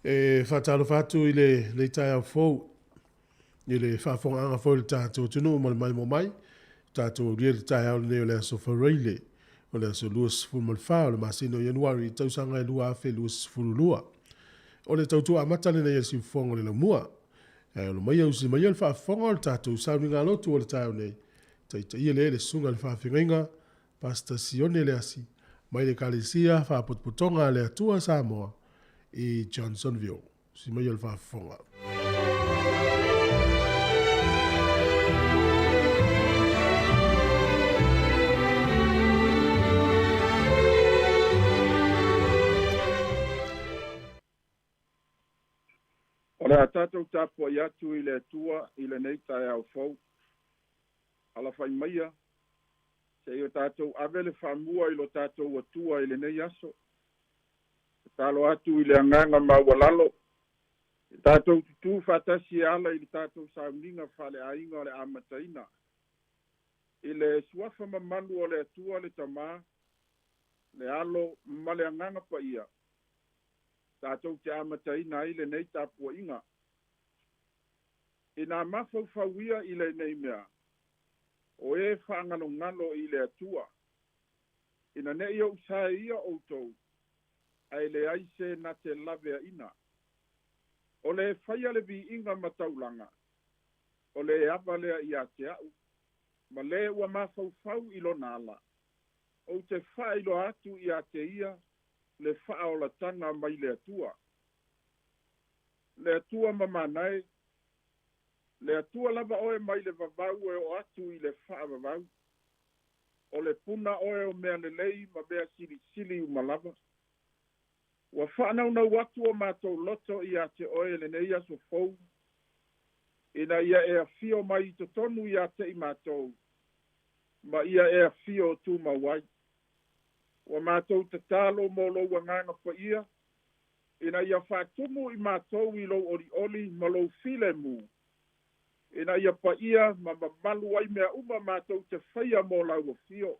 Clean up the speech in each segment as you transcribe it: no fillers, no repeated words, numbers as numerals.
E faatalofa atu i lenei taeao fou i le faafofogaaga foi o le tatou atunuu ma le maimoa mai. Tatou aulia le taeao lenei o le aso Faraile, o le aso 24 o le masina o Ianuari i tausaga e 2022. O le tautua amata lenei a le siufofoga o le laumua. Ae olo maia usi maia le faafofoga o le tatou sauniga lotu o le taeao nei. Taitaia lea e le susuga i le faafeagaiga Pastor Sione Leasi mai le Ekalesia Faapotopotoga a le Atua Samoa i Johnsonville. Si mai o le faafofoga. O le a tatou tapuai atu i le Atua i lenei taeao fou. Alafai maia, se i o tatou ave le faamua i lo tatou Atua i lenei aso. Tatalo atu i le agaga maualalo, e tatou tutū faatasi e ala i le tatou sauniga faaleaiga o le amataina. I le suafa mamalu o le Atua le Tamā, le Alo ma le Agaga Paia, tatou te amataina ai lenei tapuaiga. Ina mafaufau ia i lenei mea, o e faagalogalo i le Atua, ina ne'i ou saeia outou, ae leai se na te laveaina. O le faia le viiga ma taulaga, o le ava lea ia te a'u, ma le ua mafaufau i lona ala, ou te faailoa atu ia te ia le faaolataga mai le Atua. Le Atua mamana e, le Atua lava oe mai le vavau e oo atu i le faavavau. O le puna oe o mea lelei ma mea silisili uma lava. Ua faanaunau atu o matou loto ia te oe lenei aso fou, ina ia e afio mai i totonu ia te i matou, ma ia e afio tumau ai. Ua matou tatalo mo lou agaga paia, ina ia faatumu i matou i lou olioli ma lou filemu, ina ia paia ma mamalu ai mea uma matou te faia mo lau afio.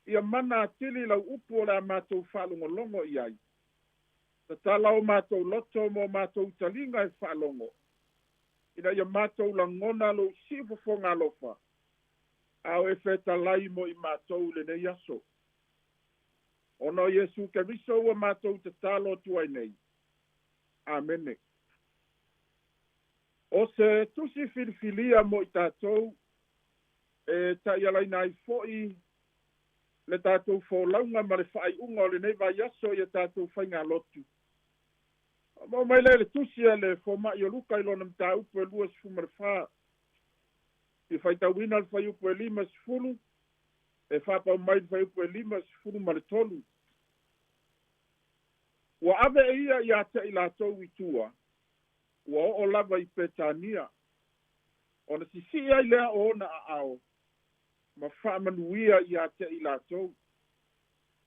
Ia mana atili lau upu o le a matou faalogologo i ai. Tatala o matou loto mo matou taliga e faalogo, ina ia matou lagona lou siufofoga alofa, a o e fetalai mo i matou lenei aso. Ona o Iesu Keriso ua matou tatalo atu ai nei. Amene. O se tusi filifilia mo i tatou e ta'ialaina ai fo'i le tatou folauga ma le faaiuga o lenei vaiaso ia tatou faigalotu. Mo mai lea le tusi a le foma'i o Luka i lona mataupu e 24. I faitauina le fuaiupu e 50 e faapau mai le fuaiupu e 53. Ua ave e ia ia te i latou i tua, ua oo lava i Petania, ona sisii ai lea o ona aao, ma faamanuia ia te i latou.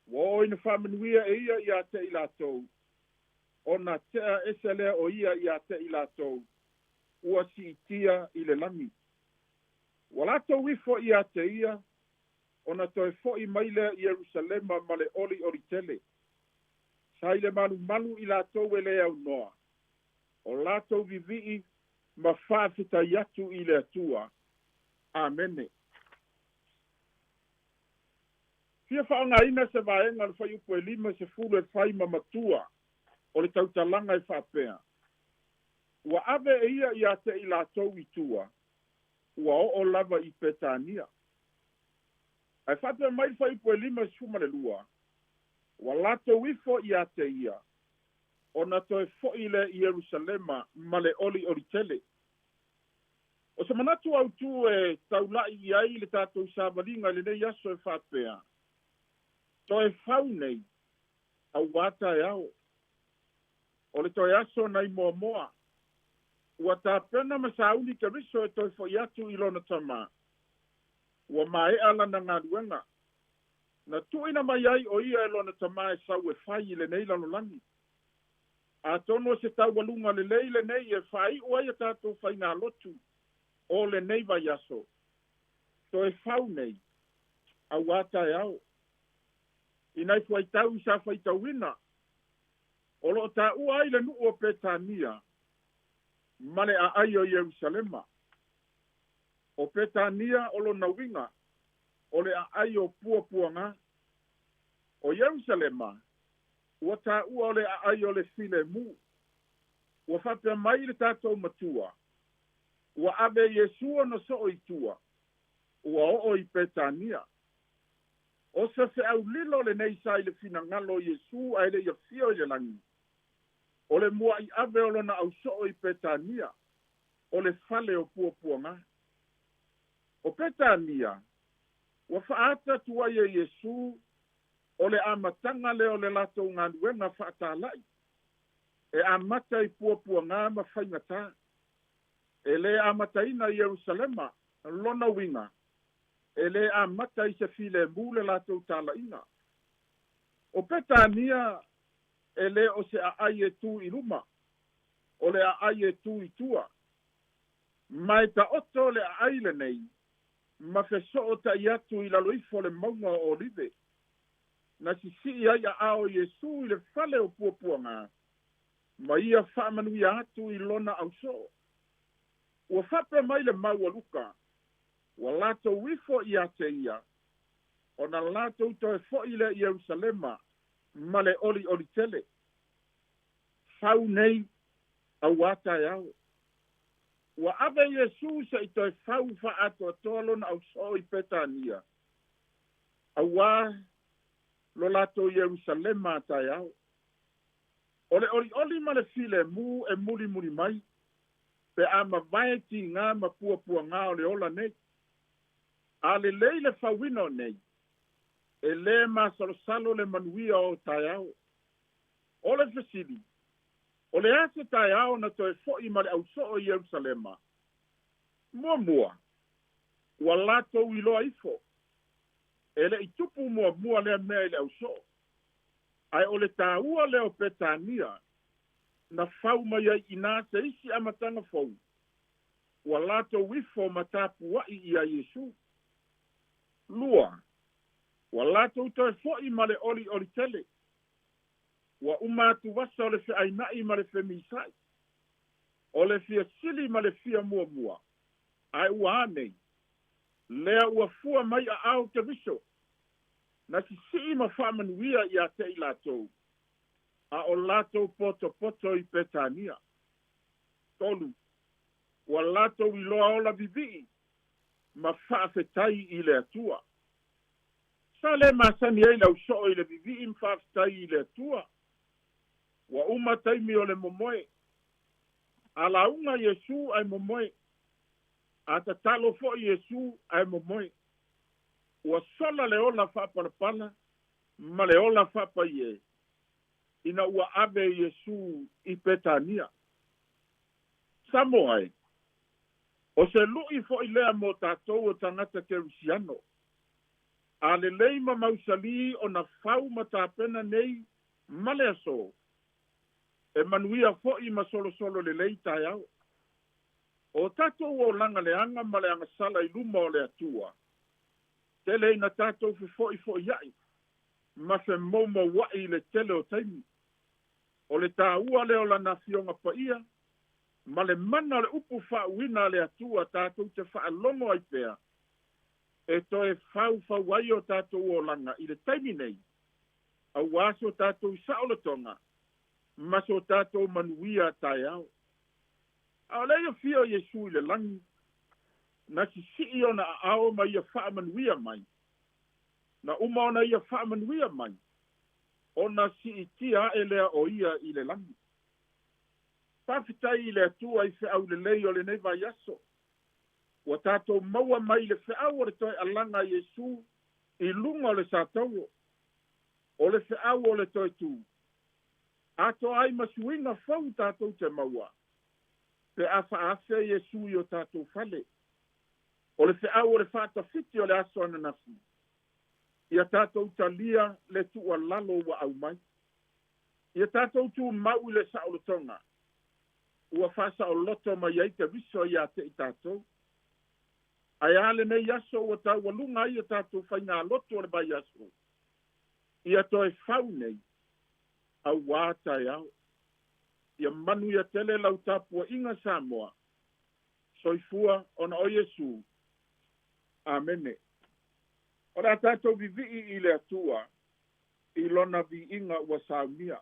Ua oo ina faamanuia e ia ia te i latou, ona tea ese lea o ia ia te i latou, ua siitia i le lagi. Ua latou ifo ia te ia, ona toe fo'i mai lea i Ierusalema ma le olioli tele. Sa i le malumalu i latou e lē aunoa, o latou vivii ma faafetai atu i le Atua. Amene. Fia faaaogaina se vaega o le fuaiupu e 50 e fai ma matua o le tautalaga e faapea. Ua ave e ia ia te i latou i tua, ua oo lava i Petania. Ae faapea mai le fuaiupu e 52, ua latou ifo ia te ia, ona toe fo'i lea i Ierusalema ma le olioli tele. O se manatu autū e taula'i i ai le tatou savaliga i lenei aso e faapea, toe fau nei, auā taeao. O le toe aso nai moamoa, ua tapena ma sauni Keriso e toe fo'i atu i lona tamā. Ua mae'a lana galuega. Na tuuina mai ai o ia e lona tamā e sau e fai i lenei lalolagi. Atonu o se taualuga lelei lenei e faai'u ai a tatou faigalotu o lenei vaiaso. Toe fau nei, auā taeao. I nai fuaitau sa faitauina, O loo taua ai le nuu o Petania ma le aai o Ierusalema. O Petania o lona uiga o le aai o puapuaga. O Ierusalema ua taua o le aai o le filemu. Ua faapea mai le tatou Matua, ua ave Iesu ona soo i tua, ua oo i Petania. O se feaulilo lenei sa i le finagalo o Iesu ae le i afio i le lagi. O le muai ave o lona ausoo i Petania, o le fale o puapuaga. O Petania, ua faaata atu ai e Iesu o le amataga lea o le latou galuega faatalai. E amata i puapuaga ma faigata. E le amataina i Ierusalema, lona uiga, e le amata i se filemu le latou talaiga. O Petania e le o se aai e tu i luma, o le aai e tu i tua. Ma e taoto le aai lenei, ma fesootai atu i lalo ifo o le mauga o Olive. Na sisii ai aao o Iesu i le fale o puapuaga, ma ia faamanuia atu i lona ausoo. Ua faapea mai le mau a Luka, ua latou ifo ia te ia, ona latou toe foi lea i Ierusalema ma le olioli tele. Fau nei auā taeao. Ua ave Iesu se i toe fau faaatoatoa lona ausoo i Petania, auā lo latou Ierusalema a taeao. O le olioli ma le filemu e mulimuli mai, pe a mavae tiga ma puapuaga o le ola nei. A lelei le fauina o nei, e lē masalosalo le manuia o taeao. O le fesili, o le a se taeao na toe fo'i ma le ausoo i Ierusalema? Muamua, ua latou iloa ifo, e le i tupu muamua lea mea i le ausoo. Ae o le taua lea o Petania, na fau mai ai inā se isi amataga fou, ua latou ifo ma tapuai ia Iesu. Lua, ua latou toe fo'i ma le olioli tele. Ua uma atuvasa o le feaina'i ma le femisa'i. O le fia sili ma le fia muamua, ae ua a nei? Lea ua fua mai aao Keriso, na sisii ma faamanuia ia te i latou, a o latou potopoto i Petania. Tolu, ua latou iloa ola vivii ma faafetai i le Atua. Sa le masani ai le ausoo i le vivii ma faafetai i le Atua. Ua uma taimi o le momoe. A lauga Iesu ae momoe. A tatalo foi Iesu ae momoe. Ua sola le ola faapalapala ma le ola faapaie ina ua ave Iesu i Petania. Samoa e, o se lui foi lea mo tatou o tagata kerisiano. A lelei ma mausali ona fau ma tapena nei ma le aso, e manuia foi ma solosolo lelei taeao. O tatou olaga leaga ma le agasala i luma o le Atua, tele ina tatou fefoifoiai ma femoumouai i le tele o taimi. O le taua lea o lana Afioga Paia ma le mana o le upu faauuina a le Atua tatou te faalogo ai pea, e toe faufau ai o tatou olaga i le taimi nei, auā so tatou saolotoga ma so tatou manuia taeao. A o le i afio o Iesu i le lagi, na sisii ona aao ma ia faamanuia mai. Na uma ona ia faamanuia mai, ona siitia ae lea o ia i le lagi. Faafetai i le Atua i feau lelei o lenei vaiaso. Ua tatou maua mai le feau o le toe alaga a Iesu i luga o le satauro. O le feau o le toe tu. Atoa ai ma suiga fou tatou te maua, pe a faaafe Iesu i o tatou fale. O le feau o le faatafiti o le aso ananafi, ia tatou talia le tuualalo ua aumai. Ia tatou tumau i le saolotoga, ua faasaoloto mai ai Keriso ia te i tatou. Ae a lenei aso ua taualuga ai o tatou faigalotu o le vaiaso, ia toe fau nei, auā taeao. Ia manuia tele lau tapuaʻiga Samoa. Soifua ona o Iesu. Amene. O le a tatou vivii i le Atua i lona viiga ua saunia.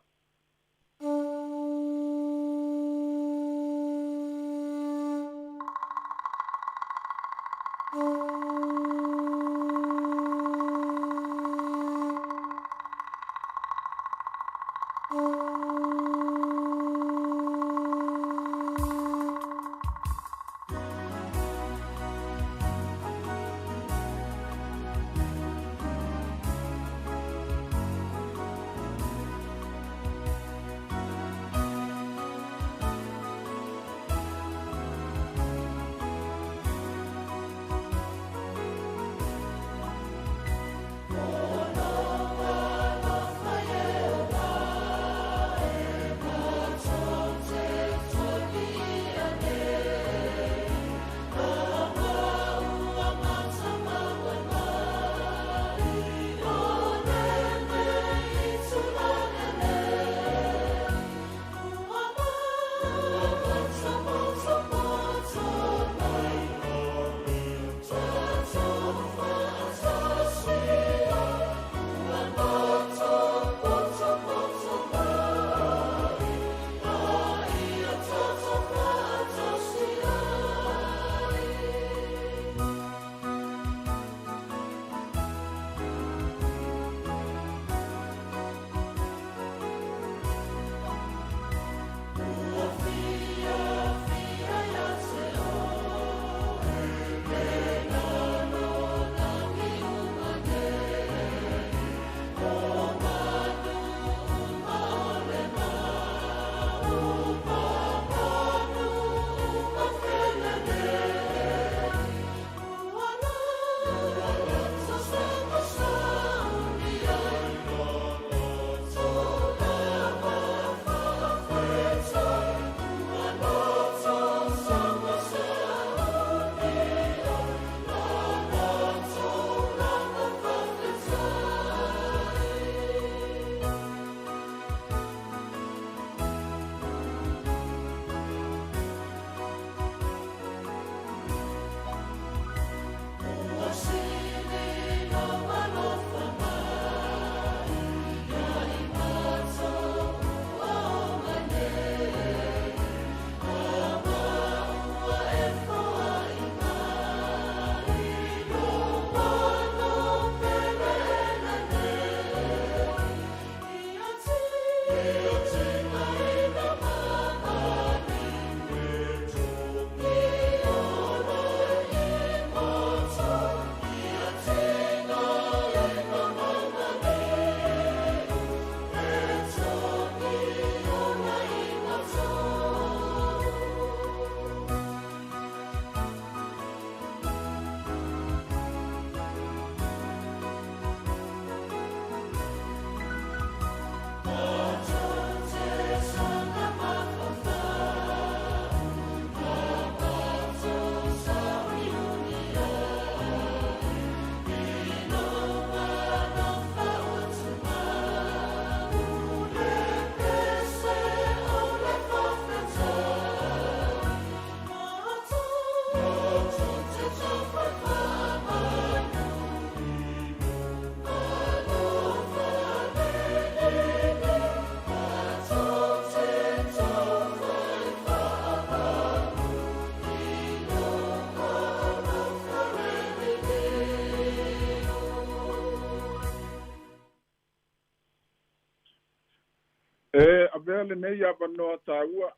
E avea lenei avanoa taua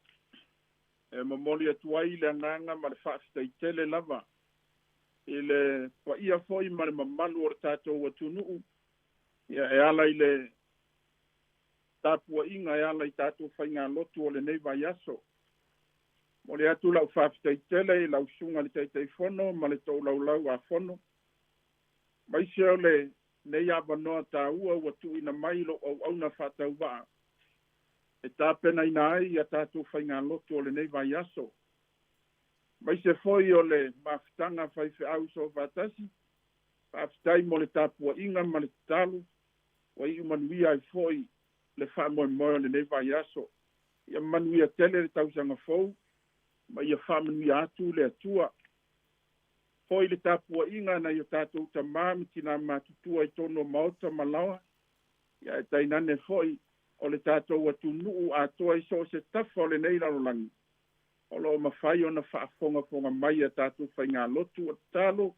e momoli atu ai le agaga ma le faafetaitele lava i le paia foi ma le mamalu o le tatou atunuu, ia e ala i le tapuaʻiga e ala i tatou faigalotu o lenei vaiaso. Momoli atu lau faafetaitele i lau susuga i le Taitaifono ma le toulaulau a fono, maise o lenei avanoa taua ua tuuina mai lou auauna faatauvaa e tapenaina ai ia tatou faigalotu o lenei vaiaso. Maise foi o le mafutaga faifeau soofaatasi, faafetai mo le tapuaʻiga ma le tatalo ua iu manuia ai foi le faamoemoe o lenei vaiaso. Ia manuia tele le tausaga fou ma ia faamanuia atu le Atua. Foi le tapuaiga nai o tatou tamā ma tinā matutua i totonu o maota ma laoa, ia ae tainane foi o le tatou atunuu atoa i so o se tafa o lenei lalolagi o lo o mafai ona faafogafoga mai a tatou faigalotu. O tatalo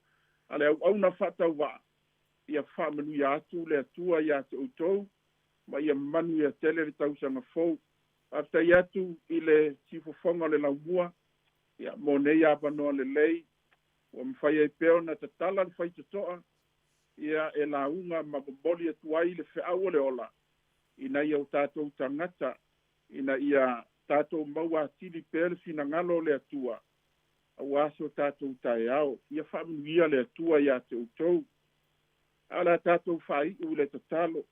a le auauna faatauvaa, ia faamanuia atu le Atua ia te outou ma ia manuia tele le tausaga fou. Faafetai atu i le siufofoga o le laumua ia mo nei avanoa lelei ua mafai ai pea ona tatala le faitotoa ia e lauga ma momoli atu ai le feau o le ola ina ia o tatou tagata, ina ia tatou maua atili pea le finagalo o le Atua aua so tatou taeao. Ia faamanuia le Atua ia te outou. A o le a tatou faaiu i le tatalo.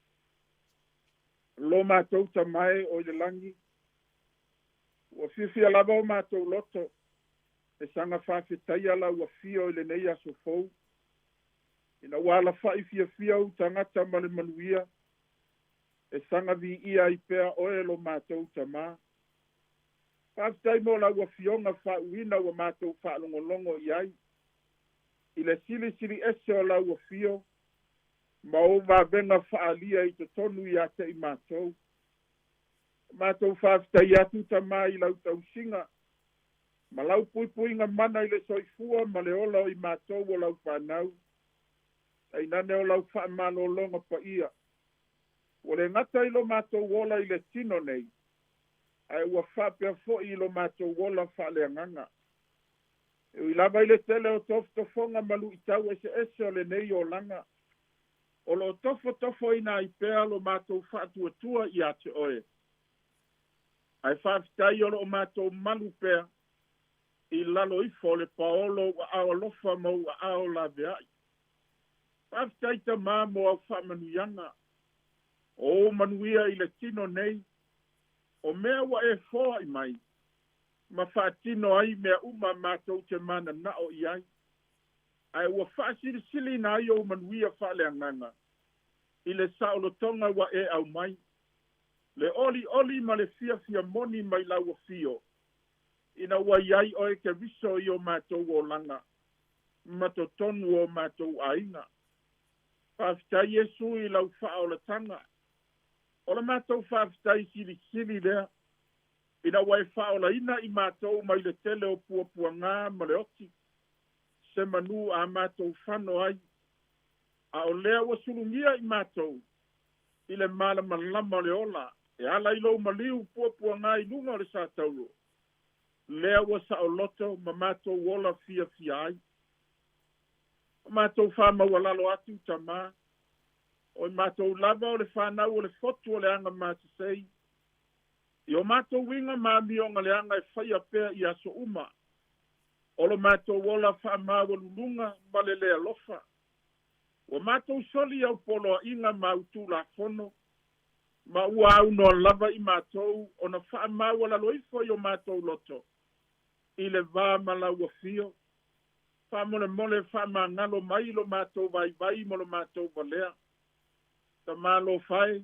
Lo matou Tama e o i le lagi, ua fiafia lava o matou loto e saga faafetaia lau afio i lenei aso fou, ina ua alafai fiafia ou tagata ma le manuia, e saga viia ai pea oe lo matou Tamā. Faafetai mo lau afioga faauuina ua matou faalogologo i ai, i le silisili ese o lau afio ma ou vavega faaalia i totonu ia te i matou. Matou faafetai atu Tamā i lau tausiga ma lau puipuiga mana i le soifua ma le ola o i matou o lau fanau, tainane o lau faamalologa paia. Ua le gata i lo matou ola i le tino nei, ae ua faapea foi i lo matou ola faaleagaga. E ui lava i le tele o tofotofoga ma luitau eseese o lenei olaga, o lo o tofotofoina ai pea lo matou faatuatua ia te oe. Ae faafetai o lo o matou malu pea i lalo ifo o le paolo o ou aao alofa ma ou aao laveai. Faafetai Tamā mo au faamanuiaga, o ou manuia i le tino nei, o mea ua e foai mai, ma faatino ai mea uma matou te mananao i ai. Ae ua faasilisiliina ai ou manuia faaleagaga i le saolotoga ua e aumai, le olioli ma le fiafia moni mai lau afio, ina ua i ai oe Keriso i o matou olaga ma totonu o matou aiga. Faafetai Iesu i lau faaolataga. O le matou faafetai silisili lea, ina ua e faaolaina i matou mai le tele o puapuaga ma le oti, se manu a matou fano ai, a o lea ua sulugia i matou i le malamalama o le ola, e ala i lou maliu puapuaga i luga o le satauro, lea ua saoloto ma matou ola fiafia ai. O matou faamaualalo atu Tamā, o i matou lava o le fanau o le fotu o le aga masesei, i o matou uiga ma amioga leaga e faia pea i aso uma, o lo matou ola faamaualuluga ma le le alofa. Ua matou soli au poloaiga ma au tulafono, ma ua aunoa lava i matou ona faamaualalo ifo i o matou loto, i le va ma lau afio. Faamolemole faamagalo mai lo matou vaivai ma lo matou valea. Tamā alofa e,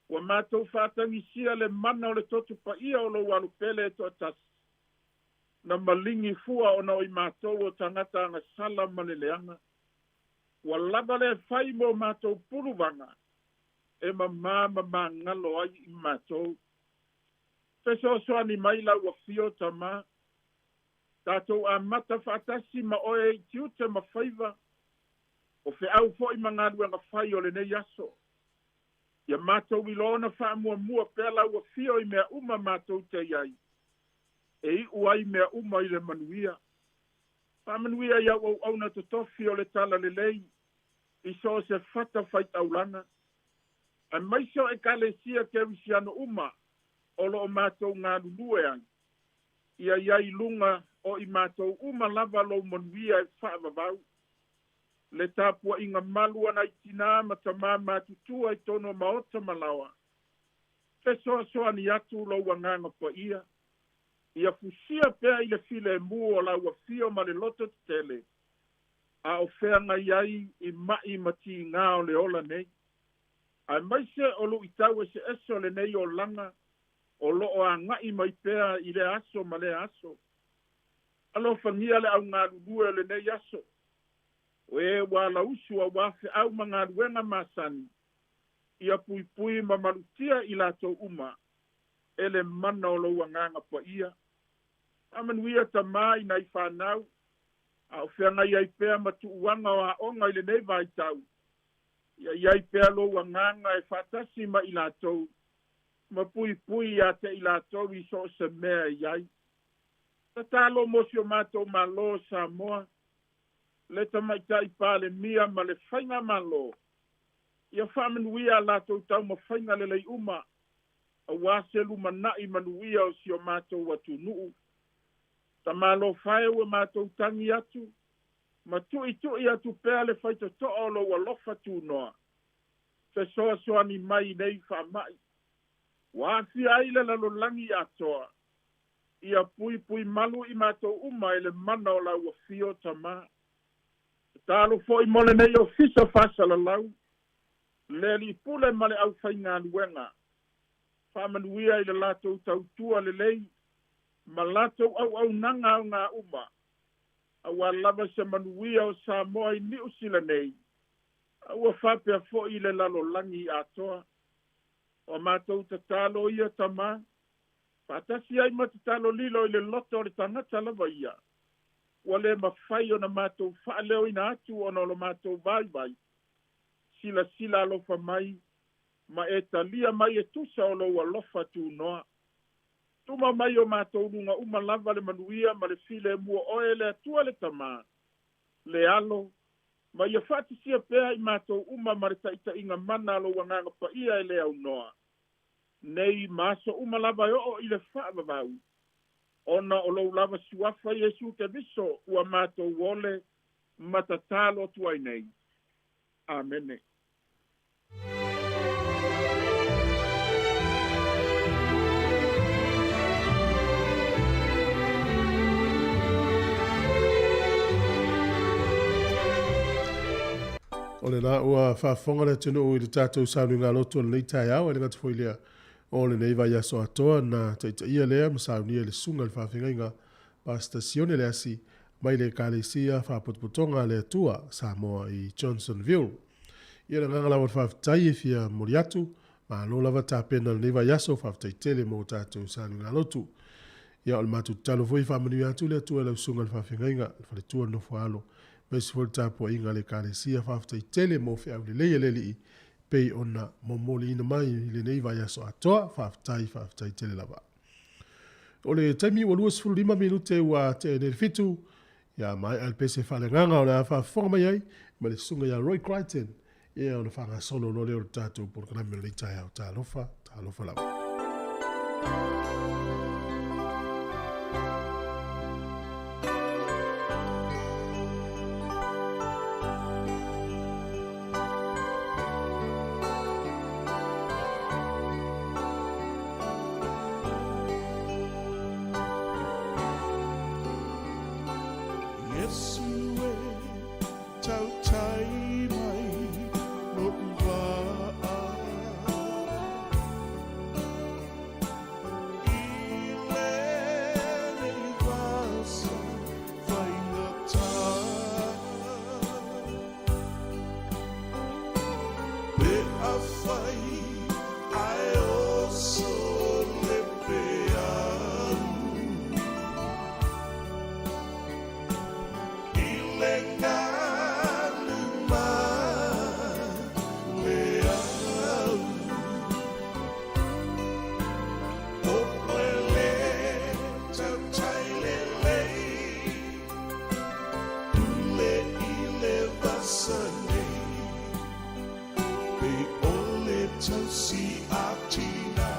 ua matou faatagisia le mana o le toto paia o lou alupele e toatasi, na maligi fua ona o i matou o tagata agasala ma le leaga. Ua lava le fai mo matou puluvaga, e mamā ma magalo ai i matou. Fesoasoani mai lau afio Tamā, tatou amata faatasi ma oe i tiute ma faiva, o feau foi ma galuega fai o lenei aso. Ia matou iloa ona faamuamua pea lau afio i mea uma matou te i ai, e iu ai mea uma i le manuia. Faamanuia i au auauna totofi o le talalelei, i so o se fata faitaulaga, aemaise o ekalesia kerisiano uma o lo o matou galulue ai. Ia i ai i luga o i matou uma lava lou manuia e faavavau. Le tapuaiga malu a nai tinā ma tamā matutua i totonu o maota ma laoa. Fesoasoani atu lou agaga paia. Ia fusia pea i le filemu o lau afio ma le loto tetele, a o feagai ai i mai ma tigā o le ola nei. Aemaise o luitau eseese o lenei olaga, o loo agaʻi mai pea i lea aso ma lea aso. Alofagia le augalulue o lenei aso, o e ua alausu auā feʻau ma galuega masani, ia puipui ma malutia i latou uma e le mana o lou Agaga Paia. Faamanuia Tamā i nai fanau, a o feagai ai pea ma tuuaga o aoga i lenei vaitau, ia i ai pea lou Agaga e faatasi ma i latou, ma puipui ia te i latou i so o se mea e i ai. Tatalo mo si o matou Malo o Samoa, le Tamaitai Palemia ma le Faigamalo, ia faamanuia a latou taumafaiga lelei uma, auā se lumanai manuia o si o matou atunuu. Tamalofa e ua matou tagi atu ma tuitui atu pea le faitotoa o lou alofa tunoa, fesoasoani mai i nei faamai ua aafia ai le lalolagi atoa, ia puipui malu i matou uma e le mana o lau afio Tamā. Tatalo foi mo lenei ofisa faasalalau, le alii pule ma le aufaigaluega, faamanuia i le latou tautua lelei ma latou auaunaga aoga uma, auā lava se manuia o Samoa i Niu Sila nei, a ua faapea foi i le lalolagi atoa. O a matou tatalo ia Tamā, faatasi ai ma tatalo lilo i le loto o le tagata lava ia, ua le mafai ona matou faaleoina atu ona o lo matou vaivai, silasila alofa mai ma e talia mai e tusa o lou alofa tunoa. Tuma mai o matou luga uma lava le manuia ma le filemu o oe le Atua le Tamā, le Alo, ma ia faatisia pea i matou uma ma le taitaiga mana a lou Agaga Paia e le aunoa, nei ma aso uma lava e oo i le faavavau, ona o lou lava Suafa Iesu Keriso ua matou ole ma tatalo atu ai nei. Amene. O lena ua faafofoga le atunuu i le tatou sauniga loto o lenei taeao, e le gata foi lea o lenei vaiaso atoa na taitaia lea ma saunia i le susuga i le faafeagaiga Pastor Sione Leasi mai le Ekalesia Faapotopotoga a le Atua Samoa i Johnsonville. Ia le agaga lava o le faafetai e fia momoli atu, malo lava tapena lenei vaiaso, faafetai tele mo tatou sauniga lotu. Ia o le matou tatalo foi e faamanuia atu le Atua i lau susuga i le faafeagaiga, le faletua le nofo a alo, aemaise foi le tapuaiga a le Ekalesia, faafetai tele mo feau lelei a le Alii pei ona momoliina mai i lenei vaiaso atoa, faafetai, faafetai tele lava. O le taimi ua 25 minute ua tea nei le fitu, ia maea le pese faaleagaga o le a faafofoga mai ai ma le susuga ia Roy Crichton, ia ona faagasolo loa lea o le tatou polokalame o lenei taeao. Talofa, talofa lava. Iesu e tautai mai lo'u vaa I lenei vasa faigata. Pe afai ae oso le peau I le galu ma le au Oe le tautai lelei Pule i le vasa nei Pe ʻole tausi a tina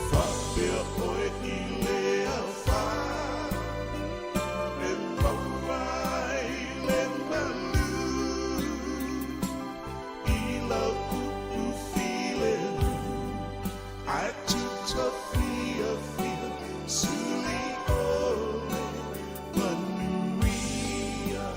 Faapea ʻoe i le afa E maua ai le malu I lau upu filemu Ae tuta fiafia Suli ʻole manuia.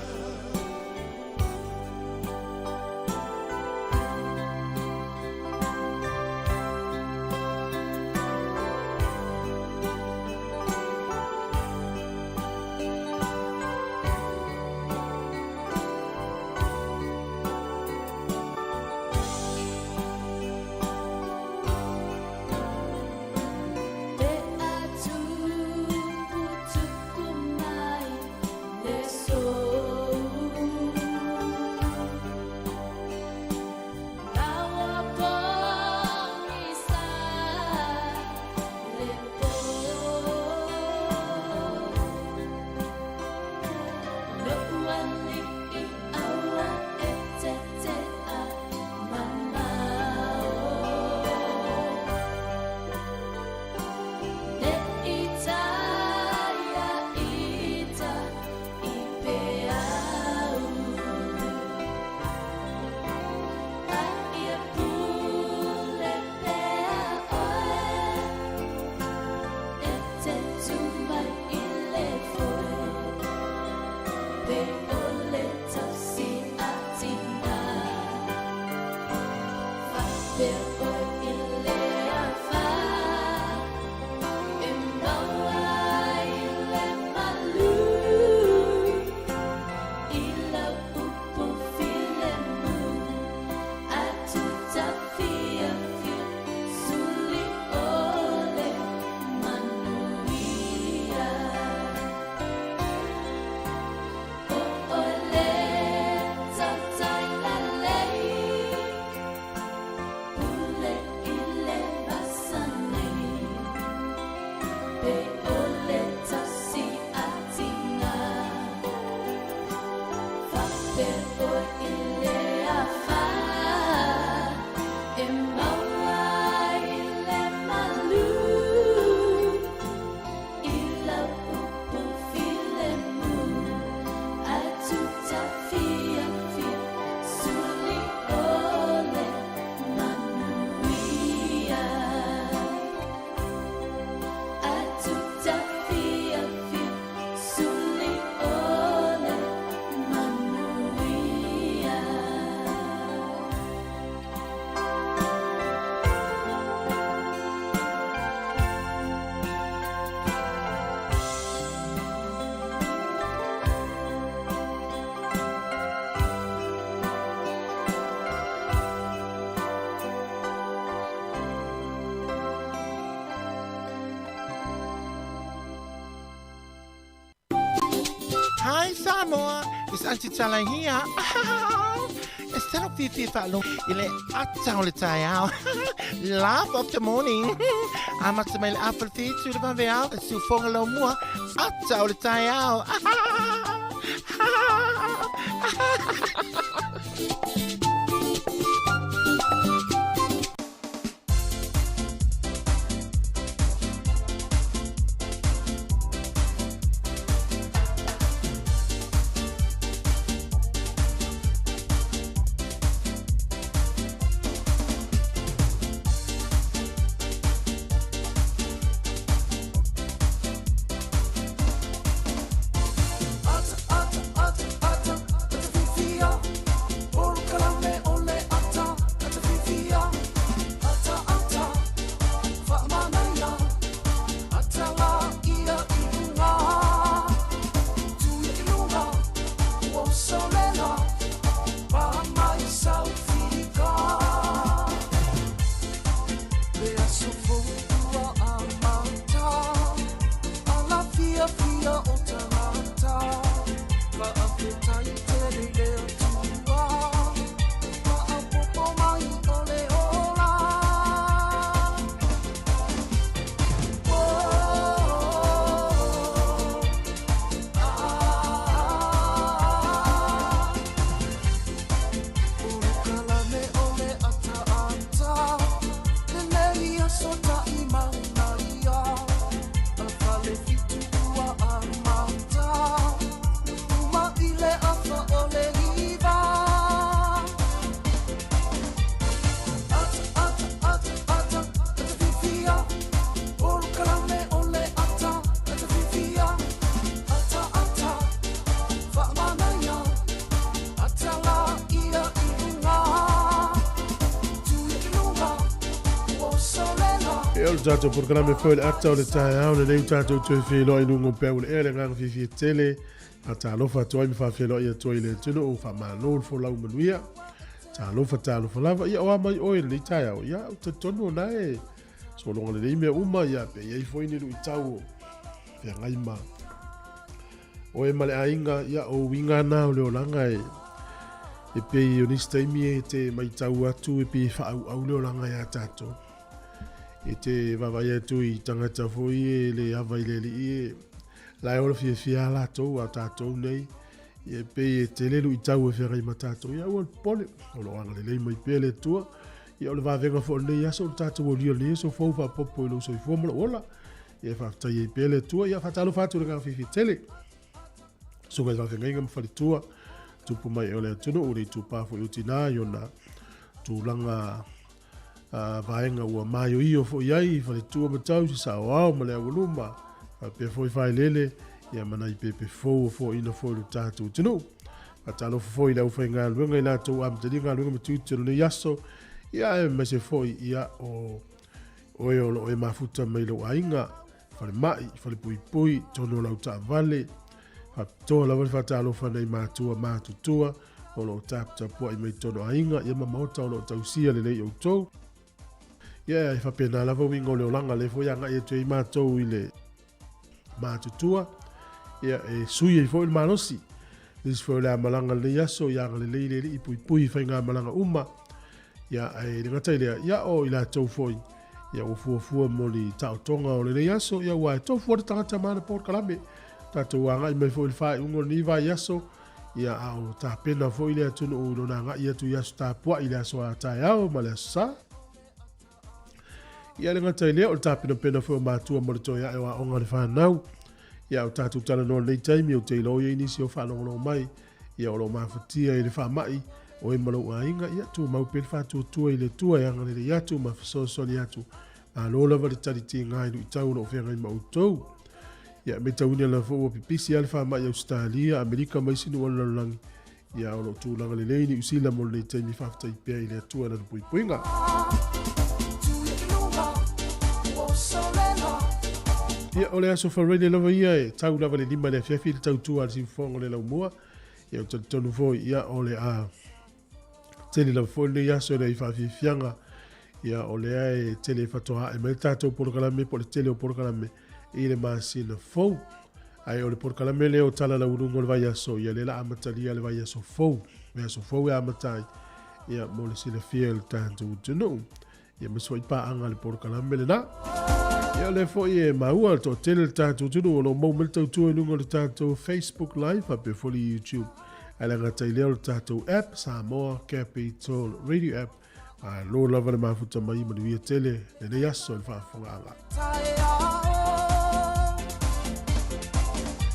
Hi Samoa, it's Auntie Tala here. It's talo fifi whaalogo i le ata o le taeao. Laugh of the morning. Amata mai le afa le fitu le vave ao, e sufoga lau mua, ata o le taeao. E o le tatou polokalame foi le ata o le taeao lenei ua tatou toe feiloai i luga o peau o le ea le agaga fiafia tele faatalofa atu ai ma faafeiloai atu ai i le atunuu faamalo le folau manuia talofa talofa lava ia o a mai oe lenei taeao ia ou te talitonu o na e sologa lelei mea uma ia pe i ai foi ni luitau o feagai ma oe ma le aiga ia o uiga na o le olaga e e pei o nisi taimi e te matau atu e pei e faaauau le olaga iā tatou E te vaavaai atu i tagata foi e le ava i le alii e la e ola fiafia a latou a tatou nei e pei e tele luitau e feagai ma tatou ia aua le popole o lo o agalelei mai pea le Atua ia o le vavega foi o lenei aso o le tatou aulia o lenei aso fou faapopo i lou soifua ma lou ola ia e faafetai ai pea le Atua ia faatalofa atu i le agaga fiafia tele susuga i faafeagaiga ma faletua tupu mai o le atunuu le itupa foi o tinā i ona tulaga vaega ua maioio foi ai i faletua ma tausi, saoao ma le aualuma, faapea foi faelele, ia ma nai pepe fou o foaiina foi lo tatou atunuu. Faatalofa foi i le aufaigaluega i latou amatalia galuega ma tiute o lenei aso. Ia aemaise foi ia o oe o loo e mafuta mai lou aiga, falemai, falepuipui, totonu o lau taavale. Faapitoa lava le faatalofa nei matua matutua o loo taputapuai mai totonu o aiga ia ma maota o loo tausia lelei outou. Ia e faapena lava uiga o le olaga lea foi e agai atu ai matou i le matutua ia e sui ai foi le malosi. Nisi foi o le a malaga lenei aso ia agalelei le Alii puipui i faigamalaga uma. Ia ae le gata i lea, ia o i latou foi ia ua fuafua mo le taotoga o lenei aso, ia ua e tofu le tagata ma ana polokalame. Tatou agai mai foi i le faaiuga o lenei vaiaso, ia a o tapena foi le atunuu i lona agai atu i aso tapuai i le aso a taeao ma le aso sa. Ia le gata i lea, o le tapenapena foi o matua mo le toe ae o aoga a le fanau. Ia o tatou talanoa lenei taimi, ou te iloa i ai nisi o faalogologo mai, ia o lo o mafatia i le faamai, oe ma lou aiga, ia tumau pea le faatuatua i le Atua e agalelei atu ma fesoasoani atu. Malo lava le tali tiga i luitau o lo o feagai ma outou. Ia, matauina lava foi ua pipisi lava le faamai i Ausetalia, Amerika ma isi nuu o le lalolagi. Ia, o lo o tulaga lelei Niu Sila mo lenei taimi, faafetai pea i le Atua i lana puipuiga. Ia, o le aso Faraile lava ia e tau lava le 5 i le afiafi le tautua a le siufofoga o le laumua. Ia, ou te talitonu foi, ia, o le a tele lava foi lenei aso i le faafiafiaga. Ia, o lea e tele faatoa ae mai le tatou polokalame po o le tele o polokalame i le masina fou. Ae o le polokalame lea o Tala Lauuluga o le Vaiaso, ia lea la amatalia le vaiaso fou. Vaiaso fou e amata ai, ia, mo le silafia e le tatou atunuu. Ia, ma foi paaga le polokalame lena. Ia, o lea foi e maua le toatele le tatou atunuu o lo o maua mai le tautua i luga o le tatou Facebook Live faapea foi le YouTube. Ae le gata i lea o le tatou app, Samoa Capital Radio App. Malo lava le mafuta mai, manuia tele lenei aso i le faafofogaaga.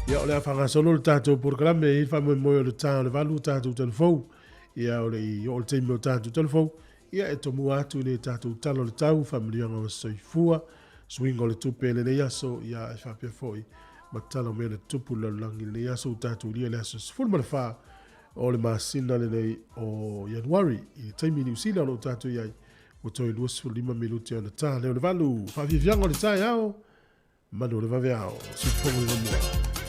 Ia, o le a faagasolo le tatou polokalame i le faamoemoe o le tā o le 8 tatou talafou. Ia, o le i oo le taimi o tatou talafou, ia e tomua atu i le tatou tala o le tau, faamanuiaga o soifua, suiga o le tupe i lenei aso, ia e faapea foi ma tala o mea na tutupu i le lalolagi i lenei aso ua tatou ulia i le aso 14 o le masina lenei o Ianuari. I le taimi i Niu Sila o lo o tatou i ai, ua toe 25 minute ona ta lea o le 8. Faafiafiaga o le taeao, manu o le vaveao. Siufofoga le mamua.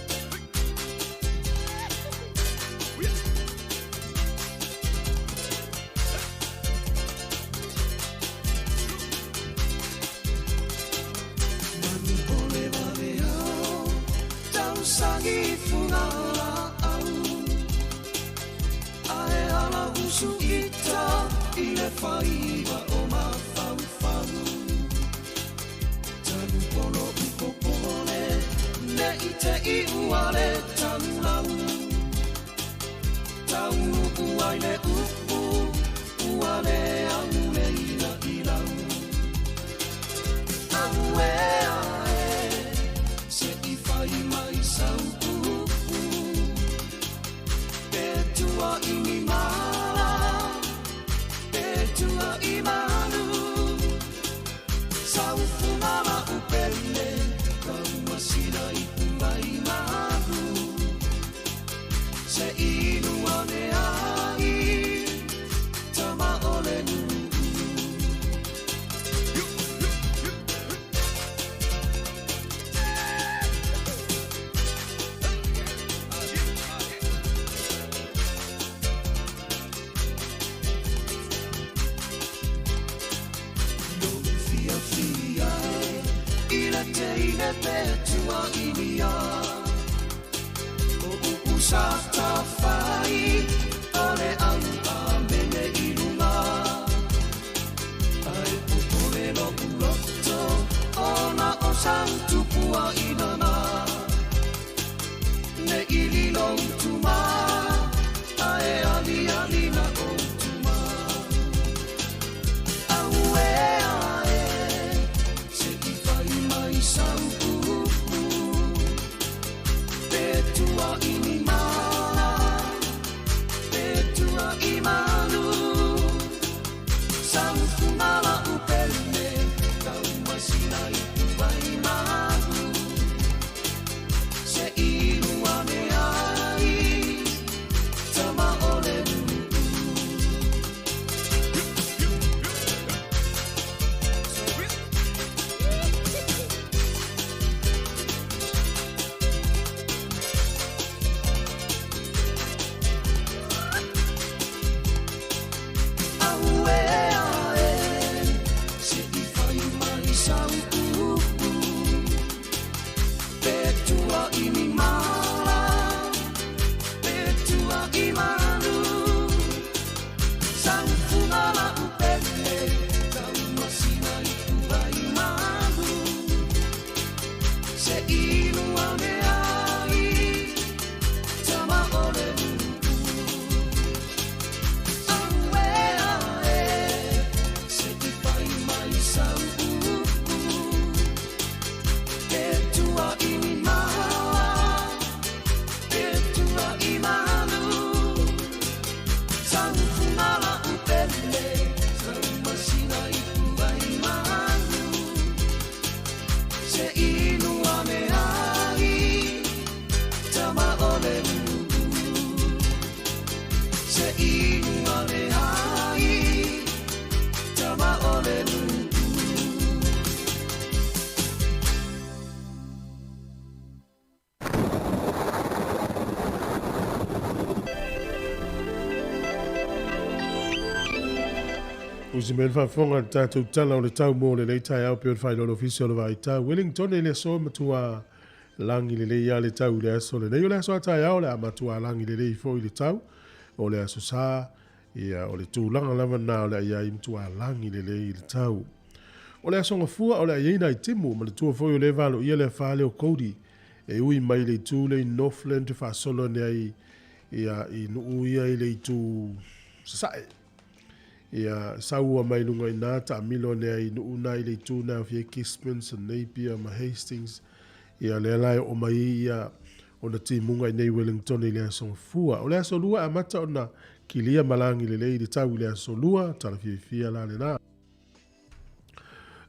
Fausi mai le faafofoga i le tatou Tala o le Tau mo lenei taeao pei ona faailoa e le Ofisa o le Vaai Tau. Wellington e le aso e matua lagi lelei lava le tau i le aso lenei. O le aso a taeao o le a matua lagi lelei foi le tau. O le aso Sa, ia, o le tulaga lava lena o le a i ai matua lagi lelei le tau. O le aso Gafua o le a i ai nai timu, manatua foi o lea e valoia le afa lea o Cody e ui mai le itu lea i Northland e faasolo ane ai ia, i nuu ia i le itu sasae. Ia, saua mai luga i ina, taamilo ane ai i nuu na i le itu na e aofia ai Gisborne, Napier ma Hastings. Ia, lea la e oo mai ai ia ona timuga i nei Wellington i le aso Gafua. O le aso Lua e amata ona kilia ma lagi lelei le tau i le aso Lua, tala fiafia la lena.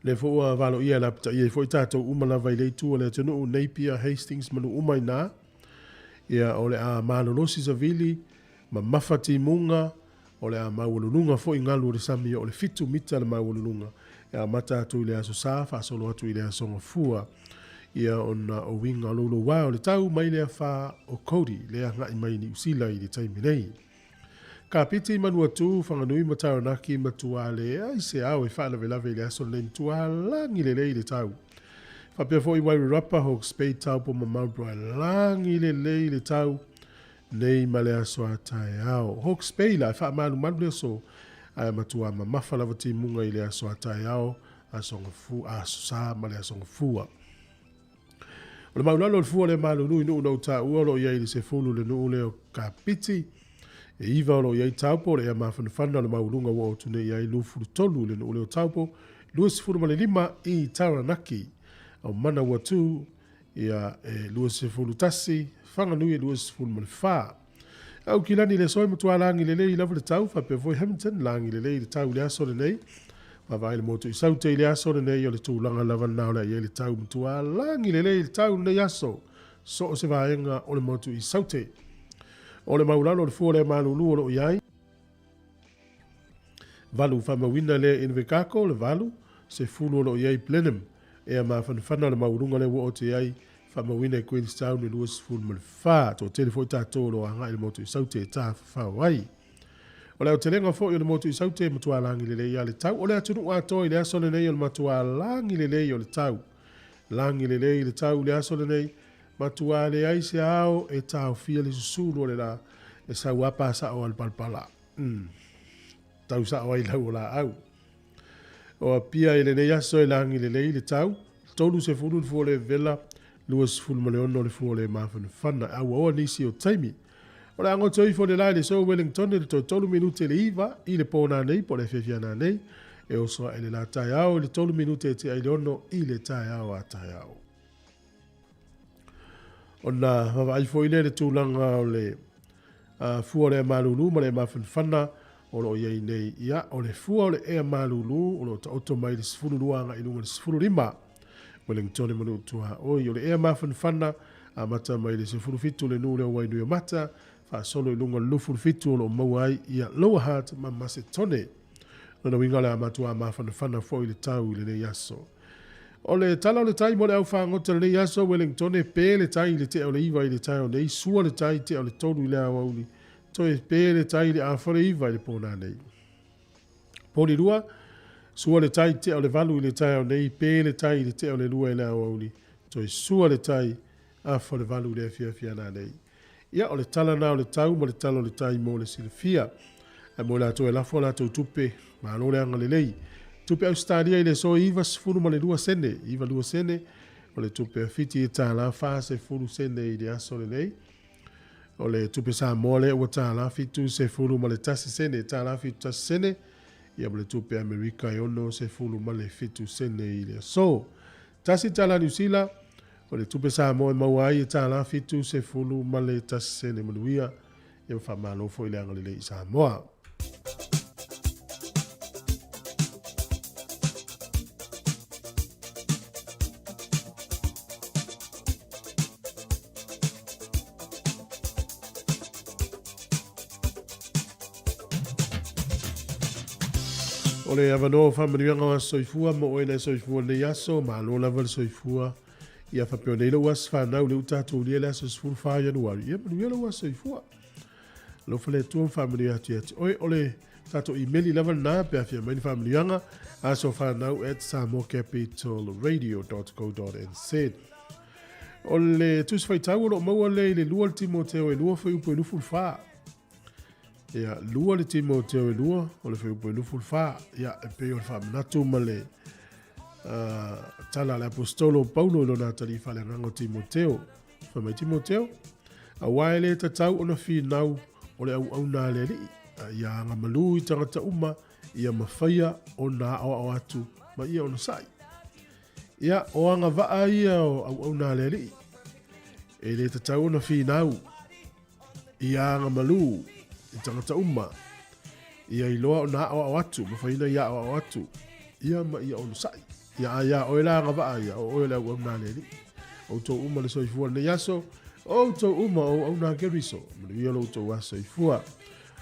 Lea foi ua valoia e lapataia ai foi tatou uma lava i le itu o le atunuu, Napier, Hastings ma nuu uma i ina. Ia, o le a malolosi savili, mamafa timuga, o le a maualuluga foi galu o le sami o le 7 mita le maualuluga e amata atu i le Aso Sa faasolo atu i le Aso Gafua. Ia ona o uiga o loulouā o le tau mai le afa o Cody le agai mai i Niu Sila i le taimi nei. Kapiti, Manuatū, Whanganui ma Taranaki matua leai se ao e faalavelave i le aso lenei matua lagi lelei le tau. Faapea foi Wairarapa, Hawke's Bay, Taupo ma Marlborough lagi lelei le tau nei ma le aso a taeao. Hawke's Bay la e faamalumalu le aso ae matua mamafa lava timuga i le aso a taeao, aso gafu, aso sa ma le aso gafua. O le maulalo o le fua o le malulu i nuu na ou taua o lo o i ai i le 10 le nuu lea o Kapiti. E 9 o lo o i ai Taupo, o le ea mafanafana o le maualuga ua oo atu nei i ai 23 i le nuu lea o Taupo, 25 i Taranaki. O Manawatu, ia, e 21, Whanganui e 24. Aukilani le aso e matua lagi lelei lava le tau, faapea foi Hamilton, lagi lelei le tau i le aso lenei. Vaavaai le motu i Saute i le aso lenei, o le tulaga lava lena o le a i ai le tau matua lagi lelei le tau lenei aso, so o se vaega o le motu i Saute. O le maulalo o le fua lea malulu o lo o i ai. Valu faamauina lea Invercargill, le valu, 10 o lo o i ai Blenheim. Ea mafanafana o le maualuga lea ua oo atu i ai, faamauina i Queenstown le 24. Toatele foi tatou o lo o agai i le motu i Saute e tafafao ai. O le aotelega foi o le motu i Saute e matua lagi lelei lava le tau. O le atunuu atoa i le aso lenei o le matua lagi lelei o le tau. Lagi lelei le tau i le aso lenei, matua leai se ao e taofia le susulu o le la e sau apa sao a le palapala. Tau sao ai lau o laau. O Apia i lenei aso e lagi lelei le tau, 30 le fua o le vela, 26 le fua o le mafanafana. E auaoa nisi o taimi. O le a goto ifo le la i le so Wellington i le toe 3 minute le 9 i le po nanei po o le afiafi a nanei. E oso ae le la taeao i le 3 minute e tea i le 6 i le taeao a taeao. Ona vaavaai foi lea i le tulaga o le fua o le ea malulu ma le ea mafanafana o lo o i ai nei. Ia, o le fua o le ea malulu o lo o taoto mai le 12 agai i luga i le 15. Wellington ma Nuutuaoi. O le ea mafanafana amata mai le 17 le nuu lea o Wainuiomata, faasolo i luga o le 27 o lo o maua ai ia Lower Hutt ma Masetone. Lona uiga o le a matua mafanafana foi le tau i lenei aso. O le tala o le tai mo le au fagota lenei aso, Wellington, pe le tai i le tea o le 9 i le taeao nei, sua le tai tea o le 3 i le aoauli, toe pe le tai i le afa o le 9 i le pō nei. Poli 2, sua le tai tea o le 8 i le taeao nei, pe le tai i le tea o le 2 i le aoauli, toe sua le tai afa o le 8 i le afiafi a nanei. Ia, o le tala na o le tau ma le tala o le tai mo le silafia. Ae mo i latou e lafo a latou tupe, malo le agalelei. Tupe Ausetalia i le aso e 92 sene, 92 sene, o le tupe a Fiti e tālā 40 sene i le aso lenei. O le tupe Samoa lea ua tālā 71 sene, tālā 71 sene, ia ma le tupe Amerika e 67 sene i le aso. Tasi tālā Niu Sila, o le tupe Samoa e maua ai e tālā 71 sene. Manuia, ia ma faamalo foi le agalelei i Samoa. O le avanoa o faamanuiaga o aso soifua mo oe na e soifua lenei aso, malo lava le soifua. Ia faapea nei lou aso fanau lea ua tatou ulia le aso 14 Ianuari. Ia manuia lou aso soifua. Alofa le Atua ma faamanuia atu ia te oe. O le Tatou imeli lava lena pe a fia mai ni faamanuiaga, asofanau at samoacapitalradio.co.nz. O le Tusi Faitau o lo o maua lea i le 2 le Timoteo e 2 fuaiupu e 24. Ia, 2 le Timoteo e 2 o le fuaiupu e 24. Ia, e pei o le faamanatu ma le tala a le Aposetolo o Paulo i lona atalii faaleagaga o Timoteo. Fai mai Timoteo, Aua e le tatau ona finau o le auauna a le Alii, a ia agamalu i tagata uma, ia mafaia ona aoao atu ma ia onosai. Ia, o agavaa ia o auauna a le Alii, e le tatau ona finau, ia agamalu i tagata uma, ia iloa ona aoao atu, mafai ona ia aoao atu, ia ma ia onosai. Ia a iā oe la agavaa ia, o oe o le auauna a le Alii. Outou uma le soifua i lenei aso, o outou uma o auauna a Keriso, manuia lo outou aso soifua.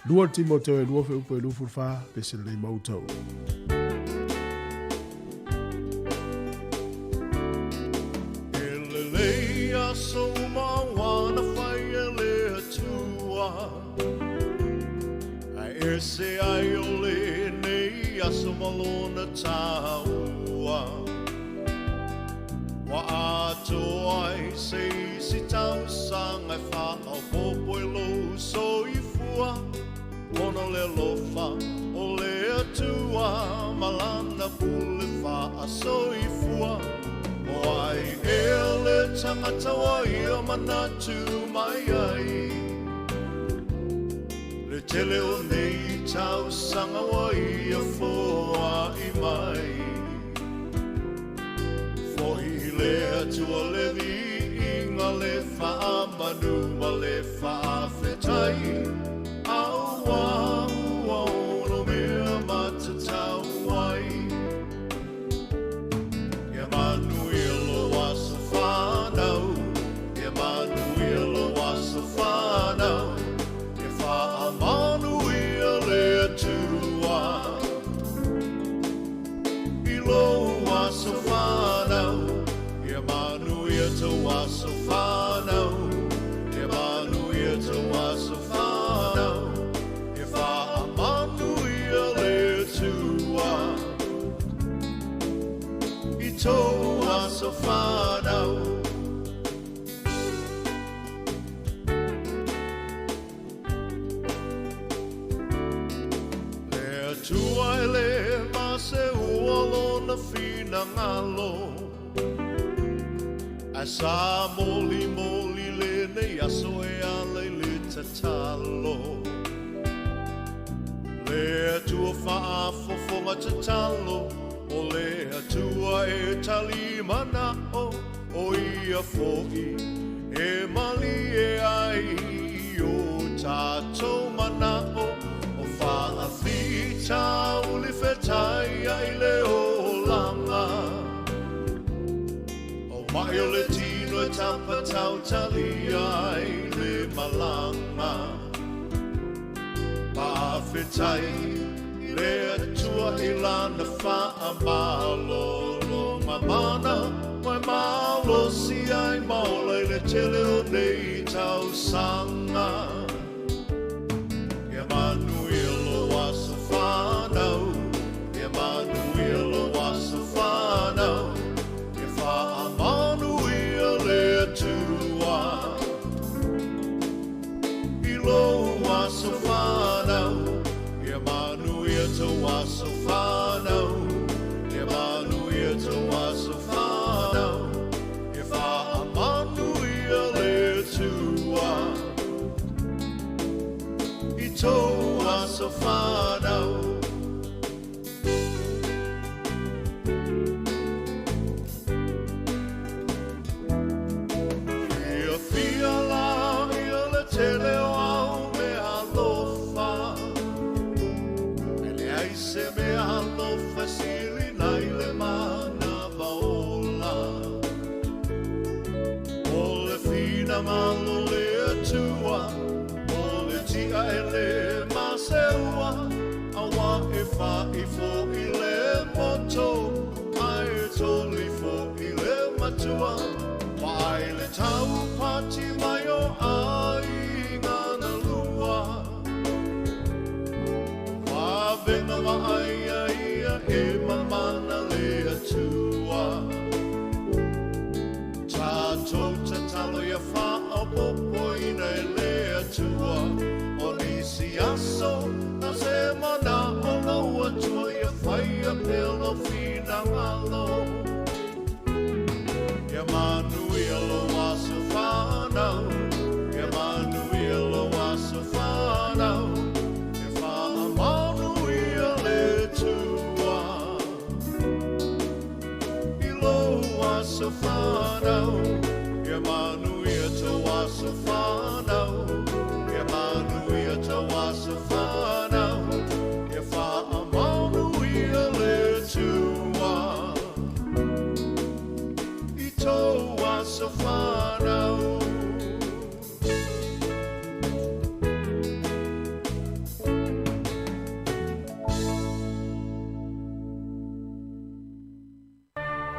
2 Timoteo e 2 fuaiupu e 24, pese lelei ma outou. E lelei aso uma ua na fai e le Atua, Ae ese ai o lenei aso ma lona taua. Ua atoa ai se isi tausaga e faaopoopo i lou soifua, ona o le alofa o le Atua ma lana pule faasoifua. O ai ea le tagata ua ia manatu mai ai? Le tele o nei tausaga ua ia foai mai. Fo'i le Atua le viiga, le faamanu ma le faafetai, Auā ua ono mea matatau ai. Ia manuia lou aso fanau, Ia manuia lou aso fanau, Ia faamanuia le Atua i lou aso fanau, Ia manuia tou aso fanau, Ia manuia tou aso fanau, Ia faamanuia le Atua i tou aso fanau. Le Atua e le maseua lona finagalo, Ae sa molimoli lenei aso e ala i le tatalo. Le Atua faafofoga tatalo, O le Atua e tali manao, O ia foi e malie ai i o tatou manao, O faafitauli fetai ai le olaga. O mai o le tino e tapatautalia ai le malaga. Faafetai le Atua i Lana faamalologa mana, ua e malosi ai ma ola i le tele o nei tausaga. Ia manuia lou aso fanau, ia manuia lou aso fanau, ia faamanuia le Atua i lou aso fanau, ia manuia tou aso fanau, ia manuia tou aso fanau, ia faamanuia le Atua i tou aso fanau. Fiafia la ia le tele o au mea alofa, E leai se mea alofa e sili nai le manava ola. O le finagalo le Atua, o le tia e le maseua, Aua e fa'i fo'i le moto, ae toli fo'i le matua. Vaai le taupati mai o aiga na lua. lou finagalo. Ia manuia lou aso fanau, ia manuia lou aso fanau, ia faamanuia le Atua i lou aso fanau, ia manuia tou aso fanau, ia manuia tou aso fanau, ia faamanuia le Atua i tou aso fanau.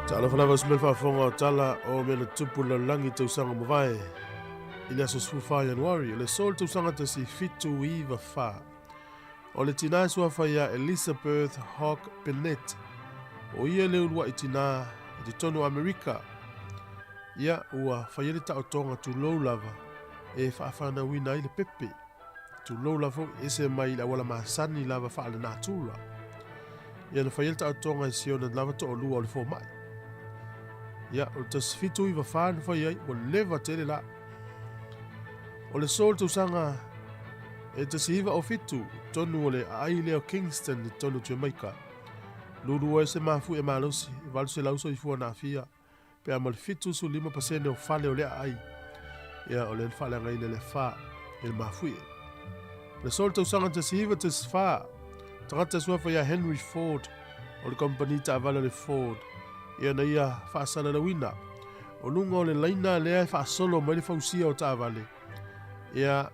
Talofa lava se mea faafofoga o tala o mea na tupu i le lalolagi i tausaga mavae i le aso 14 Ianuari o le aso o le tausaga 1794. O le tinā e suafa ia Elizabeth Hogg Bennett, o ia le ulua'i tinā i totonu o Amerika. Ia, ua fai ai le taotoga tulou lava e faafanauina ai le pepe. Tulou lava foi, ese mai i le auala masani lava faale-natura. Ia na fai ai le taotoga i si ona lava toalua o le fomai. Ia, o le 1794 na fai ai, ua leva tele la. O le aso o le tausaga e 1907, totonu o le aai lea o Kingston i totonu o Jamaica, lulu ai se mafuie malosi e 800 soifua na aafia, pe a ma le 75% o fale o lea aai, ia o lea na faaleagaina i le afa i le mafuie. O le aso o le tausaga 1914, tagata suafa ia Henry Ford o le kamupani taavale o le Ford, ia na ia faasalalauina o luga o le laina lea e faasolo mai le fausia o taavale, ia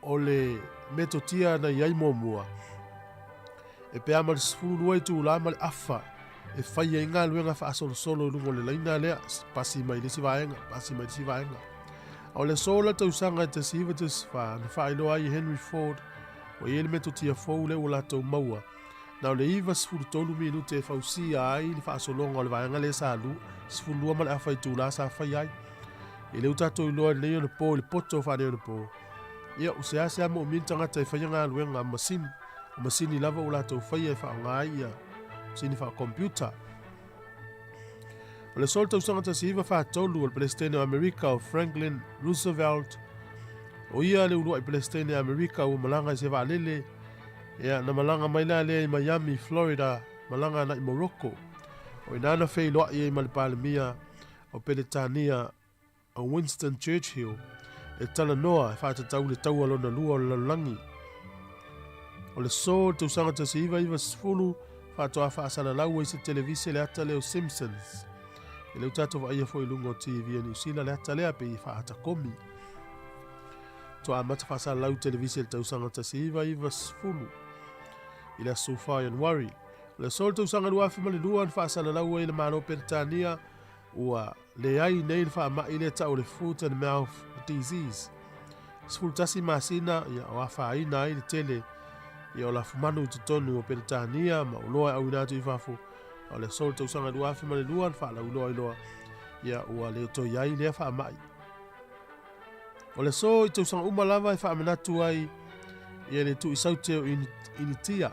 o le metotia na i ai muamua, e pe a ma le 12 itulā ma le afa e fai ai galuega faasolosolo i luga o le laina lea, pasi mai le isi vaega, pasi mai le isi vaega. A o le aso la tausaga e 1914 na faailoa ai e Henry Ford ua i ai le metotia fou lea ua latou maua, na o le 93 minute e fausia ai le faasologa o le vaega lea sa 12 ma le afa itulā sa fai ai. E le ua tatou iloa i lenei onapo i le poto o faaneionapo. Ia, ua seasea moomia ni tagata e faia galuega a masini, o masini lava ua latou faia e faaaoga ai ia masini faa-computer. O le aso o le tausaga 1943 o le Peresetene o Amerika o Franklin Roosevelt, o ia le uluai Peresetene a Amerika ua malaga i se vaalele, ia, na malaga mai la lea i Miami, Florida, malaga agai i Morocco. O i ina na feiloai ai ma le Palemia o Peretania o Winston Churchill e talanoa e faatatau i le Taua Lona Lua o le Lalolagi. O le aso o le tausaga 1990 faatoa faasalalau ai se televise le ata lea o Simpsons. E le o tatou vaaia foi i luga o TV a Niu Sila le ata lea pei e faaatakomi. Toa amata faasalalau i televise i le tausaga 1990 i le aso 4 Ianuari. O le aso o le tausaga 2002 na faasalalau ai e le Malo o Peretania Ua leai nei le faamai lea tau o le foot and mouth disease. 11 masina ia o afaina ai le tele ia o lafumanu i totonu o Peretania ma oloa e auina atu i fafo. A o le aso o le tausaga 2002 na faalauiloa ai loa ia ua le toe i ai lea faamai. O le aso i tausaga uma lava e faamanatu ai ia le tuuisaute o Initia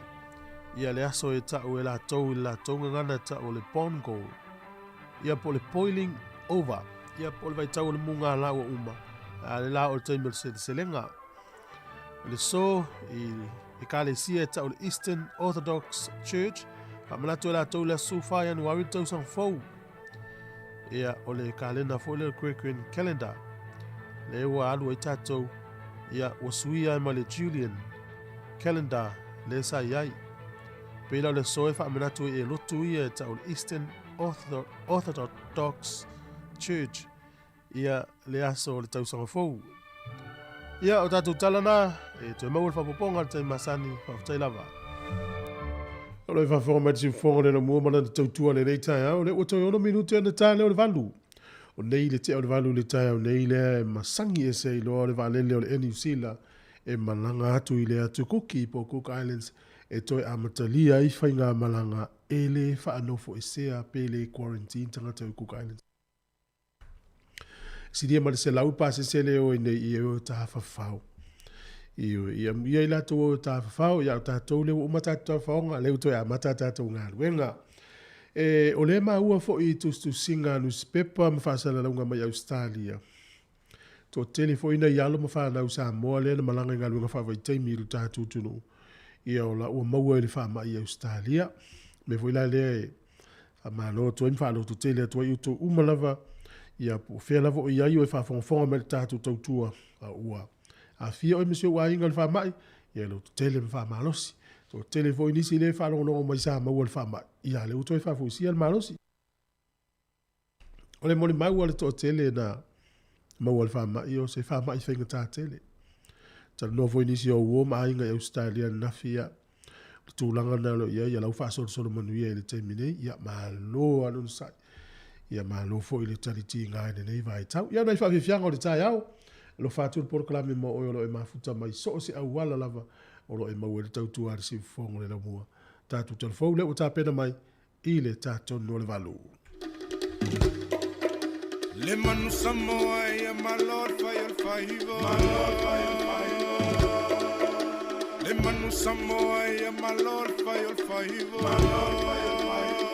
ia le aso e tau e latou i le latou gagana e tau o le Bongo. Ia po o le boiling over, ia po o le vaitau o le mugala ua uma, a le la o le taimi o le seleselega. O le aso i Ekalesia e tau le Eastern Orthodox Church, faamanatu e latou le aso 14 Ianuari le tausaga fou. Ia, o le kalena foi lea o le Gregorian Calendar, lea ua alu ai tatou, ia, ua suia ai ma le Julian Calendar lea sa i ai. Pei la o le aso e faamanatu ai e lotu ia e tau le Eastern Orthodox Church ia le aso o le tausaga fou. Ia, o tatou tala na, e toe maua le faaopoopoga i le taimi masani, faafetai lava. O lo o faafofoga mai le siufofoga o le Lamua ma lana tautua i lenei taeao, o lea ua toe ono minute ona ta lea o le valu. O nei le tea o le valu i le taeao nei lea e masagi ese ai loa le vaalele o le Air New Zealand e malaga atu i le atu Kuki po o Cook Islands e toe amatalia ai faigamalaga e le faanofoesea pe le quarantine tagata o Cook Islands. Silia ma le 100 pasese le o nei i o tafafao. I o ia ia i latou o tafafao ia o tatou le ua uma tatou tafaoga le ua toe amata tatou galuega. E, o lea maua foi i tusitusiga a nusipepa ma faasalalauga mai Ausetalia, toatele foi nai alo ma fanau Samoa lea na malaga i galuega faavaitaimi i lo tatou atunuu, ia o la ua maua i le faamai i Ausetalia. O le mea foi la lea e faamalo atu ai ma faalototele atu ai i outou uma lava, ia po o fea lava o i ai o e faafogafoga mai i le tatou tautua, a ua aafia oe ma si ou aiga i le faamai, ia lototele ma faamalosi. Toatele foi nisi lea e faalogologo mai sa maua i le faamai, ia lea ua toe faafoisia le malosi. O le molimau a le toatele na maua i le faamai, o se faamai faigata tele. Talanoa foi nisi o uo ma aiga i Ausetalia ananafi, ia, o le tulaga lena o lo o i ai, ia la ua faasolosolo manuia i le taimi nei, ia malo lava le onosai. Ia malo foi le talitiga i lenei vaitau. Ia o nai faafiafiaga o le taeao, alofa atu le polokalame mo oe o lo o e mafuta mai so o se auala lava o lo o e maua ai le tautua a le siufofoga o le laumua. Tatou talafou lea ua tapena mai i le ta tonu o le 8. Le manu Samoa ia malo le fai o le faiva. Malo le fai o le faiva. Le manu Samoa ia malo le fai o le faiva. Malo le fai o le faiva.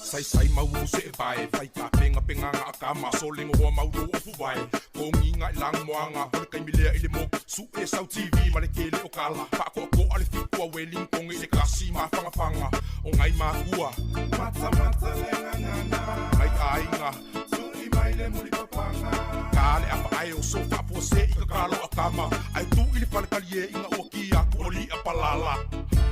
Sai sai mau se vai fai ka penga penga nga ka ma so le ngo mau lo ofu vai ko ngi nga lang mo nga ko kai mi le ile mo su e sau TV ma le kele o kala pa ko ko ale fi ko weling ko ngi le kasi ma fanga fanga o ngai ma kua Mata mata le ngangana. mai ai nga Tui mai le muli papanga. ka le apa ai o so fa po se i ka kalo a kama ai tu i le fale kali e inga o ki a ku oli a palala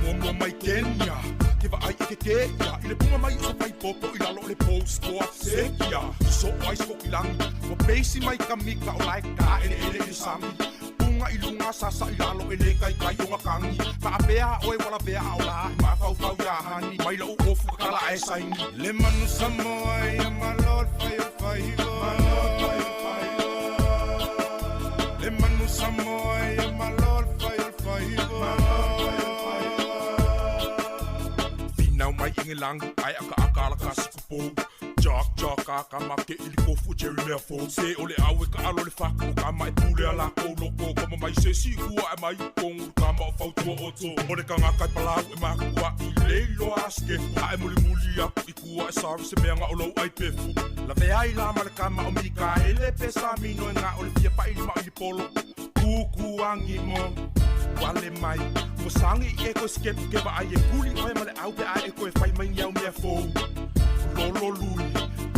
mo mo mai Kenya ke va ai i ke ke ia i le punga mai o sa pai popo i lalo o le post ko a se kia so o ai sko kilangi mo peisi mai kamika o lai ka ele ele i le sami punga i lunga sasa i lalo e le kai kai o ngakangi ka apea oe wala vea o la ma fau fau ia hani mai la u ofu ka kala e saini Le manu Samoa ia malo le fai o le faiva. Malo le fai o le faiva. Le manu Samoa ia malo le fai o le faiva. Malo le fai o le faiva. Finau mai ingelangi ai aka aka ala kasi kupo Jock jock aka ma ke ili kofu Jerry mea fo Se ole awe ka alo le faku o kama e pule ala ko loko Koma mai se si kua e mai kongu kama o fautua oto O le kanga kai palau e makua i leilo aske A e muli muli aku i kua e sari se mea nga o lou ai pefu La vea i la ma le kama o mika ele pesa mino e nga o le fia pa ili ma i polo Kuku angi mo wale mai Mo sangi i e koe skep ke va ai e kuli oe ma le au pe a e koe fai mai ni au mea fou Lolo lui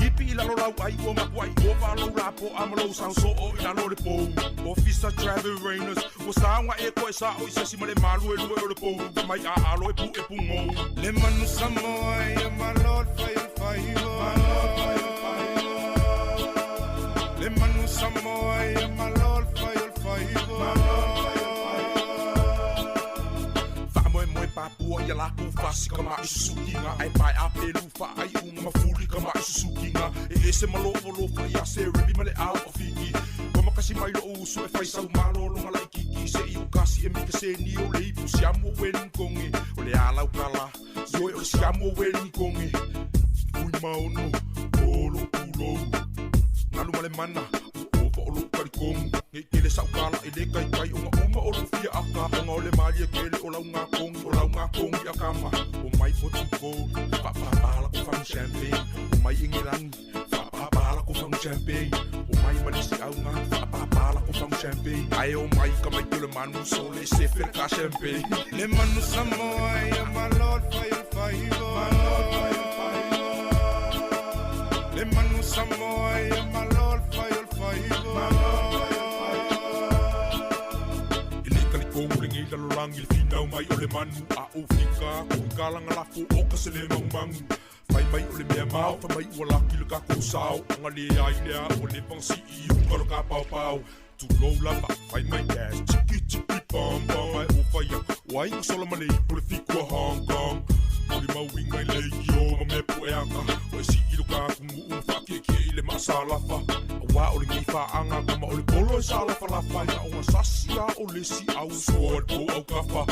Ipi i lalo lau ai ua maku ai ua valo la po a malo sao so o i lalo le pou Officer Trevor Rainers Ua saunga e koe sa o i sesi ma le malu e lue o le pou Mai a alo e pu e pungo Le manu Samoa ia malo le fai o le faiva. Malo le fai o le faiva. Le manu Samoa ia malo le fai o le faiva. Malo le fai o le faiva. Wha moe moe papua ia lakou fasi ka ma i susukiga Ai pae a pelu wha ai unga ma fuli ka ma i susukiga E ese ma lofo lofa ia se rebi ma le au o fiki Koma kasi mai lo usu e fai sau malo longa lai kiki Se i ukasi e mika se ni o leipu siamu o weni konge O le alau kala, ioe o le siamu o weni konge Fui maono, olo pulou Ngalu ma le mana, o ova o lou kalikomu Ngei kele sau kala e le kai kai o nga uma o lou fia aka O nga o le malie kele o lau ngā kongi, o lau ngā kongi a kama O mai Portugal, whapapala ko fangu champagne O mai Ingilangi, whapapala ko fangu champagne O mai Malisi au ngā, whapapala ko fangu champagne Ai o mai ka mai tole manu sole se fere ka champagne Le manu Samoa ia malo le fai o le faiva. Malo le fai o le faiva. Le manu Samoa ia malo le fai o le faiva. Malo le fai o le faiva. E le kalikomu le ngei lalolangi le finau mai o le manu A o fika ko i kalanga lafo o ka se le mangumangu Fai mai o le mea mao, fai mai ua laki le kako sao Anga le ai lea o le vangsi i uka lo ka pau pau Tu lou lava, fai mai cash, chiki chiki pam pam Ai o fai a, wai o sola ma le ipu le fiku a Hong Kong Muli mau winga i le i o ma me pu e aka O e si i lo ka kungu u wha ke ke i le maasalafa Awa o le ngei whaanga kama o le polo e salafa lafa Ina o ngā sasi a o le si au soa le po au kafa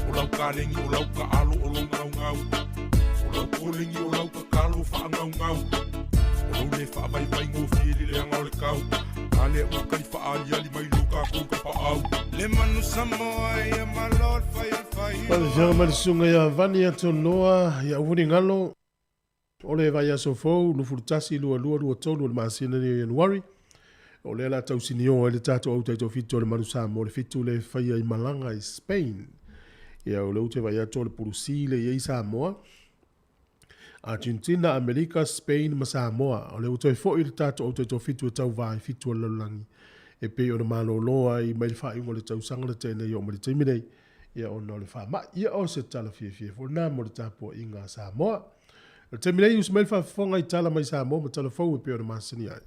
O lau ka lengi o lau ka alo o lau ngau ngau O lau kolengi o lau ka kalo wha ngau ngau O lau le wha vai vai ngō fieli le anga o le kau Ka le ua kali wha ali ali mai lo ka kou ka pa au Le manu Samoa ia malo le fai o le faiva. Lau Afioga ma le Susuga ia Vani Atonoa ia Uvuligalo, o le vaiaso fou 21 22 23 o le masina nei o Ianuari, o lea o le a tausinio ai le tatou au taitoafitu o le Manu Samoa, le fitu lea e faia i Malaga i Spain. Ia, o lea ou te vaai atu o le pulusi lea e i ai Samoa, Argentina, Amerika, Spain ma Samoa. O lea ua toe foi le tatou au taitoafitu e tauva i fitu o le lalolagi e pei ona malolo ai mai le faaiuga o le tausaga na tea nei oo mai le taimi nei, ia ona o le faamai. Ia o se tala fiafia foi lena mo le tapuaiga a Samoa. O le taimi nei, usu mai le faafofoga i tala mai Samoa ma tala fou e pei ona masani ai.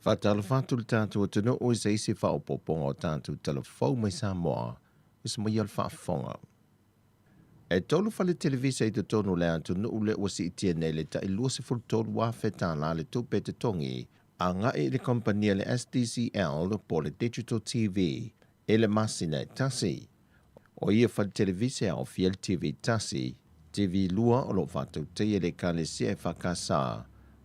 Faatalofa atu le tatou atunuu i se isi faaopoopoga o tatou tala fou mai Samoa, usu mai le faafofoga. E tolu fale televisa i totonu o le atunuu lea ua siitia nei le tai $23,000 tālā le tupe totogi agai i le kamupani a le STCL po o le Digital TV i le masina e tasi. O ia fale televisa e aofia le TV 1, TV 2 o lo o faatautaia e le Ekalesia EFKS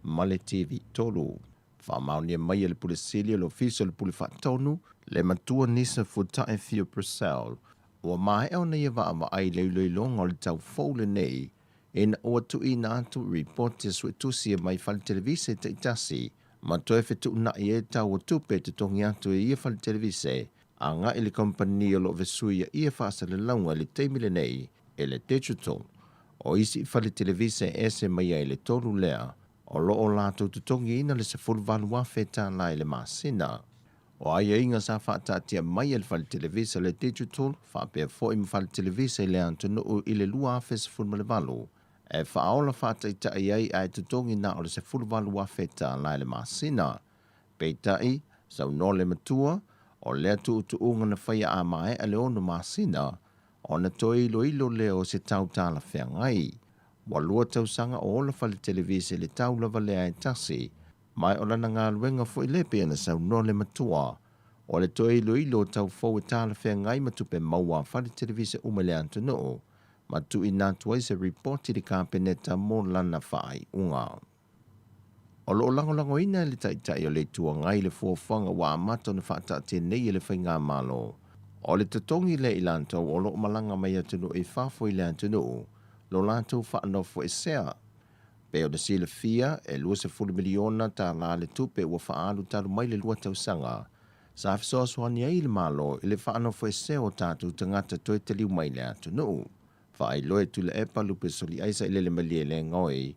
ma le TV 3. Faamaonia mai e le Pule Sili o le Ofisa o le Pule Faatonu, le matua Nisa Fuata'i Theo Purcell, ua maea ona ia vaavaai i le iloiloga o le tau fou lenei ina ua tuuina atu ripoti a suetusi e mai fale televise taitasi ma toe fetuunai ai tau o tupe e totogi atu e ia fale televise agai i le kamupani o lo o fesuia ia faasalalauga i le taimi lenei e le Digital. O isi fale televise e ese mai ai le tolu lea o lo o latou totogiina le $18,000 tālā i le masina. O aiaiga sa faataatia mai e le fale televisa le Digital faapea foi ma fale televisa i le atunuu i le 2018 e faaola faataitai ai ae totogi na o le $18,000 tālā i le masina. Peitai, saunoa le matua, o lea tuutuuga na faia a maea le ono masina, ona toe iloilo lea o se tau talafeagai. Ua lua tausaga o ola fale televise i le tau lava lea e tasi, ma o lana galuega foi lea pei ona saunoa le matua, o le toe iloilo o tau fou e talafeagai ma tupe maua a fale televise uma i le atunuu, ma tuuina atu ai se ripoti i le Kapeneta mo lana faaiuga. O lo o lagolagoina e le Taitai o le Itu Agai le fuafuaga ua amata ona faataatia nei e le Faigamalo. O le totogi lea i latou o lo o malaga mai atunuu i fafo i le atunuu lo latou faanofoesea. Pei ona silafia, e $20 miliona tālā le tupe ua faaalu talu mai le lua tausaga sa fesoasoani ai le Malo i le faanofoesea o tatou tagata toe taliu mai i le atunuu. Faailoa e Tuilaepa Lupe Soliaisa i lele malie le gaoi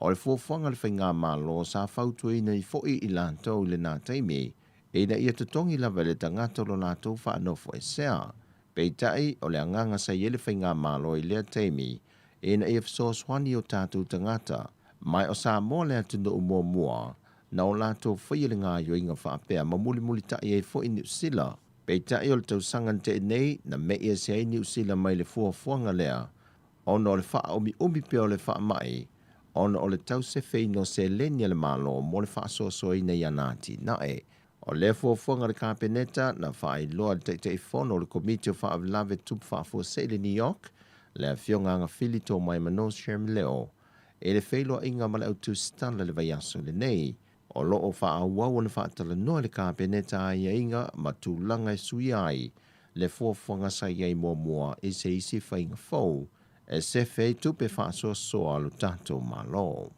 o le fuafuaga a le Faigamalo sa fautuaina ai foi i latou i lena taimi ina ia totogi lava e le tagata lo latou faanofoesea. Peitai, o le agaga sa i ai le Faigamalo i lea taimi ina ia fesoasoani i o tatou tagata, mai o Samoa le atunuu muamua na o latou faia le gaoioiga faapea ma mulimulitai ai foi Niu Sila. Peitai o le tausaga na tea nei na me'i ese ai Niu Sila mai le fuafuaga lea ona o le faaʻumiʻumi pea o le faamai ona o le tausefeina o seleni a le Malo mo le faasoasoaina i ana atinae. O lea fuafuaga a le Kapeneta na faailoa e le Taitaifono o le Komiti o Faalavelave Tupu Faafuasei i le New York, le Afioga Agafili Tomaimano Sherm Leo, i le feiloaiga ma le au tusitala i le vaiaso lenei. O lo o faaauau ona faatalanoa e le Kapeneta aiaiga ma tulaga e suia ai le fuafuaga sa i ai muamua i se isi faiga fou e sefe ai tupe faasoasoa a lo tatou Malo.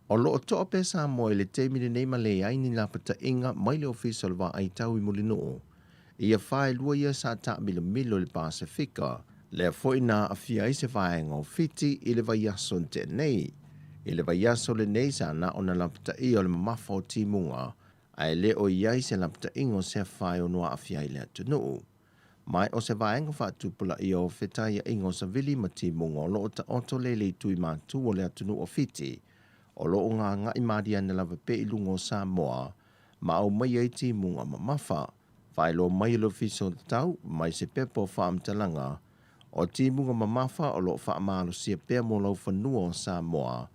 O lo o toa pea Samoa i le taimi lenei ma leai ni lapataiga mai le Ofisa o le Vaai Tau i Mulinuu ia faelua ia sa taamilomilo i le Pasefika, lea foi na aafia ai se vaega o Fiti i le vaiaso na tea nei. I le vaiaso lenei sa na ona lapataia o le mamafa o timuga, ae le o i ai se lapataiga o se afa e ono aafia ai le atunuu. Ma o se vaega faatupulaia o fetaiaiga o savili ma timuga o lo o taoto lea i le itu i matu o le atunuu o Fiti, o lo o gaga'i malie ana lava pea i luga o Samoa ma aumai ai timuga mamafa. Faailoa mai e le Ofisa o Tau mai se pepa o faamatalaga o timuga mamafa o lo o faamalosia pea mo laufanua o Samoa,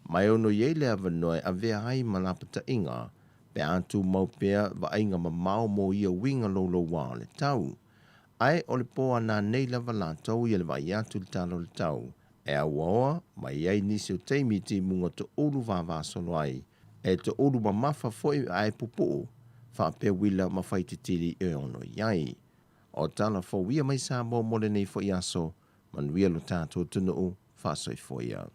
ma e ono i ai le avanoa e avea ai ma lapataiga pe a tumau pea vaaiga mamao mo ia uiga louloua o le tau. Ae o le pō a nanei lava latou ia le vaai atu i le tala o le tau e auaoa mai ai nisi o taimi i timuga toulu vavasolo ai. E toʻulu mamafa foi ae pupuʻu, faapea uila ma faititili e ono i ai. O tala fou ia mai Samoa mo lenei foi aso, manuia lo tatou atunuu, faasoifua ia.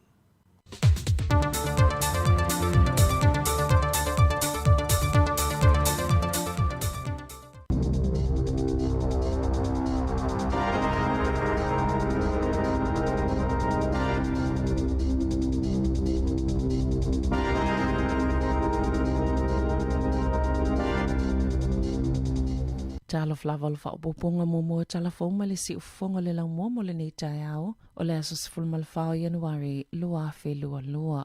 Talofa lava o le faaopoopoga muamua tala fou mai le siufofoga o le laumua mo lenei taeao o le aso 14 o Ianuari 2022.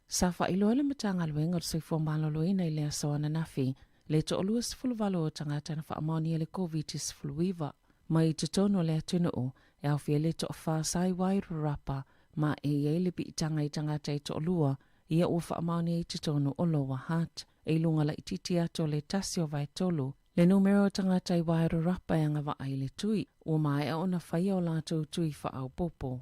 Sa faailoa le Matagaluega o le Soifua Maloloina i le aso ananafi le toa-28 o tagata na faamaonia le Koviti-19 mai totonu o le atunuu e aofia le toafa sa i Wairarapa ma e i ai le piitaga i tagata e toalua ia ua faamaonia i totonu o Lower Hutt. E i luga laitiiti atu o le tasi o vaetolu le numera o tagata i Wairarapa e agavaa i le tui ua maea ona faia o latou tui faaopoopo.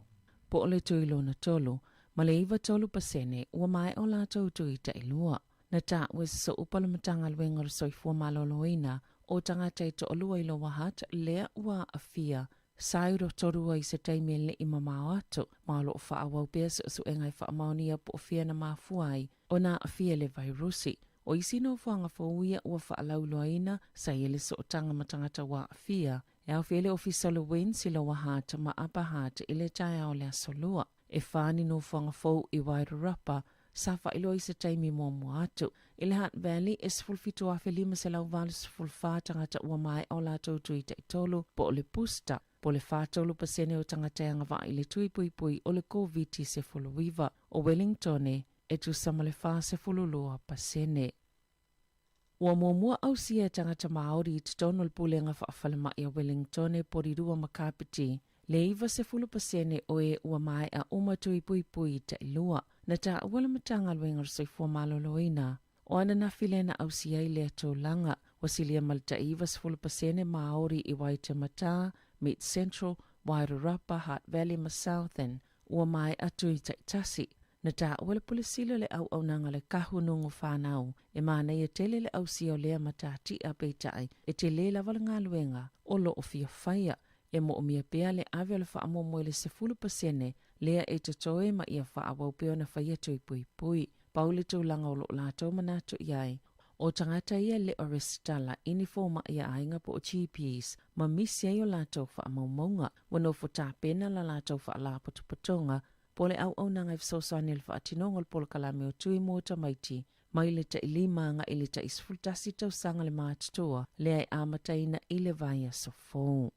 Po o le tui lona tolu ma le 93% ua maea o latou tui tailua. Na taua e se sooupa o le Matagaluega o le Soifua Maloloina o tagata e toalua i Lower Hutt lea ua aafia sa i Rotorua i se taimi e leʻi mamao atu, ma o lo o faaauau pea suesuega e faamaonia po o fea na mafua ai ona aafia i le vairusi. O isi nofoaga fou ia ua faalauiloaina sa i ai le sootaga ma tagata ua aafia e aofia ai le Ofisa o le WINZ i Lower Hutt ma Upper Hutt i le taeao o le Aso Lua. E whā ni nofoaga fou i Wairarapa sa faailoa i se taimi muamua atu. I le Hutt Valley, e 17,584 tagata ua maea o latou tui taitolu po o le booster, po o le 43% o tagata e agavaa i le tui puipui o le Koviti-19. O Wellingtone, e tusa ma le 42%. Ua muamua ausia e tagata Māori i totonu o le Pulega Faafalemai a Wellingtone, Porirua ma Kapiti, le 90% o e ua maea uma tui puipui tailua. Na taua le Matagaluega o le Soifua Maloloina o ananafi lea na ausia ai lea tulaga. Ua silia ma le tai 90% Māori i Waitematā, Mid Central, Wairarapa, Hutt Valley ma Southern ua maea tui taitasi. Na taua le Pule Sili o le Auaunaga le Kahu Nugu Whanau e manaia tele le ausia o lea matatia peitai e tele lava le galuega o lo o fia faia e moomia pea le ave o le faamoemoe i le 10% lea e totoe ma ia faaauau pea ona faia tui puipui. Pau le tulaga o lo o latou manatu i ai, o tagata ia le o resitala i ni fomai a aiga po o GPs ma misi ai o latou faamaumauga. Ua nofo tapena la latou faalapotopotoga po o le auaunaga e fesoasoani i le faatinoga o le polokalame o Tui mo Tamaiti mai le tai lima agai i le tai 11 tausaga le matutua lea e amataina i le vaiaso fou.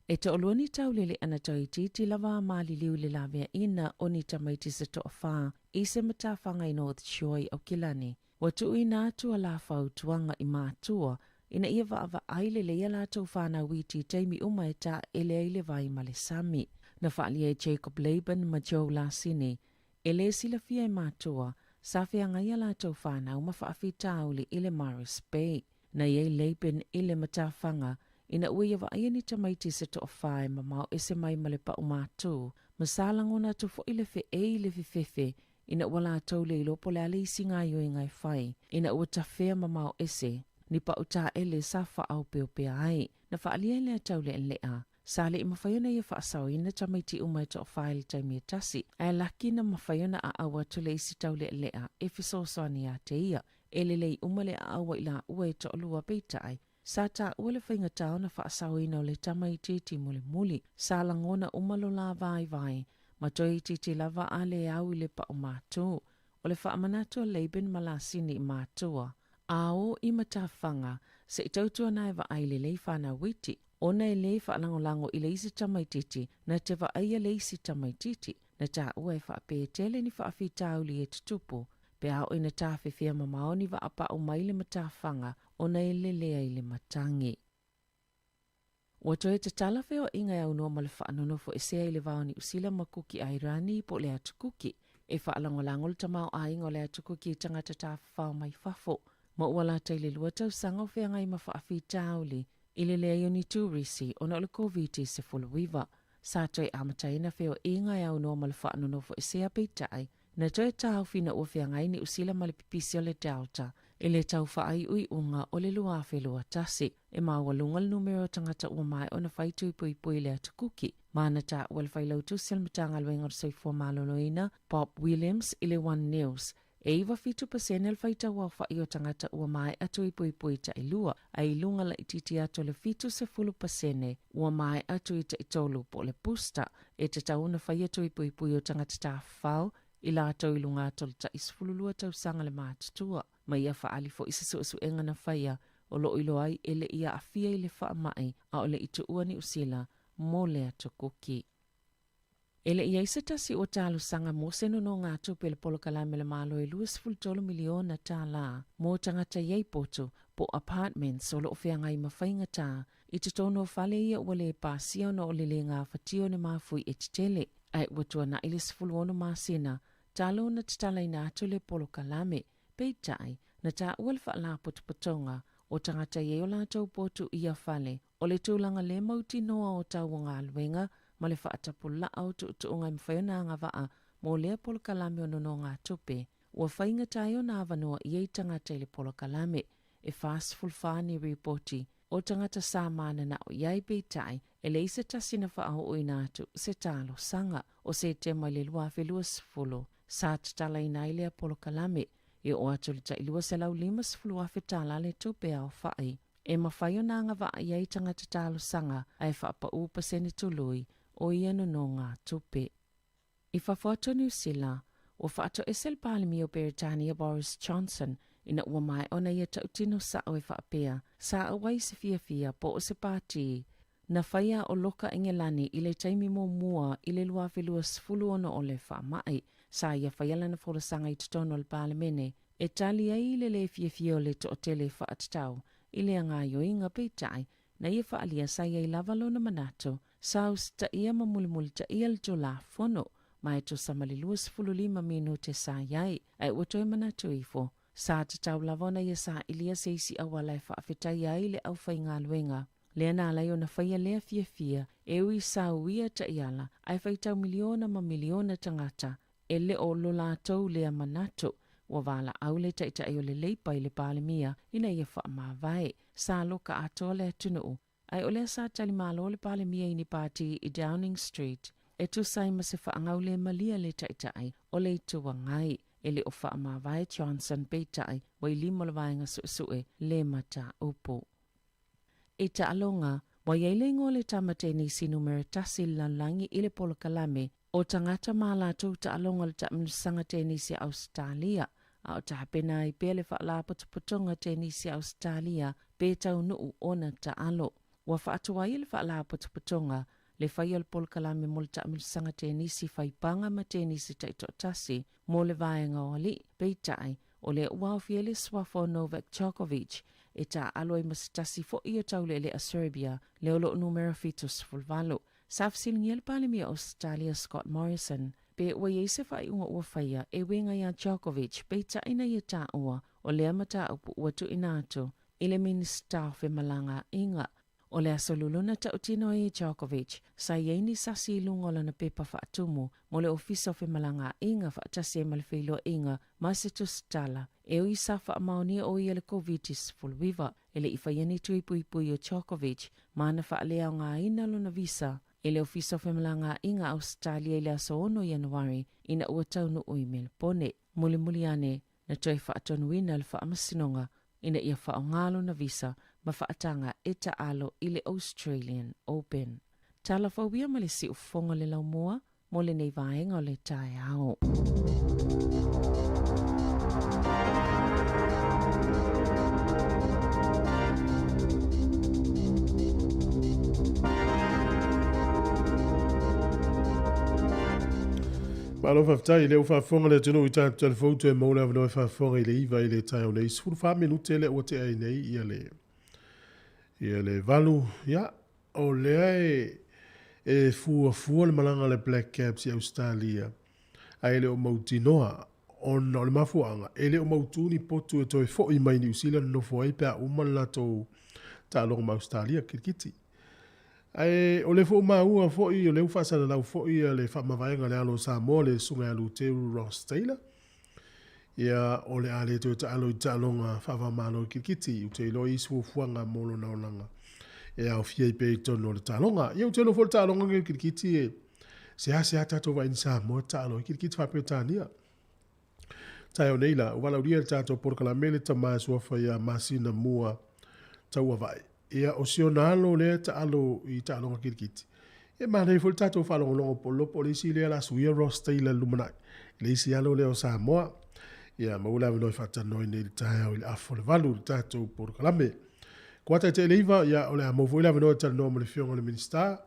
E toalua ni tauleleʻa na toeitiiti lava a maliliu i le laveaiina o ni tamaiti se toawhā i se matafaga i North Shore i Aukilani. Ua tuuina atu a la fautuaga i mātua ina ia vaavaai lelei a latou fanau iti i taimi uma e taele ai le vai ma le sami. Na faaalia e Jacob Laban ma Joe Lasini, e lē silafia e mātua, sa feagai a latou fanau ma faafitauli i le Morris Bay. Na i ai Laban i le matafaga ina ua ia vaaia ni tamaiti se toawhā e mamao ese mai ma le pau mātū, ma sa lagona atu foi le feei i le fefefe ina ua latou le iloa po o le a le isi gaoioiga e fai, ina ua tafea mamao ese ni pau taele sa faaopeopea ai. Na faaalia ai lea taulealea, sa le i mafai ona ia faasaoina tamaiti uma e toafa i le taimi e tasi, ae laki na mafai ona aau atu le isi taulealea e fesoasoani ia te ia. E lelei uma le aau a i laua e toalua peitai, sa taua le faigata ona faasaoina o le tamaitiiti mulimuli. Sa lagona uma lo la vaivai, ma toeitiiti lava a le au i le pau mātū. O le faamanatu a Laban ma Lasini i mātua, a o i matafaga, se i tautuana e vaai lelei fanau iti, ona e lē faalagolago i le isi tamaitiiti na te vaaia le isi tamaitiiti, na taua e faapē tele ni faafitauli e tutupu, pe a oo ina tafefea mamao ni vaapau mai le matafaga ona e lelea i le matagi. Ua toe tatala feoaiga e aunoa ma le faanonofoesea i le va o Niu Sila ma Kuki Airani po o le Atu Kuki. E faalagolago le tamaoaiga o le Atu Kuki i tagata tafafao mai fafo, ma ua lata i le lua tausaga o feagai ma faafitauli i le leai o ni turisi ona o le Koviti-19. Sa toe amataina feoaiga e aunoa ma le faanonofoesea peitai, Na toe taofi ina ua feagai Niu Sila ma le pipisi o le Delta i le tau faaiuiuga o le 2021. E maualuga le numera o tagata ua maea ona fai tui puipui i le Atu Kuki, ma na taua e le Failautusi o le Matagaluega o le Soifua Maloloina, Bob Williams, i le One News, e 97% le faitau aofai o tagata ua maea tui puipui tailua, ae i luga laitiiti atu o le 70% ua maea tui taitolu po o le booster. E tatau ona faia tui puipui o tagata tafafao i latou i luga atu o le tai 12 tausaga le matutua. Ma ia faaali foi se suesuega na faia o lo o iloa ai e le i aafia i le faamai a o le i tuua Niu Sila mo le atu kuki. E le i i ai se tasi ua talosaga mo se nonogatupe i le polokalame a le Malo e $23 miliona tala mo tagata i ai potu po o apartments o lo o feagai ma faigata i totonu o fale ia ua le pasia ona o le le gafatia o ni mafui e tetele ae ua tuanai le 16 masina talu ona tatalaina atu le polokalame. Peitai, na taua le Faalapotopotoga o Tagata i ai o latou potu i ia fale, o le tulaga le mautinoa o tau o galuega ma le faatapulaa o tuutuuga e mafai ona agavaa mo lea polokalame o nonogatupe, ua faigata ai ona avanoa i ai tagata i le polokalame. E 44 ni ripoti o tagata sa mananao i ai, peitai, e leai se tasi na faaooina atu se talosaga. O Setema i le 2020, sa tatalaina ai lea polokalame, e oo atu i le tai $250,000 tala le tupe aofai e mafai ona agavaa i ai tagata talosaga ae faapaū pasene tului o ia nonogatupe. I fafo atu o Niu Sila, ua faatoese le Palemia o Beretania Boris Johnson ina ua maea ona ia tautino sao e faapea, sa auai se fiafia po o se pātī na faia o loka Engelani i le taimi muamua i le 2026 o le faamai. Sa ia faia lana folasaga i totonu o le Palemene e tali ai le lē fiafia o le toatele faatatau i le gaoioiga, peitai, na ia faaalia sa i ai lava lona manatu sa usitaia ma mulimulitaia le Tulafono ma e tusa ma le 25 minute sa i ai, ae ua toe manatu ifo, sa tatau lava ona ia sailia se isi auala e faafetaia ai le aufaigaluega. Lea na ala ai ona faia lea fiafia e ui sa uia taiala ae faitau miliona ma miliona tagata e le o lo latou lea manatu. Ua valaau le Taitai o le Leipa i le Palemia ina ia faamavae. Sa loka atoa le atunuu, ae o lea sa talimalo le Palemia i ni pāti i Downing Street e tusa ai ma se faagaulemalia le Taitai o le Itu Agai. E le o faamavae Johnson peitai ua i lima o le Vaega Suesue le mataupu. I taaloga, ua i ai le igoa o le tama tenisi numera tasi i le lalolagi i le polokalame o tagata ma a latou taaloga o le taamilosaga tenisi a Ausetalia, a o tapena ai pea le Faalapotopotoga Tenisi a Ausetalia pe taunuu ona taalo. Ua faatuai e le Faalapotopotoga le faia o le polokalame mo le taamilosaga tenisi faipaga ma tenisi taitoatasi mo le vaega o alii, peitai, o lea ua aofia ai le suafa o Novak Djokovic e taaalo ai ma se tasi foi o taulealea Serbia lea o lo o numera 78. Sa fesiligia le Palemia o Ausetalia Scott Morrison pe ua i ai se faaiuga ua faia e uiga iā Djokovic, peitai na ia taua o lea mataupu ua tuuina atu i le Minisita o Femalagaaiga. O le aso Lulu na tautino ai e Djokovic, sa i ai ni sasi i luga o lana pepa faatumu mo le Ofisa o Femalagaaiga faatasi ai ma le feiloaiga ma se tusitala e ui sa faamaonia o ia le Koviti-19. E le i faia ni tui puipui o Djokovic ma na faaleaogaina lona visa e le Ofisa o Femalagaaiga Ausetalia i le aso 6 Ianuari ina ua taunuu i Melebone. Mulimuli ane, na toe faatonuina le faamasinoga ina ia faaaoga lona visa ma faataga e taalo i le Australian Open. Tala fauia ma le siufofoga o le laumua mo lenei vaega o le taeao. Malo faafetai lea ua faafofoga le atunuu i tatou telefou toe maua le avanoa e faafofoga i le 9 i le taeao nei 14 minute lea ua tea ai nei ia le ia le valu ia O lea e e fuafua le malaga a le Black Caps i Ausetalia, ae le o mautinoa ona o le mafuaaga e le o mautu ni potu e toe foi mai Niu Sila nonofo ai pe a uma le latou taaloga ma Ausetalia, kirikiti. Ae o lea foi ua maua foi, o lea ua faasalalau foi le faamavaega a le alo o Samoa, le Susuga ia Luteru Ross Taylor, ia o le a le toe taalo i taaloga faava-o-Malo i kirikiti. Ou te iloa i isi fuafuaga mo lona olaga e aofia ai pea i totonu o le taaloga. Ia ou te iloa foi o le taaloga lenei o le kirikiti e seasea tatou vaai i ni Samoa e taalo ai kirikiti faa-Peretania. Taeao nei la, ua valaaulia e le tatou polokalame le tama e suafa ia Masina Mua Tauavae. Ia, o si ona alo lea e taalo i taaloga kirikiti. E manaia foi le tatou faalogologo po o po o le isi lea o le a suia Ross Taylor i le lumanai, i le isi alo lea o Samoa. Ia, maua le avanoa e faatalanoa ai nei i le taeao i le afa o le 8 i le tatou polokalame. Kuata i le 8, ia, o le a maua foi le avanoa e talanoa ma le Afioga i le Minisita,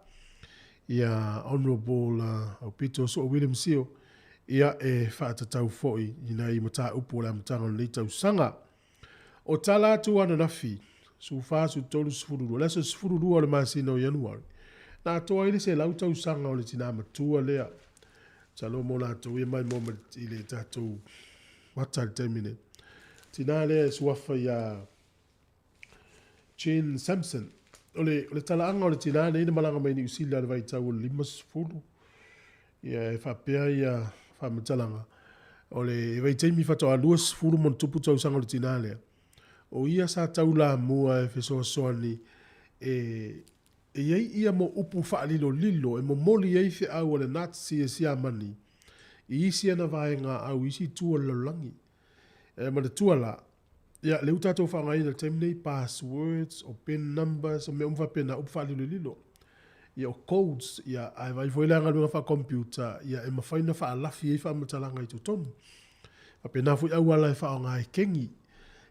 ia Honourable Aupito Sua William Sio, ia e faatatau foi i nai mataupu o le amataga o lenei tausaga. O tala atu ananafi, 14, 13, 12, le aso 12 o le masina o Ianuari, na atoa ai le 100 tausaga o le tinā matua lea. Masalo mo latou ia maimoa i le tatou mata i le taimi nei. Tinā lea e suafa ia Jean Samson. O le, o le talaaga o le tinā nei na malaga mai Niu Sila i le vaitau o le 50. Ia e faapea ia faamatalaga, o le vaitaimi faatoa 20 ma ona tupu tausaga o le tinā lea, o ia sa taulamua e fesoasoani e e i ai ia mo upu faalilolilo e momoli ai feau a le Nazi e Siamani i isi ana vaega au i isi itu o le lalolagi. E manatua la, ia lea ua tatou faaaogaina i le taimi nei passwords, o pin numbers, o mea uma faapena, upu faalilolilo. Ia o codes, ia ae vaai foi la galuega faa-computer, ia e mafai ona faalafi ai faamatalaga i totonu. Faapena foi auala e faaaoga ai kegi,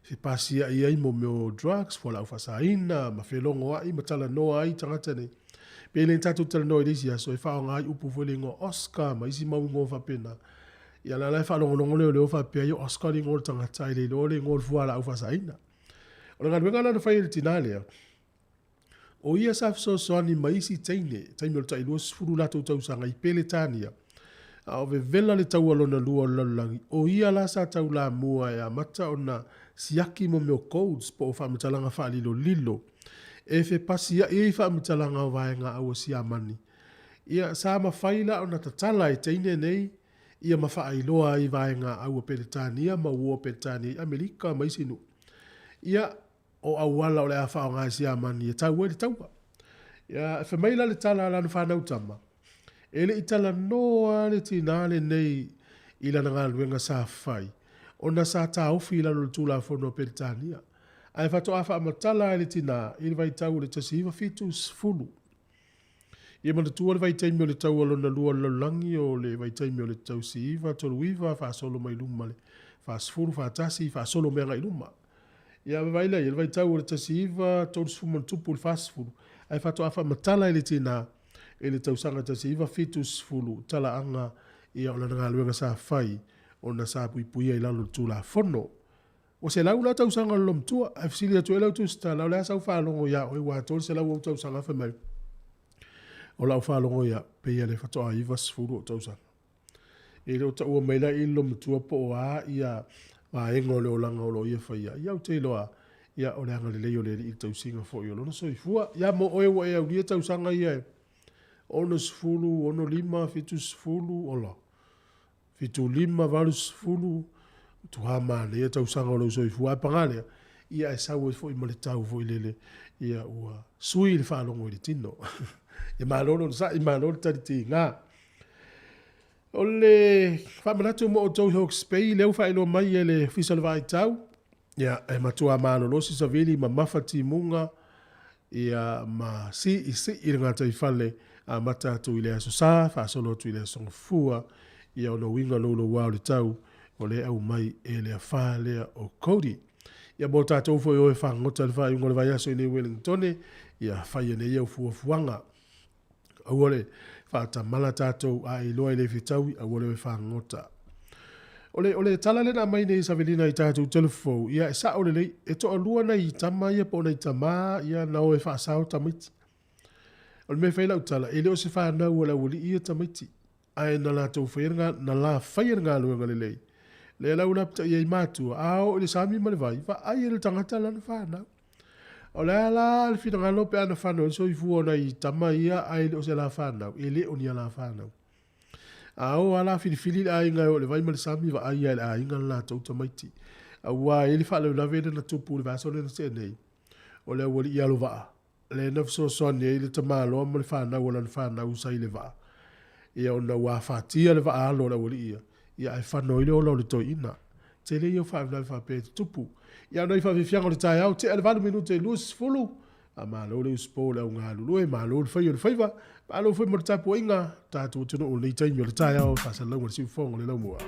fepasiai ai mo mea o drugs, fualaau faasaina, ma felogoai ma talanoa ai tagata nei. Pei lea na tatou talanoa i le isi aso, e faaaoga ai upu foi le igoa Oscar ma isi mau igoa faapena. Ia la la e faalogologo leoleo faapea ai o Oscar le igoa o le tagata ae le iloa le igoa o le fualaau faasaina. O le galuega la na fai e le tinā lea, o ia sa fesoasoani ma isi teine, taimi o le tai 20 latou tausaga i Peretania, a o vevela le taua lona lua o le lalolagi, o ia la sa taulamua e amata ona siaki mo mea o codes po o faamatalaga faalilolilo e fepasiai ai faamatalaga o vaega aua Siamani. Ia, sa mafai la ona tatala e teine nei ia ma faailoa ai vaega aua Peretania ma uo Peretania i Amerika ma isi nuu. Ia, o auala o le a faaaoga e Siamani e tau ai le taua. Ia, fai mai la le tala a lana fanau tama, e le i talanoa le tinā lenei i lana galuega sa fai, ona sa taofi i lalo o le Tulafono a Peretania. Ae faatoa faamatala e le tinā i le vaitau o le 1970. Ia manatua le vaitaimi o le taua lona lua o le lalolagi, o le vaitaimi o le 1939 faasolo mai luma le 40, 41, faasolo mai agai i luma. Ia vaai la i ai le vaitau o le 1930 ma ona tupu i le 40, ae faatoa faamatala e le tinā i le tausaga 1970 talaaga ia o lana galuega sa fai ona sa puipuia i lalo o le Tulafono. Ua 100 la tausaga o le loomatua, ae fesili atu ai lau tusitala, o le a sau faalogo ia oe ua atoa le 100 ou tausaga fai mai? O lau faalogo ia, pei lea faatoa 90 ou tausaga. E le o taua mai la i le loomatua po o a ia vaega o le olaga o lo o ia faia. Ia ou te iloa, ia o le agalelei o le Alii i le tausiga foi o lona soifua. Ia mo oe ua e aulia tausaga ia e 60, 65, 70, ola. 75, 80, matua manaia tausaga o lou soifua. Ae paga lea, ia e sau ai foi ma le tau foi lele, ia ua sui le faalogo i le tino. Ia malo le onosai, malo le talitiga. O le faamanatu mo outou i Hawke's Bay, lea ua faailoa mai e le Ofisa o le Vaai Tau, ia e matua malolosi savili, mamafa timuga, ia ma siisii le gataifale, amata atu i le Aso Sa, faasolo atu i le Aso Gafua, ia ona uiga louloua o le tau, o lea e aumai e le afa lea o Cody. Ia mo tatou foi o e fagota i le faaiuga o le vaiaso i nei Wellingtone, ia fai ane au fuafuaga. Aua le faatamala tatou a e iloa e le fetaui, aua le o e fagota. O le, o le tala lea na aumai nei e Savelina i tatou telefou, ia e sao lelei, e toalua nai tama ia po o nai tamā ia na o e faasao tamaiti. O le mea e fai ai lau tala, e le o se fanau a le aualii ia tamaiti, ae na latou faia le, na la faia le galuega lelei. Lea la ua lapatai ai matua, a oo i le sami ma le vai, vaai e le tagata lana fanau. O le a la le finagalo pe a na fano ai le soifua o nai tama ia ae le o se la fanau, e le o ni ala fanau. A o ala filifili le aiga e o i le vai ma le sami vaai ia e le aiga le latou tamaiti. Aua e i ai le faalavelave lea na tupu i le vaiaso lea na tea nei, o le aualii alovaa, lea na fesoasoani ai le tamaloa ma le fanau a lana fanau sa i le vaa, ia ona ua afatia le vaa alo o le aualii ia, ia ae fano ai le ola o le toeaina. Tele ia o faalavelave faapea e tutupu. Ia o nai faafiafiaga o le taeao, tea le 8 minute i le 20, Faamalo le usupo i le au galulue, malo le fai o le faiva, malo foi mo le tapuaiga, tatou atunuu i lenei taimi o le taeao, faasalalauga i le siufofoga o le laumua.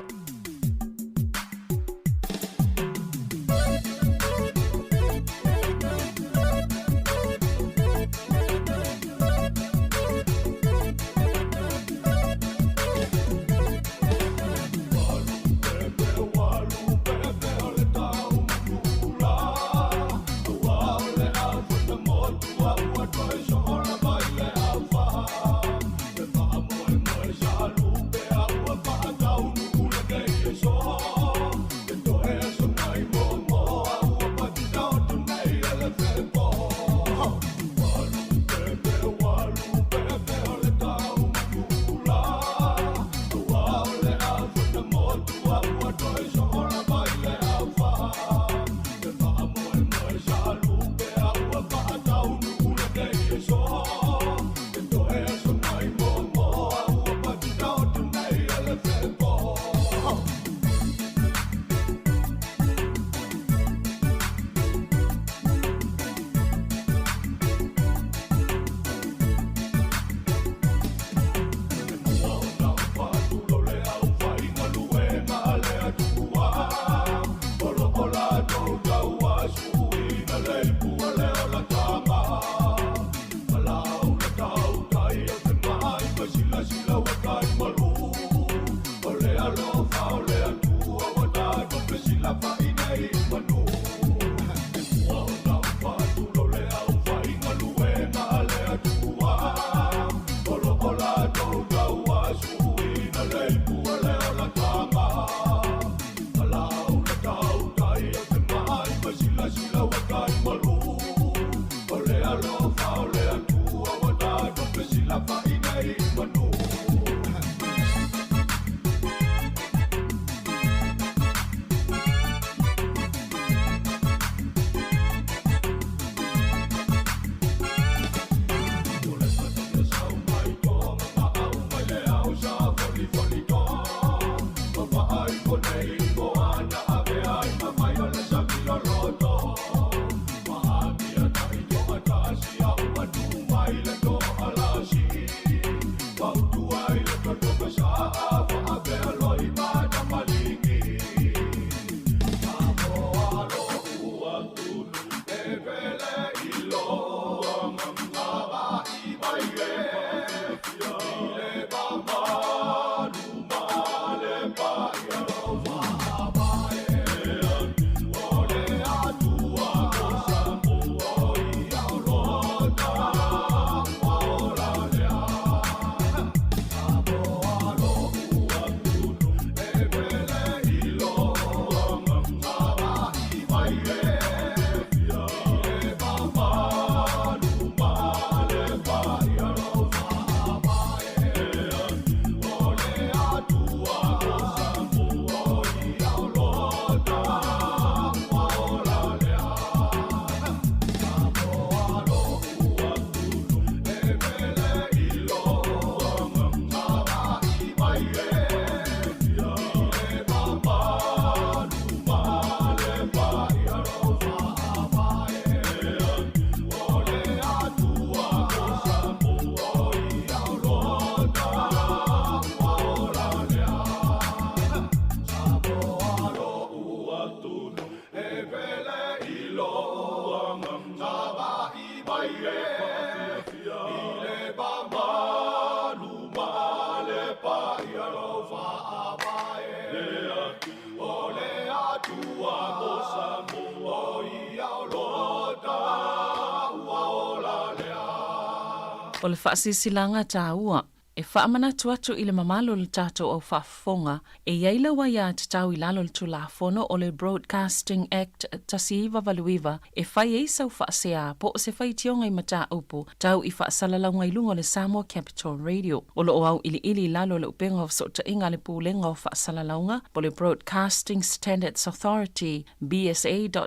O le faasilasilaga taua. E faamanatu atu i le mamalu o le tatou au faafofoga, e i ai lau aiatatau i lalo o le Tulafono o le Broadcasting Act 1989 e fai ai sau faasea po o se faitioga i mataupu tau i faasalalauga i luga o le Samoa Capital Radio. O lo o auiliili i lalo o le Upega o Fesootaiga a le Pulega o Faasalalauga po o le Broadcasting Standards Authority, bsa.govt.nz,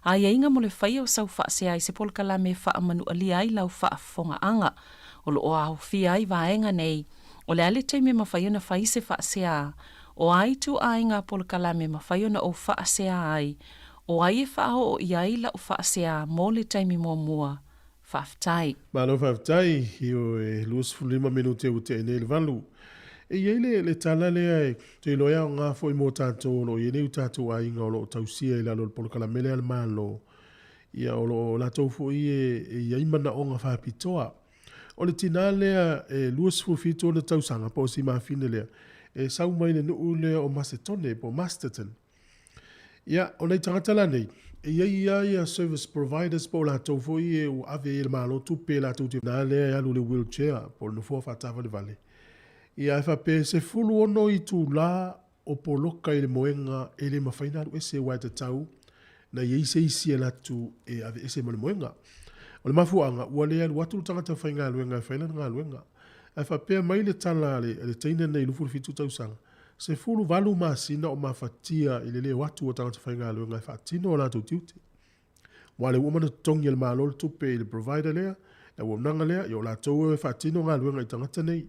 aiaiga mo le faia o sau faasea i se polokalame e faamanualia ai lau faafofogaaga. O lo o aofia ai vaega nei, o le a le taimi e mafai ona fai se faasea, o a ituaiga polokalame e mafai ona ou faasea ai, o ai e faaoo i ai lau faasea mo le taimi muamua. Faafetai. Malo faafetai, ioe, 25 minute ua tea nei le valu. E i ai le, le tala lea e te iloa e aoga foi mo tatou o lo o i ai nei o tatou aiga o lo o tausia i lalo o le polokalame lea a le Malo. Ia o lo o latou foi e, e i ai manaoga faapitoa. O le tinā lea e 27 ona tausaga po o si mafine lea, e sau mai le nuu lea o Masetone po o Masterton. Ia, o nai tagata la nei, e i ai ia ia service providers po o latou foi e ua ave i ai e le Malo tupe latou te nā lea e alu i le wheelchair po o le nofoa faataavalevale. Ia, ae faapea e 16 itulā o poloka i le moega e le mafai ona alu ese aua e tatau na i ai se isi e alu atu e aveese ma le moega. O le mafuaaga, ua le alu atu le tagata faigaluega e fai lana galuega. Ae faapea mai le tala a le teine lenei 27 tausaga, 18 masina o mafatia i le le o atu o tagata faigaluega e faatino o latou tiute. Aua o lea ua uma ona totogi e le Malo le tupe i le provider lea, le auaunaga lea, ia o latou e o e faatino galuega i tagata nei.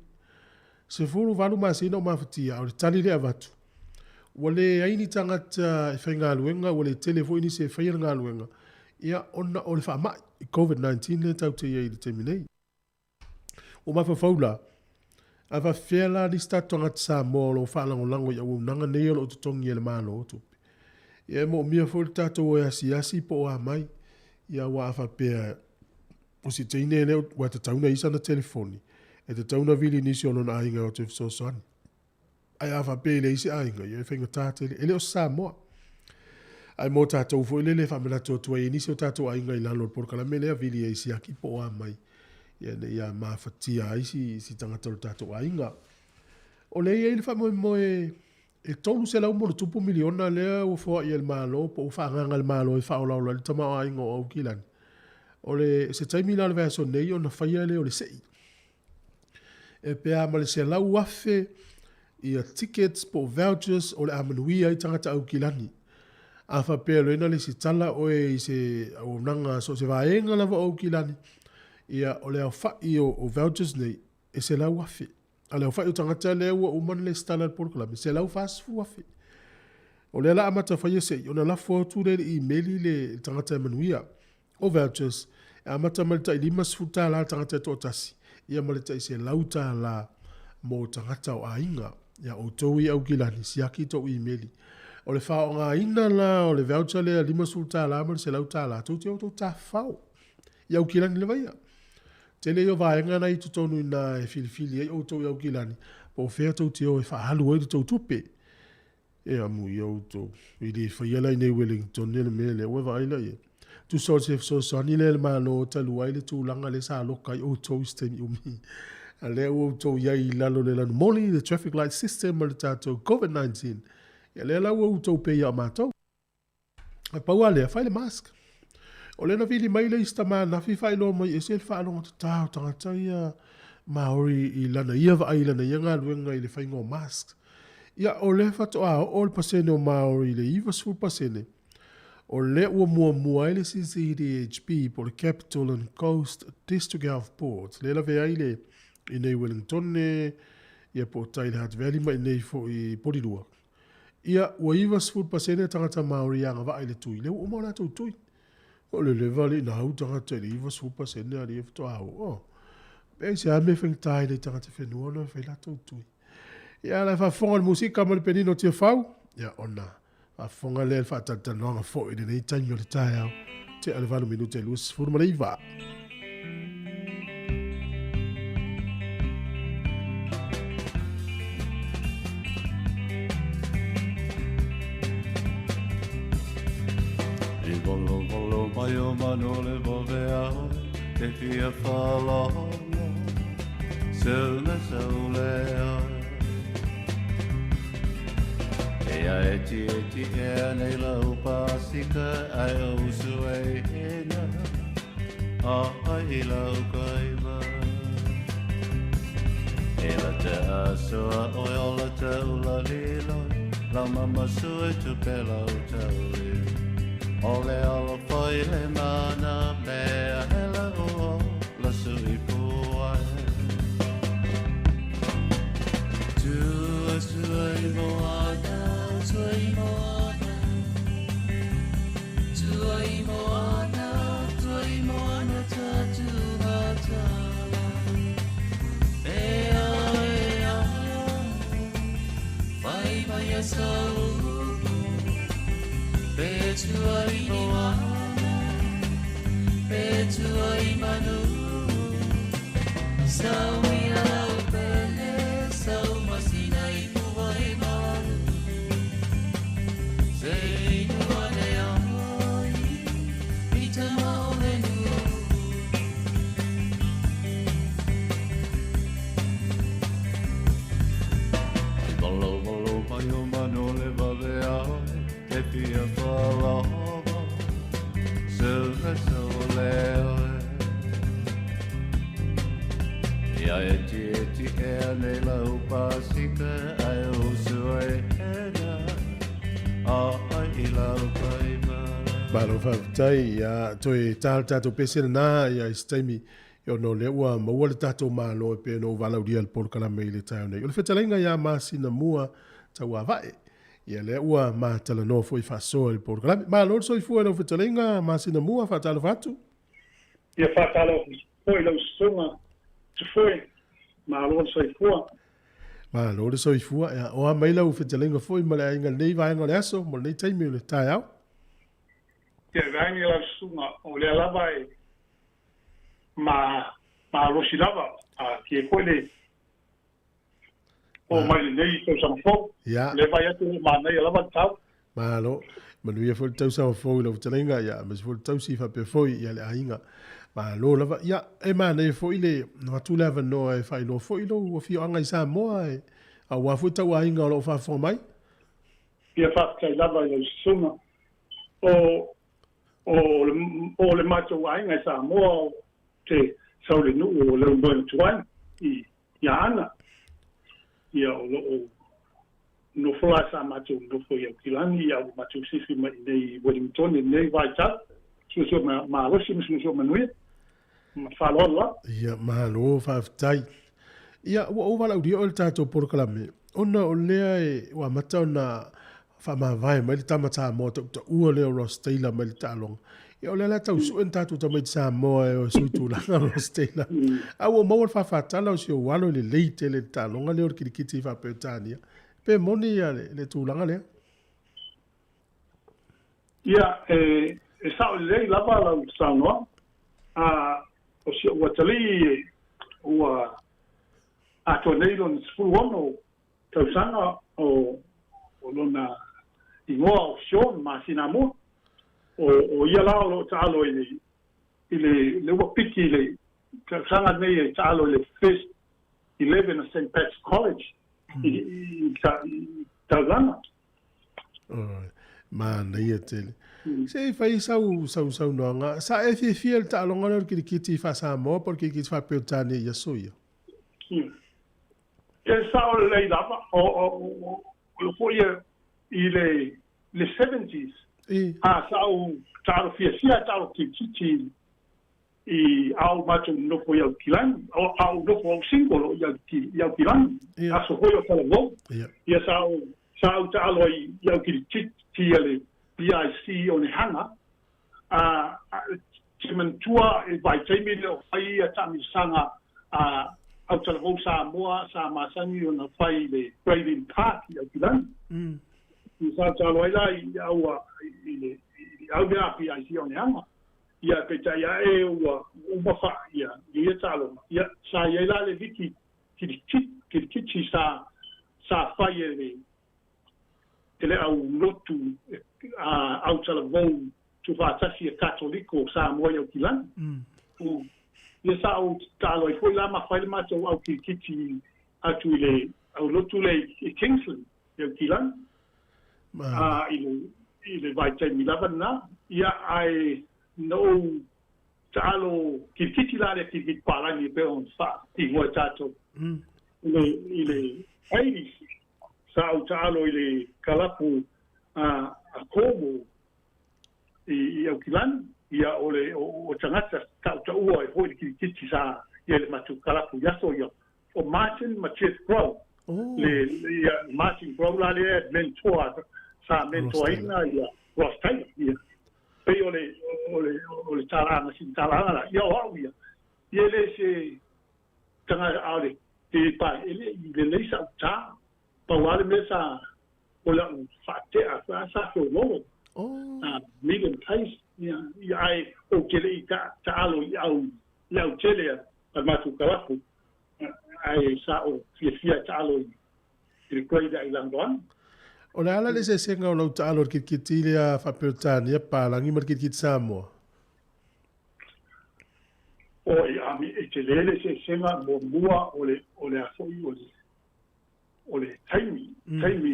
18 masina o mafatia, a o le tali lea e avatu, ua leai ni tagata e faigaluega, ua le tele foi nisi e faia le galuega, ia ona o le faamai, Covid-19 lea tatou te i ai i le taimi nei. Ua mafaufau la, a faapefea la nisi tatou tagata Samoa o lo o faalagolago i auaunaga nei o lo o totogi e le Malo tupe? Ia e moomia foi le tatou o e asiasi po o a mai. Ia aua a faapea o si teine lea ua tatau ona i ai sana telefoni, e tatau ona vili nisi o lona aiga e o atu e fesoasoani. Ae a faapea e leai se aiga, ia e faigata tele. E le o se Samoa. Ae mo tatou foi lele e faamanatu atu ai i nisi o tatou aiga i lalo o le polokalame lea, vili ai siaki po o a mai, ia ne i mafatia ai si, si tagata o le tatou aiga. O lea e i ai le faamoemoe e 300 ma ona tupu miliona lea ua foai e le Malo po ua faaagaaga e le Malo e faaolaola ai le tamaoaiga o Aukilani. O le, se taimi la o le vaiaso nei ona faia lea o le sei. E pe a ma le 100,000 ia tickets po o vouchers o le a manuia ai tagata Aukilani. A faapea loa na le isi tala oe i se auaunaga so o se vaega lava o Aukilani, ia o le aofai o, o vouchers nei e 100,000. A o le aofai o tagata lea ua uma ona lesitala i le polokalame, 140,000. O lea la amata faia sei ona lafo atu lea i le imeli le tagata e manuia. O vouchers, e amata mai le tai $50 le tagata e toatasi, ia ma le tai $100 mo tagata o aiga. Ia outou i Aukilani, siaki tou imeli. O le faaaogaina la o le voucher lea $50 ma le $100, tou te o tou tafafao i Aukilani lava ia. Tele ia o vaega na i totonu i ina e filifili ai outou i Aukilani, po o fea tou te o e faaalu ai le tou tupe. E amuia outou. E le faia la i nei Wellington le mea lea, ua vaai la i ai. Tusa o se fesoasoani lea a le Malo talu ai le tulaga lea sa loka ai outou i se taimi umi. A lea ua outou i ai i lalo o le lanumoli, le traffic light system ma le tatou COVID-19. Ia lea la ua outou pei a o matou. Ae pau lava lea, fai le mask. O lea na vili mai le isi tama ananafi faailoa mai e ese le faalogotata o tagata ia Maori i lana ia vaai i lana ia galuega i le faiga o mask. Ia, o lea faatoa oo le pasene o Maori i le 90%, o lea ua muamua ai le CCDHB po o le Capital and Coast District Health Board, lea e lavea ai le i nei Wellingtone, ia po o tai i le Hutt Valley ma i nei foi i Porirua. Ia, ua 90% tagata Māori e agavaa i le tui, lea ua uma o latou tui. O le leva alii na au tagata i le 90% alii e faatoa oo. Oh. Pe aisea mea faigata ai nei tagata whenua ona e fai latou tui. Ia, la e faafofoga le musika ma le penina o Tiafau, ia, ona faafofoga lea le faatalatalanoaga foi i lenei taimi o le taeao. Tea le 8 minute 29. I volovolo mai o manu o le vave a oe, te fia faalolo. Suga saulea E a eti eti ea nei lau pasika ai o usu e hena A ai lau kaiva E la te asoa oi o la te ula liloi Lau mama sui tu pe lau taui O le alo fai le mana mea he la o la sui puai Tua sui moana, sui moana Tua moana, tua moana tatu matala Ea, ea, fai mai a sau Pe tua i moana, pe tua i manu Sau ia lau pele, sau masina i pua e malu Se inua le ai, i tama o le nu Malo malo mai o mano le vale ai, te fia whalava, suga saulea. Ia eti eti ea nei lau pasika ai o sue hena, a ai i lau kaiva. Malo faafetai ia toe tā le tatou pese lenā ia i se taimi ia ona o lea ua maua le tatou Malo e pei ona ou valaaulia le polokalame i le taeao nei. O le fetalaiga ia masina mua tauavae ia lea ua matalanoa foi faasoa i le polokalame. Malo le soifua i lau fetalaiga masina mua faatalofa atu. Ia faatalofa foi lau susuga Tufoe, malo le soifua. Malo le soifua. Ia, o a mai lau fetalaiga foi ma le aiga i lenei vaega o le aso mo lenei taimi o le taeao. Ia, vaeane lau susuga, o lea lava e ma malosi lava, a tie foi le oo mai lenei tausaga fou. Ia. Lea vai atu o manaia lava le tau. Malo. Manuia foi le tausaga fou i lau fetalaiga, ia, aemaise foi le tausi faapea foi ia le aiga. Malo lava. Ia, e manaia foi le avatu le avanoa e faailoa foi lou afioaga i Samoa, e, aua foi tau aiga o lo o faafofoga mai. Ia faafetai lava i lau susuga. O, o le, o le matou aiga i Samoa o te sau le nuu o Leulumoega i, i Aana. Ia o lo o nofo la sa matou nofo i Aukilani, ia ua matou sifi mai i nei i Wellington i lenei vaitau. Suasua ma, malosi ma suasua manuia. Ma faaaloalo lava. Ia, malo faafetai. Ia, ua ou valaaulia oe i le tatou polokalame, ona o lea e, ua amata ona faamavae mai le tama Samoa tautaua lea o Ross Taylor mai le taaloga. Ia o lea la tau sue ni tatou tamaiti Samoa e o e sui tulaga Ross Taylor. A ua maua le faafatala o si ou alo i lelei tele i le taaloga lea o le kilikiti i Faa-Peretania. Pe moni ia le, le tulaga lea? Ia, e, e sao lelei lava lau saunoaga. A, o si ou atalii ua atoa nei lona 16 tausaga o, o lona igoa o Sean Masinamoa. O, o ia la o lo o taalo i le, i le, le ua piki i le tausaga nei e taalo i le First 11 o St. Pat's College i, i, i taulaga. Alright. Manaia tele. Se i fai sau, sau saunoaga, sa e fiafia i le taaloga lea o le kilikiti faa-Samoa po o le kilikiti faa-Peretania i aso ia? E sao lelei lava, o, o, o, o foi i le, le 70s, a sa ou taalo fiafia taalo kilikiti i a ou matou nofo i Aukilani, o a ou nofo au single o i i Aukilani, aso foi o talavou. Ia sa ou, sa ou taalo ai i au kilikiti a le BIC o Nehanga, a, a te manatua i vaitaimi lea o fai ia taamilosaga a au talavou Samoa sa masani ona fai i le Braelinn Park i Aukilani. I sa taalo ai la i au i le i au lea a BIC o Nehanga. Ia peitai ae ua uma fa ia ia taaloga. Ia sa i ai la le liki kilikiti sa sa fai e le e le au lotu a au talavou tufaatasi e Katoliko o Samoa i Aukilani. Ia sa ou taalo ai foi la ma fai le matou au kirikiti atu i le aulotu lea i Kingsland i Aukilani. A i le vaitaimi lava lena. Ia ae na ou taalo kirikiti la lea kirikiti palagi e pei ona faaigoa e tatou. I le 80s sa ou taalo i le kalapu a Cornwall i Aukilani, ia o le o tagata tautaua e foi le kirikiti sa ia le matou kalapu i aso ia o Martin ma Jeff Crowe. Le ia Martin Crowe la lea mentor sa mentoaina ia Ross Taylor ia. Pei o le o le o le talaaga sina talaaga la ia o au ia. Ia e le se tagata a o le te pa e le i lelei sa'u tā pau lava le mea sa o la'u fa'ate'a sa feololo medium pace ia ia ae ou te le'i ta'alo i au i au tele a le matou kalapu ae sa ou fiafia e ta'alo i le grade a'i lagolago. O le a la le eseesega o lau taalo i le kilikiti lea faa-Peretania, palagi ma le kilikiti Samoa? Oi, a me e tele le eseesega muamua o le o le a foi o le o le taimi, taimi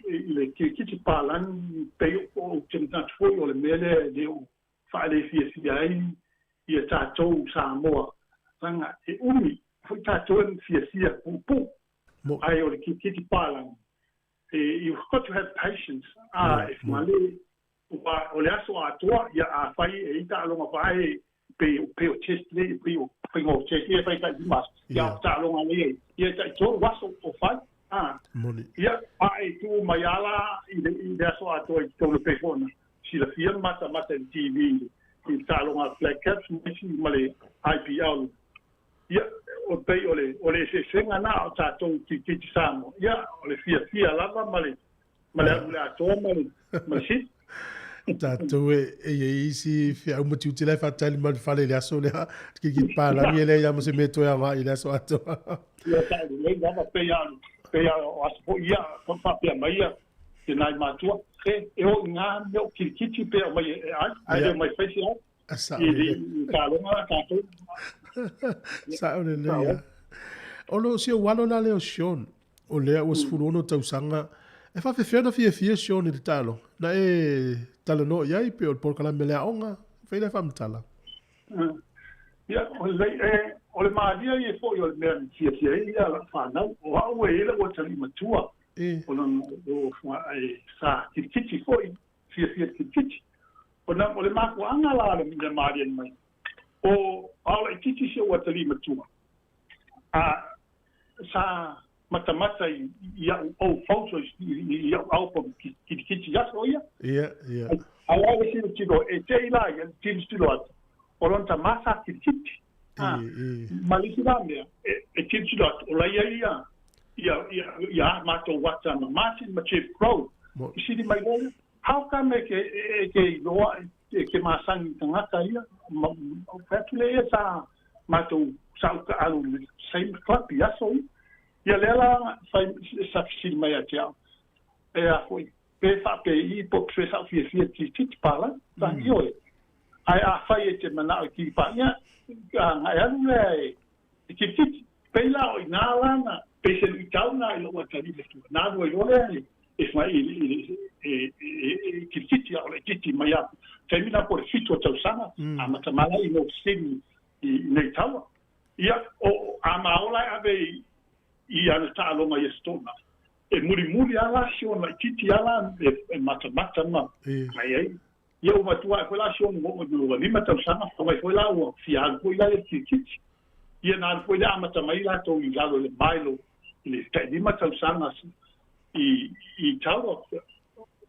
i le kirikiti palagi pei o ou te manatu foi o le mea lea e le o faalefiafia ai ia tatou Samoa leaga e umi foi tatou e fiafia puupuu ae o le kirikiti palagi you've got to have patience a e male ua o le aso atoa ia afai e i taaloga faaee pei pei o test nei pei o faiga o test ia fai tai lima aso ia o taaloga nei ia tai tolu aso o fai a ia a e tuu mai ala i le i le aso atoa i totonu pei foi ona silafia ma matamata i le TV i le taaloga a Black Caps ma isi ma le IPL Ia, o pei o le, o le eseesega na o tatou kirikiti Samoa. Ia, o le fiafia lava ma le, ma le alu i le atoa ma le, ma le sili. Tatou e i ai isi feau ma tiute la e faatali mai le fale i le aso lea, kirikiti palagi e leai lava ma se mea e toe agai i le aso atoa. Ia, sa lelei lava, pei a, pei a o aso foi ia, faapea mai ia te nai matua, e, e o i ngā mea o kirikiti pe aumai e ai, ae le omai fai se ai. Sao lelei. I taaloga la tatou. Sao lelei a. O lo si ou alo la lea o Sean, o lea ua 16 tausaga, e faafefea ona fiafia Sean i le taaloga? Na e talanoa i ai pe o le polokalame a le aoga? Fai lea faamatala. Ia, o le, e, o le malia ia foi o le mea na fiafia ai ia lau fanau. O au e i ai lou atalii matua, o lona, o, e, sa kitikiti foi fiafia kirikiti. Ona o le mafuaaga la le mea malie mai, o a o laitiiti si ou atalii matua, a sa matamata i i'au ou photos i i'au album kirikiti i aso ia. Ia, ia. Ae a le tilotilo, e te i la ia le tilotilo atu, o lona tama sa kirikiti. A, ma le isi la mea, e tilotilo atu, o la ia ia, ia, ia, ia a matou ata ma Martin ma Jeff Crowe, i sili mai loa ia, How come e ke e ke iloa e ke masani i tagata ia? Ma fai atu lea ia sa matou sa ou taalu i le same club i aso ia. Ia lea la fai sa fesili mai ia te au, e a foi, pe faapei po o pe sa ou fiafia i kirikiti palagi, sa ioe. Ae afai e te manao i kiri pa, ia agai alu lea e kirikiti. Pei la o inā la na, pei se luitau na i lou atalii matua. Na alu ai loa lea e fai i le e kirikiti a o laitiiti mai a taimi na po o le 7 o tausaga, amata mai la i North Sydney i nei taua. Ia, o a ma ola e ave i ana taaloga i Astona. E mulimuli a la si ona laitiiti a la e matamata ma mai ai. Ia ua matua ae foi la si ona ua ua 5 tausaga, fai mai foi la ua fia alu foi la ia i le kirikiti. Ia na alu foi lea amata mai latou i lalo i le Milo i le tai 5 tausaga i Taua,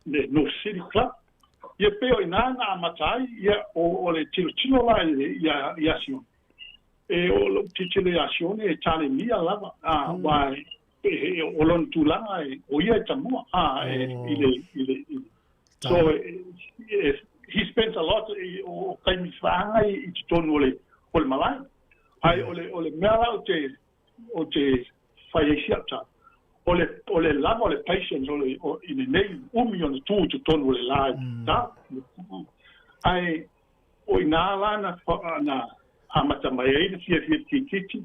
le North City Club. Ia pei o ina na amata ai, ia o le tilotilo la ia Sione. E o lou tilotilo ia Sione e talemia lava, aua o lona tulaga o ia e tamua, i le, i le, so he spends a lot o taimi faaga i totonu o le o le malae. Ae o le o le mea la ou te ou te fai ai si au tala, o le o le lava o le patience o le i lenei umi ona tu i totonu o le la i ta. Ae o ina la na na Amata mai ai le fiafia kirikiti,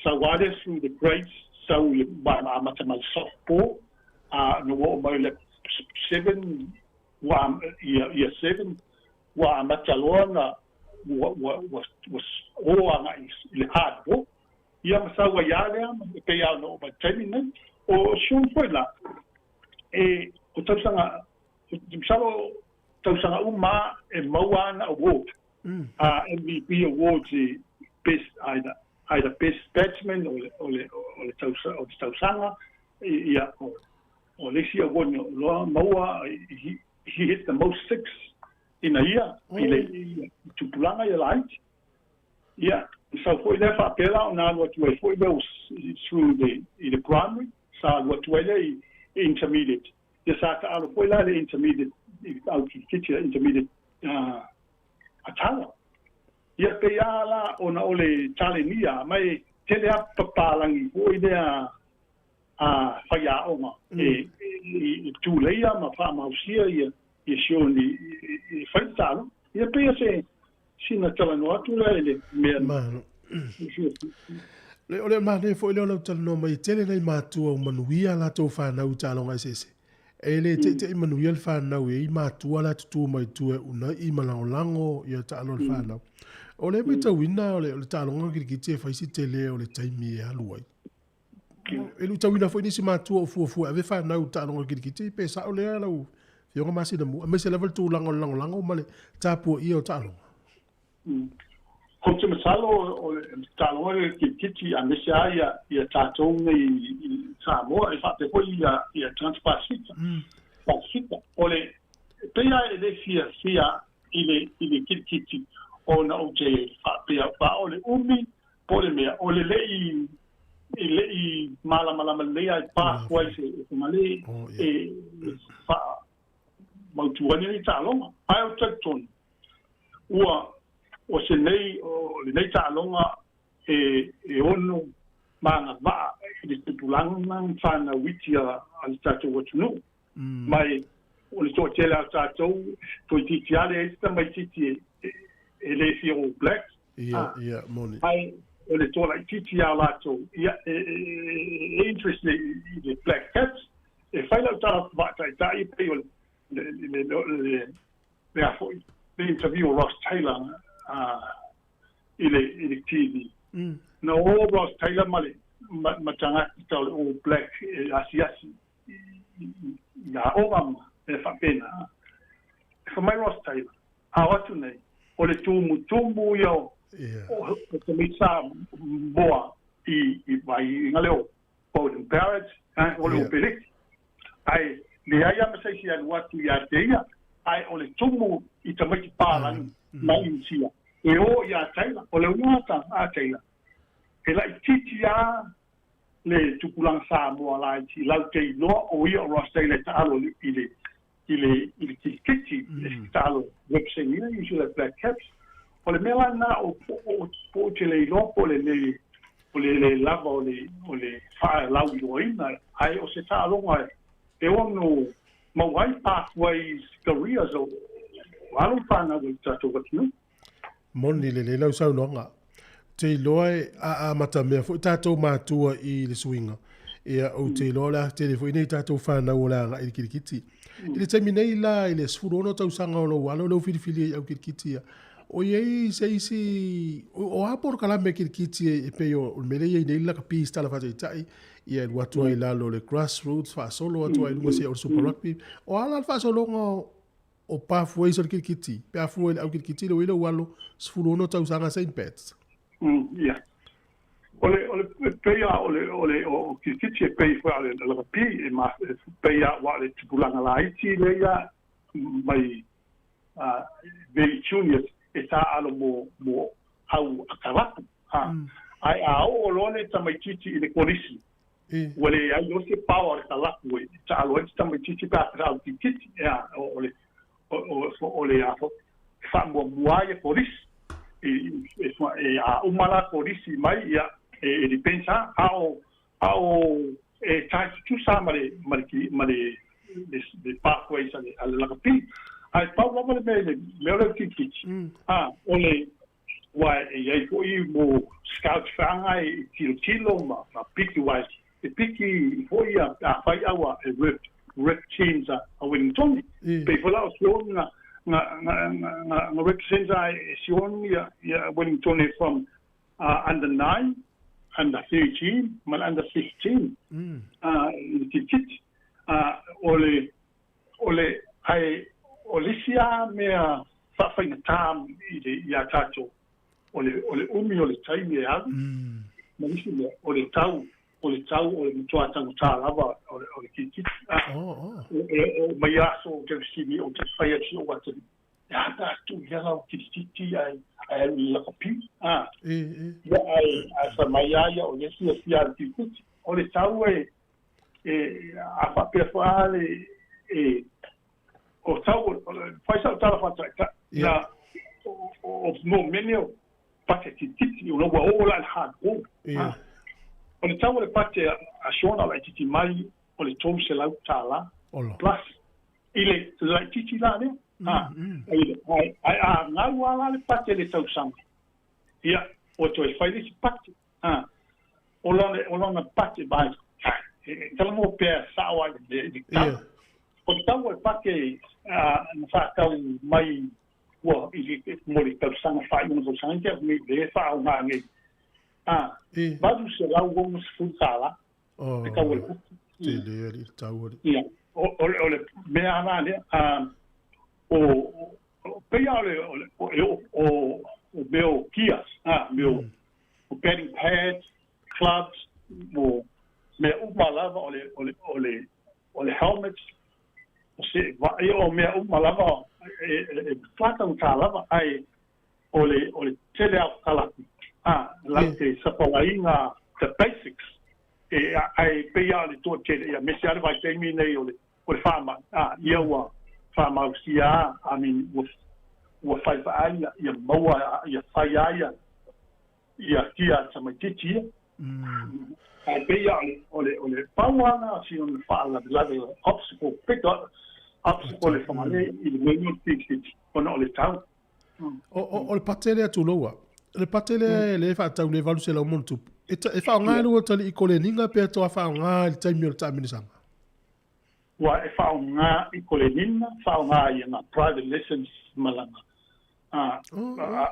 sau lava lea through the grades, sau i le amata mai softball, a na ua oo mai le 7 ua ia 7 ua amata loa na ua ua ua ua o agai i le hardball. Ia ma sau ai lava lea e pei lava ona oo mai i le taimi lenei. O Sean foi la, e o tausaga, masalo tausaga uma lava e maua ana award, MVP awards i best either either best batsman o le o le o le tausaga, ia o le isi award na loa maua, he hit the most six ina ia i le tupulaga ia laiti. Ia, sau foi lea faapea la ona alu atu ai foi lea through the i le primary, sa alu atu ai lea i intermediate. Ia sa taalo foi la le intermediate i au kirikiti, intermediate atala. Ia pei a la ona o le talenia mai tele a papalangi foi lea a faiaoga e i tuleia ma faamausia ia ia Sean i fai taalo. Ia pei se sina talanoa atu lea i le mea. Malo. Le o le manaia foi lea o lau talanoa mai e tele nai matua ua manuia a latou fanau i taaloga eseese. E le teitei manuia le fanau e i ai matua la tutu mai tua e uunai ma lagolago ia taalo a le fanau. O lea e matauina o le taaloga kirikiti e fai si tele o le taimi e alu ai. E luitauina foi nisi matua o fuafua e ave fanau i taaloga kirikiti pe sao lea lau Afioga Masina Mu, aemaise lava le tulaga o le lagolago ma le tapuaia o taaloga. Ou te masalo o le taaloga lea o le kirikiti aemaise lava ia ia tatou nei i Samoa e faapea foi ia ia tagata Pasefika. Pasefika. O le pei lava e le fiafia i le i le kirikiti ona ou te faapea aua o le umi po o le mea o le le'i e le'i malamalama lelei ai pathways e Fagalii e faamautu ai lenei taaloga. Ae ou te talitonu ua o se nei o lenei taaloga e e ono ma agavaa i le tupulaga ma fanau iti a le tatou atunuu. Mai o le toatele a tatou toeitiiti lava leai se tamaitiiti e le fia All Blacks. Ia, ia, moni. Ae o le toa laitiiti a latou, ia, e interest i le Black Caps. E fai lau tala faataitai pei o le le le le a foi le interview o Ross Taylor i le i le TV. Na o Ross Taylor ma le ma tagata o le All Black e asiasi i aoga ma mea faapena. E fai mai Ross Taylor, a o atu nei, o le tumutumu ia o o tamaiti Samoa i i vaaiga lea o Beauden Barrett, o le Opeleki. Ae leai lava ma se isi e alu atu ia te ia, ae o le tumu i tamaiti palagi mai Initia e o ia Taylor. O le uiga a Taylor, e laitiiti lava le tupulaga Samoa laiti lau te iloa o ia o Ross Taylor e taalo i le i le i le kirikiti e taalo represent ina New Zealand Black Caps. O le mea la lena o o po o te le iloa po o le le o le le lava o le o le faalauiloaina ae o se taaloga e ono maua ai pathways careers o alo ma fanau a le tatou atunuu. Moni lelei lau saunoaga. Ou te iloa e a amatamea foi tatou matua i le suiga, ia ou te iloa o le a tele foi nei tatou fanau o le a agai i le kirikiti. I le taimi nei la i le 16 tausaga o lou alo lea ua filifili ai au kirikiti ia, o i ai se isi, o a polokalame kirikiti e pei o le mea lea e i ai nei le lakapi i se tala faataitai, ia e alu atu ai i lalo o le grassroots faasolo atu ai i luga seia o le Super Rugby. O a la le faasologa o pathways o le kirikiti, pe a fua i le au kirikiti lea ua i lou alo 16 tausaga Saint Pats. Ia. O le, o le, pei a o le, o le, o kirikiti e pei foi a le lakapi, e ma, e pei a ua le tupulaga laiti lea ia mai very juniors e taalo mo, mo au akalapu. Ha. Ae a oo loa le tamaitiiti i le kolisi, Ua leai loa se pao a le kalapu e taalo ai se tamaitiiti pe a au kirikiti, ea, o le, o le a foi, e faamuamua ai kolisi. E a uma la kolisi mai, ia, e depends lava, a o, a o e tae tutusa ma le, ma le, ma le, le pathways a le lakapi. Ae pau lava le mea i le mea o le kirikiti, a, o le, Ua e i ai fo'i mo scouts feaga e tilotilo ma piki uae e piki fo'i ia pe afai aua e rep rep teams a Wellingtoni. Pei foi la o Sean na na na na represent a e Sean ia ia Wellingtoni from under 9, under 13 ma le under 15 i le kirikiti. O le o le ae o le isi lava mea faafaigata i le iā tatou, o le o le umi o le taimi e alu, ma le isi mea, o le tau, o le tau o le matua taugata lava o le o le kirikiti. A o mai aso ou te fesili ou te fai atu i si ou atalii, e a pe a tuu i ala o kirikiti ae ae alu i le lakapi, a ia ae ae fai mai lava ia o lea e fiafia i le kirikiti. O le tau e e a faapea foi lava le e o tau fai sau tala faataitai na o mo mea o pate tititi o ua oo la i le hardcore. O le tau o le pate a Sean a laitiiti mai o le $300 plus i le laitiiti la lea. Ae a gau lava la le pate i le tausaga, ia ua toe fai le isi pate. O lona, o lona pate mai, e talanoa pea sao ai i le tau. O le tau o le pate na faatau mai ua i le, mo le tausaga faaiuga tausaga i te au nei, lea e faaaoga nei. $860 le tau o le pate. Tele alii le tau alii. Ia, o le mea la lea, o, o, pei lava o le, o le, o, o, o mea o gears, mea o, o batting pads, clubs, mo mea uma lava o le, o le, o le, o le helmets, o se, ia o mea uma lava e matua taugata lava, ae o le, o le tele lava o kalapu, latou te sapalaiga the basics, e, ae pei lava o le toatele, ia aemaise lava le vaitaimi lenei o le, o le faamai, ia ua faamalosia lava, I mean, ua, ua fai vaai ia maua, ia fai lava ia, ia kia tamaitiiti ia. Ae pei lava o le, o le pau lava lena o si ona faalavelave, obstacle, big obstacle i le Fagalii i le mea o le kirikiti, ona o le tau. O le pate lea tuloua, le pate lea lea e faatau le 800 ma ona tupu, e faaaoga e lou atalii i koleniga pe toa faaaoga i le taimi o le taamilosaga? Ua e faaaoga i kolenina, faaaoga i ana private lessons ma lana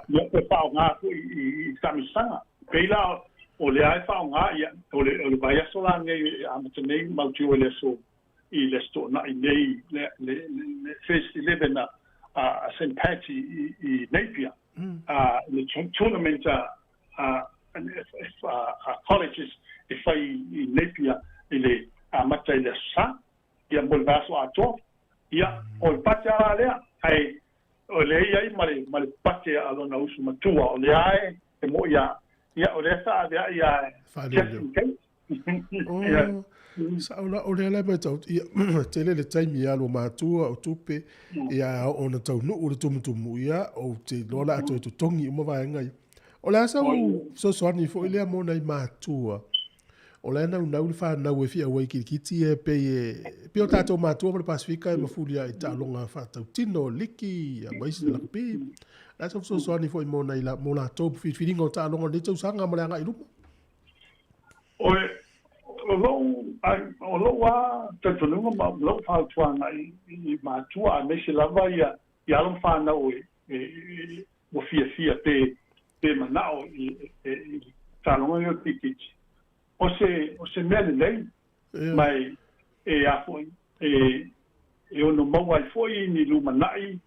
ia e faaaoga foi i taamilosaga. Pei la o lea e faaaoga ia o le vaiaso la nei e amata nei mautio i le aso i le Aso Toonai nei le First 11 a St Pat's i Napier, le tournament a colleges e fai i Napier i le amata i le Aso Sa, ia mo le vaiaso atoa. Ia, o le pate lava lea, ae o lea e i ai ma le pate a lona uso matua, o lea e mo'i lava, ia o lea sa avea'i lava just in case. Oh, sao la o lea la matau ia tele le taimi ia alu matua o tupe ia ona taunuu le tumutumu ia ou te iloa la a toe totogi uma vaega ia. O le a sau fesoasoani foi lea mo nai matua o la e naunau le fanau e fia auai kirikiti e pei e pei o tatou matua ma le Pasifika e mafuli lava i taaloga faatautino, liki ia ma isi lakapi. O le a sau fesoasoani foi mo nai mo latou filifiliga o taaloga o lenei tausaga ma le agai i luma? O lou o lou lava talitonuga ma lou fautuaga i matua aemaise lava ia alo ma fanau e ua fiafia pe pe manao i le taaloga lenei o le kirikiti. O se o se mea lelei ma e a foi e ono maua ai foi ni lumanai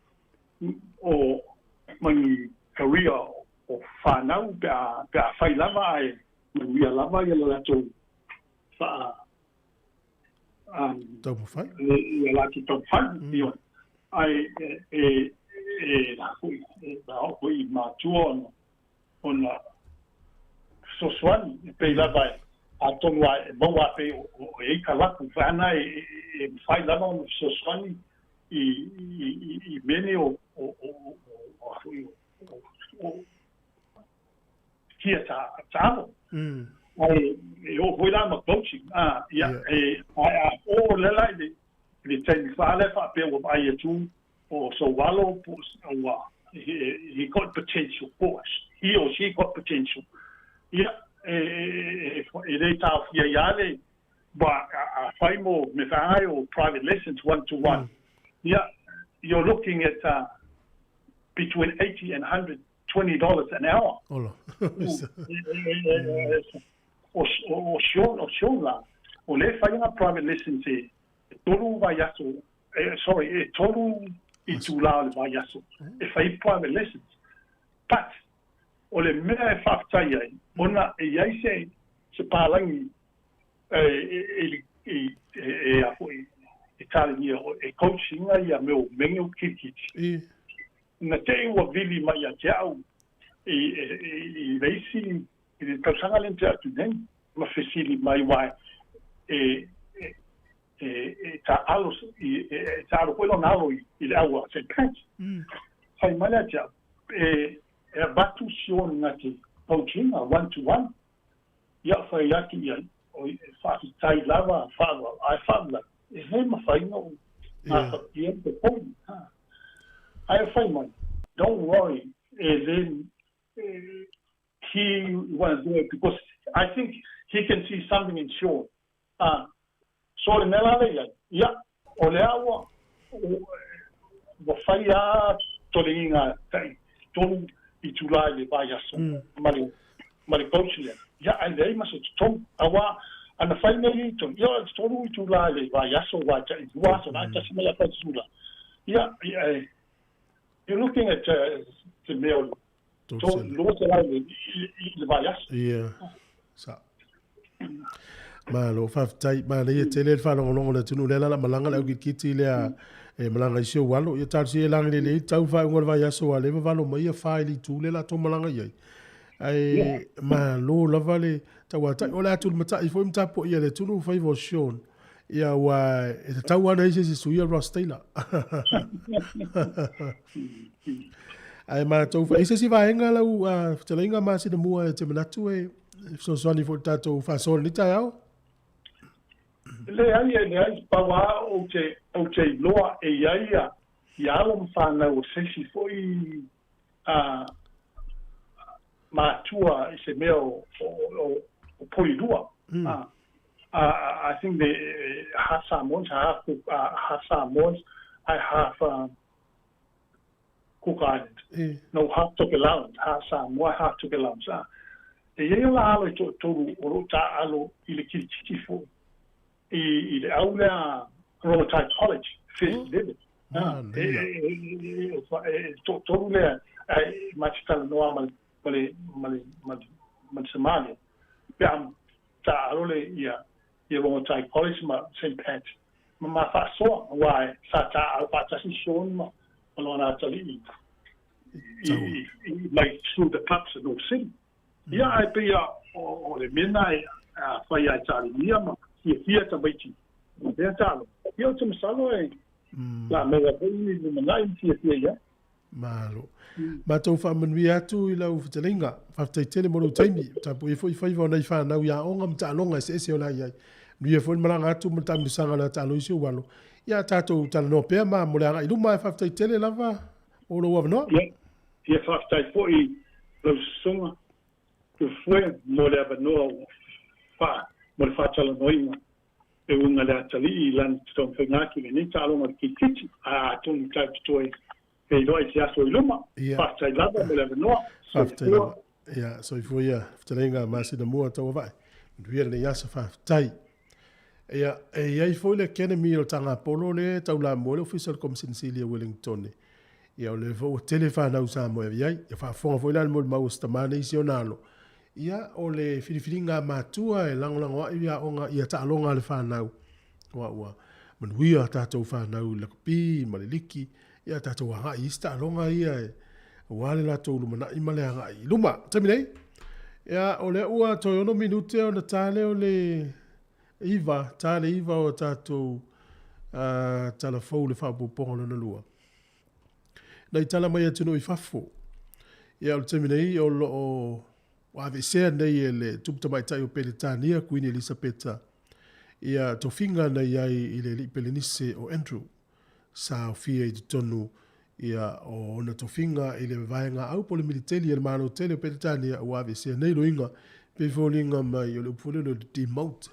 o ma ni career o fanau pe a pe a fai lava ae manuia lava ia le latou faa taumafai ia latou taumafai ioe ae e e la foi e oo foi i matua ona ona fesoasoani e pei lava e atonu a e maua a pei o e ai kalapu vaeana e e mafai lava ona fesoasoani i i i mea nei o o o o foi o kia taalo. Ae e oo foi la ma coaching, ia, e, ae a oo lea la i le, i le taimi fa lea faapea ua vaai atu o sou alo po o ua he, he got potential for us. He or she got potential. Ia, e, e, e, e le taofia ia le, ba, a, a fai mo me whangai o private lessons one to one. Yeah, you're looking at between 80 and $120 an hour. Ola. O, o, o Sean, o Sean la, o le whai ngā private lessons e, e tolu vai aso, e, sorry, e tolu i tū la o le vai aso, e whai private lessons. But, o le mea e whaatai ai, ona e iai se, se pālangi e, e, e, e, e, e, a foi, e tālengia, e coachinga ia meo menge o kirikiti. I. Na te ua vili mai a te au i, i, i, i leisi i le tausaga le te atu nei, ma fesili mai wai e, e, e, e ta alo, i, e, e ta alo koe lona alo i, i le aua St. Pat. Fai mai le te au, e, e avatu si ona te coachinga one to one, ia fai atu ia, o e whaafitai lava, whaava, ai whaava, e he mawhainga o ngā whapia te pōi. Ha. Ai whai mai, don't worry, e then he want to do it because I think he can see something in Sean. So le mea la le ia, ia, o le aua, ua whai a tolengiga tai tolu i tūlā i le vai aso, ma le, ma le coach lea. Ia, ai leai ma se totogi. Aua, ana fai nei i tonu, ia, tolu i tūlā i le vai aso, wai tai lua aso, na tasi mai a fai tūlā. Ia, ia, you're looking at te mea o to, lua te lai i le vai aso. Ia. Sa. Malo, faafetai. Manaia tele le faalogologo le atunuu lea la la malaga le aukitikiti lea e malaga i si ou alo. Ia talosia ia lagi lelei tau le faaiuga o le vaiaso ua leva valo mai ia fa i le itu lea la tou malaga i ai. Ae malo lava le tauatai. O le a tulimatai foi ma tapuaia e le atunuu faiva o Sean. Ia ua e tatau ana i se isi sui a Ross Taylor. Ae matou fa i se isi vaega lau fetalaiga masina mua e te manatu e fesoasoani foi i le tatou faasoa i lenei taeao? Leai, e leai, pau lava ou te, ou te iloa e i ai ia, ia alo ma whanau o se isi foi matua i se mea o, o, o, o Porirua. I think they half Samoans, half, half Samoans, I half Cook Island. No, half Tokelauans, half Samoa, half Tokelauans. E iai o la alo i toatolu o loo taalo i le kilikiti foi i, i le au lea Rongotai College, First 11. E, e, e, e, toatolu lea e ma te talanoa ma le, ma le, ma le, ma le, ma le Somalia. Pe a taalo le ia, ia Rongotai College ma St. Pat. Ma ma faasoa, aua e sa taalo faatasi Sean ma, ma lona atalii i, i, i, mai through the clubs at North City. Ia, ai pei a o, o le mena e a whai ai tālimia ma fiafia tamaiti. Ma pea tālo. Ia o te masalo e la maua foi ni lumanai ma fiafia ia. Malo. Matou faamanuia atu i lau fetalaiga. Faafetai tele mo lou taimi. Tapuai foi faiva o nai fanau i aoga ma taaloga eseese o la i ai. Manuia foi le malaga atu ma le taamilosaga o le a taalo i si ou alo. Ia tatou talanoa pea ma mo le agai i luma. Faafetai tele lava mo lou avanoa. Ia, ia faafetai foi lau susuga Tufue mo le avanoa ua faa mo le faatalanoaina e uiga le atalii i lana taumafaiga atu i lenei taaloga o le kirikiti, a atonu tatou te toe feiloai i se aso i luma. Faafetai lava mo le avanoa. Faafetai lava. Ia, soifua ia fetalaiga masina mua tauavae. Manuia lenei aso, faafetai. Ia, e i ai foi le Academy o le Tagapolo lea e taulamua i le Ofisa o le Komisina Sili a Wellington. Ia, o lea foi ua tele fanau Samoa e i ai. Ia, faafofoga foi la le molimau a si tama nei i si ona alo. Ia, o le filifiliga a matua e lagolago ai i aoga ia taaloga a le fanau. Ua, ua manuia tatou fanau i le lakapi ma le liki. Ia, tatou agai i isi taaloga ia e, aua le latou lumanai ma le agai i luma. Taimi nei, ia, o lea ua toe 6 minute ona ta lea o le 9, ta le 9 o tatou tala fou le faaopoopoga lona lua. Nai tala mai atunuu i fafo. Ia, o le taimi nei, o lo o ua aveesea nei e le Tupu Tamaitai o Peretania, Kuini Elisapeta, ia tofiga na i ai i le alii Pelenise o Andrew, sa aofia i totonu Ia, o ona tofiga i le vaega au po o le militeli a le Malo tele o Peretania ua aveesea nei loiga, pei foliga mai o le upu foi lele o le demote.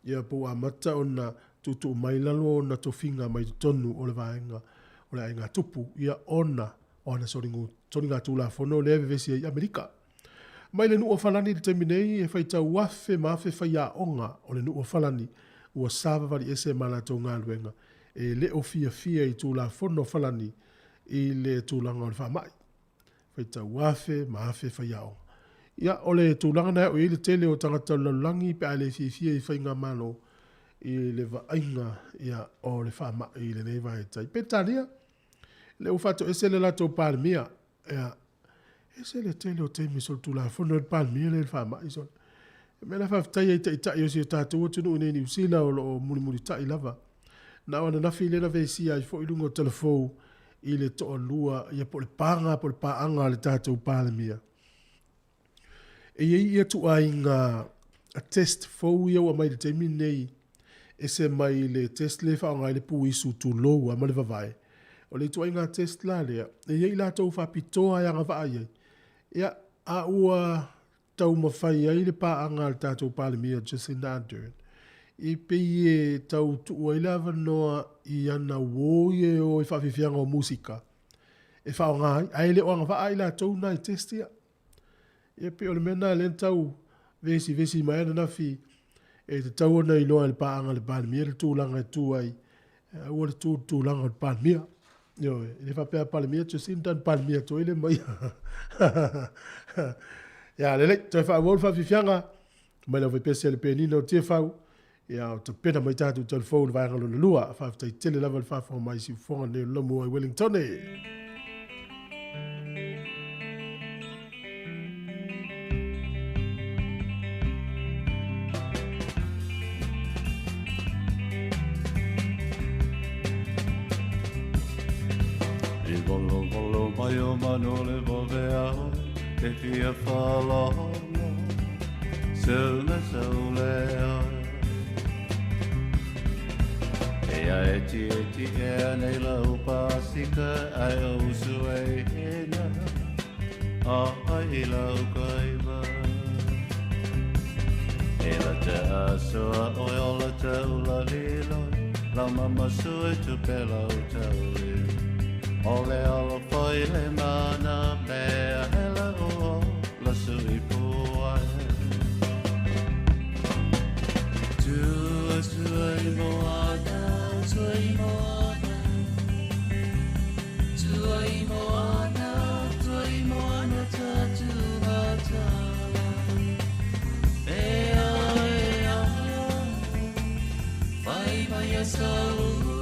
Ia, po ua amata ona tuutuu mai lalo ona tofiga mai totonu o le vaega o le aiga tupu, ia, ona o ana soligatulafono lea e vevesi ai i Amerika. Mai le nuu o Falani i le taimi nei, e faitau afe ma afe faiaoga o le nuu o Falani ua savavali ese ma latou galuega e le o fiafia i Tulafono a Falani i le tulaga o le faamai. Faitau afe ma afe faiaoga. Ia, o le tulaga na e oo i ai le tele o tagata o le lalolagi pe a le fiafia i faigamalo i le vaaiga ia, o le faamai i lenei vaitai. Peretania, lea ua faatoese le latou Palemia, ia, ese le tele o taimi solitulafono ai le Palemia lea i le faamai sole. O le mea la e faafetai ai i taitai o si o tatou atunuu i inei i Niu Sila o lo o mulimulitai lava. Na o ananafi lea na vesia ai foi i luga o talafou i le toalua ia po o le paga po o le paaga a le tatou Palemia. E i ai ia tuuaiga test fou ia ua aumai i le taimi lenei, ese mai le test lea e faaaoga ai le puisu tulou lava ma le vavae. O le ituaiga test la lea, e i ai i latou faapitoa e agavaa i ai, ia, a ua taumafai ai le paaga a le tatou Palemia Jacinda Ardern, e pei e tau tuu ai le avanoa i ana uo ia e o i faafiafiaga o musika e faaaoga ai, ae le o agavaa i latou na i test ia. Ia pei o le mea lena lea na tau vesivesi mai ananafi e tatau ona iloa e le paaga a le Palemia le tulaga e tu ai, aua le tu i le tulaga o le Palemia. Ioe, e le faapea a Palemia Jacinda ona Palemia atu ai lea ma ia. Ia lelei, toe faaauau le faafiafiaga mai le aufaipese a le Penina o Tiafau, ia o tapena mai tatou talafou i le vaega lona lua. Faafetai tele lava le faafofoga mai i siufofoga nei o le Laumua i Wellingtone. I volovolo mai o manu le vavea oe, e fia faalogo, seu me seu le oe. E a e ti e ti e nei lau pasika ai o usu e hena, a ai lau kaiva. E la te asoa oe o la te ula liloi, lau mama sui tu pe lau tauli. O le alo fai le mana mea hela o la sui puai. Tua sui moana, sui moana, sui moana, sui moana tatu matala. E a e a, fai mai a saupu,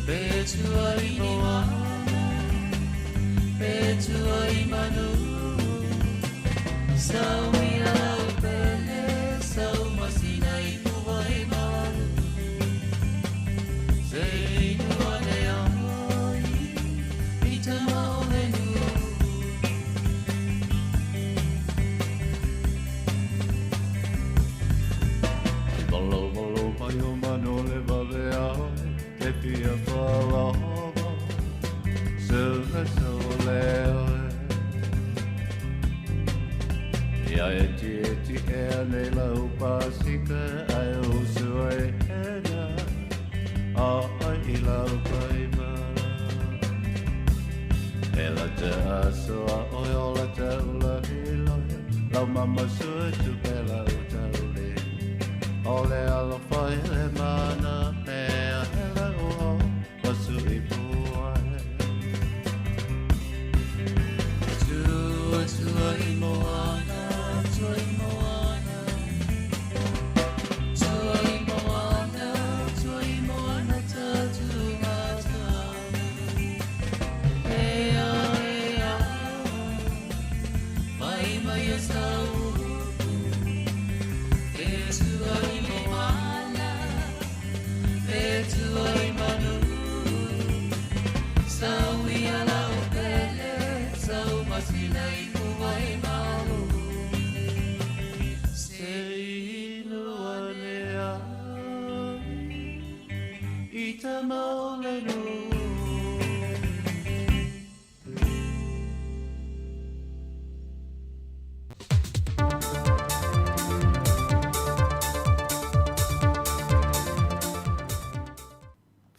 pe tuai moana, pe tuai manu. Sau ia lau pele, sau masina i puai malu. Se inu ane ai, i te maole nu. I valo valo mai o manu le vave ai, te fia whalava, se me sau le oe. Ia e ti e ti e ane lau pasika ai o sue hena, a ai i lau kaima. E la te asoa oe o la te ula hiloi, lau mama sue tu pe lau tauli. O le alo fai le mana mea hela o pasu i puai. Tua tua i moana, tua i moana, tua i moana, tua i moana tatu matala. E a e a, mai mai a saupu, e tua i moana, e tua i manu. Sau ia lau pele, sau masina i puai malu. Se inu ane ai, i te maole nu.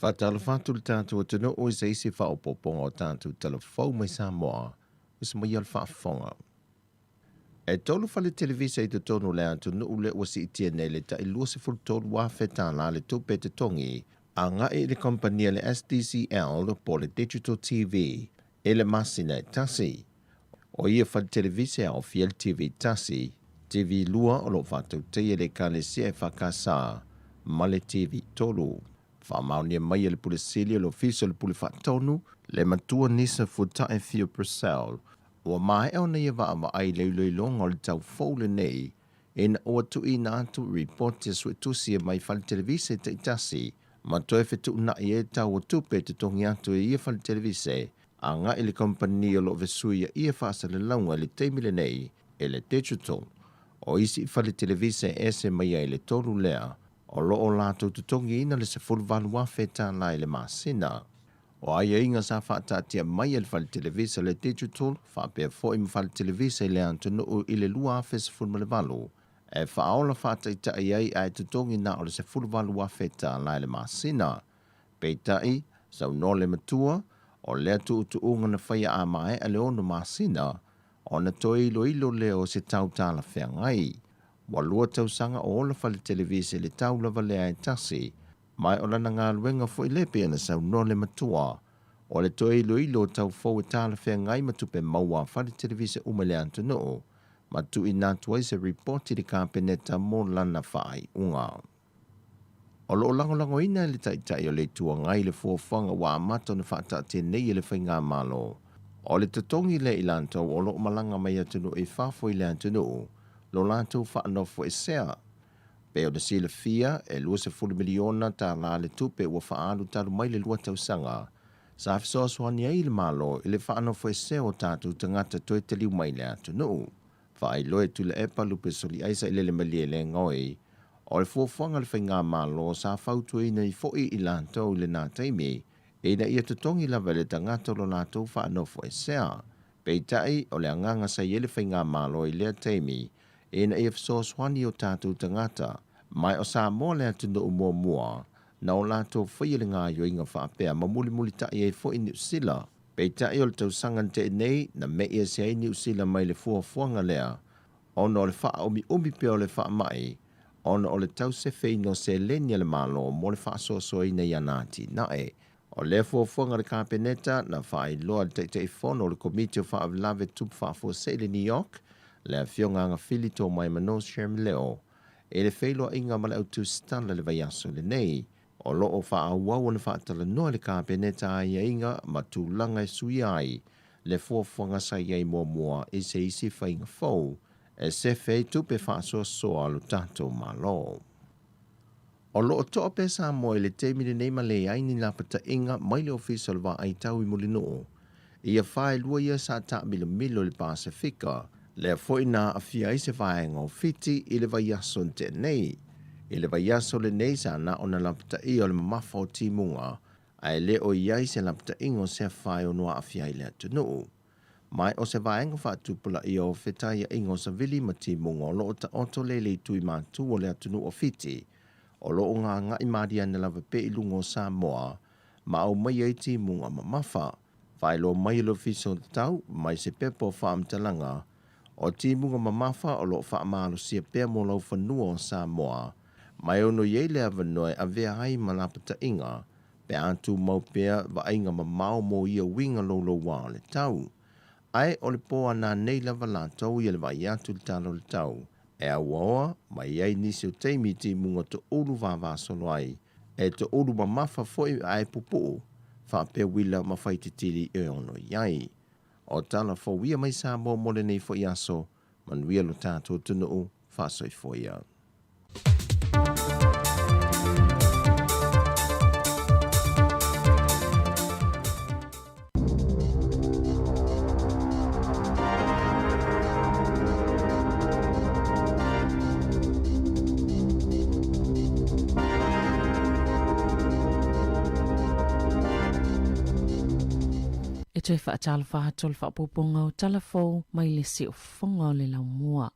Faatalofa atu le tatou atunuu i se isi faaopoopoga o tatou talafou mai Samoa, uso mai o le faafofoga. E tolu fale televisa i totonu o le atunuu lea ua siitia nei le tai $23,000 le tupe totogi agai i le kamupani a le SDCL po o le Digital TV i le masina e tasi. O ia fale televisa e aofia le TV 1, TV 2 o lo o faatautaia e le Ekalesia EFKS ma le TV 3. Faamaonia mai e le Pule Sili o le Ofisa o le Pule Faatonu, le Matua Nisa Fuata'i Fio Purcell, ua maea ona ia vaavaai i le iloiloga o le tau fou lenei ina ua tuuina atu ripoti a suetusi e mai fale televise taitasi ma toe fetuunai ai tau o tupe e totogi atu e ia fale televise agai i le kamupani o lo o fesuia ia faasalalauga i le taimi lenei e le Digital. O isi fale televise e ese mai ai le tolu lea o lo o latou totogiina le $18,000 i le masina. O aiaiga sa faataatia mai e le fale televisa le Digital faapea foi ma fale televisa i le atunuu i le 2018 e faaola faataitai ai ae totogi na o le $18,000 i le masina. Peitai, saunoa le matua, o lea tuutuuga na faia a maea le ono masina, ona toe iloilo lea o se tau talafeagai. Ua lua tausaga o ola fale televise i le tau lava lea e tasi, ma o lana galuega foi lea pei ona saunoa le matua, o le toe iloilo o tau fou e talafeagai ma tupe maua a fale televise uma i le atunuu, ma tuuina atu ai se ripoti i le Kapeneta mo lana faaiuga. O lo o lagolagoina e le Taitai o le Itu Agai le fuafuaga ua amata ona faataatia nei e le Faigamalo. O le totogi lea i latou o lo o malaga mai atunuu i fafo i le atunuu lo latou faanofoesea. Pei ona silafia, e $20 miliona tala le tupe ua faaalu talu mai le lua tausaga sa fesoasoani ai le Malo i le faanofoesea o tatou tagata toe taliu mai le atunuu. Faailoa e Tuilaepa Lupesoliai Sailele Malielegaoi, o le fuafuaga a le Faigamalo sa fautuaina ai foi i latou i lena taimi, ina ia totogi lava e le tagata lo latou faanofoesea. Peitai, o le agaga sa i ai le Faigamalo i lea taimi, ina ia fesoasoani o tatou tagata, mai o Samoa le atunuu muamua na o latou faia le gaoioiga faapea ma mulimulitai ai foi Niu Sila. Peitai o le tausaga na tea nei, na me'i ese ai Niu Sila mai le fuafuaga lea, ona o le faaʻumiʻumi pea o le faamai, ona o le tausefeina o seleni a le Malo mo le faasoasoaina i ana atinae. O lea fuafuaga a le Kapeneta na faailoa e le Taitaifono o le Komiti o Faalavelave Tupu Faafuasei i le New York, le Afioga Agafili Tomaimanō Sherm Leo, i le feiloaiga ma le au tusitala i le vaiaso lenei. O lo o faaauau ona faatalanoa e le Kapeneta aiaiga ma tulaga e suia ai le fuafuaga sa i ai muamua i se isi faiga fou e sefe ai tupe faasoasoa a lo tatou Malo. O lo o toa pea Samoa i le taimi lenei ma leai ni lapataiga mai le Ofisa o le Vaai Tau i Mulinuu ia faelua ia sa taamilomilo i le Pasefika, lea foi na aafia ai se vaega o Fiti i le vaiaso na tea nei. I le vaiaso lenei sa na ona lapataia o le mamafa o timuga, ae le o i ai se lapataiga o se afa e ono aafia ai le atunuu. Mai o se vaega faatupulaia o fetaiaiga o savili ma timuga o lo o taoto lea i le itu i matu o le atunuu o Fiti, o lo o gaga'i maliana lava pea i luga o Samoa ma aumai ai timuga mamafa. Faailoa mai e le Ofisa o Tau mai se pepa o faamatalaga o timuga mamafa o lo o faamalosia pea mo laufanua o Samoa, ma e ono i ai le avanoa e avea ai ma lapataiga pe a tumau pea vaaiga mamao mo ia uiga louloua o le tau. Ae o le pō a nanei lava latou ia le vaai atu i le tala o le tau e auaoa mai ai nisi o taimi i timuga toulu vavasolo ai, e toulu mamafa foi ae pupuʻu, faapea uila ma faititili e ono i ai. O tala fou ia mai Samoa mo lenei foi aso, manuia lo tatou atunuu, faasoifua ia. E E toe faatalofa atu le faaopoopoga o Tala Fou mai le siufofoga o le laumua.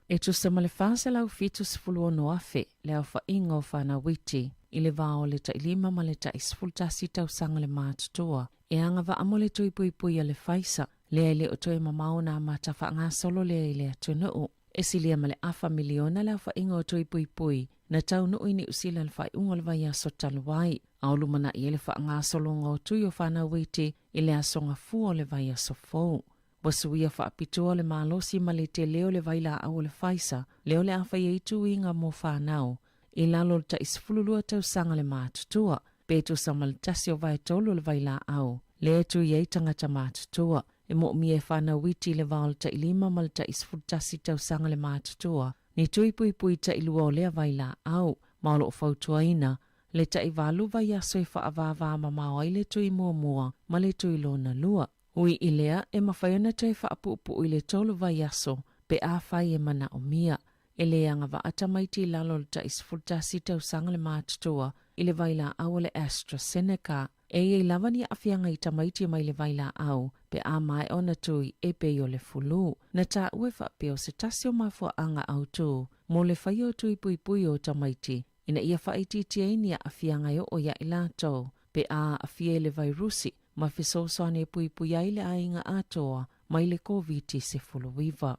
E tusa ma le 476,000 le aofaiga o fanau iti i le va o le tailima ma le tai 11 tausaga le matutua e agavaa mo le tui puipui a le Pfizer, lea e le o toe mamao ona amata faagasolo lea i le atunuu. E silia ma le afa miliona le aofaiga o tui puipui na taunuu i Niu Sila i le faaiuga o le vaiaso talu ai, a o lumanai ai le faagasologa o tui o fanau iti i le aso Gafua o le vaiaso fou. Ua suia faapitoa le malosi ma le tele o le vailaau o le Pfizer, lea o le a fai ai tuiga mo fanau i lalo o le tai 12 tausaga le matutua, pe tusa ma le tasi o vaetolu o le vailaau lea e tui ai tagata matutua. E moomia e fanau iti i le va o le tai 5 ma le tai 11 tausaga le matutua, ni tui puipui tailua o lea vailaau, ma o lo o fautuaina le tai valu vaiaso e faavāvā mamao ai le tui muamua ma le tui lona lua. Ui i lea, e mafai ona toe faapuupuu i le tolu vaiaso pe afai e manaomia. E le agavaa tamaiti i lalo o le tai 11 tausaga le matutua i le vailaau o le AstraZeneca. E i ai lava ni aafiaga i tamaiti mai le vailaau pe a maea ona tui e pei o le fulu. Na taua e faapea o se tasi o mafuaaga autū mo le faia o tui puipui o tamaiti ina ia faaitiitia ai ni aafiaga e oo iā i latou pe a aafia i le vairusi ma fesoasoani e puipui ai le aiga atoa mai le Koviti-19.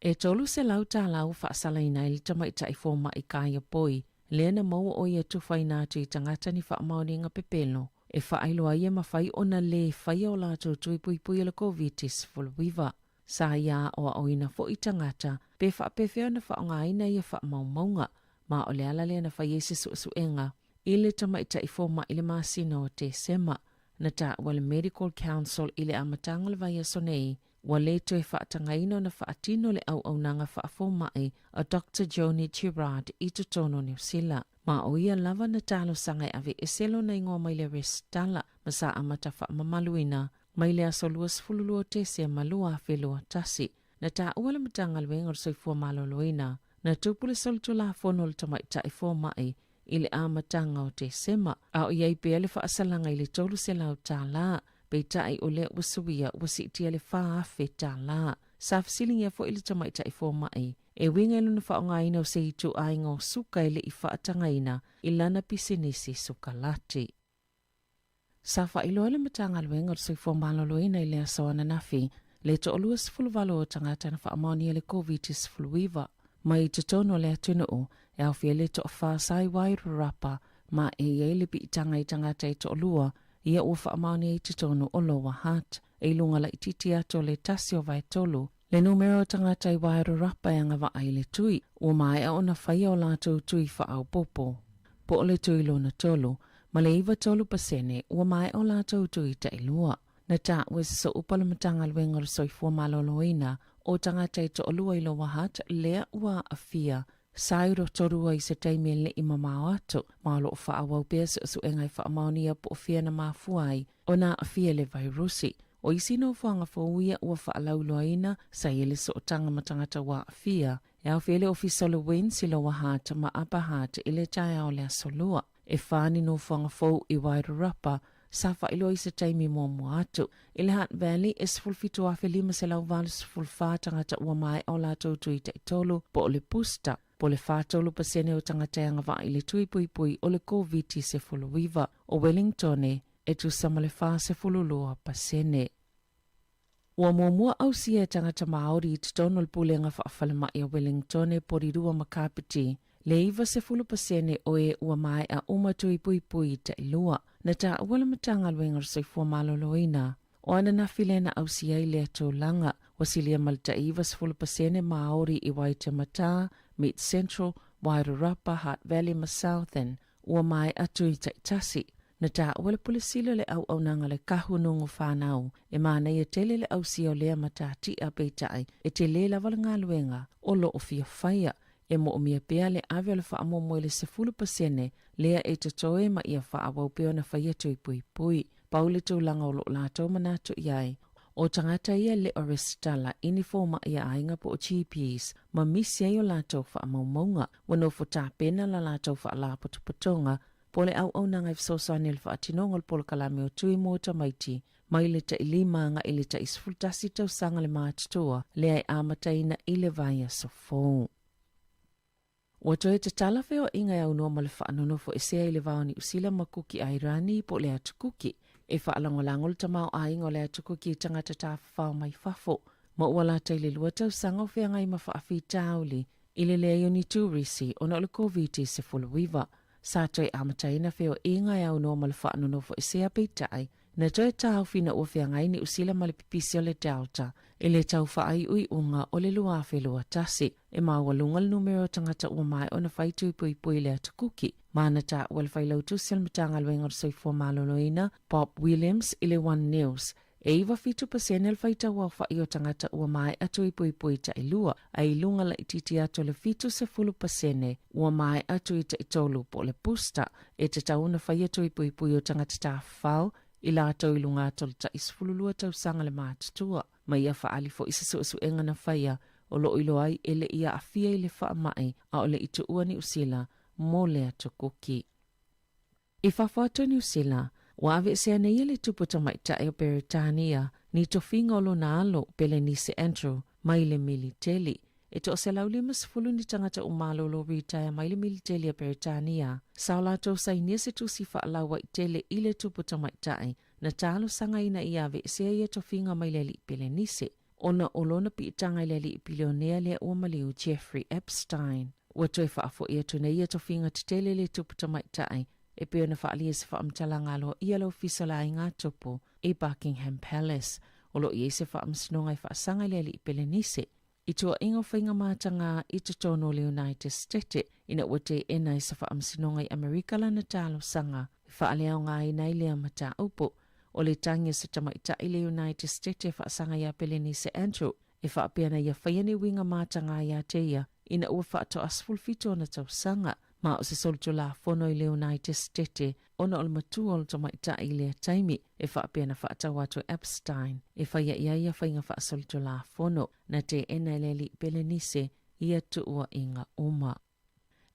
E $300 ua faasalaina ai le tamaitai fomai kaiapoi lea na maua o ia tufaina atu i tagata ni faamaoniga pepelo e faailoa ai e mafai ona lē faia o latou tui puipui o le Koviti-19. Sa ia aoaoina foi tagata pe faapefea ona faaaogaina ia faamaumauga, ma o le ala lea na fai ai se suesuega i le tamaitai fomai i le masina o Tesema. Na taua le Medical Council i le amataga o le vaiaso nei, ua lē toe faatagaina ona faatino le auaunaga faafomai a Doctor Joni Gerrard i totonu o Niu Sila. Ma o ia lava na talosaga e aveese lona igoa mai le resitala ma sa amata faamamaluina mai le aso 22 o Tesema 2021. Na taua le Matagaluega o le Soifua Maloloina na tupu le solitulafono o le tamaitai fomai i le amataga o Tesema, a o i ai pea le faasalaga i le $300, peitai o lea ua suia ua siitia le $4,000. Sa fesiligia foi le tamaitai fomai e uiga i lona faaaogaina o se ituaiga o suka e le i faatagaina i lana pisinisi sukalati. Sa faailoa le Matagaluega o le Soifua Maloloina i le aso ananafi le 28 o tagata na faamaonia le Koviti-19 mai totonu o le atunuu, e aofia ai le toafa sa i Wairarapa ma e i ai le piitaga i tagata e toalua ia ua faamaonia i totonu o Lower Hutt. E i luga laitiiti atu o le tasi o vaetolu le numera o tagata i Wairarapa e agavaa i le tui, ua maea ona faia o latou tui faaopoopo. Po o le tui lona tolu, ma le 93% ua maea o latou tui tailua. Na taua e se sooupa o le Matagaluega o le Soifua Maloloina o tagata e toalua i Lower Hutt lea ua aafia sa i Rotorua i se taimi e le i mamao atu, ma o lo o faaauau pea suesuega e faamaonia po o fea na mafua ai ona aafia i le vairusi. O isi nofoaga fou ia ua faalauiloaina sa i ai le sootaga ma tagata ua aafia e aofia ai le Ofisa o le WINZ i Lower Hutt ma Upper Hutt i le taeao o le Aso Lua. E whā ni nofoaga fou i Wairarapa sa faailoa i se taimi muamua atu. I le Hutt Valley, e 17,584 tagata ua maea o latou tui taitolu po o le booster, po o le 43% o tagata e agavaa i le tui puipui o le Koviti-19. O Wellingtone, e tusa ma le 42%. Ua muamua ausia e tagata Māori i totonu o le Pulega Faafalemai a Wellingtone Porirua ma Kapiti le 90% o e ua maea uma tui puipui tailua. Na taua le Matagaluega o le Soifua Maloloina o ananafi lea na ausia ai lea tulaga. Ua silia ma le tai 90% Māori i Waitematā, Mid Central, Wairarapa, Hutt Valley ma Southern ua maea tui taitasi. Na taua le Pule Sili o le Auaunaga le Kahu Nugu Whanau, e manaia tele le ausia o lea matatia peitai e tele lava le galuega o lo o fia faia. E moomia pea le ave o le faamoemoe i le 10% lea e totoe ma ia faaauau pea ona faia tui puipui. Pau le tulaga o lo o latou manatu i ai, o tagata ia le o resitala i ni fomai a aiga po o GPs ma misi ai o latou faamaumauga, ua nofo tapena la latou faalapotopotoga. po o le auaunaga e fesoasoani i le faatinoga o le polokalame o Tui mo Tamaiti mai le tai 5 agai i le tai 11 tausaga le matutua lea e amataina i le vaiaso fou. Ua toe tatala feoaiga e aunoa ma le faanonofoesea i le va o Niu Sila ma Kuki Airani po o le Atu Kuki. E faalagolago le tamaoaiga o le Atu Kuki i tagata tafafao mai fafo, ma ua lata i le 2 tausaga o feagai ma faafitauli i le leai o ni turisi ona o le Koviti-19. Sa toe amataina feoaiga e aunoa ma le faanonofoesea peitai, na toe taofi ina ua feagai Niu Sila ma le pipisi o le Delta i le tau faaiuiuga o le 2021. E maualuga le numera o tagata ua maea ona fai tui puipui i le atu Kuki, ma na taua e le Failautusi o le Matagaluega o le Soifua Maloloina, Bob Williams, i le One News, E 97% le faitau aofai o tagata ua maea tui puipui tailua, a i luga laitiiti atu o le 70% ua maea tui taitolu po o le booster. E tatau ona faia tui puipui o tagata tafafao i latou i luga atu o le tai 12 tausaga le matutua. Ma ia faaali foi se suesuega na faia o lo o iloa ai e le i aafia i le faamai a o le i tuua Niu Sila mo le atu Kuki. I fafo atu o Niu Sila, ua aveesea nei e le tupu tamaitai o Peretania ni tofiga o lona alo, Pelenise Andrew, mai le militeli. E 150 ni tagata ua malolo ritaea mai le militeli a Peretania, sa o latou sainia se tusi faalauaitele i le tupu tamaitai na talosagaina ia aveesea ia tofiga mai le alii Pelenise, ona o lona piitaga i le alii pilionea lea ua maliu Jeffrey Epstein. Ua toe faafoi atu nei ia tofiga tetele i le tupu tamaitai e pei ona faaalia i se faamatalaga aloaia a le Ofisa o le Aiga Tupu i Buckingham Palace. O lo o i ai se faamasinoga e faasaga i le alii Pelenise i tuuaiga o faiga mataga i totonu o le United Stete ina ua teena e se faamasinoga i Amerika lana talosaga e faaleaogaina ai lea mataupu. O le tagi o se tamaitai i le United Stete e faasaga iā Pelenise Andrew e faapea ana ia faia ni uiga mataga iā te ia ina ua faatoa 17 ona tausaga, ma o se solitulafono i le United Stete ona o le matua o le tamaitai i lea taimi e faapea ana faatau atu e Epstein e faia i ai ia faiga faasolitulafono na teena e le alii Pelenise ia tuuaiga uma.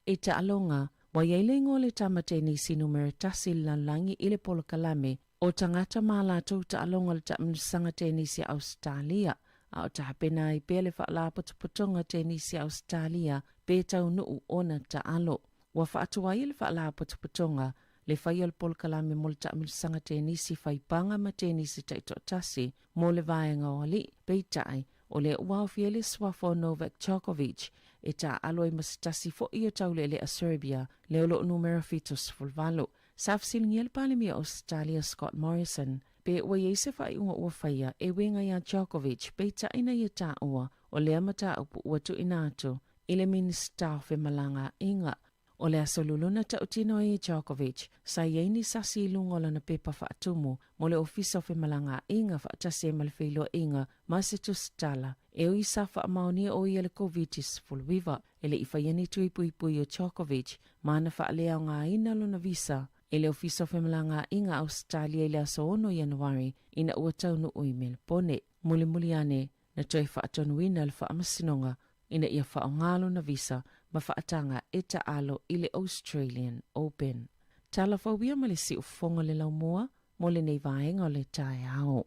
I taaloga, ua i ai le igoa o le tama tenisi numera tasi i le lalolagi i le polokalame o tagata ma a latou taaloga o le taamilosaga tenisi a Ausetalia, a o tapena ai pea le Faalapotopotoga Tenisi a Ausetalia pe taunuu ona taalo. Ua faatuai e le Faalapotopotoga le faia o le polokalame mo le taamilosaga tenisi faipaga ma tenisi taitoatasi mo le vaega o alii, peitai, O lea ua aofia ai le suafa o Novak Djokovic e taaalo ai ma se tasi foi o taulealea Serbia lea o lo o numera 78. Sa fesiligia le Palemia o Ausetalia Scott Morrison pe ua i ai se faaiuga ua faia e uiga iā Djokovic peitai na ia taua o lea mataupu ua tuuina atu i le Minisita o Femalagaaiga. O le aso Lulu na tautino ai e Djokovic, sa i ai ni sasi i luga o lana pepa faatumu mo le Ofisa o Femalagaaiga faatasi ai ma le feiloaiga ma se tusitala e ui sa faamaonia o ia le Koviti-19. E le i faia ni tui puipui o Djokovic ma na faaleaogaina lona visa e le Ofisa o Femalagaaiga Ausetalia i le aso 6 Ianuari ina ua taunuu i Melebone. Mulimuli ane, na toe faatonuina e le Faamasinoga ina ia faaaoga lona visa ma faataga e taalo i le Australian Open. Tala fauia ma le siufofoga o le laumua mo lenei vaega o le taeao.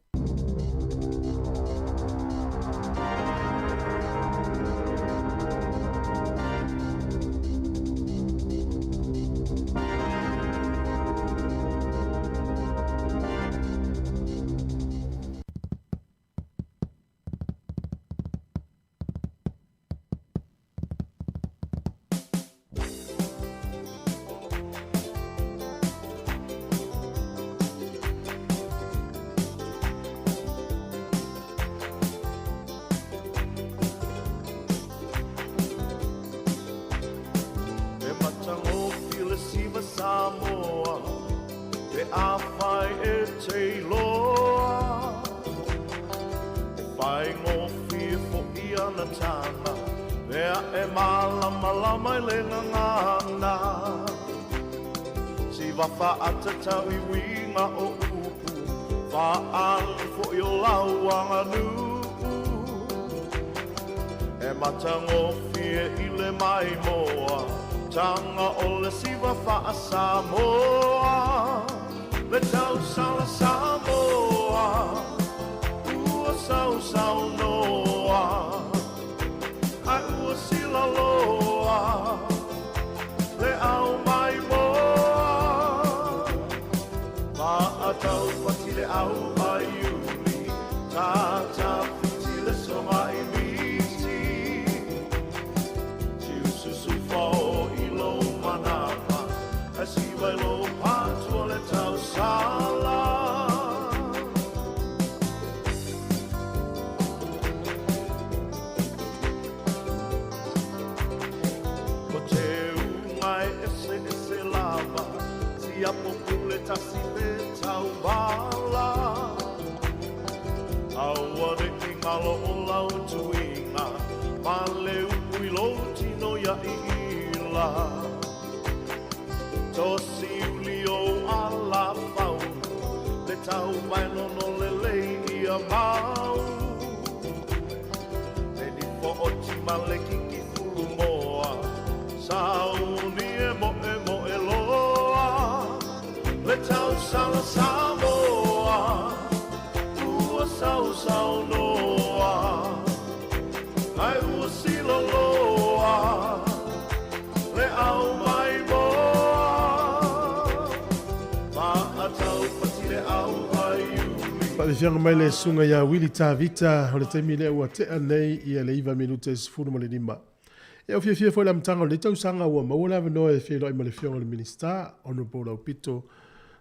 E matagofie le siva Samoa Pe afai e te iloa E faigofie foʻi ana taga Mea e malamalama i le gagana Siva faatatau i uiga o upu Faaali foʻi o lau aganuu E matagofie i le maimoa. Amataga o le siva fa'asamoa le tausala Samoa ua sausaunoa ae ua silaloa le au mai moa ma'atau pati le au aiuli tatafiti le soga'i miti tiususu fao i lou manava ae siva i lou patua le tausala. Ko te unga e ese ese lava Tiapo pule tasi le tauvala Aua ne i ngalo o lau tuiga Ma le upu i lou tino ia i ila Tosi uli o ala fau Le tau vai nono le lei ia mau. Le nifo o tima le kiki fulu moa Sauni e mo e mo e loa. Le tau sala Samoa Ua sau sau noa. Ai ua sila loa Le au mai moa Ma atau pati le au ai uli Faafiafiaga mai le suga iā Wili Tavita o le taimi lea ua tea nei ia le 9 minute e 15. E o fiafia foi le amataga o lenei tausaga ua maua le avanoa e feiloai ma le afioga i le Minisita Honourable Laupito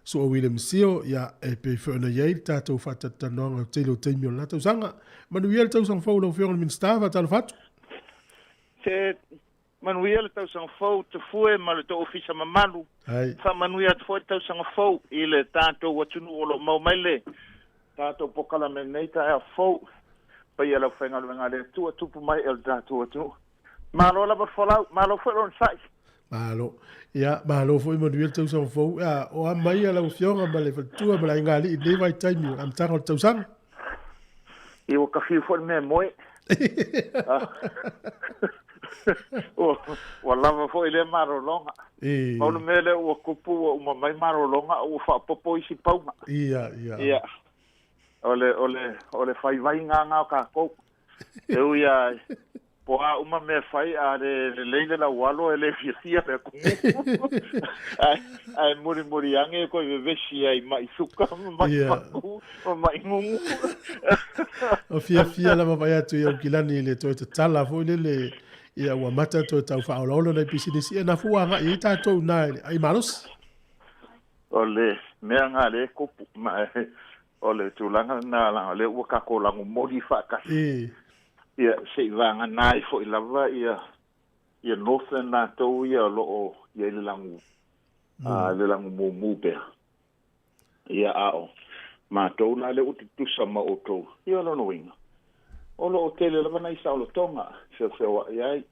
Su'a William Sio ia e pei foi ona i ai le tatou faatalatalanoaga o tele o taimi o lena tausaga. Manuia le tausaga fou lau afioga i le Minisita, faatalofa atu. Se manuia le tausaga fou tafue ma le tou ofisa mamalu. Ai. Faamanuia atu foi le tausaga fou i le tatou atunuu o lo o maua mai le tatou polokalame nei taeao fou. Paia le aufaigaluega a le Atua tupu mai e o le tatou atunuu. Malo lava le folau, malo foi le onosai. Malo. Ia, malo foi manuia le tausaga fou. Ia, o a mai lau afioga ma le faletua ma le aiga alii i lenei vaitaimi o le amataga o le tausaga. Ia ua kafiu foi le mea e moe. Ua lava foi lea malologa. Pau le mea lea ua tupu ua uma mai malologa a ua faaopoopo isi pauga. Ia, ia. Ia. O le, o le, o le vaivaiga lena o tatou. E ui lava po o a uma mea fai, a le lelei le laualo e le fiafia le atunuu. Ae, ae mulimuli ane e toe vevesi ai i mai suka ma mai paku ma mai gugu. O fiafia lava vaai atu i Aukilani i le toe tatala foi lele ia ua amata toe tau faaolaola nai pisinisi ia na foi ua agai ai tatou i ina i le ai malosi. O le mea lena lea e tupu ma o le tulaga lena leaga o lea ua tatou lagomoli faatasi. Ia se i vagana ai foi lava ia ia Northland latou ia o lo o i ai le lagu le lagu mumu pea. Ia a o matou la lea ua tutusa ma outou, ia o lona uiga, o lo o tele lava nai saolotoga e feofeoai ai,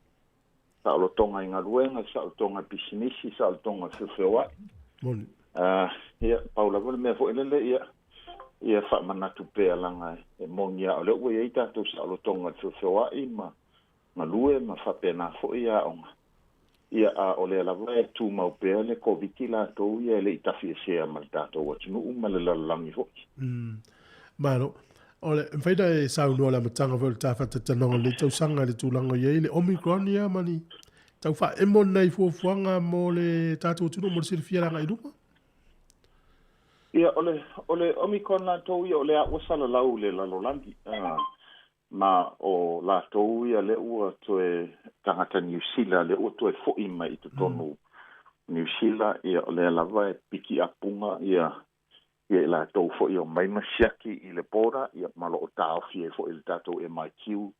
saolotoga i galuega, saolotoga i pisinisi, saolotoga i feofeoai. Moni. Ia, pau lava le mea foi lele, ia, ia faamanatu pea leaga e moni lava o lea ua i ai tatou saolotoga i le feofeoai ma galue ma faapena foi aoga. Ia, a o lea lava e tumau pea le Koviti latou ia e le i tafiesea ma le tatou atunuu ma le lalolagi foi. Malo. O le mafai ona e saunoa i le amataga foi o le ta faataitanoga o lenei tausaga i le tulaga o i ai le Omicron ia ma ni tau faaemo nai fuafuaga mo le tatou atunuu mo le silafia i le agai i luma? Ia, o le, o le Omicron latou ia o lea ua salalau i le lalolagi. Ma o latou ia lea ua toe tagata Niu Sila lea ua toe foi mai i totonu Niu Sila, ia o lea lava e piki apuga ia ia i latou foi e omai ma siaki i le border, ia ma o lo o taofi ai foi e le tatou MIQ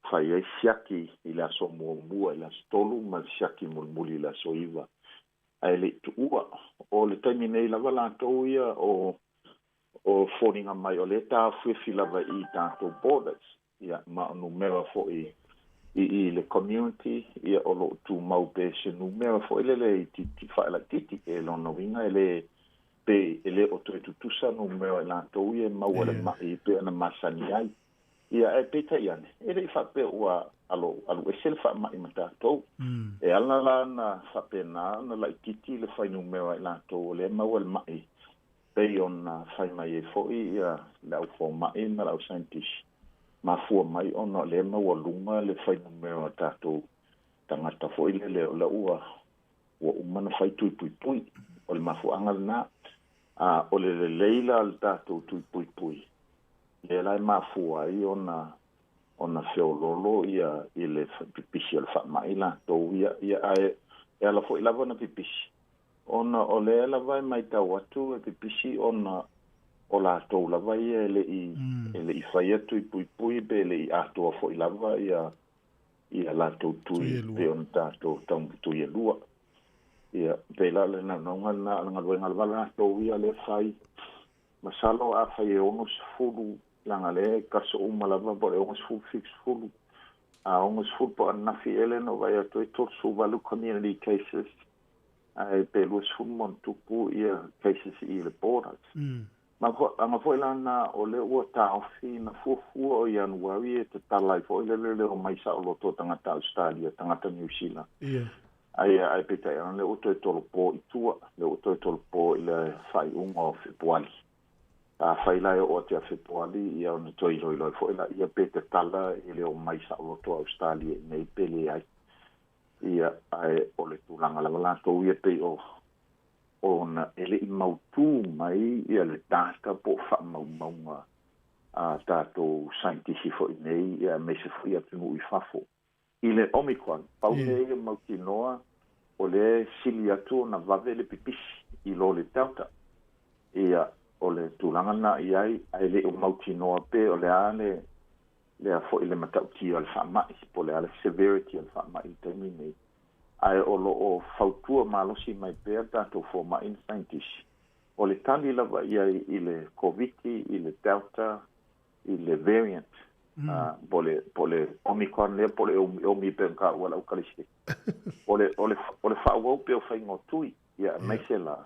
fai ai siaki i le aso muamua i le aso 3 ma le siaki mulimuli i le aso 9 ae le i tuua. O le taimi nei lava latou ia o o foliga mai o lea e taofiafi lava i tatou borders, ia, ma o numera foi i i le community, ia, o lo o tumau pea i se numera foi lele itiiti faalaitiiti, e lona uiga e le pe e le o toe tutusa numera i latou ia e maua le mai e pei ona masani ai. Ia ae peitai ane, e le'i faapea ua alo aluese le faama'i ma tatou. E ala la na faapenā ona laʻitiiti le fuainumera i latou o lea maua le ma'i pei ona fai mai ai fo'i ia le au foma'i ma le au scientist mafua mai ona o lea maualuga le fuainumera o tatou tagata fo'i lele o lea ua ua uma na fai tui puipui. O le mafuaaga lenā. A o le lelei la o le tatou tui puipui lea la e mafua ai ona ona feololo ia i le pipisi o le faama'i latou ia ia ae e ala fo'i lava ona pipisi ona o lea lava e maitau atu e pipisi ona o latou lava ia e le'i e le'i faia tui puipui pe le'i atoa fo'i lava ia ia latou tui pei ona tatou tui e lua. Ia pei la o le naunauga lenā o le galuega lava latou ia lea fai. Masalo afai e 60 leaga lea e taso uma lava po o le 60 70 a 60 po o ananafi ea lea na ou vaai atu ai 38 community cases ae pe 20 ma ona tupu ia cases i le borders. Mafuaaga foi la lena o lea ua taofi na fuafua o Ianuari e tatala ai foi le le omai saoloto o tagata Ausetalia, tagata Niu Sila. Ae ae peitai ane lea ua toe tolopo i tua, lea ua toe tolopo i le faaiuga o Fepuali. Afai la e oo atu ia Fepuali, ia ona toe iloilo ai foi laia pe tatala i le omai saoloto o Ausetalia iinei pe leai. Ia, ae o le tulaga lava latou ia pei o ona e le i mautū mai ia le data po o faamaumauga a tatou saienitisi foi nei ia aemaise foi atunuu i fafo i le Omicron. Pau mea ia mautinoa o lea e sili atu ona vave le pipisi i lo le Delta. Ia, o le tulaga lena i ai, ae le o mautinoa pe o le a le lea foi le matautia o le faama'i po o le a le severity o le faama'i i le taimi lenei. Ae o lo o fautua malosi mai pea tatou foma'i ma saienitisi, o le tali lava i ai i le Koviti, i le Delta, i le variant, po o le po o le Omicron lea po o le omiomi pei ona taua e le aukaliseke. O le o le o le faaauau pea o faiga o tui, ia aemaise la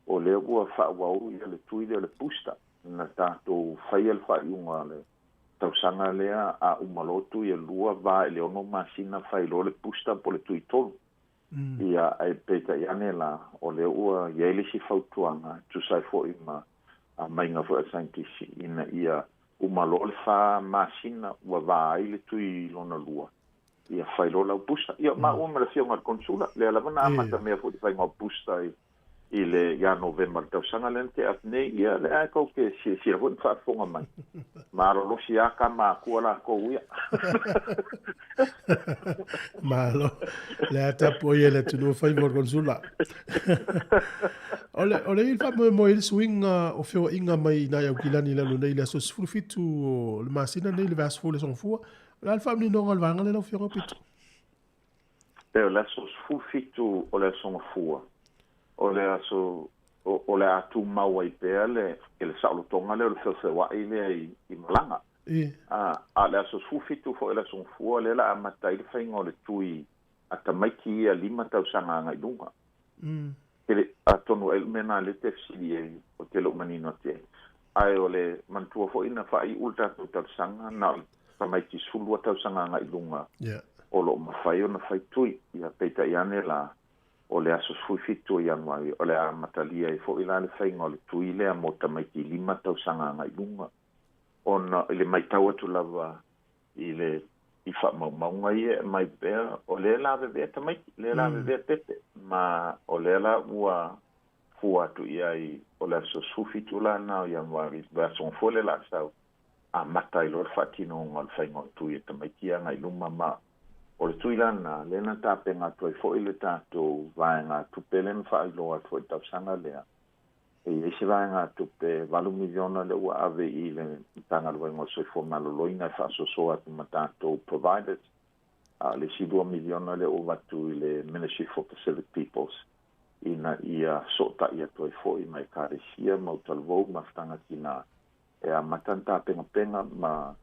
o lea ua faaauau ia le tui lea o le booster na tatou faia le faaiuga o le tausaga lea a uma loa tui e lua va i le 6 masina fai loa le booster po o le tui tolu. Ia ae peitai ane la o lea ua i ai le isi fautuaga e tusa ai foi ma aumaiga foi a saienitisi ina ia uma loa le 4 masina ua va ai le tui lona lua ia fai loa lau booster. Ia maua ma le afioga i le Konesula lea lava na amatamea foi i le faiga o booster i i le ia Novema le tausaga lea na tea atu nei, ia lea e tou te silasila foi ma faafofoga mai. Malolosi lava tama akua latou ia. Malo. Le tapu ia le atunuu faiva o le Konesula. O le o le i faamoemoe i le suiga o feoaiga mai i nai Aukilani i lalo nei i le aso 17 o le masina nei i le vaiaso fou i le Aso Gafua. O le a le faamaninoga o le vaega lea lau Afioga Pito? E o le aso 17 o le Aso Gafua, o le aso o le a tumau ai pea le le saolotoga lea o le feofeoa'i lea i i malaga. A a o le aso 17 foi o le Aso Gafua lea o le a amata ai le faiga o le tui a tamaiti ia 5 tausaga agai i luga. Tele, atonu ai le mea lena lea e te fesili ai ou te le o manino atu i ai. Ae o le manatua foi na faaiu le tatou talosaga na o le tamaiti 12 tausaga agai i luga o lo o mafai ona fai tui. Ia peitai ane la, o le aso 17 o Ianuari o le a amatalia ai foi la le faiga o le tui lea mo tamaiti 5 tausaga agai i luga. Ona i le maitau atu lava i le i faamaumauga ia e aumai pea, o lea lavevea tamaiti, lea lavevea pepe, ma o lea la ua fua atu i ai o le aso 17 la lena o Ianuari, le aso gafua lea o le a sau, amata ai loa le faatinoga o le faiga o tui e tamaiti ia agai i luma, ma o le tui la lena, lea na tapena atu ai foi le tatou vaegatupe lea na faailoa atu foi i le tausaga lea, E i ai se vaegatupe $8 miliona lea ua ave i le Matagaluega o le Soifua Maloloina e faasoasoa atu ma tatou providers, a o le isi $2 miliona lea ua avatu i le Ministry for Pacific Peoples ina ia sootai atu ai foi ma Ekalesia ma utalavou ma mafutaga tina e amata ona tapenapena ma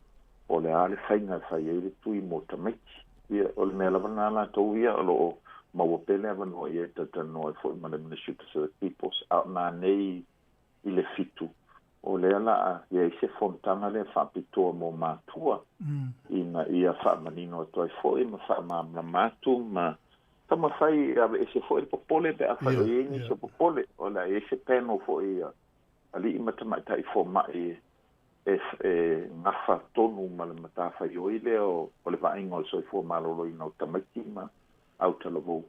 o le a le faiga e fai ai le tui mo tamaiti. Ia, o le mea lava lena latou ia o lo o maua pea le avanoa i ai e talatalanoa ai foi ma le Ministry of Pacific Peoples, a o nanei i le 7 O lea la ia i se fonotaga lea faapitoa mo matua ina ia faamanino atu ai fo'i ma faamalamalama atu ma taumafai e aveese fo'i le popole pe afai o iai nisi o popole. O le a iai se panel fo'i a ali'i ma tamaita'i foma'i e e gafa tonu ma le matafaioi lea o le vaaiga o le soifua maloloina o tamaiti ma autalavou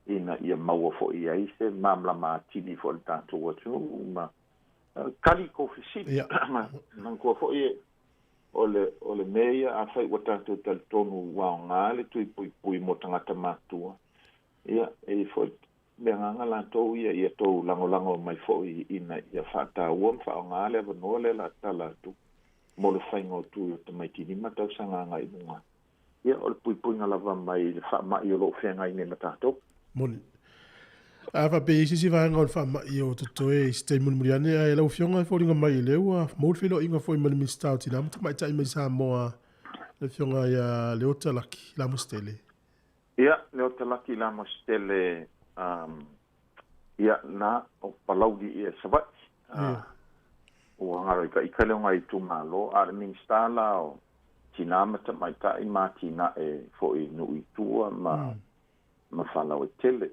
ina ia maua fo'i ai se malamalama atili fo'i le tatou atunuu ma kali kou fesili. Manatua fo'i o le o le mea ia afai ua tatou talitonu ua aogā le tui puipui mo tagata matua, ia e i ai fo'i le agaga latou ia ia tou lagolago mai fo'i ina ia fa'atāua ma fa'aaogā le avanoa lea o le a tatala atu mo le faiga o tui o tamaiti 5 tausaga agai i luga. Ia o le puipuiga lava mai le fa'ama'i o lo'o feagai nei ma tatou. Moni. A faapea e i ai se isi vaega o le faamai o totoe i se taimi mulimuli ane, ae lau Afioga e foliga mai o lea ua maua le feiloaiga foi ma le Minisita o Tina ma Tamaitai mai Samoa, le Afioga ia Leota Laki Lamositele. Ia, Leota Laki Lamositele, um, ia, na, o Palauli ia Savaii. Uh, ua galo i ka ika le o ngai itumalo, a o le Minisita la o Tina ma Tamaitai ma Atinae foi i nuu i tua ma ma faalauaitele.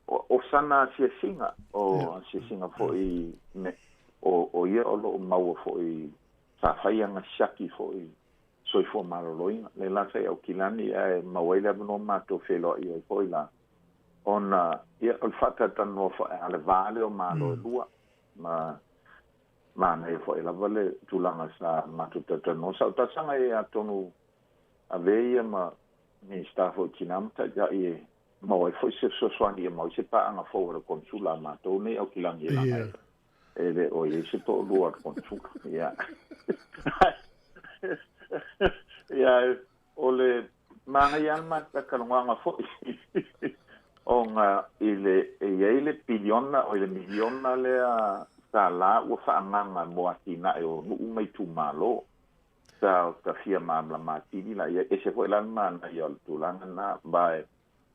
O sana asiasiga, o asiasiga foi me, o, o ia o loo maua foi sa fai ana siaki foi soifua maloloina. Le la sa i Aukilani ae maua ai le avanoa matou feiloai ai foi la, ona ia o le faatalatalanoa foi a le va lea o Malo e lua, ma manaia foi lava le tulaga sa matou talatalanoa. Sa ou talosaga i ai atonu ave ia ma Minisita foi o Tina ma Taitai e maua ai foi se fesoasoani ia maua ai se paaga fou a le Konesula a matou nei Aukilani e laga ai e le o i ai se toalua a le Konesula. Ia. Ia, o le manaia lava le talanoaga foi ona i le e i ai le piliona oi le miliona lea tālā ua faaagaaga mo atinae o nuu ma itumalo. Sa ta fia malamalama atili la ia, ese foi la le manaia o le tulaga lena, ma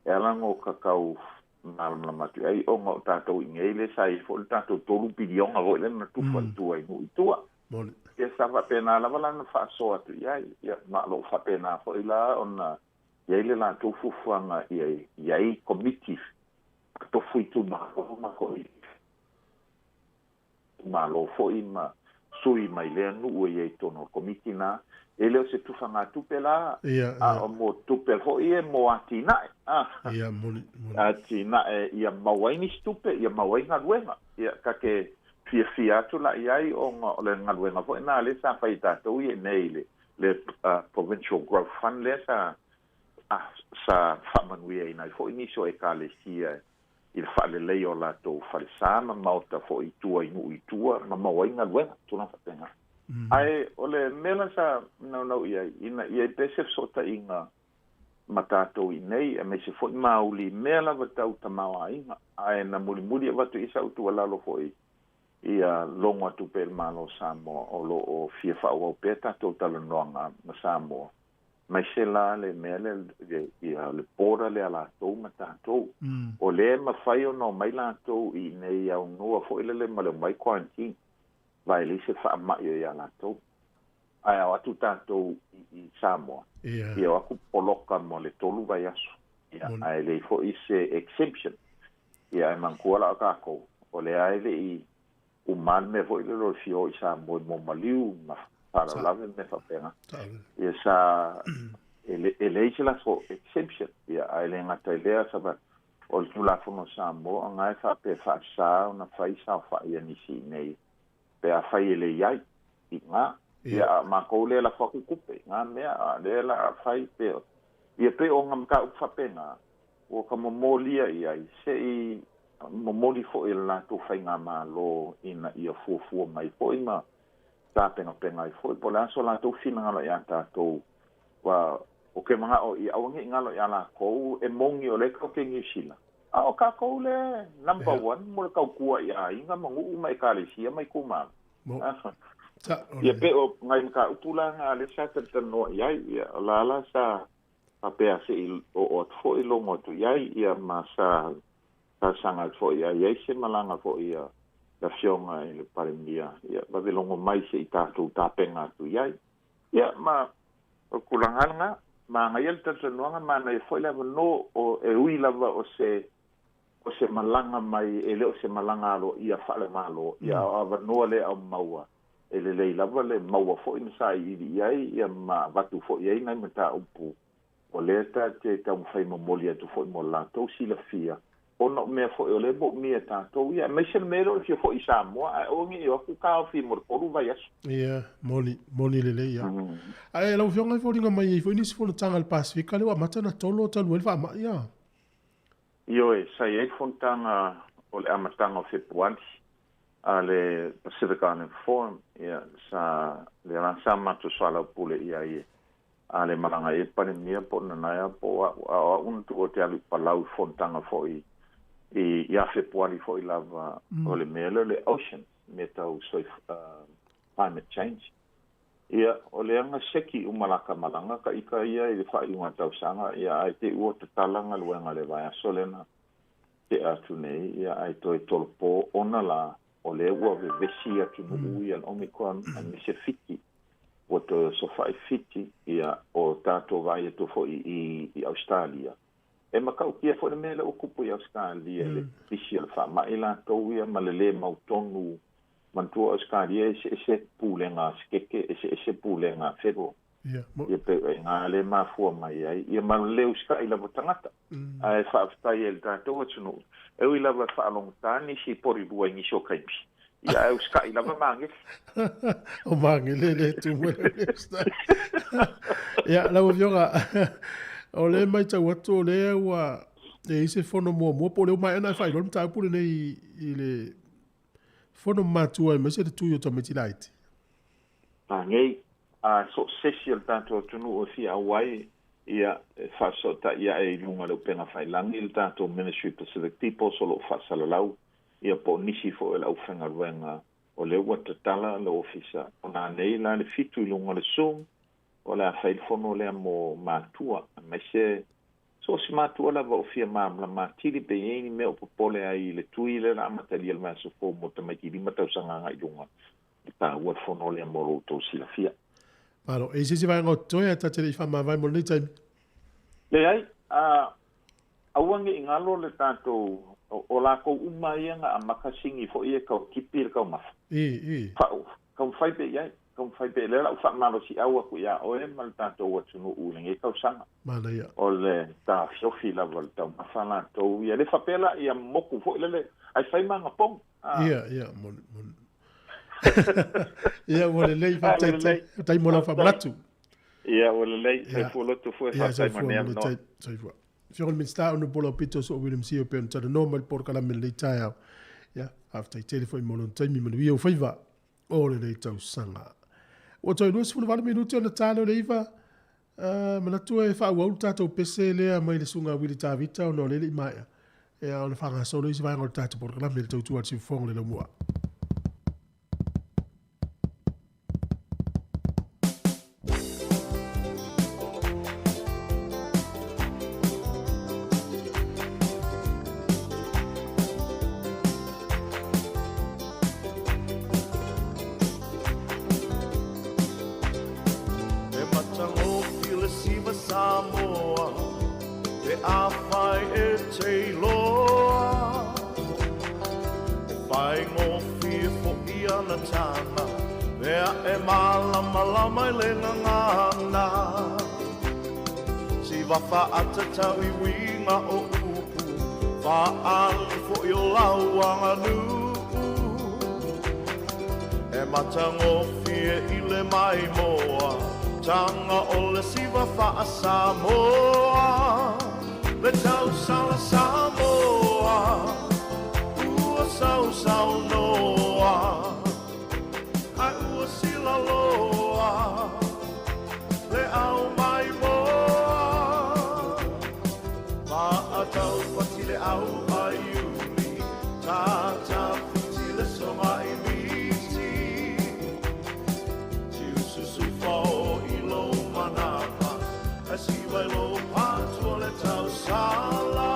e ala ona ka tau malamalama atu i ai, ona o tatou i inei lea sa i ai foi le tatou 3 piliona foi lea na tufa i tua i nuu i tua. Ia sa faapena lava la ona faasoa atu i ai, ia ma o lo o faapena foi la ona i ai le latou fuafuaga ia i ai komiti tofu itumalo ma Malo foi ma sui mai lea nuu e i ai tonu o le komiti na, e le o se tufagatupe la, a o mo tupe foi e mo atinae, a. Ia, moni, moni. Atinae ia maua ai nisi tupe, ia maua ai galuega. Ia, ka te fiafia atu la i ai ona o le galuega foi na lea sa fai e tatou ia i nei le, le Provincial Growth Fund lea sa, sa faamanuiaina ai foi nisi o Ekalesia i le faaleleia o latou falesa ma maota foi i tua i nuu i tua ma maua ai galuega, tulaga faapena. Ae o le mea la sa naunau i ai, ina ia i ai pea se fesootaiga ma tatou i inei, aemaise foi mauli i mea lava tau tamaoaiga. Ae na mulimuli avatu i ai sau tuualalo foi ia logo atu pea i le Malo o Samoa o lo o fia faaauau pea tatou talanoaga ma Samoa Aemaise la le mea lea, ia le border lea a latou ma tatou. O lea e mafai ona omai latou i inei aunoa foi lele ma le omai quarantine, vaai leai se faamai o ia latou. Ae a o atu tatou i Samoa, ia o atu poloka mo le 3 vaiaso. Ia, ae leai foi se exemption. Ia, ae manatua la o tatou, o lea e le i uma le mea foi lele o le fia o i Samoa mo maliu ma faalavelave ma mea faapena. Ia sa e, le, e leai se latou exemption. Ia ae le gata i lea sa o le Tulafono o Samoa na e faapea e faasa ona fai saofai a nisi i nei pe afai e le i ai i ina. Ia a o matou lea e lafo atu tupe i na mea, a o lea la a fai pe ia pei o na mataupu faapena ua ka momolia i ai se i momoli foi e le latou faigamalo ina ia fuafua mai foi ma tapenapena ai foi po o le a so latou finagalo iā tatou. Ua o ke manaʻo ia aua ne i galo iā lakou e moni o lea e tatou te Niu Sila, a o kakou le number one mo le tautua i aiga ma nuu ma ekalesia ma itumalo. Ia pei o nai mataupu la na lea sa talatalanoa i ai, ia o la la sa faapea se i oo atu foi logo atu i ai, ia ma sa talosaga atu foi i ai, i ai se malaga foi ia le afioga i le Palemia, ia vave logo mai seʻi tatou tapega atu i ai. Ia ma o le tulaga lava lena, manaia le talitonuaga, manaia foi le avanoa o e ui lava o se o se malaga mai e le o se malaga aloaia faale-Malo, ia a o avanoa lea aumaua e lelei lava le maua foi na sailiili i ai ia ma avatu foi i ai nai mataupu o lea ta te taumafai momoli atu foi mo le latou silafia ona o mea foi o lea moomia e tatou ia, aemaise le mea lea o le fia foi i Samoa ae aua ne i o atu taofi mo le 3 vaiaso. Ia, moni, moni lelei ia. Ae lau Afioga e foliga mai e i ai foi nisi fonotaga a le Pasefika lea ua amata ona tolo talu ai le faamai a. Ioe, sa i ai le fonotaga o le amataga o Fepuali a le Pacific Island Forum, ia, sa, lea la sa matou soalaupule i ai a le malaga ai le Palemia po o Nanaia po o a'u, a o a'u na tuu ou te alu i Palau i fonotaga foi i ia Fepuali foi lava o le mea lea o le ocean, mea tau climate change. Ia, o lea na seki uma lata malaga ka ita ia i le faaiuga tausaga, ia ae te i ua tatala galuega i le vaiaso lea na tea atu nei, ia ae toe tolopo ona la o lea ua vevesi atunuu ia le Omicron aemaise Fiti, ua toe osofai Fiti, ia o tatou vaai atu foi i Ausetalia. E matautia foi le mea lea ua tupu i Ausetalia i le pipisi o le faamai latou ia ma le lē mautonu. Manatua o Ausetalia e eseese pulega a sekeke, eseese pulega a federal. Ia pei o iga lea e mafua mai ai ia ma le lē usitai lava o tagata. Ae faafetai ai i le tatou atunuu, e ui lava e faalogotā nisi i polilua i nisi o taimi, ia ae usitai lava magele. O magele le tumu e le usitai. Ia, lau Afioga, o lea e matau atu o lea ua e i ai se fono muamua po o lea ua maea ona e faailoa le mataupu lenei i le fono matua aemaise le tui o tamaiti laiti. Pagei, a so o se isi o le tatou atunuu e fia auai, ia, e faafesootai ae i luga o le upega failagi le tatou Ministry Pacific Peoples o lo o faasalalau, ia po o nisi foi o le aufaigaluega o lea ua tatala le ofisa. O nanei la le 7 i luga o le Zoom, o le a fai le fono lea mo matua, aemaise so o se matua lava o fia malamalama atili pe i ai ni mea o popole ai i le tui lea o le a amatalia i le vaiaso fou mo tamaiti 5 tausaga agai i luga. E taua le fono lea mo lo outou silafia. Malo. E i se isi vaega o totoe ae ta te le i faamavae mo lenei taimi? Leai. A, aua ne i galo le tatou, o lakou uma ia na amata sigi foi e tau tipi le taumafa. I, i. Fa'u, taumafai pea i ai, taumafai pea, lea o le a ou faamalosiau atu iā oe ma le tatou atunuu i lenei tausaga. Manaia. O le taofiofi lava o le taumafa latou ia, le faapea la ia moku foi lele, ae fai ma agapogi. Ia, ia, moni, moni. Ia, ua lelei, faafetai, faafetai mo lau faamanatu. Ia, ua lelei, soifua loto foi, faafetai mo lenei avanoa. Soifua. Afioga i le Minisita, Honourable Aupito Soo William Sio pei ona talanoa mai le polokalame i lenei taeao. Ia, faafetai tele foi mo lona taimi, manuia ou faiva o lenei tausaga. Ua toe 28 minute ona ta lea o le 9, manatu e faaauau le tatou pese lea mai le susuga Willie Tavita ona o lea e le i maea. Ia ona faagasolo isi vaega o le tatou polokalame i le tautua a le siufofoga o le laumua. E matagofie le siva Samoa pe afai e te iloa. E faigofie foi ana taga pe a e malamalama i le gagana. Siva faatatau i uiga o upu faaali foi o lau aganuu. E matagofie i le maimoa taga o le siva faa-Samoa, le tausala Samoa ua sausaunoa ae ua silaloa le au maimoa. Maataupati le au a Iuli, tatafiti le soga i miti. Tiususu fao i lou manava, ae siva i lou patu o le tausala.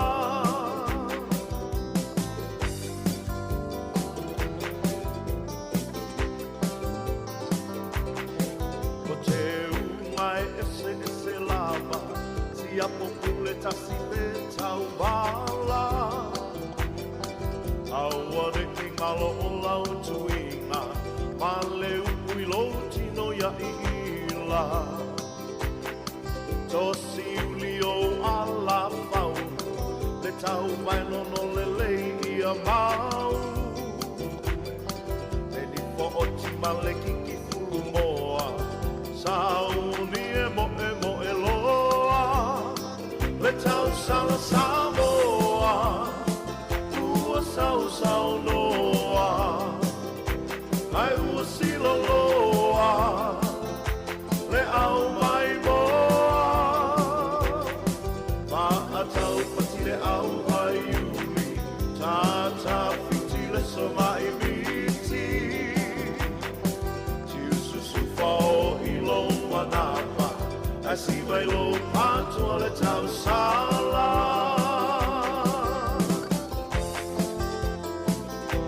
pule tasi pe tauvala. Aua ne'i galo o lau tuiga ma le upu i lou tino ia iila. Tosi uli ou alafau le tauvae nono lelei ia mau. Le nifo o tima le kikifulu moa sauni e mo'emo'e loa. Le tausala Samoa ua sausaunoa ae ua siloloa le au mai moa. Maataupati le au aiuli tatafiti le somaimiti. Tiususufa o i lou manapa ae siva i lou patoa le tausala.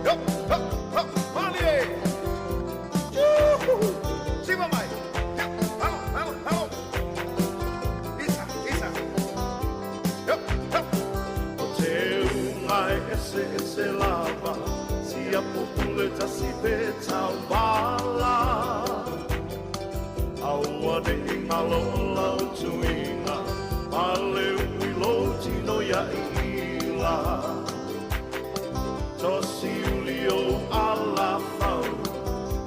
Yo, ho, ho, malie! Juhu! Siva mai! Yo, alo, alo, alo! Isa, isa! Yo, ho! O te unga e ese ese lava, siapo pule tasi pe tauvala. Aua ne'i galo o lau tuiga, ma le upu i lou tino ia iila. Tosi uli ou alafau,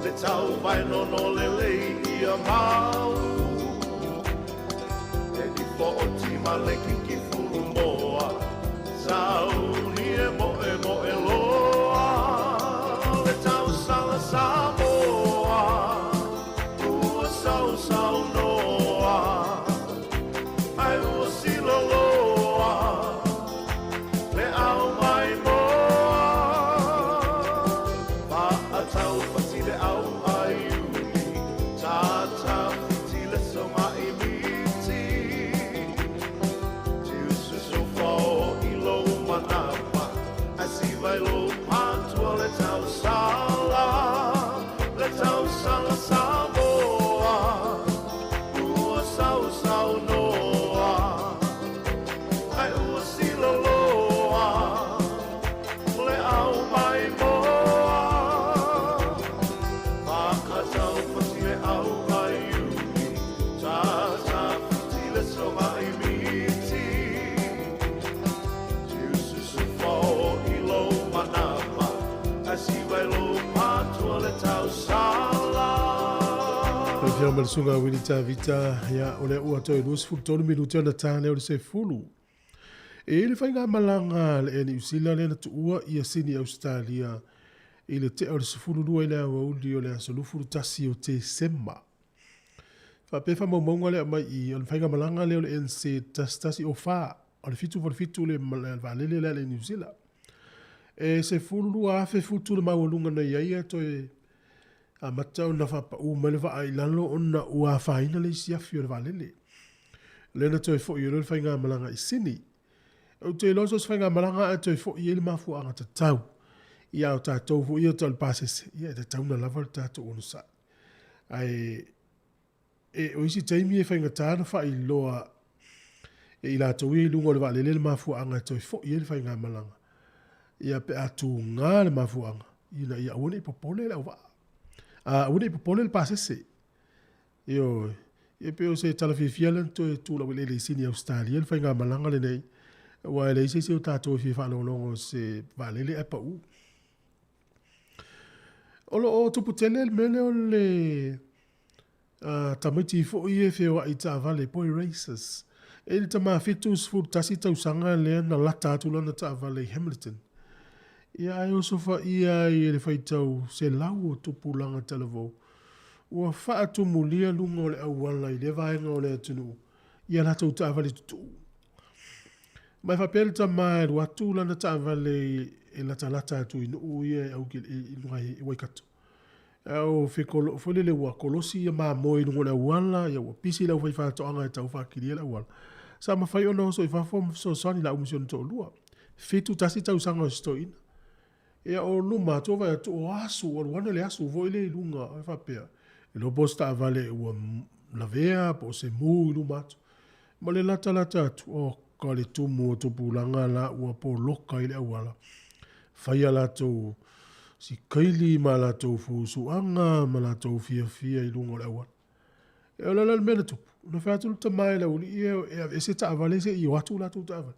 le tauvae nono lelei ia mau. E nifo o tima le kikifulu moa, sauni e mo'emo'e loa. Le tausala Samoa, ua sausaunoa, ae ua siloloa le au mai moa. Maataupati le au aiuli, tatafiti le somaimiti. Tiususufa o i lou manapa, ae siva i lou patoa le tausala. Le tausala Samoa, ua sausaunoa, ae ua siloloa le au mai moa. Maataupati le au aiuli, tatafiti le somaimiti. Tiususufa o i lou manapa, ae siva i lou patoa le tausala. Lau Afioga ma le Susuga Willie Tavita, ia, o lea ua toe 23 minute ona ta lea o le sefulu. E i ai le faigamalaga a le Air Niu Sila lea na tuua ia Sini Ausetalia i le tea o le 12 i le aoauli o le aso 21 o Tesema. Faapea faamaumauga lea aumai i, o le faigamalaga lea o le NZ 1104, o le 787 le vaalele lea a le Air Niu Sila. E 12,000 futu le maualuga na i ai ae toe amata ona faapau mai le vaa i lalo ona ua afaina le isi afi o le vaalele. Lea na toe foi ai loa le faigamalaga i Sini. Ou te iloa so o se faigamalaga ae toe foi ai le mafuaaga tatau. Ia a o tatou foi ia tau le pasese, ia e tatau ona lava le tatou onosai. Ae e, o isi taimi e faigata ona faailoa e i latou ia i luga o le vaalele le mafuaaga e toe foi ai le faigamalaga. Ia pe a tuga le mafuaaga, ina ia aua ne i popole le auvaa. A aua ne i popole le pasese. Ioe. Ia pei o se tala fiafia lea na toe tuulaueleele i Sini Ausetalia le faigamalaga lenei, aua e leai se isi o tatou e fia faalogologo i se vaalele ae pau. O lo o tupu tele le mea lea o le tamaiti foi ia e feoai i taavale, boy racers. E i le tama 71 tausaga lea na lata atu lana taavale i Hamilton. Ia ae osofaia ai e le faitau 100 o tupulaga talavou ua faatumulia luga o le auala i lea vaega o le atunuu i a latou taavale tutuu. Ma e faapea le tama e alu atu lana taavale e latalata atu i nuu ia e i luga i Waikato. A o fekolo foi lele ua kolosi ia mamoe i luga o le auala, ia ua pisi le aufaifaatoaga e tau faakilia le auala. Sa mafai ona oso i fafo ma fesoasoani i la au si ona toalua. 71 tausaga o si toeaina. Ia o luma atu o vaai atu o asu, ua alu ane le asu foi lea i luga, e faapea, e iloa po o se taavale ua lavea po o se mu i luma atu. Ma le latalata atu, oh oka le tumu o tupulaga la ua poloka i le auala, fai a latou sikaili ma latou fusuaga ma latou fiafia i luga o le auala. E o le ala le mea na tupu, na fai atu le tama i le aualii e, e aveese taavale se'i o atu latou taavale.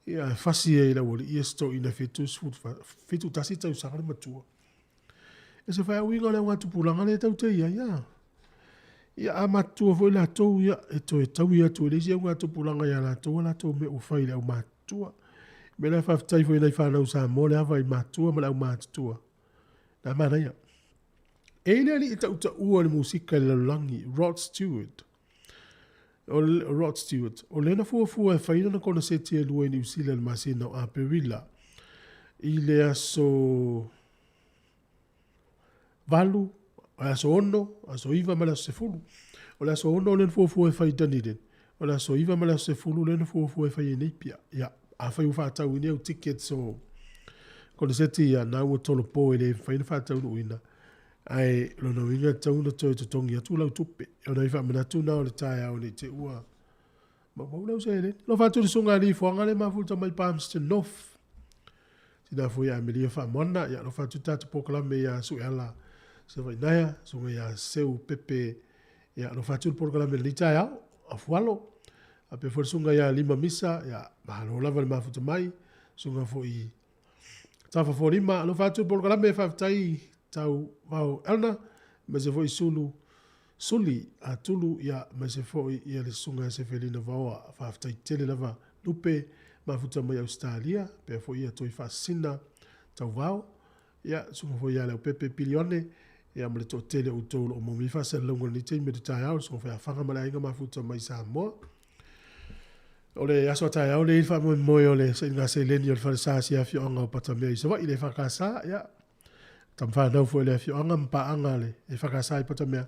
Ia, ae fasi ai i le aualii e se toeaina 71 tausaga le matua. E se fai uiga o le augatupulaga lea tatou te i ai, a. Ia, a matutua foi latou, ia, e toe taui atu e le isi augatupulaga ia latou a latou mea ua fai i le aumatutua. O le mea lea faafetai foi i nai fanau Samoa le ava i matua ma le aumatutua. Na manaia. E i le alii tautaua o le musika i le lalolagi, Rod Stewart. O Rod Stewart, o lea na fuafua e fai lana koneseti e lua i Niu Sila i le masina o Aperila i le aso 8, aso 6, aso 9 ma le aso 10. O le aso 6 o lea na fuafua e fai i Dunedin. O le aso 9 ma le aso 10 lea na fuafua e fai i Napier. Ia, afai ua faatauina au tickets o koneseti ia, na ua tolopo e le mafai ona faataunuuina. Ae lona uiga e tatau ona toe totogi atu lau tupe. O nai faamanatu na o le taeao nei te ua maumau lau seleni. Alofa atu i le susuga a Lifuaga le mafuta mai Palmerston North. Tina foi ia Amelia Faamoana, ia alofa atu tatou polokalame ia Sueala Savainaea, susuga ia Seu Pepe, ia alofa atu le polokalame i lenei taeao, afualo. Faapea foi le susuga ia Lima Misa, ia malo lava le mafuta mai, susuga foi Tafa Folima, alofa atu le polokalame, faafetai tau vao Elna, aemaise foi Sulu Suli a Tulu, ia aemaise foi ia le susuga ia Sefelina Vaoa, faafetai tele lava Lupe mafuta mai Ausetalia, pea foi ia Toi Faasisina Tauvao, ia susuga foi ia Leaupepe Pilione, ia ma le toatele o outou o lo o maua mai faasalalauga i lenei taimi o le taeao, le susuga foi ia Faga ma le aiga mafuta mai Samoa. O le aso a taeao lea i le faamoemoe o le sailiga seleni o le falesa si afioaga o Patamea i Savaii le EFKS, ia, tamafanau foi le afioaga ma paaga a le EFKS i Patamea,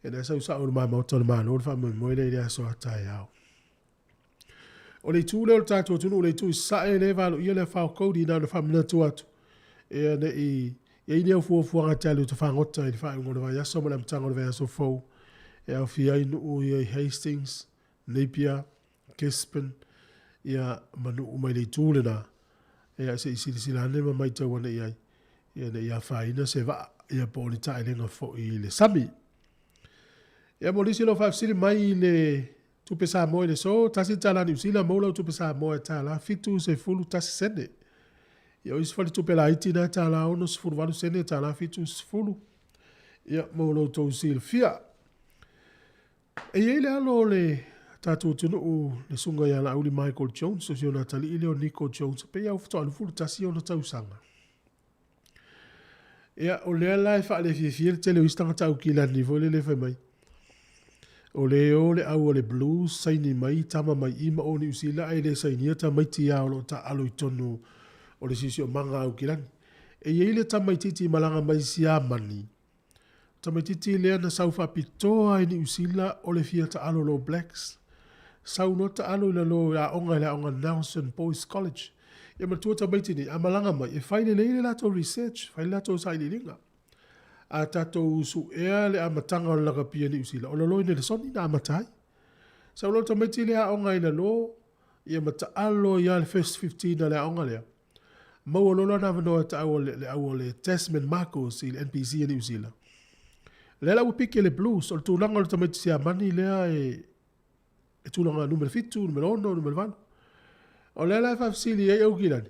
ia lea sau sao i luma maota o le Malo le faamoemoe lea i le aso a taeao. O le itu lea o le tatou atunuu, le itu i Sasae lea e valoia le afa o Cody, na ona faamanatu atu, ia ne i i ai ni au fuafuaga e te alu e te fagota i le faaiuga o le vaiaso ma le amataga o le vaiaso fou, e aofia ai nuu ia i Hastings, Napier, Gisborne, ia ma nuu mai le itu lena, ia se i silasila ane ma matau ane i ai, ia ne i afaina se vaa, ia po o ni taelega foi i le sami. Ia mo nisi o lo o faafesili mai i le tupe Samoa i le aso, $1 Niu Sila, maua lau tupe Samoa e $71 sene. Ia o isi faletupe laiti na e $68 sene, $70, ia mo lo outou silafia. E i ai le alo o le tatou atunuu le susuga ia Laauli Michael Jones, o si ona atalii lea o Nico Jones, pei lava ua faatoa 21 ona tausaga. Ia, o lea la e faalefiafia le tele o isi tagata Aukilani foi lele fai mai, o le o le au a le Blues saini mai tama mai i ma o Niu Sila ae le sainia tamaiti lava o lo o taaalo i totonu o le siosiomaga Aukilani. E i ai le tamaitiiti malaga mai Siamani, Tamaititi lea na sau faapitoa i Niu Sila o le fia taalo i le All Blacks. Sau loa taalo i lalo i aoga i le aoga Nelson Boys College. Ia matua tamaiti nei, a malaga mai, e fai lelei le latou research, fai le latou sailiiliga. A tatou suea le amataga o le lakapi a Niu Sila, o lalo i Nelesoni na amata ai. Sau loa le tamaiti lea aoga i lalo, ia ma taalo ai lava le first 15 a le aoga lea. Maua loa lona avanoa e taua le, le au o le Tasman Marcos i le NPC a Niu Sila. Lea la ua piki e le Blues, o le tulaga o le tamaiti Siamani lea e, e tulaga numera 7, numera 6, numera 8. O lea la e faafesili ai Aukilani,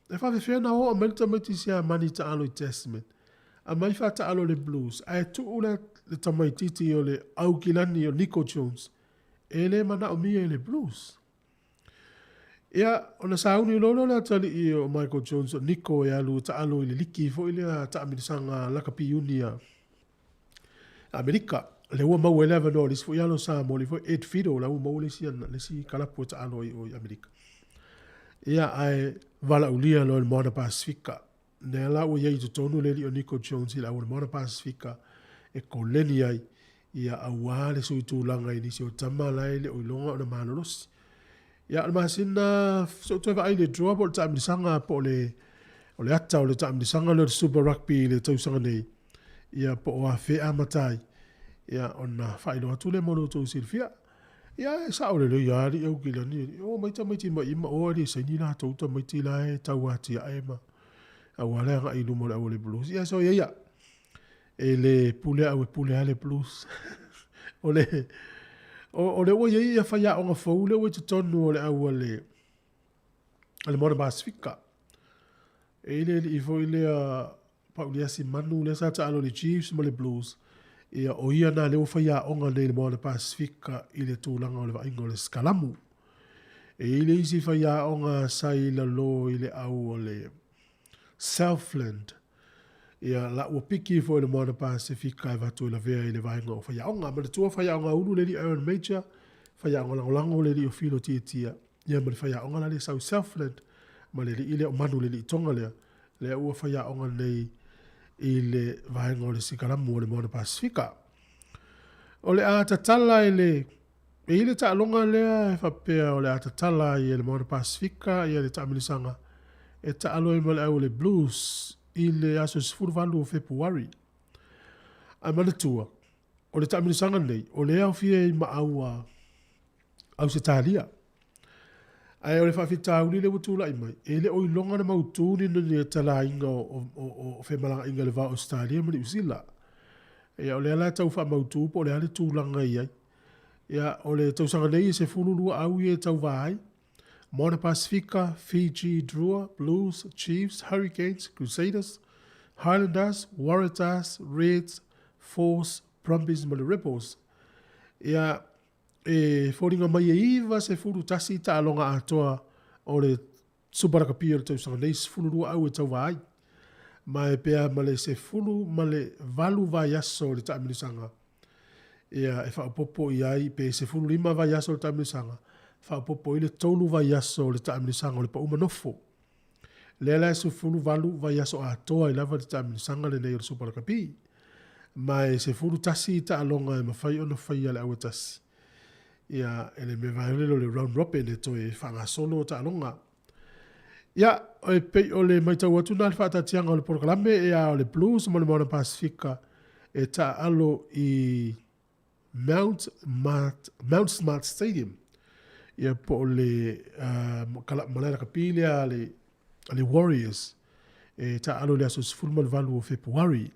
e faafefea na oo mai le tamaiti Siamani taalo i Tasman, aumai faataalo i le Blues, ae tuu le, le tamaititi o le Aukilani o Nico Jones, e le manaomia i le Blues. Ia, ona sauni loa lea o le atalii o Michael Jones o Nico e alu e taalo i le liki foi lea taamilosaga lakapi iuni a Amerika. Lea ua maua ai le avanoa o le isi foi alo Samoa, le foi Ed Fido, la ua maua le isi, le isi kalapu e taalo ai o i Amerika. Ia, ae valaaulia loa i le Moana Pasifika. Lea la ua i ai i totonu le alii o Nico Jones i le au o le Moana Pasifika e koleni ai, ia auā le sui tulaga i nisi o tama la e le o iloga ona malolosi. Ia, o le masina, se i ou toe vaai i le draw po o le taamilosaga po o le, o le ata o le taamilosaga lea o le Super Rugby i le tausaga nei, ia po o afea amata ai, ia ona faailoa atu lea mo lo outou silafia. Ia e sa'o lelei lava alii Aukilani e o mai tamaiti mai i ma ō ae le i saini latou tamaiti la e tau atia'e ma auā le aga'i i luma o le au a le Blues. Ia soia ia, e le pule au e pule lava le Blues. O le o lea ua i ai ia faiaoga fou lea ua i totonu o le au a le a le Moana Pasefika. E i le alii foi lea Pauliasi Manu lea sa taalo i le Chiefs ma le Blues, ia o ia na lea ua faiaoga nei i le Moana Pasefika i le tulaga o le vaaiga o le sikalamu. E i ai le isi faiaoga sa i lalo i le au o le Southland, ia la ua piki foi i le Moana Pasefika e avatu e lavea i le vaega o faiaoga. Manatua faiaoga ulu le alii Aaron Major, faiaoga lagolago le alii o Filo Tiatia, ia ma le faiaoga la lea sau i Southland ma le alii lea o Manu le alii Tonga lea, lea ua faiaoga nei i le vaega o le sikalamu o le Moana Pasefika. O le a tatala i le E i ai le taaloga lea e faapea o le a tatala ai e le Moana Pasefika ia le taamilisaga e taalo ai ma le au o le Blues i le aso 18 o Fepuari. Ae manatua, o le taamilisaga lenei, o lea e aofia ai ma au a Ausetalia. Ae o le faafitauli lea ua tulai mai, e le o iloga ona mautu ni ni talaiga o femalagaaiga i le va o Ausetalia ma Niu Sila. Ia o lea la e tau faamautu po o le a le tulaga e i ai. Ia, o le tausaga nei e 12 au ia e tauva ai, Moana Pasifika, Fiji Drua, Blues, Chiefs, Hurricanes, Crusaders, Highlanders, Waratahs, Reds, Force, Brumbies ma le Rebels. Ia, e foliga mai e 91 taaloga atoa o le Super Rakapi o le tausaga nei, 12 au e tauva ai. Ma e pea ma le 18 vaiaso o le taamilisaga, ia, e faaopoopo i ai, pe 15 vaiaso o le taamilisaga, faaopoopo i le 3 vaiaso o le taamilisaga o le pauma nofo. Lea la e 18 vaiaso atoa ai lava le taamilisaga lenei o le Super Rakapi. Ma e 11 taaloga e mafai ona faia e le au e tasi. Ia, e le mea vae o le round robin e toe faagasolo taaloga. Ia, e pei o le matau atu na le faatatiaga o le polokalame ia o le Blues ma le Moana Pasifika e taaalo i Mount, Mart, Mount Smart Stadium. Ia po o le uh, malae lakapi lea a le, a le Warriors e taaalo i le aso 18 o Fepuari.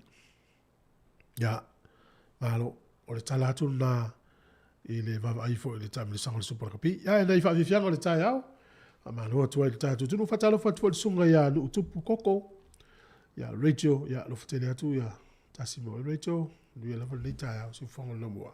Ia, malo, o le tala atu lena i le vaavaai foi i le taamilisaga o le Super Rugby. Ia, e nai faafiafiaga o le taeao, faamalo atu ai i le tatou atunuu. Faatalofa atu foi i le susuga ia Nuutupu Koko, ia Rachel, ia alofa tele atu ia tasi mo Rachel, manuia lava lenei taeao, siufofoga o le Laumua.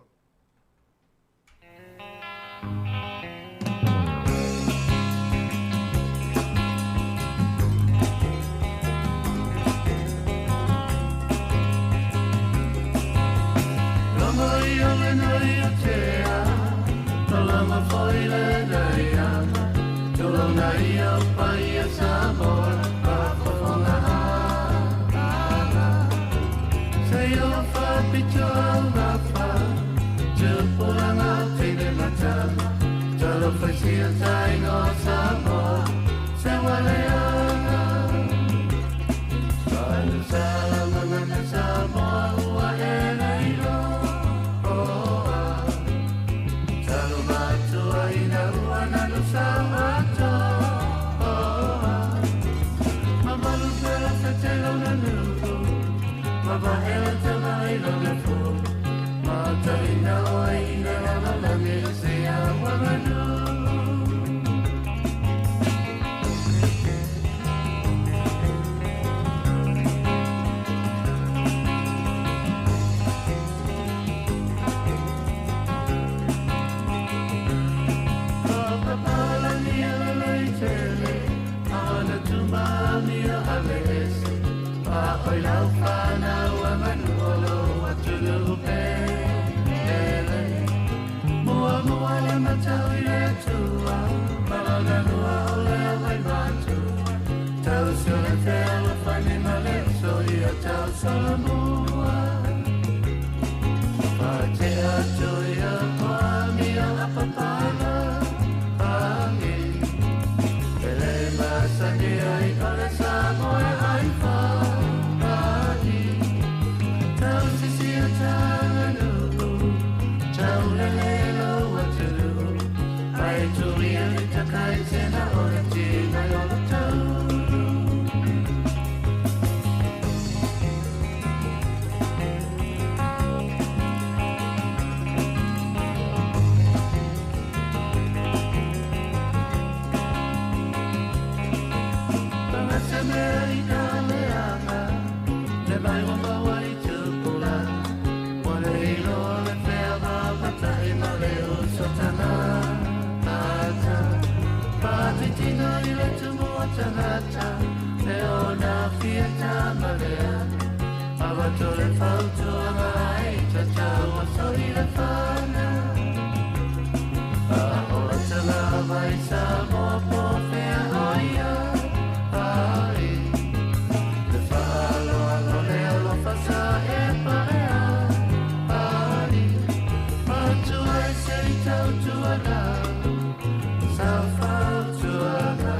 Sa fautuaga,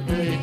e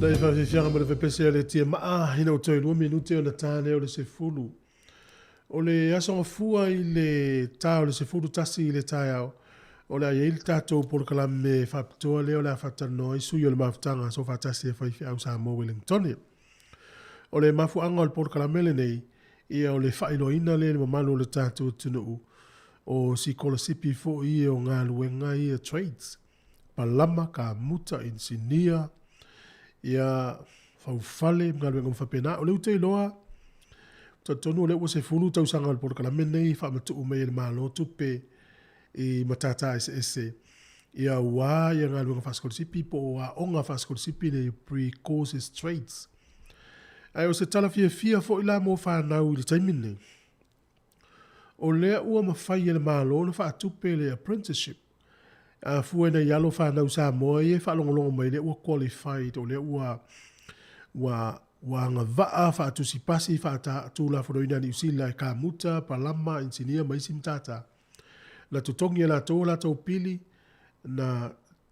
Nai faafiafiaga ma le fepese a le tiamaa ina ua toe 2 minute ona ta lea o le 10. O le aso gafua i le ta o le 11 i le taeao, o le a i ai le tatou polokalame faapitoa lea o le a faatalanoa ai sui o le mafutaga Soofaatasi a Faifeau Samoa Wellingtone. O le mafuaaga o le polokalame lenei, ia o le faailoaina lea i le mamalu o le tatou atunuu o sikolasipi foi ia o galuega ia trades, palama, kamuta, inisinia, ia faufale ma galuega uma faapena. O lea ou te iloa, ou te talitonu o lea ua 10 tausaga o le polokalame lenei e faamatuu mai e le Malo tupe i matata eseese ia aua ia galuega faasikolasipi po o aoga faasikolasipi nei pre-courses trades. Ae o se tala fiafia foi la mo fanau i le taimi lenei, o lea ua mafai e le Malo ona faatupe le apprenticeship. A fua ina i alo fanau Samoa ia e faalogologo mai lea ua qualified, o lea ua ua ua agavaa faatusipasi faatulafonoina e Niu Sila e kamuta, palama, inisinia ma isi matata. Na totogi e latou a latou pili, na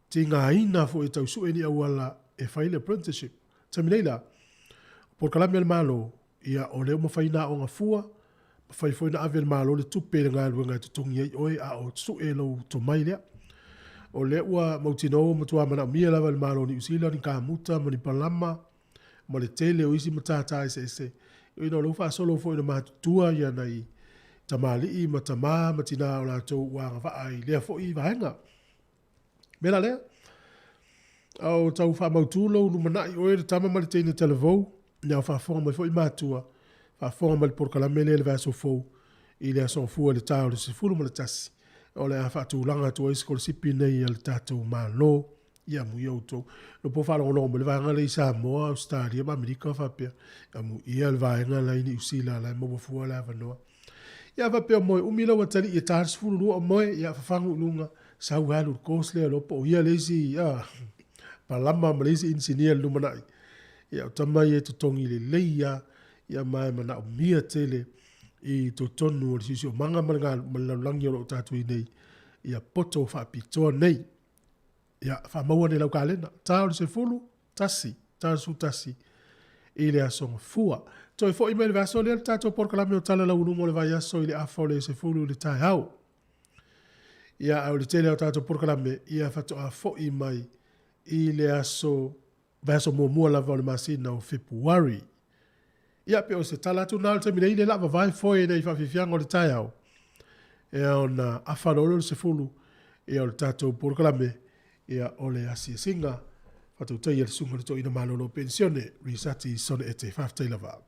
tigaina foi e tau sue ni auala e fai le apprenticeship. Taimi nei la, o polokalame a le Malo, ia o lea ua mafai ona aoga fua, mafai foi ona ave e le Malo le tupe i le galuega e totogi ai oe a o sue lou tomai lea. O lea ua mautinoa ua matua manaomia lava e le Malo o Niu Sila ni kamuta ma ni palama ma le tele o isi matata eseese. Ina o lea ua faasolo foi ina matutua ia nai tamalii ma tamā ma tinā o latou ua agavaa i lea foi vaega. Mea la lea, a o tau faamautu lou lumanai oe le tama ma le teine talavou, ina o faafofoga mai foi matua, faafofoga mai le polokalame lea i le vaiaso fou, i le aso Gafua i le ta o le 11, o le a faatulaga atu ai sikolasipi nei a le tatou Malo ia amuia outou. Lo po faalogologo mai le vaega lea i Samoa, Ausetalia ma Amerika faapea, amuia le vaega la i Niu Sila la e maua fua le avanoa. Ia faapea moe umi lau atalii e ta le 12 o moe, ia fafagu i luga, sau alu i le course lea loa po o ia le isi palama ma le isi inisinia i le lumanai. Ia o tama ia e totogi lelei lava, ia ma e manaomia tele i totonu o le siosiomaga ma le lalolagi o lo o tatou i ai nei, ia poto faapitoa nei. Ia faamau ane i lau kalena, ta o le 10, 1, ta o le 11 i le aso Gafua. Toe foi mai le vaiaso lea le tatou polokalame o Tala Lauuluga o le Vaiaso i le afa o le 10 i le taeao. Ia, a o le tele o tatou polokalame, ia faatoa foi mai i le aso, vaiaso muamua lava o le masina o Fepuari. Ia, pe o se tala atu na o le taimi nei, le la vavae foe nei faafiafiaga o le taeao. Ia ona afa loa lea o le 10, ia o le tatou polokalame, ia o le asiasiga faatautaia le susuga i le toeaina malolo penisione Risati Sone Ete. Faafetai lava.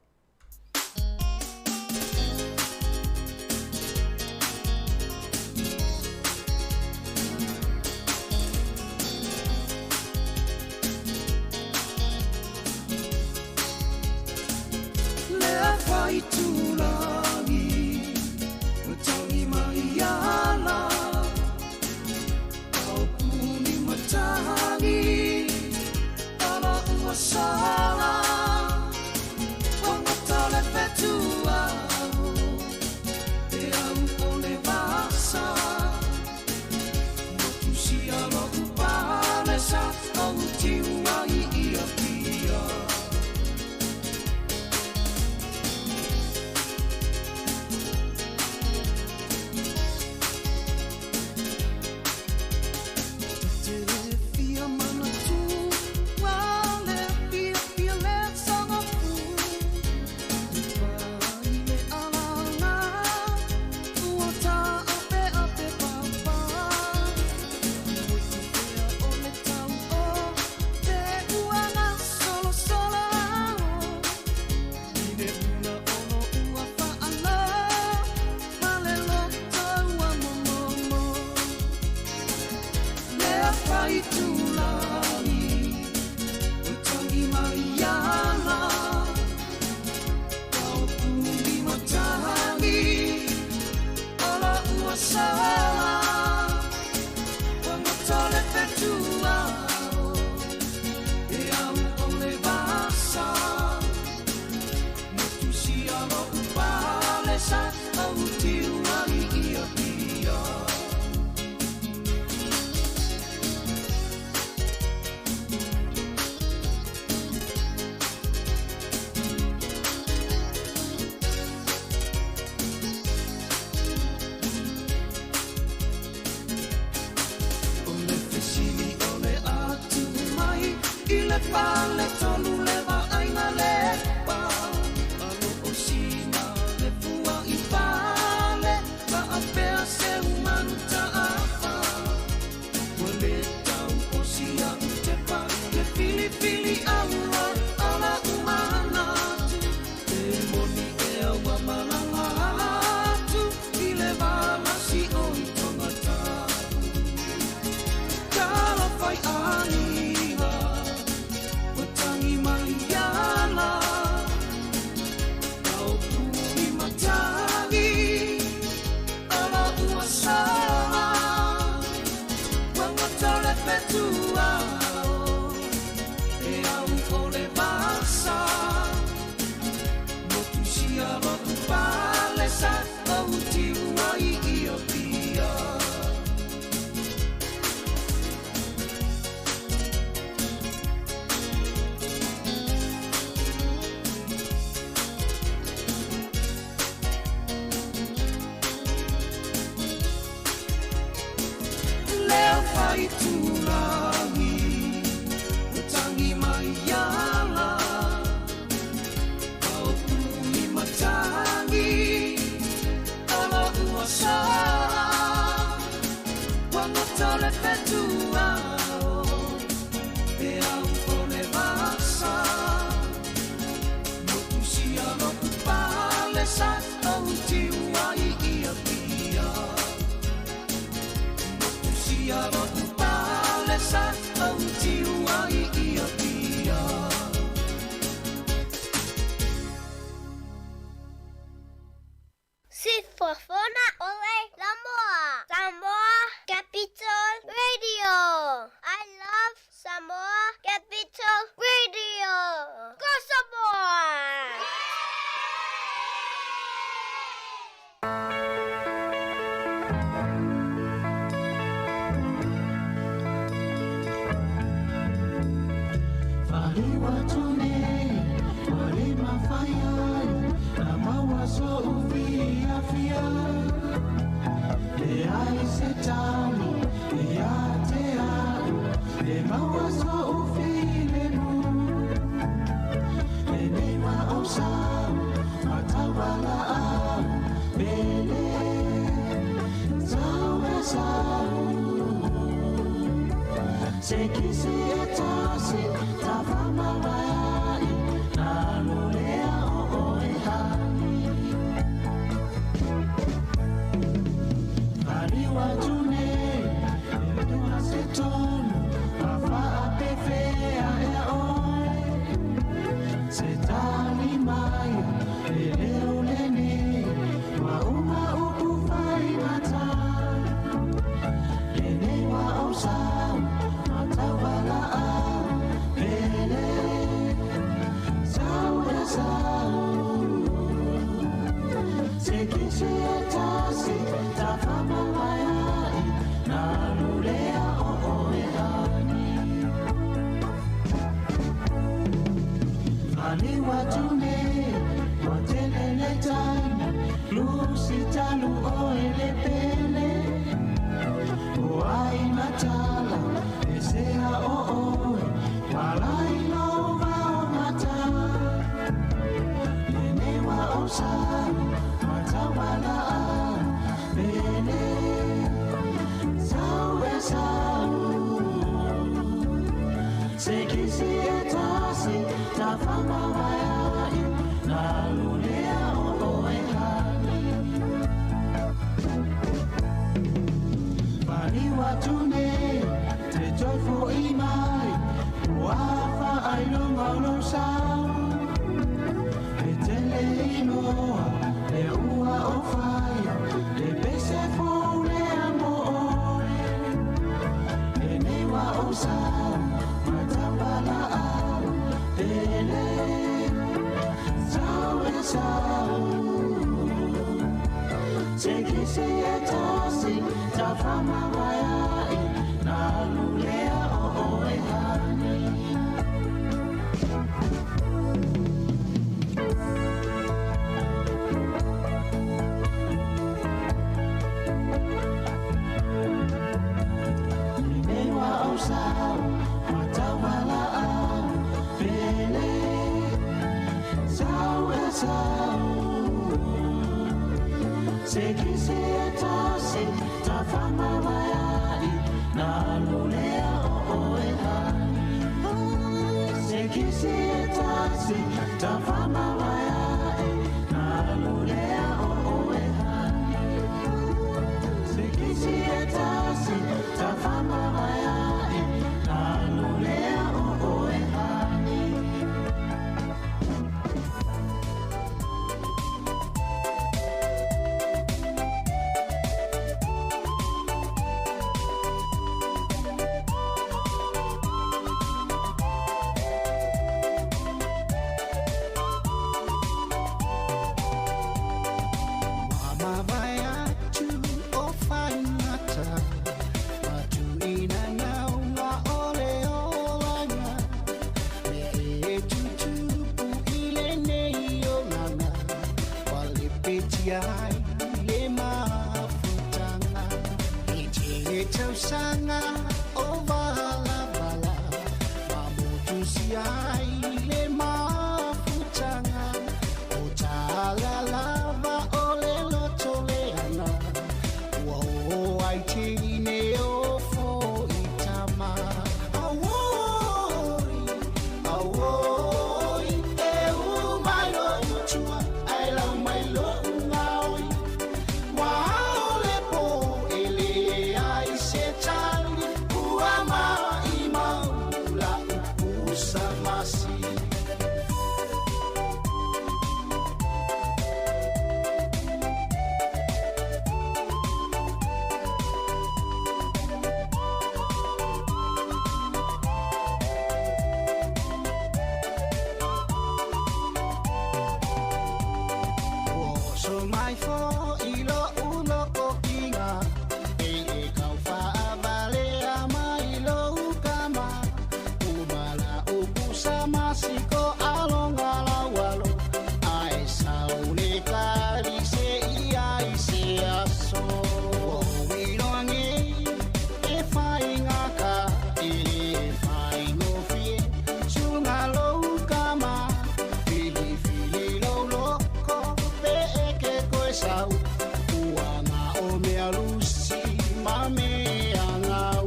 Itulagi O tangi mai ala Au umi matangi Ala ua sala Wangata le whetua Pe au o le vasa Motu sia loku pale sa Au tiua i ia pia Motu sia loku pale sa Au tiua i ia pia. Sifofona ole Samoa. Samoa Capital Radio. I love Samoa Capital Radio. Go Samoa! Se kisi e tasi, ta whamawai, nā lolea o oe hani. Whariwa tune, e tua se tonu, a whaapewhea e oe. Se tali mai, e leo lene, wa uma upu whai mata. Lene wa o sau, matawala au, pele, sau e sau. Se kisi e tasi, ta whamawai ai, nā lulea o oe hani. Whaniwa tune, wa tele le taimi, lusi talu oe le pele. O ai matala, e sea o oe, walai lo vao mata. Lene wa o sau, matawala au, pele, sau e sau. Se kisi e tasi, ta whamawai ai, nā lulea o oe hani. Whaniwa tune, te toi fo i mai, ua wha ai lunga o lo sau. E tele inoa, le ua o whaia, le pese fo le amo oe. E nei wa o sau, matawala au, pele, sau e sau. Se kisi e tasi, ta whamawai ai, nā lulea o oe hani. Nei wa o sau, matawala au, pele, sau e sau. Se kisi e tasi, ta whamawai ai, nā lulea o oe hani. Se kisi e tasi, ta whamawai ai, nā lulea o oe hani. Se kisi e tasi, ta whamawai ai, nā lulea o oe hani. Ai le mafutanga. E te tausanga ai le mafutaga o tala lava o le loto leaga ua oo ai teine o fo'i tama. Auoi, auoi, e umai lo'u tua ae lau mai lo'u gaoi. Ua ao le po e leai se tali ua maʻimau la'u pusa masi. Ua oso mai fo'i lo'u lokokiga e e kaufaʻavalea mai lou kama uma la'u pusa masiko aloga laualo ae saule kali seia i se aso. Ua ou iloa nei e faigaka e lē faigofie suga lou kama filifili lou loko pe e ke koe sau ua ga'o mea lusi ma mea gau.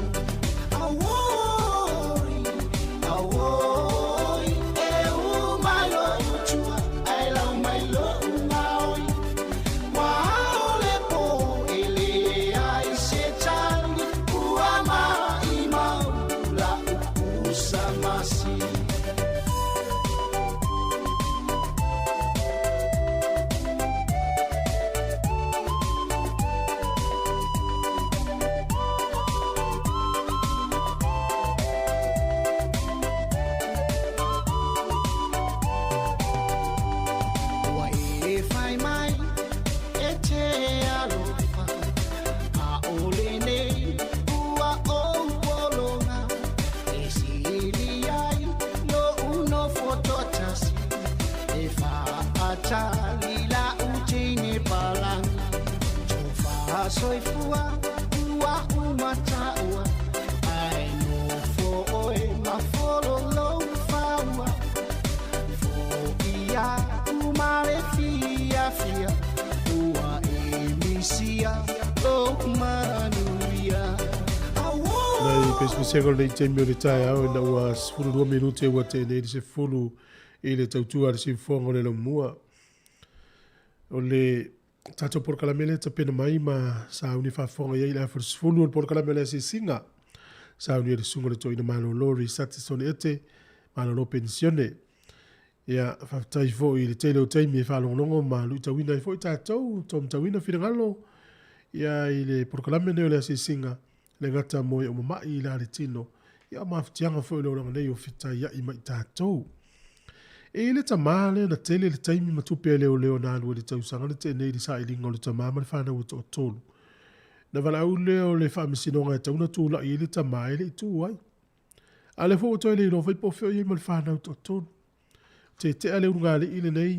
Auoi, auoi, e umai lo'u tua ae lau mai lo'u gaoi. Ua ao le po e leai se tali ua maʻimau la'u pusa masi. Ua e fai mai e te alofa ʻaʻole nei ua ou pologa e sili ai loʻu nofo toatasi e faatali la'u teine palagi tofasoifua ua umataʻua ae nofo oe mafololou faua foʻi aku ma le fiafia ua e misia lou manuia. Nai pesepesega o lenei taimi o le taeao ina ua 12 minute ua tea nei le 10 i le tautua a le siufofoga o le laumua. O le tatou polokalame lea e tapena mai ma sauni faafofoga i ai i le afa o le 10 o le polokalame o le asiasiga. Sauni e le susuga o le toeaina malolo Risati Soniete, malolo penisione. Ia, faafetai foi i le tele o taimi e faalogologo ma luitauina ai foi tatou, taumatauina finagalo ia i le polokalame lenei o le asiasiga, le gata mo e umama'i i la le tino, ia o mafatiaga foi o le olaga nei o fetaia'i ma i tatou. E i ai le tamā lea na tele le taimi ma tupe a leoleo na alu ai i le tausaga na tea nei i le sailiga o le tamā ma le fanau e toatolu. Na valaau lea o le faamasinoga e tatau ona tula'i ai le tamā e le i tu ai. A o lea foi ua toe le iloa foi po o fea o i ai ma le fanau toatolu. Tetea le ulugalii lenei,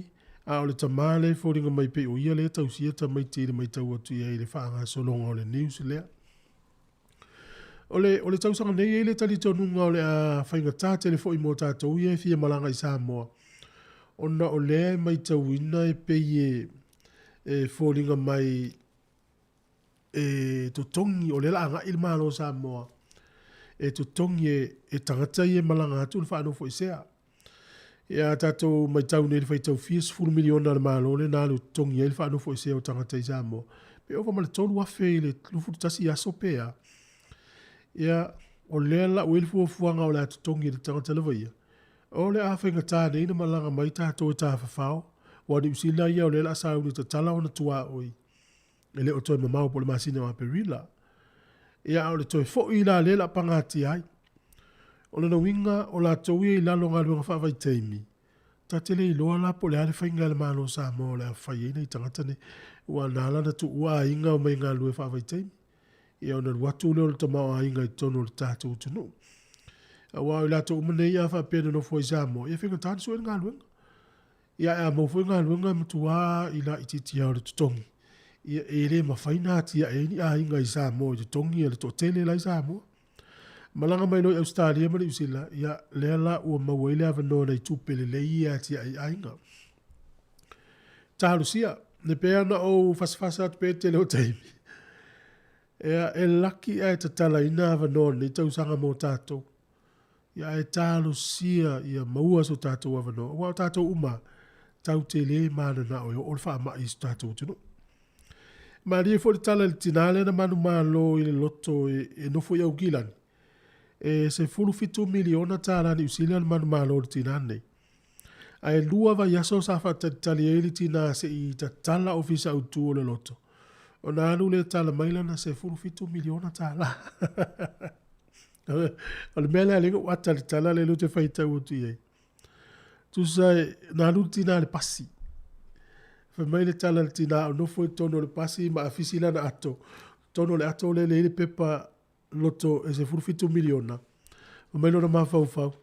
a o le tamā lea e foliga mai pei o ia lea e tausia tamaiti i le matau atu i ai i le faagasologa o le news lea. O le, o le tausaga nei e i ai le talitonuga o le a faigata tele foi mo tatou ia e fia malaga i Samoa, ona o lea e matauina e pei e, e foliga mai e totogi, o lea o le a agai le Malo o Samoa e totogi e, e tagata ia e malaga atu le faanofoesea. Ia a tatou matau nei i le faitau fia sefulu miliona a le Malo lea na alu e totogi ai le faanofoesea o tagata i Samoa, pe ova ma le 3,000 i le 21 aso pe a. Ia, o lea la ua i ai le fuafuaga o le a totogi e le tagata lava ia. O le a faigata nei ona malaga mai tatou e tafafao, aua o Niu Sila ia o lea o le a sauni e tatala ona tuaoi. E le o toe mamao po o le masina o Aperila. Ia, a o le toe foi la lea o le a pagatia ai. O lona uiga, o latou ia i lalo o galuega faavaitaimi, ta te le iloa la po o le a le faiga a le Malo o Samoa o le a fai ai nai tagata nei, aua na ala ona tuua aiga omai e galulue faavaitaimi, ia ona alu atu lea o le tamaoaiga i totonu o le tatou atunuu. Aua o i latou uma nei a faapea e nonofo ai i Samoa, ia e faigata ona sue le galuega. Ia ae a maua foi galuega e matua i laitiiti lava o le totogi, ia e le mafai ona atiae ai ni aiga i Samoa i totogi a le toatele la i Samoa. Malaga mai loa i Ausetalia ma Niu Sila, ia, lea la ua maua ai le avanoa nai tupe lelei ia e atiae ai aiga. Talosia, e pei lava ona ou fasafasa atu pea i le tele o taimi, ia, e laki ae tatalaina avanoa o lenei tausaga mo tatou. Ia, ae talosia ia maua so tatou avanoa, aua o tatou uma lava, tatou te le mananao e oo le faamai i so tatou atunuu. Malie foi le tala i le tina lea na manumalo i le loto e nofo i Aukilani, e $17 miliona tala Niu Sila le manumalo o le tina lenei. Ae 2 vaiaso sa faatalitali ai le tina se i tatala ofisa autu o le loto, ona alu lea tala mai lana $17 miliona tala. O le mea lea lea ou ata i le tala lea ou te faitau atu i ai. Tusa na alu le tina i le pasi. Fai mai le tala a le tina o nofo i totonu o le pasi ma afisi lana ato. Totonu o le ato lea le i le pepa loto e 17 miliona. Fai mai lona mafaufau.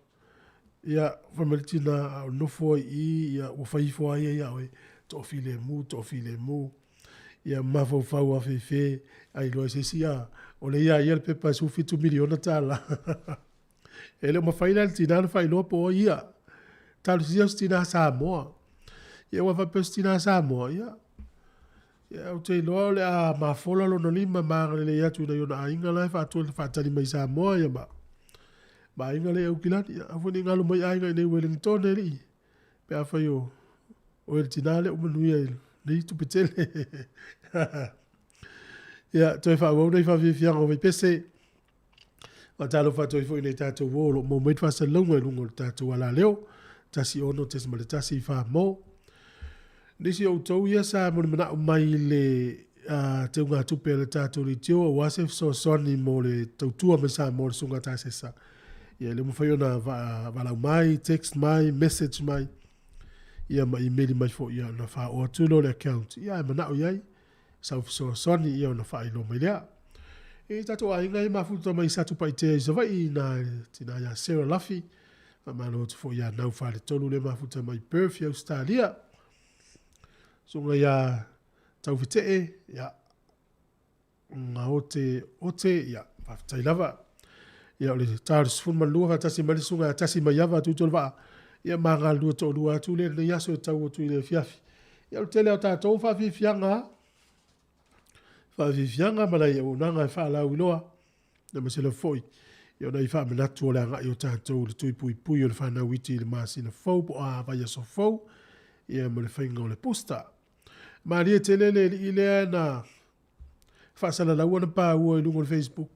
Ia, fai mai le tina a o nofo ai i i, ia, ua fai ifo lava ia ia oe, toafilemu, toafilemu. Ia mafaufau afefe, ai loa i se isi, a, o lea ia ia le pepa e $17 miliona tala. E le o mafai la e le tina ona faailoa po o ai ia. Talosia o se tina Samoa. Ia ua faapea o se tina Samoa, ia, ia ou te iloa o le a mafola lona lima ma agalelei atu i nai ona aiga la e faatali mai i Samoa, ia ma aiga lea i Aukilani. Ia, aua foi ne i galo mai aiga i inei i Wellington e alii, pe afai o oe le tina lea ua manuia i lenei tupe tele. Ia, toe faaauau nai faafiafiaga o Vaipese. Faatalofa atu ai foi i nai tatou uo o lo o maua mai le faasalalauga i luga o le tatou alaleo, 16.1 Samoa. Nisi o outou ia sa molimanaʻo mai i le teugatupe a le tatou leitio aua se fesoasoani mo le tautua mai Samoa i le Susuga Tasesa. Ia e le mafai ona valaau mai, text mai, message mai, ia ma email mai foi ia ona faaoo atu lea o le account. Ia ae manao i ai sau fesoasoani ia ona faailoa mai lea. E tatou aiga e mafuta mai Satupaitea i Savaii na tina ia Sarah Lafi, faamalo atu foi ia Nau Faletolu le mafuta mai Perth i Australia. Susuga ia Taufetee, ia Gaote Ote, ia faafetai lava. Ia o le ta o le 12 faatasi mai le susuga ia Tasi Maiava atu le vaa. Ia ma galulue toalua atu le lenei aso e tau atu i le afiafi. Ia o le tele o tatou faafiafiaga, faafiafiaga ma nai auaunaga e faalauiloa. Ia ma se foi, ia ona i faamanatu o le agai o tatou i le tui puipui o le whanau iti i le masina fou po a vaiaso fou, ia ma le faiga o le booster. Malie tele le alii lea na faasalalaua na paua i luga o le Facebook.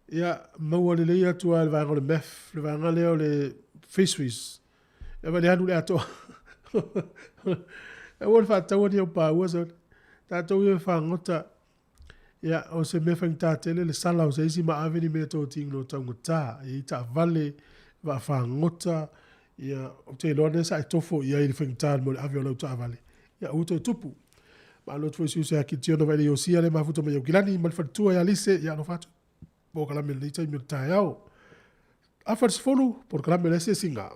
Ia, maua lelei atu lava i le vaega o le math, le vaega lea o le fisheries. Ia ma le alu le atoa. Aua le faataua ni au paua sole. Tatou ia fagota. Ia, o se mea faigata tele le sala o se isi ma ave ni mea totino taugata. E i taavale, vaafagota, ia, ou te iloa lea sa e tofo i ai i le faigata mo le ave o lau taavale. Ia, aua toe tupu. Malo atu foi si uso ia Kitiona Vailei Iosia le mafuta mai Aukilani ma le faletua ia Lise, ia alofa atu. Polokalame lenei taimi o le taeao. Afa le 10, polokalame o le asiasiga.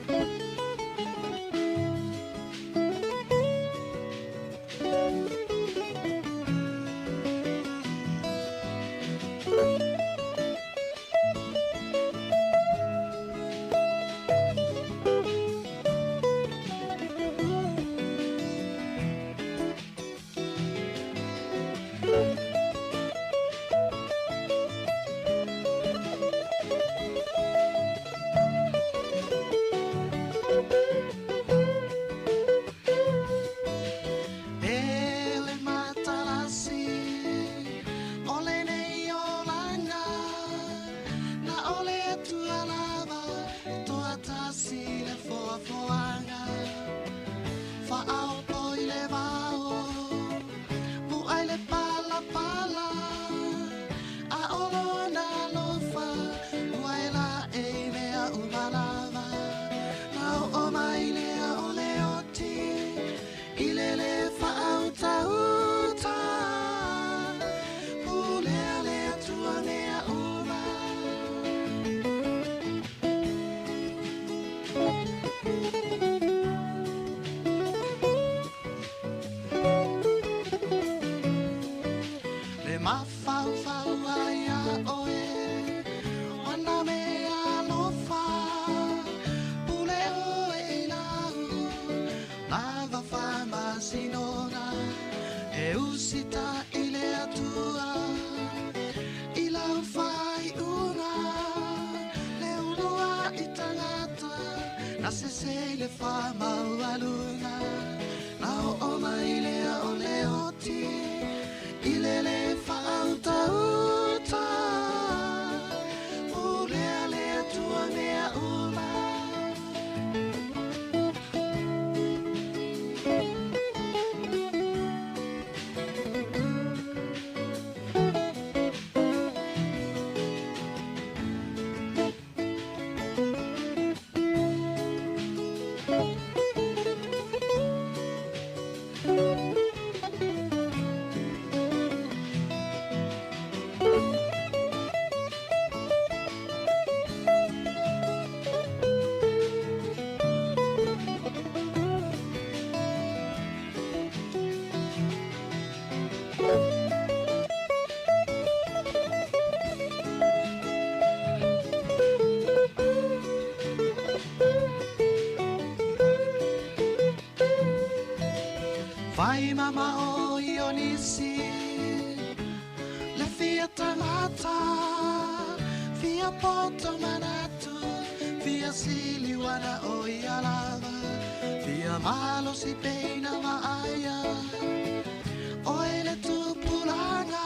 I Le mafaufau ai ia oe o nā mea alofa Pule oe i lau lava faamasinoga E usita i le Atua i lau faaiuga Le uluai tagata na sese i le faamaualuga Na oo mai lea o le oti i le lē faautauta Pulea le Atua mea uma. Fai mamao i o nisi Le fia tagata Fia poto manatu Fia sili wana o ia lava Fia malosi peina vaaia Oe le tupulaga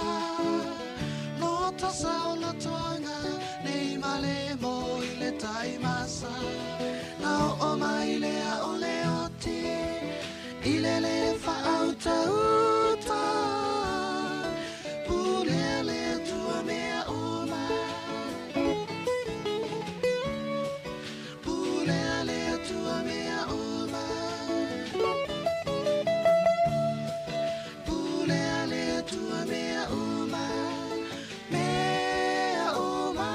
Loto saolotoga Nei male mo i le taimasa Na oo mai lea o le oti I le lē faautauta Pulea le Atua mea uma Pulea le Atua mea uma Pulea le Atua mea uma Mea uma.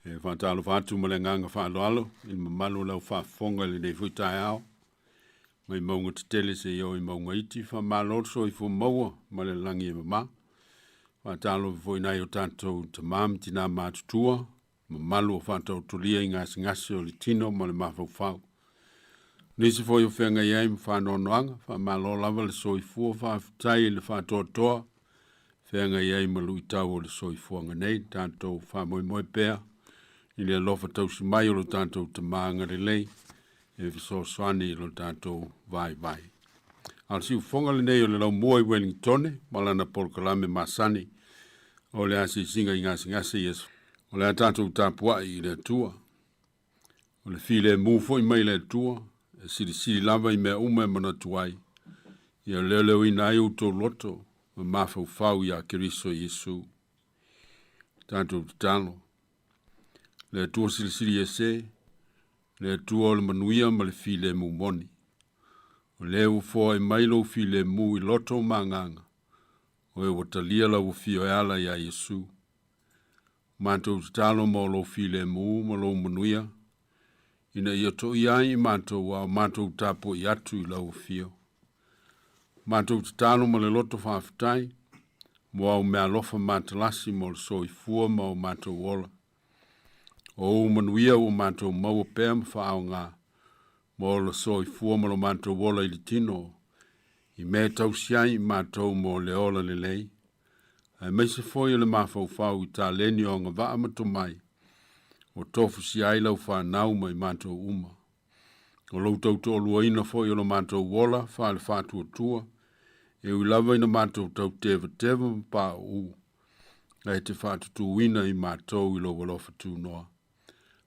E faatalofa atu ma le agaga faaaloalo i le mamalu o lau faafofoga i lenei foi taeao. Mai mauga tetele seia oo i mauga iti, faamalo le soifua maua ma le lagi e mama. Faatalofa foi i nai o tatou tama ma tina matutua, mamalu o faataotolia i gasegase o le tino ma le mafaufau. Nisi foi o feagai ai ma faanoanoaga, faamalo lava le soifua, faafetai i le faatoatoa, feagai ai ma luitau o le soifuaga nei, tatou faamoemoe pea i le alofa tausi mai o lo tatou Tama agalelei e fesoasoani i lo tatou vaivai. A o le siufofoga lenei o le laumua i Wellingtone ma lana polokalame masani o le asiasiga i gasegase i aso. O le a tatou tapuai i le Atua. O le filemu foi mai le Atua, e silisili lava i mea uma e manatu ai, ia leoleoina ai outou loto ma mafaufau iā Keriso Iesu. Tatou tatalo. Le Atua silisili ese, le Atua o le manuia ma le filemu moni. O lē ua foai mai lou filemu i loto ma agaga, o e ua talia lau afio e ala iā Iesu. Matou tatalo mo lou filemu ma lou manuia, ina ia toʻia ai i matou a o matou tapuaʻi atu i lau afio. Matou tatalo ma le loto faafetai, mo au meaalofa matalasi mo le soifua ma o matou ola. O ou manuia ua matou maua pea ma faaaogā, mo le soifua ma lo matou ola i le tino, i mea e tausi ai i matou mo le ola lelei, aemaise foi o le mafaufau i taleni o agavaa ma tomai, ua tofusia ai lau fanau ma i matou uma. O lou tautoaluaina foi o lo matou ola faale-faatuatua, e ui lava ina matou tautevateva ma pauu, ae te faatutuina i matou i lou alofa tunoa.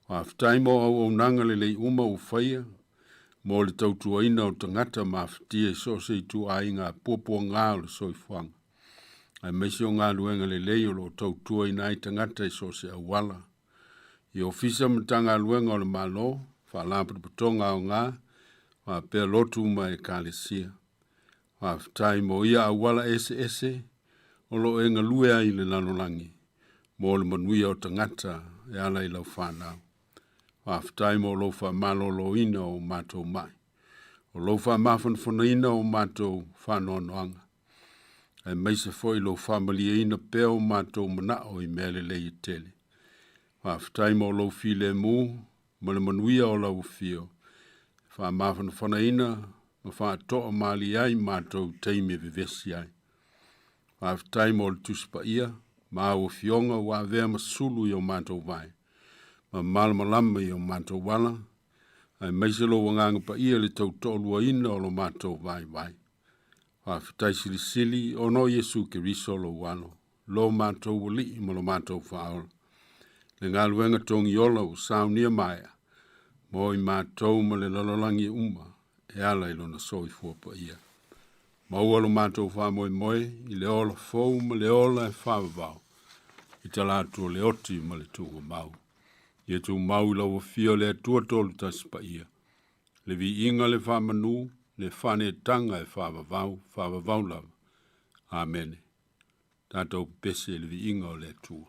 Faafetai mo auaunaga lelei uma ua faia, mo le tautuaina o tagata mafatia i so o se ituaiga puapuaga o le soifuaga, aemaise o galuega lelei o lo o tautuaina ai tagata i so o se auala. I ofisa ma Matagaluega o le Malo, Faalapotopotoga aoga, faapea lotu ma ekalesia. Faafetai mo ia auala eseese o lo o e galue ai i le lalolagi mo le manuia o tagata e ala i lau fanau. Faafetai mo lou faamaloloina o matou mai, o lou faamafanafanaina o matou faanoanoaga, aemaise foi lou faamalieina pea o matou manao i mea lelei e tele. Faafetai mo lou filemu ma le manuia o lau afio, e faamafanafanaina ma faatoa malie ai matou taimi e vevesi ai. Faafetai mo le Tusi Paia ma au afioga ua avea ma sulu i o matou vae, ma malamalama i o matou ala, aemaise lou agaga paia i le tautoaluaina o lo matou vaivai. Faafetai silisili ona o Iesu Keriso lou Alo, lo matou Alii ma lo matou Faaola. Le galuega togiola ua saunia maea mo i matou ma le lalolagi uma e ala i lona soifua paia. Maua lo matou faamoemoe i le ola fou ma le ola e faavavau i talaatu o le oti ma le tuugamau. Ia tumau i lau afio le Atua tolu tasi paia, le viiga le faamanu, le faaneetaga e faavavau, faavavau lava. Amene. Tatou pepese i le viiga o le Atua.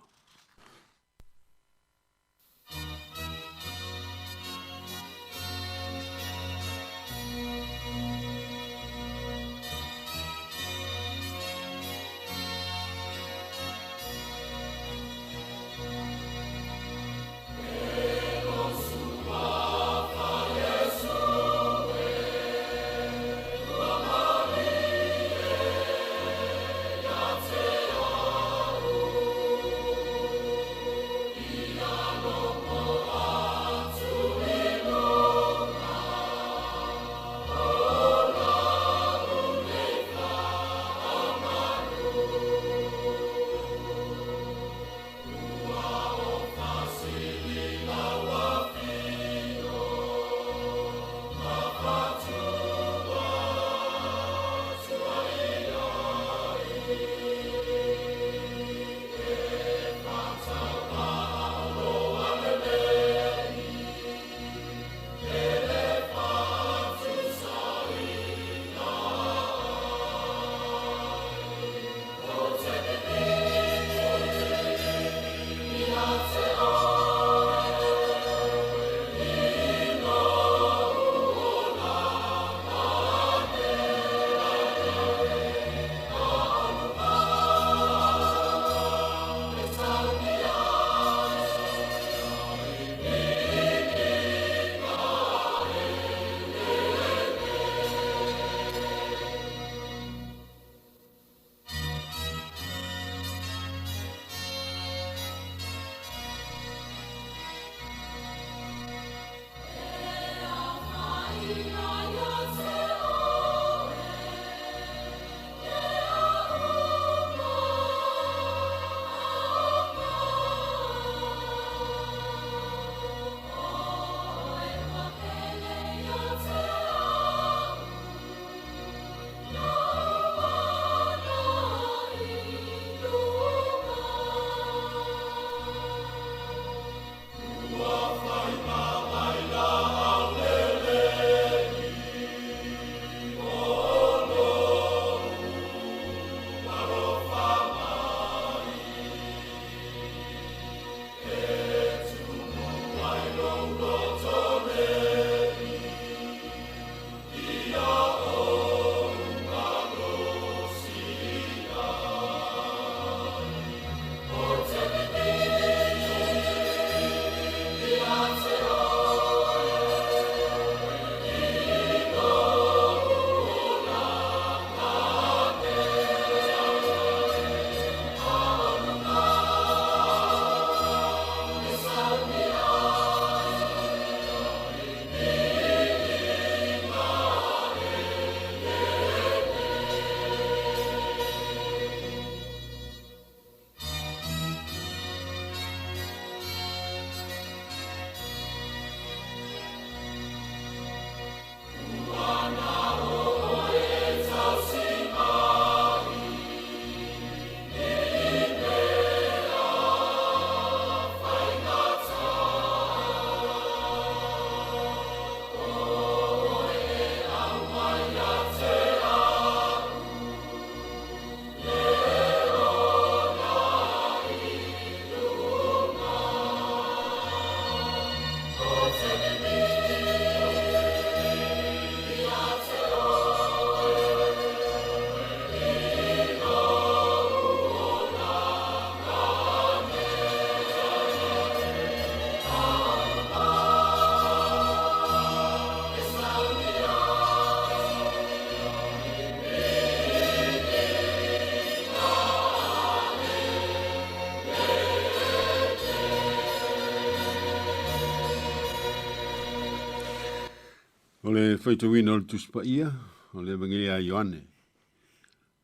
faitauina o le Tusi Paia, o le Evagelia a Ioane.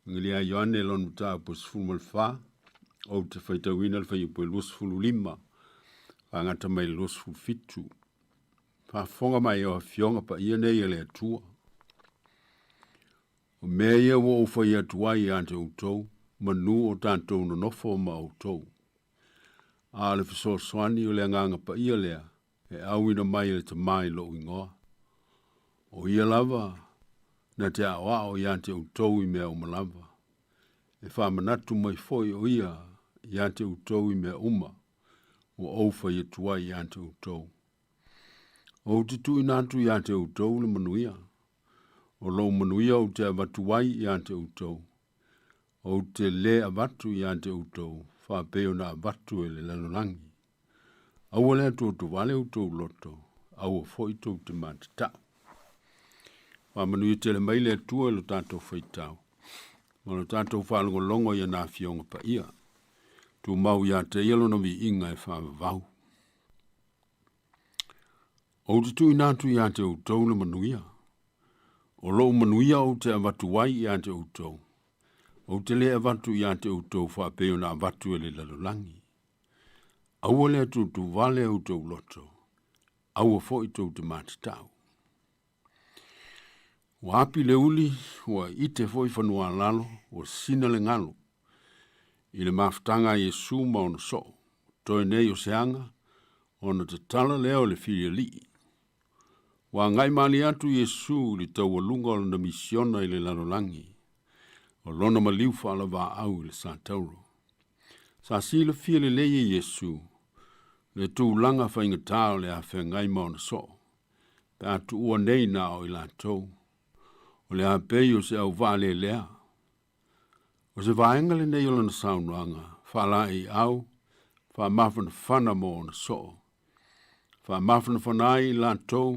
Evagelia a Ioane lona mataupu 14, ou te faitauina le fuaiupu e 25, faagata mai le 27. Faafofoga mai o afioga paia nei a le Atua. O mea ia ua ou fai atu ai ia te outou, manu o tatou nonofo ma outou. A o le fesoasoani o le Agaga Paia lea, e auina mai e le Tama i lou igoa. O ia lava na te aoao ia te outou i mea uma lava. E faamanatu mai foi o ia ia te outou i mea uma ua ou fai atu ai ia te outou. Ou te tuuina atu ia te outou le manuia. O lou manuia ou te avatu ai ia te outou. Ou te lē avatu ia te outou faapei ona avatu e le lalolagi. Aua le atuatuvale outou loto, aua foi tou te matatau. Faamanuia tele mai le Atua i lo tatou faitau ma lo tatou faalogologo i ana afioga paia. Tumau ia te ia lona viiga e faavavau. Ou te tuuina atu ia te outou le manuia. O lou manuia ou te avatu ai ia te outou. Ou te lē avatu ia te outou faapei ona avatu e le lalolagi. Aua le atuatuvale outou loto, aua foi tou te matatau. Ua api le uli, ua ite foi fanua lalo, ua sina le galu. I le mafutaga a Iesu ma ona soo, toe nei o se aga, ona tatala lea o le filialii. Ua agai malie atu Iesu i le taualuga o lana misiona i le lalolagi, o lona maliu faalavaau i le satauro. Sa silafia lelei e Iesu le tulaga faigata o le a feagai ma ona soo, pe a tuua nei na o i latou. O le a pei o se auvaa lelea. O se vaega lenei o lana saunoaga, faalaeiau, faamafanafana mo ona soo. Faamafanafana ai i latou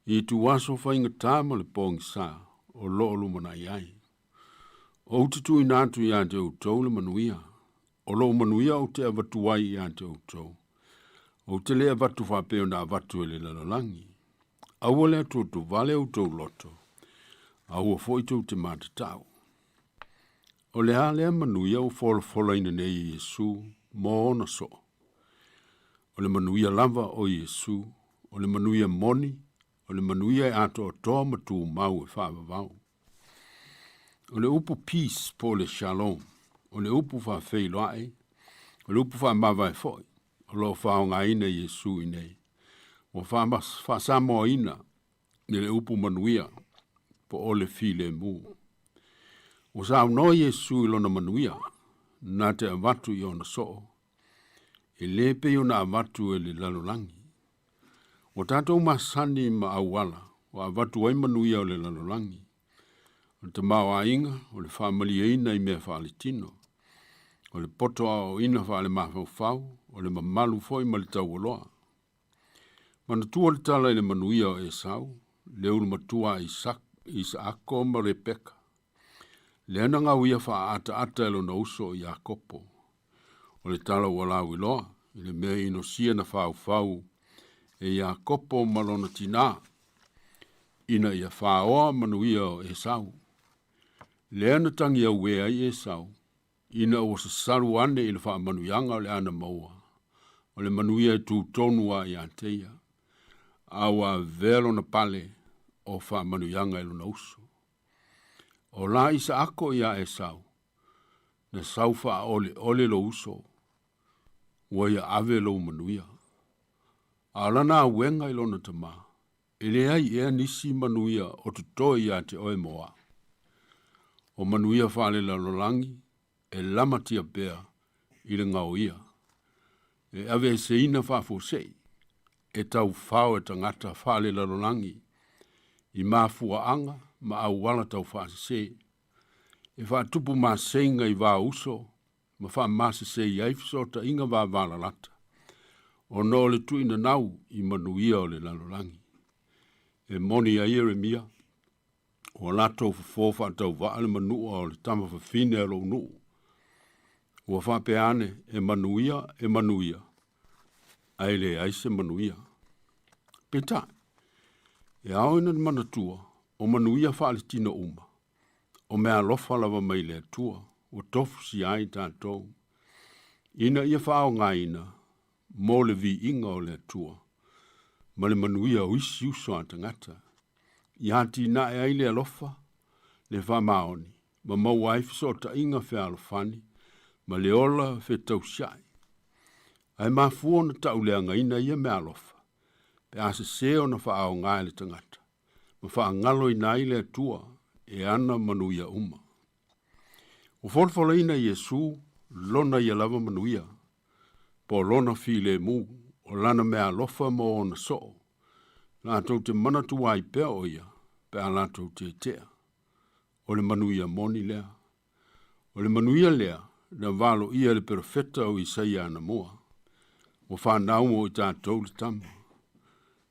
i ituaso faigata ma le pogisa o loo lumanai ai. Ou te tuuina atu ia te outou le manuia. O lou manuia ou te avatu ai ia te outou. Ou te lē avatu faapei ona avatu e le lalolagi. Aua le atuatuvale outou loto, aua foi tou te matatau. O le a lea manuia ua folafolaina nei e Iesu mo ona soo? O le manuia lava o Iesu, o le manuia moni, o le manuia e atoatoa ma tumau e faavavau. O le upu peace po o le shalom, o le upu faafeiloai, o le upu faamavae foi, o lo o faaaogaina e Iesu i inei. Ua faasamoaina i le upu manuia po o le filemu. Ua saunoa Iesu i lona manuia na te avatu i ona soo, e lē pei ona avatu e le lalolagi. Ua tatou masani ma auala ua avatu ai manuia o le lalolagi. O le tamaoaiga, o le faamalieina i mea faaletino, o le poto aoaoina faalemafaufau, o le mamalu foi ma le taualoa. Manatua le tala i le manuia o Esau, le ulumatua a Isaako ma Rebeka. Lea na gauia faaataata e lona uso o Iakopo. O le tala ua lauiloa i le mea inosia na faufau e Iakopo ma lona tinā, ina ia faoa manuia o Esau. Lea na tagi auē ai Esau, ina ua sasalu ane i le faamanuiaga o le a na maua, o le manuia e tu tonu a ia te ia, a ua avea lona pale o faamanuiaga e lona uso. O la Isaako iā Esau, na sau faaoleole lou uso, ua ia ave lou manuia. A o lana auega i lona tamā, e leai ea nisi manuia o totoe ia te oe mo au. O manuia faalelalolagi e lamatia pea i le gaoia, e aveeseina faafuasei e taufao e tagata faalelalolagi i mafuaaga ma auala taufaasese, e faatupu maseiga i vauso ma faamasesei ai fesootaiga vavalalata, ona o le tuuinanau i manuia o le lalolagi. E moni ai Ieremia, ua latou fofo faatauvaa le manua o le tama fafine a lou nuu. Ua faapea ane, e manuia, e manuia, ae leai se manuia. Peitai, E ao ina manatua, o manuia faaletino uma, o meaalofa lava mai le Atua, ua tofusia ai tatou, ina ia faaaogaina mo le viiga o le Atua, ma le manuia o isi uso a tagata. Ia atinae ai le alofa, le faamaoni, ma maua ai fesootaiga fealofani, ma le ola fetausiai. Ae mafua ona tauleagaina ia meaalofa, pe a sesē ona faaaoga e le tagata, ma faagaloina ai le Atua e ana manuia uma. Ua folafolaina e Iesu lona ia lava manuia, po o lona filemu, o lana meaalofa mo ona soo, latou te manatua ai pea o ia pe a latou tetea. O le manuia moni lea. O le manuia lea na valoia e le perofeta o Isaia anamua, Ua fanau mo i tatou le tama.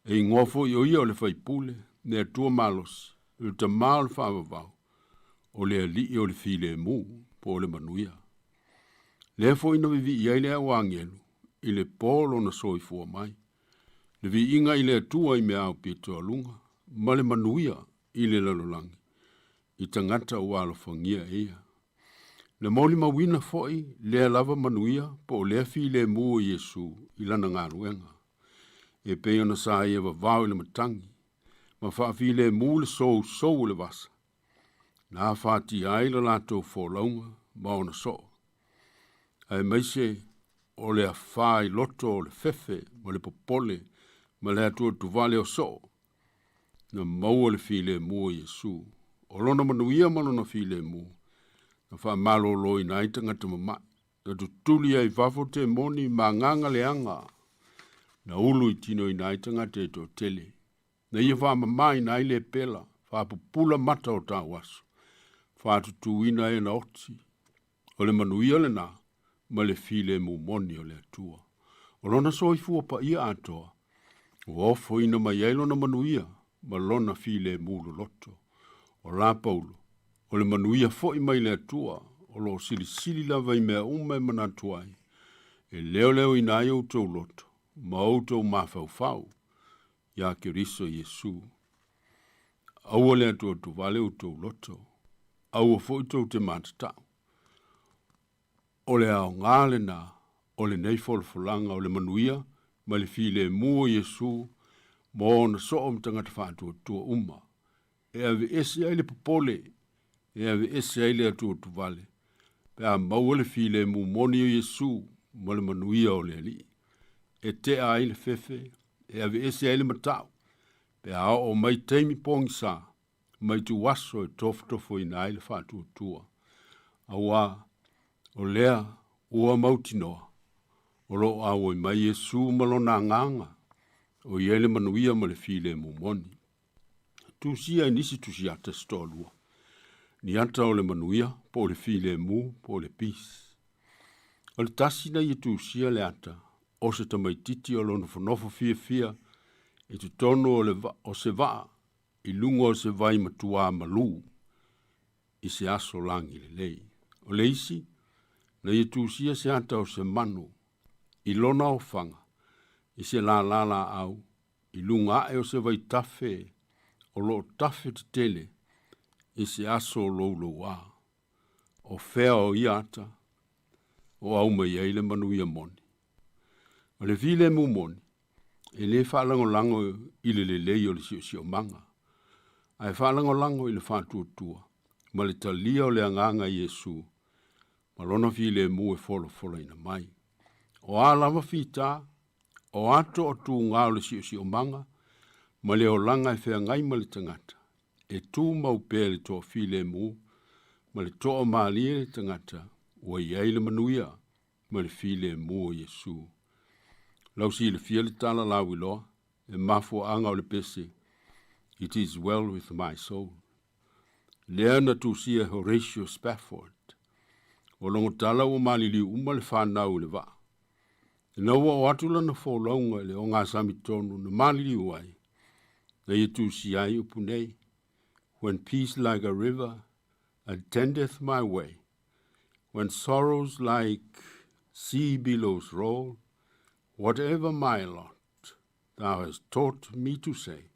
E igoa foi o ia o le Faipule, le Atua malosi, o le Tama o le Faavavau, o le Alii o le Filemu, po o le Manuia. Lea foi na vivii ai le au agelu i le po lona soifua mai. Le viiga i le Atua i mea aupito aluga, ma le manuia i le lalolagi, i tagata ua alofagia e ia. Na molimauina foi lea lava manuia po o lea filemu o Iesu i lana galuega, e pei ona sa ia vavao i le matagi, ma faafilemu le sousou o le vasa, na afatia ai le latou folauga ma ona soo, aemaise o le afā i loto o le fefe ma le popole ma le atuatuvale o soo, na maua le filemu o Iesu. O lona manuia ma lona filemu, na faamaloloina ai tagata mama'i, na tutuli ai i fafo temoni ma agaga leaga, na ulu i tinoina ai tagata e toatele, na ia faamamaina ai le pela, faapupula mata o tauaso, faatutuina e na oti. O le manuia lena ma le filemu moni o le Atua. O lona soifua paia atoa, ua ofoina mai ai lona manuia ma lona filemu loloto. O la Paulo, o le manuia foi mai le Atua, o lo o silisili lava i mea uma e manatu ai, e leoleoina ai outou loto ma outou mafaufau iā Keriso Iesu. Aua le atuatuvale outou loto, aua foi tou te matatau. O le aoga lena o lenei folafolaga o le manuia ma le filemu o Iesu mo ona soo ma tagata faatuatua uma, e aveese ai le popole, e aveese ai le atuatuvale, pe a maua le filemu moni o Iesu ma le manuia o le Alii. E tea ai le fefe, e aveese ai le matau, pe a oo mai taimi pogisa, ma ituaso e tofotofoina ai le faatuatua. Auā, o lea ua mautinoa, o lo o auai mai Iesu ma lona agaga, o i ai le manuia ma le filemu moni. Tusia i nisi tusiata se toalua, ni ata o le manuia po o le filemu po o le peace. O le tasi na ia tusia le ata o se tamaititi o lo nofonofo fiafia i totonu o, le va, o se vaa i luga o se vai matuā malū i se aso lagi lelei. O le isi, na ia tusia se ata o se manu i lona ofaga i se lālā laau i luga ae o se vaitafe o loo tafe tetele i se aso loulouā. O fea o ia ata o aumai ai le manuia moni. O le filemu moni, e lē faalagolago i le lelei o le siosiomaga, ae faalagolago i le faatuatua ma le talia o le agaga Iesu ma lona filemu e folafolaina mai. O a lava fitā, o a toatuga o le siosiomaga ma le olaga e feagai ma le tagata, e tumau pea le toafilemu ma le toamalie le tagata ua i ai le manuia ma le filemu o Iesu. Lau silafia le tala lauiloa e mafuaaga o le pese It is well with my soul. Lea na tusia e Horatio Spafford. Ua logotala ua maliliu uma le fanau i le vaa. Ina ua oo atu lana folauga i le ogasami tonu na maliliu ai, na ia tusia ai upu nei, When peace like a river attendeth my way, when sorrows like sea billows roll, whatever my lot, thou hast taught me to say,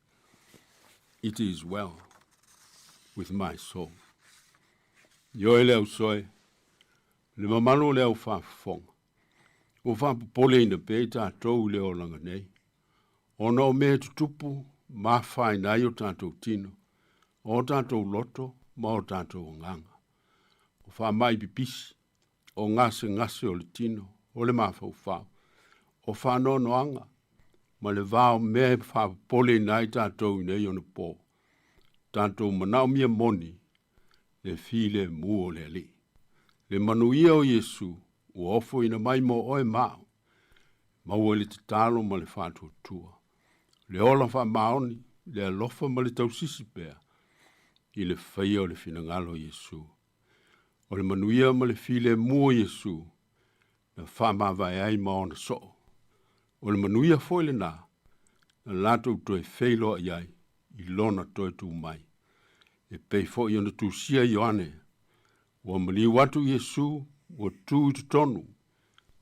It is well with my soul. Ioe le ausoe, le mamalu o le au faafofoga, ua faapopoleina pea i tatou i le olaga nei, ona o mea e tutupu ma afaina ai o tatou tino, o tatou loto ma o tatou agaga. O faamai pipisi, o gasegase o le tino, o le mafaufau, o faanoanoaga, ma le va o mea e faapopoleina ai tatou i nei onapo. Tatou manaomia moni le filemu o le Alii. Le manuia o Iesu ua ofoina mai mo oe ma au, maua i le tatalo ma le faatuatua, le ola faamaoni, le alofa ma le tausisi pea i le faia o le finagalo o Iesu. O le manuia ma le filemu o Iesu na faamavae ai ma ona soo. O le manuia foi lena na latou toe feiloai ai i lona toe tu mai. E pei foi ona tusia Ioane, ua maliu atu Iesu, ua tu i totonu,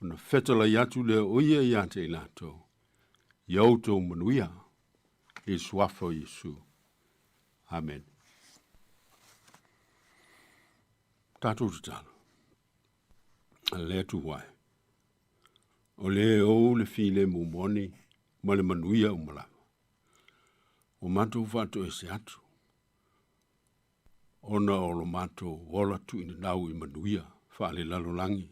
ona fetalai atu lea o ia ia te i latou, ia outou manuia, i le suafa o Iesu. Amen. Tatou tatalo. Le Atua e, o le ou le filemu moni ma le manuia uma lava. Ua matou faatoese atu, ona o lo matou ola tuuina nau i manuia faalelalolagi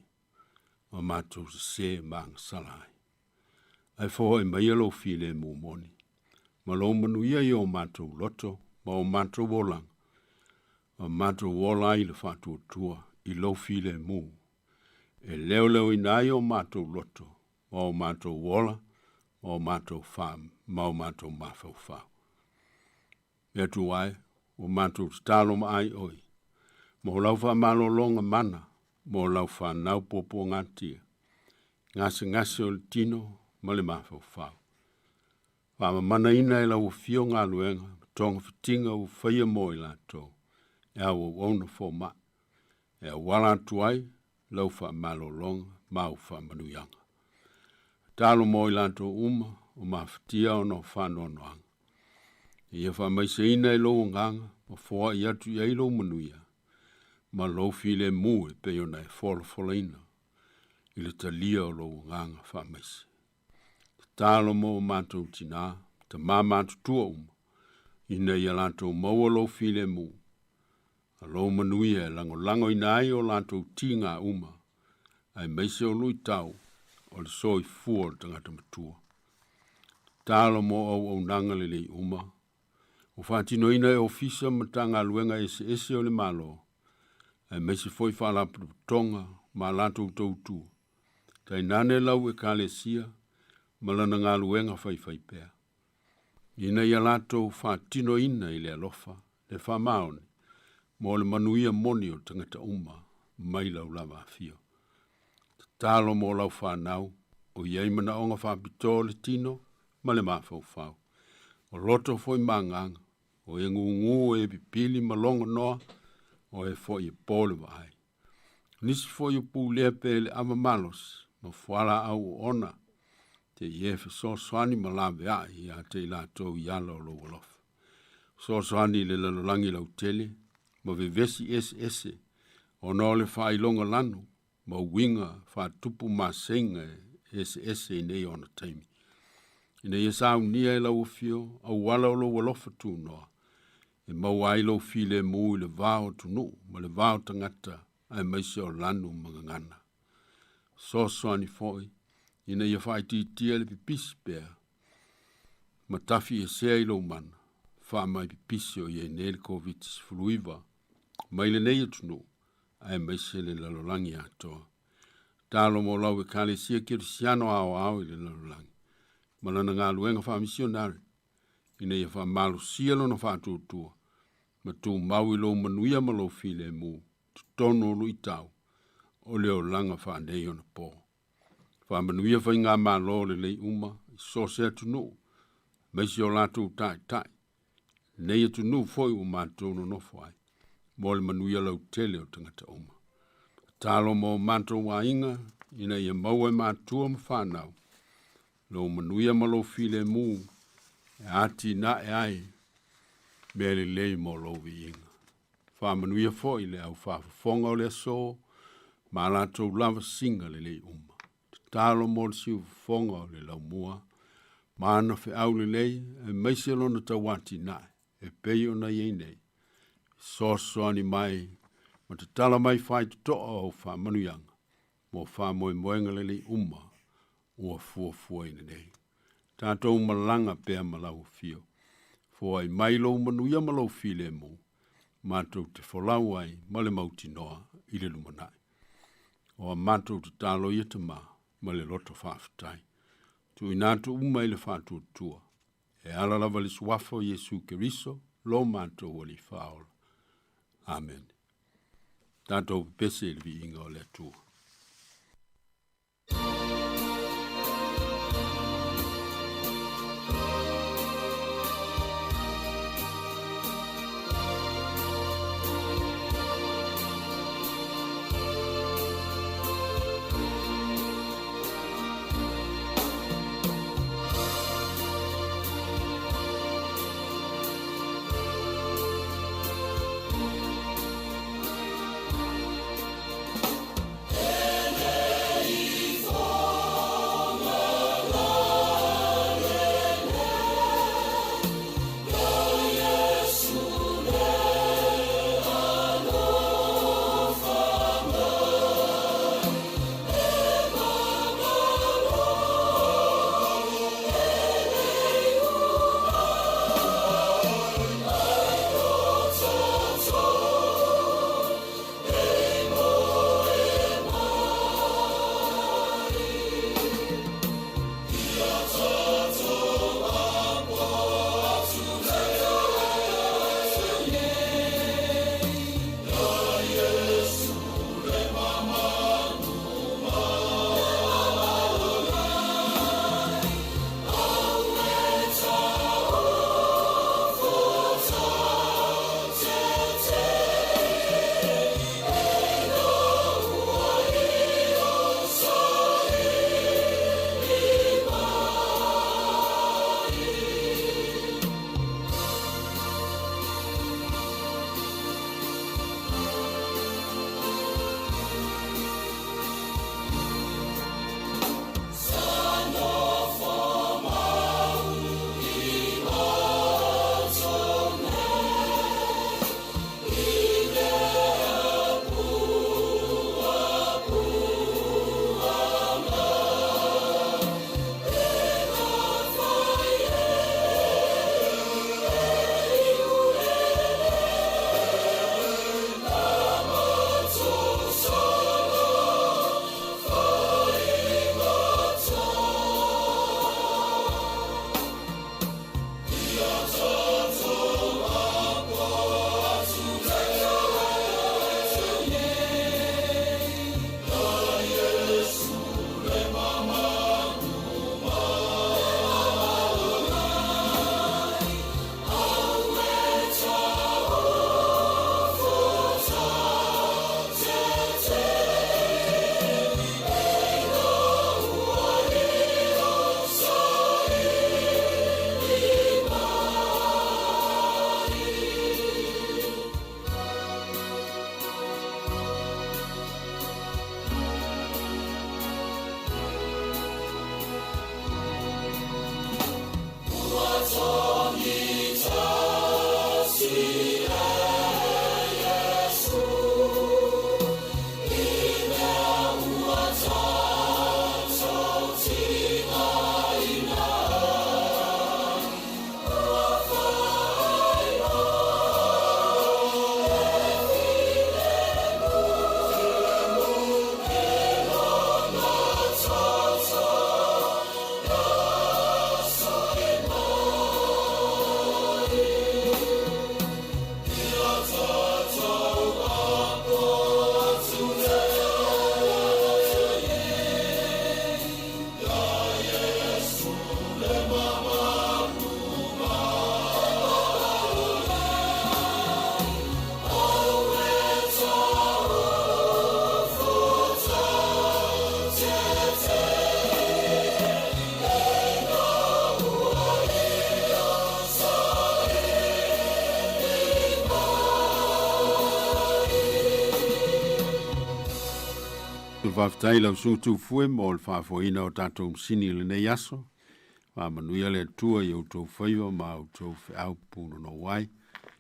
ma matou sesē ma agasala ai. Ae foai maia lou filemu moni ma lou manuia i o matou loto ma o matou olaga, ma matou ola ai i le faatuatua i lou filemu, e leoleoina ai o matou loto ma o matou ola ma o matou fa ma o matou mafaufau. Le Atua e, ua matou tatalo ma ai oi, mo lau faamalologa mana, mo lau fanau puapuagatia, gasegase o le tino ma le mafaufau. Faamamanaina e lau afio galuega ma togafitiga ua faia mo i latou, e auauauna foma'i, e auala atu ai lau faamalologa ma au faamanuiaga. Tatalo mo i latou uma o mafatia ona o faanoanoaga. Ia faamaiseina e lou agaga ma foai atu i ai lou manuia ma lou filemu e pei ona e folafolaina i le talia o lou agaga faamaise. Tatalo mo o matou tinā, tamā matutua uma, ina ia latou maua lou filemu ma lou manuia e lagolagoina ai o latou tiga uma, aemaise o luitau o le soifua o le tagata matua. Tatalo mo auaunaga lelei uma, ua faatinoina e ofisa ma Matagaluega eseese o le Malo, aemaise foi faalapotopotoga ma a latou tautua, tainane lau Ekalesia ma lana galuega faifaipea, ina ia latou faatinoina i le alofa, le faamaoni, mo le manuia moni o tagata uma mai lau lava afio. Tatalo mo lau fanau, o i ai manaoga faapitoa o le tino ma le mafaufau. O loto foi ma agaga, o e gūgū, o e pipili ma logo noa, o e foi e po le vaai. Nisi foi o pulea pea i le ava malosi ma fualaau oona, te i e fesoasoani ma laveai ia te i latou i ala o lou alofa. Fesoasoani i le lalolagi lautele ma vevesi eseese ona o le faailoga lanu ma uiga faatupu maseiga eseese i nei ona taimi. Ina ia saunia e lau afio auala o lou alofa tunoa, e maua ai lou filemu i le va o atunuu ma le va o tagata aemaise o lanu ma gagana. Fesoasoani foi ina ia faaitiitia le pipisi pea ma tafiesea i lou mana, faamai pipisi o i ai nei le Koviti-19 mai lenei atunuu aemaise le lalolagi atoa. Tatalo mo lau Ekalesia Kerisiano aoao i le lalolagi ma lana galuega faamisionare ina ia faamalosia lona faatuatua ma tumau i lou manuia ma lou filemu totonu o luitau o le olaga faanei ona po. Faamanuia faigamalo lelei uma i so o se atunuu, aemaise o latou taitai, nei atunuu foi ua matou nonofo ai, mo le manuia lautele o tagata uma. Tatalo mo matou aiga ina ia maua e matua ma fanau lou manuia ma lou filemu e atinae ai mea lelei mo lou viiga. Faamanuia foi le au faafofoga o le aso ma a latou lava siga lelei uma. Tatalo mo le siufofoga o le laumua ma ana feau lelei aemaise lona tauatinae e pei ona i ai nei. Fesoasoani mai ma tatala mai faitotoa o au faamanuiaga mo faamoemoega lelei uma ua fuafuaina nei. Tatou malaga pea ma lau afio. Foai mai lou manuia ma lou filemu, matou te folau ai ma le mautinoa i le lumanai. O a matou tatalo ia Tamā ma le loto faafetai. Tuuina atu uma i le faatuatua, e ala lava i le suafa o Iesu Keriso, lo matou Alii Faaola. Amene. Tatou pepese i le viiga o le Atua. Le faafetai lau susuga Tufue mo le faafoeina o tatou masini i lenei aso. Faamanuia le Atua i outou faiva ma outou feau punonou ai,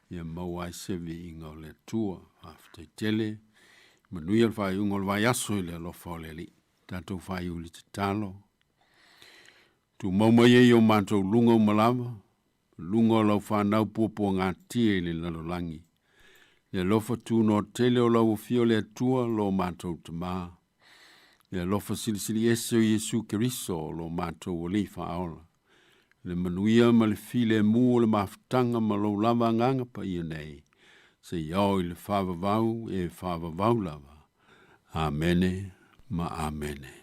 ia maua ai se viiga o le Atua. Faafetai tele. Manuia le faaiuga o le vaiaso i le alofa o le Alii. Tatou faaiu i le tatalo. Tumau mai ai o matou luga uma lava, luga o lau fanau puapuagatia i le lalolagi. Le alofa tunoa tele o lau afio le Atua lo matou Tamā. Le alofa silisili ese o Iesu Keriso lo matou Alii faaola. Le manuia ma le filemu o le mafutaga ma lou lava agaga paia nei, seia oo i le faavavau e faavavau lava. Amene ma Amene.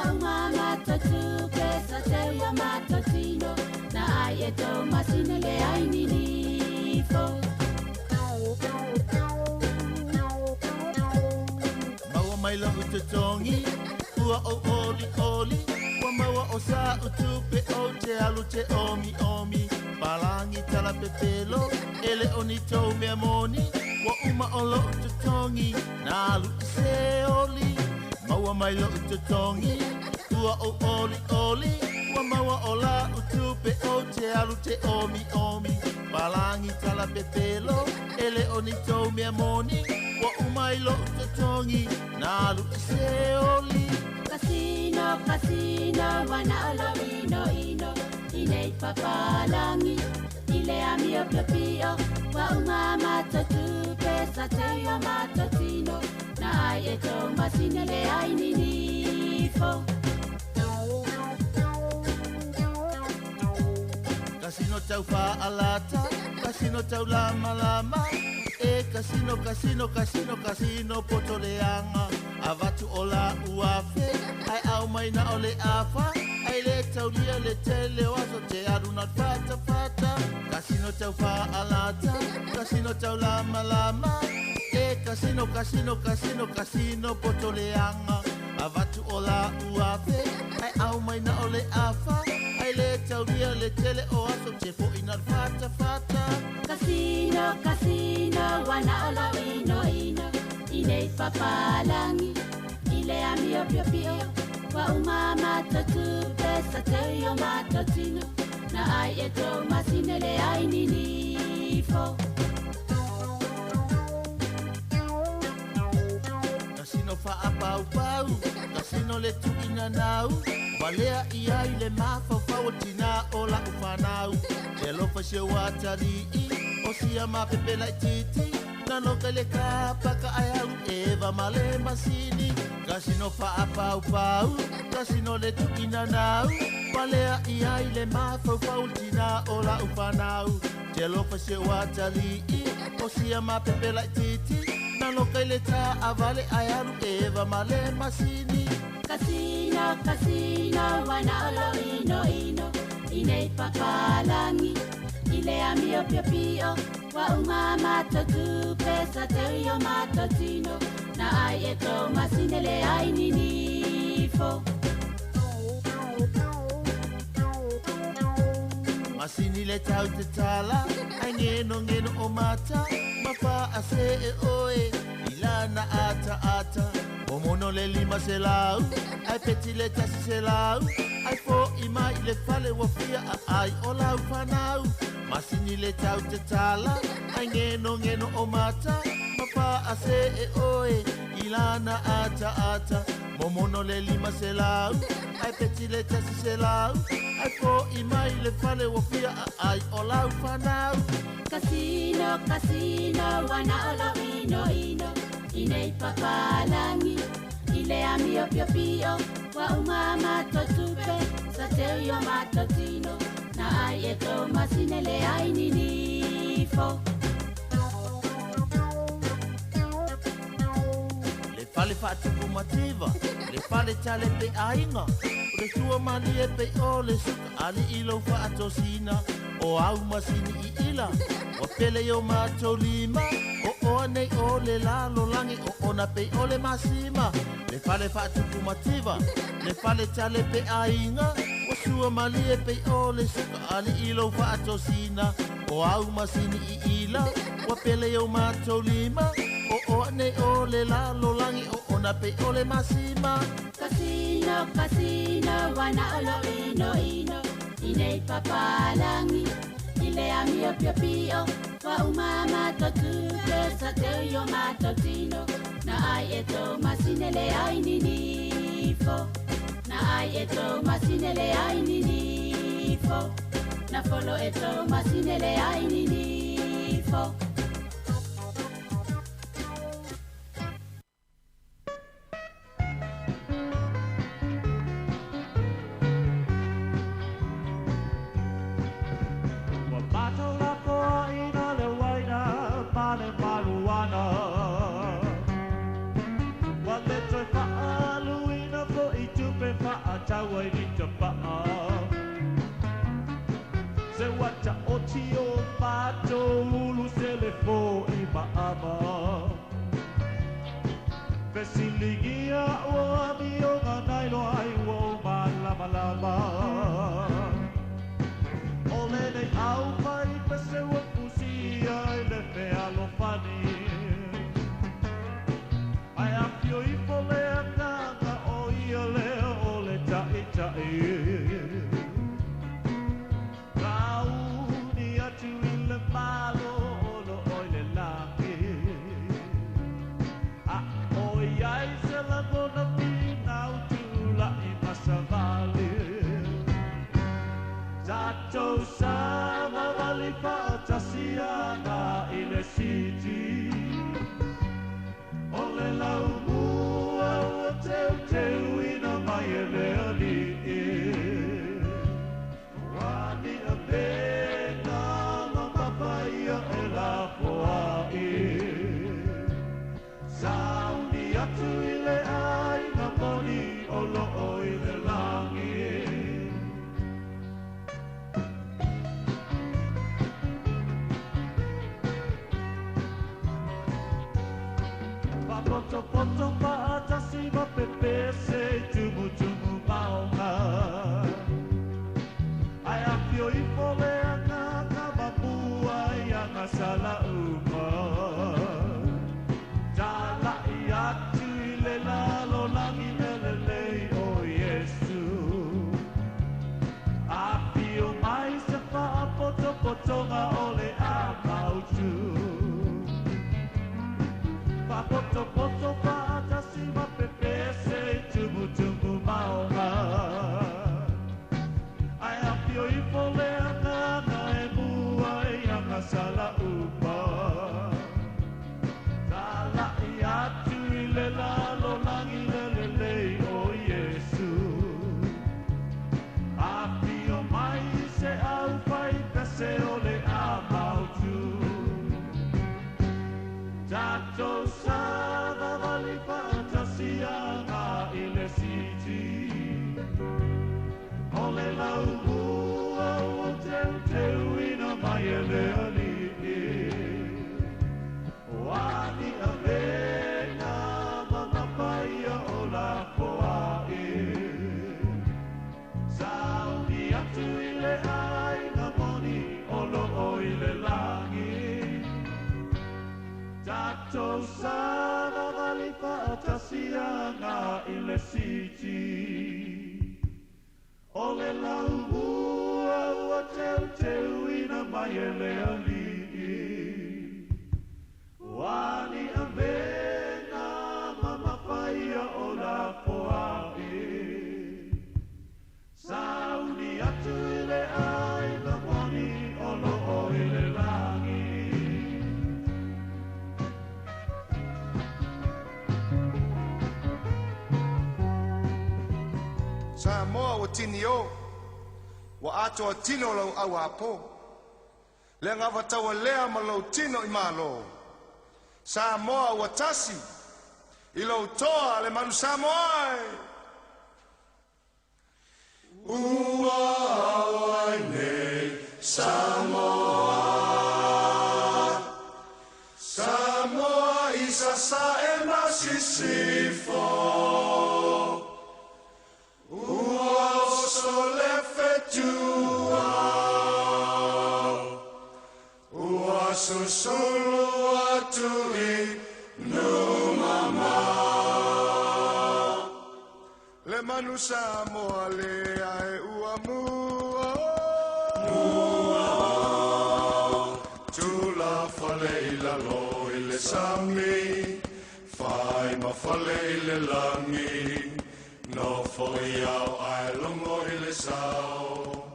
Wa uma matou tupe sa teu o matou tino na ai e tō masina le ai ninifo. Maua mai lau totogi ua ou oli oli ua maua o sa utupe o te alu te omi omi palangi tala pepelo ele oni tou mea moni ua uma o lou totogi na alu i se oli. Maua mai lou totogi ua ou oli oli ua maua o la utupe o te alu te omi omi palangi tala pepelo ele oni tou mea moni ua uma i lou totogi na alu i se oli. Kasino, kasino, wana o lo ino ino i nei papalangi i le amio pio pio wa uma matou tupe sa te o matou tino na ai e tō masina le ai ninifo. Kasino tau fa'alata, kasino tau lama lama e kasino kasino kasino kasino poto leaga avatu o la uafe ai au mai na o le afa ai le taulia le tele o aso te alu na fata fata. Kasino tau fa'alata, kasino tau lama lama e kasino kasino kasino kasino poto leaga avatu o la uafe ai au mai na o le afa ai le taulia le tele o aso te fo'i na fata fata. Kasino, kasino, wana o lo ino ino i nei papalangi i le amio pio pio wa uma matou tupe sa te o matou tino na ai e tō masina le ai ninifo. Kasino fa'apaupau, kasino le tu'inanau walea ia i le mafaufau o tina o la'u fanau te alofa si ou atali'i o sia mapepela i titi na loka i le kapaka ae alu eva ma le masini. Kasino fa'apaupau, kasino le tu'inanau walea ia i le mafaufau o tina o la'u fanau te alofa si ou atali'i o sia mapepela i titi na loka i le ta'avale ae alu eva ma le masini. Kasino, kasino, wana o lo ino ino i nei papalangi i le amio pio pio wa uma matou tupe sa te o matou tino na ai e tō masina le ai ninifo. Masini le tau te tala ai ngeno ngeno o mata mafa'a se e oe i lana ata ata momono le lima se lau ai peti le tasi se lau ai fo'i mai i le fale ua fia a'ai o lau fanau. Masini le tau te tala ai ngeno ngeno o mata mafa'a se e oe i lana ata ata momono le lima se lau ai peti le tasi se lau ai fo'i mai i le fale ua fia a'ai o lau fanau. Kasino, kasino, wana o lo ino ino i nei papalangi i le amio pio pio wa uma matou tupe sa te o matou tino na ai e tō masina le ai ninifo. Le fale fa'atupu mativa, le fale tale pe aiga o le sua malie pe o le suka ali'i lou fa'atosina o au masini i ila ua pele i o matou lima o oa nei o le lalolagi o ona pei o le masima. Le fale fa'atupu mativa, le fale tale pe aiga ua sua malie pei o le suka ali'i lou fa'atosina o au masini i ila ua pele i o matou lima o oa nei o le lalolagi o ona pei o le masima. Kasino, kasino, wana o lo ino ino i nei papalangi i le amio pio pio wa uma matou tupe sa te o matou tino na ai e tō masina le ai ninifo. Na ai e tō masina le ai ninifo. Na folo e tō masina le ai ninifo. Ua matou lafoaʻina le uaina ma le maluana ua le toe fa'aaluina fo'i tupe fa'a po i maama. Fesiligia ua amioga nailoa ai ua ou malamalama. O lenei au mai pese ua fusia i le fealofani. Ae afio ifo le agaga o ia lea o le ta'ita'i. Kauni atu i le malo o loo i le lagi. A o iai se lagona finau tula'i ma savali. Tatou savavali fa'atasi aga i le siti. O le laumua ua teuteuina mai e le Alii. Ua ni avega mamafa ia e lafoai. Sauni atu i le aiga moni o loo i le lagi. Faapotopoto fa'atasi ma pepese i tumutumu maoga. Ae afio ifo le agaga mamua i agasala uma. Tala'i atu i le lalolagi e lelei o Iesu. Afio mai se faapotopotoga o le amautu. Faapotopoto fa'atasi ma pepese i tumutumu maoga. Ae afio ifo le agaga e mua i agasala uma. Tala'i atu i le lalolagi le lelei o Iesu. Afio mai se aufai pese o le amautu. Tatou savavali fa'atasi aga i le siti. O le laumua ua teuteuina mai e le Alii. Ua ni avega mamafa ia o lafoai. Sauni atu i le aiga moni o loo i le lagi. Tatou savavali fa'atasi aga i le siti. O le laumua ua teuteuina mai e le Alii. Ua ni avega mamafa ia o lafoai. Sauni atu i le aiga moni o loo i le lagi. Samoa ua tini o, ua atoa tino lau au apo. Le agavataua lea ma lou tino i malo. Samoa ua tasi, i lou toa le manu Samoa e. Ua ao ai nei Samoa, Samoa i sasae ma sisifo. Ua oso le fetua, ua susulu atu i numama. Le manu Samoa lea e ua mua mua. Tulafale i lalo i le sami, fai ma fale i le lagi. Nofo i ao ae logo i le sao,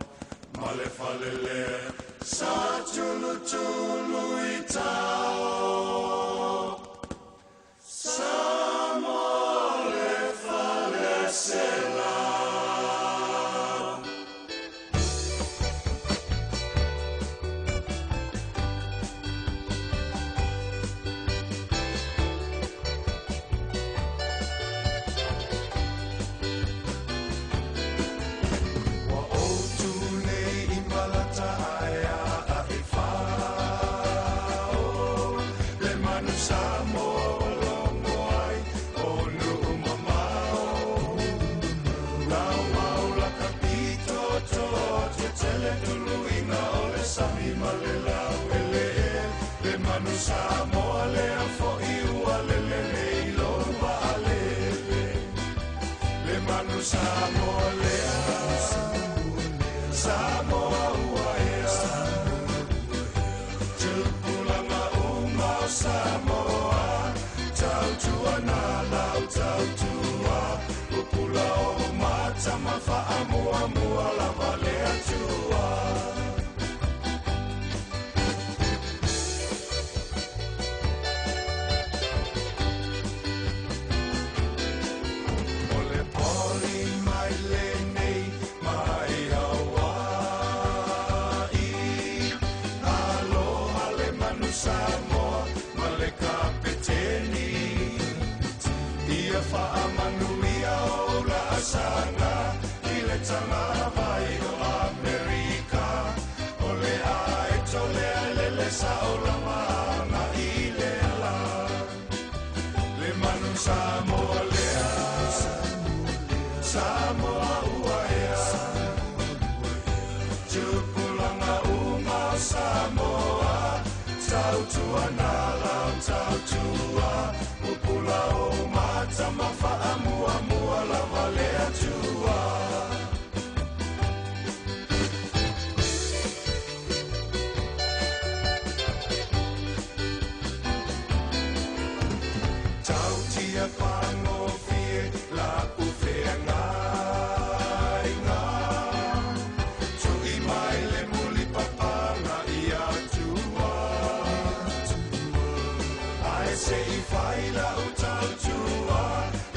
ma le fale lea sa tulutulu i tao. Samoa le fale sela. Ua ou tu nei i malata ae a e whao. manu Samoa ua logo ai o nuu mamao. Lau mau laka pito toa tetele tuluiga o le sami ma le lau eleele. Le manu Samoa lea fo'i ua lele nei lou vaalele. Le manu Samoa lea, Samoa ua ea. Tupulaga uma o Samoa, tautua na lau tautua. Pupula o mata ma faamuamua lava le Atua. O le poli mai lenei mai Hawaii. Aloha le manu Samoa ma le kapeteni. Ia faamanuia o laasaga i le tagavai o Amerika. O le aeto lea lele sao lava agai le la. Le manu Samoa lea, Samoa ua ea. Tupulaga uma o Samoa, tautua na lau tautua. Pupula o mata ma faamuamua lava le Atua. Tautia fagofie la ufeagaiga. Tui mai le mulipapaga ia tua. Ae se'i fai lau tautua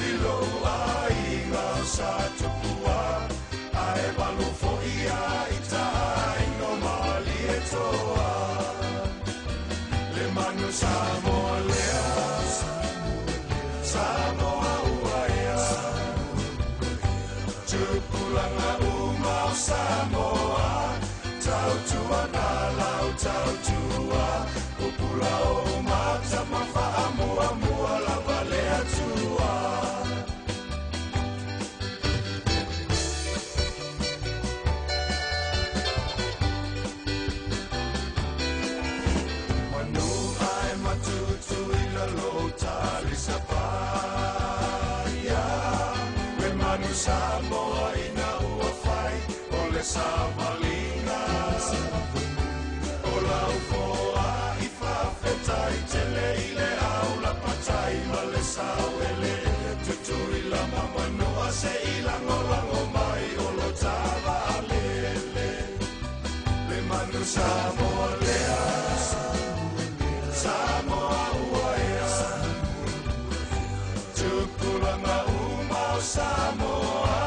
i lou aiga o sa tupua. Ae valu fo'i ia i taaiga o Malietoa. Le manu Samoa lea, Samoa ua ea. Tupulaga uma o Samoa, tautua na lau tautua. Pupula o mata ma faamuamua lava le Atua. Manu ai matutu i lalo talisapaia. Le manu Samoa ina ua fai o le savaliga. O lau foa i faafetai tele i le au lapatai ma le sao ele. Tutui la mamanua se i lagolago mai o lo tavaalele. Le manu Samoa lea, Samoa ua ea. Tupulaga uma o Samoa,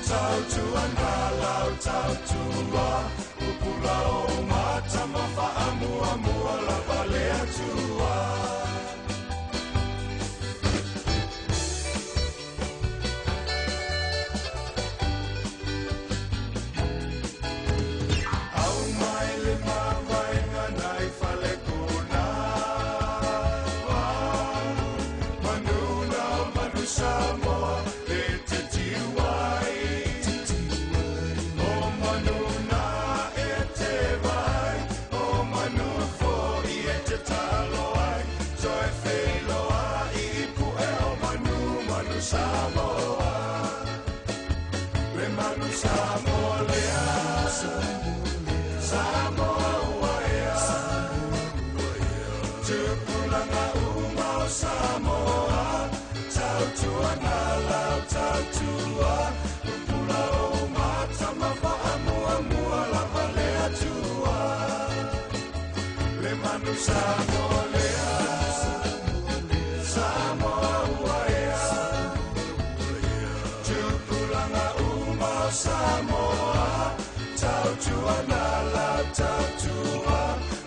tautua na lau tautua. Pupula o mata ma faamuamua lava le Atua. Au mai le mavaega nai fale kona. Manu na o manu Samoa le te tiuai. O manu na e te vai, o manu fo'i e te talo ai. Toe wheloa i pue o manu, manu Samoa. Le manu Samoa lea, Samoa ua ea. Tupulaga uma o Samoa, tautua na lau tautua. Pupula o mata ma faamuamua lava le Atua. Le manu Samoa lea, Samoa ua ea. Tupulaga uma o Samoa, tautua na lau tautua.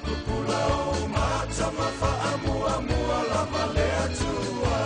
Pupula o mata ma faamuamua lava le Atua.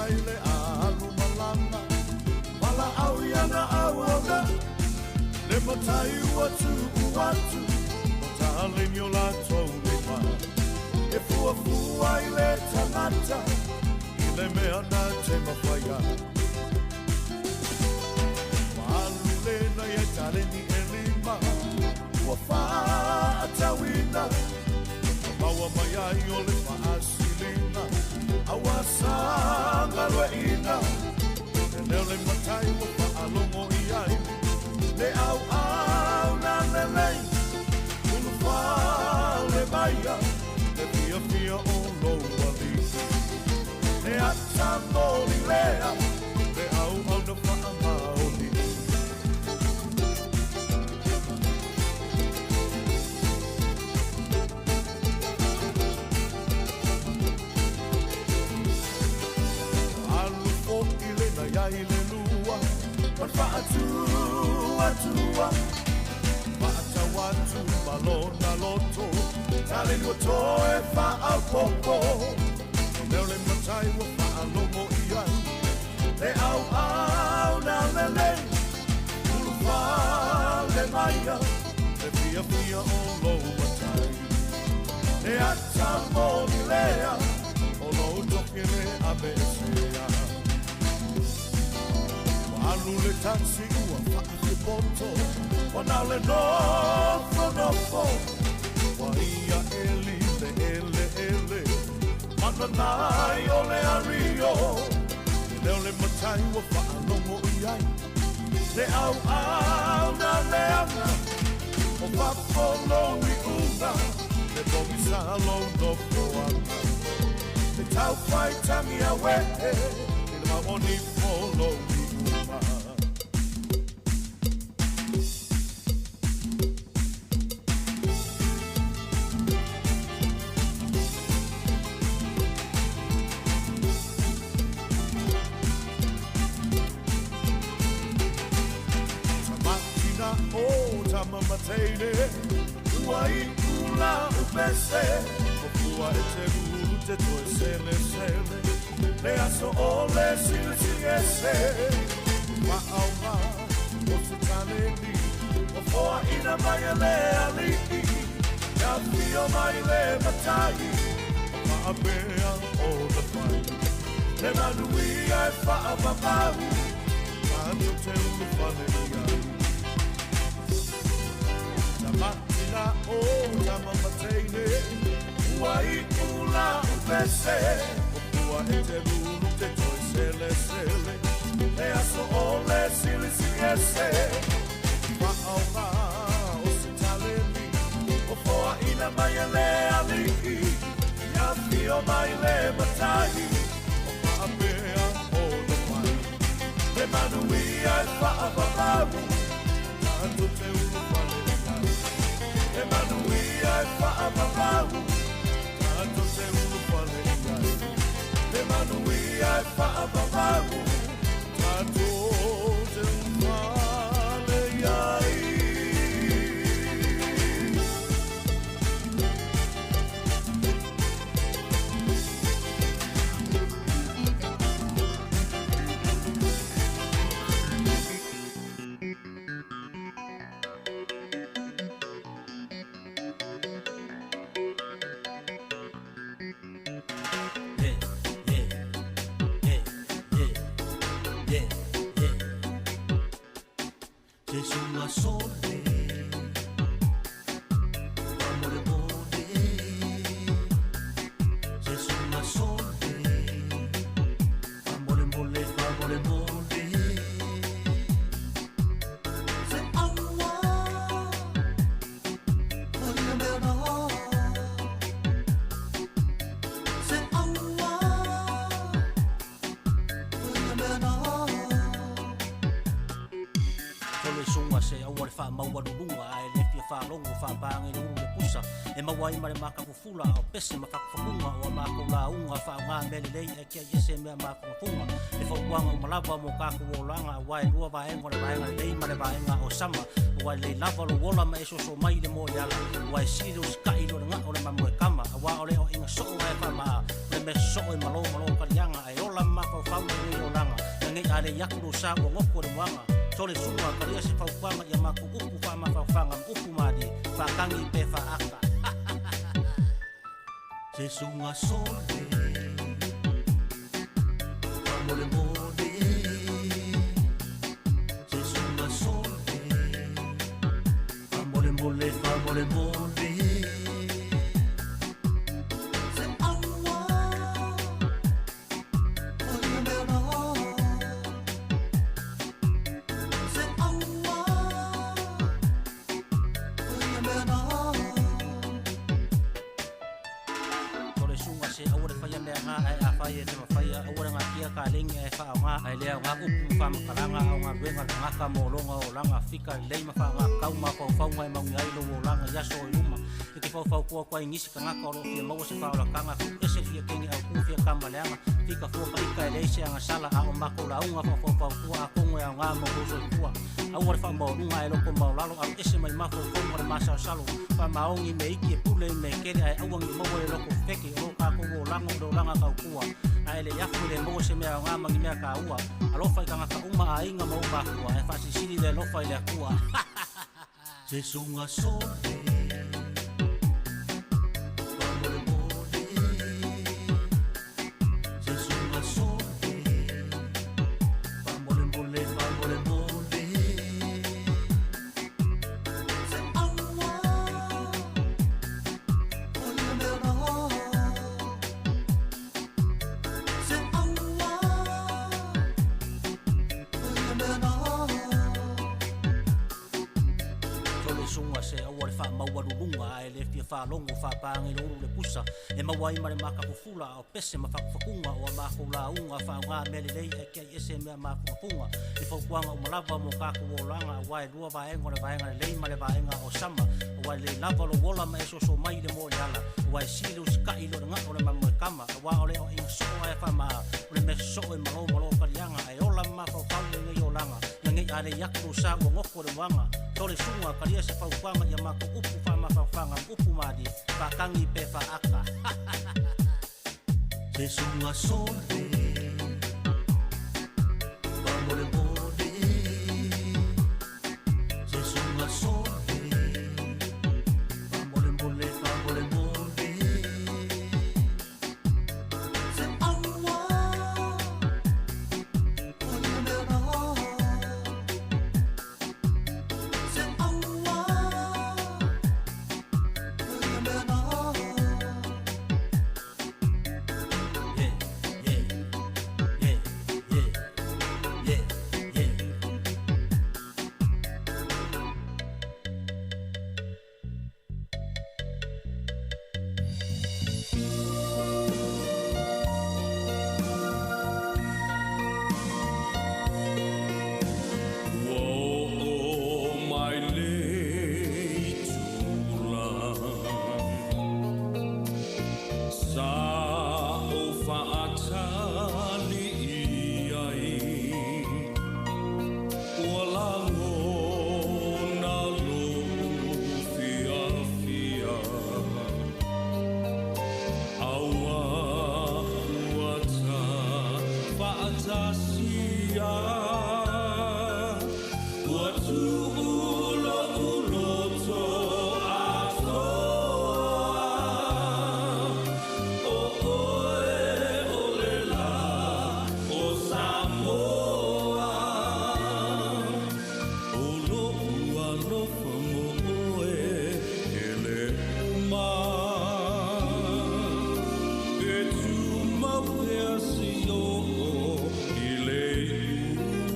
ai le alu malanga Pala au ia na au au Le matai ua tu atu O taleni o latou lima E fuafua i le tagata I le mea na te mafaia Malu lena ia taleni e lima Ua faatauina Maua mai ai o le faasilina Aua sagalueina E leo le matai ua faalogo i ai Le auau na lelei Ulufale maia Le fiafia o lou alii Le ata moli lea Le auau na faamaoni Alu fo'i le na iai le lua Ma le faatuatua Faatau atu ma lona loto Taleni ua toe faaopopo Leo le matai ua faalogo i ai Le auau na lelei Ulufale maia Le fiafia o lou matai Le ata moli lea O lou tofi le aveesea Alu le taxi ua faafipoto Ua nao le nofonofo Ua ia eli le ele ele Mananai o le ario Le leo le matai ua faalogo i ai Le auau na leaga O fafo lou iuga Le pogisa lou nofoaga Le taufai tangi a we'e I le maonifo lou iuga Tamatina o tamamateine Ua i ula upese O fua e te ulu te toe sele sele Le aso o le silisili ese Maaunga o se taleni O foa ina mai e le alii Ia fio mai le matai O maapea o na fai Le manuia e faavavau Tatou te ulufale i ai Tamatina o tamamateine Ua i ula upese O pua e te lulu te toe sele sele Le aso o le silisili ese Maaunga o se taleni O foa ina mai e le alii Ia fio mai le matai O maapea o na fai Le manuia e faavavau Tatou te ulufale i ai Le manuia e faavavau Tatou te ulufale i ai Le manuia e faavavau Tatou te ulufale i ai. E maua ai ma le makafufula o pese ma fakufakuga o a makou lauga faaaogā mea lelei ae tiai ese mea mafugafuga e fautuaga uma lava mo kakou olaga auā e lua vaega o le vaega lelei ma le vaega o sama ua lelei lava lou ola ma e soso mai le moeala ua e sili le usita'i i lo le ga'o le mamoe kama auā o le oa'iga soo ae faamaa o le mea sosoo e malo malo kaliaga ae ola ola mafaufau lenei olaga ina nei a lei atu lou sa ua goto le moaga. Sole suga kalia se fautuaga ia makou upu faamafaofaga ma upu malie faakagi pe faaka. Se suga sole faamolemole, se suga sole faamolemole, faamolemole. Se aua o ia mea na, se aua o ia mea na. Tole suga se aua le faia mea gā ae a fai e te mafaia aua le gatia kalegi ae faaogā ae lea ogā upu ma faamatalaga ao galuega le tagata mo loga olaga fika lelei ma faagakau mafaufauga e mauni ai lou olaga i aso i luma. E te faufautua atu ai nisi tagata o loo fia maua se faaolataga tuu ese fia kege autū fia kamaleaga fika fua faika e leai se agasala a o makou lauga faufautua atonu e aogā mo lou soifua. Aua le faamaualuga ae loko maolalo alu ese mai mafaufauga le masalosalo faamaogi me iki e pule i me kele ae aua ni maua le loko feke o loo kakou olaga o le olaga kautua ae le afu i le maua se mea aogā ma ni mea kāua. Alofa i tagata uma aiga ma ou makua ae faasilisili le alofa i le Atua. Se suga sole faamolemole, se suga sole faamolemole, faamolemole. Se aua o ia mea na, se aua o ia mea na. Tole suga se aua le faamaualuluga ae le fia faalogo faapāga i le ulu le pusa e maua ai ma le makafufula o pese ma fakufakuga o a makou lauga faaaogā mea lelei ae kiai ese mea mafugafuga i fautuaga uma lava mo kakou olaga auā e lua vaega o le vaega lelei ma le vaega o sama auā e lelei lava lou ola ma e soso mai i le moe le ala auā e sili le usika'i i lo le ga'o le mamoe kama auā o le oaiga soo ae faamaa o le mea sosoo e malo malo kaliaga ae ola ma mafaufau lenei olaga ina nei a lei atu lou sa ua goto le moaga. Tole suga kalia se fautuaga ia makou upu faamafaofaga ma upu malie faakagi pe faaka. Se suga sole faamolemole, se suga sole faamolemole, faamolemole. Se aua o ia mea na, se aua o ia mea na. Yeah, yeah, yeah, yeah, yeah, yeah. Ua oo mai le itula sa o faatali i ai ua lagona lou fiafia aua ua ta faatasia ua tuu lou loto atoa o oe o le la o Samoa o lou alofa mo oe e le uma e tumau pea si oo i le iuga.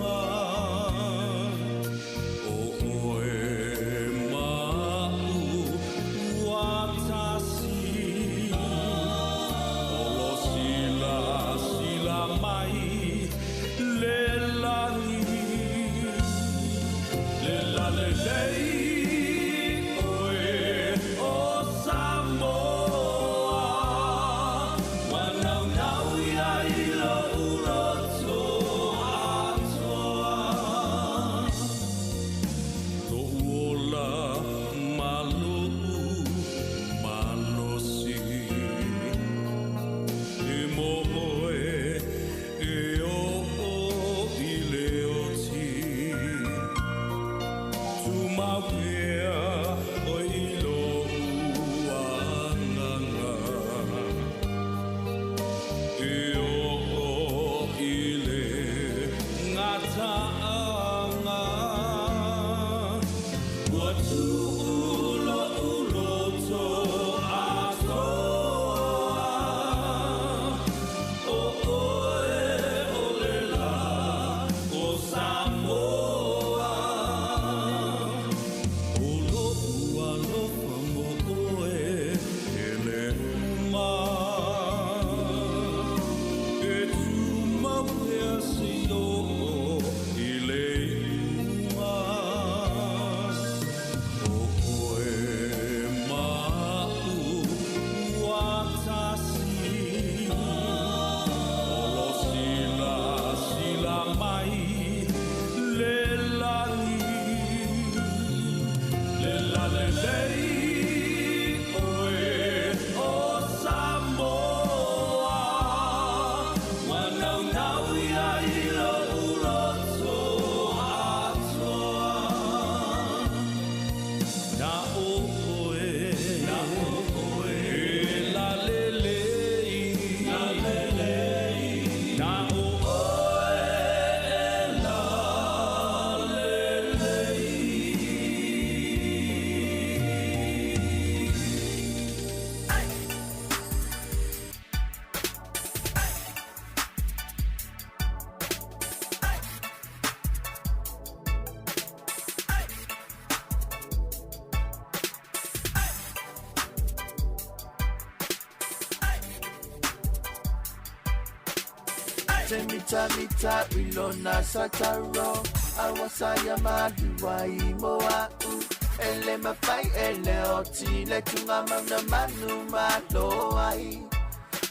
Te mita mita ilona sataro Awasaya mahiwa i moa u Ele mawhai ele o tile tunga mauna manu malo ai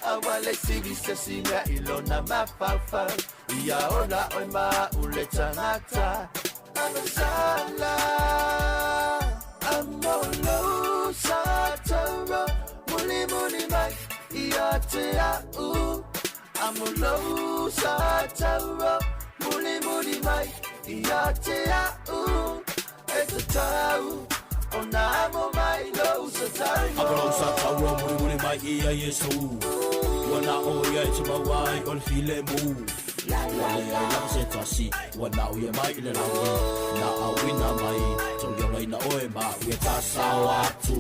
Awale sigi se si mea ilona mawhawhau Ia ola oi ma ule tangata Amasala Amolo sataro Muli muli mai ia te au Amolo sataro Muli muli mai ia te au E te tau O nā mo mai lo sa tau Amolo sataro muli muli mai ia Yesu Ua na o ia e te mauai o le file mu Ua le ai lava se tasi Ua na o ia mai i le langi Na awina mai Tongi ola ina oe ma Ua ta sao atu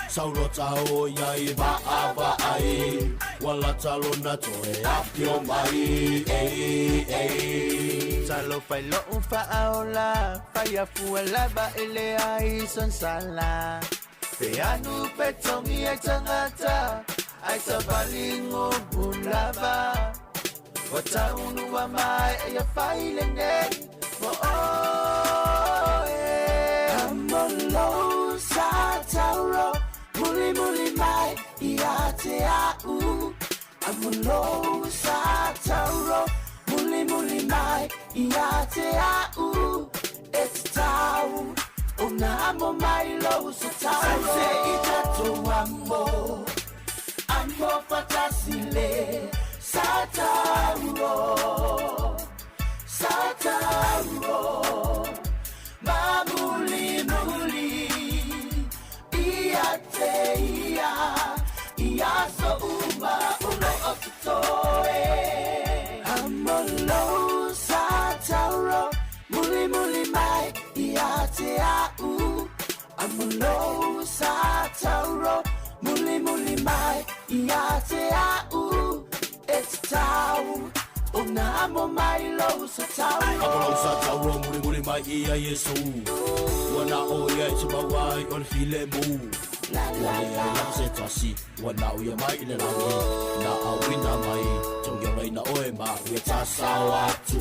Saulo tao ia i va va ai Ua lata lona toe apio mai Ei, ei Talo fai lo un faaola Fai afua lava ele ai son sala Pe anu pe tongi ai tangata Ai sa valingo bulava O taunu wa mai e a fai le nei Mo oe Amolo sa tauro Muli muli mai ia te au Amolo sa tauro Muli muli mai ia te au E te tau O nā mo mai lo sa tauro Se i tato amo Amo fatasile Satauro Satauro Mamuli muli Ia te ia Ia so uma ulo o te toe Amolo satauro Muli muli mai ia te au Amolo satauro Muli muli mai ia te au E te tau O nā mo mai lo sa tauro Amolo sataro muli muli mai ia Yesu Ua na o ia e te mauai o le file mu Ua le ai lava se tasi Ua na o ia mai i le langi Na awina mai Tongi ola ina oe ma Ua ta sao atu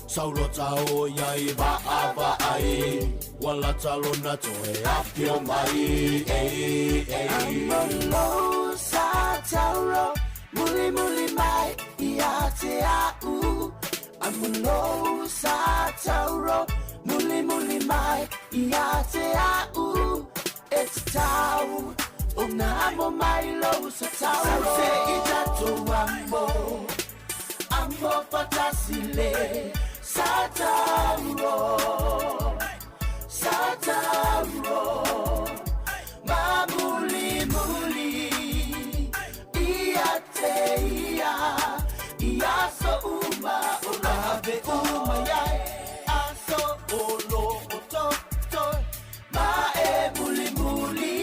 Saulo tao ia i va va ai Ua lata lona toe apio mai Ei, ei Amolo sa tauro Muli muli mai ia te au Amolo sa tauro Muli muli mai ia te au E te tau O nā mo mai lo sa tauro Se i tato amo Amo fatasile Satauro Satauro Mamuli muli Ia te ia Ia so uma o ave uma iai Aso o lo o to to Ma e muli muli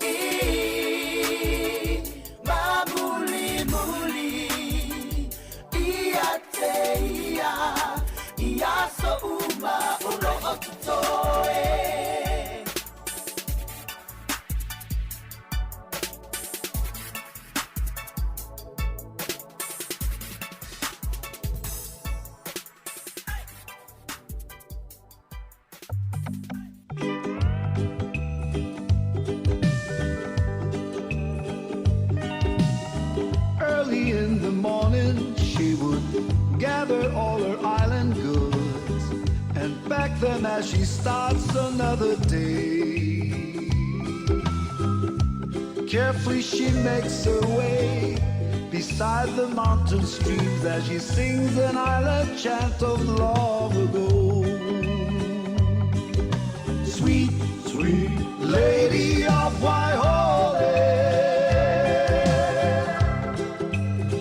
I Ma muli muli Ia te ia Ia so uma o lo o te toe Early in the morning, she would gather all her island goods and pack them as she starts another day. Carefully she makes her way beside the mountain streams as she sings an island chant of long ago. Sweet, sweet lady of Waihole,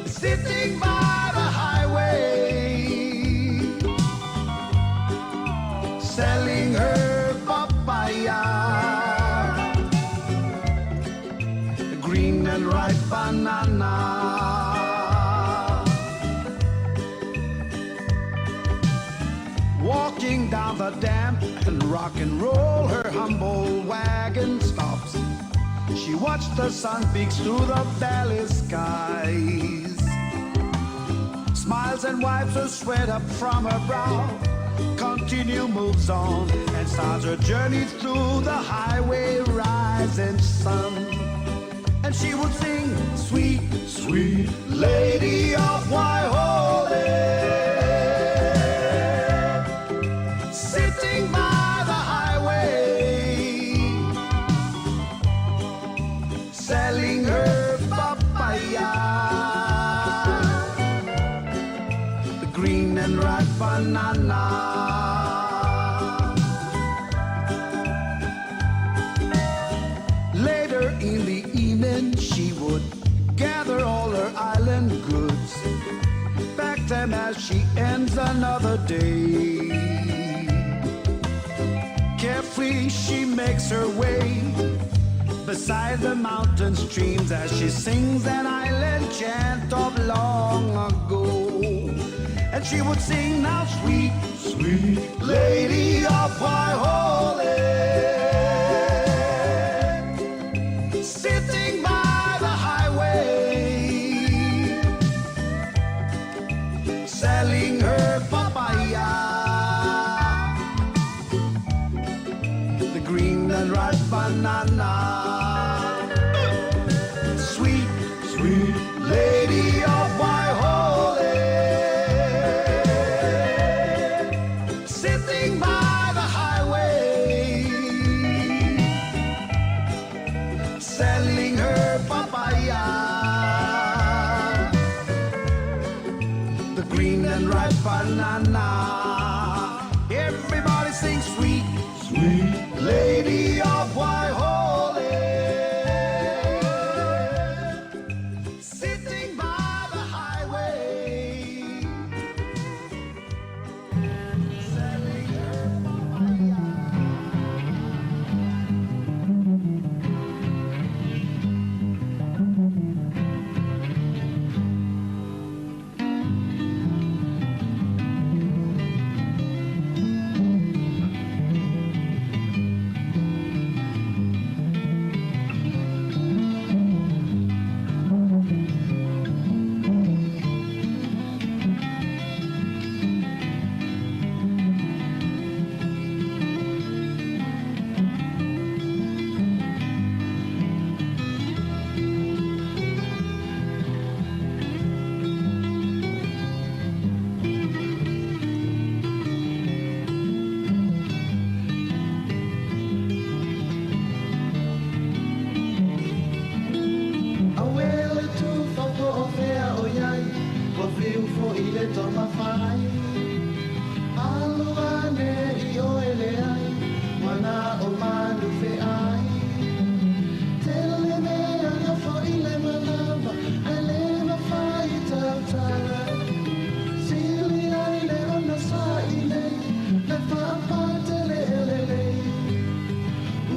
sitting by the highway, selling her papaya, green and ripe banana. Walking down the damp and rock and roll, her humble wagon stops. She watched the sun peeks through the valley skies. Smiles and wipes the sweat up from her brow. Continue moves on and starts her journey through the highway rising sun. And she would sing, sweet, sweet lady of Waihole. Sitting by the highway, selling her papaya, the green and ripe banana. Later in the evening, she would gather all her island goods, pack them as she ends another day. Carefully she makes her way beside the mountain streams as she sings an island chant of long ago. And she would sing now, sweet, sweet lady of Waihole, sitting by the highway, selling her papaya, the green and ripe banana. Sweet, sweet lady of Waihole, sitting by the highway, selling her papaya, the green and ripe banana. Everybody sings, sweet, sweet lady of Waihole, sitting by the highway, selling her papaya. Awele tu whako o whea o iai, Wa whiu fo i le toma whai. Alo ane i o ele ai, Wana o manu whe ai. Te le mea nga fo i le manawa, Ai le mawhai tautara. Sili ai le ona sa i nei, Le whaapate le ele nei.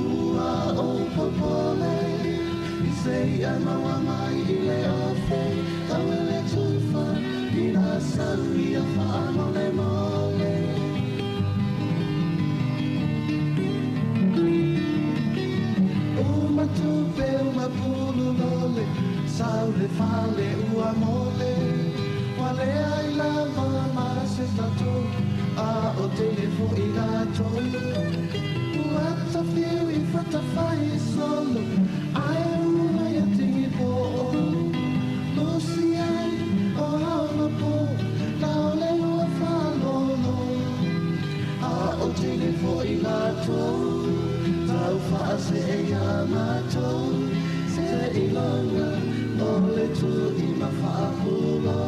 Ua o popole, I sei ai maua mai i le ofe, Tauele tufa, i nā sau i a whaamole mole. Uma tupe, uma pulu lole, Sau le fale ua mole. Wale ai lava ma se tatou, A o tele fo i latou. Ua tawhiu i whatawhai solo, Ai uma ia tingi po o. Lusi ai o haona po, Lao le ua whalolo. A o tele fo i latou, Tau whaase e ia mātou, Se ilonga o le tu i mawhaapulo.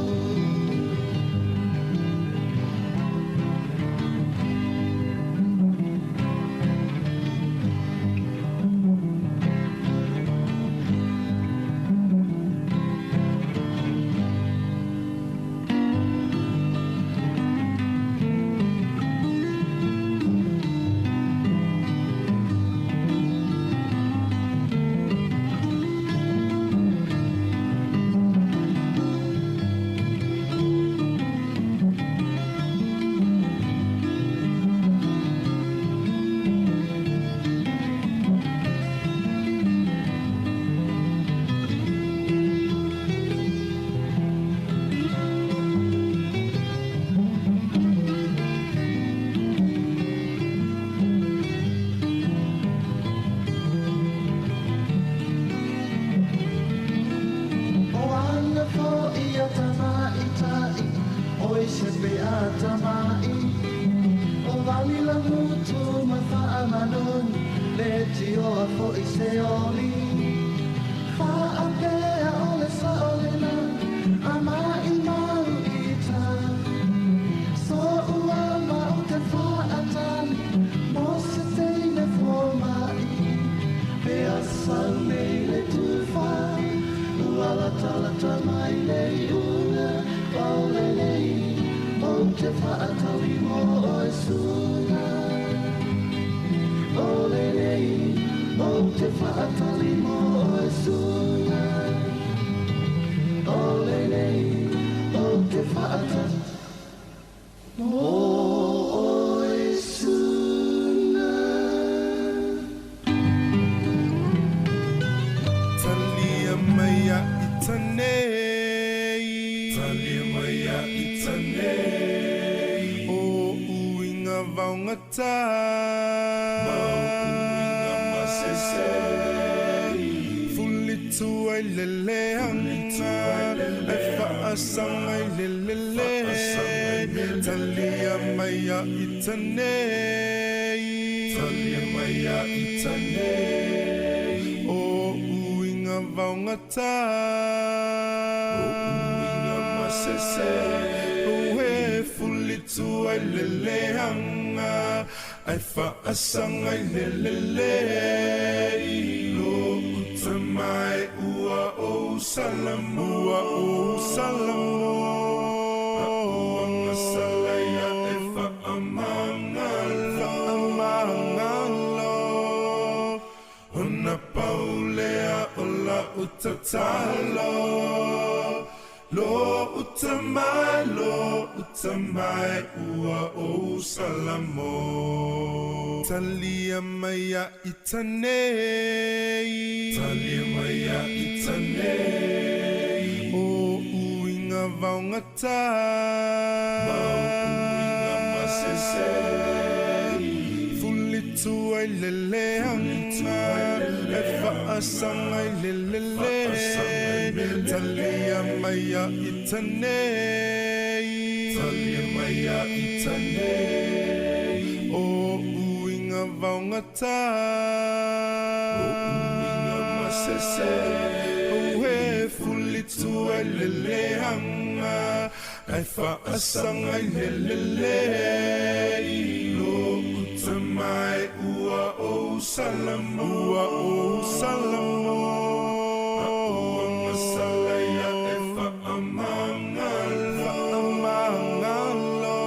fa'atali mo oe suna. O lenei o te fa'atali mo oe suna. O lenei o te fa'atali mo oe suna. Talia maya itanei. Talia maya itanei. O uinga vaungata. Ma uinga masese. Fulitu ai lele anga. E faasanga i lelele. Talia maya itanei. Talia maya itanei. O uinga vaungata. O uinga masese. Oe fulitu ai lele anga. Ai faasanga i lelele. Lo uta mai ua o salamu. Ua o salamu. A'uanga salaya e fa'amangalo. Fa'amangalo. Ona paulea o la utatalo. Lo uta mai, lo uta mai, ua o salamo. Talia maya itanei. Talia maya itanei. O uinga vaungata. Ma uinga masese. Fulitu ai lele anga. E fa'asanga i lelele. Talia maya itanei. Talia maya itanei. O uinga vaungata. O uinga masese. Oe fulitu ai lele anga. Ai fa'asanga i lelele. Lo uta mai ua o salamu. Ua o salamu. A'uanga salaya e fa'amangalo. Fa'amangalo.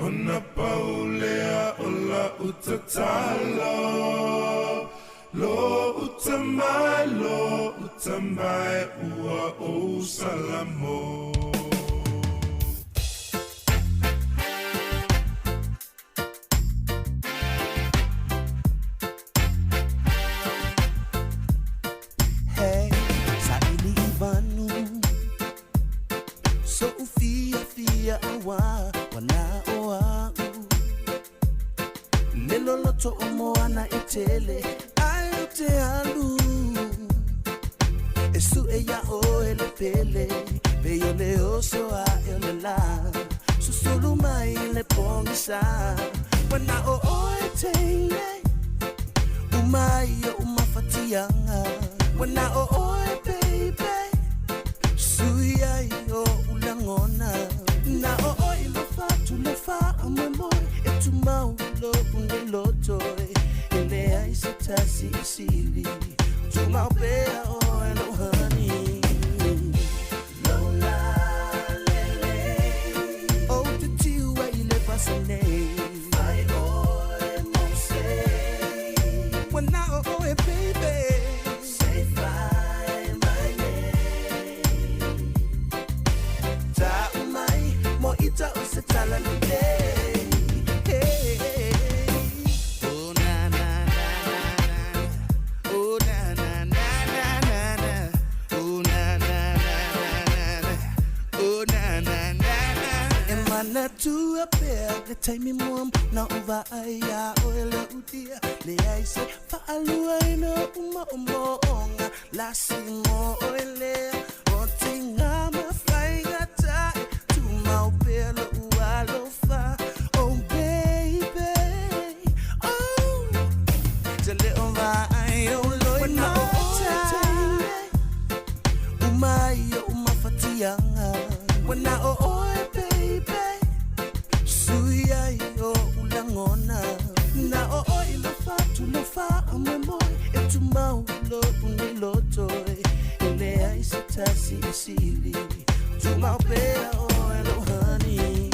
Ona paulea o la utatalo. Lo uta mai, lo uta mai, ua o salamo. Hey, saili i vanu. So ufia fia awa, wana o au. Le loloto o moana e tele, ai o te alu. E su e ia o e le pele, pe o le oso a e o le la. Susulu mai le pongisa, wana o o e teine. Umai o umafatianga, wana o o e baby. Sui ai o ulangona, na o o i mafatu le fa amoe e tumau lo une loto e. Ele ai se tasi i sili, tumau pea o e lo honey. Lola lele, o te tiu ai le pasane. Fai oe mo se, wana o o e baby. Say fai mai nei. Ta umai, mo ita o se tala lele. Hey, oh na na na na na, oh na na na na na na, oh na na na na na na, oh na na na na. E mana tua pea le taimi muam na uva ai a oe le utia. Le ai se faalua ina uma o moonga, la si mo oe lea. O te ngama whainga tae, tu mau pea lo ua lo fa. Oh baby, oh, te leo vai o loi Wana o mata. oe teine. Umai o umafatianga, wana o oe baby. Sui ai o ulangona, na o oe lo fatu lo fa amoe e tumau lo une loto e. Ele ai se tasi i sili, tumau pea oe lo honey.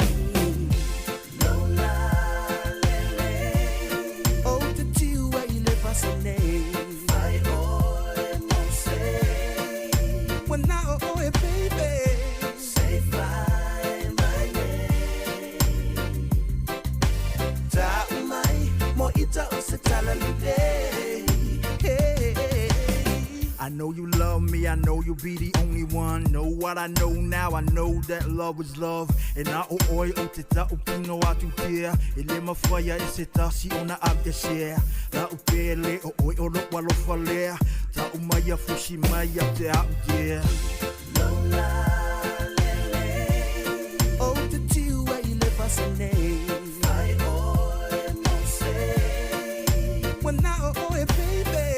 be the only one. Know what I know now, I know that love is love. E na o oi o te tau kino atu tia. E le mawhaia e se tasi o na au e sea. La u pele o oi o lo walofa lea. Ta umaya fusi mai a te au dear. O te tiu e i le fasane. Fai oe mo se. Wana o oe baby.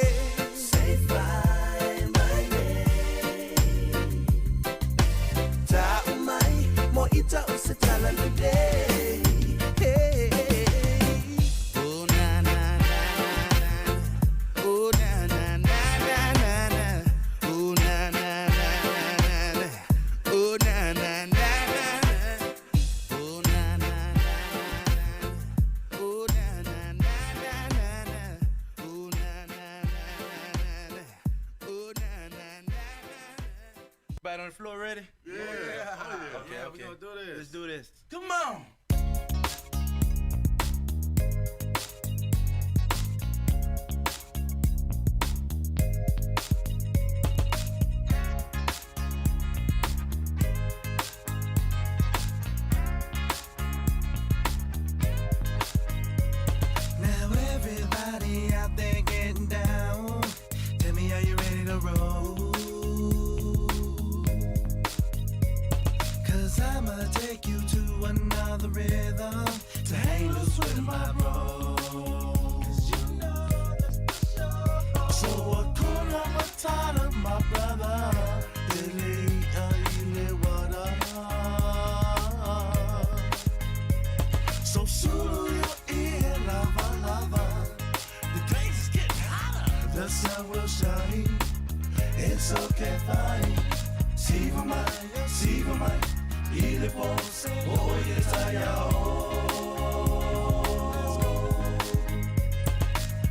Say fai mai nei. Ta umai mo ita o se tala lule. Hey. Oh na na na na na. Oh na na na na na na. Oh na na na na na na. Oh na na na na na. Oh na na na na na. Oh na na na na na na. Oh na na na na na na. Oh na na na na. Everybody on the floor ready? Yeah. Oh, yeah. Okay, Yeah, we okay. gonna do this. Let's do this. Come on. Now everybody out there getting down. Tell me, are you ready to roll? Cause I'ma take you to another rhythm to hang loose with my bros. You know that's for sure. So Hakuna Matata, my brother. Dele ile wada. So sulu your ear, lava, lava. The place is getting hotter. The sun will shine. It's okay, fine. Siva mai, siva mai. Ile pose, oh ile taya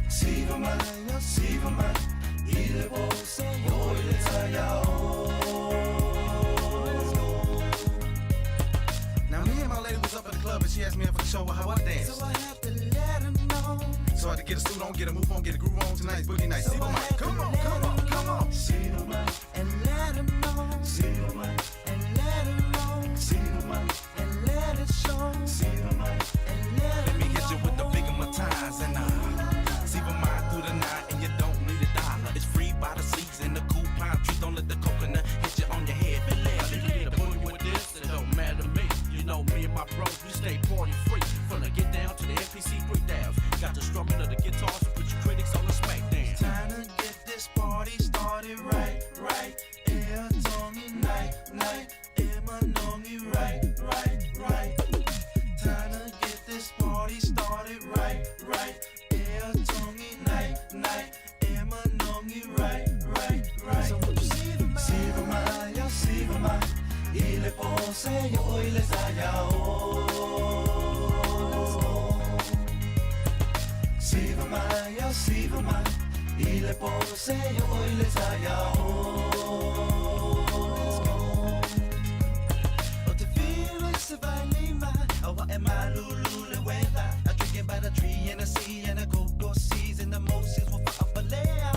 Siva mai, siva mai. Ile pose, oh ile taya Now me and my lady was up at the club and she asked me if I could show her how I dance. So I had to let her know. So I had to get a suit on, get a move on, get a groove on. Tonight's boogie night. See my mic. Come on, come on, come on. Siva mai, and let her know. Siva mai, and let her know. Siva mai, and let it show. Siva mai, and let Let me hit you with the bigger my ties and see my mind through the night and you don't need a dollar. It's free by the season, the cool pine tree. Don't let the coconut hit you on your head. Believe me, get a boogie with this, it don't matter to me. You know me and my bros, we stay party free. From the get down to the NPC 3000. Got the strumming of the guitars to put your critics on the smackdown. Time to get this party started right, right. Air tongi night, night. Air manongi right, right, right. Time to get this party started right, right. Air tongi night, night. Air manongi right, right, right. So what you see the Siva mai, ya siva mai. Ile pose yo ile taya Siva mai, ya siva mai. Ile pose yo ile taya O te feel se vai lima. Awa e malulu le weather. I drinking by the tree and the sea and the cocoa seas and the Moses will fa'abalea.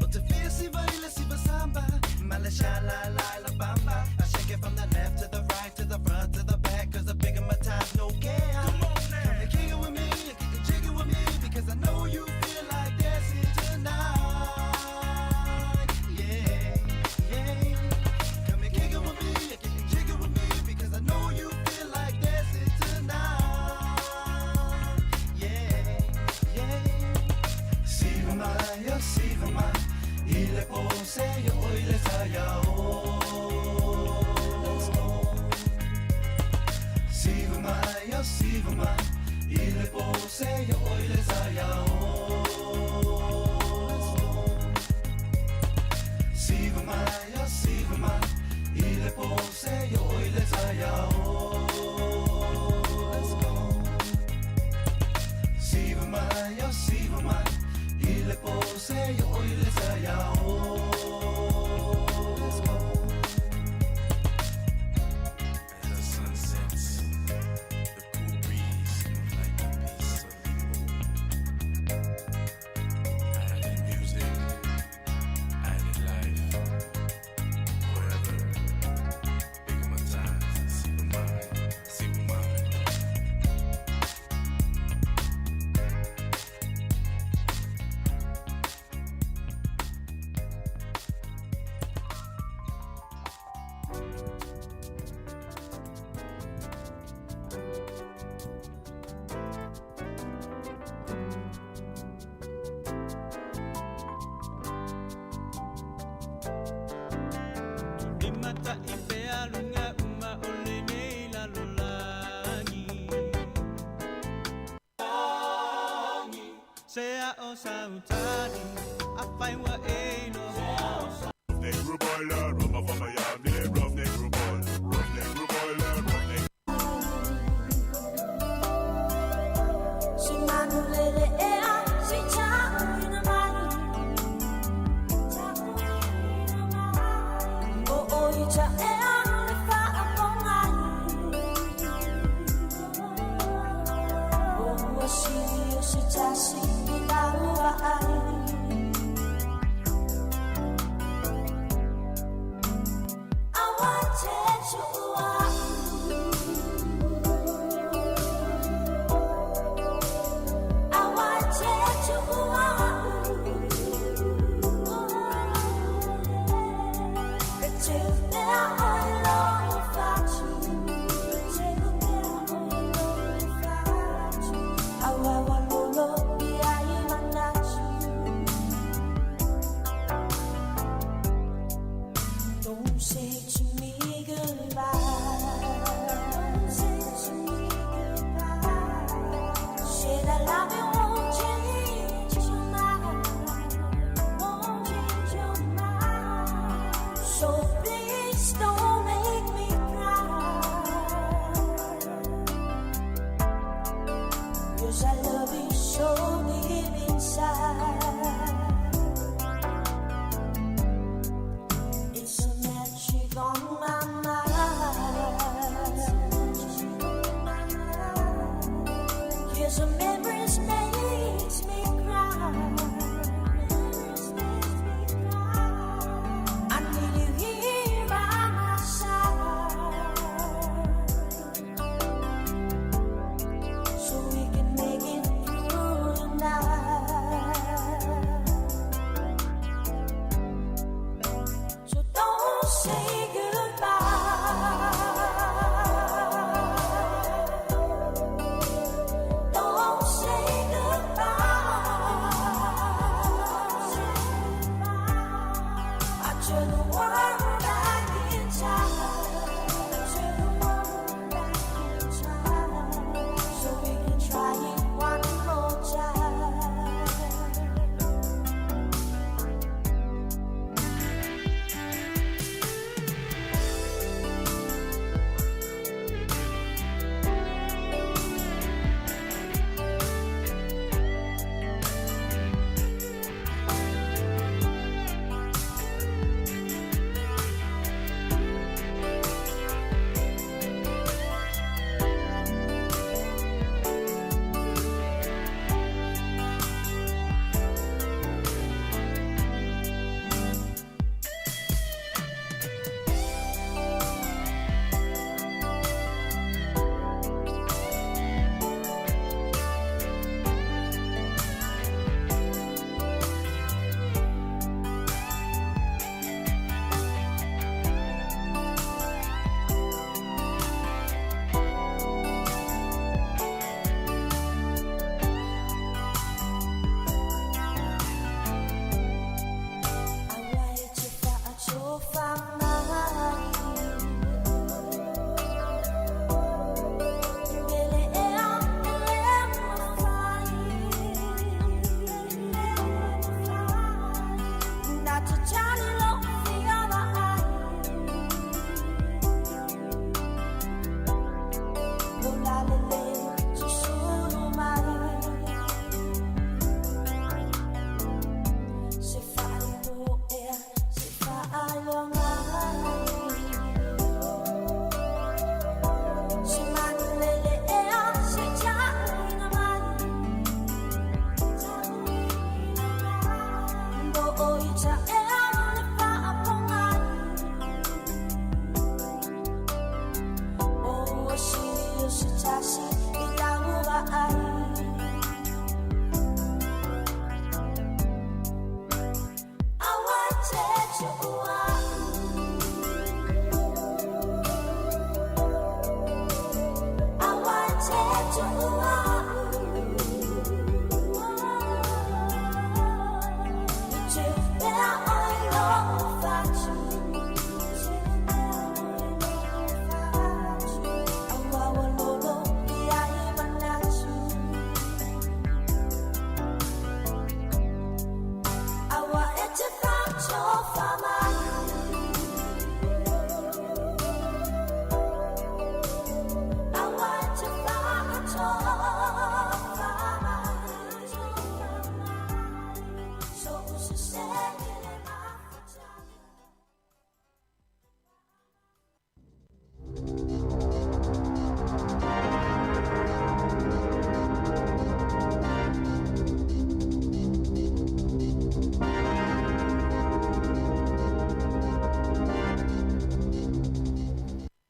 O te feel si vai le si samba. Male sha la la la bamba. I shake it from the left to the right to the front to the back. Cause the bigger my times no care. Come on now. Come and kick it with me. And jig it with me. Because I know you feel like dancing tonight. Yeah, yeah. Come and kick it with me, and jig it with me, because I know you feel like dancing tonight. Yeah, yeah. Siva mai, ya siva mai. Ile pose yo ile taya Siva mai, ya siva mai. Ile pose yo ile taya Siva mai, ya siva mai. Ile pose yo ile taya Siva mai, ya siva mai. Ile pose yo ile taya As the sun sets, the cool breeze moves like a piece of ta'i pea luga uma o lenei lalolagi. Se a o sautani, a fai ua e no. Negro boy, rum of my yam, rough negro boy, rough negro boy, rough negro. Si manu lele ea, si cha'u ina mai. O o i cha ea le whaapongai. O ua sili o se tasi i lau ai. Awa te tuua. Awa te tuua. E te mea oi lo fatu. E te mea oi lo fatu. Awa wa lolo i ai manatu. Don't say to me goodbye.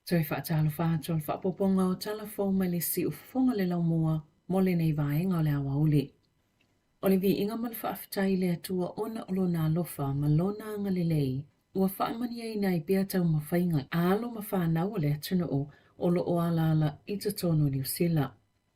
Toe faatalofa atu o le faaopoopoga o tala fou mai le siufofoga le laumua mo lenei vaega o le aoauli. O le viiga ma le faafetai i le Atua ona o lona alofa ma lona agalelei ua faamanuiaina ai pea taumafaiga a alo ma fanau o le atunuu o lo o alaala i totonu o Niu Sila.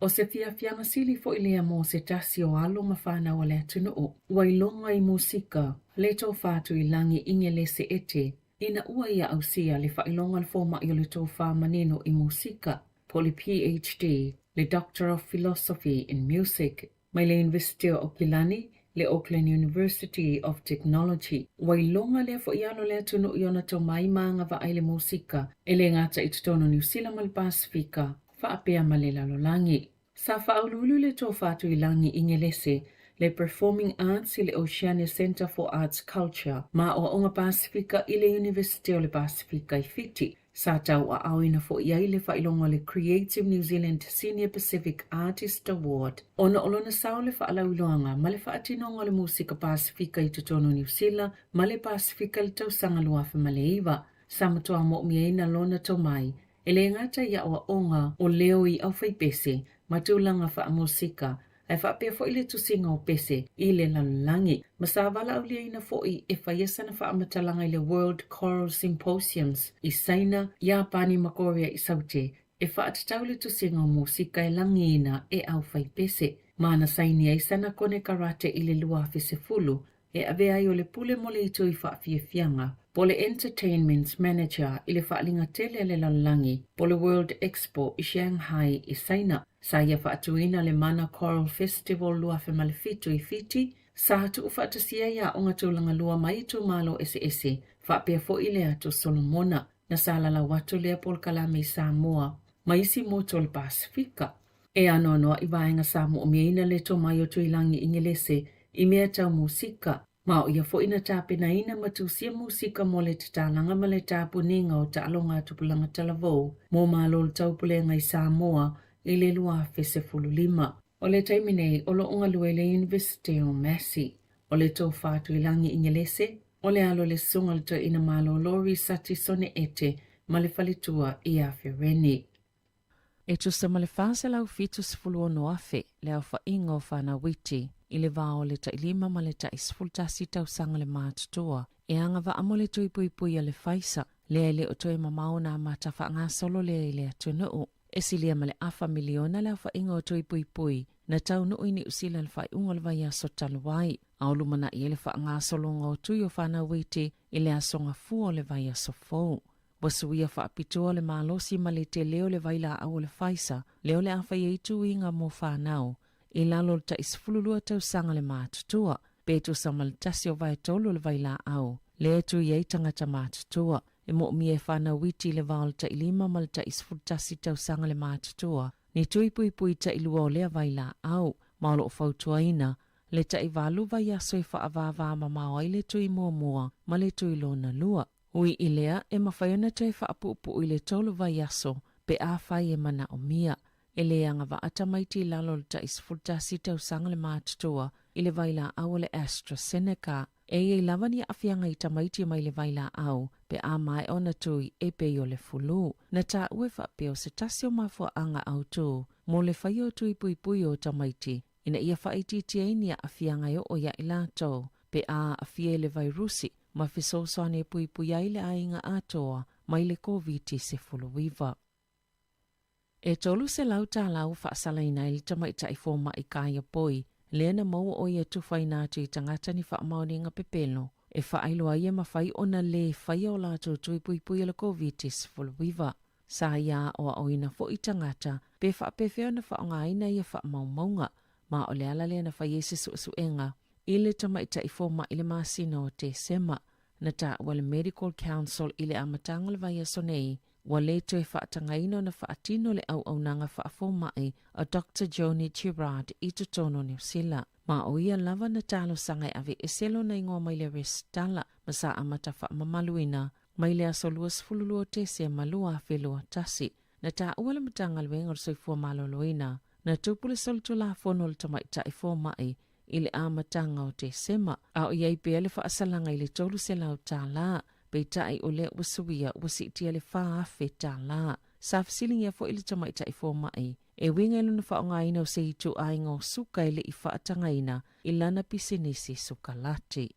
O se fiafiaga sili foi lea mo se tasi o alo ma fanau a le atunuu ua iloga i musika le Tofa Tuilagi Igelese Ete ina ua ia ausia le faailoga o le fomai o le tofa manino i musika po o le PhD, le Doctor of Philosophy in Music mai le Iunivesite o Aukilani, le Auckland University of Technology. Ua iloga lea foi alo o le atunuu i ona tomai ma agavaa i le musika e le gata i totonu o Niu Sila ma le Pasefika faapea ma le lalolagi. Sa faauluulu le Tofa Tuilagi Igelese le Performing Arts i le Oceania Centre for Arts Culture ma Aoaoga Pasefika i le Iunivesite o le Pasefika i Fiti. Sa tauaaoina foi ai le faailoga o le Creative New Zealand Senior Pacific Artist Award ona o lona sao i le faalauiloaga ma le faatinoga o le musika Pasefika i totonu o Niu Sila ma le Pasefika i le tausaga 2009. Sa matua moomiaina lona tomai E le gata i aoaoga o leo i aufaipese ma tulaga faamusika, ae faapea foi le tusiga o pese i le lalolagi, ma sa valaauliaina foi e faia sana faamatalaga i le World Choral Symposiums i Saina, Iapani ma Korea i Saute e faatatau le tusiga o musika e lagiina e aufaipese, ma na saini ai sana konekarate i le 2010 e avea ai o le pule mo le itu i faafiafiaga, po o le Entertainment Manager i le Faaaliga Tele a le Lalolagi, po o le World Expo i Shanghai i Saina. Sa ia faatuina le Mana Choral Festival 2007 i Fiti, sa tuufaatasia ai aoga tulaga lua mai itumalo eseese, faapea foi le Atu Solomona. Na salalau atu lea polokalame i Samoa ma isi motu o le Pasefika. E anoanoai vaega sa moomiaina le tomai o Tuilagi Igelese i mea tau musika, ma o ia foi na tapenaina ma tusia musika mo le tatalaga ma le tapuniga o taaloga a tupulaga talavou mo Malo o le Taupulega i Samoa i le 2015. O le taimi nei o lo o galue i le Iunivesite o Massey. O le Tofa Tuilagi Igelese, o le alo o le Susuga o le Toeaina Malolo Risati Sone Ete ma le faletua ia Fereni. E tusa ma le 476,000 le aofaiga o fanau iti i le va o le tailima ma le tai 11 tausaga le matutua e agavaa mo le tui puipui a le Pfizer, lea e le o toe mamao ona amata faagasolo lea i le atunuu. E silia ma le afa miliona le aofaiga o tui puipui na taunuu i Niu Sila i le faaiuga o le vaiaso talu ai, a o lumanai ai le faagasologa o tui o fanau iti i le aso Gafua o le vaiaso fou. Ua suia faapitoa le malosi ma le tele o le vailaau o le Pfizer, lea o le a fai ai tuiga mo fanau i lalo o le tai 12 tausaga le matutua, pe tusa ma le tasi o vaetolu o le vailaau lea e tui ai tagata matutua. E moomia e fanau iti i le va o le tai 5 ma le tai 11 tausaga le matutua, ni tui puipui tailua o lea vailaau, ma o lo o fautuaina le tai valu vaiaso e faavāvā mamao ai le tui muamua ma le tui lona lua. Ui i lea, e mafai ona toe faapuupuu i le tolu vaiaso pe afai e manaomia. E le agavaa tamaiti i lalo o le tai 11 tausaga le matutua i le vailaau o le AstraZeneca. E i ai lava ni aafiaga i tamaiti mai le vailaau pe a maea ona tui e pei o le fulu. Na taua e faapea o se tasi o mafuaaga autū mo le faia o tui puipui o tamaiti ina ia faaitiitia ai ni aafiaga e oo iā i latou pe a aafia i le vairusi ma fesoasoani e puipui ai le aiga atoa mai le Koviti-19. E $300 ua faasalaina ai le tamaitai fomai Kaia Poi lea na maua o ia tufaina atu i tagata ni faamaoniga pepelo e faailoa ai e mafai ona lē faia o latou tui puipui o le Koviti-19. Sa ia aoaoina foi tagata pe faapefea ona faaaogaina ia faamaumauga ma o le ala lea na fai ai se suesuega i le tamaitai fomai i le masina o Tesema. Na taua le Medical Council i le amataga o le vaiaso nei, ua le toe faatagaina ona faatino le auaunaga faafomai a Doctor Joni Gerrard i totonu o Niu Sila. Ma o ia lava na talosaga e aveese lona igoa mai le resitala ma sa amata faamamaluina mai le aso 22 o Tesema 2021. Na taua le Matagaluega o le Soifua Maloloina na tupu le solitulafono o le tamaitai fomai i le amataga o Tesema, a o i ai pea le faasalaga i le $300. Peitai o lea ua suia ua siitia i le $4,000. Sa fesiligia foi le tamaitai fomaʻi e uiga i lona faaaogaina o se ituaiga o suka e le i faatagaina i lana pisinisi sukalati.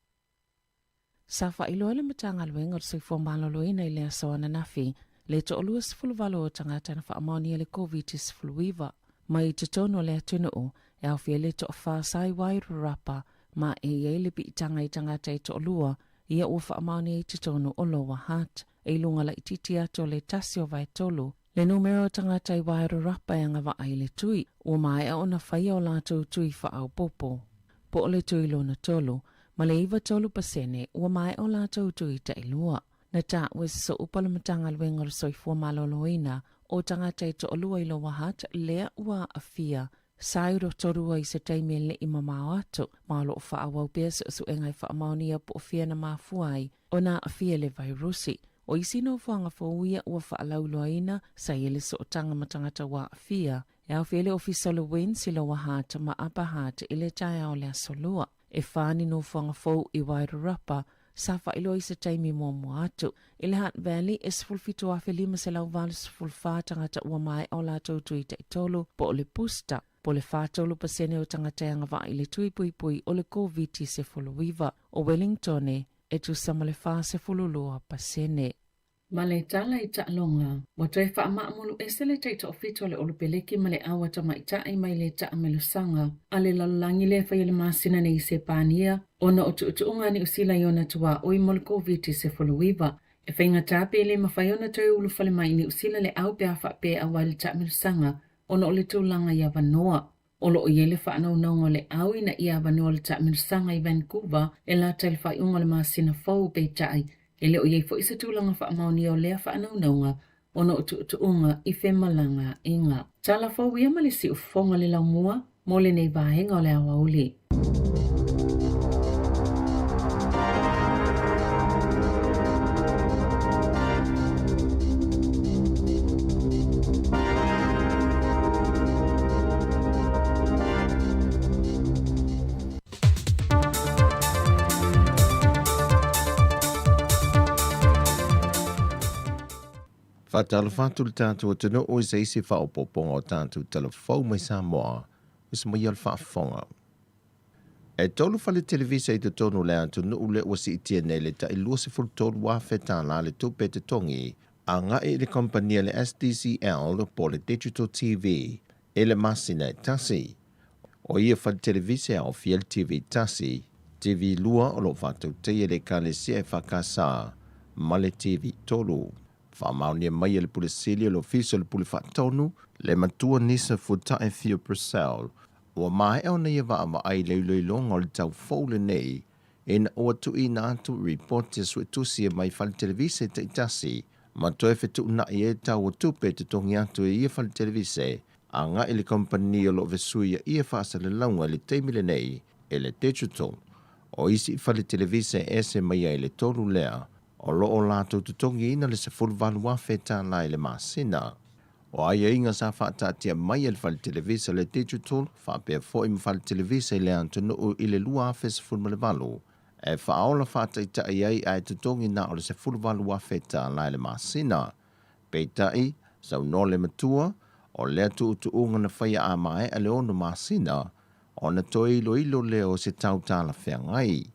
Sa faailoa e le Matagaluega o le Soifua Maloloina i le aso ananafi le 28 o tagata na faamaonia le Koviti-19 mai totonu o le atunuu e aofia ai le toafa sa i Wairarapa ma e i ai le piitaga i tagata e toalua ia ua faamaonia i totonu o Lower Hutt. E i luga laitiiti atu o le 1/3 le numera o tagata i Wairarapa e agavaa i le tui ua maea ona faia o latou tui faaopoopo. Po o le tui lona tolu, ma le 93% ua maea o latou tui tailua. Na taua e se sooupu a le Matagaluega o le Soifua Maloloina o tagata e toalua i Lower Hutt lea ua aafia sa i Rotorua i se taimi e le i mamao atu, ma o lo o faaauau pea suesuega e faamaonia po o fea na mafua ai ona aafia i le vairusi. O isi nofoaga fou ia ua faalauiloaina sa i ai le sootaga ma tagata ua aafia e aofia ai le Ofisa o le WINZ i Lower Hutt ma Upper Hutt i le taeao o le Aso Lua. E whā ni nofoaga fou i Wairarapa sa faailoa i se taimi muamua atu. I le Hutt Valley, e 17,584 tagata ua maea o latou tui taitolu po o le booster, po o le 43% o tagata e agavaa i le tui puipui o le Koviti-19. O Wellingtone, e tusa ma le 42%. Ma le tala i taaloga, ua toe faamaamulu ese le taitoafitu a le Olopeleki ma le Aua Tamaitai mai le taamelosaga a le lalolagi lea e faia le masina nei i Sepania ona o tuutuuga a Niusila i ona tuaoi mo le Koviti-19. E faigata pe le mafai ona toe ulufale mai i Niusila le au pe a faapea e auai le taamelosaga ona o le tulaga i avanoa. O lo o i ai le faanaunauga o le au ina ia avanoa le taamelosaga i Vancouver e lata i le faaiuga o le masina fou, peitai, e le o i ai foi se tulaga faamaonia o lea faanaunauga ona o tuutuuga i femalagaaiga. Tala fou ia ma le siufofoga le laumua mo lenei vaega o le aoauli. Faatalofa atu le tatou atunuu i se isi faaopoopoga o tatou talafou mai Samoa, ua se maia o le faafofoga. E tolu fale televisa i totonu o le atunuu lea ua siitia nei le tai $23,000 le tupe e totogi agai i le kamupani a le STCL po o le Digital TV i le masina e tasi. O ia fale televisa e aofia le TV 1, TV 2 o lo o faatautaia e le Ekalesia EFKS ma le TV 3. Faamaonia mai e le Pule Sili o le Ofisa o le Pule Faatonu, le matua Nisa Fuata'i Theo Purcell, ua maea ona ia vaavaai i le iloiloga o le tau fou lenei ina ua tuuina atu ripoti a suetusi e mai fale televise taitasi ma toe fetuunai ai tau o tupe e totogi atu e ia fale televise agai i le kamupani o lo o fesuia ia faasalalauga i le taimi lenei e le Digital. O isi fale televise e ese mai ai le tolu lea o lo o latou totogiina le $18,000 i le masina. O aiaiga sa faataatia mai e le fale televisa le Digital faapea foi ma fale televisa i le atunuu i le 2018 e faaola faataitai ai ae totogi na o le $18,000 i le masina. Peitai, saunoa le matua, o lea tuutuuga na faia a maea le ono masina, ona toe iloilo lea o se tau talafeagai.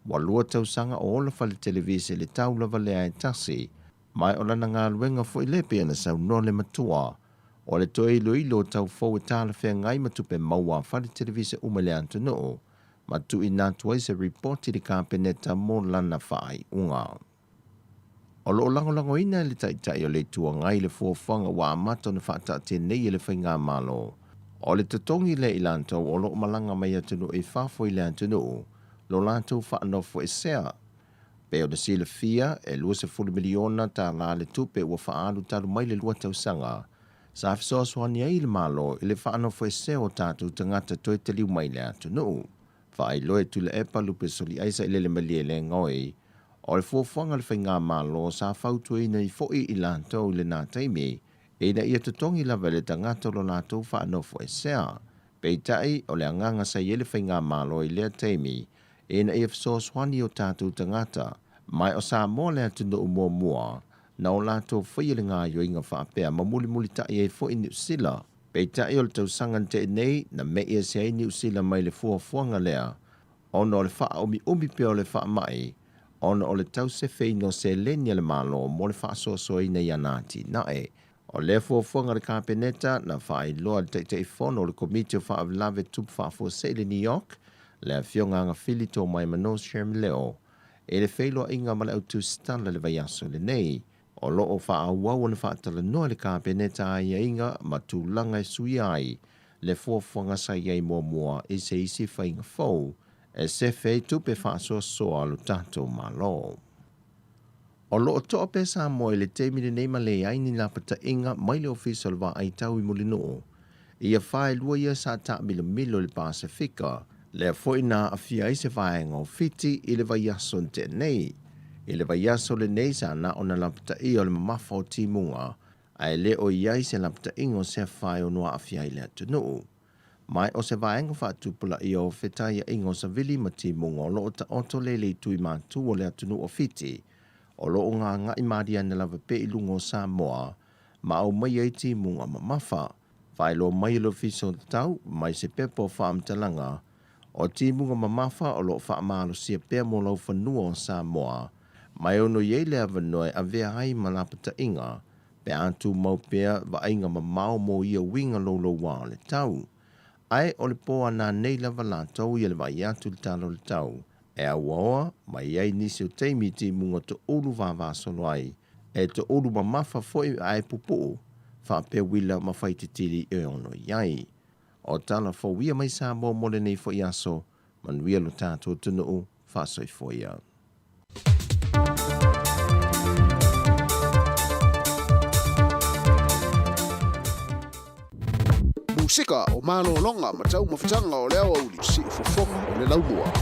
Ua lua tausaga o ola fale televisa i le tau lava lea e tasi, Ma o lana galuega foi lea pei ona saunoa le matua, o le toe iloilo o tau fou e talafeagai ma tupe maua a fale televise uma i le atunuu, ma tuuina atu ai se ripoti i le Kapeneta mo lana faaiuga. O lo o lagolagoina e le Taitai o le Itu Agai le fuafuaga ua amata ona faataatia nei e le Faigamalo, o le totogi lea i latou o lo o malaga mai atunuu i fafo i le atunuu, lo latou faanofoesea. Pei ona silafia, e $20 miliona tala le tupe ua faaalu talu mai le lua tausaga sa fesoasoani ai le Malo i le faanofoesea o tatou tagata toe taliu mai i le atunuu. Faailoa e Tuilaepa Lupe Soliaisa i Lele Malie le Gaoi, o le fuafuaga a le Faigamalo sa fautuaina ai foi i latou i lena taimi ina ia totogi lava e le tagata lo latou faanofoesea. Peitai, o le agaga sa i ai le Faigamalo i lea taimi, ina ia fesoasoani i o tatou tagata Ma o Samoa le atunuu muamua na o latou faia le gaoioiga faapea ma mulimulita'i ai fo'i Niusila. Peita'i o le tausaga na te'i nei na me'i ese ai Niusila mai le fuafuaga lea ona o le fa'aʻumiʻumi pea o le fa'ama'i ona o le tausefeina o seleni a le Malo mo le fa'asoasoaina i ana atinae. O lea fuafuaga a le Kapeneta na faailoa e le Taitaifono o le Komiti o Faalavelave Tupu Faafuasei i le New York, le Afioga Agafili Tomaimano Sherm Leo, i le feiloaiga ma le au tusitala i le vaiaso lenei. O lo o faaauau ona faatalanoa e le Kapeneta aiaiga ma tulaga e suia ai le fuafuaga sa i ai muamua i se isi faiga fou e sefe ai tupe faasoasoa a lo tatou Malo. O lo o toa pea Samoa i le taimi lenei ma leai ni lapataiga mai le Ofisa o le Vaai Tau i Mulinuu i afa e lua ia sa taamilomilo i le Pasefika, lea foi na aafia ai se vaega o Fiti i le vaiaso na tea nei. I le vaiaso lenei sa na o na lapataia o le mamafa o timuga, ae le o i ai se lapataiga o se afa e ono aafia ai le atunuu. Ma o se vaega faatupulaia o fetaiaiga o savili ma timuga o lo o taoto lea i le itu i matu o le atunuu o Fiti, o lo o gaga'i malie ane lava pea i luga o Samoa ma aumaia ai timuga mamafa. Faailoa mai e le Ofisa o Tau mai se pepa o faamatalaga o timuga mamafa o lo o faamalosia pea mo laufanua o Samoa, ma e ono i ai le avanoa e avea ai ma lapataiga pe a tumau pea vaaiga mamao mo ia uiga loulouā o le tau. Ae o le po a nanei lava latou ia le vaai atu i le tala o le tau e auaoa mai ai nisi o taimi i timuga toulu vavasolo ai, e toulu mamafa foi ae pupu'u faapea uila ma faititili e ono i ai. O tala fou ia mai Samoa mo lenei foi aso, manuia lo tatou atunuu, faasoifua ia. Musika o malologa ma taumafataga o le aoauli, siufofoga o le laumua.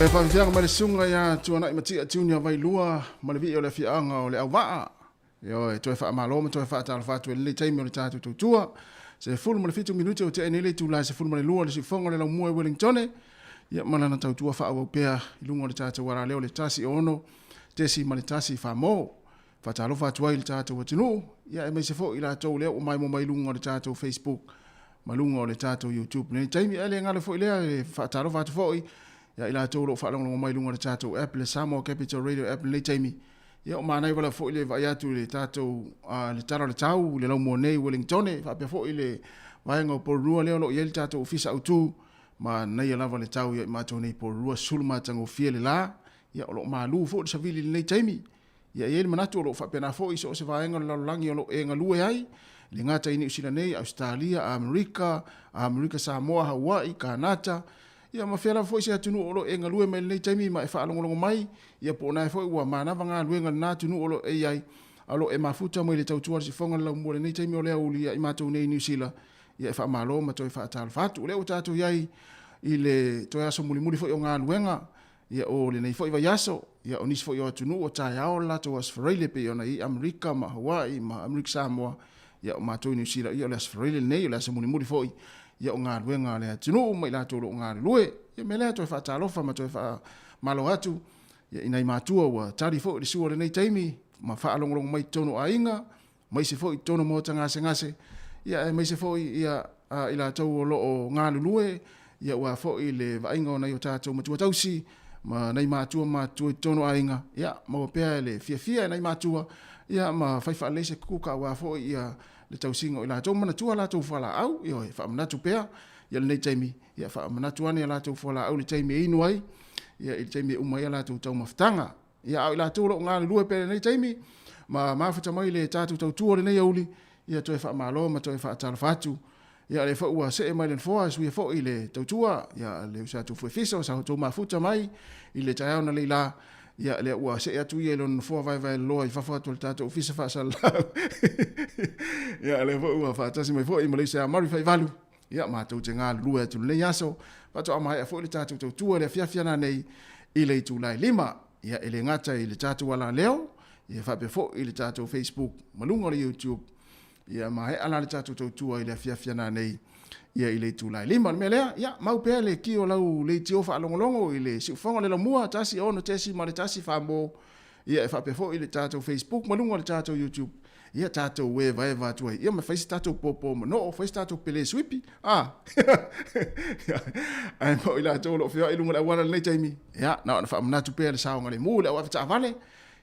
E faafiafiaga mai le susuga ia Tuanai Matia Junior Vailua ma le vii o le afioaga o Leauvaa. Ioe, toe faamalo ma toe faatalofa atu i lenei taimi o le tatou tautua. 17 minute o tea nei le itula e 12 o le siufofoga o le laumua i Wellingtone. Ia ma lana tautua faaauau pea i luga o le tatou alaleo le 106.1 Famo. Faatalofa atu ai i le tatou atunuu, ia aemaise foi i latou lea ua maimoa mai luga o le tatou Facebook ma luga o le tatou YouTube i lenei taimi. Ae le galo foi lea e faatalofa atu foi ia i latou o lo o faalogologo mai luga o le tatou app, le Samoa Capital Radio app i lenei taimi. Ia o manaia wala foi le vaai atu i le tatou le tala o le tau i le laumua nei i Wellingtone, faapea foi le vaega o Porirua lea o lo o i ai le tatou ofisa autu, manaia lava le tau ia i matou nei i Porirua, sulu matagofie le la, ia o lo o malu foi le savili i lenei taimi. Ia e i ai le manatu o lo o faapena foi i so o se vaega o le lalolagi o lo o e galue ai, e le gata i Niu Sila nei, Ausetalia, Amerika, Amerika Samoa, Hawaii, Kanata, ia ma fea lava foi se atunuu o lo o e galue mai i lenei taimi ma e faalogologo mai, ia po o na foi ua manava galuega i lena atunuu o lo o e i ai, a o lo o e mafuta mai le tautua a le sifoga o le laumua i lenei taimi o le aoauli ia i matou nei i Niu Sila, ia e faamalo ma toe faatalofa atu. O lea ua tatou i ai i le toe aso mulimuli foi o galuega, Ia o lenei foi vaiaso, ia o nisi foi o atunuu o taeao le latou Aso Faraile pei ona i ai Amerika ma Hawaii ma Amerika Samoa, ia o matou i Niu Sila, ia o le Aso Faraile lenei, o le aso mulimuli foi ia o galuega a le atunuu ma i latou o lo o galulue. Ia mea lea toe faatalofa ma toe faamalo atu ia i nai matua ua tali foi le sua o lenei taimi ma faalogologo mai i totonu o aiga, aemaise foi i totonu o maota gasegase, ia aemaise foi ia i latou o lo o galulue, ia aua foi le vaaiga o nai o tatou matua tausi ma nai matua matutua i totonu o aiga, ia maua pea le fiafia e nai matua, ia ma fai faalelei se kuka aua foi ia le tausiga o i latou, manatua latou fualaau, ioe, faamanatu pea ia lenei taimi, ia faamanatu ane a latou fualaau i le taimi e inu ai, ia i le taimi e uma ai a latou taumafataga. Ia, a o i latou o lo o galulue pea i lenei taimi, ma mafuta mai le tatou tautua o lenei aoauli, ia toe faamalo ma toe faatalofa atu. Ia, o lea foi ua see mai le nofoa e suia foi le tautua, ia, le uso ia Tufuefiso, sa outou mafuta mai i le taeao analeila, ia, lea ua see atu ia i lona nofoa vaevaeloloa i fafo atu o le tatou ofisa faasalalau. Ia, o lea foi ua faatasi mai foi ma le uso ia Murray Faivalu, Ia, matou te galulue atu i lenei aso, faatoa maea foi le tatou tautua i le afiafi ananei i le itula e 5. Ia, e le gata i le tatou alaleo, ia faapea foi i le tatou Facebook ma luga o le YouTube. Ia, maea la le tatou tautua i le afiafi ananei ia i le itula e 5. O le mea lea, ia, mau pea le ki o lau leitio faalogologo i le siufofoga o le laumua, 1 6.1 Famo. Ia, e faapea foi i le tatou Facebook ma luga o le tatou YouTube. Ia, tatou evaeva atu ai. Ia, ma fai se tatou pōpō manoo, fai se tatou pele suipi. A! Ae mo i latou o lo o feoai i luga o le auala i lenei taimi, ia, na ona faamanatu pea le saogalemu i le au avetaavale.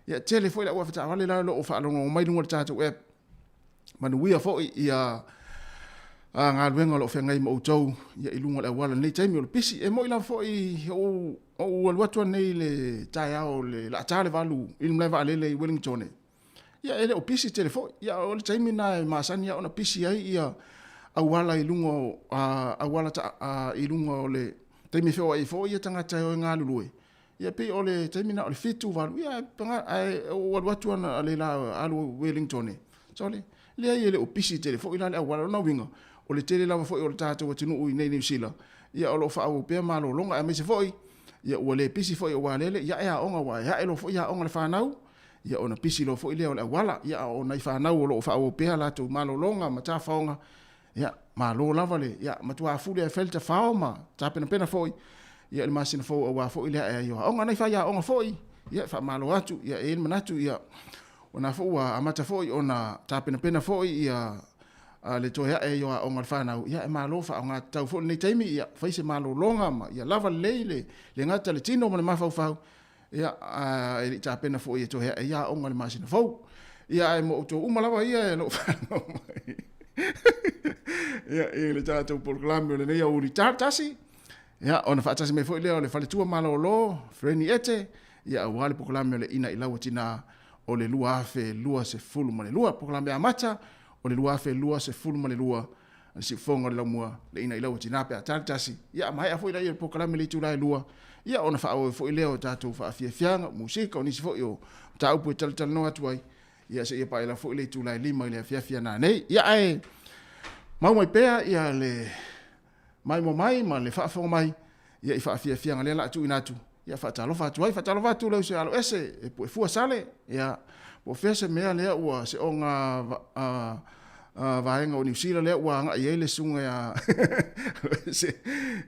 Ia, tele foi le au avetaavale la o lo o faalogologo mai i luga o le tatou app. Manuia foi ia a galuega o lo o feagai ma outou ia i luga o le auala i lenei taimi o le pisi. E moni lava foi o ou alu atu anei i le taeao o le laa ta le 8 i le malae vaalele i Wellington, ia e le o pisi tele foi. Ia o le taimi lena e masani lava ona pisi ai ia auala i luga o auala i luga o le taimi e feoai ai foi ia tagata e o e galulue. Ia pei o le taimi lena o le 7, 8, ia ae ou alu atu analeila alu i Wellington, sole, leai e le o pisi tele foi la le auala. O lona uiga, o le tele lava foi o le tatou atunuu i inei i Niu Sila, ia o lo o faaauau pea malologa, aemaise foi ia ua le pisi foi aua lele ia e aoga aua e ae loa foi aoga a le fanau, ia ona pisi loa foi lea o le auala. Ia a o nai fanau o lo o faaauau pea latou malologa ma tafaoga, ia malo lava le, ia matua afuli ae fai le tafao ma tapenapena foi ia le masina fou aua foi le ae ai o aoga. Nai faiaoga foi, ia faamalo atu, ia e i ai le manatu ia o na foi ua amata foi ona tapenapena foi ia le toe ae ai o aoga a le fanau, ia e malo faaaoga tatau foi lenei taimi, ia fai se malologa ma ia lava lelei le, le gata le tino ma le mafaufau, ia e le i tapena foi e toe ae ai aoga i le masina fou. Ia ae mo outou uma lava ia e lo o fanau mai ia i le tatou polokalame o lenei aoauli tasi, ia ona faatasi mai foi lea o le faletua malolo Freni Ete, ia aua le polokalame o le Ina i Lau Tina o le 2022, polokalame amata o le 2022 le siufofoga o le laumua, le ina i lau tina pe a tali tasi, ia a maea foi laia o le polokalame i le itula e 2, ia ona faaauau foi lea o tatou faafiafiaga, o musika, o nisi foi o mataupu e talatalanoa atu ai, ia seia paia lava foi le itula e 5 i le afiafi a nanei. Ia ae mau mai pea ia le maimoa mai ma le faafofoga mai ia i faafiafiaga lea o le a tuuina atu. Ia faatalofa atu ai, faatalofa atu le uso ia Aloese e Puefua Sale, ia po o fea se mea lea ua se oga vaega o Niu Sila lea ua agai ai le susuga ia Aloese,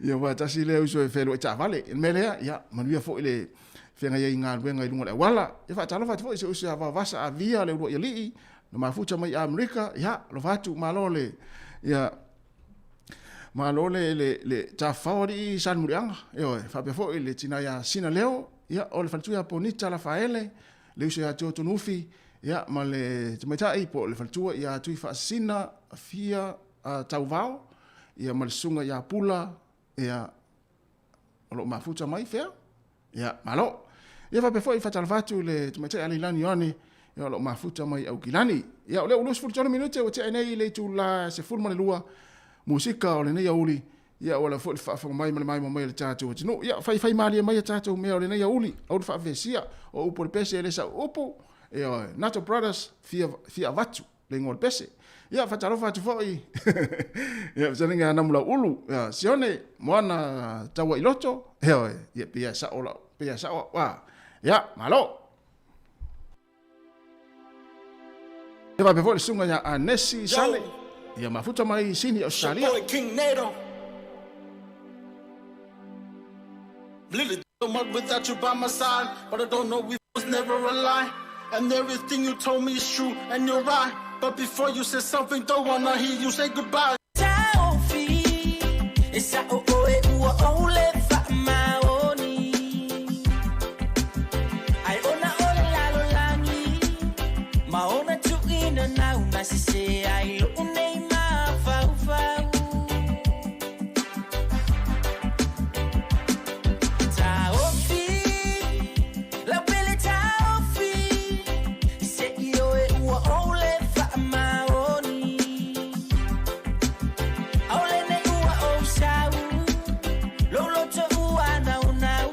ia aua tasi lea uso e fealuai taavale. I le mea lea, ia manuia foi le feagai ai i galuega i luga o le auala. Ia faatalofa atu foi i si ou uso ia Vaovasa Avia le uluai alii na mafuta mai i Amerika, ia alofa atu, malo le, ia Malo le, le, le tafafao alii Salemuliaga, ioe, faapea foi le tina ia Sina Leo, ia, o le faletua ia Ponita Lafaele, le uso ia Tio Tunuufi, ia, ma le tamaitai po o le faletua ia Tui Faasisina Fia Tauvao, ia, ma le susuga ia Pula, ia, o lo o mafuta mai fea? Ia, malo. Ia faapea foi faatalofa atu i le tamaitai Aleilani Ioane, ia o lo o mafuta mai Aukilani. Ia o lea ua 23 minute ua tea nei i le itula 12 musika o lenei aoauli. Ia ua lava foi le faafofoga mai ma le maimoa mai a le tatou atunuu. Ia faifai malie mai a tatou mea o lenei aoauli, aoauli faavesia, o upu o le pese e le sau upu. Ia Nato Brothers fia fia avatu. le igoa o le pese. Ia, faatalofa atu foi. Ia, fetalaiga ia Namulauulu, ia, Sione, Moana Tauailoto, ia, ia, pei lava e sao lau, pei lava e sao au, a, ia, malo. Ia faapea foi le susuga ia Anesi Sale, ia mafuta mai Sini, Australia. Boy King Nato. Lily much without you by my side, but I don't know if it was never a lie. And everything you told me is true, and you're right. But before you say something, don't wanna hear you say goodbye. Taofi, e sa'o ʻoe ua ʻole faamaoni. Ai ona o le lalolagi, ma ona tuʻina nau na sese ai loʻu nei mafaufau. Taofi, lau pele taofi, se i ʻoe ua ʻole faamaoni. ʻAʻole nei ua ou sau, lou loto ua naunau,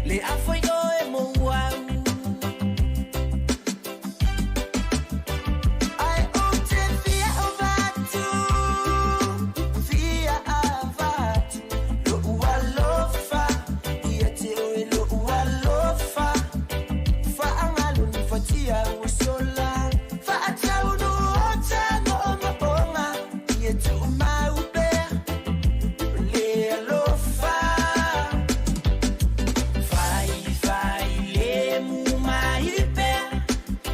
le afoi ʻoe mo au. Ai ou te fia avatu, fia avatu, loʻu alofa, ia te ʻoe loʻu alofa. Faagalo ni fatia ua sola, faataunu o ta moʻomoʻoga, ia tuʻumau pea le alofa. Faifai le mu mai pea,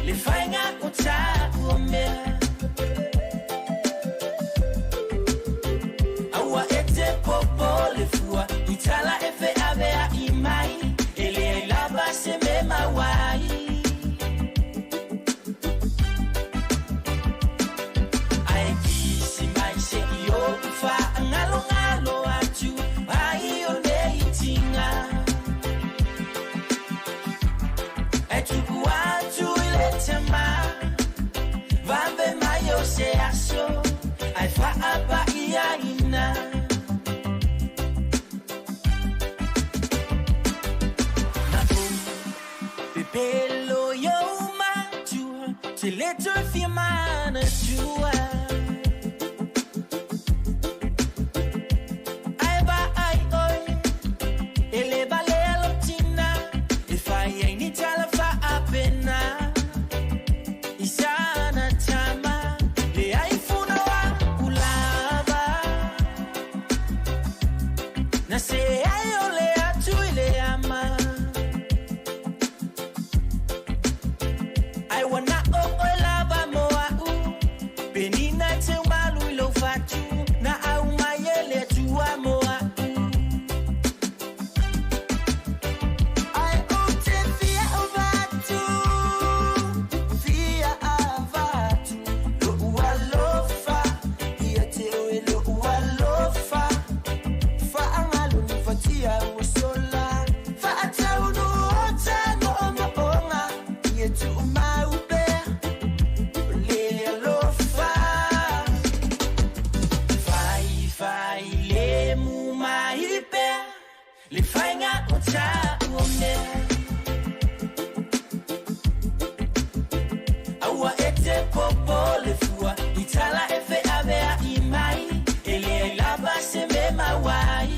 le faiga o taʻu mea. Aua e te popole fua, i tala e feʻaveaʻi mai, e leai lava se mea mau ai. Ae kisi mai seʻi oʻu faʻagalogalo atu ai o nei tiga. E tuku atu i le tama, vave mai o se aso, ae faapaʻiaina. Na ou pepelo i ou matua, te le toe fia manatua. Ae vaai ʻoe, e le valea lou tina, e fai ai ni tala faapena. I sana tama, leai funa wa ulava. Na se ai o le atu i le ama. Ai ua na o ʻoe lava mo a'u, penina e teumalu i lou fatu, na au mai e le Atua mo a'u. Ai ou te fia avatu, fia avatu, loʻu alofa, ia te ʻoe loʻu alofa. Faagalo ni fatia ua sola, faataunu o ta moʻomoʻoga, ia tuʻumau pea le alofa. Faifai le mu mai pea, le faiga o taʻu mea. Aua e te popole fua, i tala e feʻaveaʻi mai, e leai lava se mea mau ai.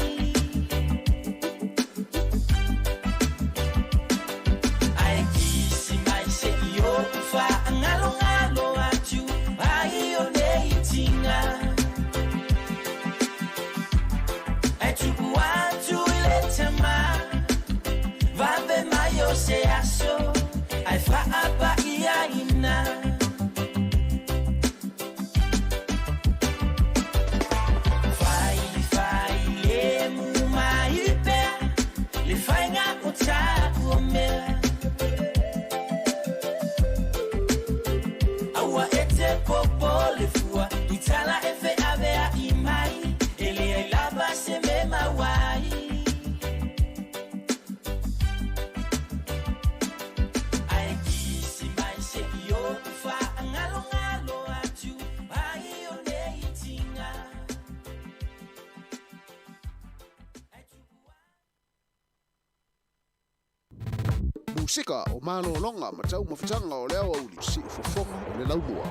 Musika o malologa ma taumafataga o le aoauli siufofoga o le laumua.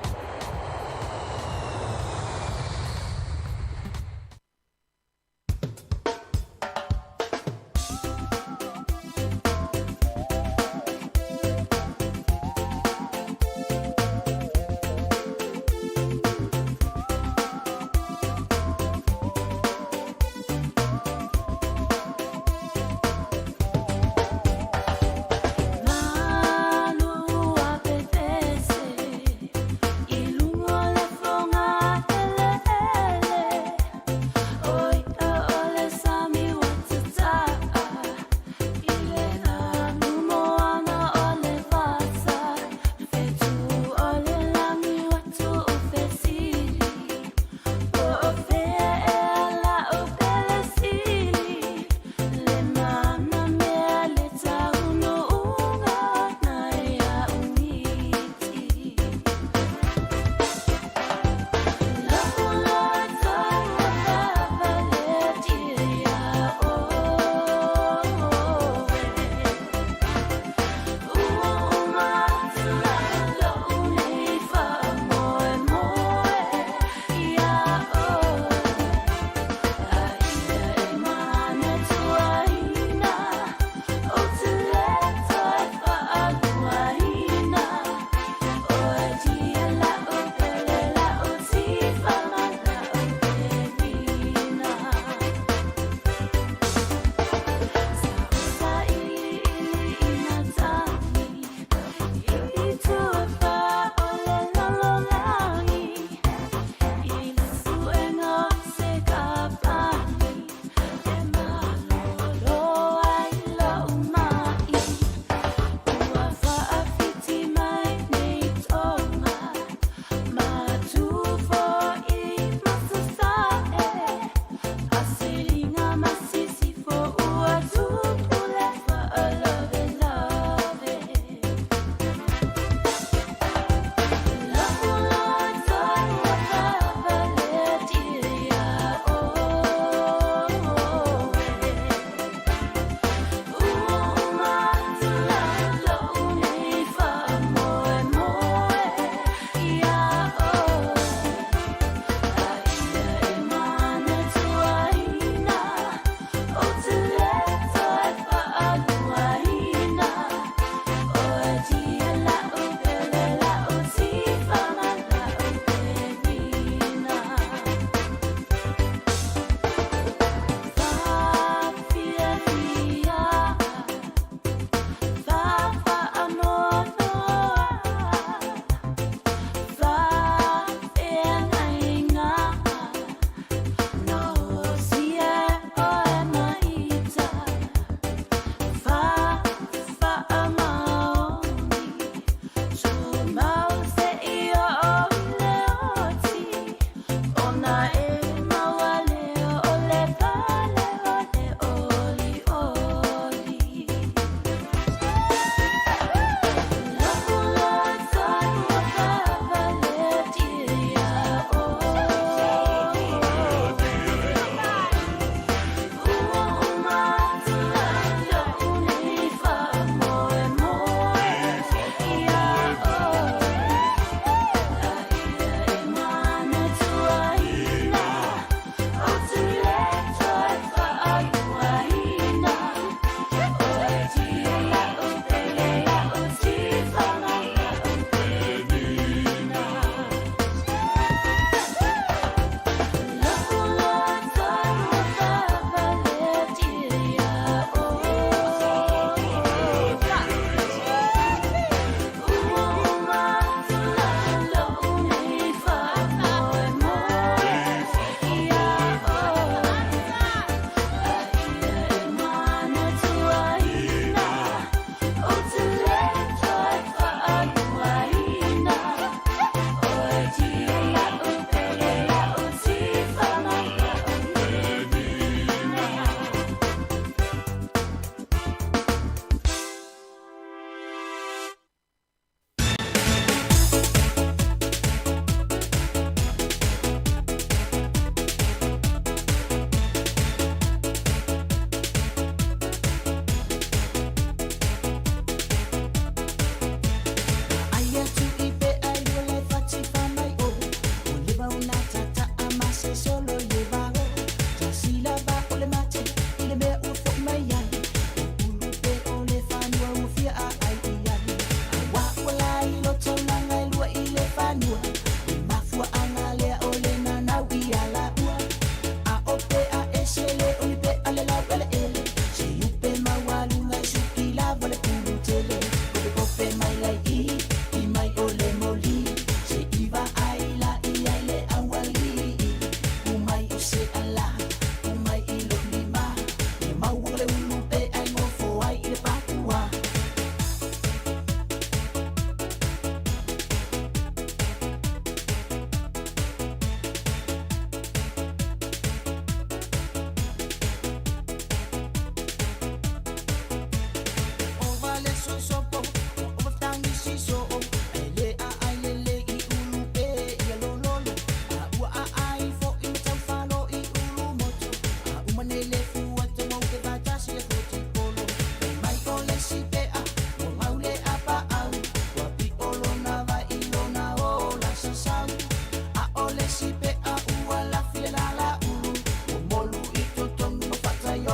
Malu apefese i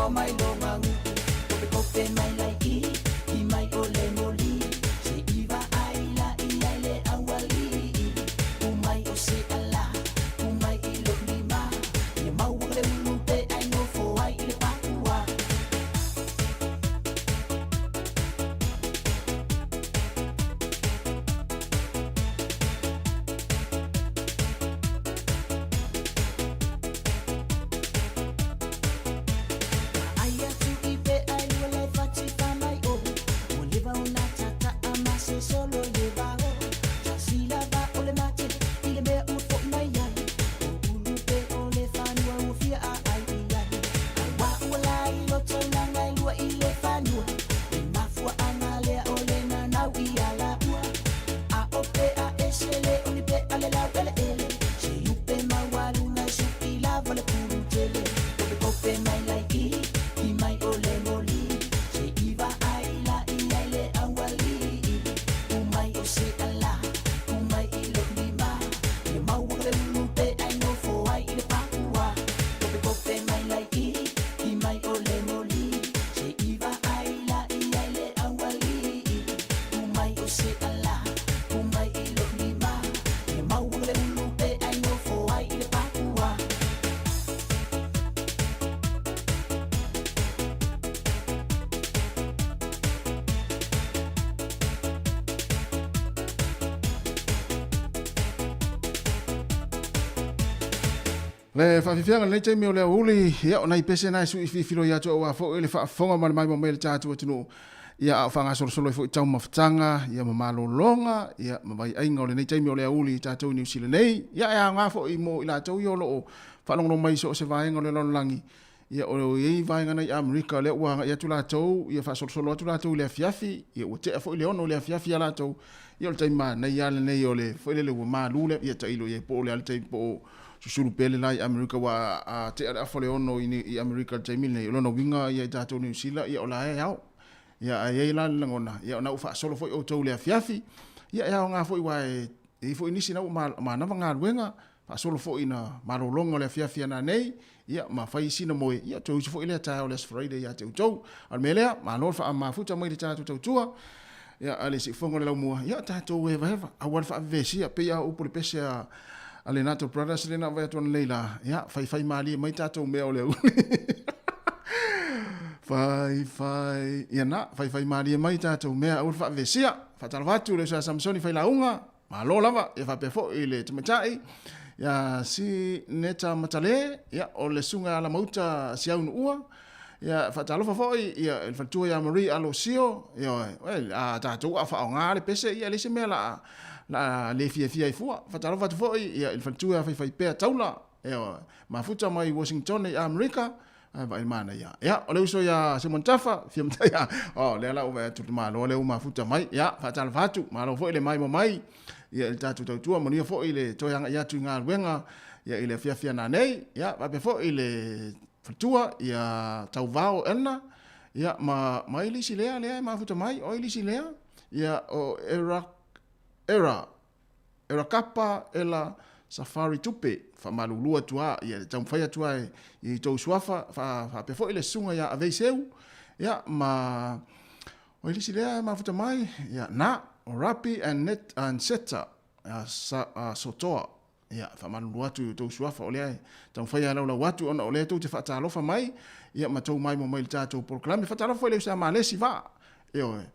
o mai loga gu'u Kopekope mai lai'i i mai o le moli Se'i vaai la'i ai le auali'i Umai o se ala umai i lou lima Ia maua le ulu pe ai nofo ai i le papua. Ai atu i pe ai ua le fati fa mai o Ua leva ona tata'a ma se solo i le vao Silasila va o le mate i le mea ua fo'i mai ai O ulu pe o le fanua ua fia a ai i ai Aua ua lai lo taulaga e lua i le fanua Le mafua'aga lea o le nanau i ala ua A o pe a ese le oni pe a le lau eleele Se upe maualuga e supi lava le pulu tele Kopekope mai lai'i i mai o le moli Se'i vaai la'i ai le auali'i Umai o se ala umai i lou lima Ia maua le ulu pe ai nofo ai i le papua Kopekope mai lai'i i mai o le moli Se'i vaai la'i ai le auali'i Umai o se ala umai i lou lima Ia maua le ulu pe ai nofo ai i le papua. Le faafiafiaga lenei taimi o le aoauli, ia o nai pese na e sui filifilo ia atu aua foi le faafofoga ma le maimoa mai a le tatou atunuu, ia a o faagasolosolo ai foi taumafataga, ia ma malologa, ia ma vaiaiga o lenei taimi o le aoauli i tatou i Niu Sila nei, ia e aoga foi mo i latou ia o lo o faalogologo mai i so o se vaega o le lalolagi, ia o i ai vaega nei Amerika lea ua agai atu latou, ia faasolosolo atu latou i le afiafi, ia ua tea foi le 6 i le afiafi ia latou, ia o le taimi manaia lava lenei o le foi lele ua malu le, ia tailo i ai po o le a le taimi po o susulu pea le la i Amerika ua a tea le afa o le 6 i Amerika i le taimi lenei, o lona uiga ia i tatou Niu Sila, ia o la e ao. Ia ae i ai la le lagona, ia ona ua faasolo foi outou i le afiafi, ia e aoga foi aua e i ai foi nisi na ua manava galuega, faasolo foi ina malologa o le afiafi ana nei, ia ma fai sina moe, ia toe usu foi lea taeao o le Aso Faraile ia te outou. A o le mea lea, malo le faamafuta mai le tatou tautua, ia a le siufofoga o le laumua, ia tatou hevahewa, aua le faavevesia, pei lava o upu o le pese a le Nato Brothers lea na vaai atu ananei la, ia faifai malie mai tatou mea o le auli. Faifai, ia na, faifai malie mai tatou mea, aua le faavevesia. Faatalofa atu le uso a Samsoni Failauga, Malo lava, ia faapea foi le tamaitai, ia si Neta Matale, ia o le susuga ia Lamauta Siaunuua, ia faatalofa foi ia le faletua ia Marie Alosio, ia oe, a tatou a faaaoga le pese, ia e leai se mea la la le fiafia ai fua. Faatalofa atu foi ia i le faletua ia Faifaipea Taula, ia oe, mafuta mai Washington i Amerika, Ae vaai manaia. Ia, o le uso ia Simon Tafa, fia matai ia. Oh, lea la ua vaai atu le malo lea ua mafuta mai. Ia, faatalofa atu, malo foi le maimoa mai. Ia, i le tatou tautua, manuia foi le toe agai atu i galuega, ia, i le afiafi ana nei. Ia, faapea foi le faletua, ia Tauvao Elna, ia, ma, ma ai le isi lea, lea e mafuta mai, o ai le isi lea? Ia, o Era, Era, Erakapa ela Safari Tupe, faamalulu atu a, ia taumafai atu a i tou suafa, faapea foi le susuga ia Aveiseu, ia ma o le isi lea e mafuta mai, ia na, o Rapi and Net and Seta, ia, sa, a, Sotoa, ia faamalulu atu i tou suafa, o lea e taumafai a laulau atu ona o lea tou te faatalofa mai, ia ma tou maimoa mai i le tatou polokalame. Faatalofa foi i le uso a Malesi Vaa, Ioe.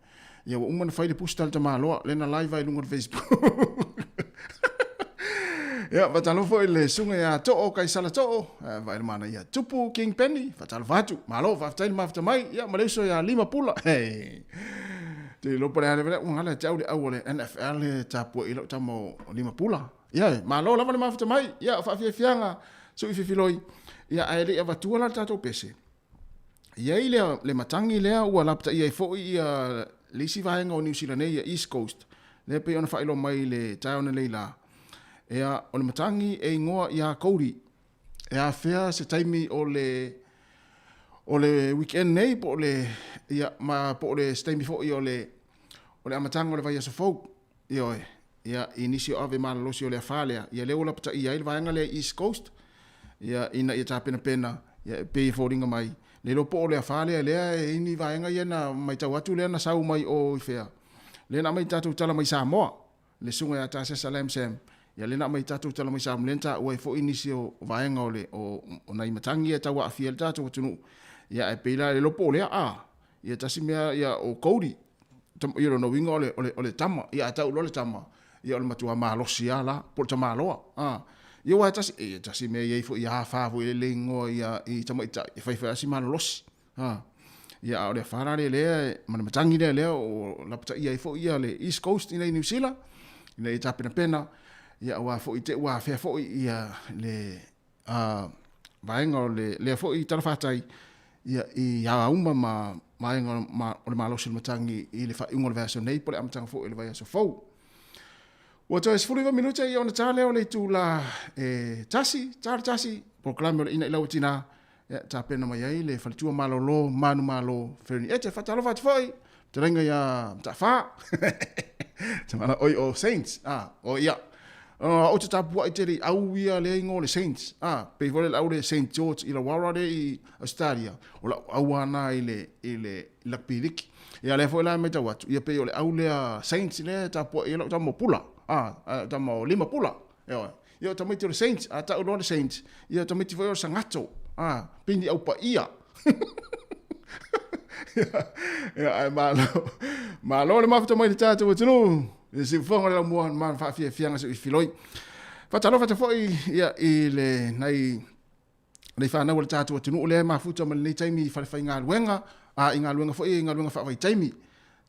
Ia ua uma ona fai le pusta a le tamaloa, lea na live ai i luga o le Facebook. Ia, faatalofa foi i le susuga ia Too Kaisala Too, vaai le manaia. Tupu King Penny, faatalofa atu. Malo, faafetai le mafuta mai. Ia, ma le uso ia Lima Pula. Hey. Te iloa po o le a le mea, ua gala ia te au le au o le NFL e tapuai i lau tama o Lima Pula. Ia, malo lava le mafuta mai. Ia, o faafiafiaga, sui fifiloi. Ia, ae le i avatua la le tatou pese. I ai le, le matagi lea ua lapataia ai foi ia le isi vaega o Niu Sila nei, ia East Coast, lea pei ona faailoa mai i le taeao nei lā. Ea, o le matagi e igoa ia Kauri. E afea se taimi o le o le weekend nei po o le ia ma po o le se taimi foi o le o le amataga o le vaiaso fou. Ioe, ia i nisi o ave malolosi o le afa lea, ia lea ua lapataia ai le vaega lea i East Coast, ia ina ia tapenapena, ia e pei e foliga mai, Le iloa po o le afa lea lea e i ai ni vaega ia na matau atu lea na sau mai o i fea, lea na aumai tatou tala mai Samoa, le susuga ia Tasesa Lam Sam, ia lea na aumai tatou tala mai Samoa, lea na taua ai foi nisi o vaega o le o, o nai matagi ia e tau aafia ai le tatou atunuu. Ia ae pei la le iloa po o lea a, ia tasi mea ia o Cody, ia lona uiga o le, o le, o le tama, ia a tau loa le tama, ia o le matua malosi lava la, po o le tamaloa. A, ia aua e tasi, e tasi mea e i ai foi ia afa foi le igoa ia i tamaitai, e fai fai lava si malolosi. A, ia a o le afa la lea lea, ma le matagi lea lea o lapataia ai foi ia le East Coast i inei i Niu Sila, ina ia tapenapena, ia aua foi te i ua afea foi ia le vaega o le lea foi talafatai ia i aoauma ma vaega o le malosi o le matagi i le faaiuga o le vaiaso nei po o le amataga foi o le vaiaso fou. Ua toe 19 minute ia ona ta lea o le itula e tasi, ta le tasi, polokalame o le Ina i Lau Tina, ia, tapena mai ai le faletua malolo manumalo Fernie Ete. Faatalofa atu foi, fetalaiga ia Mataafa, Tamana oi o Saints, ah, o ia. Ou te tapuai tele i au ia lea igoa o le Saints, ah, pei foi le au le Saint George Illawarra lea i Australia, o lau au lava na i le, i le rugby league. Ia lea foi la e matau atu, ia pei o le au lea Saints lea e tapuai ai lau tama o Pula, ah, tama o Lima Pula, ioe. Ia o tamaiti o le Saints, a tau loa le Saints, ia o tamaiti foi o le Sagato, a, pei ni au paia. Ia, ae malo, malo le mafuta mai le tatou atunuu, i le siufofoga o le laumua ma le faafiafiaga se i filoi. Faatalofa atu foi ia, i le nai nei fanau o le tatou atunuu lea e mafuta ma lenei taimi i falefaigaluega, a i galuega foi i galuega faavaitaimi,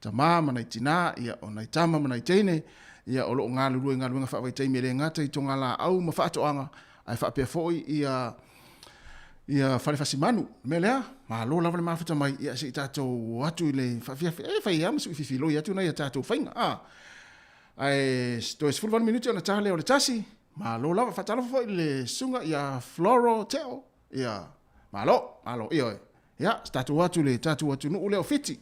tama ma nai tinā, ia, o nai tama ma nai teine, ia, o lo o galulue i galuega faavaitaimi e le gata i togalaau ma faatoaga, ae faapea foi ia ia fale fasimanu. O le mea lea, malo lava le mafuta mai, ia, se i tatou o atu i le faafiafi, e fai lava ma sui fifiloi atu nai a tatou faiga, a. Ae toe 18 minute ona ta lea o le tasi, malo lava. Faatalofa foi i le susuga ia Floro Teo, ia, malo, malo, ioe. Ia, se tatou atu i le tatou atunuu lea o Fiti.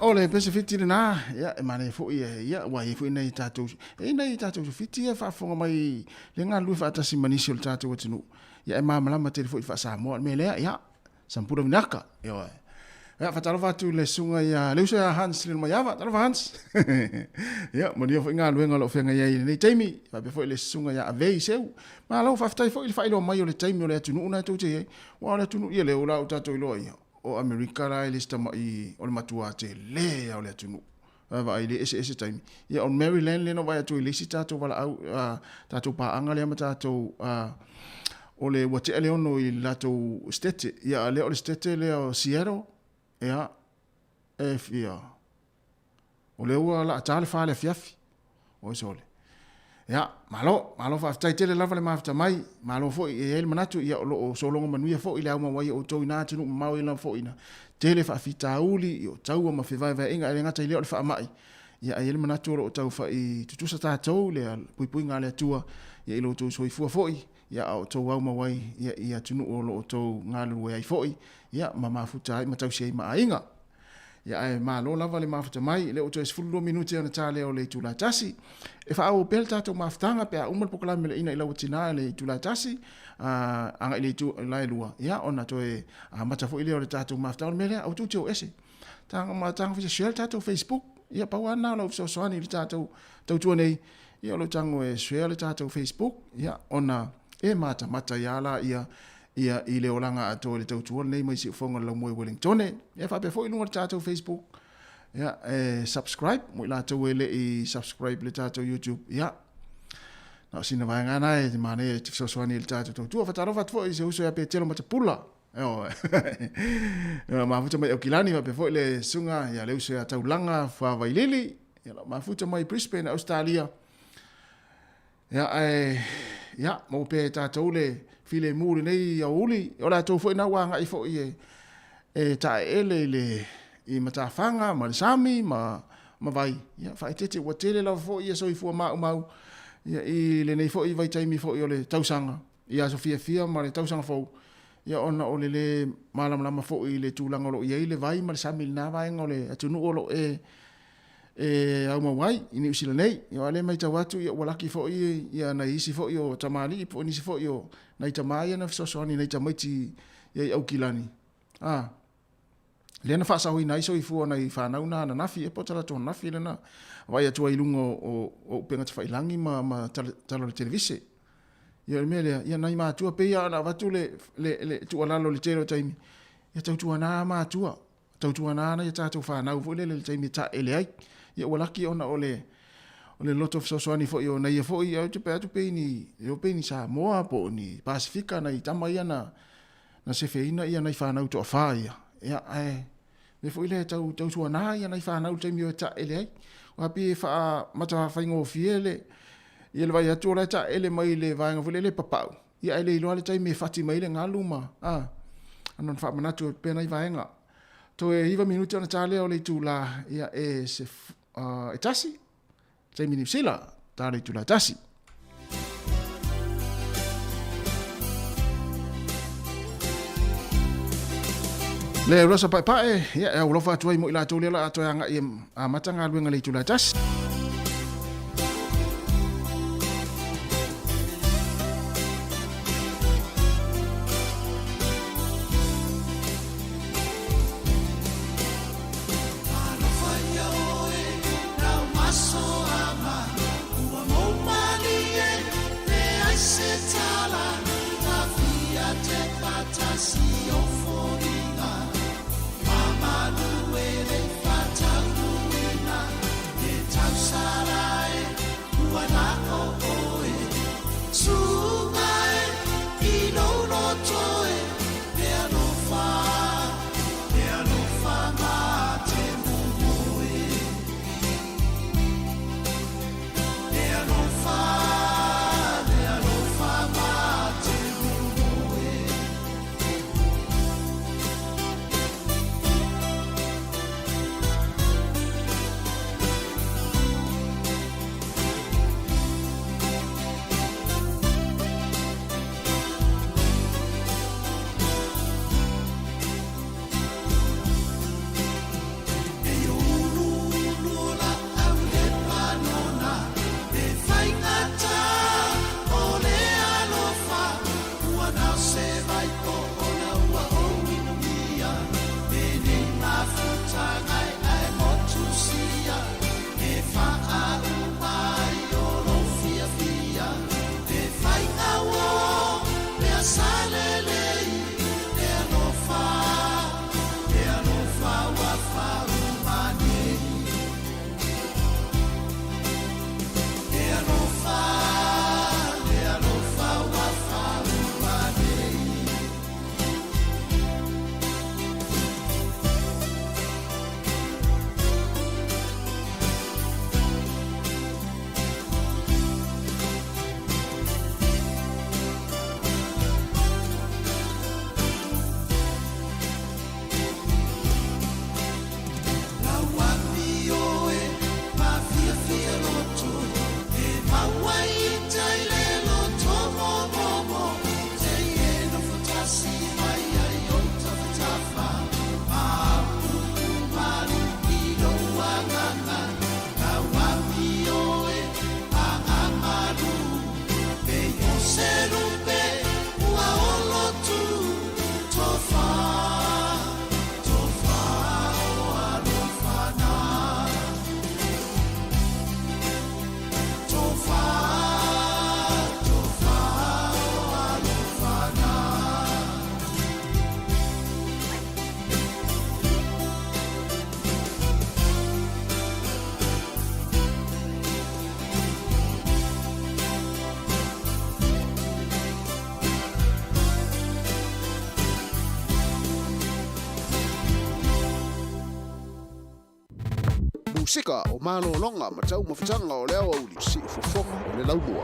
O le pese fiti lena, ia, e manaia foi, ia, ua i ai foi nai tatou, e i ai nai tatou fiti ia e faafofoga mai le galulue faatasi ma nisi o le tatou atunuu. Ia, e malamalama tele foi i le faa-Samoa. O le mea lea, ia, sampula vinaka, ioe. Ia, faatalofa atu i le susuga ia le uso ia Hans Lilomaiava. Talofa Hans. Ia, manuia foi galuega o lo o feagai ai i lenei taimi. Faapea foi le susuga ia Avei Seu. Malo, faafetai foi i le faailoa mai o le taimi o le atunuu lena tou te i ai. Aua o le atunuu, ia lea ua tatou iloa ia, o Amerika la e le se tamai, o le matua tele lava o le atunuu. Vaavaai i le eseese taimi. Ia, o Maryland lea na ou vaai atu ai i le isi tatou valaau, tatou paaga lea ma tatou, o le ua tea le 6 i le latou Setete. Ia, a lea o le Setete lea o Seattle, ia, e fia, o lea ua laa ta le 4 i le afiafi. Oi sole. Ia, malo, malo faafetai tele lava le mafuta mai. Malo foi, e i ai le manatu, ia, o lo o sologa manuia foi le aumau ai o outou i na atunuu mamao i lana foi na tele faafitauli, i o taua ma fevaevaeaiga, ae le gata i lea o le faamai. Ia, ae i ai le manatu o lo o tau fai tutusa tatou i le puipuiga a le Atua, ia, i lo outou soifua foi, ia, a o outou aumau ai, ia, i atunuu o lo o outou galulue ai foi, ia, ma mafuta ai ma tausi ai ma aiga. Ia ae malo lava le mafuta mai, lea ua toe 12 minute ona ta lea o le itula e 1. E faaauau pea le tatou mafutaga pe a uma le polokalame le Ina i Lau Tina i le itula e 1, agai i le itula e 2, ia ona toe amata foi lea o le tatou mafutaga. O le mea lea, aua tou te o ese. Taga ma taga foi share le tatou Facebook. Ia pau lava lena o lau fesoasoani i le tatou tautua nei. Ia o lou tago e share le tatou Facebook, ia ona e matamata ai lava laia ia i le olaga atoa i le tautua lenei mai Siufoga o le Laumoe Ueligitone. Ia faapea foi i luga o le tatou Facebook, ia e subscribe mo i latou e le i subscribe i le tatou YouTube. Ia na o sina vaega na e manaia e te fesoasoani i le tatou tautua. Faatalofa atu foi i se uso ia Petelo Matapula. Ioe. Mafuta mai Aukilani faapea foi le susuga ia le uso ia Taulaga Fuavailili. Ia mafuta mai Brisbane, Australia. Ia, ae, ia, maua pea e tatou le filemu i lenei aoauli. O latou foi na ua agai foi e, e taeele i le i matafaga ma le sami ma, ma vai. Ia, faaeteete ua tele lava foi ia soifua maumau ia, i lenei foi vaitaimi foi o le tausaga, i aso fiafia ma le tausaga fou, ia ona o le lē malamalama foi i le tulaga o lo o i ai le vai ma le sami i lena vaega o le atunuu o lo o e e aumau ai i Niu Sila nei. Ia aua o lea e matau atu ia ua laki foi ia nai isi foi o tamalii po o nisi foi o nai tama ia na fesoasoani i nai tamaiti ia i Aukilani. A, lea na faasaoina ai soifua o nai fanau na ananafi, e po o talaatu ananafi lea na vaai atu ai i luga o upega tafailangi ma, ma tala, tala o le televise. Ia o le mea lea, ia nai matua pei lava ona avatu le, le, le tuualalo i le tele o taimi, ia tautuana matua. Tautuana ana ia tatou fanau foi lele i le taimi e taele ai. Ia ua laki ona o le o le loto fesoasoani foi o naia foi ia te atu pei ni e pei ni Samoa po o ni Pasifika nai tama ia na na sefeina ia nai fanau toafa ia. Ia ae mea foi lea tau tautuana ia nai fanau i le taimi o e taele ai. Aua pei e faamata faigofie le ia le vaai atu o la e taele mai le vaega foi lele e papau. Ia ae le iloa le taimi e fati mai ai le galu ma, a, ana ona faamanatu atu pea nai vaega. Toe 9 minute ona ta lea o le itula, ia e se, e tasi, taimi Niu Sila, ta le itula e tasi. Le Rosa Paepae, ia e aualofa atu ai mo i latou lea o le a toe agai e amata galuega i le itula e tasi. Musika o malologa ma taumafataga o le aoauli siufofoga o le laumua.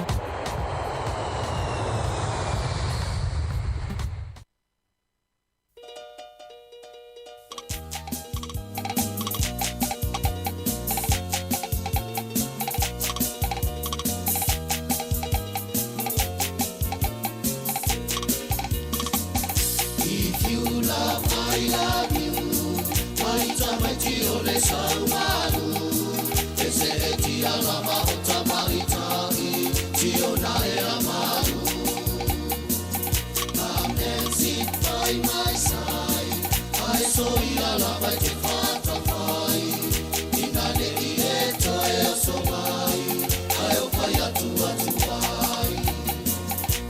If you love, I love you. Mai tamaiti o le saumalu. E se e tia lava o tamaitai, tio na e amalu. Come and sit by my side. I so ia lava e te whatawhai. Ina ne i e toe o so mai. Ai o pai atu atu ai.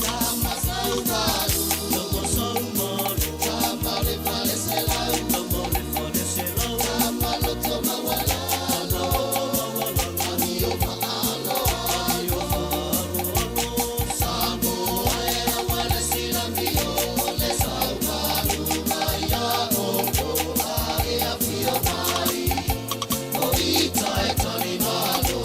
Tama saumalu. Tama saumalu. Tama le fale se lau. Tama le fale se lau. Tama loto mawalalo. Tama loto mawalalo. Ami o maalo. Ami o maalo alo. Samoa e awale silami o le saumalu mai a opo a e afio mai. O ita e tani malo.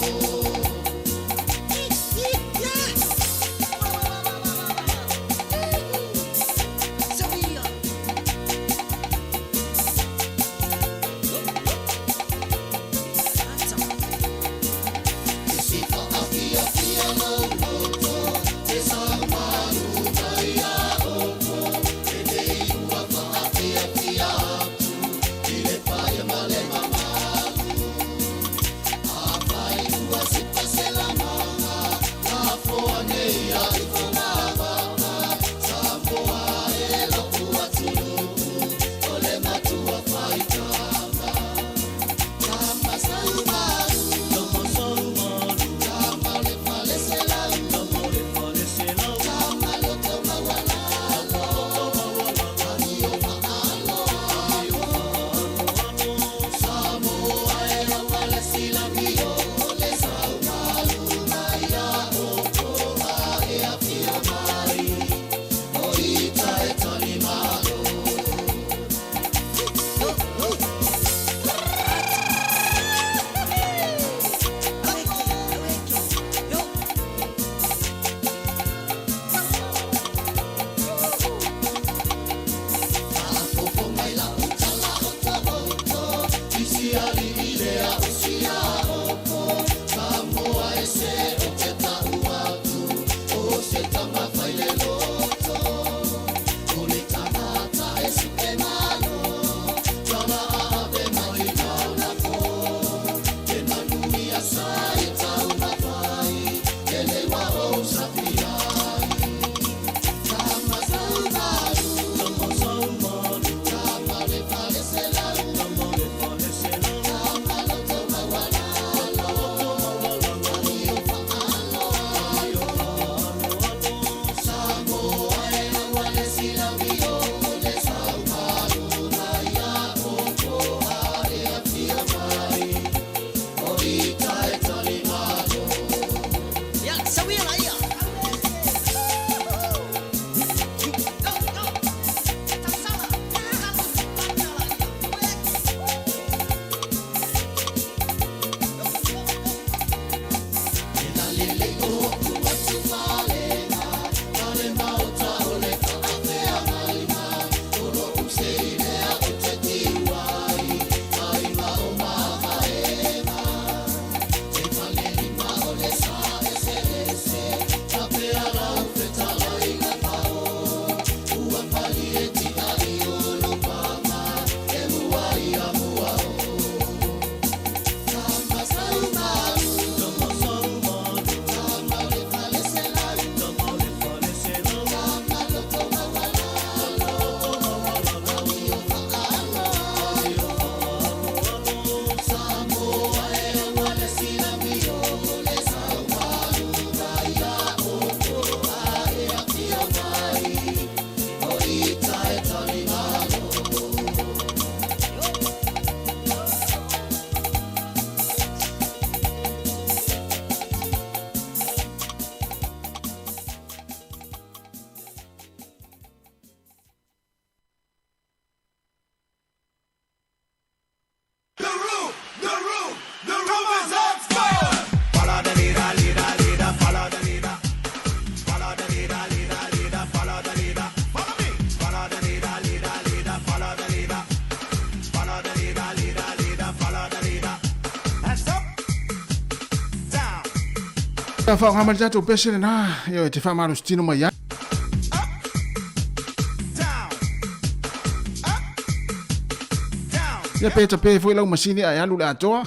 Faaaoga mai le tatou pese lena, ioe, e te faamalositino mai ai. Ia pe tape foi lau masini ae alu le atoa.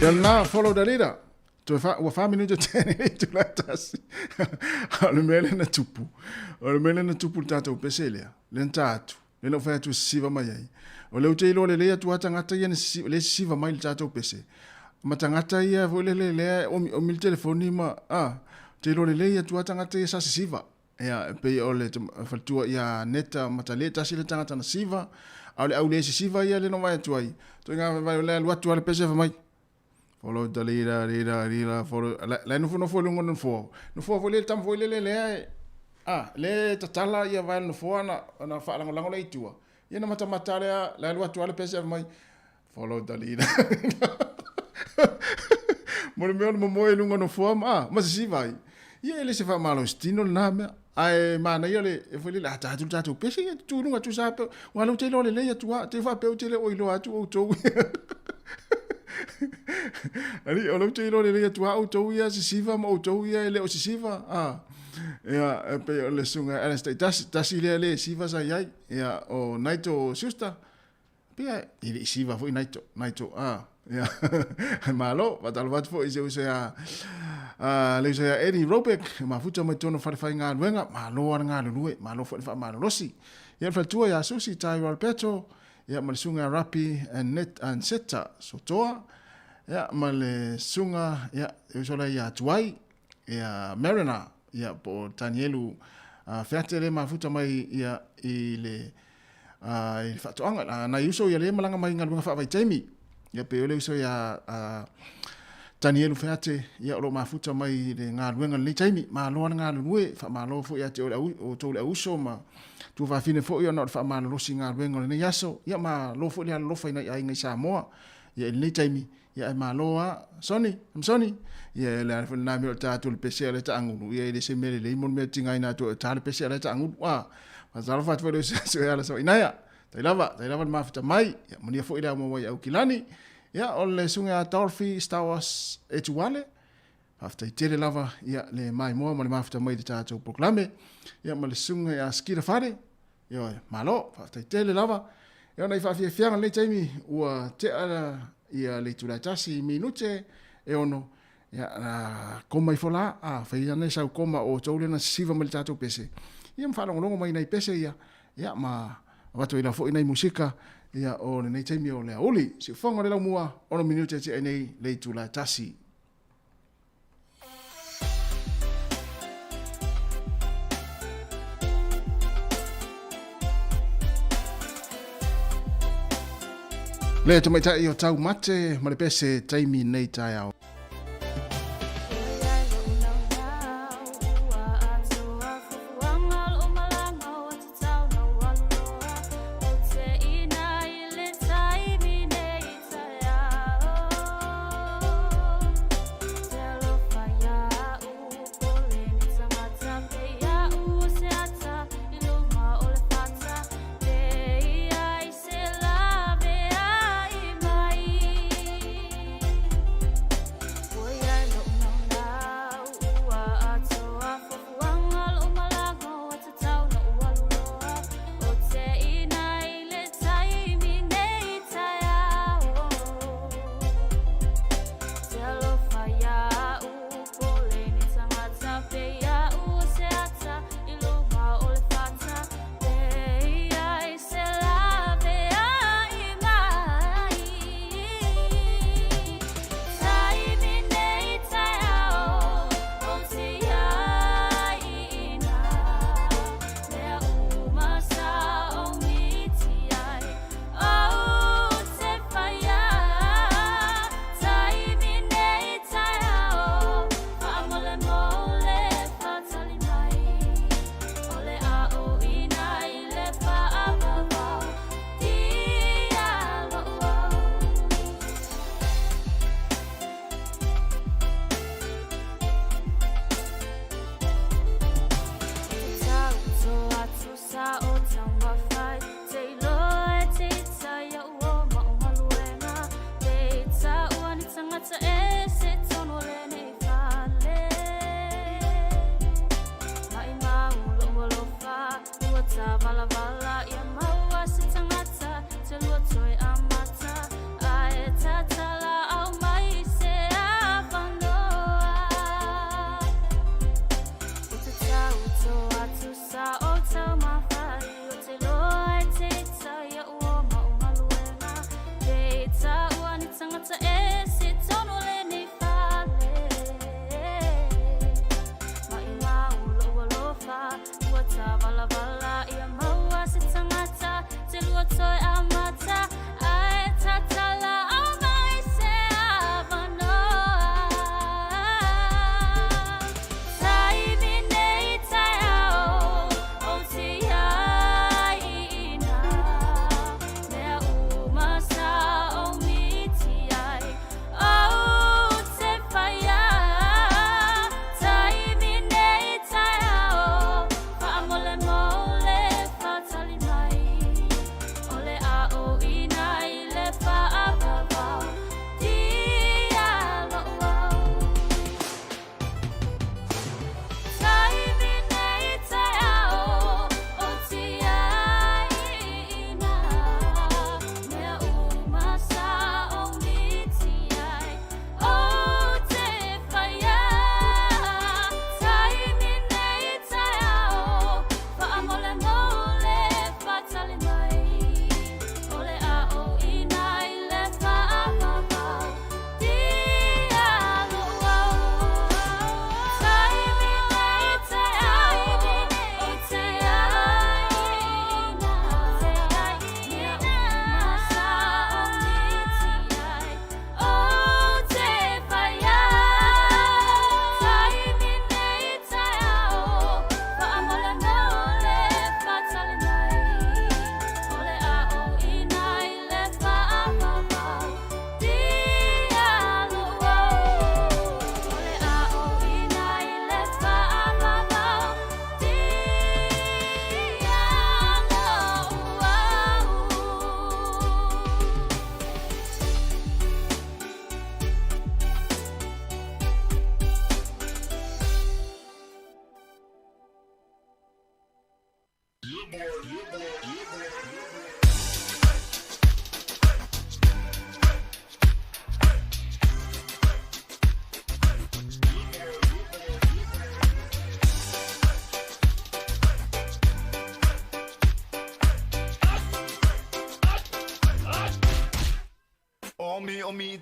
Ia lena, follow the leader. Toe fa, ua fa minute tene i tula tasi. O le mea lea na tupu. O le mea lea na tupu le tatou pese lea. Lea na ta atu. Lea na ou fai atu e sisiva mai ai. O lea ou te iloa lelei atu lava tagata ia na sisiva, lea e sisiva mai i le tatou pese. Ma tagata ia foi lele lea e omi, omi le telefoni ma, a, ou te iloa lelei atu lava tagata ia sa sisiva. Ia, e pei o le faletua ia Neta Matale, tasi le tagata na siva, a o le au le sisiva ia le no vae atu ai. Toi ngā vai le alu atu a le pese mai. Follow the leader, leader, leader, follow. La, la nofo nofo lunga nofo. Nofo fo le tam fo le le le. Ah, le tatala ia vai nofo ana ana whaalangolango le itua. Ia na mata mata le la alu atu a le pese mai. Follow the leader. Mo le mea o le momoe i luga o nofoa ma, a, ma sisiva ai. Ia e le se faamalositino lena mea. Ae manaia le, e foi lele, a ta atu le tatou pese, ia tu i luga tusa pe, ua lou te iloa lelei atu a, te faapea ou te le o iloa atu outou. Ali, o lou te iloa lelei atu a outou ia sisiva ma outou ia e le o sisiva. A, ia, e pei o le susuga Alice taitasi, tasi lea le siva sa i ai. Ia, o Naito Schuster, Pia, e le i siva foi Naito, Naito, a, ia, malo, faatalofa atu foi i se uso ia, a, le uso ia Eddie Robeck, e mafuta mai tonu whare whai ngā malo ana ngā lulue, malo foi le whaamalolosi. Ia, le whaletua ia Susi, Tairo Alberto, ia, ma le sunga Rapi and Net and Seta, Sotoa, ia, ma le sunga, ia, e uso lea ia Tuai, ia Mariner, ia, po Danielu, a, Feate le mafuta mai, ia, i le, a, i le faatoaga. A, nai uso ia lea malaga mai i galuega faavaitaimi. Ia pei o le uso ia a, Tanielu Feate, ia o lo o mafuta mai i le galuega lenei taimi. Malo lava le galulue, faamalo foi ia te oe le au, outou le auuso ma tuafafine foi ona o le faamalolosi i galuega o lenei aso. Ia malo foi le alolofa i nai aiga i Samoa. Ia i lenei taimi, ia ae malo lava. Sonny, Samsoni, ia le ala foi lena mea o le ta atu o le pese a le taagulu, ia e le se mea lelei mo le mea tigaina atu e ta le pese a le taagulu. A, faatalofa atu foi le uso e ala sau inaia. Tai lava, tai lava le mafuta mai. Ia, manuia foi le ao maua i Aukilani. Ia, o le susuga ia Dorothy Stowers Etuale. Faafetai tele lava ia le maimoa ma le mafuta mai i le tatou polokalame. Ia, ma le susuga ia Skira Fale. Ioe, malo, faafetai tele lava. Ia ona i faafiafiaga lenei taimi ua tea ia le itula e tasi minute e ono, ia na koma ifo la, a fai ana sau koma o outou lea na sisiva mai le tatou pese. Ia ma faalogologo mai nai pese ia, ia ma avatu ai la foi nai musika ia o lenei taimi o le aoauli. Siufofoga o le laumua, 6 minute e tea ai nei le itula e tasi. Le tamaitai o Taumate ma le pese taimi nei taeao.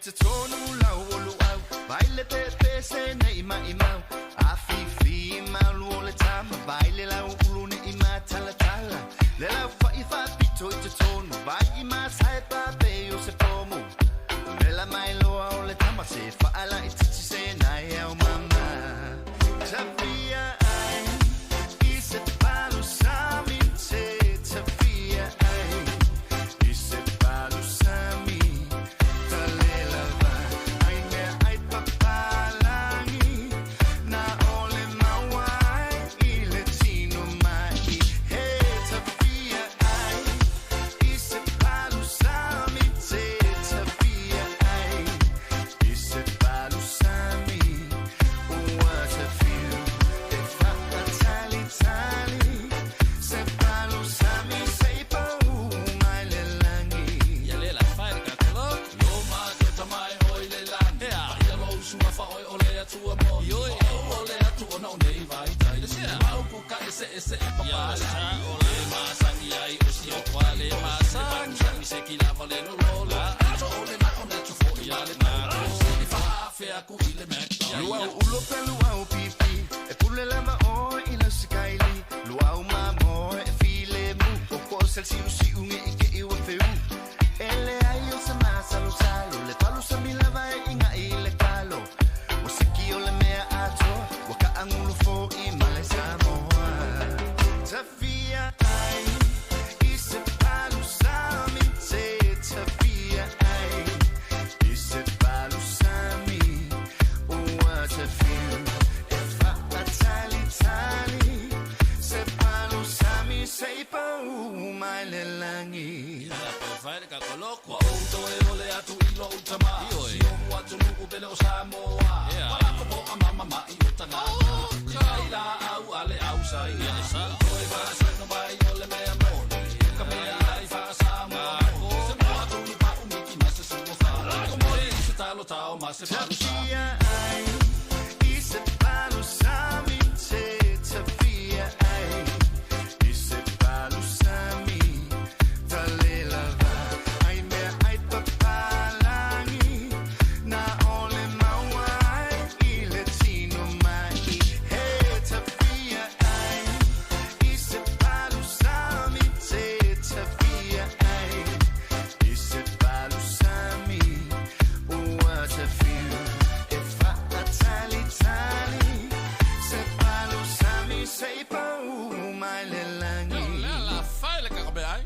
totonu lau o luau Vai le pepe se nei mai mau A fifi malu o le tama Vai le lau ulu ne i matala tala Le lau fai fa pito i totonu Vai i masai pa pe o se pomu Vela mai loa o le tama se whaala i titi se nai au mama Tafia ai i se palu sami te Tafia ai i se palu sami Talela va ai mea ai papalangi Na ole mauai i le tino mai He tafia ai i se palu sami te Tafia ai i se palu sami Ua tafiu e whaatali tali Se palu sami se i pau mai le langi Ia le la fai ka kolo. Lo ma te tamai oi le langi. Ia lo usunga fa oi o le atua mo. O o le atua na o nei vai tai. Mau ku ka ese ese e papa. O le masangi ai o si o kwa le masangi. Sangi se ki lava le lo lo lo. Ato o le na o na tu fo ia le na. Se fa fea ku i le mek. Luau ulo pe luau pipi E pule lava o i lau sikaili Luau mamo e file mu O ko sel siu siu nge i ke iwa feu Ele ai o sa masalo salo Le palu sa milava e inga i le kalo O siki o le mea atoa Wa ka angulu fo i male Samoa Tafia ai i se palu sami te Tafia ai i se palu sami Ua tafiu e whaatali tali Se palu sami se i pau mai le langi Fai ka kolo. Wa o toe o le atu i lo utama. Si o mua tunu pele o Samoa. Wala ko po a mama mai o tanga. Kai la au ale au sai. Toe va sa no mai o le mea moni. Ka mea ai fa Samoa. Se mua tunu pa umiki ma se suo fa. Ko moli se talo tao ma se palu sa. Tafia ai i se palu sami te Tafia ai i se palu sami Talela va ai mea ai papalangi Na ole mauai i le tino mai He tafia ai i se palu sami te Tafia ai i se palu sami Ua tafiu e whaatali tali Se palu sami se i pau mai le langi La fai le ka be ai.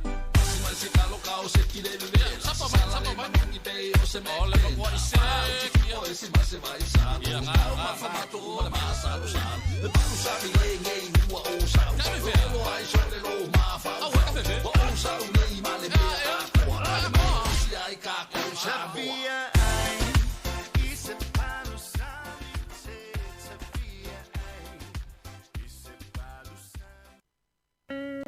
Si ma se kalo kao se ki le le. Sapa mai sapa mai mangi pe o se me. O le ko i se. O e se ma se vai sa. Ia nga ma fa ma tu ma ma sa lo sa. Le palu sa mi le nge ua o sa. Lo ai so le lo ma fa. O o sa u nei ma le mea a koa. Le ma si ai ka ko sa moa. Tafia ai i se palu sami te Tafia ai i se palu sami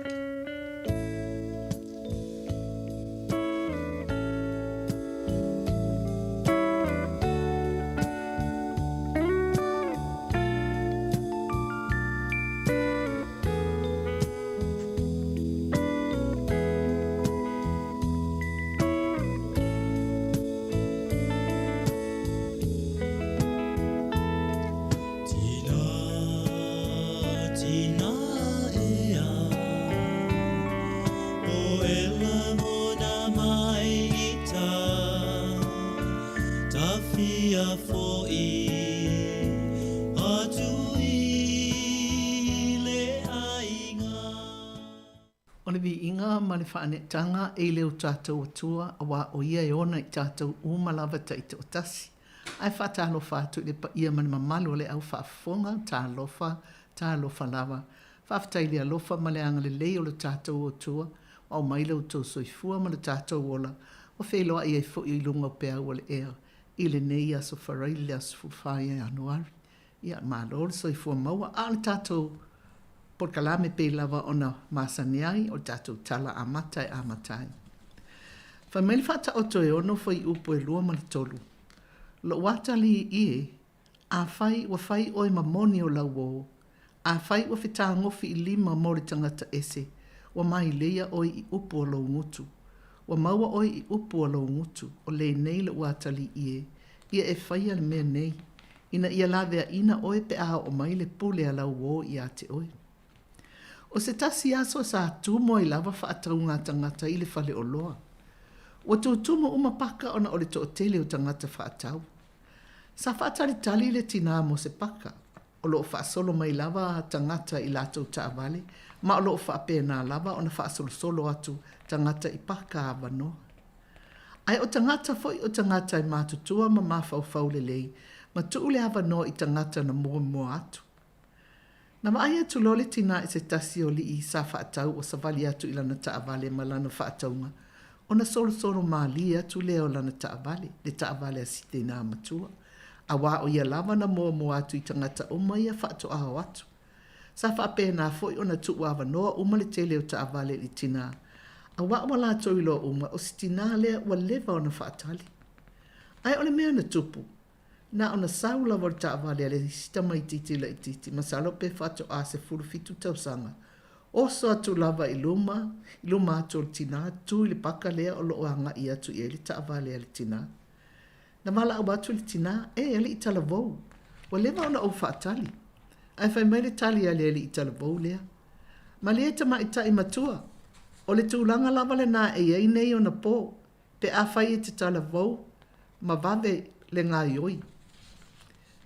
Tina, tina ea, o ela mona mai ita, tafia foi, atu i le aiga. O le viiga ma le faanetaga e i le o tatou atua auā o ia e ona i tatou uma lava taitoatasi. Ae faatalofa atu i le paia ma le mamalu o le au faafofoga, talofa, talofa lava. Faafetai i le alofa ma le agalelei o lo tatou Atua, ua aumai lo outou soifua ma lo tatou ola, ua feiloai ai foi i luga o peau o le ea i lenei aso Faraile le aso 14 ia Ianuari. Ia, malo le soifua maua, a o le tatou polokalame pei lava ona masani ai, o le tatou tala amata e amata ai. Fai mai le Faataoto e 6 fuaiupu e 2 ma le 3, Lou atalii e, afai ua fai oe ma moni o lau uō, afai ua fetagofi i lima mo le tagata ese, ua maileia oe i upu o lou gutu. Ua maua oe i upu a lou gutu, o lenei loʻu atalii e, ia e faia le mea nei, ina ia laveaʻina oe pe a oo mai le pule a lau uō iā te oe. O se tasi aso sa tumu ai lava faatauga a tagata i le faleoloa. Ua tutumu uma paka ona o le toatele o tagata faatau. Sa faatalitali le tinā mo se paka. O lo o faasolo mai lava tagata i latou taavale ma o lo o faapena lava ona faasolosolo atu tagata i paka avanoa. Ae o tagata foi o tagata e matutua ma mafaufau lelei ma tuu le avanoa i tagata na muamua atu. Na vaai atu loa le tinā i se tasi o alii sa faatau ua savali atu i lana taavale ma lana faatauga, ona solosolo mālie atu lea o lana taavale, le taavale a si tinā matua, auā o ia lava na muamua atu i tagata uma ia faatoa o atu. Sa faapena foi ona tuu avanoa uma le tele o taavale i le tinā, auā ua latou iloa uma o si tinā lea ua leva ona faatali. Ae o le mea na tupu, Na ona sau lava o le taavale a le isi tamaitiiti laitiiti, masalo pe faatoa 17 tausaga, oso atu lava i luma, i luma atu o le tinā, tu i le paka lea o lo o agai atu i ai le taavale a le tinā. Na valaau atu le tinā, E, alii talavou, ua leva ona ou faatali. Ae fai mai le tali a le alii talavou lea, Malie tamaitai matua, o le tulaga lava lenā e i ai nei ona pō, Pe afai e te talavou ma vave le gaioi.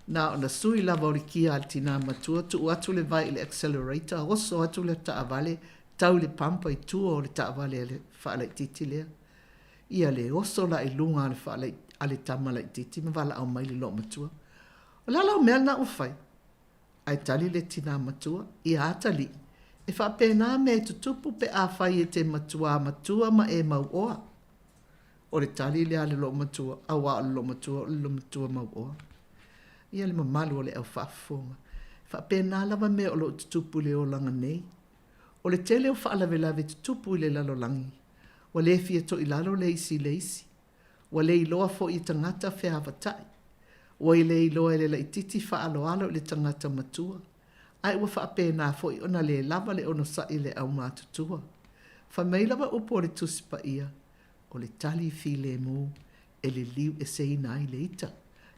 Na ona sui lava o le kia a le tinā matua, tuu atu le vae i le accelerator, oso atu le taavale, tau i le pampa i tua o le taavale a le faalaitiiti lea. Ia le oso la i luga a le faalaiti, a le tama laitiiti ma valaau mai le loomatua. O le a lau mea lena ua fai? Ae tali le tinā matua, Ia atalii, e faapena mea e tutupu pe afai e te matuā matua ma e mauoa. O le tali lea a le loomatua, auā o le loomatua o le loomatua mauoa. Ia le mamalu o le au faafofoga, e faapena lava mea o lo o tutupu i le olaga nei. O le tele o faalavelave tutupu i le lalolagi, ua le fia toilalo le isi i le isi. Ua le iloa foi e tagata feavatai. Ua le iloa e le laitiiti faaaloalo i le tagata matua, ae ua faapena foi ona le lava le onosai i le aumatutua. Fai mai lava upu o le Tusi Paia, O le tali filemu e liliu eseina ai le ita.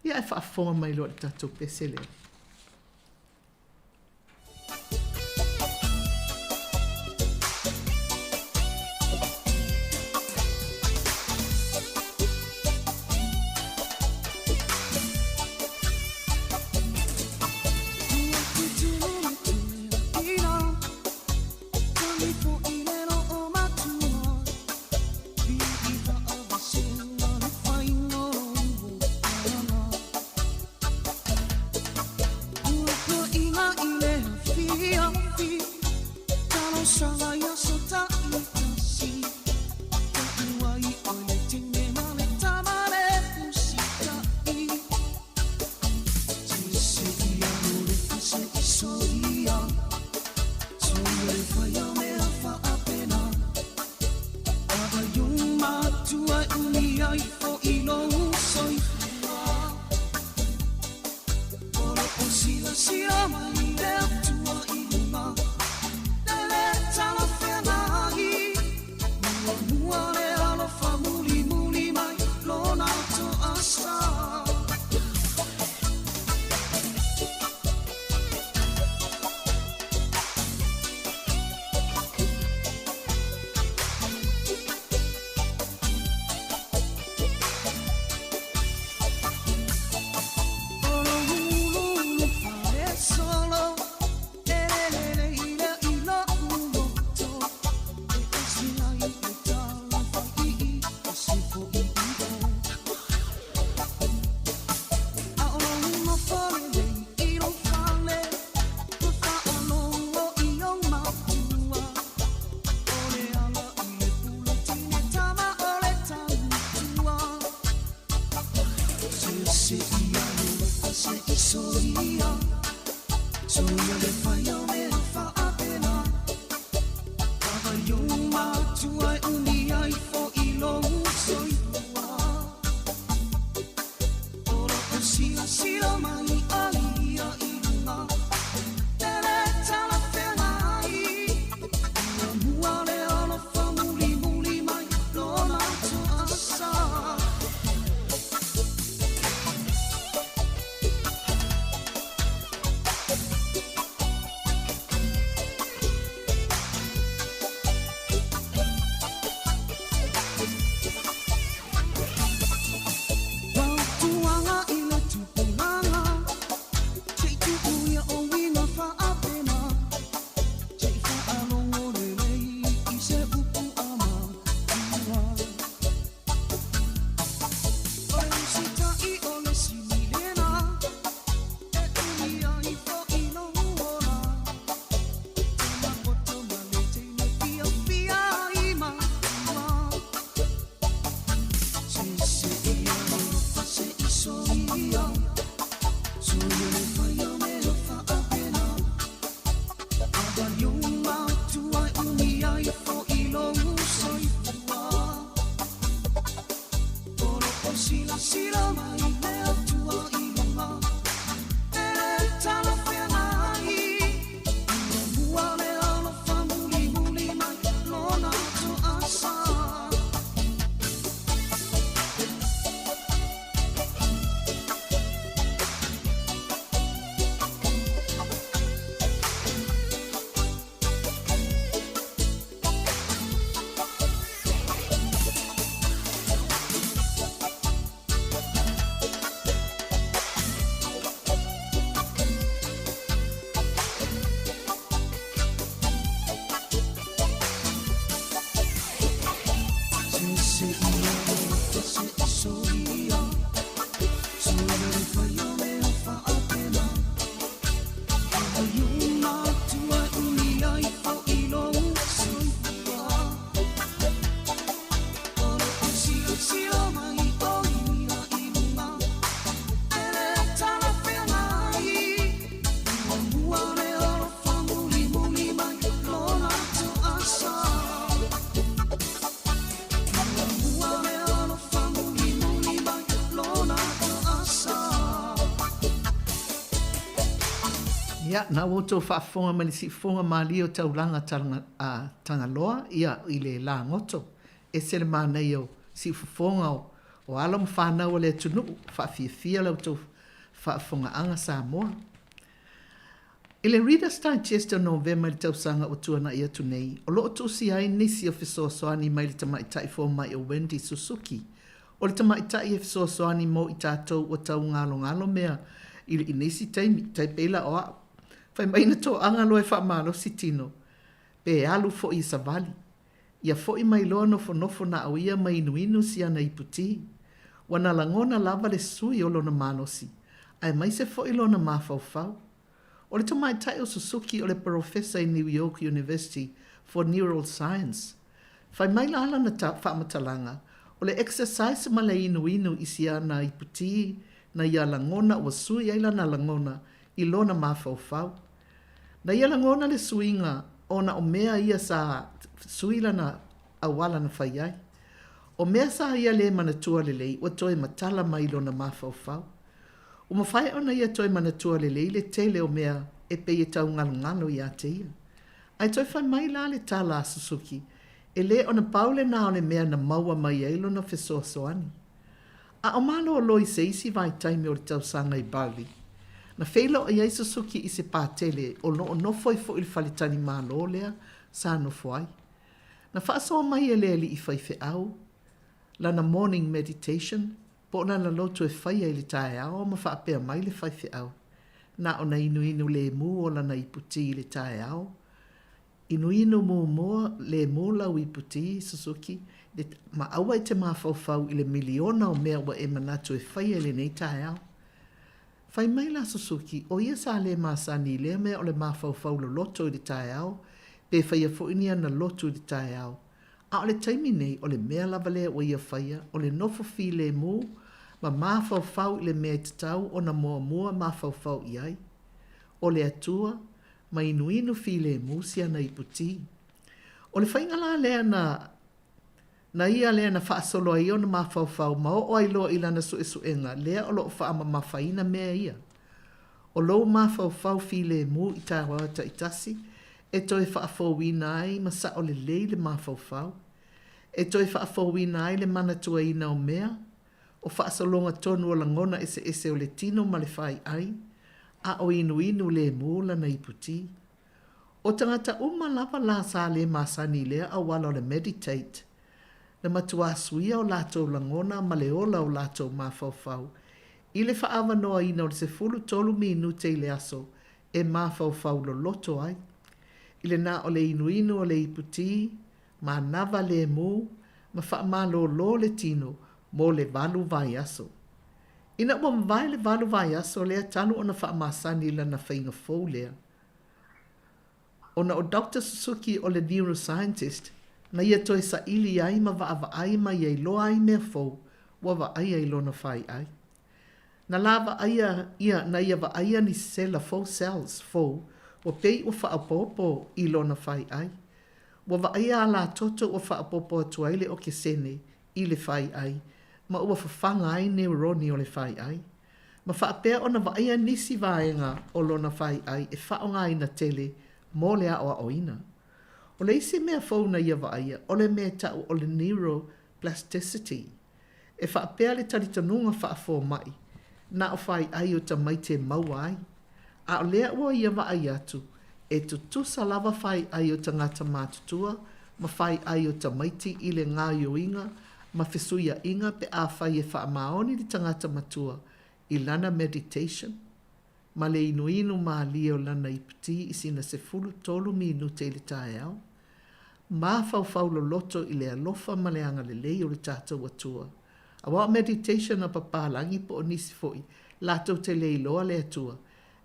Ia ae faafofoga mai loa i le tatou pese lea. Ia, na ua outou faafofoga mai le siufofoga malie o taulaga a Tagaloa, ia, i le lagoto. Ese le manaia o siufofoga o alo ma fanau a le atunuu, faafiafia la outou faafofogaaga Samoa. I le Reader's Digest o Novema i le tausaga ua tuanai atu nei, o lo o tusia ai nisi o fesoasoani mai le tamaitai fomai o Wendy Suzuki. O le tamaitai e fesoasoani mo i tatou ua taugalogalo mea i le i nisi taimi, tai pei la o a'u. Fai mai na toaga loa e faamalosi tino, pe alu foi e savali. Ia foi mai loa nofonofo na o ia ma inuinu si ana ipu ti. Ua na lagona lava le sui o lona malosi, aemaise foi lona mafaufau. O le tamaitai o Susuki o le polofesa i New York University for Neural Science. Fai mai la lana faamatalaga, o le exercise ma le inuinu i si ana ipu ti na ia lagona ua sui ai lana lagona i lona mafaufau. Na ia lagona le suiga ona o mea ia sa sui lana auala na fai ai. O mea sa ia le manatua lelei ua toe matala mai lona mafaufau. Ua mafai ona ia toe manatua lelei le tele o mea e pei e taugalogalo ia te ia. Ae toe fai mai la le tala a Susuki, e le ona pau lena o le mea na maua mai ai lona fesoasoani. A o malōlō i se isi vaitaimi o le tausaga i Bali, na feiloai ai Susuki i se patele o lo o nofo ai foi i le faletalimalo lea sa nofo ai. Na faasoa mai e le alii faifeau lana morning meditation po o lana lotu e faia i le taeao ma faapea mai le faifeau, na ona inuinu lemu o lana ipu ti i le taeao, Inuinu muamua lemu lau ipu ti, Susuki, le, ma aua e te mafaufau i le miliona o mea ua e manatu e faia i lenei taeao. Fai mai la Susuki, o ia sa le masani i lea mea o le mafaufau loloto i le taeao, pe faia foi ni ana lotu i le taeao. A o le taimi nei, o le mea lava lea ua ia faia, o le nofo filemu ma mafaufau i le mea e tatau ona muamua mafaufau i ai. O le Atua, ma inuinu filemu si ana ipu ti. O le faiga la lea na na ia lea na faasolo ai ona mafaufau ma oo ai loa i lana suesuega lea o lo o faamamafaina mea ia. O lou mafaufau filemu i taeao taitasi e toe faafouina ai ma sao lelei le mafaufau, e toe faafouina ai le manatuaina o mea, o faasologa tonu o lagona eseese o le tino ma le faiai, a o inuinu lemu lana ipu ti. O tagata uma lava la sa le masani i lea auala o le meditate, na matuā suia o latou lagona ma le ola o latou mafaufau i le faaavanoaina o le 13 minute i le aso e mafaufau loloto ai, i le na o le inuinu o le ipu ti, manava lemu, ma faamalōlō le tino mo le valu vaiaso. Ina ua mavae le valu vaiaso lea talu ona faamasani i lana faiga fou lea, ona o Doctor Susuki o le neuroscientist, na ia toe saili ai ma vaavaai ma ia iloa ai mea fou ua vaaia i lona faiai. Na la vaaia ia na ia vaaia ni sela fou cells fou ua pei ua faaopoopo i lona faiai. Ua vaaia alatoto ua faaopoopo atu ai le okesene i le faiai ma ua fafaga ai neuroni o le faiai, ma faapea ona vaaia nisi vaega o lona faiai e faaaogaina tele mo le aoaoina. O le isi mea fou na ia vaaia, o le mea e ta'u o le neuroplasticity. E faapea le talitonuga faafomai, na o faiai o tamaiti e maua ai. A o lea ua ia vaai atu, e tutusa lava faiai o tagata matutua ma faiai o tamaiti i le gaoioiga ma fesuia'iga pe afai e faamaoni le tagata matua i lana meditation ma le inuinu malie o lana ipu ti i sina 13 minute i le taeao, mafaufau loloto i le alofa ma le agalelei o le tatou Atua. Aua o meditation a papalagi po o nisi foi latou te le iloa le Atua,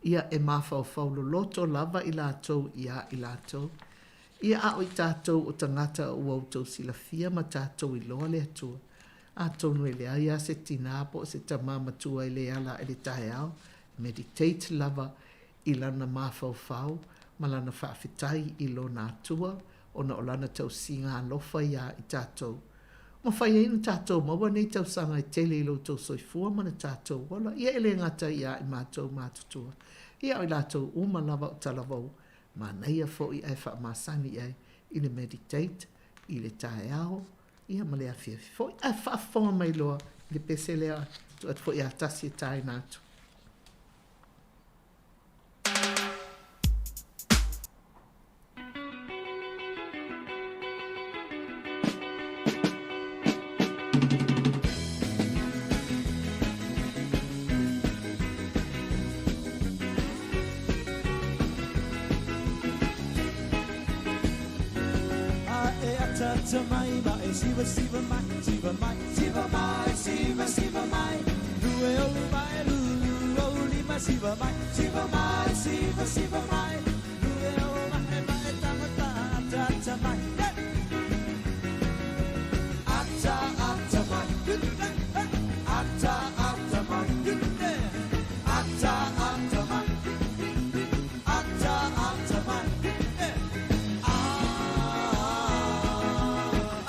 ia e mafaufau loloto lava i latou iā i latou. Ia a o i tatou o tagata ua outou silafia ma tatou iloa le Atua, atonu e leai lava se tinā po o se tamā matua e le ala ae le taeao, meditate lava i lana mafaufau ma lana faafetai i lona Atua ona o lana tausiga alofa iā i tatou. Mafai ai ona tatou maua nei tausaga e tele i lo outou soifua ma le tatou ola. Ia e le gata iā i matou matutua. Ia, o i latou uma lava o talavou, manaia foi ae faamasani i ai i le meditate i le taeao, ia ma le afiafi foi. Ae faafofoga mai loa i le pese lea, tuu atu foi ia Tasi e taina atu. Mai ma e siva siva mai siva mai siva mai siva siva mai lue o mai lu o lima siva mai siva mai siva siva mai lue o mai mai ta ta ta ta mai ata ata mai ata ata mai ata ata mai ata ata mai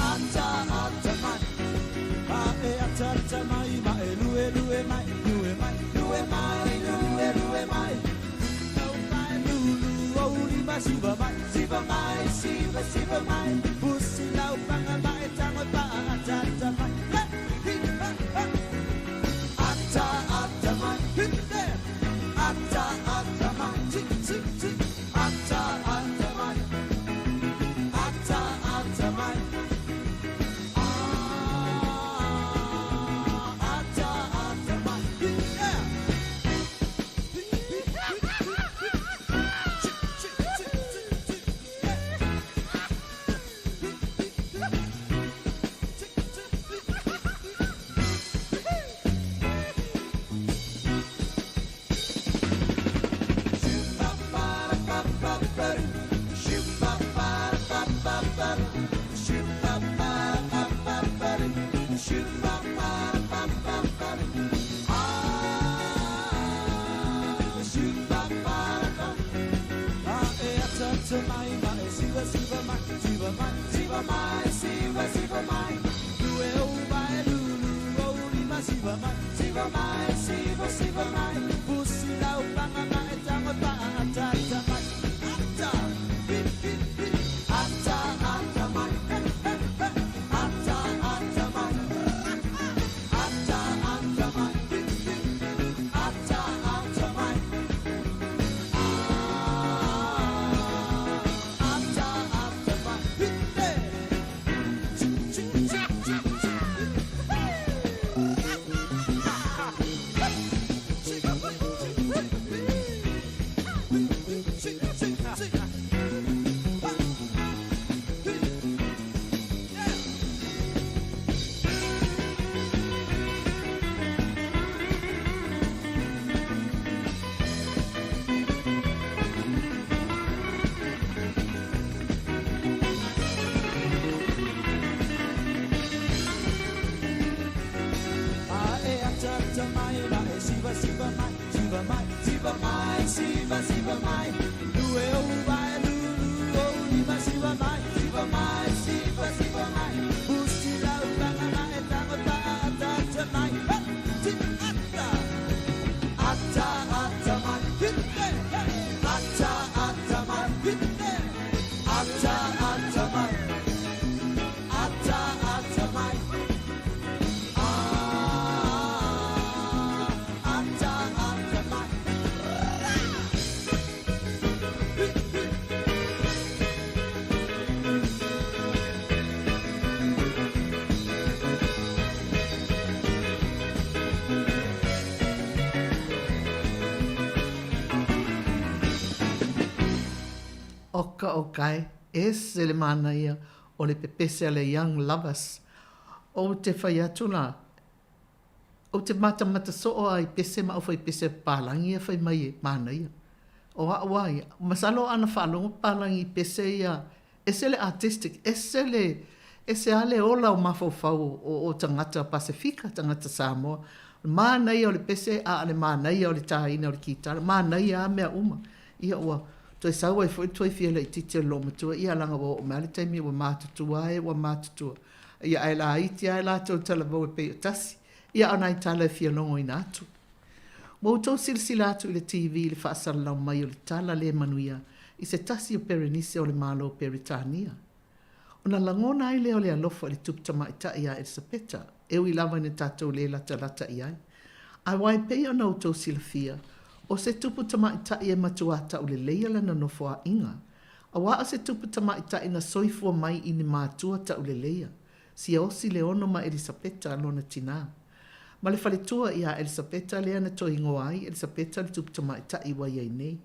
ata ata mai a e ata ata mai ma e lue lue mai lue mai lue mai lue lue mai no mai lu lu o li ma siva mai siva mai siva siva mai pusi lau panga mai tango pa ata ata mai hi ha ha ata ata mai hi ata ata mai ti ti ti ata ata mai ata ata mai ata ata mai yeah. Oka o kai, ese le manaia o le pepese a le Young Lovers. Ou te fai atu la, ou te matamata soo a i pese ma au fai pese papalagi ia fai mai e manaia. O a'u a ia, masalo ana faalogo papalagi i pese ia, ese le artistic, ese le, ese a le ola o mafaufau o, o tagata Pasefika, tagata Samoa. Manaia o le pese a o le manaia o le tāina o le kitara, manaia a mea uma. Ia ua toe sau ai foi le toe fia laitiiti o le loomatua, ia laga ua oo mai lava le taimi ua matutua ai, ua matutua. Ia ae laiti lava latou talavou e pei o tasi. Ia a o nai tala e fia logoina atu. Ua outou silasila atu i le TV i le faasalalau mai o le tala le manuia i se tasi o Perenise o le Malo o Peretania. Ona lagona ai lea o le alofa i le tupu tamaitai ia Elisapeta, e ui lava ina tatou le latalata i ai. Aua e pei ona outou silafia, o se tupu tamaitai e matuā tauleleia lana nofoaʻiga, auā o se tupu tamaitai na soifua mai i ni matua tauleleia, siaosi le ono ma Elisapeta lona tinā. Ma le faletua iā Elisapeta lea na toe igoa ai Elisapeta le tupu tamaitai ua i ai nei.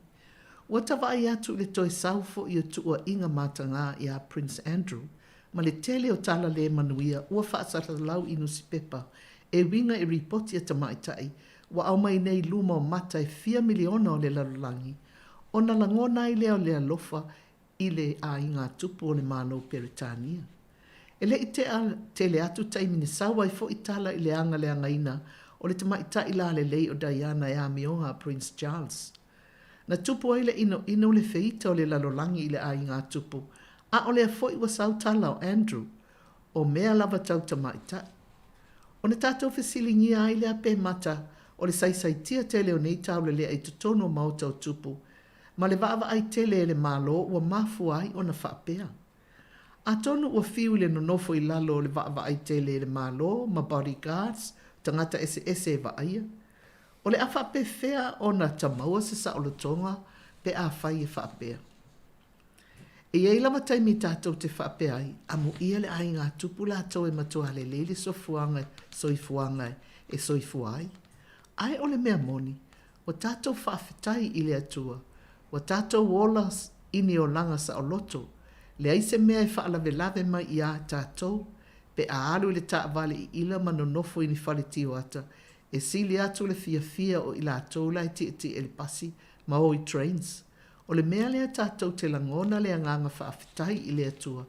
Ua ta vaai atu i le toe sau foʻi o tuuaʻiga matagā iā Prince Andrew ma le tele o tala le manuia ua faasalasalau i nusipepa e uiga i ripoti a tamaitai ua aumai nei i luma o mata e fia miliona o le lalolagi ona lagona ai lea o le alofa i le aiga tupu o le Malo Peretania. E le i tea tele atu taimi na sau ai foʻi tala i le agaleagaina o le tamaitai lalelei o Diana e amioga a Prince Charles. Na tupu ai le ʻinoʻino le feita o le lalolagi i le aiga tupu, a o lea foi ua sau tala o Andrew, o mea lava tau tamaitai. Ona tatou fesiligia ai lea pe mata o le saisaitia tele o nei taulelea i totonu o maota o tupu, ma le vaavaai tele e le Malo ua mafua ai ona faapea. Atonu ua fiu i le nonofo i lalo o le vaavaai tele e le Malo ma bodyguards, tagata eseese e vaaia. O le a faapefea ona tamaua se saolotoga pe afai e faapea? E i ai lava taimi tatou te faapea ai, amuia le aiga tupu latou e matua lelei le sofuaga soifuaga e soifua ai. Ae o le mea moni, ua tatou faafetai i le Atua, ua tatou ola i ni olaga saoloto, leai se mea e faalavelave mai iā tatou pe a alu i le taavale i ila ma nonofo i ni fale tioata E sili atu le fiafia o i latou la e tietie i le pasi ma o i trains. O le mea lea tatou te lagona le agaga faafetai i le Atua,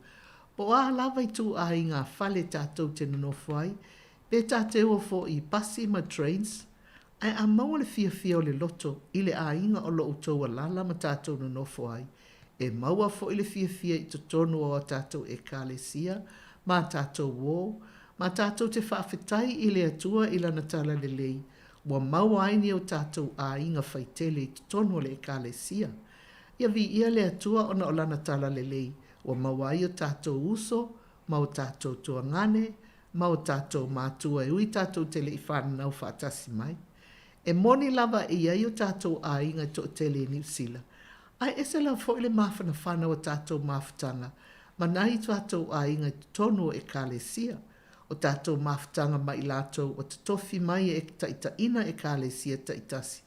po o a lava ituaiga fale tatou te nonofo ai, pe ta te o foi i pasi ma trains, ae a maua le fiafia o le loto i le aiga o lo outou alala ma tatou nonofo ai, e maua foi le fiafia i totonu o a tatou Ekalesia ma a tatou uō, ma tatou te faafetai i le Atua i Lana talalelei ua maua ai ni o tatou aiga faitele i totonu o le Ekalesia. Ia viia le Atua ona o Lana talalelei ua maua ai o tatou uso ma o tatou tuagane ma o tatou matua e ui tatou te le i fananau faatasi mai. E moni lava e i ai o tatou aiga e toatele i Niu Sila, ae ese lava foi le mafanafana o tatou mafutaga ma nai tatou aiga i totonu o Ekalesia, o tatou mafutaga ma i latou ua totofi mai e taitaiina Ekalesia taitasi,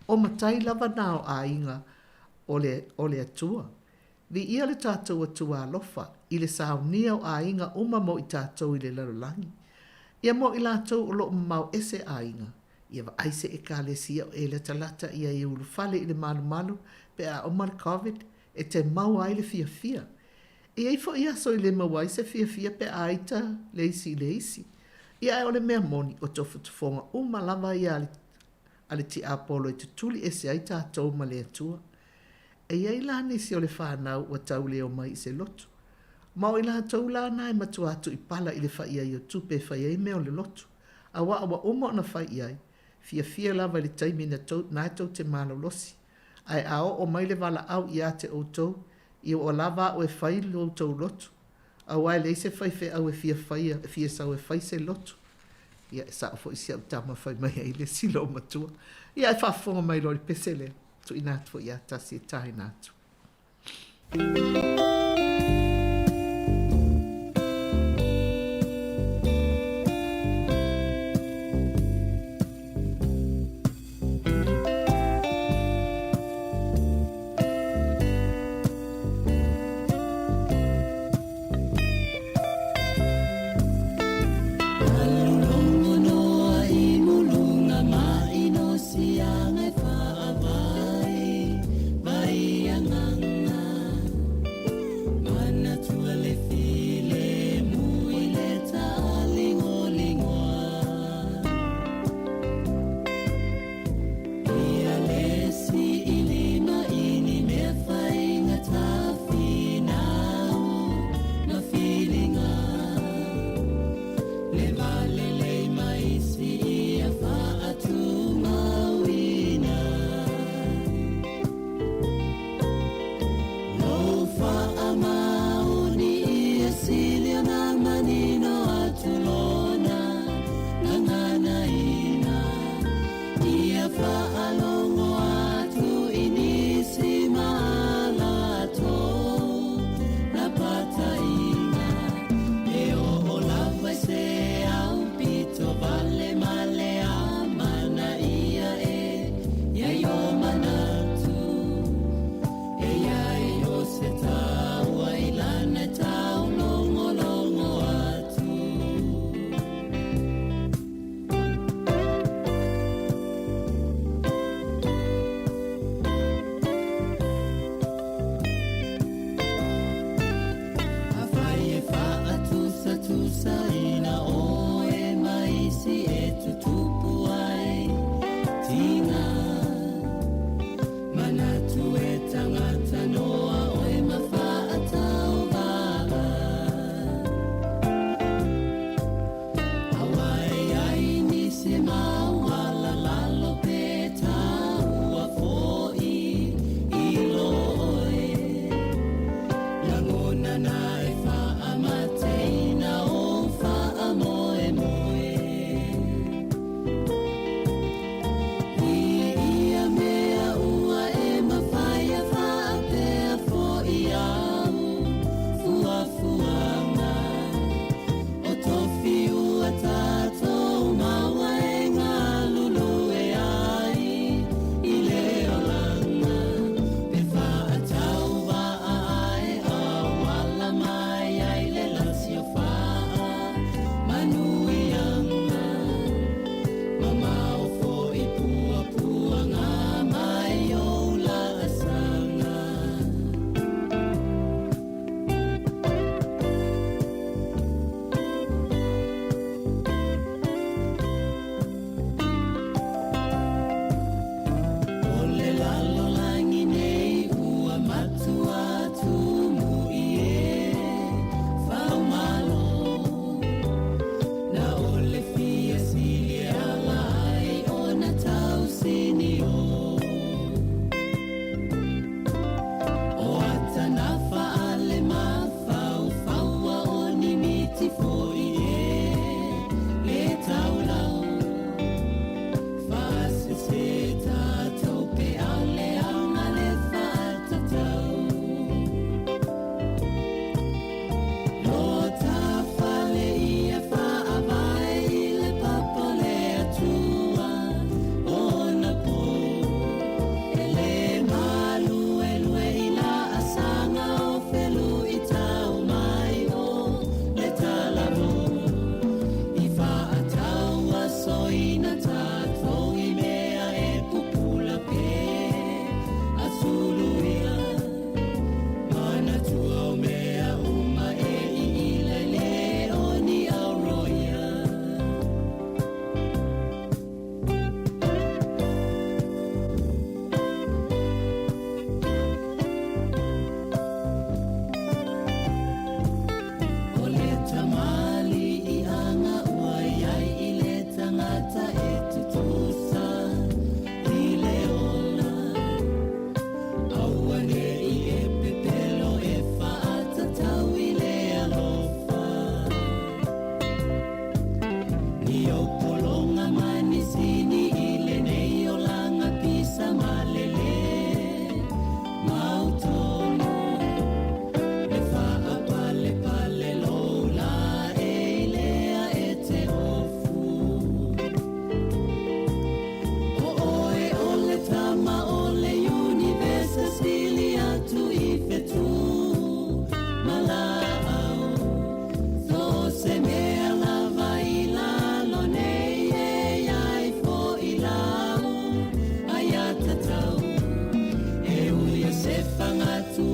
o matai lava na o aiga o le, o le Atua. Viia le tatou Atua alofa i le saunia o aiga uma mo i tatou i le lalolagi. Ia mo i latou o lo o mamao ese aiga, ia vaai se Ekalesia o e latalata i ai e ulufale i le malumalu pe a uma le Covid e te maua ai le fiafia. E i ai foi aso i le maua ai se fiafia pe a ita le isi i le isi. Ia ae o le mea moni, o tofotofoga uma lava ia a le, a le tiapolo e tutuli ese ai tatou ma le Atua. E i ai la nisi o le fanau ua tau leo mai i se lotu. Ma o i latou la na e matua tuipala i le fai ai o tupe e fai ai mea o le lotu. Auā ua uma ona fai i ai, fiafia lava i le taimi na tou, na e tou te malolosi. Ae a oo mai le valaau iā te outou, ia ua lava a'u e fai lo outou lotu. Auā e leai se faifeau e fia faia, e fia sau e fai se lotu. Ia, e sa'o foi si a'u tama fai mai ai le isi loomatua. Ia ae faafofoga mai loa i le pese lea. Tuuina atu foi iā Tasi e taina atu.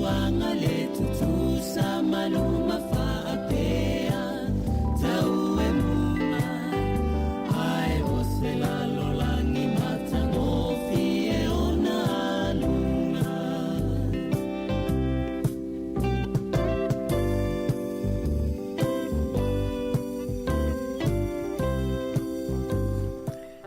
mafuaga le tutusa ma luma faapea tau e muga ae o se lalolagi matagofie ona aluga.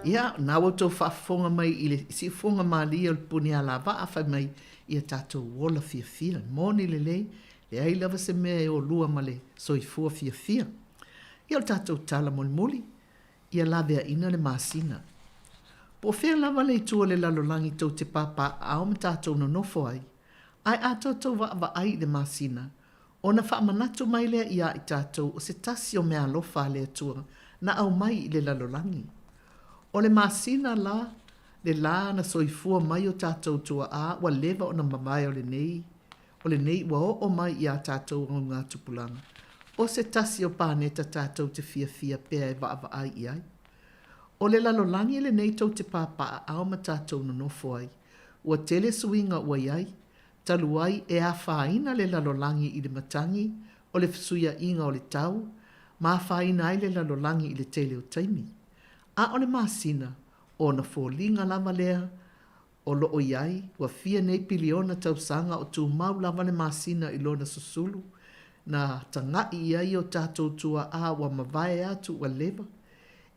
Ia, na ua outou faafofoga mai i le siufofoga malie o le puni alavaa fai mai ia tatou ola fiafia. E moni lelei, leai lava se mea e olua ma le soifua fiafia. Ia o le tatou tala mulimuli, ia laveaina le masina. Po o fea lava le itu o le lalolagi tou te papaaao ma tatou nonofo ai, ae a toutou vaavaai i le masina, ona faamanatu mai lea iā i tatou o se tasi o meaalofa a le Atua na aumai i le lalolagi. O le masina la, le lā na soifua mai o tatou tuaā ua leva ona mavae o lenei, o lenei ua oo mai iā tatou augatupulaga, o se tasi o paneta tatou te fiafia pea e vaavaai i ai. O le lalolagi lenei tou te papaaao ma tatou nonofo ai, ua tele suiga ua i ai, talu ai e afaina le lalolagi i le matagi o le fesuiaʻiga o le tau, ma afaina ai le lalolagi i le tele o taimi. A o le masina, o ona foliga lava lea o lo o i ai, ua fia nei piliona tausaga o tumau lava le masina i lona susulu, na tagaʻi i ai o tatou tuaʻa ua mavae atu ua leva,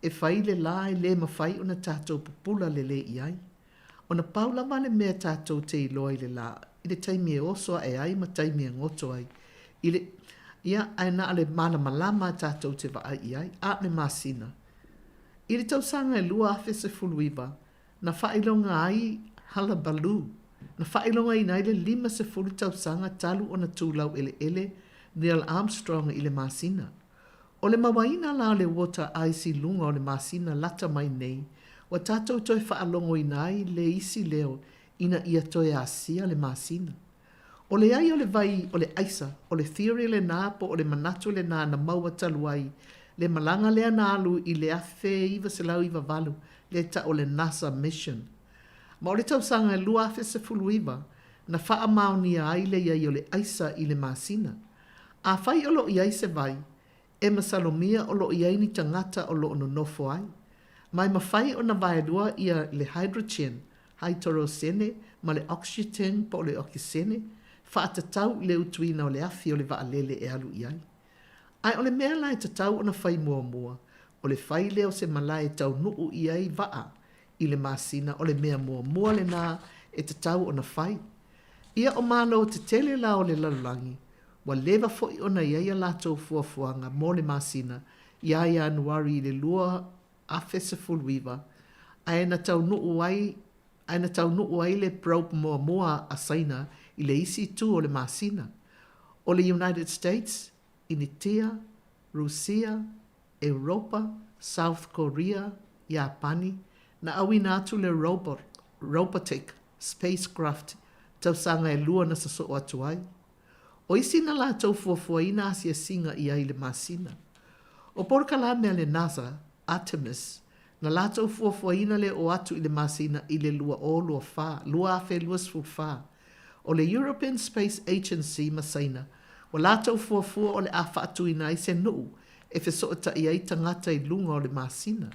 e fai le lā e le mafai ona tatou pupula lelei i ai. Ona pau lava le mea tatou te iloa i le lā, i le taimi e oso aʻe ai ma taimi e goto ai. I le, ia, ae na o le malamalama tatou te vaai i ai, a o le masina. I le tausaga e 2019, na faailoga ai Hullabaloo, na faailogaina ai le 50 tausaga talu ona tu laueleele Neil Armstrong i le masina. O le mauaina la o le water ice i luga o le masina lata mai nei, ua tatou toe faalogoina ai le isi leo ina ia toe asia le masina. O le ai o le vai o le aisa, o le theory lenā po o le manatu lenā na maua talu ai le malaga lea na alu i le 1998 lea tau o le NASA mission. Ma o le tausaga e 2019 na faamaonia ai le iai o le aisa i le masina. Afai o lo o i ai se vai, e masalomia o lo o i ai ni tagata o lo o nonofo ai. Ma e mafai ona vaelua ia le hydrogen, haitorosene, ma le oxygen po o le okisene, faatatau i le utuina o le afi o le vaalele e alu i ai. Ae o le mea la e tatau ona fai muamua, o le fai lea o se malae e taunuu i ai vaa i le masina, o le mea muamua lenā e tatau ona fai. Ia o Malo tetele la o le lalolagi, ua leva foi ona i ai a latou fuafuaga mo le masina iā Ianuari i le 2019, ae na taunuu ai ae na taunuu ai le probe muamua a Saina i le isi itu o le masina. O le United States, Initia, Rusia, Europa, South Korea, Iapani, na auina atu le robot, robotic spacecraft tausaga e lua na sosoo atu ai. O isi na latou fuafuaina asiasiga i ai i le masina. O polokalame a le NASA, Artemis, na latou fuafuaina le oo atu i le masina i le 2024, 2024. O le European Space Agency ma Saina, ua latou fuafua o le a faatuina ai se nuu e fesootai ai tagata i luga o le masina.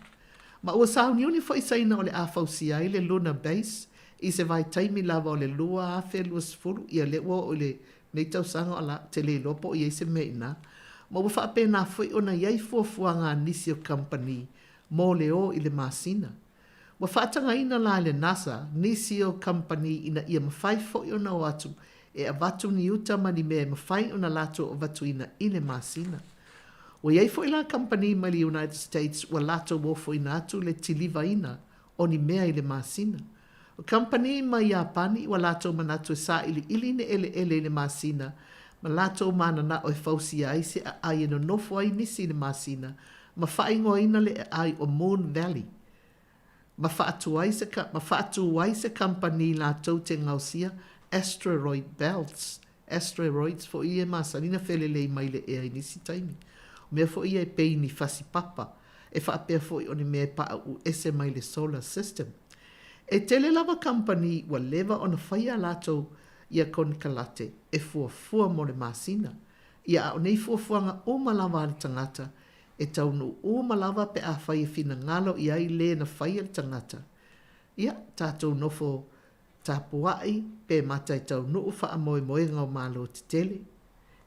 Ma ua sauniuni foi Saina o le a fausia ai le Lunar Base i se vaitaimi lava o le 2020, ia lea ua oo i lenei tausaga o la, ou te le iloa po o i ai se mea i ina. Ma ua faapena foi ona i ai fuafuaga a nisi o kamupani mo le o i le masina. Ua faatagaina la e le NASA nisi o kamupani ina ia mafai foi ona o atu e avatu ni uta ma ni mea e mafai ona latou avatuina i le masina. Ua i ai foi la kamupani mai le United States ua latou ofoina atu le tilivaina o ni mea i le masina. O kamupani mai Iapani ua latou manatu e sailiili ni eleele i le masina ma latou mananao e fausia ai se aai e nonofo ai nisi i le masina ma faaigoaina le aai o Moon Valley ma faatu ai se ma faatu ai se kamupani latou te gaosia asteroid belts, asteroids foi ia e masani na felelei mai le ea i nisi taimi. O mea foi ia e pei ni fasi papa, e faapea foi o ni mea e paauu ese mai le solar system. E tele lava kamupani ua leva ona faia a latou. ia konekarate e fuafua mo le masina. Ia a o nei fuafuaga uma lava a le tagata, e taunuu uma lava pe afai e finagalo i ai le na faia le tagata. Ia, tatou nofo tapuai pe mata e taunuu faamoemoega o Malo tetele.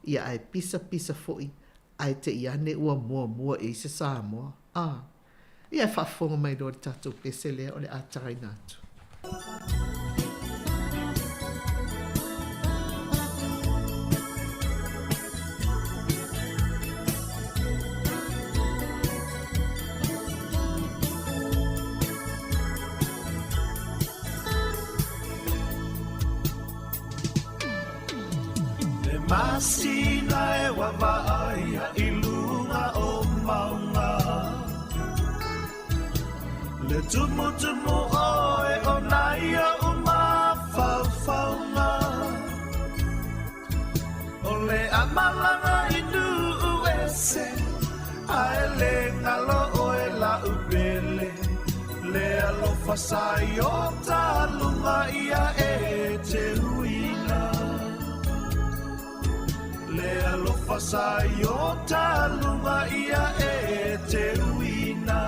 Ia ae pisa pisa foi ae te i ane ua muamua i ai se Samoa. A. Ia e faafofoga mai loa i le tatou pese lea o le a taraina atu. Le masina e vavaai i luga o mauga Le tumutumu oe o nai oʻu mafaufauga O le a malaga i nuu ese Ae le galo oe la'u pele Le alofa sa i o ta luga ia e te uina Le alofa sa i o ta luga ia e te uina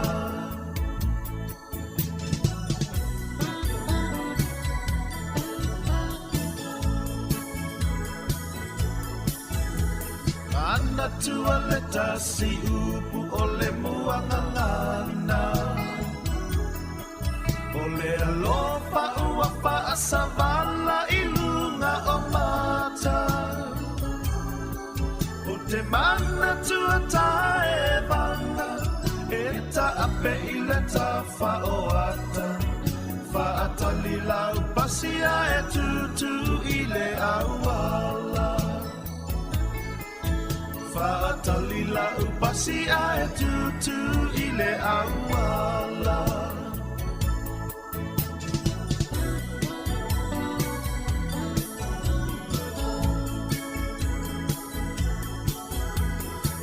Manatua le tasi upu o le muagagana O le alofa ua faasavala i luga o mata O te manatua taevaga E taape i le tafa o ata Faatali lau pasi ae tutu i le auala Faatali lau pasi ae tutu i le auala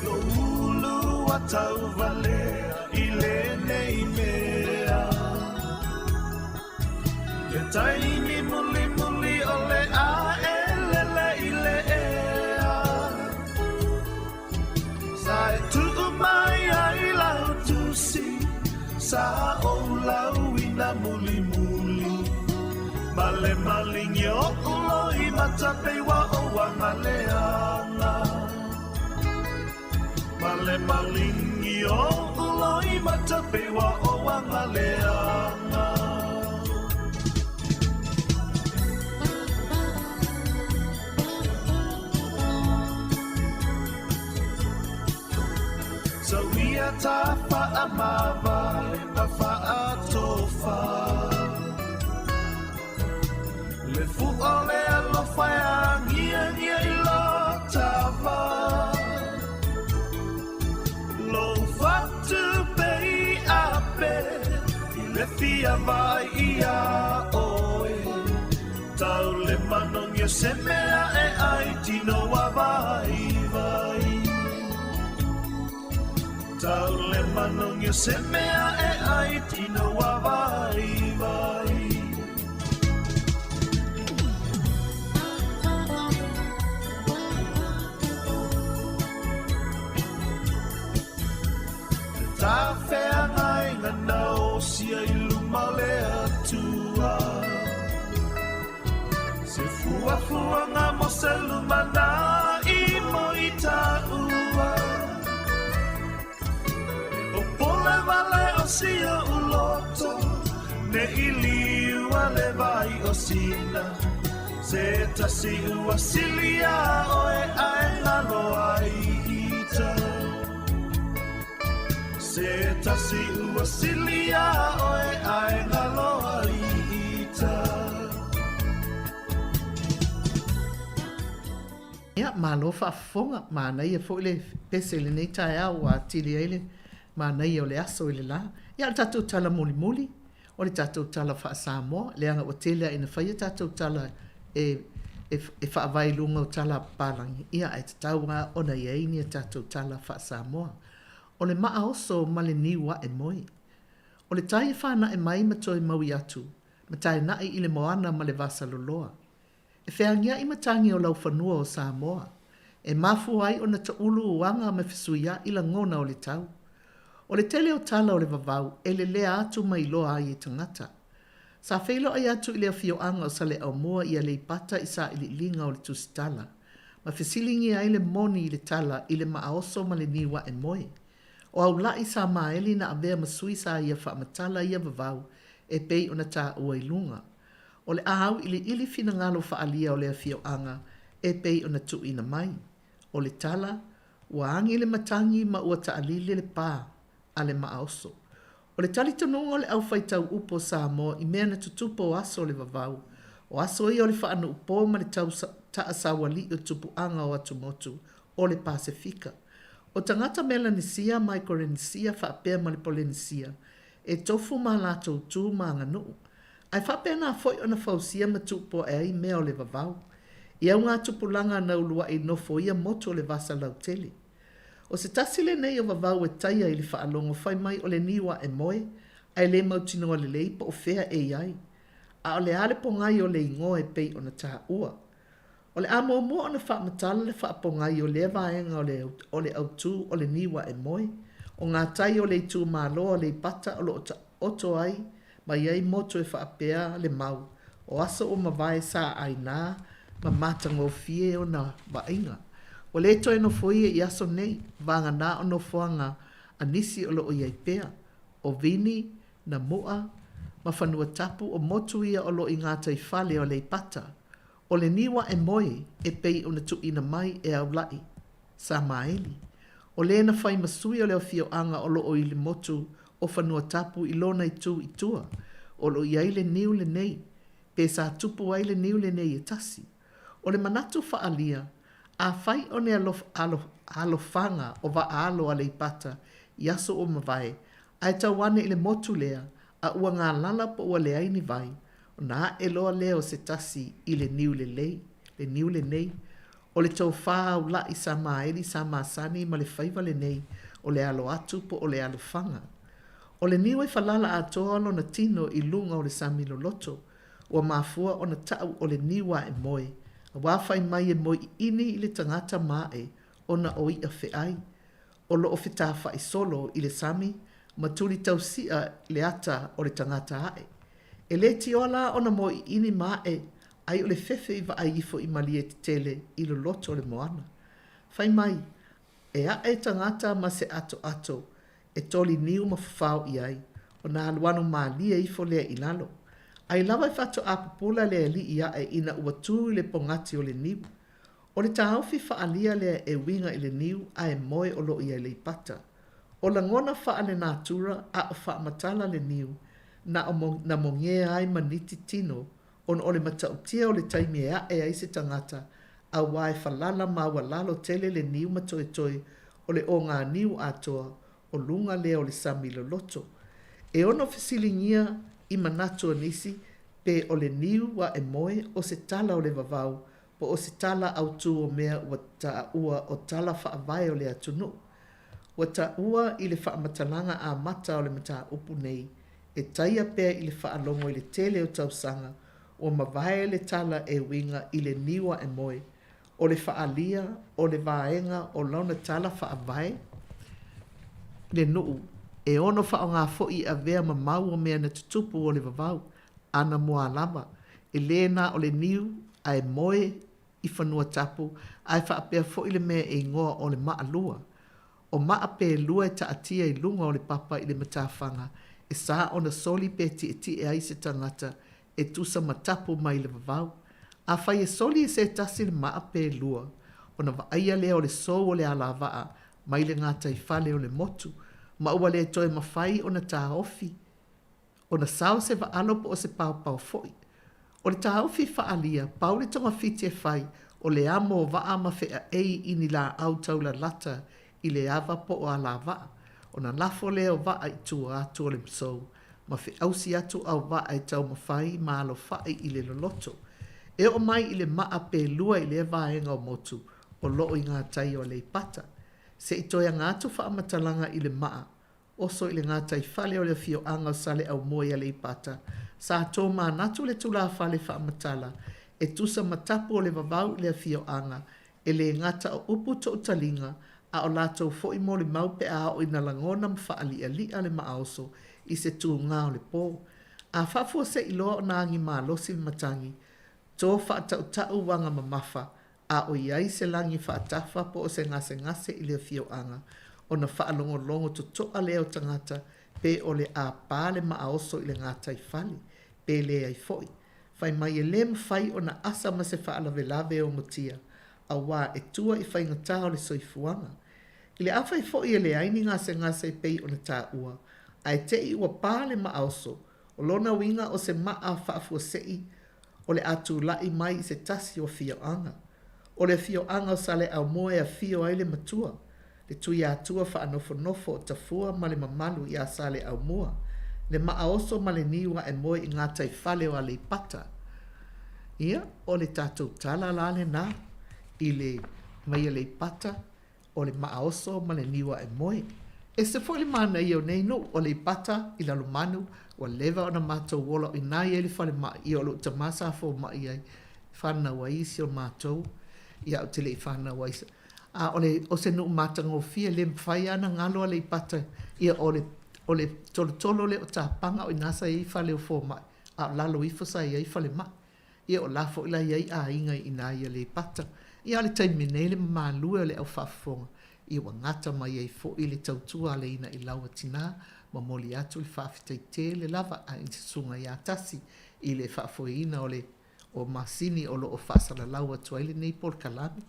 Lou ulu ua tauvalea i lenei mea Le taimi mulimuli o le a e lele i le ea Sa e tuu mai ai lau tusi Sa ou lauina mulimuli Ma le maligi o o'u loimata pei ua ou agaleaga Ma le maligi o o'u loimata pei ua ou agaleaga Sau ia ta faamavale ma faatofa Le fua o le alofa e agiagia i lo ta va Lou fatu pei ape i le fia vaai ia oe Tau le manogi o se mea e ai tino ua vaivai Tau le manogi o se mea e ai tino ua vaivai Le ta feagaiga na osia i luma o le Atua Se fuafuaga mo se lumanai mo i taua O pole wale o si oʻu loto Ne i liua le vai o Sina Se tasi ua sili iā oe ae galo ai ita Se tasi ua sili iā oe ae galo ai ita Ia, malo faafofoga, manaia foi le pese i lenei taeao ua atili ai le manaia o le aso i le la. Ia, o le tatou tala mulimuli, o le tatou tala faa-Samoa, leaga ua tele lava ina fai a tatou tala e, e, e faavae i luga o tala a papalagi, ia, ae tatau lava ona i ai ni a tatou tala faa-Samoa. O le maa oso ma le niu ae moe. O le tai e whānae mai ma toe maui atu, ma taena'i i le moana ma le vasa loloa. E feagiaʻi matagi o laufanua o Samoa, e mafua ai ona taʻulu uaga ma fesuiaʻi lagona o le tau. O le tele o tala o le vavau e lelea atu ma iloa ai e tagata. Sa feiloai atu i le afioaga o Saleaaumua i Aleipata i sailiiliga o le tusitala, ma fesiligia ai le moni i le tala i le maaoso ma le niu ae moe. O Aulaʻi sa maeli na avea ma sui sa ia faamatala ia vavau e pei ona taua i luga. O le a auiliili finagalo faaalia o le afioaga e pei ona tuuina mai. O le tala, ua agi le matagi ma ua taalili le pa a le maaoso. O le talitonuga o le aufaitau upu o Samoa i mea na tutupu o aso o le vavau, o aso ia o le faanuu ma le tau taasaualii o tupuaga o atumotu o le Pasefika. O tagata Melanisia, Maikorenisia faapea ma le Polenisia e tofu ma latou tu ma aganuu. Ae faapena foi ona fausia ma tuupoae ai mea o le vavau. I augatupulaga na uluai nofoia motu o le vasa lautele. O se tasi lenei o vavau e taia i le faalogo fai mai o le niu ae moe ae le mautinoa lelei po o fea e i ai. A o le a le pogai o le igoa e pei ona taua. O le a muamua ona faamatala le faapogai o lea vaega o le autū o le niu ae moe, o gatai o le itumalo o Aleipata o lo o taoto ai mai ai motu e faapea le mau o aso ua mavae sa aina ma matagofie ona vaaiga. Ua le toe nofoia i aso nei, vagana o nofoaga a nisi o lo o i ai pea, o Vini, Namu'a, ma Fanuatapu o motu ia o lo o i gataifale o Aleipata. O le niu ae moe e pei ona tuuina mai e Aulaʻi Samaeli, o le na fai ma sui o le afioaga o lo o i le motu o Fanuatapu i lona itu i tua, o lo o i ai le niu lenei, pe sa tupu ai le niu lenei e tasi. O le manatu faaalia, afai o ni alofaga o vaaalo a Aleipata i aso ua mavae, ae tau ane i le motu lea, a ua galala po ua leai ni vai, ona ae loa lea o se tasi i le niu lelei, le niu lenei. O le tofā aulaʻi sa maeli sa masani ma le faiva lenei o le alo atu po o le alofaga. O le niu e falala atoa lona tino i luga o le sami loloto, ua mafua ona taʻu o le niu ae moe, auā fai mai e moe ʻiʻini i le tagata ma ae ona o iʻa feʻai o lo o fetafaʻi solo i le sami ma tuli tausiʻa le ata o le tagata aʻe. E le tioa la ona moe ʻiʻini ma aʻe ai o le fefe i vaai ifo i malie tetele i loloto o le moana. Fai mai, e aʻe tagata ma se ʻatoʻato e toli niu ma fafao i ai, ona alualu mālie ifo lea i lalo. Ai lava e faatoā pupula le aliʻi aʻe ina ua tū i le pogati o le niu. O le taofi faaalia lea e uiga i le niu ae moe o lo o i Aleipata. O lagona faalenatura a o faamatala le niu na o na mogē ai ma niti tino ona o le matautia o le taimi e aʻe ai se tagata auā e falala maualalo tele le niu ma toetoe o le oganiu atoa o luga lea o le sami loloto. E ono fesiligia i manatu o nisi pe o le niu ae moe o se tala o le vavau po o se tala autū o mea ua taua o tala faavae o le atunuu. Ua taua i le faamatalaga amata o le mataupu nei, e taia pea i le faalogo i le tele o tausaga ua mavae le tala e uiga i le niu ae moe, o le faaalia o le vaega o lona tala faavae le nuu e ono faaaoga foi e avea ma mau o mea na tutupu o le vavau anamua lava, e lē na o le niu ae moe i Fanuatapu ae faapea foi le mea e igoa o le maalua. O maa pe lua e taatia i luga o le papa i le matafaga e sa ona soli pe tietie ai se tagata e tusa ma tapu mai le vavau. Afai e soli e se tasi le maa pe lua, ona vaaia lea o le sou o le alavaa mai le gataifale o le motu, ma ua le toe mafai ona taofi ona sao se vaalo po o se paopao foi. O le taofi faaalia, pau le togafiti e fai, o le amo o vaa ma feaei i ni laau taulalata i le ava po o alavaa, ona lafo lea o vaa i tua atu o le sou, ma feausi atu auvaa e taumafai ma alofaʻi i le loloto. E oo mai i le maa pe lua i lea vaega o motu o lo o i gatai o Aleipata. Se i toe aga atu faamatalaga i le maa oso i le gataifale o le afioaga o Saleaaumua i Aleipata, sa tomanatu le tulafale faamatala E tusa ma tapu o le vavau i le afioaga, e lē gata o upu toʻutaliga, a o latou foi molimau pe a oo ina lagona ma faaliʻaliʻa le maaoso i se tugā o le pō. A faafuaseʻi loa ona agi malosi le matagi, to faataʻutaʻu uaga mamafa, a o i ai se lagi faatafa po o se gasegase i le afioaga, ona faalogologo totoʻa lea o tagata pe o le a pā le maaoso i le gataifale, pe leai foi. Fai mai e lē mafai ona asa ma se faalavelave e ogotia, auā e tua i faigata o le soifuaga. I le afai foi e leai ni gasegase e pei ona tāua, ae te i ua pā le maaoso, o lona uiga o se maa faafuaseʻi o le a tulaʻi mai i se tasi o afioaga. O le afioaga o Saleaaumua e afio ai le Matua, le Tuiatua faanofonofo o Tafua ma le mamalu ia Saleaaumua, le maaoso ma le niu aemoe i gataifale o Aleipata. Ia, o le tatou tala la lenā i le mai Aleipata, o le maaoso ma le niu aemoe. Ese foi le manaia o nei nuu, o Aleipata i Lalomanu, ua leva ona matou ola o inā e i ai le falemai, ia o lou tama sa fomai ai, fanau ai isi o matou, ia ae ou te le i fanau ai. A o le o se nuu matagofie, le mafai lava ona galo Aleipata, ia o le o le tolotolo lea o Tapaga o i ina sa i ai fale o fomai, a o lalo ifo sa i ai falemai. Ia o la foi la i ai aiga i ina i Aleipata. Ia a o le taimi nei le mamalue o le au faafofoga, ia ua gata mai ai foi le tautua a le Inailau a Tina, momoli atu le faafetai tele lava i le Susuga ia Tasi i le faafoeina o le o masini o lo o faasalalau atu ai lenei polokalame,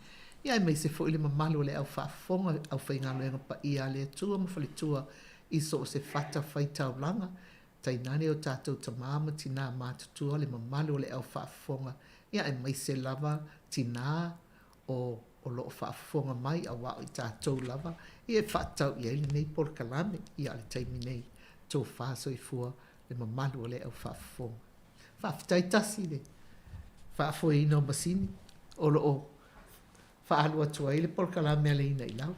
ia aemaise foi le mamalu o le au faafofoga, le aufaigaluega paia a le Atua ma faletua i so o se fata faitaulaga, tainane o tatou tama ma tinā matutua, le mamalu o le au faafofoga, ia aemaise lava tinā o o lo o faafofoga mai auā o i tatou lava ia e faatatau i ai lenei polokalame. Ia a o le taimi nei, tofa soifua le mamalu o le au faafofoga. Faafetai tasi i le faafoeina o masini o lo o faaalu atu ai le polokalame a le Inailau.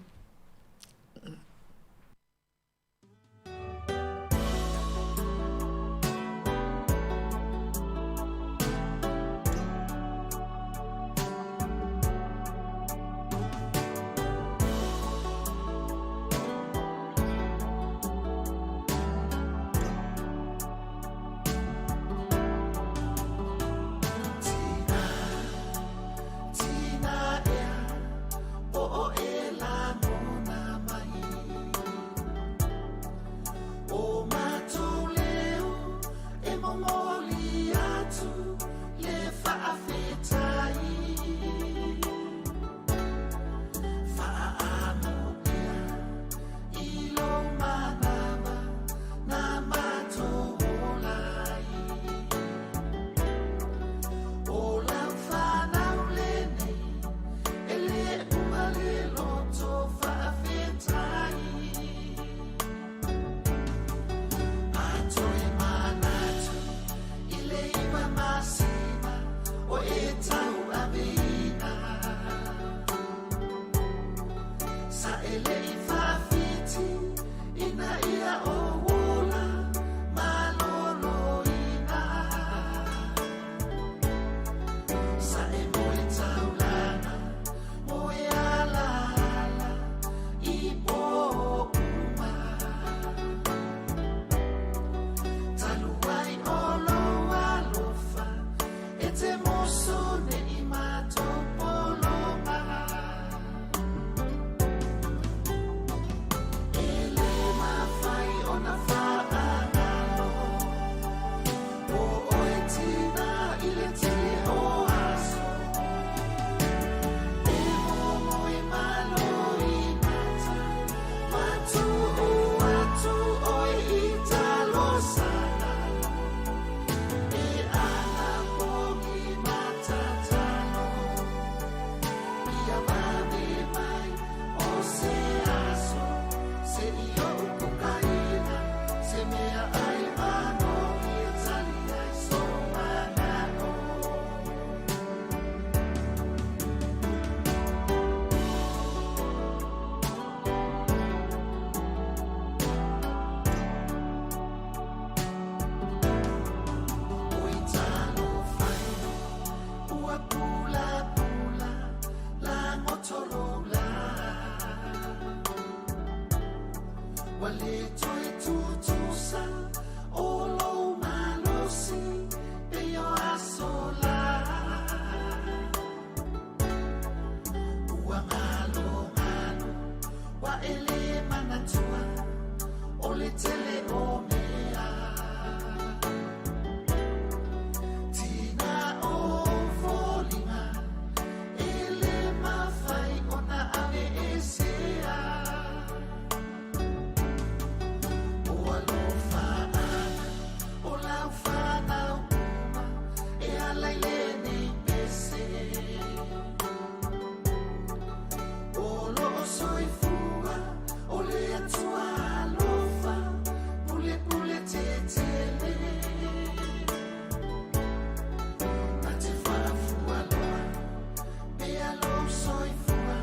pea lou soifua,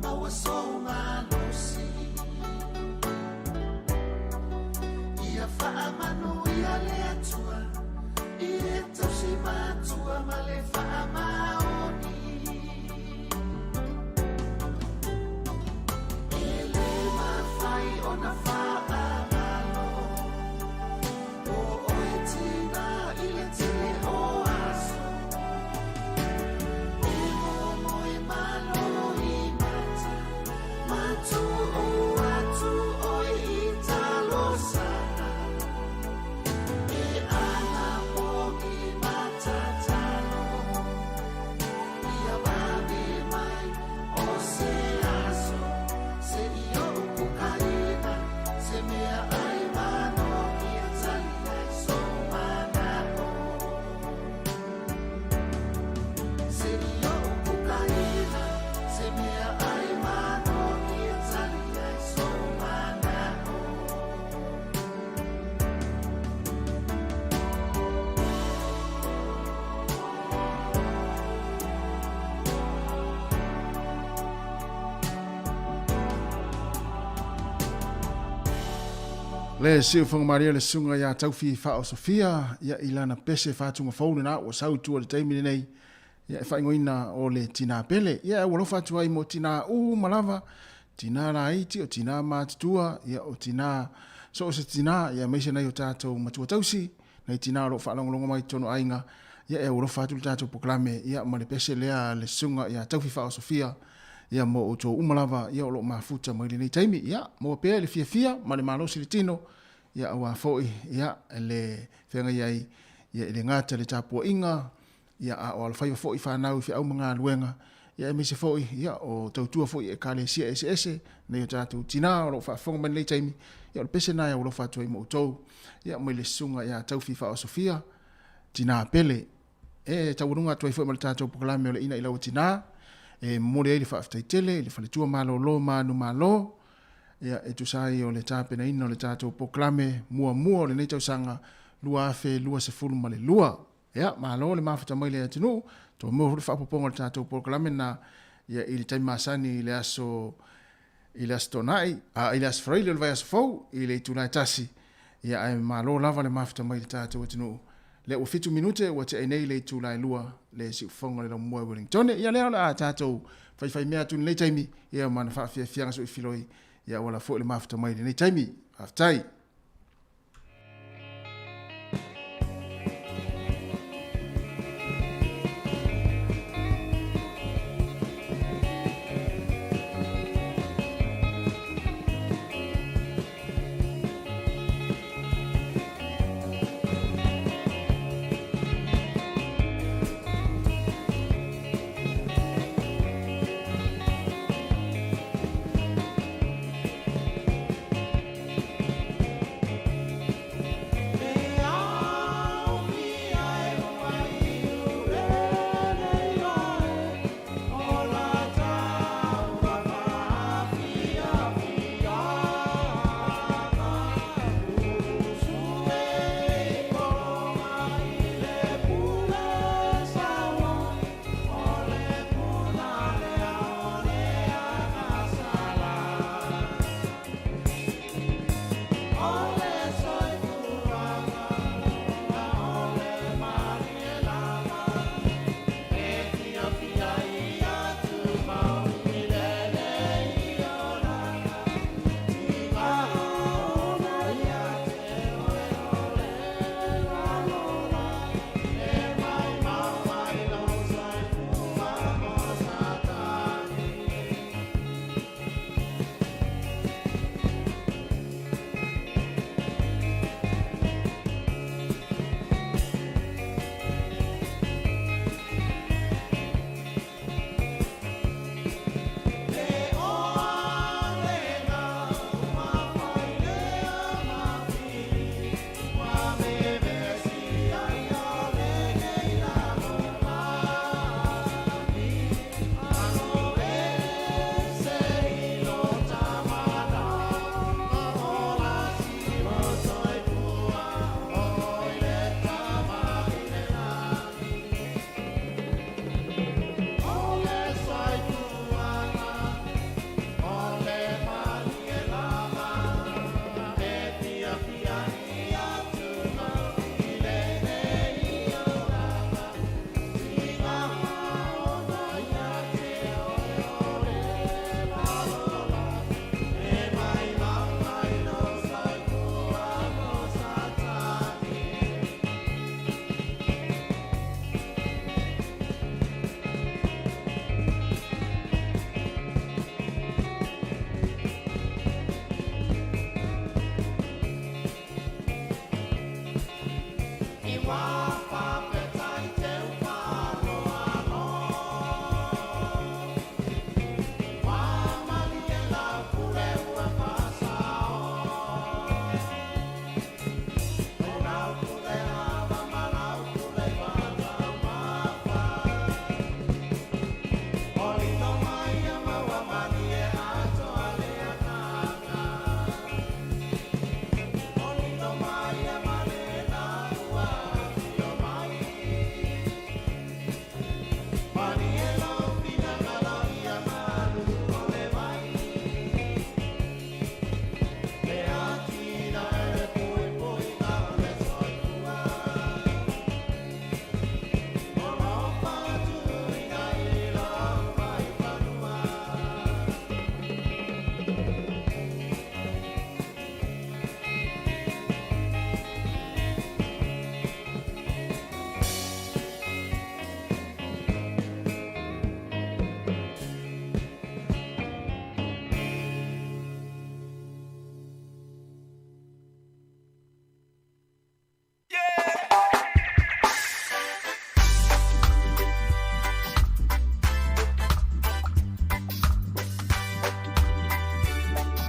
maua sou malosi. Ia faamanuia le Atua i e tausi matua ma le faamaoni. E le mafai ona faagalo o oe tina i le tele o aso. E momoe malo i mata, ma tuu atu oe i talosaga. E anapogi ma tatalo, ia vave mai o se aso, se'i o'u kukaina, se mea ai manogi e tali ai sou mana'o. Se'i o'u kukaina, se mea ai manogi e tali ai sou mana'o. Le siufoga malie le susuga ia Taufi Faaosofia, ia i lana pese faatuga fou lena ua sau i tua i le taimi lenei, ia e faaigoaina o le Tinā Pele. Ia e ua alofa atu ai mo tinā uma lava, tinā laiti, o tinā matutua, ia o tinā, so o se tinā, ia aemaise nai o tātou matua tausi, nai tinā o lo o faalogologo mai i totonu o aiga, ia e ua alofa atu le tatou polokalame, ia ma le pese lea a le susuga ia Taufi Faaosofia, ia mo outou uma lava, ia o lo o mafuta mai lenei taimi, ia maua pea i le fiafia ma le malosi le tino, ia auā foi, ia le feagai ai, ia i le gata i le tapuaiga, ia a o alofaiva foi fanau i feau ma galuega, ia aemaise foi, ia o tautua foi i Ekalesia eseese, nai o tatou tinā o lo o faafofoga mai lenei taimi, ia o le pese lena e aualofa atu ai ma outou, ia mai le susuga ia Taufi Faaosofia, tinā pele. E taualuga atu ai foi ma le tatou polokalame o le Ina i Lau Tinā, e momoli ai le faafetai tele i le Faletua Malolo Manumalo, ia e tusa ai o le tapenaina o le tatou polokalame muamua o lenei tausaga 2022. Ia, malo le mafuta mai le atunuu, toe maua foi le faaopoopoga o le tatou polokalame lena ia i le taimi masani i le aso i le Aso Toonai, a i le Aso Faraile o le vaiaso fou i le itula e 1. Ia ae malo lava le mafuta mai i le tatou atunuu. Lea ua 7 minute ua tea ai nei le itula e 2 le siufofoga o le laumua i Wellingtone. Ia lea o le a tatou faifaimea atu i lenei taimi, ia ma na faafiafiaga soifiloi, ia ua la foi le mafuta mai i lenei taimi. Faafetai.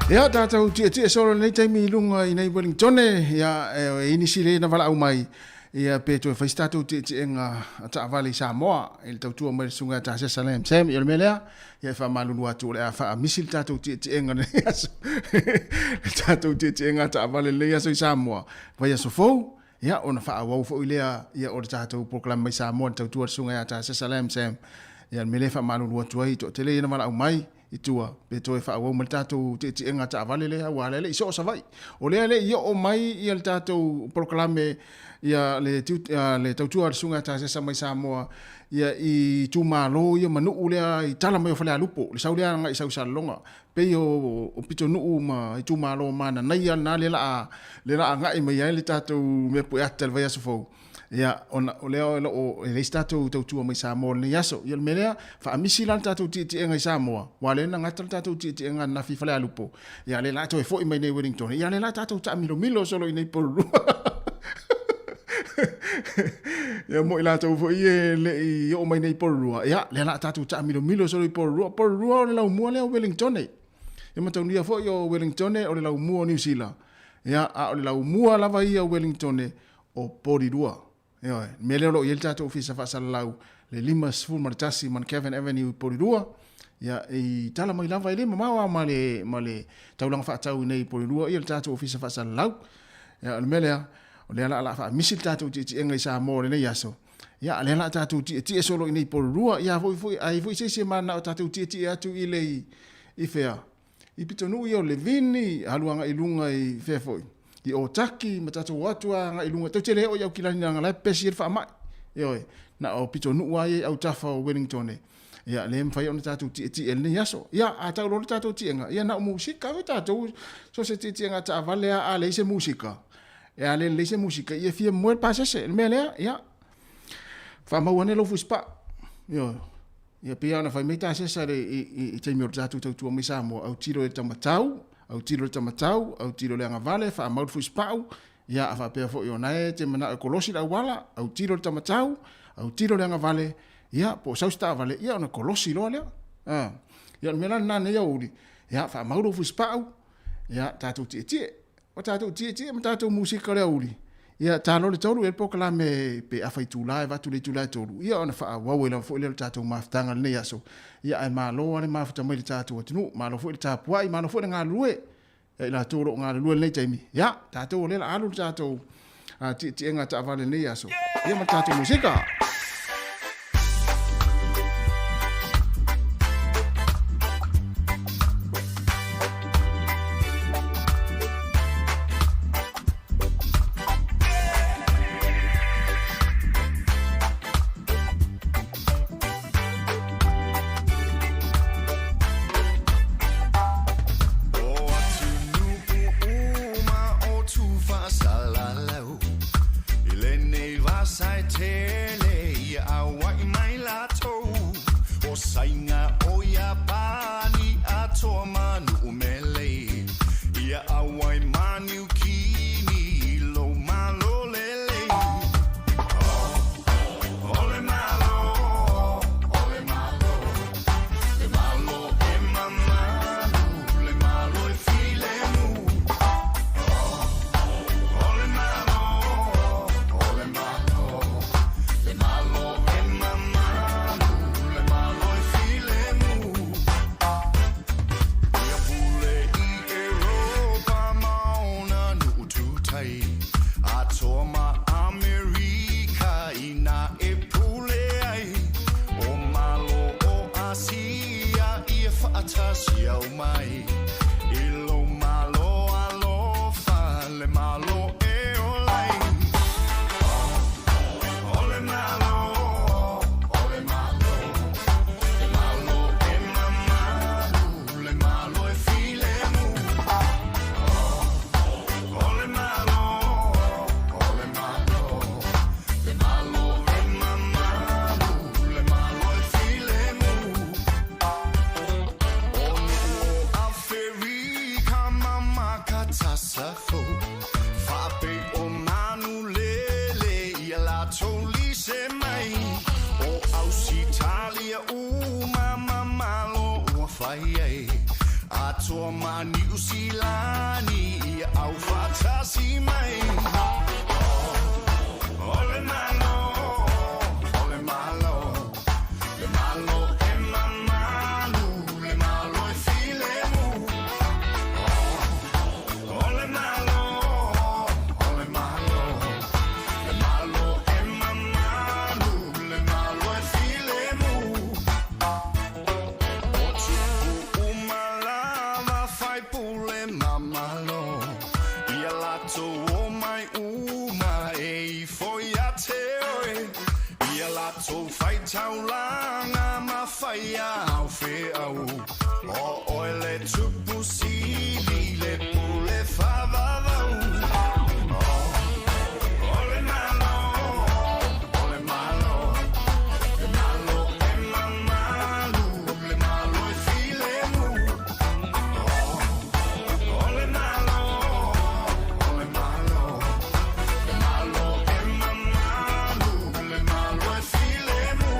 Ia, tātou tietie solo lenei taimi i lunga i nei Wellingtone, ia, e inisi le na valaau mai, ia, pe toe fai se tātou tietienga a taavale i Samoa, i le tautua mai le susuga ia Tasesa Lam Sam, ia o le mea lea, ia e faamalulu atu o le a faamisi le tātou tietienga lenei aso, le tātou tietienga a taavale lenei aso i Samoa, vaiaso fou, ia, ona faaauau foi lea, ia, o le tātou polokalame mai Samoa i le tautua a le susuga ia Tasesa Lam Sam, ia, o le mea lea e faamalulu atu ai, toatele ia na valaau mai, i tua, pe toe faaauau mai le tatou tietiega taavale lea, aua o lea e le i soo Savaii. O lea e le i oo mai ia le tatou polokalame ia le, le tautua a le Susuga ia Tasesa mai Samoa ia i itumalo ia ma nuu lea i tala mai o Falealupo, le sau lea agai i sau i Salelologa. Pei o, o pitonuu ma itumalo mananaia lena lea la a, lea la agai mai ai le tatou mea pueata i le vaiaso fou. Ia, ona o lea o lo o e leai se tatou tautua mai Samoa i lenei aso. Ia o le mea lea, faamisi la le tatou tietiega i Samoa, aua o lea na gata le tatou tietiega ananafi i Falealupo, ia o lea la toe foi mai nei i Wellington, ia o lea la tatou taamilomilo solo i nei Porirua. Ia mo i latou foi e le i oo mai nei i Porirua, ia lea la tatou taamilomilo solo i Porirua. Porirua o le laumua lea o Wellington. Ia mataulia foi o Wellington o le laumua o Niu Sila. Ia, a o le laumua lava ia o Wellington, o Porirua. Ioe, le mea lea o lo o i ai le tatou ofisa faasalalau le 51 Monkevin Avenue i Porirua, ia, i tala mai lava, e le mamao lava ma le, ma le taulaga faatau i nei i Porirua, ia le tatou ofisa faasalalau. Ia, o le mea lea, o lea la o le a faamisi le tatou tietiega i Samoa i lenei aso, ia, a o lea o le a tatou tietie solo i nei i Porirua, ia, foi, foi, a i ai foi se isi e mananao tatou tietie atu i le, i fea, I pitonuu ia o Levini, alu agai i luga i fea foi, i Otaki ma tatou o atu lava agai i luga, tou te le oo i Aukilani leaga la e pepesi ai le faamai. Ioe, na o pitonuu lava ia i autafa o Wellington e, ia le mafai ona tatou tietie i lenei aso. Ia, a tau loa le tatou tiega, ia na o musika foi tatou, so o se tietiega taavale lava a leai se musika, e a le lelei se musika, ia e fia moe le pasese. O le mea lea, ia, faamau ane lou fusipaa. Ioe. Ia pei lava ona fai mai Tasesa i, i, i taimi o le tatou tautua mai Samoa, autilo i le tamatau, autilo i le tamatau, autilo i le agavale, faamau le fusipau, ia a faapea foi o na e te manao e kolosi le auala, autilo i le tamatau, autilo i le agavale, ia po o sau se taavale, ia ona kolosi loa lea. Ah. Ia o le mea la lena nei aoauli, ia faamau lou fusipau, ia tatou tietie. O tatou tietie ma tatou musika o le aoauli, ia ta loa le 3 e i ai le polokalame pe afa itula e avatu i le itula e 3, ia ona faaauau ai lava foi lea o le tatou mafutaga i lenei aso. Ia ae malo lava le mafuta mai i le tatou atunuu, malo foi le tapuai, malo foi le galulue ia i latou o lo o galulue i lenei taimi. Ia, tatou o lea o le a alu le tatou tietiega taavale i lenei aso, ia ma le tatou musika. Atoa ma Niu Silani ia au faatasi mai. O le Malo, o le Malo, le Malo e mamalu, le Malo e filemu. O le Malo, o le Malo, le Malo e mamalu, le Malo e filemu. O tupu uma lava faipule ma malo, ia latou omai uma e ifo ia te oe, ia latou faitaulaga ma faia au feau. O oe le tupu sili le pule faavavau. O le Malo, o le Malo, le Malo e mamalu, le Malo e filemu. O le Malo, o le Malo, le Malo e mamalu, le Malo e filemu.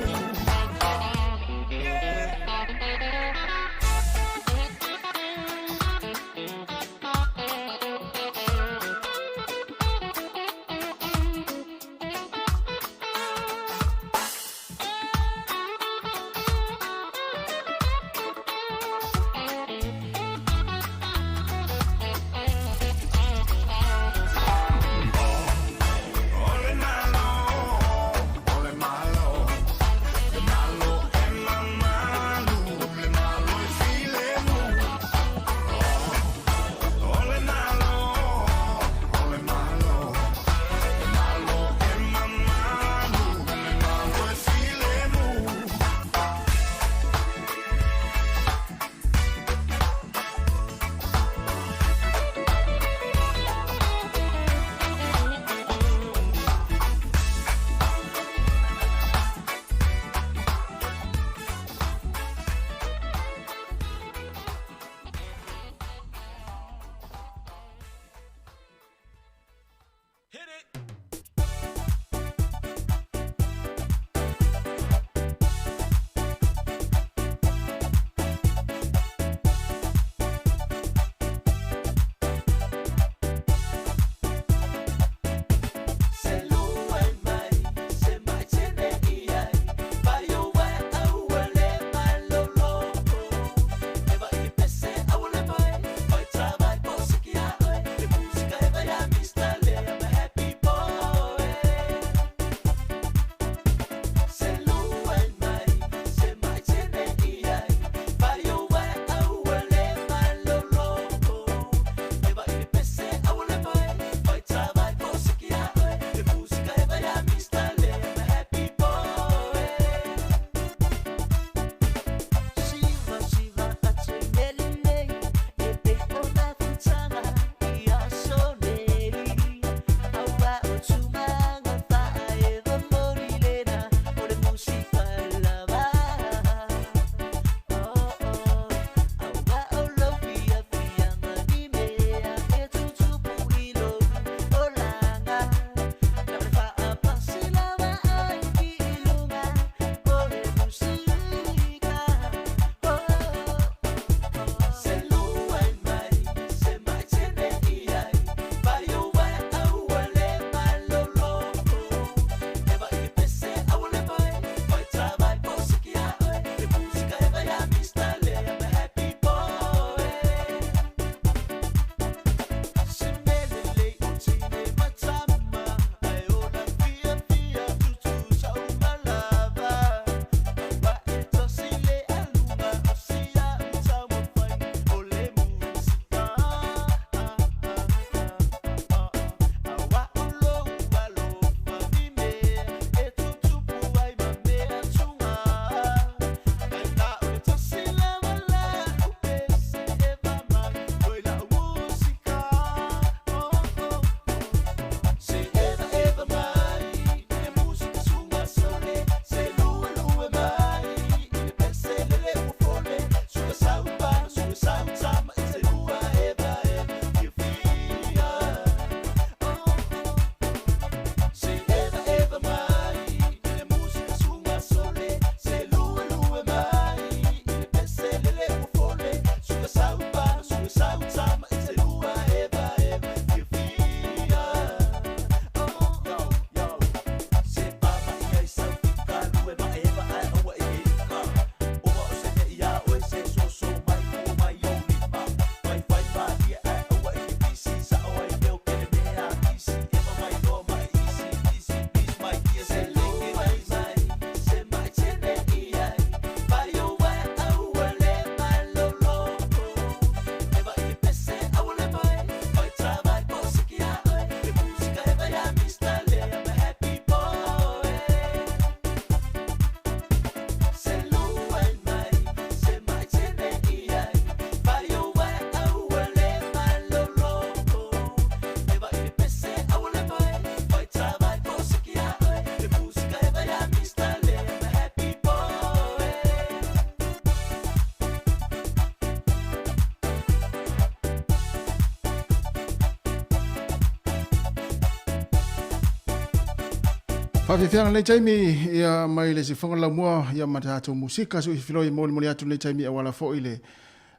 Faafiafiaga lenei taimi ia mai le sifoga laumua ia ma tatou musika su filoi mo mo atu lenei taimi auala foi le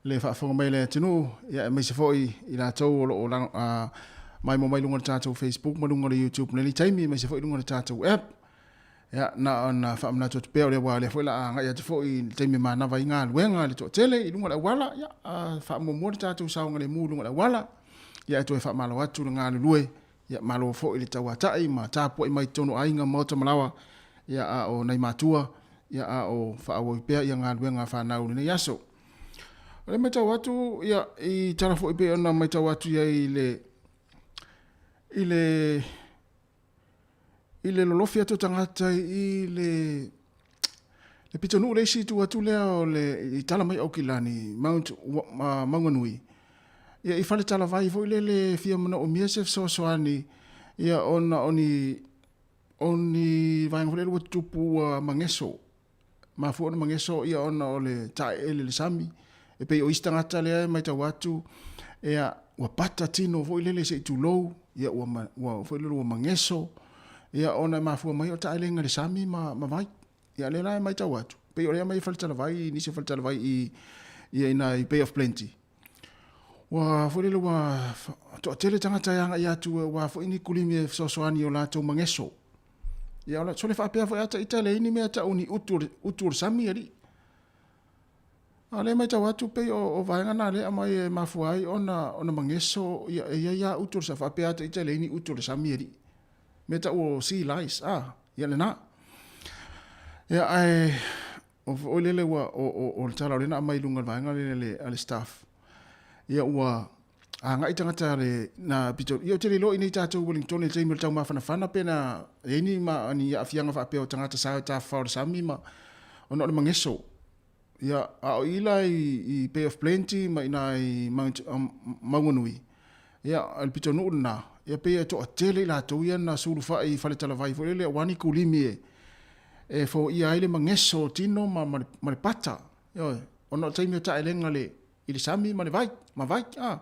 le faafofoga mai le atunuu ia aemaise foi i latou o lo o mai mo mai luga o le tatou Facebook ma luga o le YouTube lenei taimi aemaise foi luga o le tatou app. Ia na ona faamanatu atu pea o lea ua lea foi la agai atu foi i le taimi manava i galuega le toatele i luga o le auala ia faamuamua le tatou saogalemu i luga o le auala. Ia e toe faamalo atu le galulue ia malo foi le tauatai ma tapuai mai totonu o aiga maota ma laoa ia a o nai matua ia a o faaauau pea ia galuega a fanau i lenei aso. O lea matau atu ia i tala foi pei ona matau atu i ai le i le i le lolofi atu o tagata i le le pitonuu le isi itu atu lea o le i tala mai Aukilani Mount Maunganui ia i fale talavai foi lele fia manaomia se fesoasoani ia ona o ni o ni vaega foi lele ua tutupu ua mageso mafua ona mageso ia ona o le taeele le sami e pei o isi tagata lea e matau atu ia ua pata tino foi lele se i tulou ia ua ua foi lele ua mageso ia ona e mafua mai o taelega le sami ma ma vai ia lea la e matau atu pei o lea mai faletalavai nisi o faletalavai i ia ina i Bay of Plenty ua foi lele ua toatele tagata e agai atu ua foi ni kulimi e fesoasoani o latou mageso. Ia o sole faapea foi ata ita le ini mea tau ni utu utu o le sami alii. A lea matau atu pei o, o vaega na lea aumai e mafua ai ona ona mageso ia e ia ia utu o le sami faapea ata ita le ini utu o le sami alii. Mea tau o sea lice a ia lena. Ia ae o foi lele ua o o o le tala o lea na aumai i luga o le vaega lea le a le staff. Ia ua agai tagata le na pito ia ou te le iloa i nei tatou Wellington i le taimi o le taumafanafana pe na i ai ni ma ni aafiaga faapea o tagata sa tafafao i le sami ma ona o le mageso. Ia a o i la i, i Bay of Plenty ma ina i Mount Maunganui ia o le pitonuu lena ia pei e toatele i latou ia na sulufai i faletalavai foi lele aua ni kulimi e e foia ai le mageso o tino ma, ma, le, ma le pata. Ioe, ona o taimi o taelega le i le sami ma le vai, ma vai, a.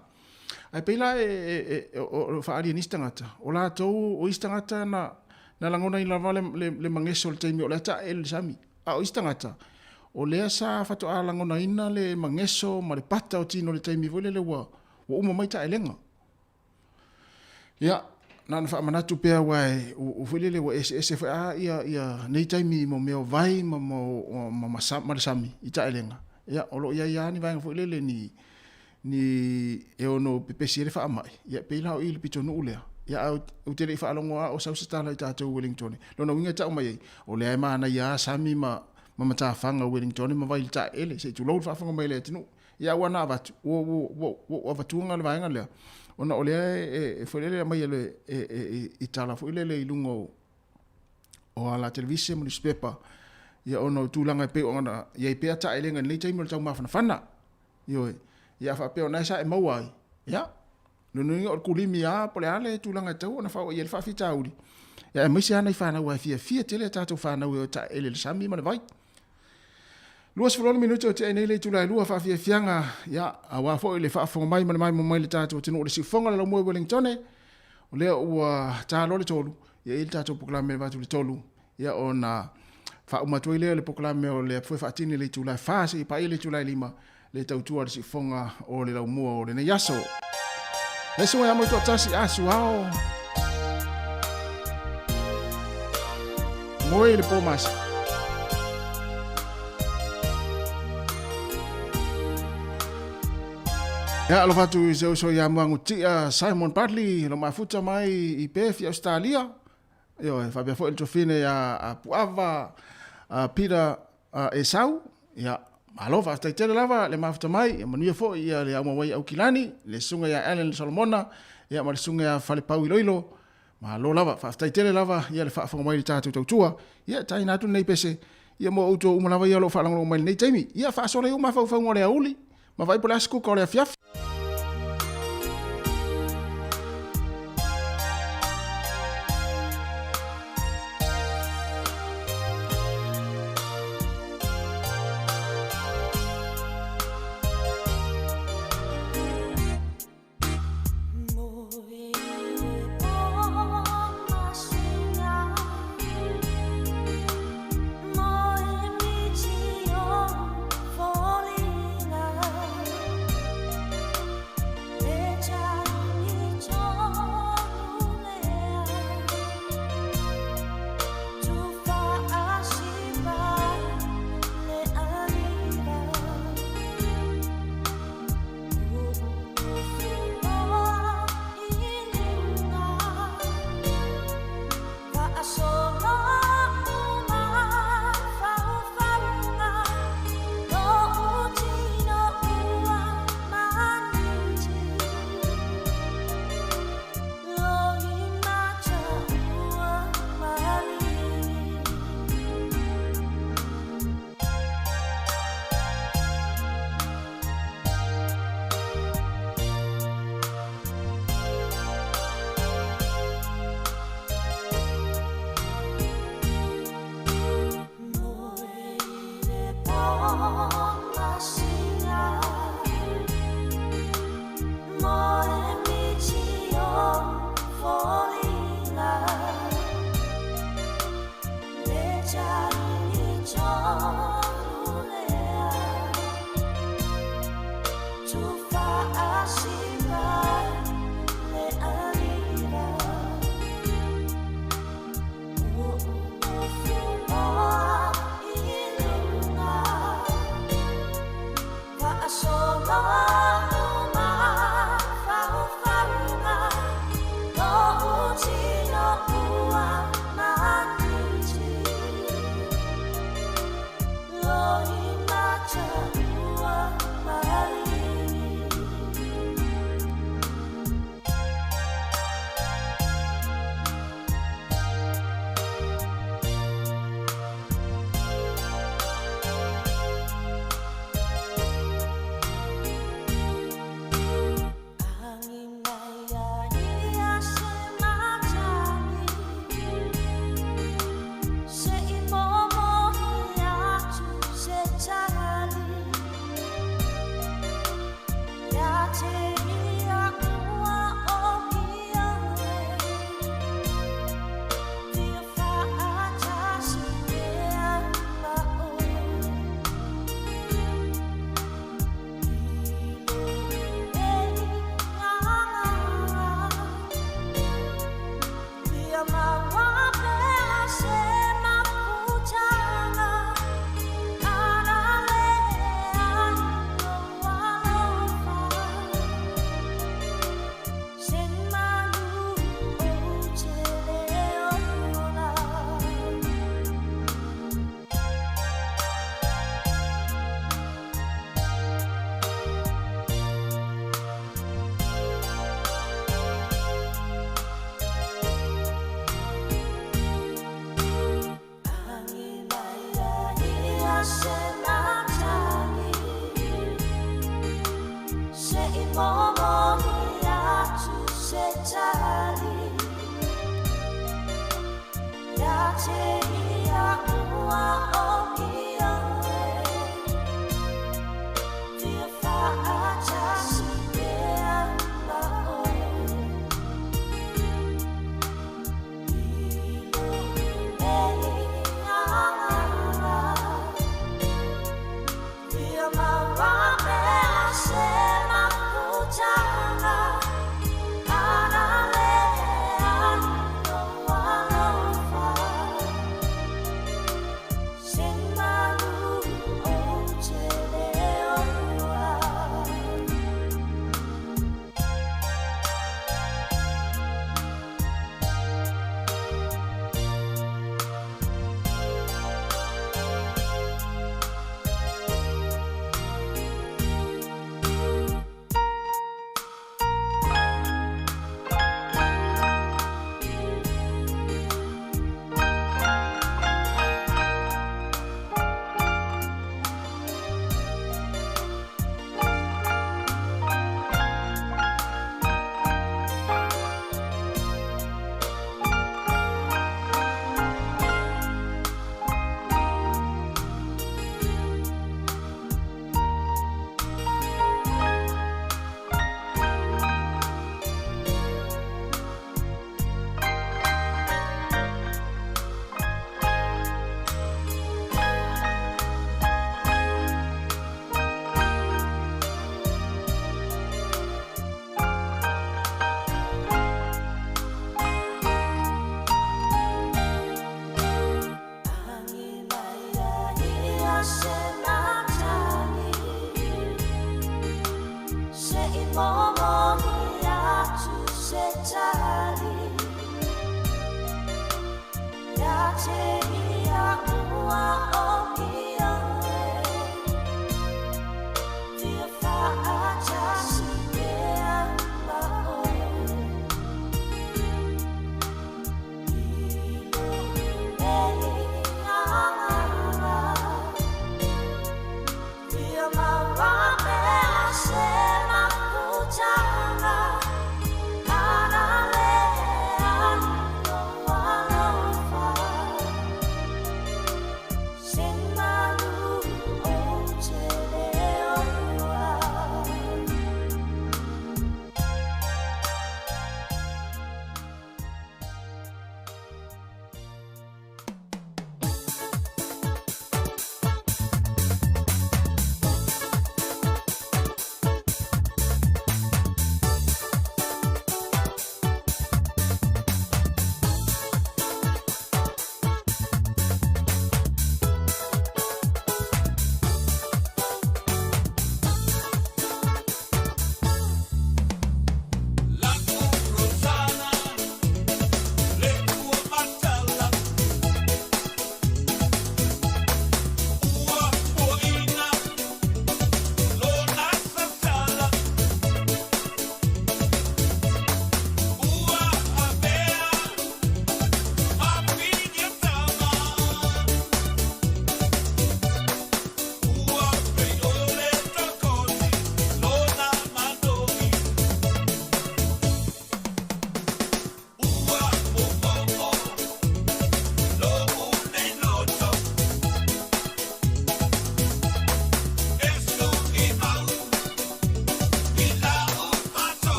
Ae pei la e, e, e, o, o faaali e nisi tagata, o latou, o isi tagata na, na lagonaina lava le, le, le mageso o le taimi o lea taeele le sami. A o isi tagata, o lea sa faatoa lagonaina le mageso ma le pata o tino i le taimi foi lele ua, ua uma mai taelega. Ia, na ona faamanatu pea aua e, ua foi lele ua eseese foi a ia, ia nei taimi mo mea o vai ma, ma, ma, ma, ma le sami i taelega. Ia, o lo o i ai lava ni vaega foi lele ni, ni e ono pepesi ai le faamai. Ia, pei la o i le pitonuu lea. Ia, ae ou te le i faalogo lava o sau se tala i tatou Wellington. Lona uiga e tau mai ai, o lea e manaia lava sami ma, ma matafaga o Wellington ma vai i le taeele, se i tulou le faafofoga mai a le atunuu. Ia ua na avatu, ua, ua, ua, ua ou avatua le vaega lea, ona o lea e, e, foi lele aumai e, e, e, i tala foi lele i luga o, o ala televise ma newspaper, ia ona o tulaga e pei ona i ai pea taelega i lenei taimi o le taumafanafana. Ioe, ia a faapea o na e sa e maua ai, ia, lona uiga o le kulimi lava po o le a le tulaga e tatau ona faaoo i ai le faafitauli, ia aemaise lava nai fanau aua e fiafia tele a tatou fanau e o e taeele i le sami ma le vai. 26 minute o tea nei le itula e 2 faafiafiaga ia aua foi le faafofoga mai ma le maimoa mai le tatou atunuu o le siufofoga le laumua i Wellingtone o lea ua ta loa le 3 ia i le tatou polokalame le vatu le 3 ia ona faauma atu ai lea le polokalame o le apu faatini le itula e 4 seia paia le itula e 5 le tautua a le siufofoga o le laumua o lenei aso. Le susuga ia Moitoatasi a Suao. Moe le pō masi. Ia, alofa atu i se uso ia Muagutia Simon Bradley, lo mafuta mai i Perth i Australia. Ioe, faapea foi le tuafine ia a Puava, a Peter a Esau, ia, malo faafetai tele lava le mafuta mai, ia manuia foi ia le aumauai Aukilani, le susuga ia Allen Solomona, ia ma le susuga ia Falepau Iloilo, malo lava, faafetai tele lava ia le faafofoga mai i le tatou tautua, ia taina atu lenei pese, ia mo outou uma lava ia o lo o faalogologo mai i lenei taimi, ia faasola i ou mafaufauga o le aoauli, ma vaai po o le a se kuka o le afiafi. Se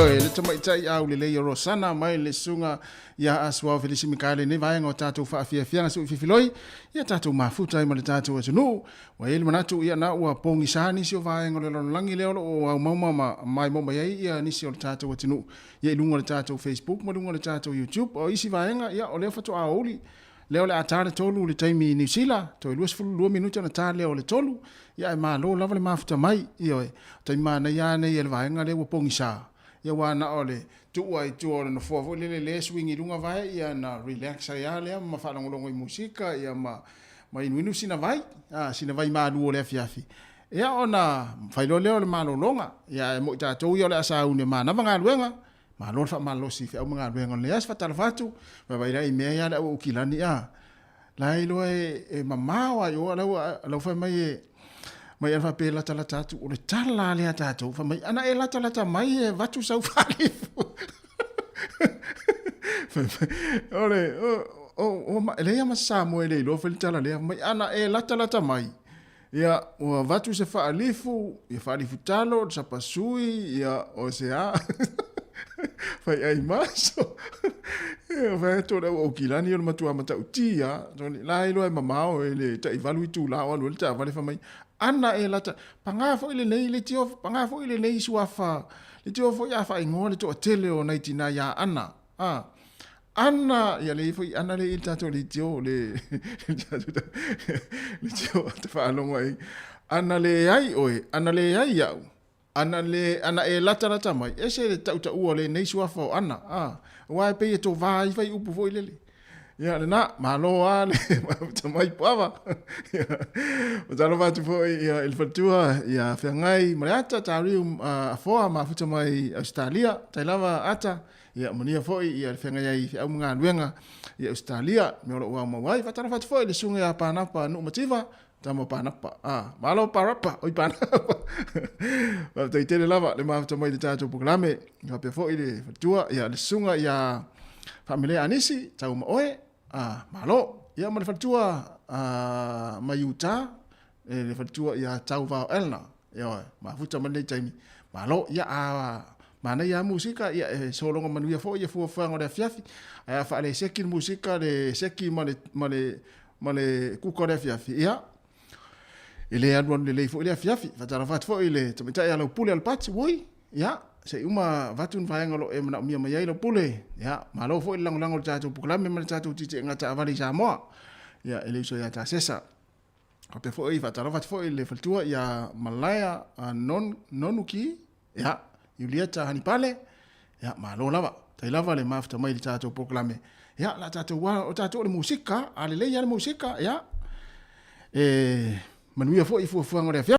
Ioe, le tamaitai aulelei o Rosana mai le susuga ia Asuao Felisi Mikaele i lenei vaega o tatou faafiafiaga se ui fifiloi ia tatou mafuta ai ma le tatou atunuu. Ua i ai le manatu ia na ua pogisa nisi o vaega o le lalolagi lea o lo o aumauma ma maimoa mai ai ia nisi o le tatou atunuu ia i luga o le tatou Facebook ma luga o le tatou YouTube. O isi vaega ia o lea faatoa aoauli lea o le a ta le 3 i le taimi i Niu Sila, toe 22 minute ona ta lea o le 3, ia ae malo lava le mafuta mai, ioe. O taimi manaia lava nei e le vaega lea ua pogisa, ia aua na o le tuu lava i tua o le nofoa foi lele lea e swing i luga vae, ia ona relax ai lava lea ma faalogologo i musika, ia ma ma inuinu sina vai, a, sina vai malu o le afiafi. Ia ona fai loa lea o le malologa, ia ae mo i tatou ia o le a sauni e manava galuega, Malo le faamalolosi i feau ma galuega o lenei aso. Faatalofa atu, vaivai la i mea ia le au Aukilani a. La e iloa e mamao a i o lau lau fai mai e mai ana faapea e latalata atu, o le tala lea a tatou, fai mai ana e latalata mai e avatu sau faalifu. Fai mai, o le, o, o, o, e leai lava ma se Samoa e le iloa fai le tala lea, fai mai ana e latalata mai, Ia, ua avatu se faalifu, ia faalifu talo, le sapasui, ia, o se a. Fai ai maso. Ia, fai atu o le au Aukilani o le matua matautia. La iloa e mamao e le tai valu itula o alu ai le taavale fai mai, ana e lata, paga foi lenei leitio, paga foi lenei suafa, leitio foi a faaigoa le toatele o nai tina ia Ana. A, Ana, ia le foi Ana le i le tatou leitio, le, leitio te faalogo ai. Ana leai oe, ana leai au, ana le, ana e latalata mai, ese le tautaua o lenei suafa o Ana, a, aua e pei e tovā ai faiupu foi lele. Ia, lena, malo lava le mafuta mai Poava. Ia, matalofa atu foi ia, i le faletua ia Feagai ma le Ata, Tariu Afoa, mafuta mai Ausetalia, tai lava Ata, Ia manuia foi ia le feagai ai i feau ma galuega i Ausetalia, mea o lo o aumau ai. Faatalofa atu foi i le susuga ia Panapa Nuumativa, tama o Panapa. Ah, malo Parapa, oi Panapa. Faafetai tele lava le mafuta mai i le tatou polokalame. Faapea foi le faletua, ia le susuga ia Faamelea Anisi, tau ma oe. Ah, malo. Ia ma le faletua mai Utah, le faletua ia Tauvao Elna. Ioe, mafuta mai lenei taimi. Malo, ia a manaia lava musika, ia e sologa manuia foi ia fuafuaga o le afiafi. Ae a faaleseki le musika, le seki ma le, ma le, ma le kuka o le afiafi, ia, e le alualu lelei foi le afiafi. Faatalofa atu foi i le tamaitai a Laupule Alapati, ui, ia, se i uma avatu ni vaega o lo o e manaomia mai ai Laupule. Ia, malo foi le lagolago i le tatou polokalame ma le tatou tietieega taavale i Samoa. Ia, e le uso ia Tasesa. Faapea foi, faatalofa atu foi i le faletua ia Malaea Nonuki, ia, Iulieta Hanipale, ia, malo lava. Tai lava le mafuta mai i le tatou polokalame. Ia, la tatou, o tatou o le musika, a lelei lava le musika, ia, e manuia foi i fuafuaga o le afiafi.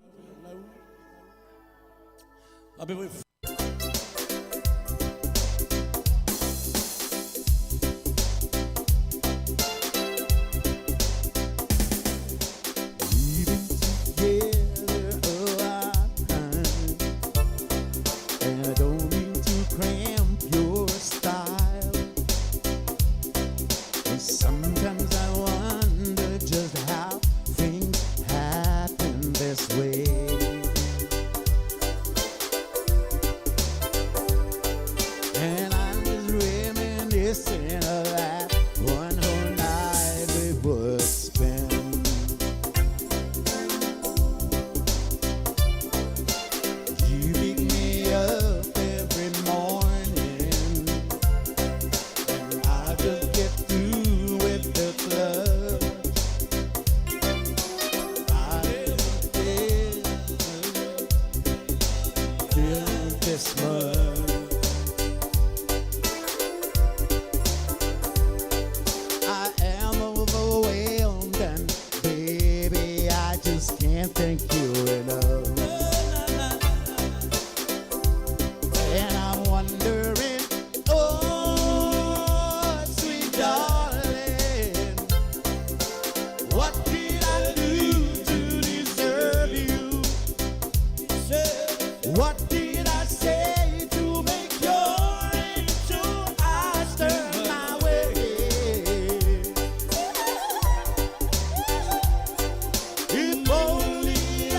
If only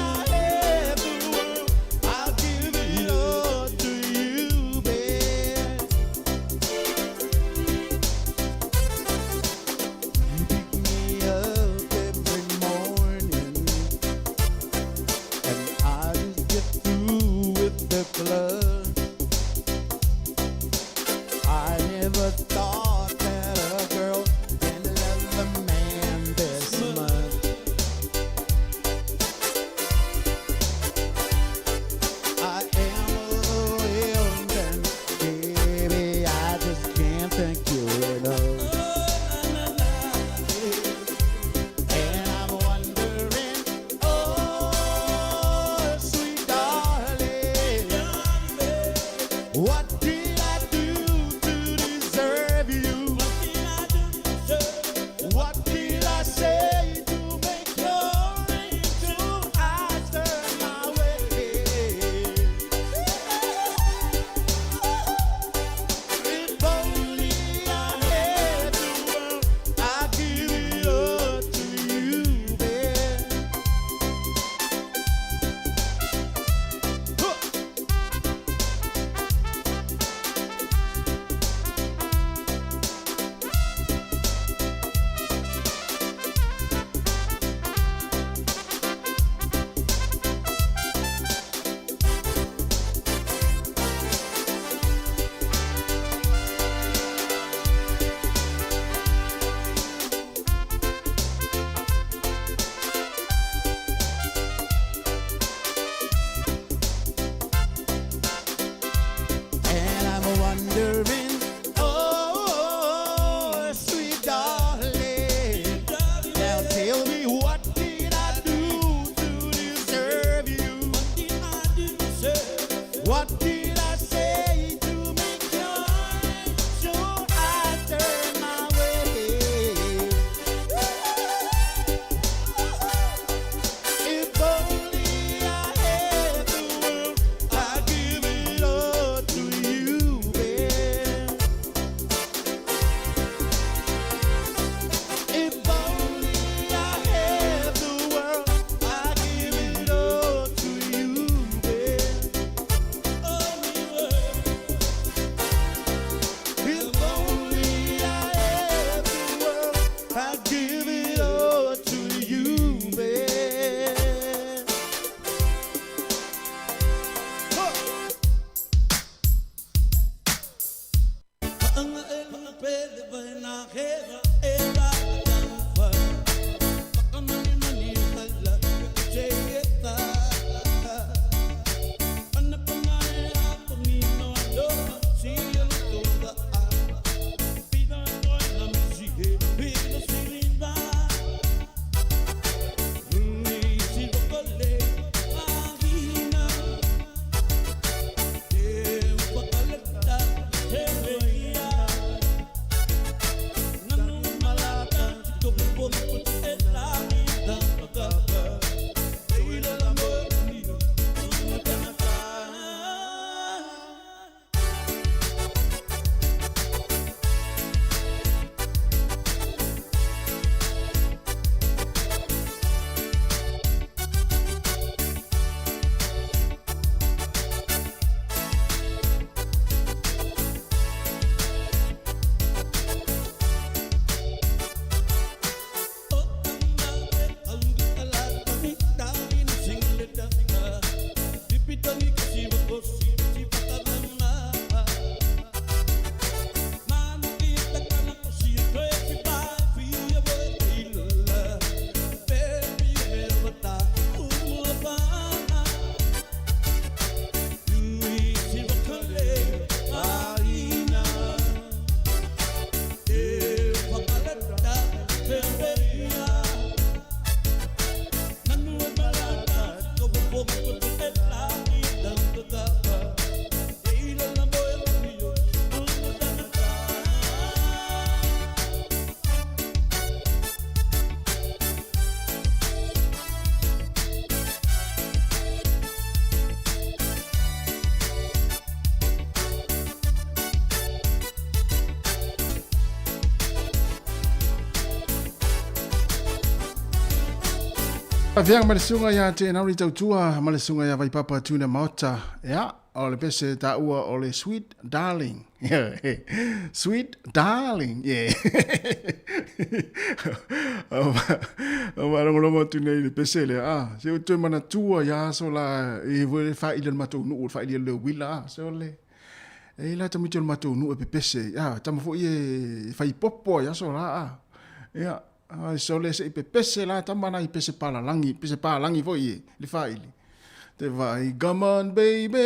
Faafeaga ma le susuga ia Tenauri Tautua ma le susuga ia Vaipapa Tuna Maota. Ia, o le pese taua o le Sweet Darling. Sweet Darling, yeah. O faalogologo atu nei i le pese lea, ah, se ua toe manatua ia aso la e foi le faili o le matou nuu, le faili o le uila, ah, se o le e la tamaiti o le matou nuu e pepese, ah, tama foi e fai popo ai aso la, ah. Ia, Ai sole se i pepese la tama na i pese palalangi, pese palangi foi e, le faili. Te vai, come on baby,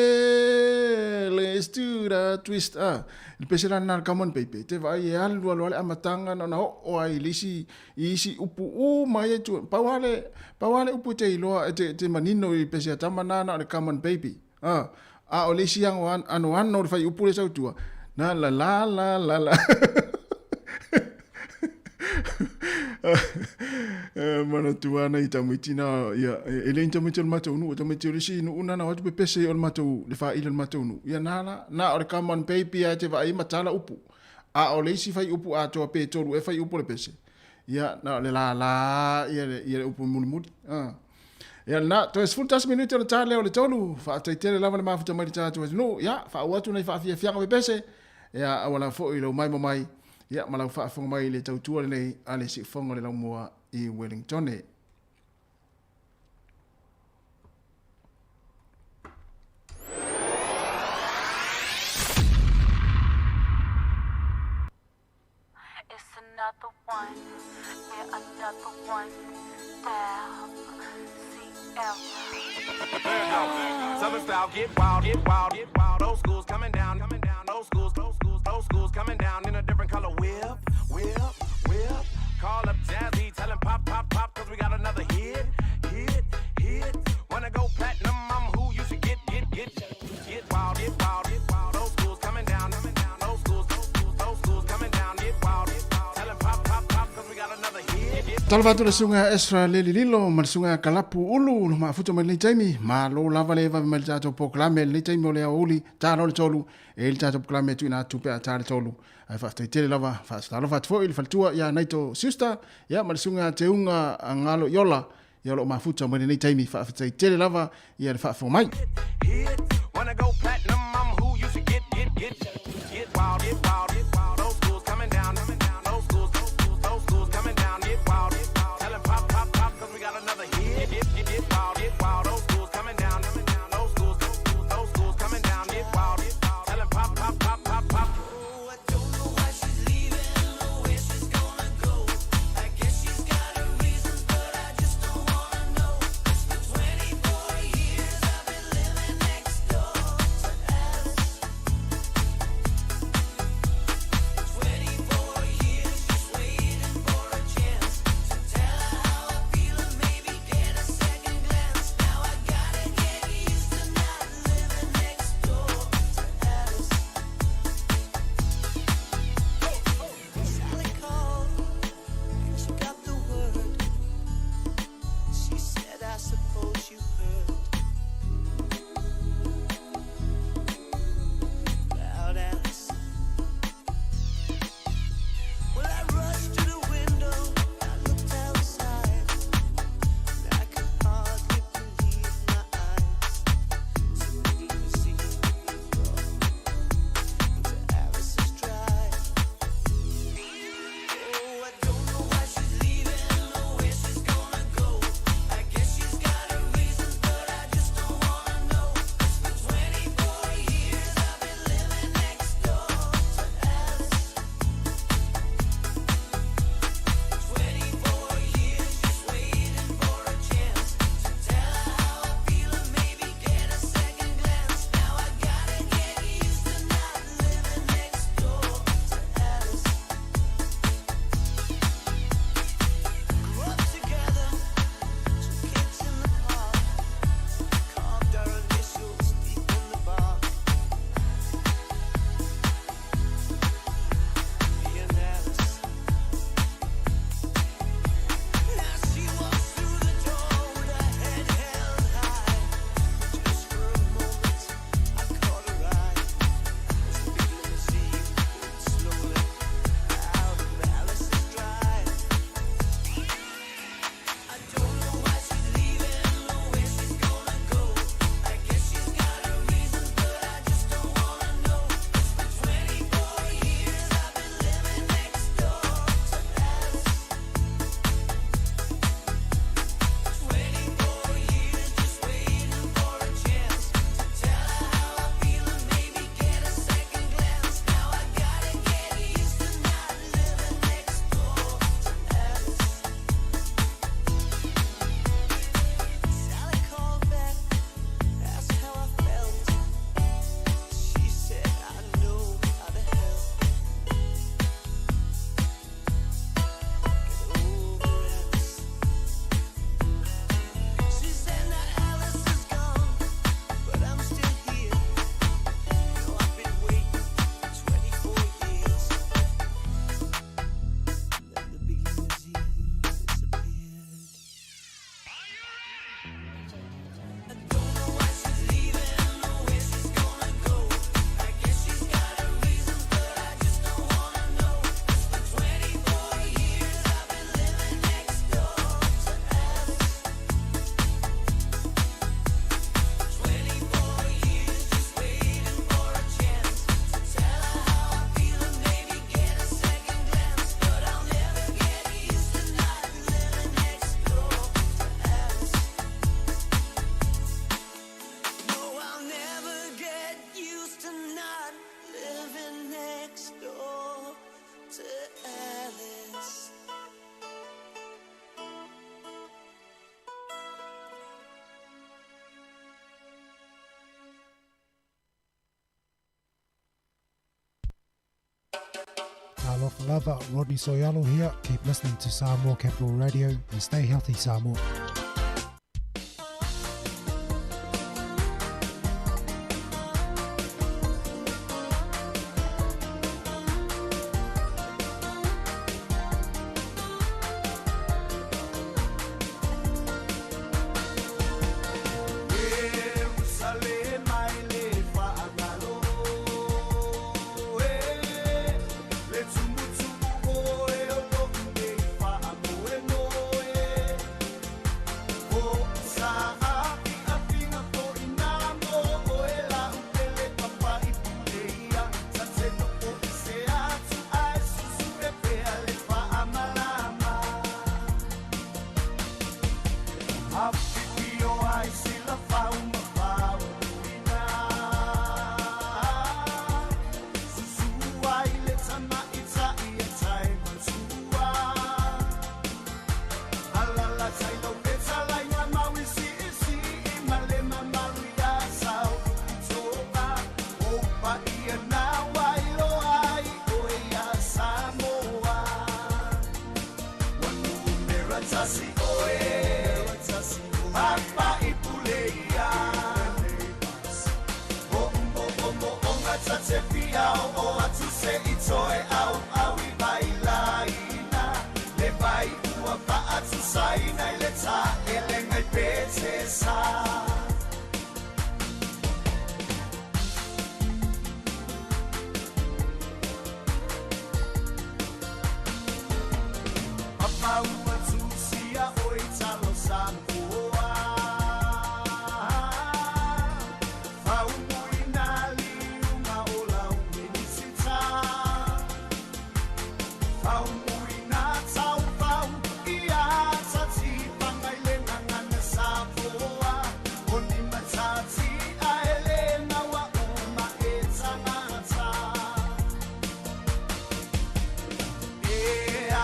let's do the twist. Ah, le pese la na come on baby. Te vai e alu alu ale amatanga na na o ai le isi, i isi upu u mai e tu. Pau ale, pau ale upu te iloa, te, te manino i pese a tama na na o le come on baby. Ah, a o le isi ano ano ano le fai upu le sautua. Na la la la la la. Manatua ana i tamaiti na ia e le tamaiti o le matou nuu tamaiti o le isi nuu na na o atu pepese o le matou le faaili o le matou nuu ia na la na o le come on baby a te vaai ma tala upu a o le isi fai upu atoa pe tolu e fai upu o le pese ia na o le la la ia le ia le upu mulimuli a Ia lena, toe 11 minute o le ta lea o le tolu, faafetai tele lava le mafuta mai le tatou atunuu, ia, faauu atu nai faafiafiaga pepese, ia, auala foi i lou maimo mai, ia, ma lau faafofoga mai i le tautua lenei a le Siufogo o le Laumua i Wellingtone. It's another one, yeah, another one down. CL. Southern style, get wild, get wild, get wild. Old school's coming down, coming down. Old schools, old schools, old schools coming down in a different color whip, whip, whip. Call up Jazzy, tell him pop, pop, pop, cause we got another hit, hit, hit. Wanna go platinum, I'm who you should get, get, get. Get wild, get wild, get wild. Old school's coming down, coming down. Old schools, old schools, old schools coming down. Get wild, get wild. Tell him pop, pop, pop, cause we got another hit. hit. Talofa atu le susuga Ezra Leli Lilo ma le susuga Kalapu Ulu lo maafuta mai lenei taimi. Malo lava le vave mai le tatou polokalame lenei taimi o le aoauli ta loa le tolu e i le tatou polokalame e tuuina atu pe a ta le tolu. Ae faafetai tele lava, faatalofa atu foi i le faletua ia Naito Schuster ia ma le susuga Teuga Galo Iola ia o lo o mafuta mai lenei taimi. Faafetai tele lava ia le faafofoga mai. Wanna go platinum, I'm who you should get, get, get. Get wild, get wild, get wild. Old school's coming down, coming down. Old schools, old schools, old schools coming down. Get wild, get wild. Tell 'em pop, pop, pop, cause we got another hit. Get, get, get wild, get wild. Old school's coming down, coming down. Old schools, old schools, old schools coming down. Get wild, get wild. Tell 'em pop, pop, pop, pop, pop. Oh, I don't know why she's leaving or where she's gonna go. I guess she's got her reasons, but I just don't wanna know. 'Cause for 24 years I've been living next door to us. Talofa lava, Rodney Soyalo here. Keep listening to Samoa Capital Radio and stay healthy, Samoa. Jerusalema e le faagalo e le tumutumu oe o lo'u nei faamoemoe o sa afiafiga fo'i namo oe la'upele papa'i puleia sa te nofo'i se atu ae susu'e pea le fa'amalama Afifio ai sila fau ma fau ina Susu ai le tama i tai e tai matua Alala tai lau peta lai ngā maui si isi i male mamalu ia sau i toa O pa ia nā wai loa i oe ia Samoa Wanu mera tasi oe Papa i pule ia O mo o mo o ngā tate pia o o atu se i toe au au i vai laina Le vai ua pa atu saina i le ta ele ngai pete sa. Papa ua tusia oi talo Samoa Faumuina liuga o lau minisita Faumuina taufau ia tatifaga i le gagana Samoa O ni matati ae lē gaua uma e tagata E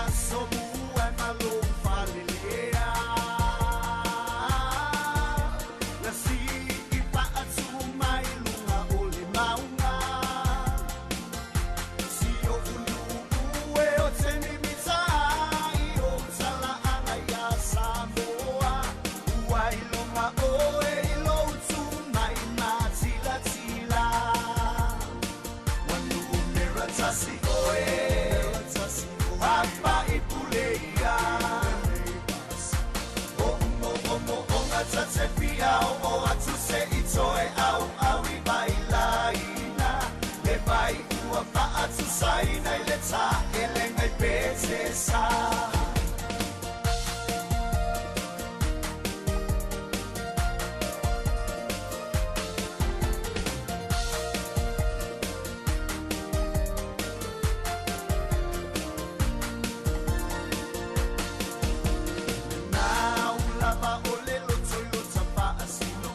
aso mua e malo falelea Na sii faatu mai luga o le mauga Si o uluu e o te mimita ai o talaaga iā Samoa Ua iloga oe i lou tumai matilatila Wanuu mera tasi oe Papa i pule ia O mo o mo o ngā tate pia o o atu se i toe au au i vai laina Le vai ua faatu saina i le ta ele ngai pete sa. Na ulava o le loto i lo tapa'a sino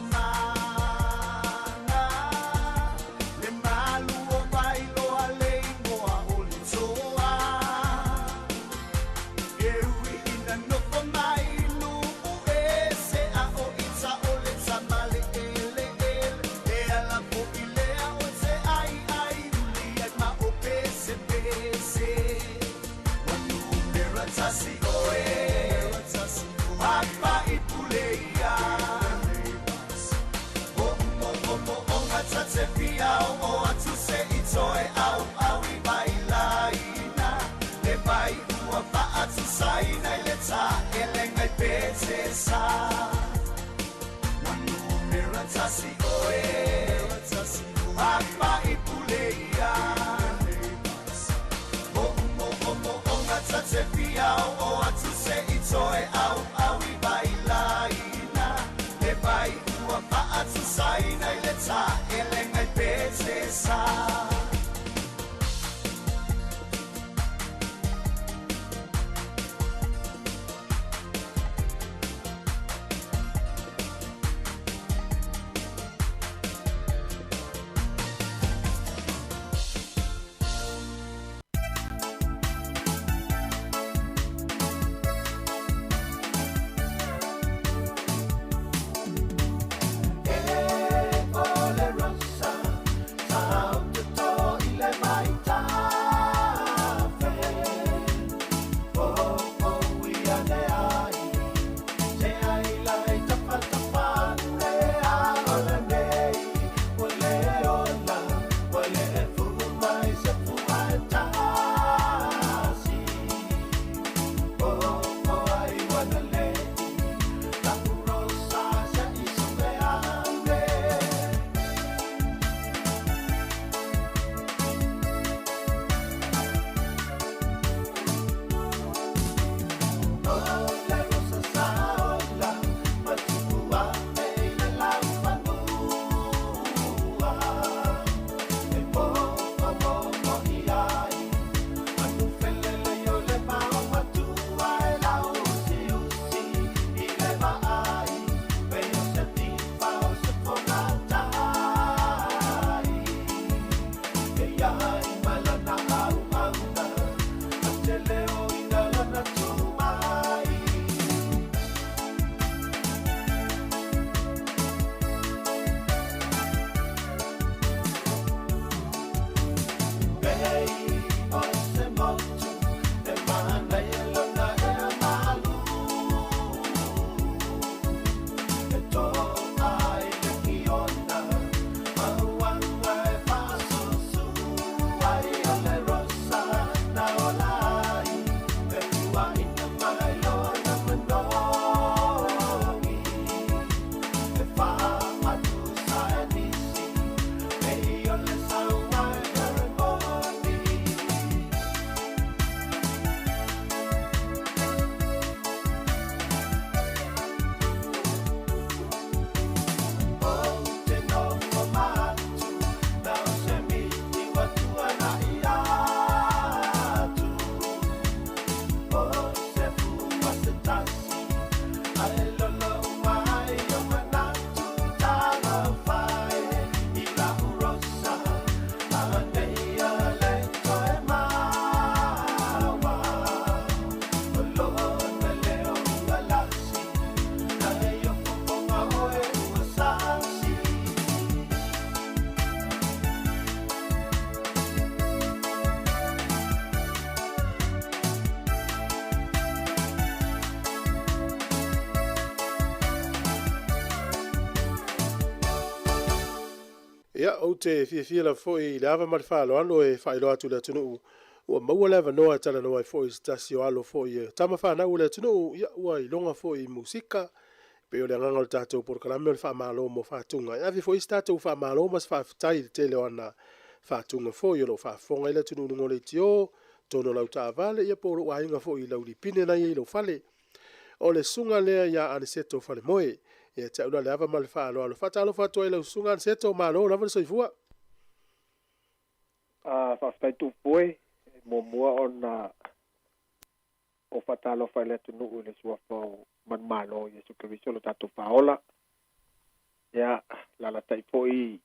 Ia, ou te fiafia lava foi i le ava ma le faaaloalo e faailoa atu i le atunuu ua maua le avanoa e talanoa ai foi i se tasi o alo foi e tama fanau o le atunuu, ia, ua iloga foi i musika. E pei o le agaga o le tatou polokalame o le faamalo mo faatuga. E ave foi se tatou faamalo ma se faafetai i le tele o ana faatuga foi o lo o faafofoga ai le atunuu i luga o leitio, totonu o lau taavale, ia po o lou aiga foi i lau lipine la e i ai i lou fale. O le susuga lea ia Aniceto Falemoe. Ia te au la le ava ma le faaaloalo. Faatalofa atu ai i lau susuga Aniceto, malo lava le soifua. A faafetai Tupuoe, e muamua ona ou faatalofa i le atunuu i le suafa o manumalo o Iesu Keriso lo tatou Faaola. Ia, alaalatai foi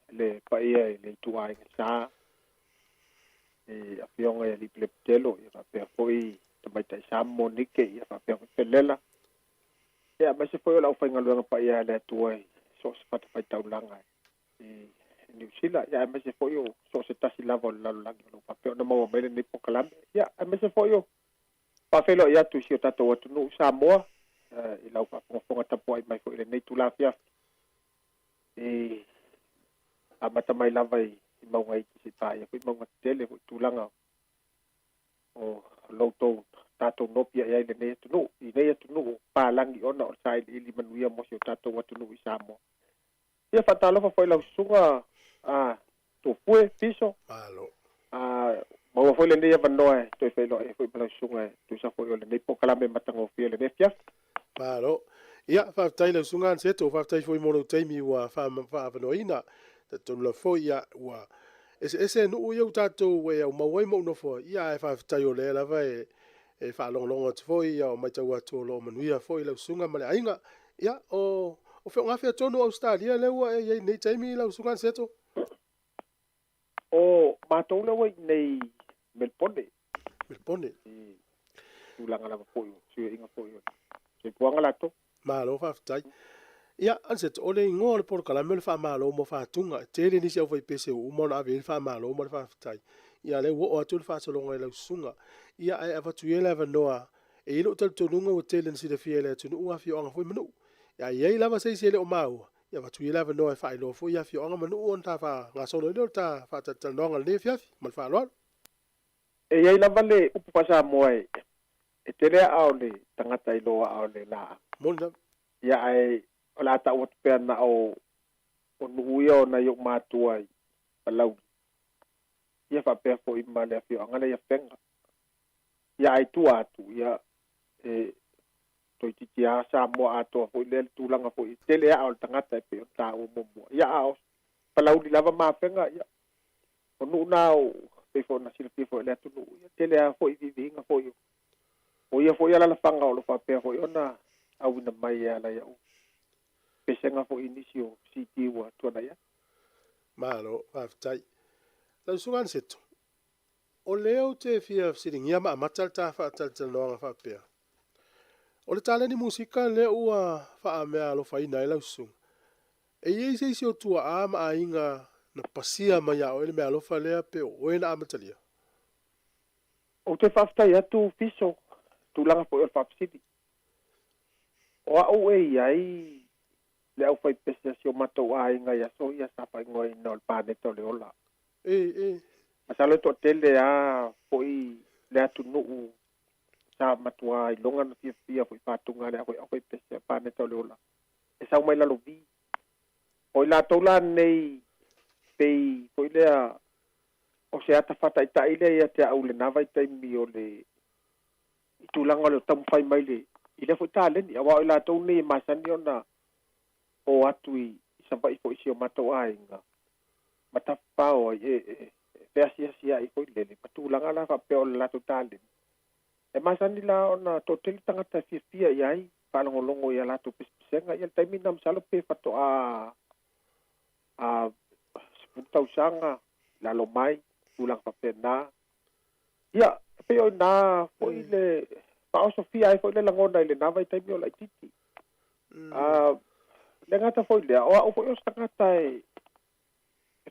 le paia i le ituaiga sa i afioga i alii pelepetelo, ia faapea foi tamaitai sa ma Monike, ia faapea foi Felela. Ia, aemaise foi o le aufaigaluega paia a le Atua i so o se fatafaitaulaga i Niu Sila, ia aemaise foi o so o se tasi lava o le lalolagi o lo o faapea ona maua mai lenei polokalame. Ia, aemaise foi o faafeiloai atu i si o tatou atunuu Samoa i lau faafogafoga tapuai mai foi i lenei itula afiafi. E amata mai lava i mauga iti seia paia foi mauga tetele foi tulaga o lo outou tatou nopiai ai i lenei atunuu, i nei atunuu palagi ona o le sailiili manuia mo si o tatou atunuu i Samoa. Ia faatalofa foi i lau susuga a Tupue Fiso. Malo. A maua foi lenei avanoa e toe feiloai ai foi ma lau susuga e tusa foi o lenei polokalame matagofie lenei afiafi. Malo. Ia, faafetai lau susuga Aniceto, faafetai foi mo lou taimi ua faaavanoaina. Talitonu lava foi, ia, ua eseese nuu ia ua tatou e aumau ai ma ou nofo ai, ia, ae faafetai o lea lava e e faalogologo atu foi, ia, o matau atu o lo o manuia foi lau susuga ma le aiga. Ia, o o feogafea tonu o Ausetalia lea ua e i ai i lenei taimi lau susuga Aniceto? O matou lea ua i inei i Melipone. Melipone. I tulaga lava foi o fesuiaiga foi o le soifuaga latou. Malo faafetai. Ia, Aniceto, o le igoa o le polokalame o le faamalo mo faatuga. E tele nisi aufaipese ua uma ona ave i ai le faamalo ma le faafetai. Ia, lea ua oo atu le faasologa i lau susuga. Ia, ae avatu ia le avanoa. E i ai lou talitonuga ua tele ina silafia e le atunuu afioaga foi ma nuu. Ae i ai lava se isi e le o maua, ia avatu ia le avanoa e faailoa foi afioaga ma nuu ona ta faagasolo ai lea o le ta faatalatalanoaga i lenei afiafi. Ma le faaaloalo. E i ai lava le upu faa-Samoa e E tele aao o le tagata i lo aao o le laau. Moni lava. Ia ae o le a tau atu pea na o o nuu ia o nai ou matua i Palauli. Ia faapea foi ma le afioaga lea i Afega. Ia ae i tua atu, ia e toeitiiti lava Samoa atoa foi lea le tulaga foi e tele aao o le tagata e pei ona taua muamua. Ia a o Palauli lava ma Afega, ia o nuu na o pei foi ona silafia foi e le atunuu, ia tele lava foi viiviiga foi o o ia foi alalafaga o lo o faapea foi ona auina mai e ala i au pesega foi i nisi o CD ua tuanai atu. Malo, faafetai. Lau Susuga Aniceto, o lea ou te fia fesiligia ma amata le ta faatalatalanoaga faapea, o le taleni musika lea ua faameaalofaina ai lau susuga, E i ai se isi o tuaa ma aiga na pasia mai ia oe le meaalofa lea pe o oe na amatalia? Ou te faafetai atu Fiso, tulaga foi o le faafesili. O au e i ai le aufaipese a si o matou aiga i aso ia sa faaigoaina o le Paneta o le Ola. E, e. Masalo e toatele a foi le atunuu sa matua iloga na fiafia foi faatuga le aufaipese a Paneta o le Ola. E sau mai lalo vi. O i latou la nei pei foi lea o se ata faataitai lea ia te au i lena vaitaimi o le i tulaga o le taumafai mai le i lea foi taleni aua o i latou nei e masani ona o atu i Savaii foi i si o matou aiga ma tafafao ai e e feasiasiai foi lele ma tulaga la faapea o le latou taleni. E masani la ona toatele tagata e fiafia i ai, faalogologo i a latou pesepesega. Ia le taimi lena masalo pe faatoa a 10 tausaga lalo mai, tulaga faapena. Ia, e pei o i ina foi le faaosofia ai foi le lagona i lena vaitaimi o laitiiti. A le gata foi lea, o au foi o se tagata e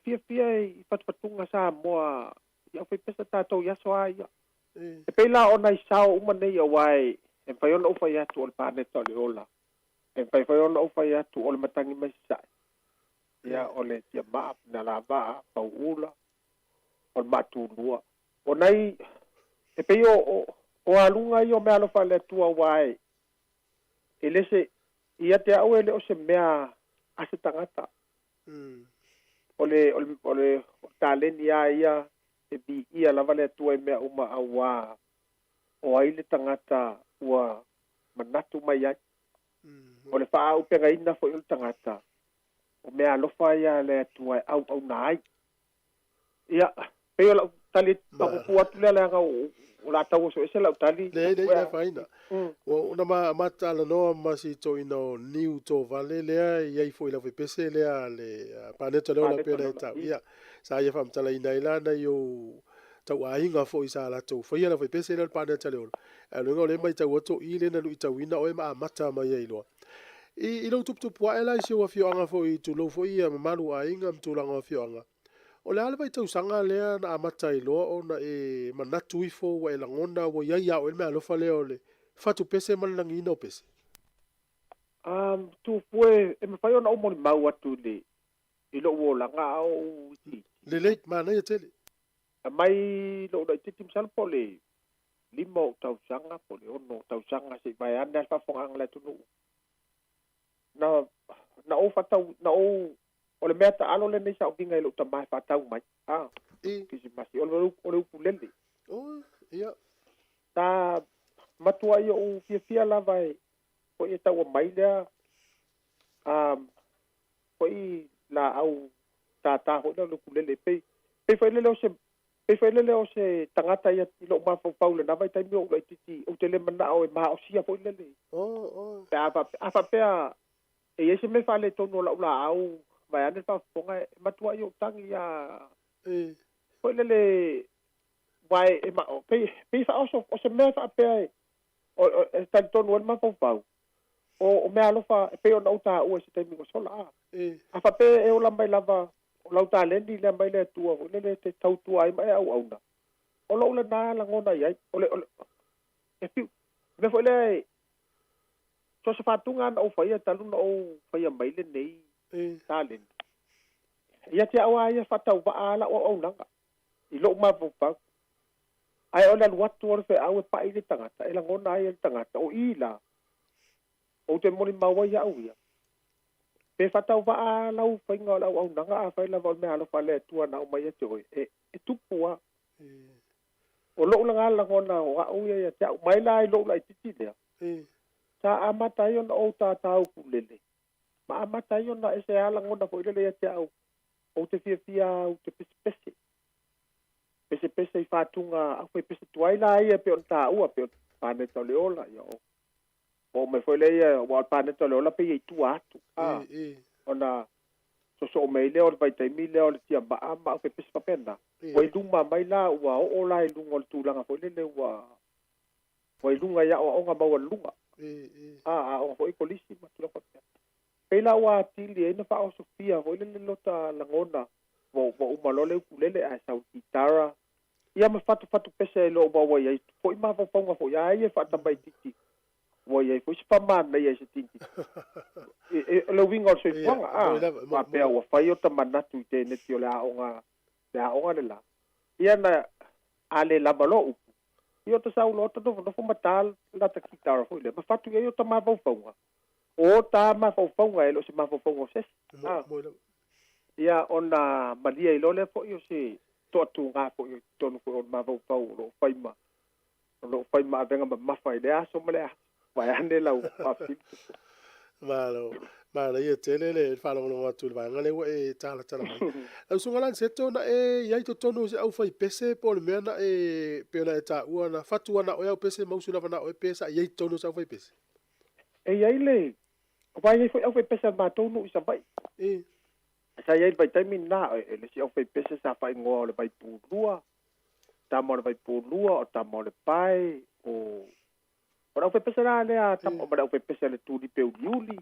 fiafia i fatufatuga Samoa i aufaipese tatou i aso a ia. E pei la o nai sao uma nei aua e mafai ona ou fai atu o le paneta o le ola, e mafai foi ona ou fai atu o le matagi mai sasae. Ia o le tiamaa pinalavaa pauula o le maatulua o nai e pei o aluga ia o mea alofa a le Atua uā e le se ia te a'u e le o se mea a se tagata. O le taleni a ia e viia lava le Atua i mea uma auā o ai le tagata ua manatu mai ai. O le faaaupegaina foi o le tagata o mea alofa ia a le Atua e auauna ai. Ia pei o la'u tali papupu atu lea leaga o la tau oso ese la'u tali. Leai, leai, le afaina. Ua ona ma talanoa ma si toeaina o Niu Tovale lea e i ai foi i le aufaipese lea a le Paneta o le Ola pei ona e tau. Ia, sa ia faamatalaina ai la nai ou tauaiga foi sa latou faia le aufaipese lea o le Paneta o le Ola. Ae o le uiga o lea e matau atu o i lea na luitauina oe ma amata mai ai loa. I lou tuputupu ae la i si ou afioaga foi, tulou foi ia mamalu o aiga ma tulaga o afioaga, o le a le vaitausaga lea na amata ai loa ona e manatu ifo ua e lagona ua i ai ia oe le meaalofa lea o le fatu pese ma le lagiina o pese? Tupue e mafai ona ou molimau atu i le i lou olaga a o ou itiiti. Lelei, manaia tele. Mai lou laitiiti masalo po o le 5 ou tausaga po o le 6 tausaga se'i vaeane a le faafofogaaga a le atunuu. Na ou faatau na ou o le mea taalo lenei sa ou viga i lou tamā e faatau mai a Kisimasi o le ukulele. Oh, ia. Sa matuai ou fiafia lava e foi e taua mai lea foi laau tātā foi lea o le ukulele pei foi lele o se pei foi lele o se tagata ia i lou mafaufau i lena vaitaimi o ou laitiiti ou te le manao e maosia foi lele. Oh, oh. Pe a faapea e i ai se mea faaletonu o lau laau vaeane le faafofoga e matuai ou tagi ia foi lele uae e pei faaoso o se mea faapea e e talitonu ai le mafaufau o mea alofa e pei ona ou taua i se taimi ua sola a. A faapea e ola mai lava o lau taleni lea mai le Atua foi lele e te tautua ai ma e auauna o lou lena lagona i ai o le e fiu mea foi lea e so o se faatuga na ou faia talu na ou faia mai lenei taleni. Ia te au a ia faatauvaa la'u auaunaga i lou mafaufau. Ae o le alu atu o le feau e pa'i le tagata e lagona ai e le tagata o i la ou te molimau ai a'u ia. Pe faatauvaa lau faiga o le auaunaga afai lava o le mea alofa a le Atua na aumai ia te oe e tupu a. O lou laga lagona o a'u ia ia te a'u mai la i lou laitiiti lea. Sa amata ai ona ou tātā ukulele. Ma amata ai ona ese a lagona foi lele ia te a'u ou te fiafia au te pesepese. Pesepese i faatuga au faipese tuai la ia pei ona taua pei o Paneta o le Ola ia o o mai foi lea ia ua o le Paneta o le Ola pei e i tua atu. Ona sosoo mai lea o le vaitaimi lea o le tiamaa ma au faipese faapena. Ua i luma mai la ua oo la i luga o le tulaga foi lele ua i luga i aoaoga maualuluga. Aoga foi kolisi ma tulaga faapea. Pei la ua atili ai na faaosofia foi lele lota lagona ua uma loa le ukulele ae sau kitara. Ia ma fatufatu pese ai loa ua i ai foi mafaufauga foi a ia e faatamaitiiti. Ua i ai foi se faamanaia i se tinitini. O le uiga o le soifuaga a faapea ua fai o ta manatu i teneti o le aoga le aoga le la. Ia na a le lava loa upu. Ia o ta sau loa ta nofonofo ma tā lata kitara foi lea. Ma fatu i ai o ta mafaufauga. O ta mafaufauga e le o se mafaufauga o se isi. Ia ona malia i loa lea foi o se toatugā foi o i totonu foi o le mafaufau o loo fai ma o loo fai ma avega mamafa i lea aso ma lea aso. Vaeane lau faafesili. Malo. Manaia tele le faalogologo atu i le vaega lea ua e talatala mai. Lau Susuga la Aniceto, na e i ai totonu o se aufaipese po o le mea na e pei ona e taua na fatu ana oe au pese ma usu lava na oe pe sa i ai totonu o se aufaipese? E i ai le aua e i ai foi aufaipese a le matou nuu i Savaii. Sa i ai le vaitaimi lena e le isi aufaipese sa faaigoa o le Vaipulua, tama o le Vaipulua, o tama o le Pae, o le aufaipese la lea tama ma le aufaipese a le Tulipe uliuli.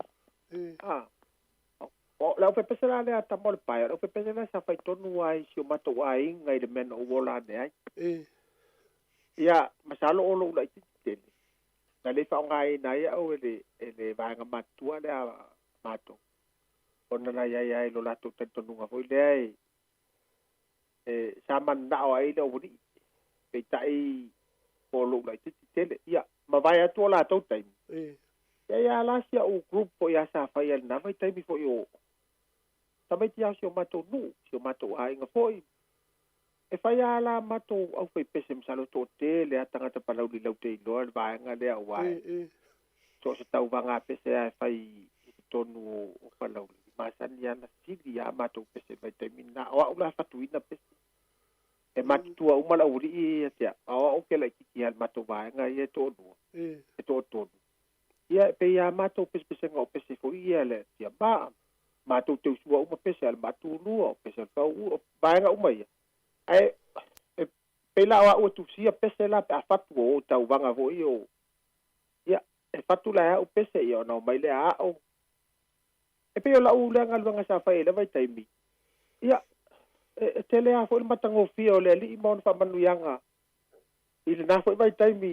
O le aufaipese la lea tama o le Pae, o le aufaipese lea sa faitonu ai i si o matou aiga i le mea na ou ola ane ai. Ia, masalo o lou laitiiti tele, na le faaaogaina ai au e le vaega matutua lea a matou. Ona na iai ai lo latou talitonuga foi lea e e sa mananao ai le aualii peita'i po o lo'u laititi tele ia mavae atu o latou taimi ia ia la si a'u group fo'i a sa faia i lenā vaitaimi fo'i o tamaiti a si o matou nuu si o matou aiga fo'i e fai a la matou aufaipese masalo to'atele a tagata palauli laute iloa le vaega lea auā so o se tauvaga pese a e fai i totonu o Palauli masani ana sili a matou pese mai taimi na o a'u la fatuina pese e matutua uma le aualii ia te a'u a o a'u ke laititi a le matou vaega ia e to'alua e to'atolu ia e pei a matou pesepesega o pese fo'i ia le tiamaa matou teusua uma pese a le maatulua o pese a le fau'u o vaega uma ia ae e pei la o a'u e tusia pese la pe a fatu o tauvaga fo'i o ia e fatu la e a'u pese ia ona omai lea a'o e pei o la'u lea galuega sa fai ai le vaitaimi ia e tele a fo'i le matagofie o le alii ma ona faamanuiaga i lenā fo'i vaitaimi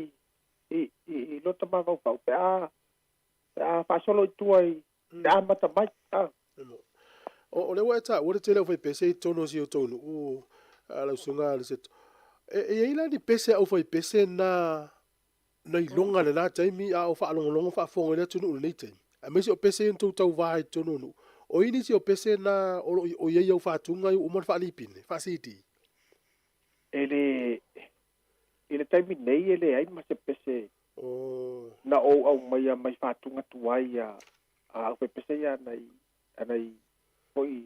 i lota mafaufau pe a faasolo i tua i le amata mai a. O lea ua e taua le tele o aufaipese i totonu o si o tou nuu lau susuga Aniceto. E i ai la ni pese aufaipese na na iloga i lena taimi a o faalogologo faafofoga i le atunuu i lenei taimi, aemaise o pese ia na tou tauva ai i totonu o nuu? O i nisi o pese na o lo o i ai au faatuga ua uma ona faalipine, faa-CD? E le i le taimi nei e leai ma se pese na ou aumaia mai faatuga tuai a aufaipese ia anai fo'i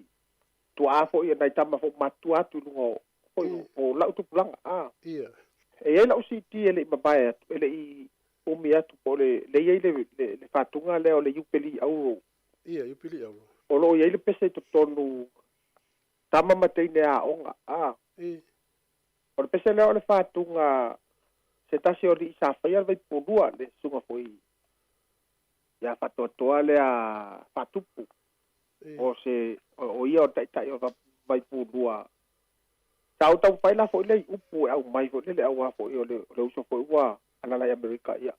tuaa fo'i nai tama fo'i matutua atu i luga o fo'i o la'u tupulaga a. E i ai la'u CD e le'i mavae atu e le'i umi atu po o le le i ai le faatuga lea o le Iupeli Auro. Ia, Iupeli Auro. O lo'o i ai le pese i totonu tama ma teine aoga a. O le pese lea o le faatuga se tasi o alii sa faia le vaipulua le susuga fo'i ia faatoatoa lea faatupu o se o ia o ta'ita'i o vaipulua sa ou taumafai la fo'i le i upu e aumai fo'i le auā fo'i o le uso fo'i ua alala i Amerika ia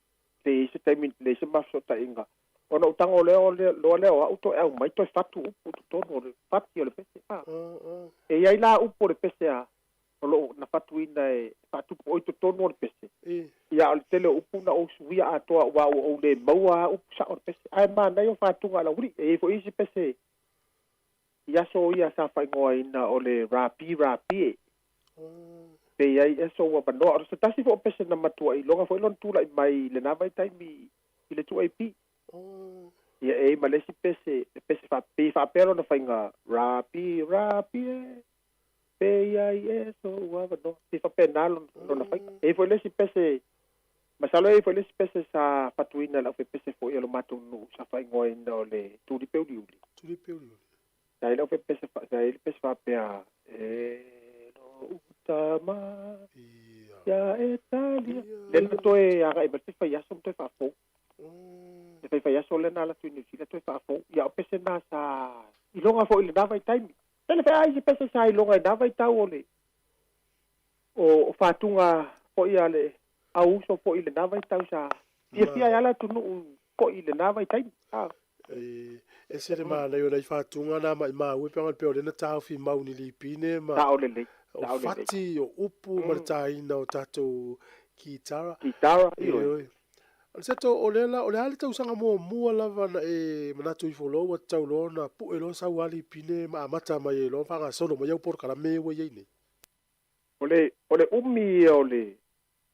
le se taimi le se mafesootaiga ona ou tago lea o le loa lea o a'u toe aumai toe fatu upu i totonu o le fati o le pese a. E i ai la upu o le pese a o loo na fatuina e faatupu oi totonu o le pese ia o le tele o upu na ou suia atoa ua ua ou le maua a upu sa'o o le pese ae manaia o fatuga a le aualii. E i ai fo'i isi pese i aso ia sa faaigoaina o le rapi rapi e pe i ai aso ua avanoa o se tasi fo'i o pese na matua'i iloga fo'i lona tula'i mai i lenā vaitaimi i le 2AP ia e i ai ma le isi pese le pese faapei faapea lona faiga rapi rapi e pe i ai e so'u avanoa pe faapena lona faiga. E i ai fo'i le isi pese masalo e i ai fo'i le isi pese sa fatuina e le aufaipese fo'i a lo matou nuu sa faaigoaina o le tulipe uliuli. Tulipe uliuli. Sa i ai le aufaipese sa i ai le pese faapea e lo'u tama ia e talia lea na toe aga'i mai le faifaiaso ma toe faafou le faifaiaso lea na alu atu i Niu Sila toe faafou ia o pese na sa iloga fo'i i lenā vaitaimi. Tele fe'a isi pese sa iloga i nā vaitau o le o fatuga fo'i a le au uso fo'i i lenā vaitau sa fiafia ai a le atunuu fo'i i lenā vaitaimi a. E ese le manaia o nai fatuga na maimau e pe ana faapea o lea na taofi mau ni lipine ma Sao lelei, o sao lelei. fati o upu ma le taina o tatou kitara. Kitara, ioe. Ioe. Aniceto, o lea la, o le a le tausaga muamua lava na e manatu ifo loa ua tatau loa ona pue loa sau lava lipine ma amata mai ai loa ma faagasolo mai au polokalame ia ua i ai nei? O le umi ia o le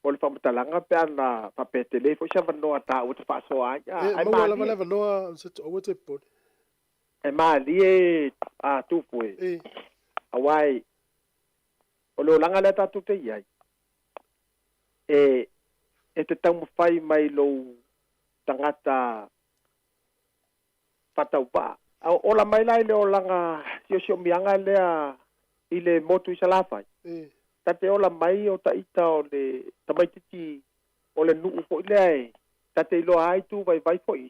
o le faamatalaga pe ana faapea e tele foi se avanoa taua te faasoa ai a E ae maua lava le malie. avanoa Aniceto, aua e te popole. E malie a tupu e. Auā e o le olaga lea tatou te i ai e e te taumafai mai lou tagata faatauvaa. A o ola mai la i le olaga siosiomiaga lea i le motu i Salafai, ta te ola mai o ta'ita o le tamaititi o le nuu fo'i lea e ta te iloa ai tu vaivai fo'i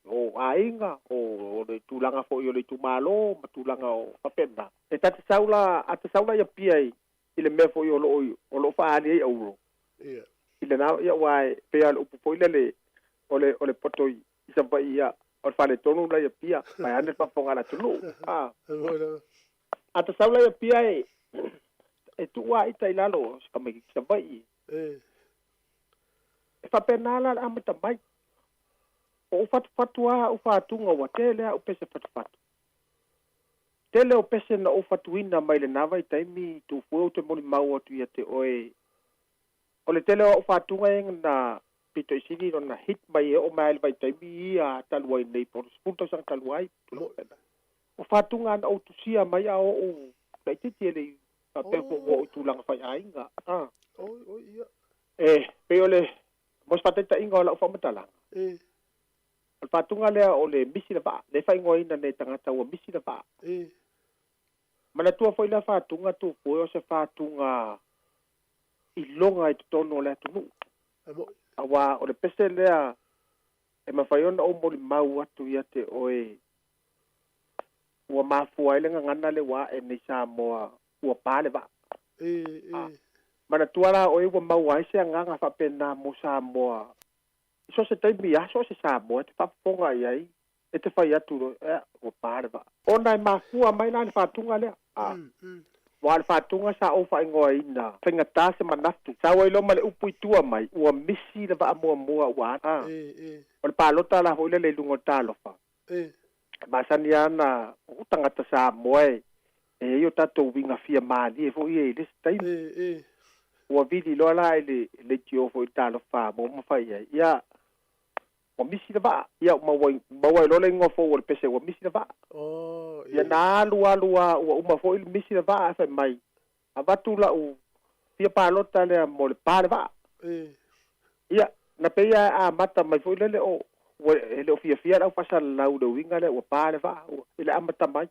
o aiga o le tulaga fo'i o le itumalo ma tulaga o faapena. E ta te sau la a te sau la i Apia i le mea fo'i o loo faaali ai auro i lenā ia uā e pei lava o le upu fo'i lele o le poto i Savaii ia. O le faaletonu la ia pia, mai ane le faafofoga a le atunuu. A. A tasau la ia pia e e tuu a ita i lalo o se tamaitiiti Savaii. E faapena la le amata mai. O ou fatufatu lava au fatuga ua tele lava au pese fatufatu. Tele o pese na ou fatuina mai lena vaitaimi tufue ou te molimau atu ia te oe. O le tele o au fatuga e na pito i sili ona hit mai e oo mai lava i le vaitaimi ia talu ai nei po o le 10 tausaga talu ai. O fatuga na ou tusia mai a o ou laitiiti e le i faapea foi ua oo i tulaga faiaiga. E pei o le mo se faataitaiga o lau faamatalaga. O le faatuga lea o le misi le vaa, lea e faaigoaina nei e tagata ua misi le vaa. Manatua foi lea faatuga tufue o se faatuga iloga i totonu o le atunuu. Auā o le pese lea e mafai ona ou molimau atu ia te oe ua mafua ai le gagana lea ua ae nei Samoa ua pa le vaa. Manatua la oe ua maua ai se agaga faapena mo Samoa i so o se taimi lava, so o se Samoa e te faafofoga i ai, e te fai atu loa, ea, ua pa le vaa. Ona e mafua mai la le faatuga lea. A, aua o le faatuga sa ou faaigoaina, faigata se manatu. Sau ai loa ma le upu i tua mai, ua misi le vaa muamua ua a. O le palota la foi lele i luga o le talofa. E masani lava ona o tagata Samoa e i ai o tatou uiga fia malie foi ia i le isi taimi. Ua vili loa la i le leitio foi i le talofa mo ma fai ai, ia, ua misi le vaa. Ia, ua maua ai loa le igoa fou o le pese ua misi le vaa. Ia, na alu alu lava ua uma foi le misi le vaa ae fai mai, avatu lau fia palota lea mo le pa le vaa. Ia, na pei lava e amata mai foi lele o ua e le o fiafia le au faasalalau i le uiga lea ua pa le vaa ua i le amata mai.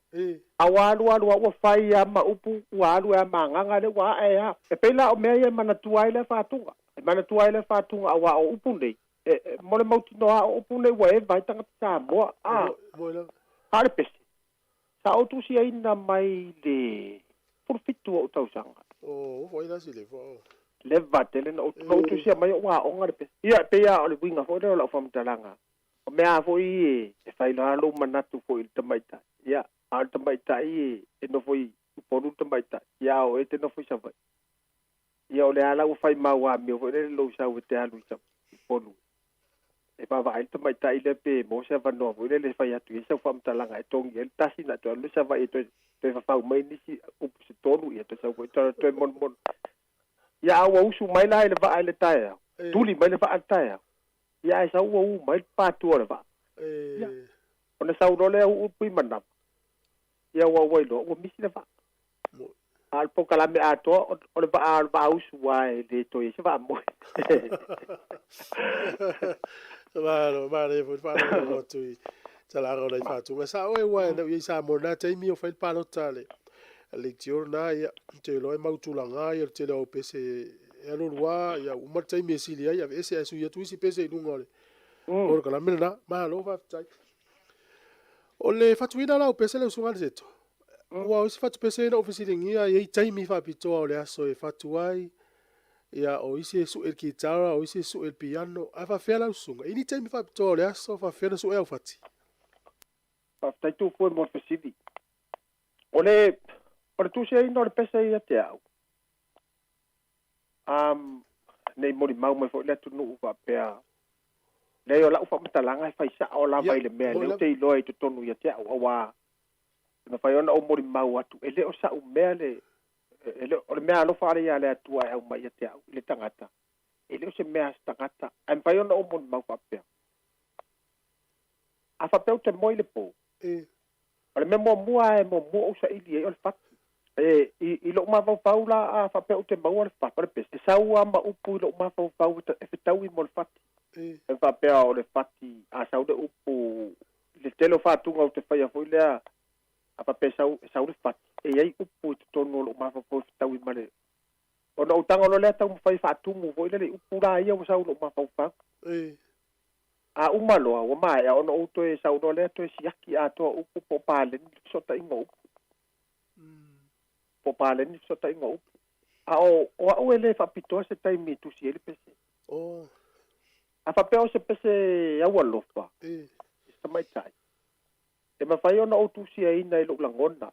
A ua alu alu lava ua fai lava ma upu ua alu ai lava ma agaga lea ua ae lava. E pei la o mea ia e manatua ai lea faatuga. E manatua ai lea faatuga aua o upu nei, e, mo le mautinoa o upu nei ua eva ai tagata Samoa. A, a o le pese, sa ou tusiaina mai le 17 o ou tausaga. Leva tele na ou tusia mai ou aoga le pese. Ia, e pei lava o le uiga foi lea o lau faamatalaga. O mea lava foi e fai loa lou manatu foi i le tamaitai. Ia, a o le tamaitai e nofo i Upolu le tamaitai, ia a o oe e te nofo i Savaii. Ia o le a la ua fai mau amio foi lele lou sau e te alu i Upolu e vaavaai le tamaitai lea pe maua se avanoa foi lele e fai atu i ai sau faamatalaga e togi ai le tasi na toe alu lea i Savaii e toe fafau mai nisi upu se tolu ia toe sau foi toe monomono. Ia a ua usu mai la i le vaa i le taeao, tuli mai le vaa i le taeao, ia ae sau ua u mai le patua o le vaa. Ia, ona sau loa lea uu le pui manava, ia ua ua iloa ua misi le vaa. A o le polokalame atoa o le vaa o le vaausu aua e le toe i ai se vaamoe. Malo, manaia foi le faalogologo atu i talaga o nai faatuga. Sa oe ua na i ai Samoa na taimi o fai le palota le leitio lena, ia, te iloa e mau tulaga ia le tele o au pese e alu alu lava, ia, uma le taimi e sili ai, aveese ae sui atu isi pese i luga o le polokalame lena. Malo faafetai. O le fatuina la o pese le usuga a le Seto, aua o isi fatu pese na ou fesiligia e i ai taimi faapitoa o le aso e fatu ai, ia o isi e sue i le kitara, o isi e sue i le piano, ae faapefea lau susuga? E i ai ni taimi faapitoa o le aso, faapefea ona sue au fati? Faafetai Tupua mo le fesili. O le, o le tusiaina o le pese ia te au, um, nei molimau mai foi le atunuu faapea, leai o lau faamatalaga e fai sao lava i le mea lea ou te iloa i totonu ia te au, aua e mafai ona ou molimau atu, e le o sa'u mea le, e le, o le mea alofa ale ia le Atua e aumai ia te au i le tagata, e le o se mea a se tagata, ae mafai ona ou molimau faapea. A faapea ou te moe i le pō, o le mea muamua lava e muamua ou saili ai o le fati. E, i, i lou mafaufau la, a faapea ou te maua le fati, o le pese, e sau lava ma upu i lou mafaufau e fetaui mo le fati. E faapea o le fati, a sau le upu i le tele o faatuga ou te faia foi lea, a faapea e sau, e sau le fati, e i ai upu i totonu o lou mafaufau e fetaui ma le, ona ou tago loa lea taumafai e faatumu foi lele i upu la ia ua sau i lou mafaufau. A uma loa, ua maea ona ou toe sau loa lea toe siaki atoa upu po o paleni le fesootaiga o upu. Po o paleni le fesootaiga o upu. A o, o au e le faapitoa se taimi e tusi ai le pese. A faapea o se pese aualofa, se tamaitai e mafai ona ou tusiaina i lo'u lagona.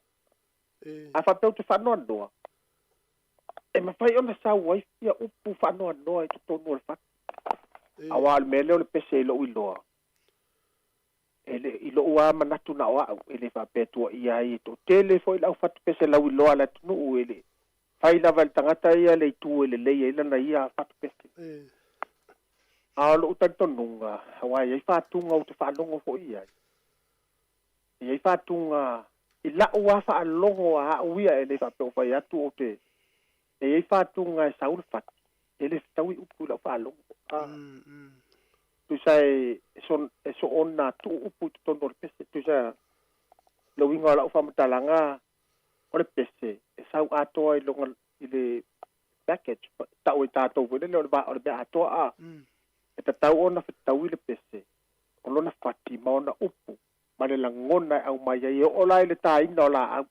A faapea ou te faanoanoa e mafai ona sau ai fia upu faanoanoa i totonu o le fatu. Auā o le mea lea o le pese i lo'u iloa e le i lo'u a manatu na o a'u e le faapea tua'ia ai e to'atele fo'i le aufatu pese lauiloa a le atunu'u e le fai lava e le tagata ia le itu e lelei ai lana ia fatu pese. A o lo'u talitonuga auā e iai fatuga ou te faalogo fo'i ai e iai fatuga i la'u a faalogo a a'u ia e le faapea o fai atu ou te e iai fatuga e sau le fati e le fetaui upu i la'u faalogo a tusa e e soona tu'u upu i totonu o le pese. Tusa le uiga o la'u faamatalaga o le pese e sau atoa i loga i le package ta'u e tatou foi lele o le o le mea atoa a e tatau ona fetaui le pese o lona fati ma ona upu ma le lagona e aumai ai e oo la i le tāina o laau.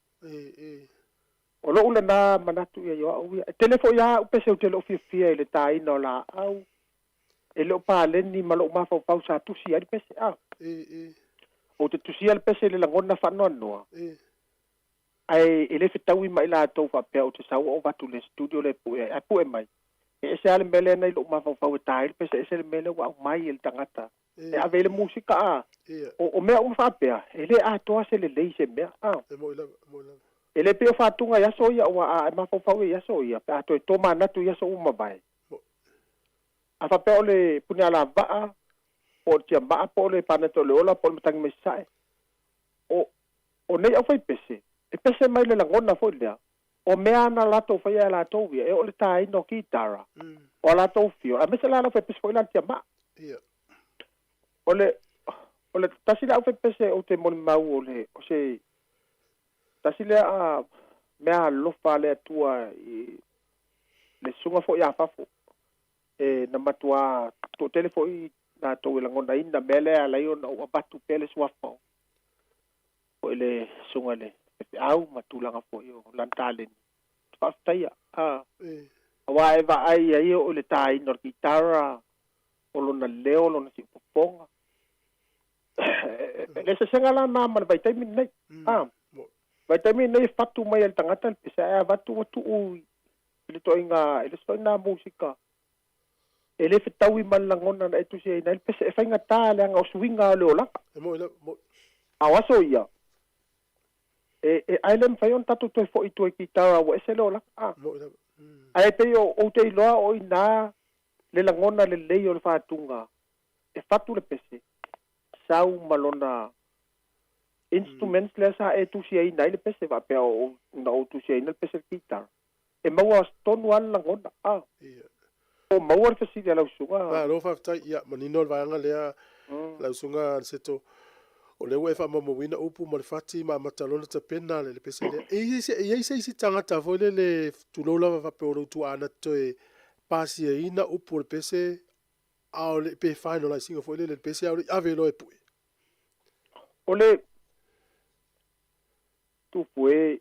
O lo'u lenā manatu ia i o a'u ia e tele fo'i a a'u pese ou te lo'o fiafia i le tāina o laau e le o paleni ma lo'u mafaufau sa tusi ai le pese a ou te tusia le pese i le lagona faanoanoa ae e lē fetaui ma i latou faapea ou te sau ou avatu le studio le pu'e ai ae pu'e mai e ese a le mea lea nai lo'u mafaufau e tā ai le pese ese le mea lea ua aumai e le tagata e ave ai le musika a o mea uma faapea e lē atoa se lelei se mea a e lē pei o fatuga i aso ia ua a e mafaufau i aso ia pe a toe tomanatu i aso uma mavae a faapea o le puni alava'a po o le tiama'a po o le paneta o le ola po o le matagi mai sasae o nei aufaipese e pese mai le lagona foi lea o mea ana latou faia e latou ia e oo le tāina o kitara o a latou fio aemaise la le aufaipese foi la le tiama'a. O le tasi le aufaipese ou te molimau o le o se tasi lea a mea alofa a le Atua i le susuga fo'i a fafo e na matuā to'atele fo'i latou e lagonaina mea lea e alai ona ou avatu pea le suafa o le susuga i le fefe'au ma tulaga fo'i o lana taleni faafetaia a auā e vaai ai o le tāina o le kitara o lona leo lona si'upopoga le sesega la na ma le vaitaimi lenei a vaitaimi lenei e fatu mai e le tagata le pese ae avatu ua tu'u i le toaiga i le soina musika e lē fetaui ma le lagona na e tusi ai nai le pese e faigatā leaga o suiga o le olaga a o aso ia e ae le mafai ona tatou toe fo'i tua i kitara ua ese le olaga a ae pei o ou te iloa o inā le lagona lelei o le fatuga e fatu le pese sau ma lona instruments lea sa e tusiaina ai le pese faapea o na ou tusiaina le pese le kitara e maua tonu a le lagona a o maua le fesili a lau susuga. Malo faafetai. Ia manino le vaega lea lau susuga Aniceto. O lea ua e faamaumauina upu ma le fati ma amata loa ona tapena le pese lea. E i ai se isi tagata foi lele tulou lava faapea o lou tuaa na te toe pasiaina upu o le pese a o le pe finalize ina foi lele le pese a o le i ave loa e pue? O le tupu e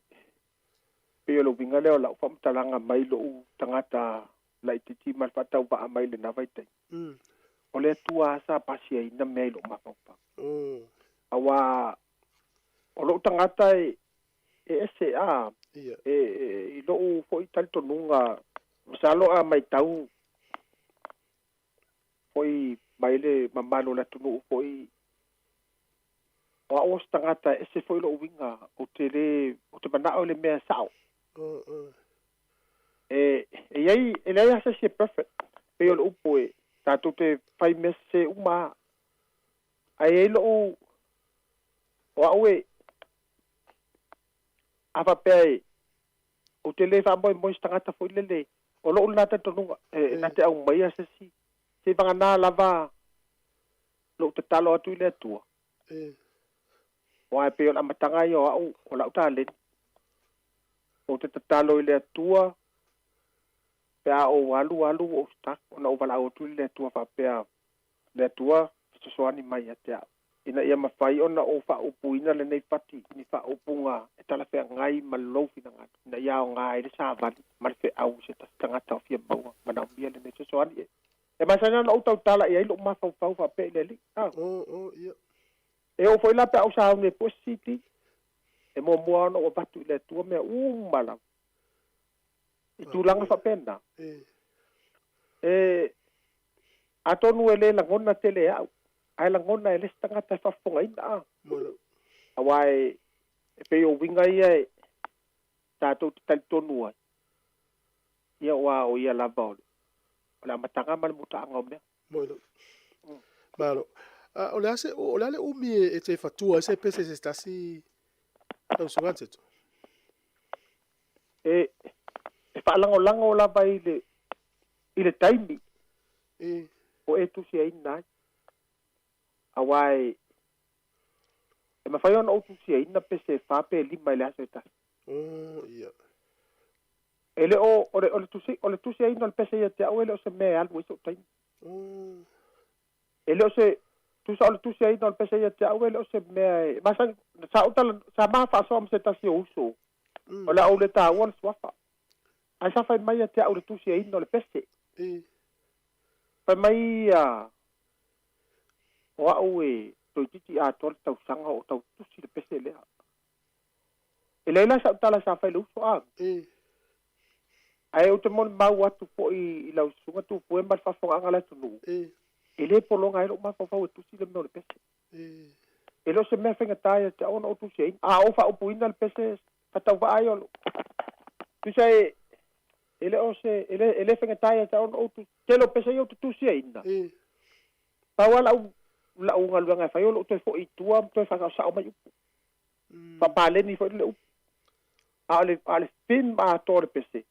pei o le uiga lea o la'u faamatalaga mai lo'u tagata laitiiti ma le faatauva'a mai lenā vaitaimi o le Atua sa pasiaina mea i lo'u mafaufau auā o lo'u tagata e ese a e i lo'u fo'i talitonuga masalo a maitau fo'i mai le mamalu o le atunu'u fo'i o a'u o se tagata e ese fo'i lo'u uiga ou te lē ou te mana'o i le mea sa'o e iai e leai a se isi e perfect pei o le upu e tatou te fai mea sesē uma a ae iai lo'u o a'u e a faapea e ou te lē faamoemoe se tagata foi lele o lo'u lenā talitonuga e na te aumaia se isi se vaganā lava lo'u tatalo atu i le Atua o ae pei o le amataga ia o a'u o la'u taleni ou te tatalo i le Atua pe a ou alu alu ou stuck ona ou valaau atu i le Atua faapea le Atua fesoasoani mai ia te a'u ina ia mafai ona ou faaupuina lenei fati ni faaupuga e talafeagai ma lou finagalo ina ia aogā ai le savali ma le fe'au se tasi tagata o fia maua manaomia lenei fesoasoani e masani ona ou tautala i ai lo'u mafaufau faapea i le alii a E oo foi la pe a ou sauni e pue se CD. E muamua ona ou avatu i le Atua mea uma lava. I tulaga faapena. E atonu e lē lagona tele e a'u, ae lagona e le isi tagata e faafofogaina a. Auā e e pei o uiga ia e tatou te talitonu ai, ia auā o ia lava o le o le amataga ma le mutaaga o mea. Malo. A o le a se o le a le umi e te fatua ai se pese se tasi lau susuga Aniceto? E e faalagolago lava i le i le taimi o e tusiaina ai. Auā e e mafai ona ou tusiaina pese e fa pe lima i le aso e tasi. Oh, ia. E le o, o le, o le tusi, o le tusiaina o le pese ia te au e le o se mea e alu ai so'u taimi. E le o se, tusa o le tusiaina o le pese ia te au e le o se mea e, masani, sa ou tala, sa ma faasoa ma se tasi o uso, o le a ou le taua le suafa. Ae sa fai mai ia te au le tusiaina o le pese. Fai mai ia, o a'u e toeitiiti atoa le tausaga o tau tusi le pese lea. E leai la sa'u tala sa fai i le uso a. Ae ou te molimau atu foi i lau susuga Tupue ma le faafofogaaga a le atunuu, e le pologa ai lou mafaufau e tusi le mea o le pese. E le o se mea faigata ia te au ona ou tusiaina. A ou faaupuina le pese faatauvaa ai o lou tusa e e le o se e le e le faigata ia te au ona ou tusi. Tele o pese ia ou te tusiaina. Pau lava lau lau galuega e fai o lou toe foi i tua ma toe faasaosao mai upu. Faapaleni foi le upu. A o le a o le theme atoa o le pese,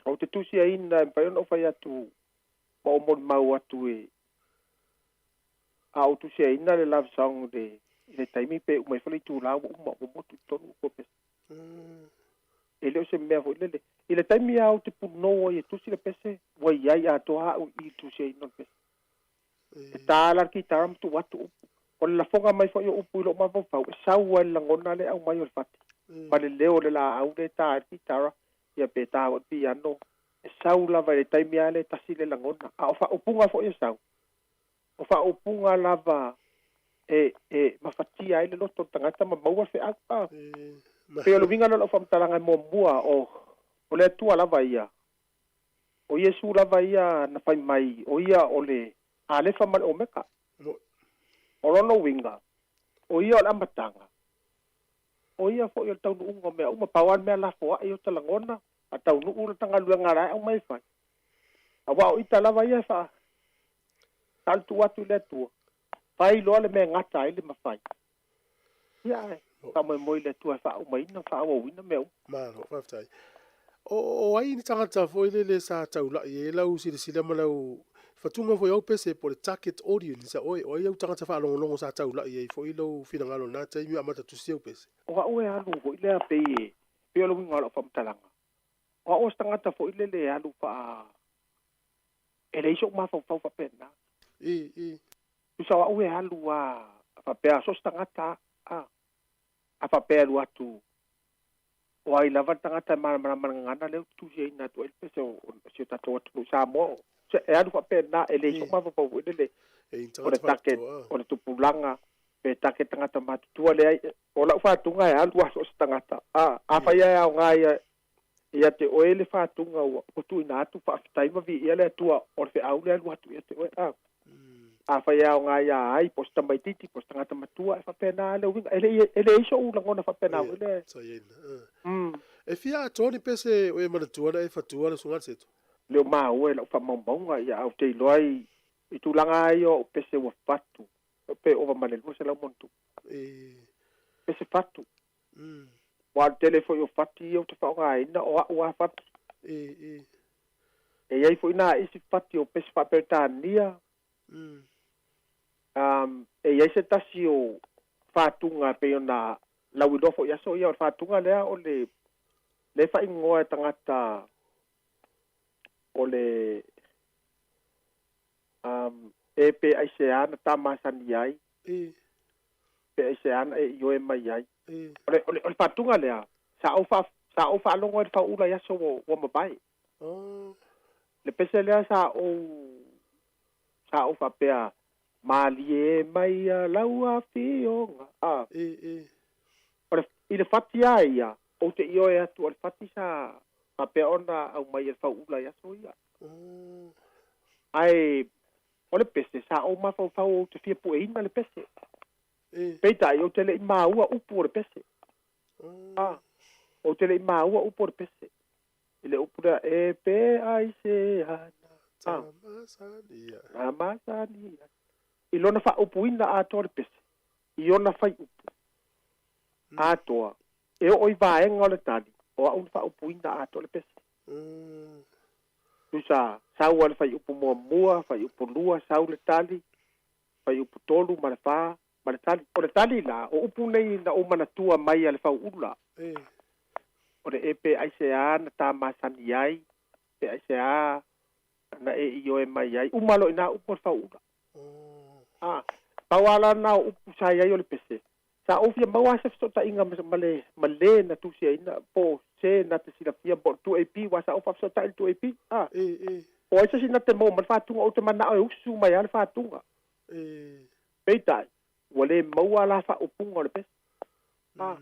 ou te tusiaina e mafai ona ou fai atu ma ou molimau atu e a ou tusiaina le love song i le i le taimi pe uma ifo le itula ua uma ua motu i totonu upu o pese. E le o se mea foi lele. I le taimi lava ou te punou ai e tusi le pese, ua i ai atoa a'u i i le tusiaina o le pese. E ta la le kitara ma tuu atu upu. O le lafoga mai foi o upu i lou mafaufau, e sau ai le lagona lea e aumai o le fati, ma le leo o le laau lea e ta ai le kitara, ia pe ta foi le piano, e sau lava i le taimi lava lea e tasi le lagona. A o faaupuga foi e sau, o faaupuga lava e e mafatia ai le loto o le tagata ma maua le feau. A pei o le uiga lea o lau faamatalaga e muamua, o o le Atua lava ia, o Iesu lava ia na fai mai, o ia o le Alefa ma le Omeka. O lona uiga, o ia o le amataga, o ia foi o le taunuuga o mea uma. Pau lava le mea lafoai o ta lagona, a taunuu lata galuega la e aumai e fai. Aua o ita lava ia e faa, sa o le tuu atu i le Atua, fai loa le mea e gata ai le mafai. Ia ae faamoemoe i le Atua e faaumaina ma faaauauina mea uma. Malo, faafetai. O, o ai ni tagata foi lele sa taulai i ai lau silasila ma lau fatuga foi au pese po o le target audience a oe? O ai au tagata faalogologo sa taulai i ai foi lou finagalo i lena taimi o amata tusi au pese? O a'u e alu foi lea pei e pei o le uiga o lau faamatalaga, o a'u o se tagata foi lele e alu faa e leai so'u mafaufau faapena. Tusa o a'u e alu a faapea so o se tagata a a faapea e alu atu o ai lava le tagata e malamalama i le gagana lea ou te tusiaina atu ai le pese o si o tatou atunuu Samoa. E alu faapena, e leai so'u mafaufau foi lele o le target o le tupulaga pe target tagata matutua. Leai, o lau faatuga e alu a so o se tagata. A afai lava e aoga ia ia te oe le faatuga ua tuuina atu, faafetai ma viia le Atua o le feau lea e alu atu ia te oe. A afai e aoga ia ai, po o se tamaitiiti, po o se tagata matua, e faapena le uiga. E le e leai so'u lagona faapena foi lea. Sa i ai lena. E fia atoa ni pese o e manatua na e fatua le susuga Aniceto? Le o maua i lau faamaumauga, ia a ou te iloa i i tulaga lava ia o au pese ua fatu, pe ova ma le 200 ma ona tupu. Pese fatu. Aua o le tele foi o fati ia ou te faaaogaina o a'u lava fati. E i ai foi nā isi fati o pese faa-Peretania. E i ai se tasi o fatuga e pei ona lauiloa foi i aso ia, o le fatuga lea o le lea e faaigoa e tagata o le e pe aisea na ta masani ai, pe aisea na e ioe mai ai. O le, o le, o le fatuga lea, sa ou, fa, sa ou faalogo ai i le fauula i aso ua, ua mavae. Le pese lea sa ou, sa ou faapea, Malie mai ia lau afioga. A. E, e. O le, i le fati a ia, ou te ioe atu o le fati sa faapea ona aumai e le fauula i aso ia. Ae o le pese sa ou mafaufau ou te fia pueina le pese. Peitai ou te le'i maua upu o le pese. A. Ou te le'i maua upu o le pese. I le upu lea e pe ai se ana. A. Tamasani. I lona faaupuina atoa le pese. I ona faiupu. Atoa. E oo i vaega o le tali. O au na faaupuina atoa le pese. Tusa sau a le faiupu muamua, faiupu lua, sau le tali, faiupu tolu ma le fa, ma le tali. O le tali la, o upu nei na ou manatua mai a le fauula. O le e pe aiseā na tamasani ai, pe aiseā na e ioe mai ai. Uma loa i ina upu o le fauula. A, pau lava la lena o upu sa i ai o le pese. Sa ou fia maua lava se fesootaiga ma le ma le na tusiaina po o se na te silafia po o le 2AP aua sa ou faafesootai i le 2AP. A, po o ai se isi na te maua mai le faatuga ou te manao e usu mai lava le faatuga. Peitai, ua le maua la faaupuga o le pese. A,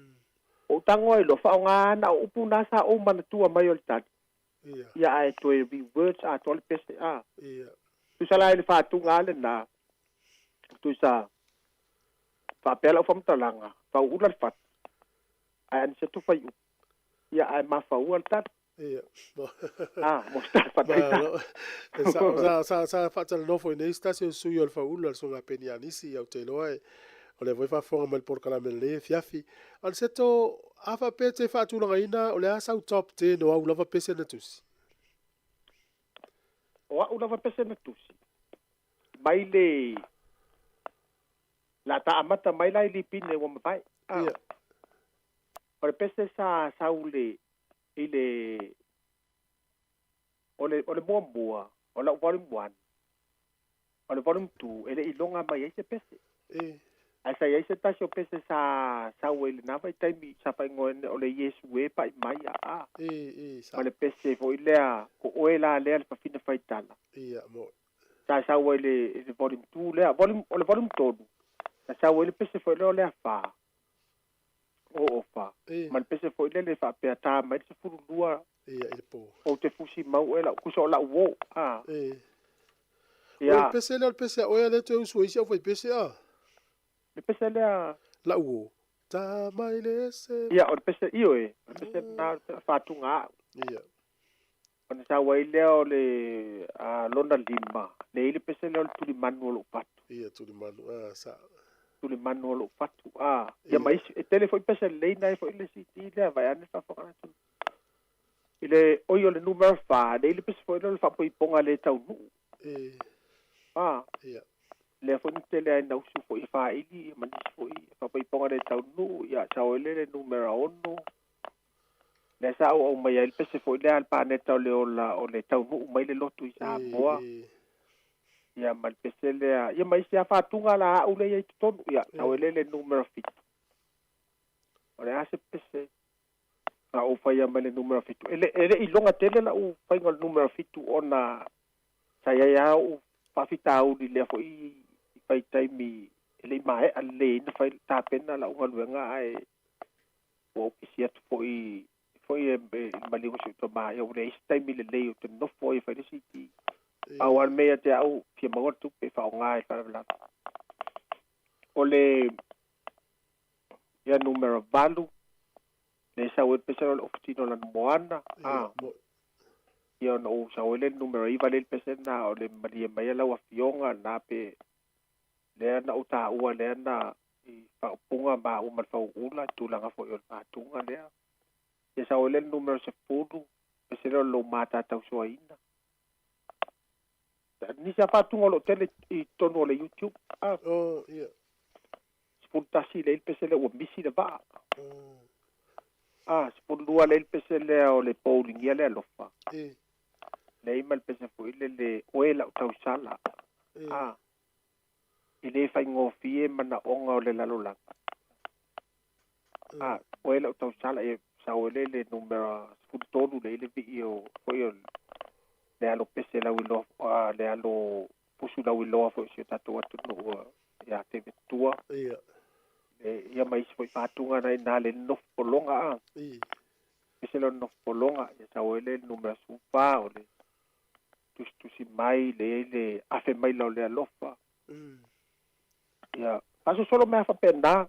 ou tago ai loa, faaaoga ana o upu na sa ou manatua mai o le tali. Ia ae toe rewords atoa le pese. A, tusa la i le faatuga lava lena, tusa faapea lau faamatalaga, fauula le fatu, ae aniseto faiupu, ia ae mafaua le tali. Ia. Ah, mo se tala faataitai. Malo. E sa, sa, sa, sa faatalanoa foi nei se tasi o sui o le Fauula, le Susuga Peni Anisi, ia ou te iloa e, o lea foi e faafofoga mai i le polokalame lenei afiafi. Aniseto, a faapea e te faatulagaina, o le a sau top 10 o au lava pese na tusi? O au lava pese na tusi, mai le la ta amata mai la i Lipine ua mavae. Ah. Ia. O le pese sa sau le i le o le o le muamua o lau volume 1 o le volume 2 e le i loga mai ai se pese. E. Ae sa i ai se tasi o pese sa sau ai i lena vaitaimi sa faaigoaina o le Iesu e pai mai a a. E, e, sa. Ma le pese foi lea ko oe la lea le fafine faitala. Ia, mo. Sa sau ai le i le volume 2 lea, volume o le volume 3 na sau ai le pese foi lea o le afa. O o fa. Ma le pese foi lele faapea ta mai le 12. Ia, i le po. Ou te fusi mau oe lau kusa o lau uo. A. E. Ia. O le pese lea o le pese a oe a lea toe usu ai isi aufaipese a? Le pese lea. Lau uo. Ta mai le ese. Ia, o le pese, ioe, o le pese lena o le faatuga au. Ia. Ona sau ai lea o le a, lona lima, le i le pese lea o le tulimanu o lou fatu. Ia, tulimanu, a, sa. Tulimanu o lou fatu, a. Ia ma isi, e tele foi pese lelei na e foi le CD lea, vaeane le faafofoga atu. I le, oi o le numera fa, le i le pese foi lea o le faapoipoga le taunuu. E. A. Ia. Lea foi na tele ai na usu foi i faili, ia ma nisi foi faapoipoga le taunuu, ia sau ai lea le numera 6. Lea sa ou aumaia ai le pese foi lea a le paneta o le ola o le taunuu mai le lotu i Samoa. Ia ma le pese lea, ia ma isi lava faatuga la au lea i ai i totonu, ia sau ai lea le numera 7. O le a se pese na ou faia mai le numera 7? E le, e le i loga tele lau faiga o le numera 7 ona sa i ai lava ou faafitauli i lea foi vaitaimi e le i maea lelei ai ona fai tapena lau galuega ae ua ou pisi atu foi foi e i le maliu o si ou tama, ia ua leai se taimi lelei ou te nofo ai e fai le CD. Pau lava le mea ia te au, fia maua le tupe e faaaoga ai le faalavelave. O le ia numera 8, lea e sau ai le pese lea o le Ofutino o lana moana, a. Ia ona ou sau ai lea i le numera 9 lea i le pese lena o le malie mai a lau afioga lena pe lea na ou taua lea na i faaupuga maua ma le fauula i tulaga foi o le faatuga lea. Ia sau ai lea i le numera 10, pese lea o le lou matatausoaina. Nisi lava faatuga o lo o tele i totonu o le YouTube. Ah. Oh, ia. 11 lea i le pese lea ua misi le vaa. Ah, 12 lea i le pese lea o le pouligia le alofa. E. Lea i ma le pese foi le le oe lau tausala. E. Ah. E le faigofie manaoga o le lalolagi. Ah, oe lau tausala e sau ai le le numera 13 lea i le vii o foi o le alo pese lau iloa le alo Pusu lauiloa foi o si o tatou atunuu ia te Tua. Ia. E, ia ma isi foi faatuga na ina le nofopologa a. Pese le nofopologa, ia sau ai le numera 14 o le tusitusi mai le le afe mai la o le alofa. Ia, faasosolo mea faapena.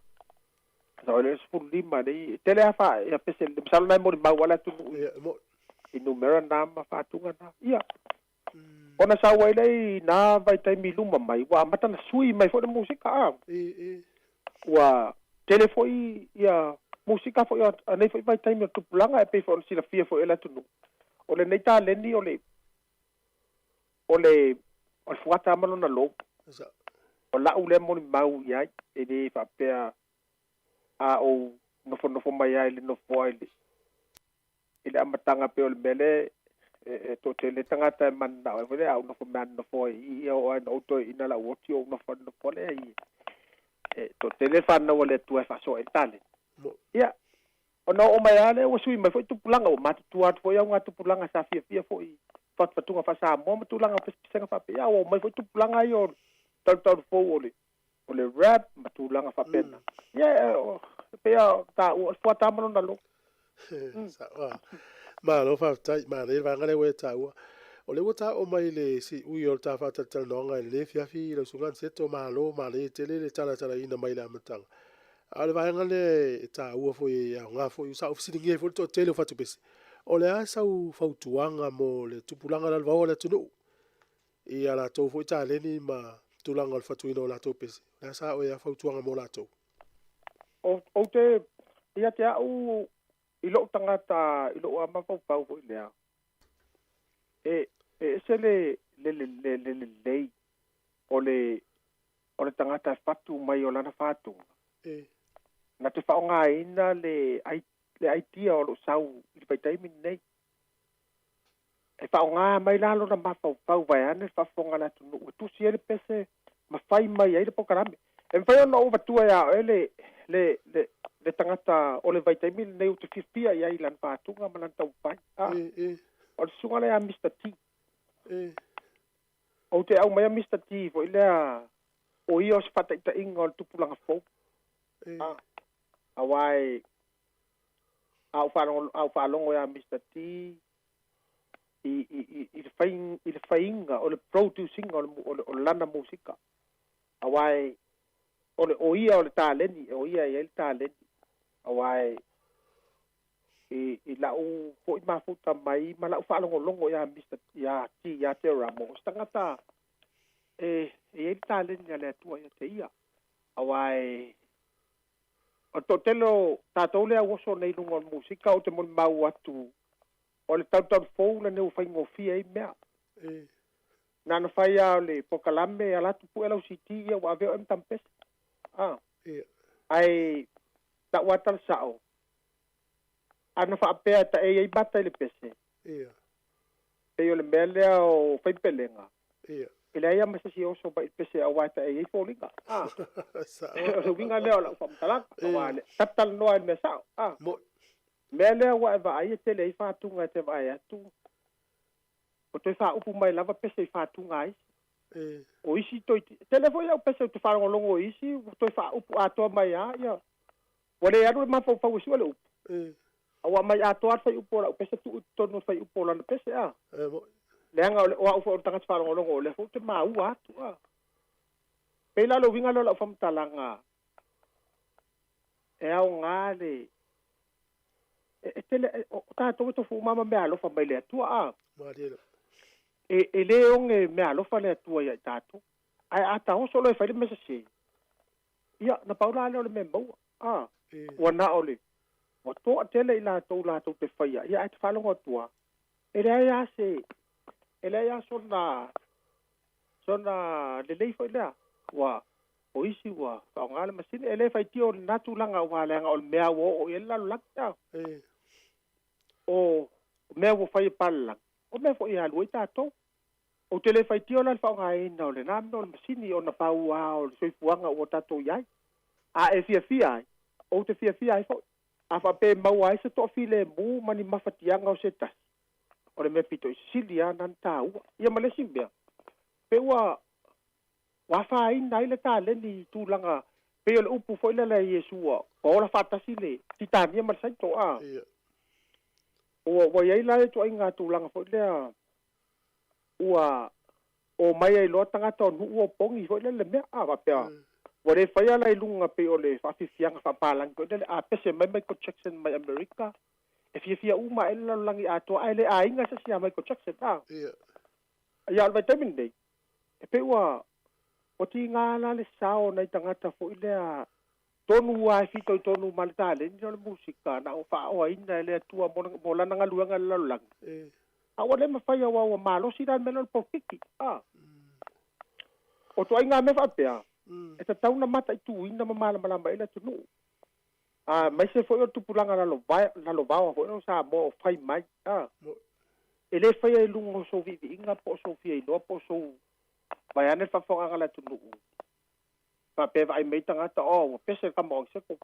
Sau ai le 15 le tele afa ia pese le masalo nai molimau a le atunuu i numera na ma faatuga na. Ia. Ona sau ai le i nā vaitaimi i luma mai, ua amata ona sui mai foi le musika a. Ua tele foi ia musika foi a nei foi vaitaimi o le tupulaga e pei foi ona silafia foi e le atunuu. O lenei taleni o le o le o le fuata ma lona lou. O la'u lea molimau i ai, e le faapea a ou nofonofo mai ai i le nofoa i le i le amataga pei o le mea lea e toatele tagata e mananao ai foi lea, a ou nofo mai lava i le nofoa i i, ia oo lava ina ou toeaina lau oti ou nofo i le nofoa lea i e toatele fanau a le Atua e faasoa ai le taleni. Ia, ona oo mai lava lea ua sui mai foi tupulaga, ua matutua atu foi augatupulaga sa fiafia foi i fatufatuga faa-Samoa ma tulaga o pesepesega faapea. Ia, ua oo mai foi tupulaga ia o le talutalu fou o le o le rap ma tulaga faapena. Ia, e pei lava ona taua, o le fuata ma lona lou. Sao. Malo faafetai, manaia le vaega lea ua e taua. O lea ua ta oo mai le siui o le ta faatalatalanoaga i lenei afiafi lau Susuga Aniceto, malo, manaia tele le talatalaina mai i le amataga. A o le vaega lea e taua foi e aoga foi, sa ou fesiligia ai foi le toatele o fatupese, o le a sau fautuaga mo le tupulaga lalovaoa o le atunuu i a latou foi taleni ma tulaga o le fatuina o latou pese? O le a sa oe a fautuaga mo latou? Ou te, ia te au i lou tagata, i lou mafaufau foi lea, e ese le le lelei o le o le tagata e fatu mai o lana fatuga. Na te faaaogaina le le idea o loo sau i le vaitaimi lenei. E faaaoga mai la lona mafaufau vaeane le faafofoga a le atunuu e tusi ai le pese ma fai mai ai le polokalame. E mafai ona ou avatua ia oe le le le le tagata o le vaitaimi lenei ou te fiafia i ai i lana faatuga ma lana taumafai. A, o le susuga lea ia Mister T. Ou te aumaia Mister T foi lea o ia o se faataitaiga o le tupulaga fou. A, aua e a ou faalogo, a ou faalogo ia Mister T i, i, i, i le fai, i le faiga o le producing o le, o le, o lana musika. Aua e, o le, o ia o le taleni, o ia e i ai le taleni. Aua e, i, i la'u foi mafuta mai ma la'u faalogologo ia Mister, ia T, ia Te Ramo, o se tagata e, e i ai le taleni a le Atua ia te ia. Aua e, o le toatele o tatou lea ua oso nei i luga o le musika, ou te molimau atu, o le talutalu fou lenei ua faigofie ai mea. Na ona fai lava o le polokalame, ala atu pue lau CD ia ua ave oe ma tama pese. A. Ae la'u lava tala sa'o, ana faapea e taei ai mata i le pese, pei o le mea lea o faipelega, e leai lava ma se isi e oso mai i le pese aua e taei ai foliga. A. O le uiga lea o lau faamatalaga, aua e talatalanoa i le mea sa'o. A. Mea lea ua e vaai e tele ai fatuga e te vaai atu, o toe faaupu mai lava pese i fatuga a isi. O isi toe, tele foi au pese ou te faalogologo i isi, ua toe faaupu atoa mai lava ia. Ua le alu le mafaufau e sue le upu. A ua aumai atoa lava le fuaiupu o lau pese tuu i totonu o le fuaiupu o lana pese, a. Leaga o le, o au foi o le tagata faalogologo, o lea foi ou te maua atu, a. Pei la o le uiga lea o lau faamatalaga, e aoga le, e tele, o tatou e tofu uma ma meaalofa mai le Atua, a. E le oge meaalofa le Atua ia i tatou. Ae a taoso loa e fai le mea sese, ia, na pau la lea o le mea maua, a. Ua na o le, ua toatele i latou latou te faia, ia ae te faalogo atu lava, e leai lava se, e leai lava sona, sona lelei foi lea. Ua, o isi ua faaaoga le masini, e le faitio i lena tulaga aua leaga o le mea ua oo i ai le lalolagi, a. O mea ua fai e palalagi, o mea foi e alu ai tatou. Ou te le faitio la i le faaaogaina o lena mea o le masini ona pau lava o le soifuaga ua tatou i ai. A e fiafia ai, ou te fiafia ai foi. A faapea e maua ai se toafilemu ma ni mafatiaga o se tasi, o le mea pito i sili lava na na taua. Ia ma le isi mea, pe ua Ua afaina ai le taleni i tulaga pei o le upu foi lea a Iesu ua ola faatasi le titania ma le saito a. Ua iai la le ituaiga tulaga foi lea ua omai ai loa tagata o nuu o pogi foi lea le mea a faapea. Ua le faia la i luga pei o le faafiafiaga faapalagi foi lele a pese mai Michael Jackson mai Amerika. E fiafia uma ae le lalolagi atoa ae le aiga se isi ia Michael Jackson a. Ia o le vaitaimi lenei, e pei ua tiga la le sao nai tagata foi lea tonu lava e fitoitonu ma le taleni o le musika na o faaoaina e le Atua mo lana galuega i le lalolagi. A ua le mafai aua ua malosi la le mea lea o le polokiki. A. O ituaiga mea faapea, e tatau ona mataituina ma malamalama ai le atunuu. A aemaise foi o le tupulaga lalovaoa foi lea o Samoa o fai mai. A. E le faia i luga o sou viiviiga po o sou fiailoa po o sou vaeane le faafofogaaga a le atunuu. Faapea e vaai mai tagata, oh, ua pese le tama o Agiseko.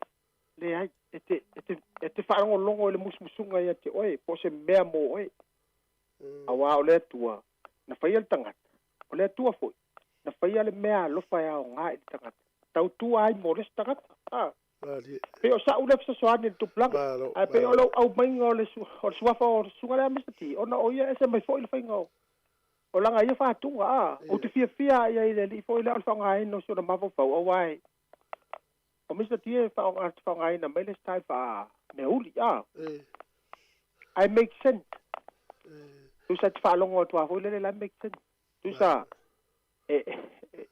Leai, e te, e te, e te faalogologo i le musumusuga ia te oe, po o se mea mo oe. Aua o le Atua na faia le tagata, o le Atua foi na faia le mea alofa e aoga i le tagata, tautua ai mo le isi tagata. A. Pei o sa'u lea fesoasoani i le tupulaga, ae pei o lou aumaiga o le suafa o le susuga lea Mister T, ona o ia e ese mai foi le faiga o o lana ia faatuga, a. Ou te fiafia lava i ai i le alii foi lea o le faaaogaina o si ona mafaufau, aua e o Mister T e faaaogaina mai le style faa meauli, a. Ae make sense. Tusa e te faalogo atu lava foi lele la e make sense. Tusa e,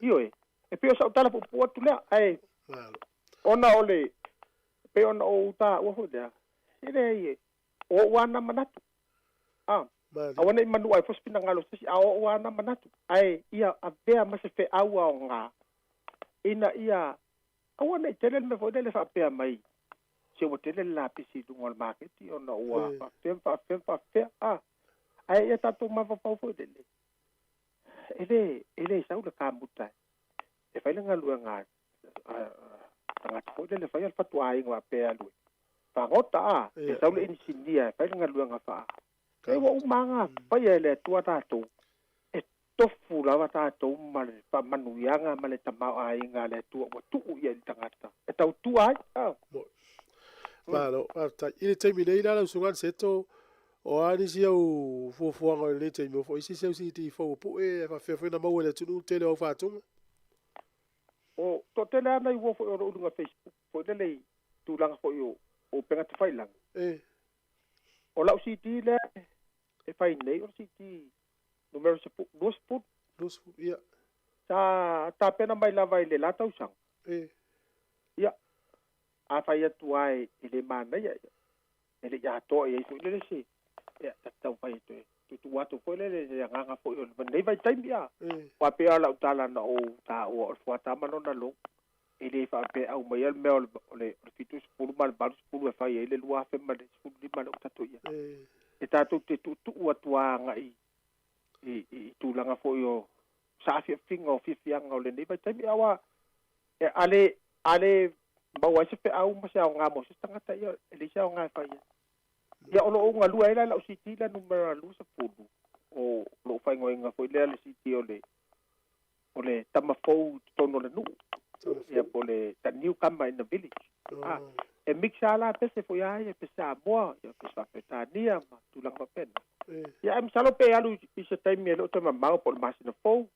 ioe, e pei o sau tala puupuu atu lea, ae ona o le, pei ona ou taua foi lea, e leai e, o ou lava na manatu. A, aua ne i manua ai foi se finagalo o se isi, a o ou lava na manatu. Ae ia avea ma se feau aoga, ina ia aua ne i tele le mea foi lele faapea mai, se ua tele le lapisi i luga o le maketi ona ua faapefea ma faapefea ma faapefea. A, ae ia tatou mafaufau foi lele, e le, e le sau le kamuta e fai le galuega a tagata foi lele faia le fatuaiga faapea e alu e fagota a, e sau le inisinia e fai le galuega faa. E ua uma lava faia e le Atua tatou, e tofu lava tatou ma le faamanuiaga ma le tamaoaiga a le Atua ua tuu ia i le tagata e tautua ai. A. Malo, faafetai. I le taimi nei la lau susuga Aniceto, o a nisi au fuafuaga o lenei taimi, o foi se isi au CD fou o pue, e faapefea foi ona maua e le atunuu le tele o au faatuga? O toatele lava nai uo foi o lo o i luga Facebook foi lele i tulaga foi o upega tafailagi. O lau CD lea e fai nei, o le CD numera 20. 20, ia. Sa tapena mai lava i le la tausaga. Ia, a fai atu lava e le manaia, ia, e le i atoa i ai foi lele se, ia, ta te taumafai e toe tuutuu atu foi lele i le agaga foi o lenei vaitaimi, a. Aua pei lava o lau tala na ou taua o le fuata ma lona lou, e le faapea e aumaia le mea o le 70 ma le 80 e fai ai le 2015 lea ua tatou i ai. E tatou te tuutuu atu lava agai i tulaga foi o saafiafiga o fiafiaga o lenei vaitaimi, aua e a le a le maua ai se feau ma se aoga mo se isi tagata, ia e leai se aoga e fai ai. Ia o lo o ou galue ai la i lau CD lea numera 20, o lou faaigoaina foi lea le CD o le tama fou i totonu o le nuu, ia po o le the newcomer in the village. A, e mix lava la pese foi a ia, pese Samoa, ia pese Faa-Peretania ma tulaga faapena. Ia ae masalo pe alu i se taimi e le o toe mamao po o le masina fou,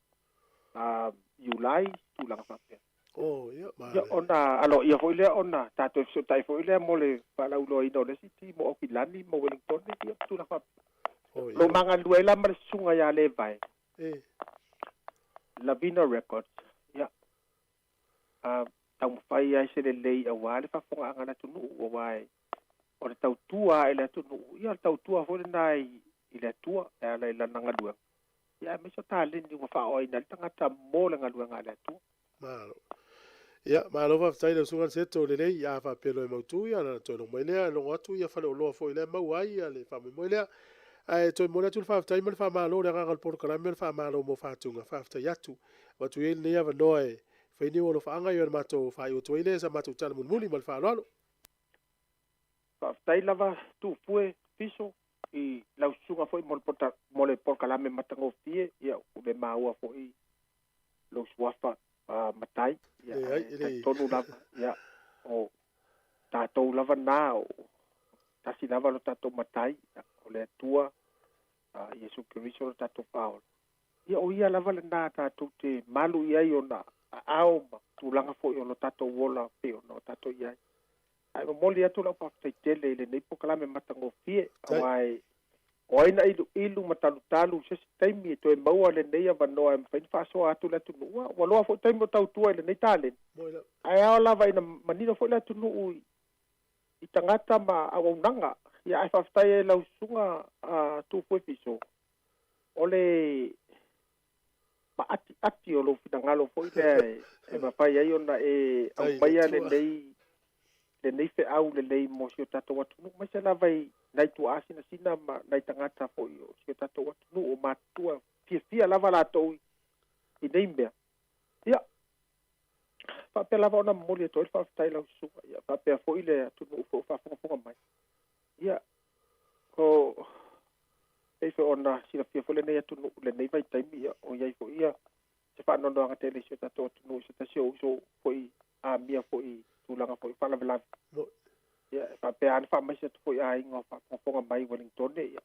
Iulai, tulaga faapea. Oh, ia, Ia, ona aloaia foi lea ona tatou fesootai foi lea mo le faalauiloaina o le isi ti mo Aukilani ma Wellington, ia, tulaga faapea. Oh, ia. Lo magalulue ai la ma le susuga ia Levae. Lavina Records, ia, taumafai ai se lelei aua le faafofogaaga a le atunuu, aua o le tautua i le atunuu, ia o le tautua foi lena i le Atua e ala i lana galuega, ia aemaise o taleni ua faaoaina ai le tagata mo le galuega a le Atua. Malo. Ia, malo faafetai lau susuga Aniceto, lelei, a faapea loa e mautu, ia ona toe logo mai lea, logo atu ia faleoloa foi lea e maua ai ia le faamoemoe lea. Ae toe momoli atu le faafetai ma le faamalo i le agaga o le polokalame o le faamalo mo faatuga. Faafetai atu. Avatu ai lenei avanoa e fai ni ou alofaaga ia ona matou faaiu atu ai lea i sa matou tala mulimuli ma le faaaloalo. Faafetai lava Tufue Fiso i lau susuga foi mo le polokalame matagofie, ia ua le maua foi lou suafa matai. Ia, Leai, ae e le- talitonu lava, ia, o tatou lava na, o tasi lava lo tatou matai, ia, o le Atua, Iesu Keriso lo tatou faaola. Ia, o ia lava lenā tatou te malu i ai ona aao ma tulaga foi o lo tatou ola pei ona o tatou i ai. Ae momoli atu lau faafetai tele i lenei pokalame matagofie, auā e o ai na iluilu ma talutalu i se isi taimi e toe maua lenei avanoa e mafai ona faasoa atu le atunuu. Ua loa foi taimi o tautua i lenei taleni. Ae ao lava ina manino foi le atunuu i tagata ma auaunaga. Ia ae faafetai ai i lau susuga Tuufue Fiso, o le maatiati o lou finagalo foi lea e mafai ai ona e aumaia lenei feau lelei mo si o tatou atunuu, aemaise lava i nai tuaa sinasina ma nai tagata foi o si o tatou atunuu o matutua fiafia lava latou i nei mea. Ia, faapea lava ona momoli atu ai le faafetai i lau susuga, ia faapea foi le atunuu foi o faafogafoga mai. Ia, o pei foi ona silafia foi lenei atunuu lenei vaitaimi, ia o i ai foi ia se faanoanoaga tele i si o tatou atunuu i se tasi o uso foi amia foi i tulaga foi o faalavelave. Ia, e faapea lava ona faamaise atu foi aiga o faafogafoga mai i Wellington, ia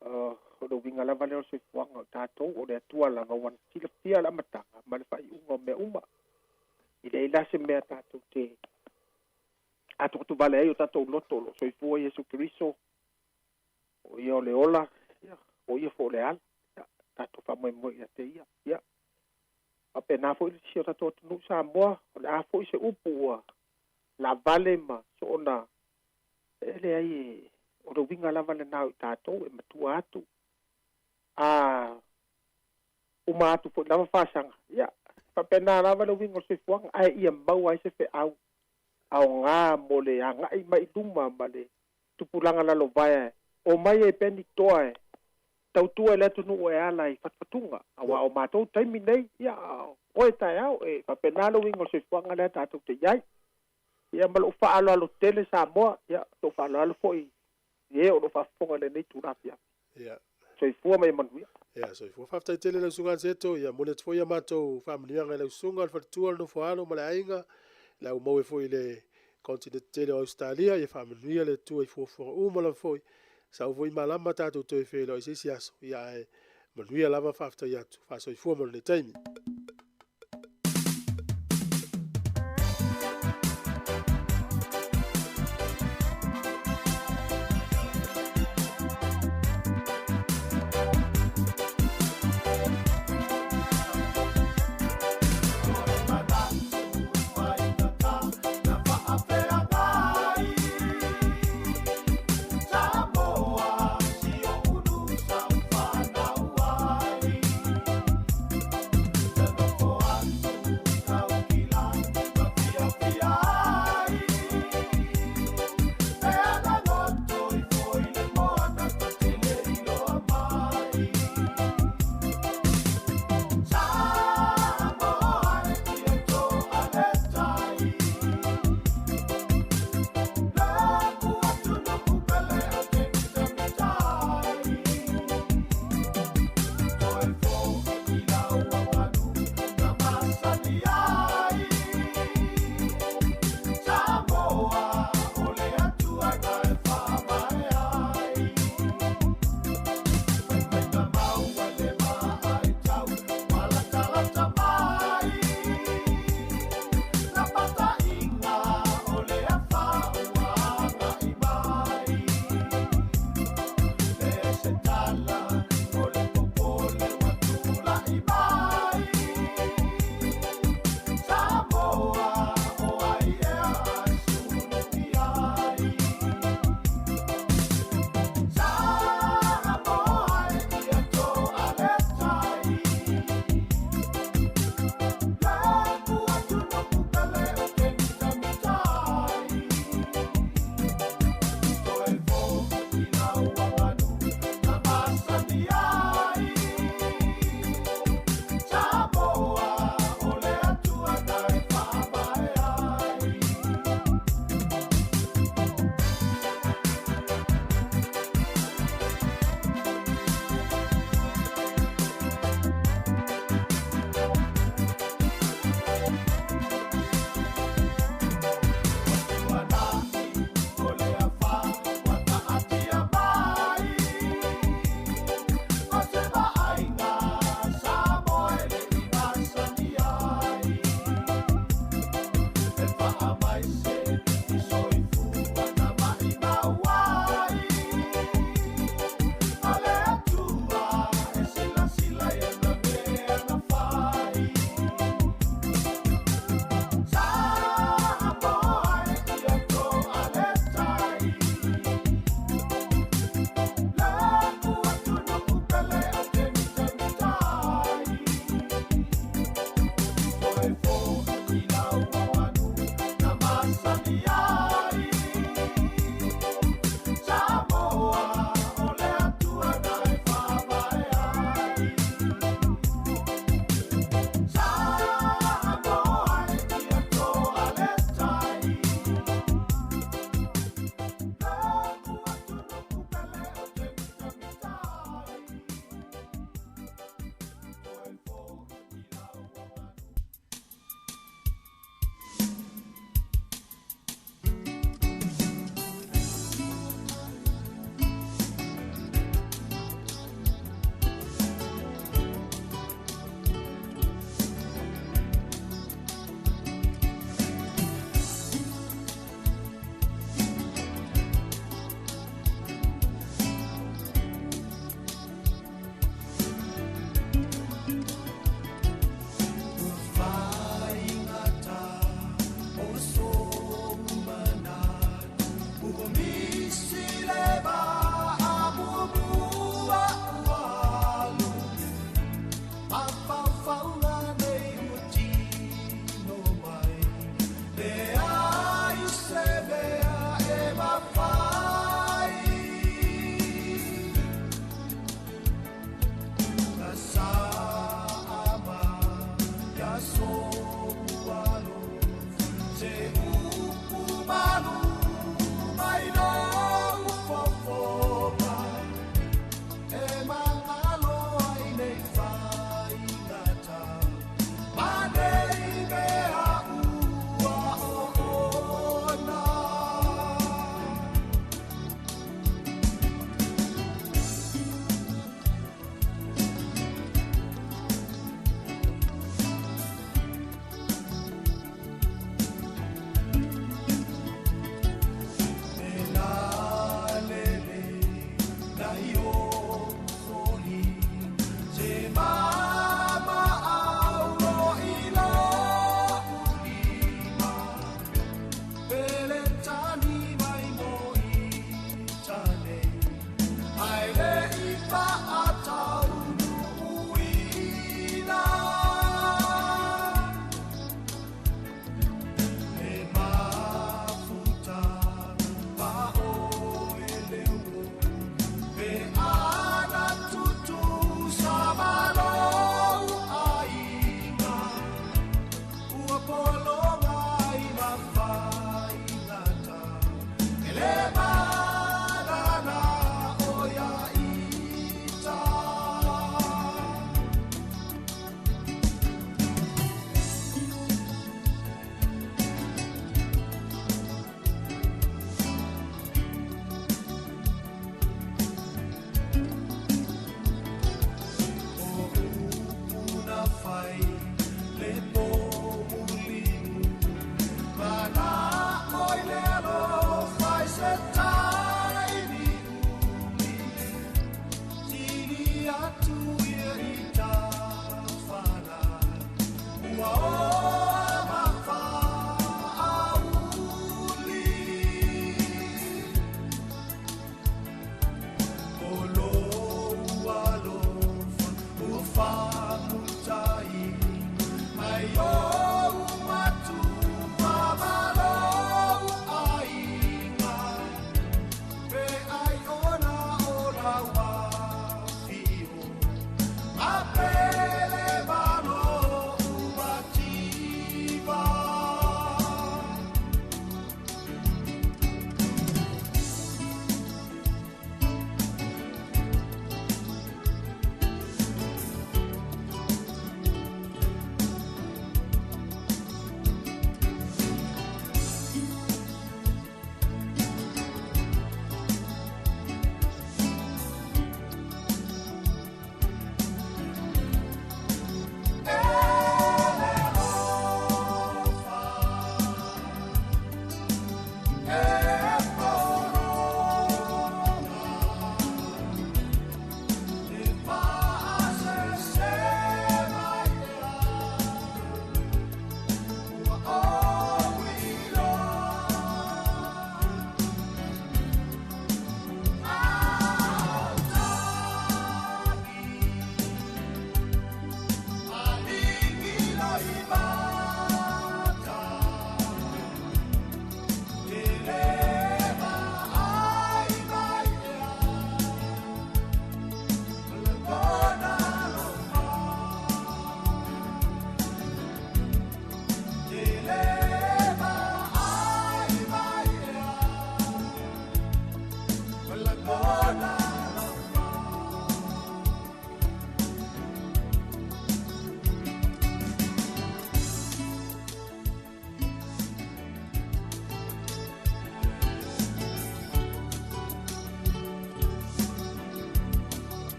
o le uiga lava lea o le soifuaga o tatou, o le Atua lava ua silafia le amataga ma le faaiuga o mea uma. I leai la se mea tatou te atuatuvale ai o tatou loto o lo o soifua Iesu Keriso, o ia o le ola, ia, o ia foi o le ala, ia, tatou faamoemoe ia te ia. Ia, faapena foi si o tatou atunuu Samoa, o le a foi se upu ua laavale ma soona, e leai e, o le uiga lava lenā o i tatou e matua atu, a uma atu foi lava faasaga, ia, faapena lava le uiga o le soifuaga, ae ia maua ai se feau aogā mo le agai mai i luma ma le tupulaga lalovaea o mai ai pea ni toa e tautua i le atunuu e ala i fatufatuga, auā o matou taimi nei, ia, o oe taeao, e faapena le uiga o le soifuaga lea tatou te i ai. Ia, ma lou faaaloalo tele Samoa, ia, lou faaaloalo foi i e o lo o faafofoga i lenei itula afiafi. Ia. Soifua ma ia manuia. Ia, soifua. Faafetai tele lau susuga Anseto. Ia, momoli atu foi a matou faamanuiaga i lau susuga, le faletua, le nofoaalo ma le aiga, le au maua foi i le kontinete tele o Ausetalia. Ia faamanuia le Atua i fuafuaga uma lava foi. Sau foi malama tatou toe feiloai i se isi aso. Ia, ae manuia lava, faafetai atu. Faasoifua mo lenei taimi.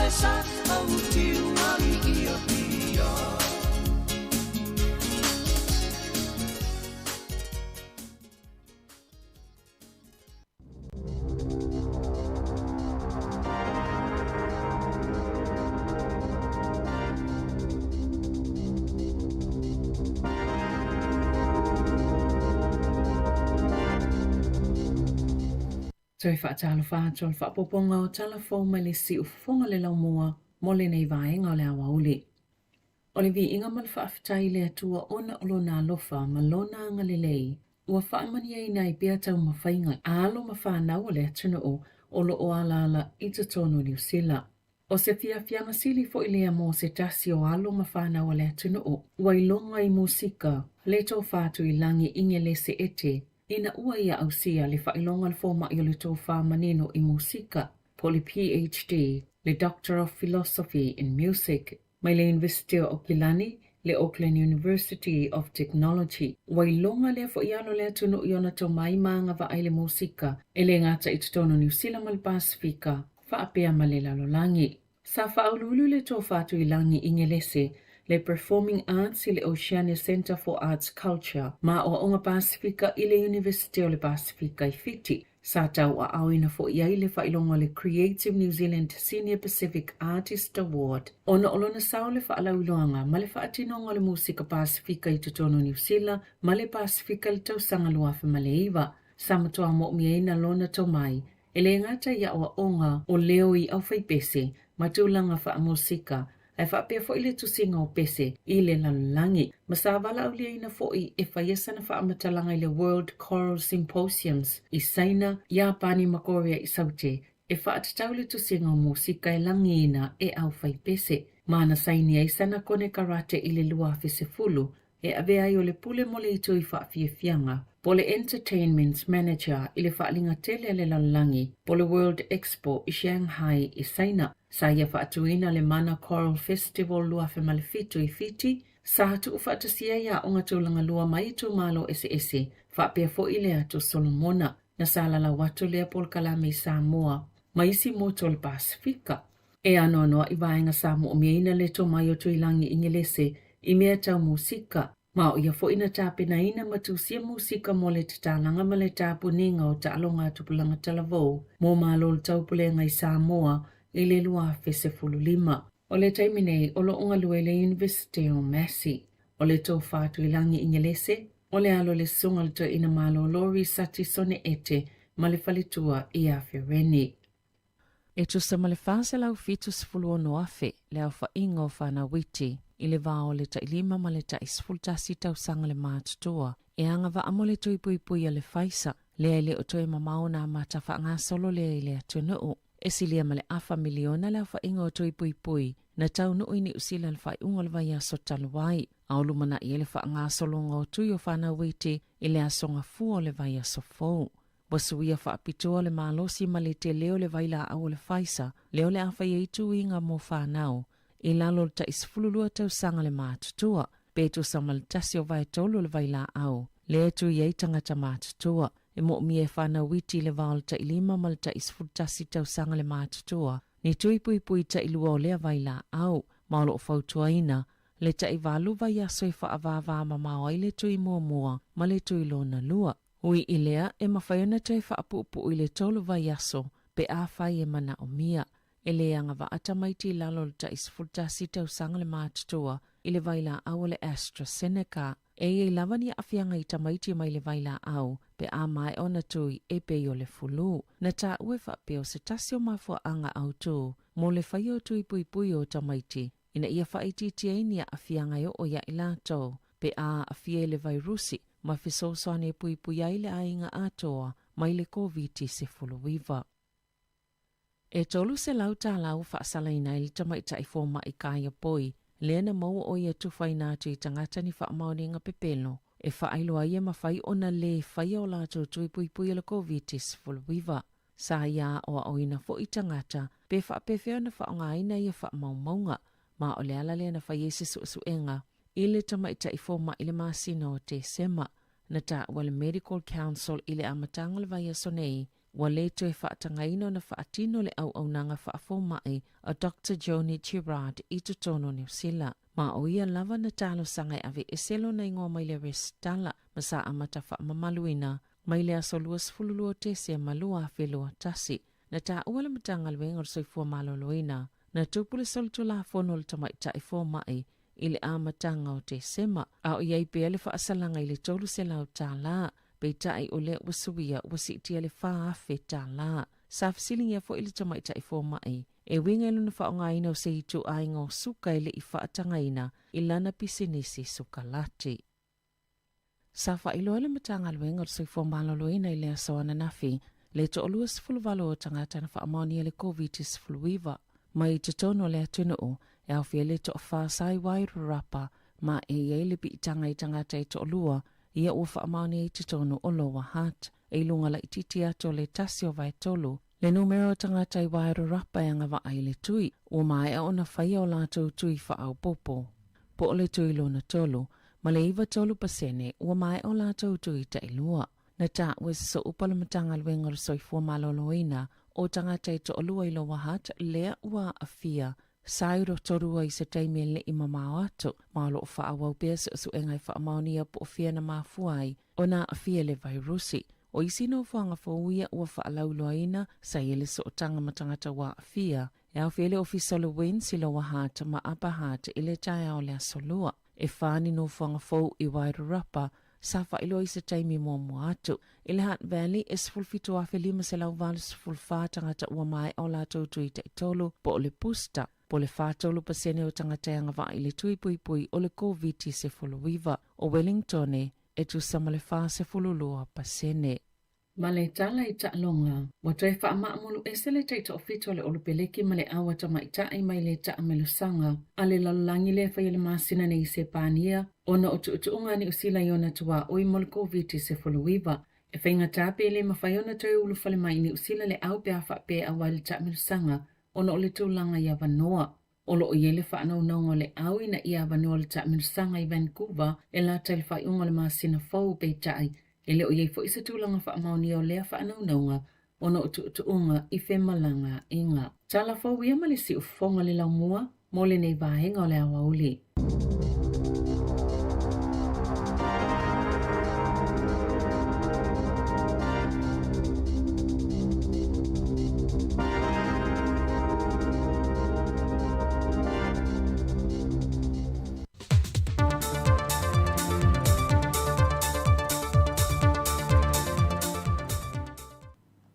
le sa au tiu ali i Apia. Toe faatalofa atu o le faaopoopoga o tala fou mai le siufofoga le laumua mo lenei vaega o le aoauli. O le viiga ma le faafetai i le Atua ona o Lona alofa ma Lona agalelei ua faamanuiaina ai pea taumafaiga a alo ma fanau o le atunuu o lo o alaala i totonu o Niu Sila. ʻO se fiafiaga sili foi lea mo se tasi o alo ma fanau a le atunuu ua iloga i musika le Tofā Tuilagi Igelese Ete ina ua ia ausia le faailoga o le fomai o le tofā manino i musika po o le PhD, le Doctor of Philosophy in Music mai le Iunivesite o Aukilani, le Auckland University of Technology. Ua iloga lea foi alo o le atunuu i ona tomai ma agavaa i le musika e le gata i totonu o Niu Sila ma le Pasefika faapea ma le lalolagi. Sa faauluulu le Tofā Tuilagi Igelese le Performing Arts i le Oceania Centre for Arts Culture ma Aoaoga Pasefika i le Iunivesite o le Pasefika i Fiti. Sa tauaaoina foi ai le faailoga o le Creative New Zealand Senior Pacific Artist Award ona o lona sao i le faalauiloaga ma le faatinoga o le musika Pasefika i totonu o Niu Sila ma le Pasefika i le tausaga 2009. Sa matua mo'omiaina lona tomai E le gata i aoaoga o leo i aufaipese ma tulaga faamusika, ae faapea foi le tusiga o pese i le lalolagi, ma sa valaauliaina foi e faia sana faamatalaga i le World Choral Symposiums i Saina, Iapani ma Korea i Saute e faatatau le tusiga o musika e lagiina e aufaipese, ma na saini ai sana konekarate i le 2010 e avea ai o le pule mo le itu i faafiafiaga, po o le Entertainment Manager i le Faaaliga Tele a le Lalolagi, po o le World Expo i Shanghai i Saina. Sa ia faatuina le Mana Choral Festival 2007 i Fiti, sa tuufaatasia ai aoga tulaga lua mai itumalo eseese, faapea foi le Atu Solomona, na salalau atu lea polokalame i Samoa ma isi motu o le Pasefika. E anoanoaʻi vaega sa moʻomiaina le tomai o Tuilagi Igelese i mea tau musika, ma o ia foi na tapenaina ma tusia musika mo le tatalaga ma le tapuniga o taaloga a tupulaga talavou mo Malo o le Taupulega i Samoa i le 2015. O le taimi nei, o lo o galue i le Iunivesite o Massey. O le Tofā Tuilagi Igelese, o le alo o le Susuga o le Toeaina Malolo Risati Sone Ete ma le faletua ia Fereni. E tusa ma le 476,000 le aofaiga o fanau iti i le va o le tailima ma le tai-11 tausaga le matutua e agavaa mo le tui puipui a le Pfizer, lea e le o toe mamao ona amata faagasolo lea i le atunuu. E silia ma le afa miliona le aofaiga o tui puipui na taunuu i Niu Sila i le faaiuga o le vaiaso talu ai, a o lumanai ai le faagasologa o tui o fanau iti i le aso Gafua o le vaiaso fou. Ua suia faapitoa le malosi ma le tele o le vailaau o le Pfizer, lea o le a fai ai tuiga mo fanau i lalo o le tai 12 tausaga le matutua, pe tusa ma le tasi o vaetolu o le vailaau lea e tui ai tagata matutua. E moomia e fanau iti i le va o le tai lima ma le tai 11 tausaga le matutua ni tui puipui tailua o lea vailaau, ma o lo o fautuaina le tai valu vaiaso e faavāvā mamao ai le tui muamua ma le tui lona lua. Ui i lea, e mafai ona toe faapuupuu i le tolu vaiaso pe afai e manaomia. E le agavaa tamaiti i lalo o le tai 11 tausaga le matutua i le vailaau o le AstraZeneca. E i ai lava ni aafiaga i tamaiti mai le vailaau pe a maea ona tui e pei o le fulu. Na taua e faapea o se tasi o mafuaaga autū mo le faia o tui puipui o tamaiti ina ia faaitiitia ai ni aafiaga e oo iā i latou pe a aafia i le vairusi ma fesoasoani e puipui ai le aiga atoa mai le Koviti-19. E 300 tālā ua faasalaina ai le tamaitai fomai Kaia Poi, lea na maua ʻo ia tufaina atu i tagata ni faamaoniga pepelo e faailoa ai e mafai ona lē faia o latou tui puipui o le Koviti-19. Sa ia aʻoaʻoina foi tagata pe faapefea ona faaaogaina ia faamaumauga, ma o le ala lea na fai ai se suesuega i le tamaitai fomai i le masina o Tesema. Na taua le Medical Council i le amataga o le vaiaso nei, ua le toe faatagaina ona faatino le auaunaga faafomaʻi a Doctor Joni Gerrard i totonu o Niu Sila. Ma o ia lava na talosaga e aveese lona igoa mai le resitala ma sa amata faamamaluina mai le aso 22 o Tesema 2021. Na taua le Matagaluega o le Soifua Maloloina na tupu le solitulafono a le tamaitai fomaʻi i le amataga o Tesema, a o i ai pea le faasalaga i le $300, peitai o lea ua suia ua siitia le $4,000. Sa fesiligia foi le tamaitai fomaʻi e uiga i lona faaaogaina o se ituaiga o suka e le i faatagaina i lana pisinisi sukalati. Sa faailoa le Matagaluega o le Soifua Maloloina i le aso ananafi le 28 o tagata na faamaonia le Koviti-19 mai i totonu o le atunuu, e aofia ai le toafa sa i Wairarapa ma e i ai le piitaga i tagata e toalua ia ua faamaonia i totonu o Lower Hutt. E i luga laitiiti atu o le 1/3 le numera o tagata i Wairarapa e agavaa i le tui, ua maea ona faia o latou tui faaopoopo. Po o le tui lona tolu, ma le 93% ua maea o latou tui tailua. Na taua e se sooupa o le Matagaluega o le Soifua Maloloina o tagata e toalua i Lower Hutt lea ua aafia sa i Rotorua i se taimi e le i mamao atu, ma o lo o faaauau pea suesuega e faamaonia po o fea na mafua ai ona aafia i le vairusi. O isi nofoaga fou ia ua faalauiloaina sa i ai le sootaga ma tagata ua aafia, e aofia ai le Ofisa o le WINZ i Lower Hutt ma Upper Hutt i le taeao o le Aso Lua. E fa ni nofoaga fou i Wairarapa sa faailoa i se taimi muamua atu. I le Hutt Valley, e 17,584 tagata ua maea o latou tui taitolu po o le booster, po o le 43% o tagata e agavaa i le tui puipui o le Koviti-19. O Wellingtone, e tusa ma le 42%. Ma le tala i taaloga, ua toe faamaamuluese le taitoafitu o le Olopeleki ma le Aua Tamaitai mai le taamelosaga a le lalolagi lea e faia le masina nei i Sepania ona o tuutuuga a Niu Sila i ona tuaoi mo le Koviti-19. E faigata pe le mafai ona toe ulufale mai i Niu Sila le au pe a faapea e auai le taamelosaga ona o le tulaga i avanoa. O lo o i ai le faanaunauga o le au ina ia avanoa le taamilosaga i Vancouver e lata i le faaiuga o le masina fou, peitai, e le o i ai foi se tulaga faamaonia o lea faanaunauga ona o tuutuuga i femalagaaiga. Tala fou ia ma le siufofoga le laumua mo lenei vaega o le aoauli.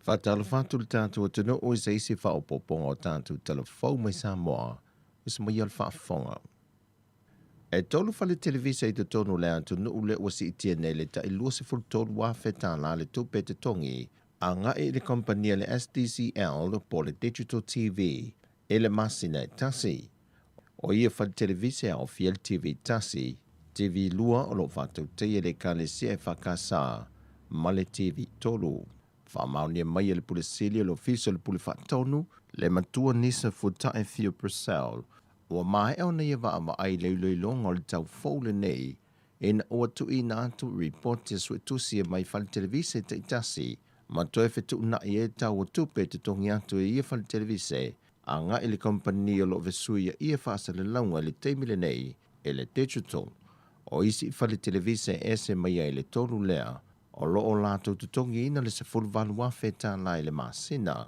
Faatalofa atu le tatou atunuu i se isi faaopoopoga o tatou talafou mai Samoa, i se maia o le faafofoga. E tolu fale televisa i totonu o le atunuu lea ua siitia nei le tai $23,000 le tupe totogi agai i le kamupani a le STCL po o le Digital TV i le masina e tasi. O ia fale televisa e aofia le TV tasi, TV lua o lo o faatautaia e le Ekalesia EFKS ma le TV tolu. Faamaonia mai e le Pule Sili o le Ofisa o le Pule Faatonu, le Matua Nisa Fuata'i Theo Purcell, ua maea ona ia vaavaai i le iloiloga o le tau fou lenei ina ua tuuina atu ripoti a suetusi e mai fale televise taitasi ma toe fetuunai ai tau o tupe e totogi atu e ia fale televise agai i le kamupani o lo o fesuia ia faasalalauga i le taimi lenei e le Digital. O isi fale televise e ese mai ai le tolu lea o lo o latou totogiina le $18,000 i le masina.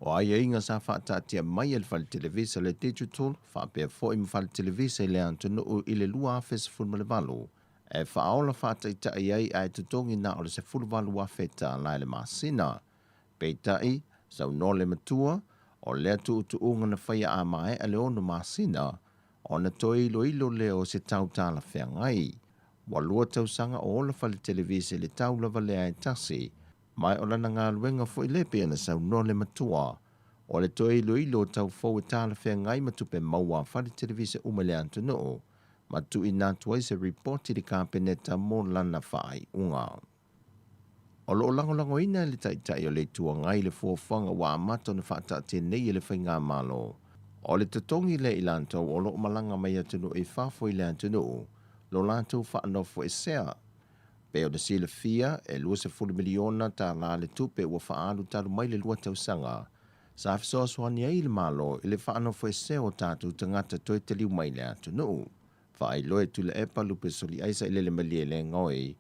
O aiaiga sa faataatia mai e le Fale Televisa le Digital faapea foi ma Fale Televisa i le atunuu i le 2018 e faaola faataitai ai ae totogi na o le $18,000 i le masina. Peitai, saunoa le matua, o lea tuutuuga na faia a maea le ono masina, ona toe iloilo lea o se tau talafeagai. Ua lua tausaga o ola Fale Televisa i le tau lava lea e tasi, Ma o lana galuega foi lea pei ona saunoa le matua, o le toe iloilo o tau fou e talafeagai ma tupe maua a fale televise uma i le atunuu, ma tuuina atu ai se ripoti i le Kapeneta mo lana faaiuga. O lo o lagolagoina e le Taitai o le Itu Agai le fuafuaga ua amata ona faataatia nei e le Faigamalo, o le totogi lea i latou o lo o malaga mai atunuu i fafo i le atunuu, lo latou faanofoesea. Pei ona silafia, e 20 miliona tālā le tupe ua faaalu talu mai le 2 tausaga sa fesoasoani ai le Malo i le faanofoesea o tatou tagata toe taliu mai le atunuu. Faailoa e Tuilaepa Lupesoliai Sailele Malielegaoi,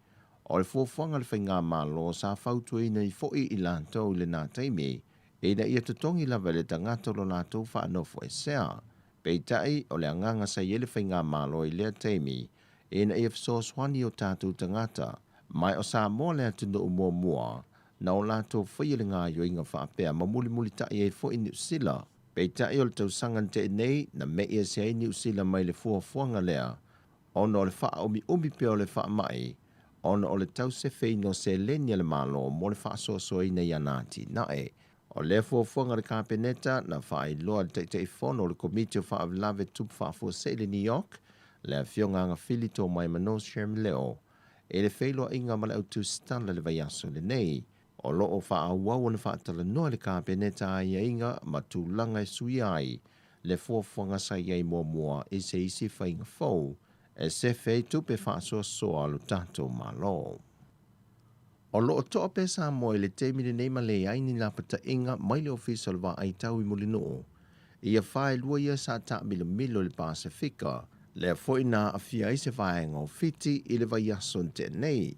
o le fuafuaga a le Faigamalo sa fautuaina ai foi i latou i lena taimi, ina ia totogi lava e le tagata lo latou faanofoesea. Peitai, o le agaga sa i ai le Faigamalo i lea taimi, ina ia fesoasoani i o tatou tagata, ma o Samoa le atunuu muamua na o latou faia le gaoioiga faapea ma mulimulitai ai foi Niu Sila. Peitai o le tausaga na te'i nei, na me'i ese ai Niu Sila mai le fuafuaga lea, ona o le faaumiumi pea o le faamai, ona o le tau sefeina o seleni a le Malo mo le faasoasoaina i ana atinae. O lea fuafuaga a le Kapeneta na faailoa e le Taitaifono o le Komiti o Faalavelave Tupu Faafuasei i le NEOC, le Afioga Agafili Tomaimano Sherm Leo, i le feiloaiga ma le autusitala i le vaiaso lenei. O lo o faaauau ona faatalanoa e le Kapeneta aiaiga ma tulaga e suia ai le fuafuaga sa i ai muamua i se isi faiga fou e sefe ai tupe faasoasoa a lo tatou Malo. O lo o toa pea Samoa i le taimi lenei ma leai ni lapataiga mai le Ofisa o le Vaai Tau i Mulinuu i afa e 2 ia sa taamilomilo i le Pasefika, lea foi na aafia ai se vaega o Fiti i le vaiaso na tea nei.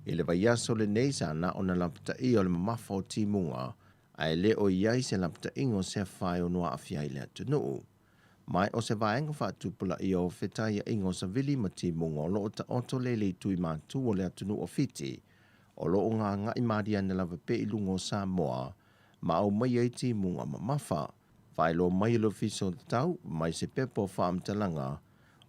I le vaiaso lenei sa na ona lapataia o le mamafa o timuga, ae le o i ai se lapataiga o se afa e ono aafia ai le atunuu. Ma o se vaega faatupulaia o fetaiaiga o savili ma timuga o lo o taoto lea i le itu i matu o le atunuu o Fiti, o lo o gagai maliana lava pea i luga o Samoa ma aumai ai timuga mamafa. Faailoa mai e le Ofisa o le Tau mai se pepa o faamatalaga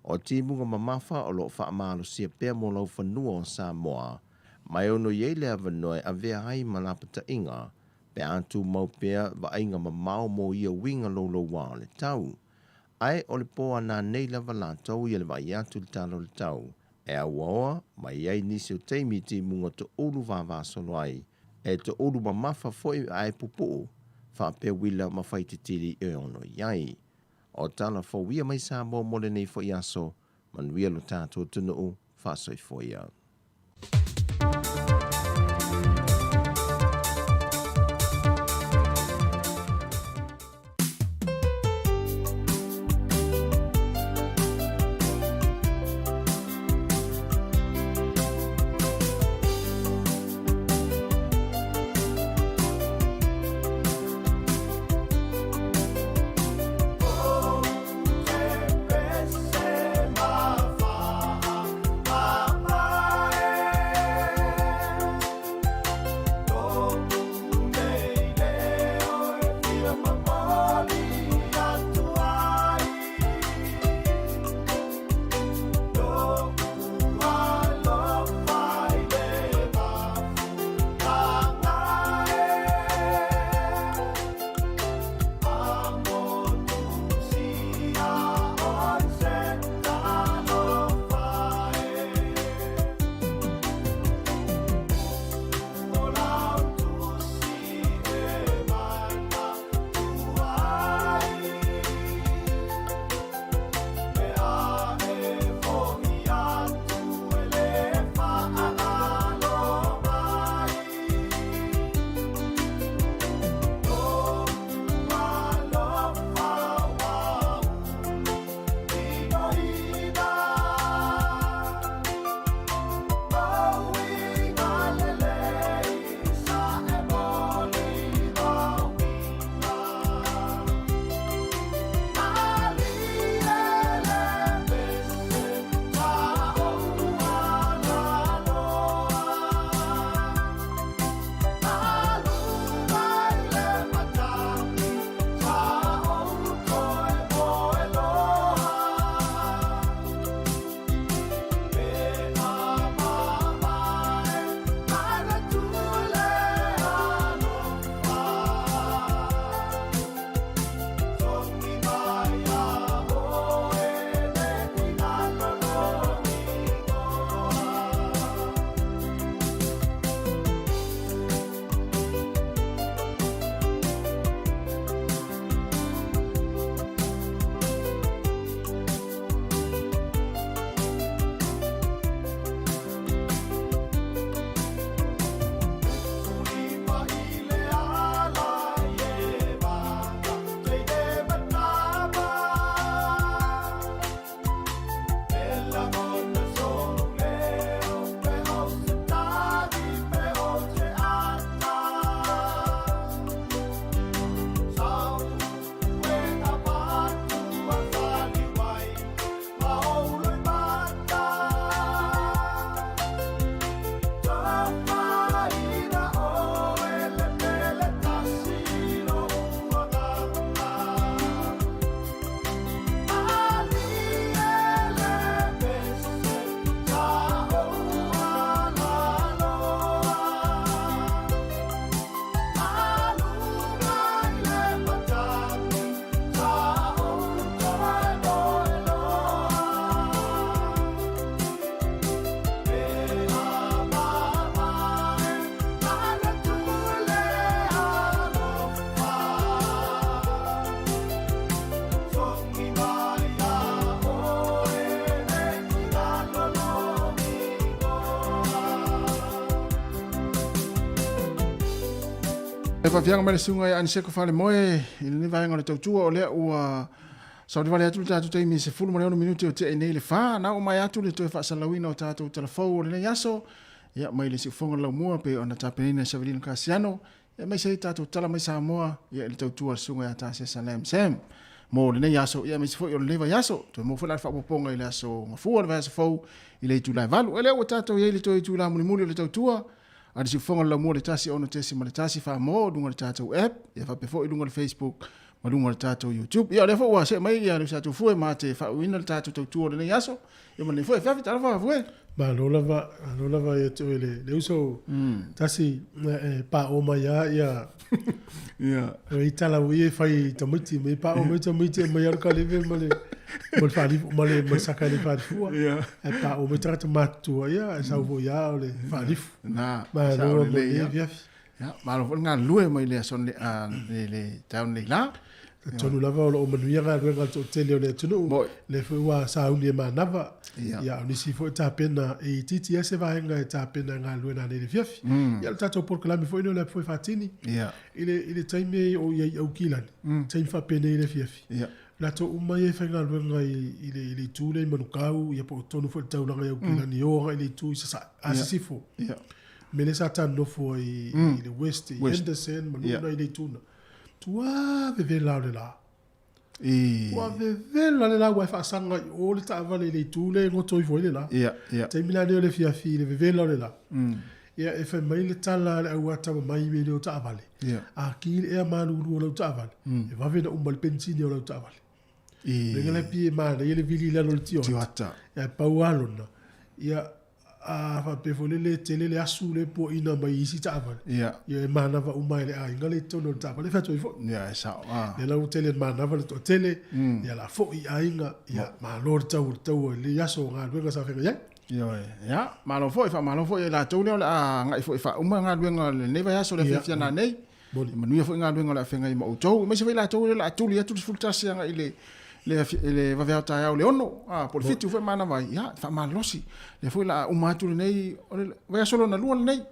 o timuga mamafa o lo o faamalosia pea mo laufanua o Samoa, ma e ono i ai le avanoa e avea ai ma lapataiga pe a tumau pea vaaiga mamao mo ia uiga louloua o le tau. Ae o le pō a nanei lava latou ia le vaai atu i le tala o le tau, e auaoa mai ai nisi o taimi i timuga toulu vavasolo ai, e toulu mamafa foi ae puupuu, faapea uila ma faititili e ono i ai. O tala fou ia mai Samoa mo lenei foi aso, manuia lo tatou atunuu, faasoifua ia. faafiaga mai le susuga ia Aniseko Falemoe i lenei vaega o le tautua o lea ua saolivale atu le tatou taimi e 16 minute o tea nei le 4. Na oo mai atu le toe faasalalauina o tatou talafou o lenei aso. Ia mai le siufofoga o le laumua pei ona tapenaina e Savelino Kasiano. Ia aemaise ai tatou tala mai Samoa ia i le tautua a le susuga ia Tasesa Lam Sam mo lenei aso ia aemaise foi o lenei vaiaso. Toe maua foi la le faaopoopoga i le aso Gafua le vaiaso fou i le itula e 8. O lea ua tatou i ai i le toe itula mulimuli o le tautua a le siufofoga o le laumua le 1 6.1 Samoa luga o le tatou app ia faapea foi luga o le Facebook ma luga o le tatou YouTube. Ia o lea foi ua see mai ia le Usatufue ma te faauuina le tatou tautua o lenei aso. Ia ma lenei foi afiafi, talofa Fue. Malo lava, malo lava ia te oe le, le uso. Tasi, e pāo mai lava ia, Ia. o i tala ua ia e fai i tamaiti, mai pāo mai tamaiti e mai alu kaleve ma le, ma le faalifu, ma le, ma le saka i le faalifua. Ia. Ae pāo mai tagata matutua, ia, e sau foi lava o le faalifu. Na, Malo sao lava mo lelei, lenei ia. afiafi. Ia, malo foi le galulue mai le aso le, le taeao nei la. Talitonu lava o lo o manuia galuega a le toatele o le atunuu, lea foi ua sauni e manava. Ia, o nisi foi tapena e itiiti lava se vaega e tapena e galulue nanei i le afiafi. Ia, o le tatou polokalame foi lea o le apu foi faatini. I le, i le taimi o i ai i Aukilani, taimi faapenei i le afiafi, latou uma ia e faigaluega i, i le, i le itu lea i Manukau, ia po o totonu foi i le taulaga i Aukilani, o agai i le itu i Sasae, a Sisifo. Mea lea sa ta nofo ai i le West, i Henderson ma Luna i le itu na. Tua vevela o le la. Ua vevela le la ua e faasaga i o le taavale i le itu lea e goto ifo ai le la. Taimi la lea o le afiafi i le vevela o le la. Ia e fai mai le tala a le au atama mai i mea nei o taavale. A ki le ea malulu o lau taavale, e vave ona uma le penisini o lau taavale. Lenga le pie manaia le vili i lalo o le tioata. Ia e pau lava lona. Ia a faapea foi lele tele le asu le puaina mai isi taavale. Ia. Ia e manava uma e le aiga le i totonu o le taavale e fai atu ai foi. Ia e sao. Ah. Lea la ua tele manava le toatele, ia la foi i aiga, ia malo le tau o le taua i lenei aso o galuega sa feagai ai. Ioe. Ia, malo foi, faamalo foi ia i latou lea o le a agai foi e faauma galuega o lenei vaiaso le afiafi ana nei. Ia manuia foi galuega o le a feagai ma outou, aemaise foi latou lea o le a tuli atu le 11 agai i le le le vaveao taeao i le 6, a po o le 7 foi manava ai. Ia, faamalosi. Lea foi o le a uma atu lenei, o le vaiaso lona lua lenei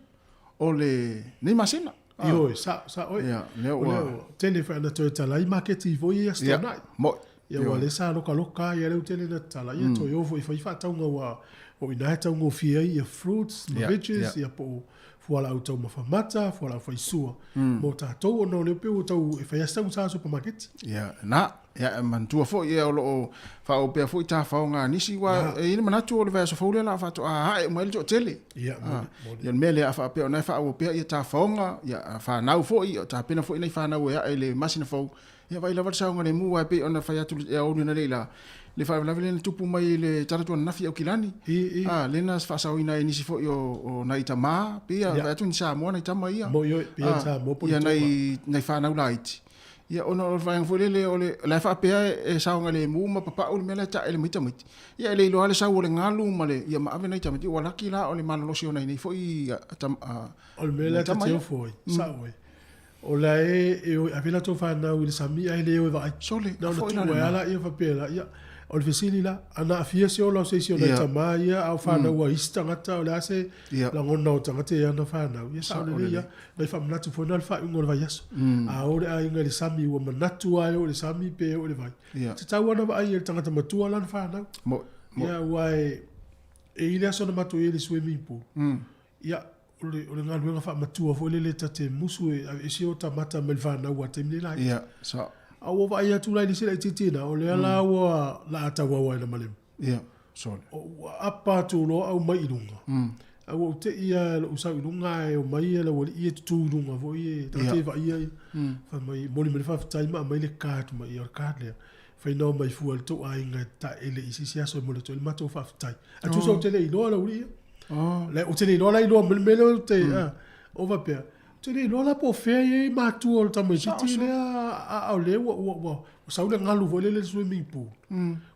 o lenei masina. Ioe, sao, sao oe. Ia, lea ua tele foi ana toe tala ai maketi foi ia aso Toonai. Moi. Ia, ua lea sa lokaloka ai, ia lea ua tele ina tatala, ia toe o foi e fai faatauga ua o i ina e taugofie ai ia fruits ma veggies, ia po o fualaau taumafa mata, fualaau faisua mo tatou, ona o lea pei ua tau e fai lava si taugata supamaketi. Ia, na, ia, e manatua foi, ia, o lo o faaauau pea foi tafaoga a nisi, aua e i ai le manatu o le vaiaso fou lea o le a faatoa ae uma ai le toatele. Ia, moni, moni. Ia, o le mea lea, a faapea o lena e faaauau pea ia tafaoga, ia, fanau foi, ia, tapena foi nai fanau e ae i le masina fou, Ia vaai lava le saogalemu aua e pei ona fai atu e aoauli analeila la, le faalavelave lea na tupu mai i le talaatu ananafi i Aukilani. A, lea na faasaoina ai e nisi foi o, o nai tama, pei a vaai atu ni Samoa nai tama ia. Moi oi, pei a Samoa po o ni Ia nai, nai fanau laiti. Ia ona o le vaega foi lele o le, o la e faapea e saogalemu ma papau le mea la e taele mai tamaiti. Ia e le iloa lava le sau o le galu ma le, ia ma ave nai tamaiti, ua laki la o le malolosi o nai nei foi tama ia. O le mea lea ta te ofo ai, sao ai. O la e e o e ave latou fanau i le sami ae le o e vaai. Sole, Na ona tuu ai lava laia faapea la, ia, o le fesili la, ana aafia se ola o se isi o nai tama ia a o fanau a isi tagata, o le a se lagona o tagata ia ana fanau? Ia sao lelei lava. Nai faamanatu foi na le faaiuga o le vaiaso. A o le aiga i le sami ua manatu lava e o i le sami pe o i le vai. E tatau lava ona vaai e le tagata matua lana fanau. Ia aua e i ai le aso na matou i ai i le swimming pool. Ia, o le, o le galuega faamatua foi lele ta te musu e aveese o ta mata mai le fanau a taimi nei laiti. Ia, sao. A ua vaai atu la i le isi laitiiti ina, o lea la ua laa tauau ai na malemu. Ia, sole. Ua apa atu loa au mai i luga. A ua ou te i lava lou sau i luga ae omai le aualii e tutu i luga foi e tagata e vaaia ia. Fai mai, momoli mai le faafetai ma aumai le card mai, ia o le card lea. Fai na omai fua i le tou aiga e taele i se isi aso e momoli atu ai le matou faafetai. Ae tusa ou te le iloa le aualii ia. Le, ou te le iloa la iloa mai le mea lea ou te, o faapea, ou te le iloa la po o fea e i ai matua o le tamaitiiti lea, a o lea ua, ua, ua, ua sau le galu foi lele i le swimming pool.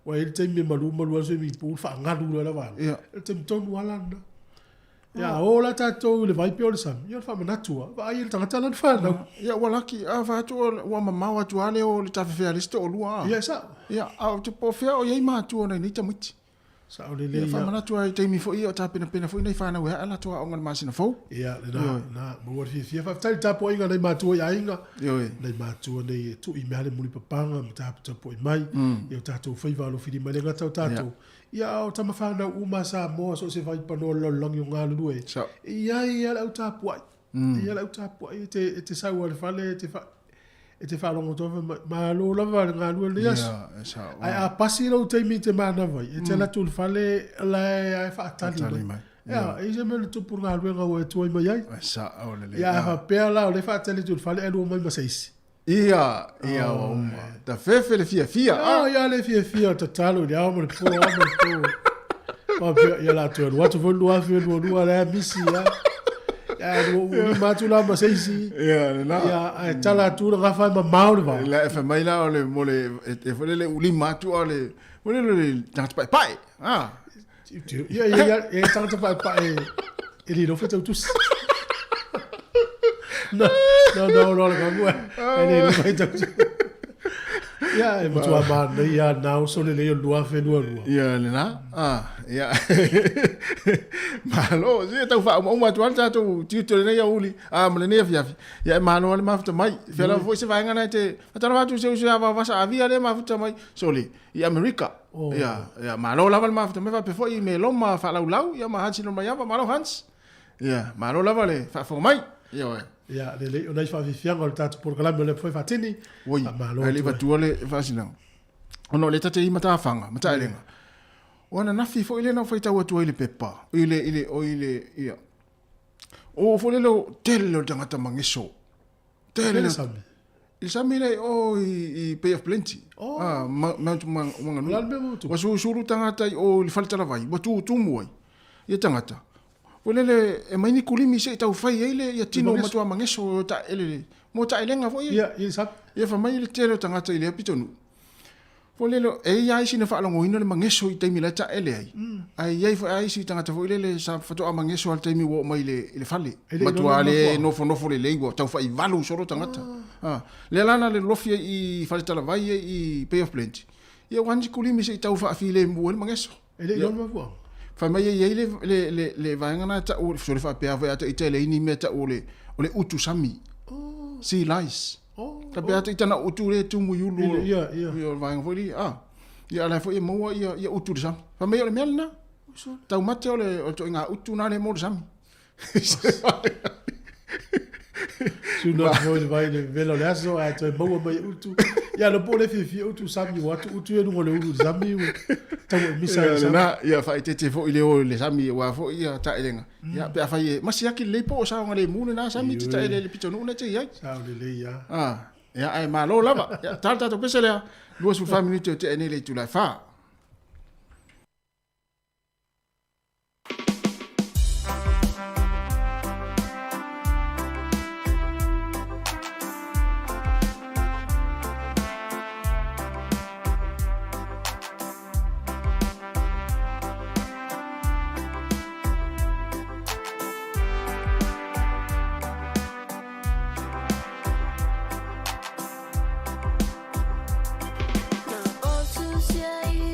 Ua i ai le taimi e malu malu ai le swimming pool, faagalu loa la vaega. O le taimi tonu lava la lena. Ia, a o la tatou i le vai pe o le sami, ia o le faamanatu lava, vaai e le tagata lana fanau. Ia, ua laki, a fai atu ua mamao atu lava lea o le tafefea a le isi toalua. Ia, e sao. Ia, a ou te po o fea o i ai matua o nai nei tamaiti. Sao lelei. Ia faamanatu lava i taimi foi ia o tapenapena foi nai fanau e aa latou aoga i le masina fou. Ia, lena, lena, maua le fiafia. Faafetai i le tapuaiga a nai matua i aiga. Ioe. Nai matua nei e tui mea le mulipapaga ma taputapuai mai. I o tatou faiva alofilima e le gata o tatou. Ia, a o tama fanau uma a Samoa so o se vaipanoa o le lalolagi o galulue. E i ai lava le au tapuai. E i ai le au tapuai e te, e te sau lava i le fale e te fa, e te faalogo atu lava fai mai, malo lava le galue i lenei aso. Ia, e sao. Ae a pasi lou taimi i te manava ai, e te alu atu i le fale la e lava e faatali Faatali mai. mai. Ia, e i ai se mea na tupu i le galuega ua e tuai mai ai. E sao lelei. Ia, a faapea la o lea e faatali atu i le fale ae lua mai ma se isi. Ia, ia ua uma. Tafefe le fiafia. Ah, ia le fiafia o tatalo i le ao ma le po, ao ma le po. Faapea, ia la toe alu atu foi le 2022 lea misi, ia. Ia, lua ua lima atu la ma se isi. Ia, lena. Ia, ae tala atu le gafa e mamao le vao. La e fai mai la o le, mo le, e foi lele ulima atu o le, mo le le tagata paepae. Ah. Ia, ia, ia, e tagata paepae e le iloa faitau tusi. No, no, no, no, le gagu e le iloa faitau tusi. Ia, e matua manaia na oso lelei o le 2022. Ia, lena. Ah, ia. Malo, se tau faaumauma atu lava le tatou tiute o lenei aoauli, ah, ma lenei afiafi. Ia e malo lava le mafuta mai. Fea lava foi se vaega na e te faatalofa atu i se uso ia Vaovasa Avia lea e mafuta mai. Sole, i Amerika. Oh. Ia, ia, malo lava le mafuta mai faapea foi i Meloma Faalaulau, ia ma Hans Inomaiava, malo Hans. Ia, malo lava le faafofoga mai. Ioe. Ia, lelei, o nai faafiafiaga o le tatou polokalame o lea foi faatini. Oi, Faamalo ae le i atu ai. vatua le faasinaga. Ona o lea ta te i matafaga, mataelega. O ananafi foi lea na ou faitau atu ai i le pepa, i le, i le, o i le, ia. O foi lele o tele o le tagata mageso. Tele. Le sami. I le sami lea i o i Bay of Plenty. Oh. Ah, Mount Maunganui. O le a le mea ua tupu? Ua susulu tagata i o i le fale talavai, ua tutumu ai ia tagata. Foi lele e mai ni kulimi se i tau fai ai le ia tino mageso. matua mageso o taele mo taelega foi. Ia, i le sami. Ia fai mai le tele o tagata i lea pitonuu. Foi lele e i ai isi na faalogoina le mageso i taimi la e taele ai. Ae i ai foi lava isi tagata foi lele sa faatoa mageso lava i le taimi ua oo mai i le, i le fale. E le i Matua iloa le le mafuaaga. nofonofo lelei ua tau faaivalu solo tagata. Ah. Lea la na lolofi ai i Faletalavai ia i Bay of Plenty. Ia ua ani kulimi se i tau faafilemu ai le mageso. E le i iloa le mafuaaga. Fai mai e i ai le, le, le, le vaega na tau, sole faapea foi a ita e leai ni mea tau o le, o le utu sami. Sea lice. Ta pea ata ita na utu le tumu i ulu. Ile, ia, ia. Ia, o le vaega foi li, ah. Ia, a la foi e maua ia, ia utu i le sami. Fai mai o le mea lena. Taumate o le, o le ituaiga utu na le mo le sami. Suna atu foi le vai le vela o le aso ae toe maua mai e utu. Ia lo po o le fiafia utu sami ua atu utu ia luga o le ulu i le sami ua tau e misa i Ia, le sami. lena, ia faaeteete foi le o i le sami aua foi ia taelega. Ia, pe afai e masiaki lelei po o saogalemu lena sami te taele i le pitonuu lena e te i ai. Sao lelei lava. Ah, ia, ae malo lava. Ia, ta le tatou pese lea, 24 minute o tea nei le itula e 4. Na osu sia i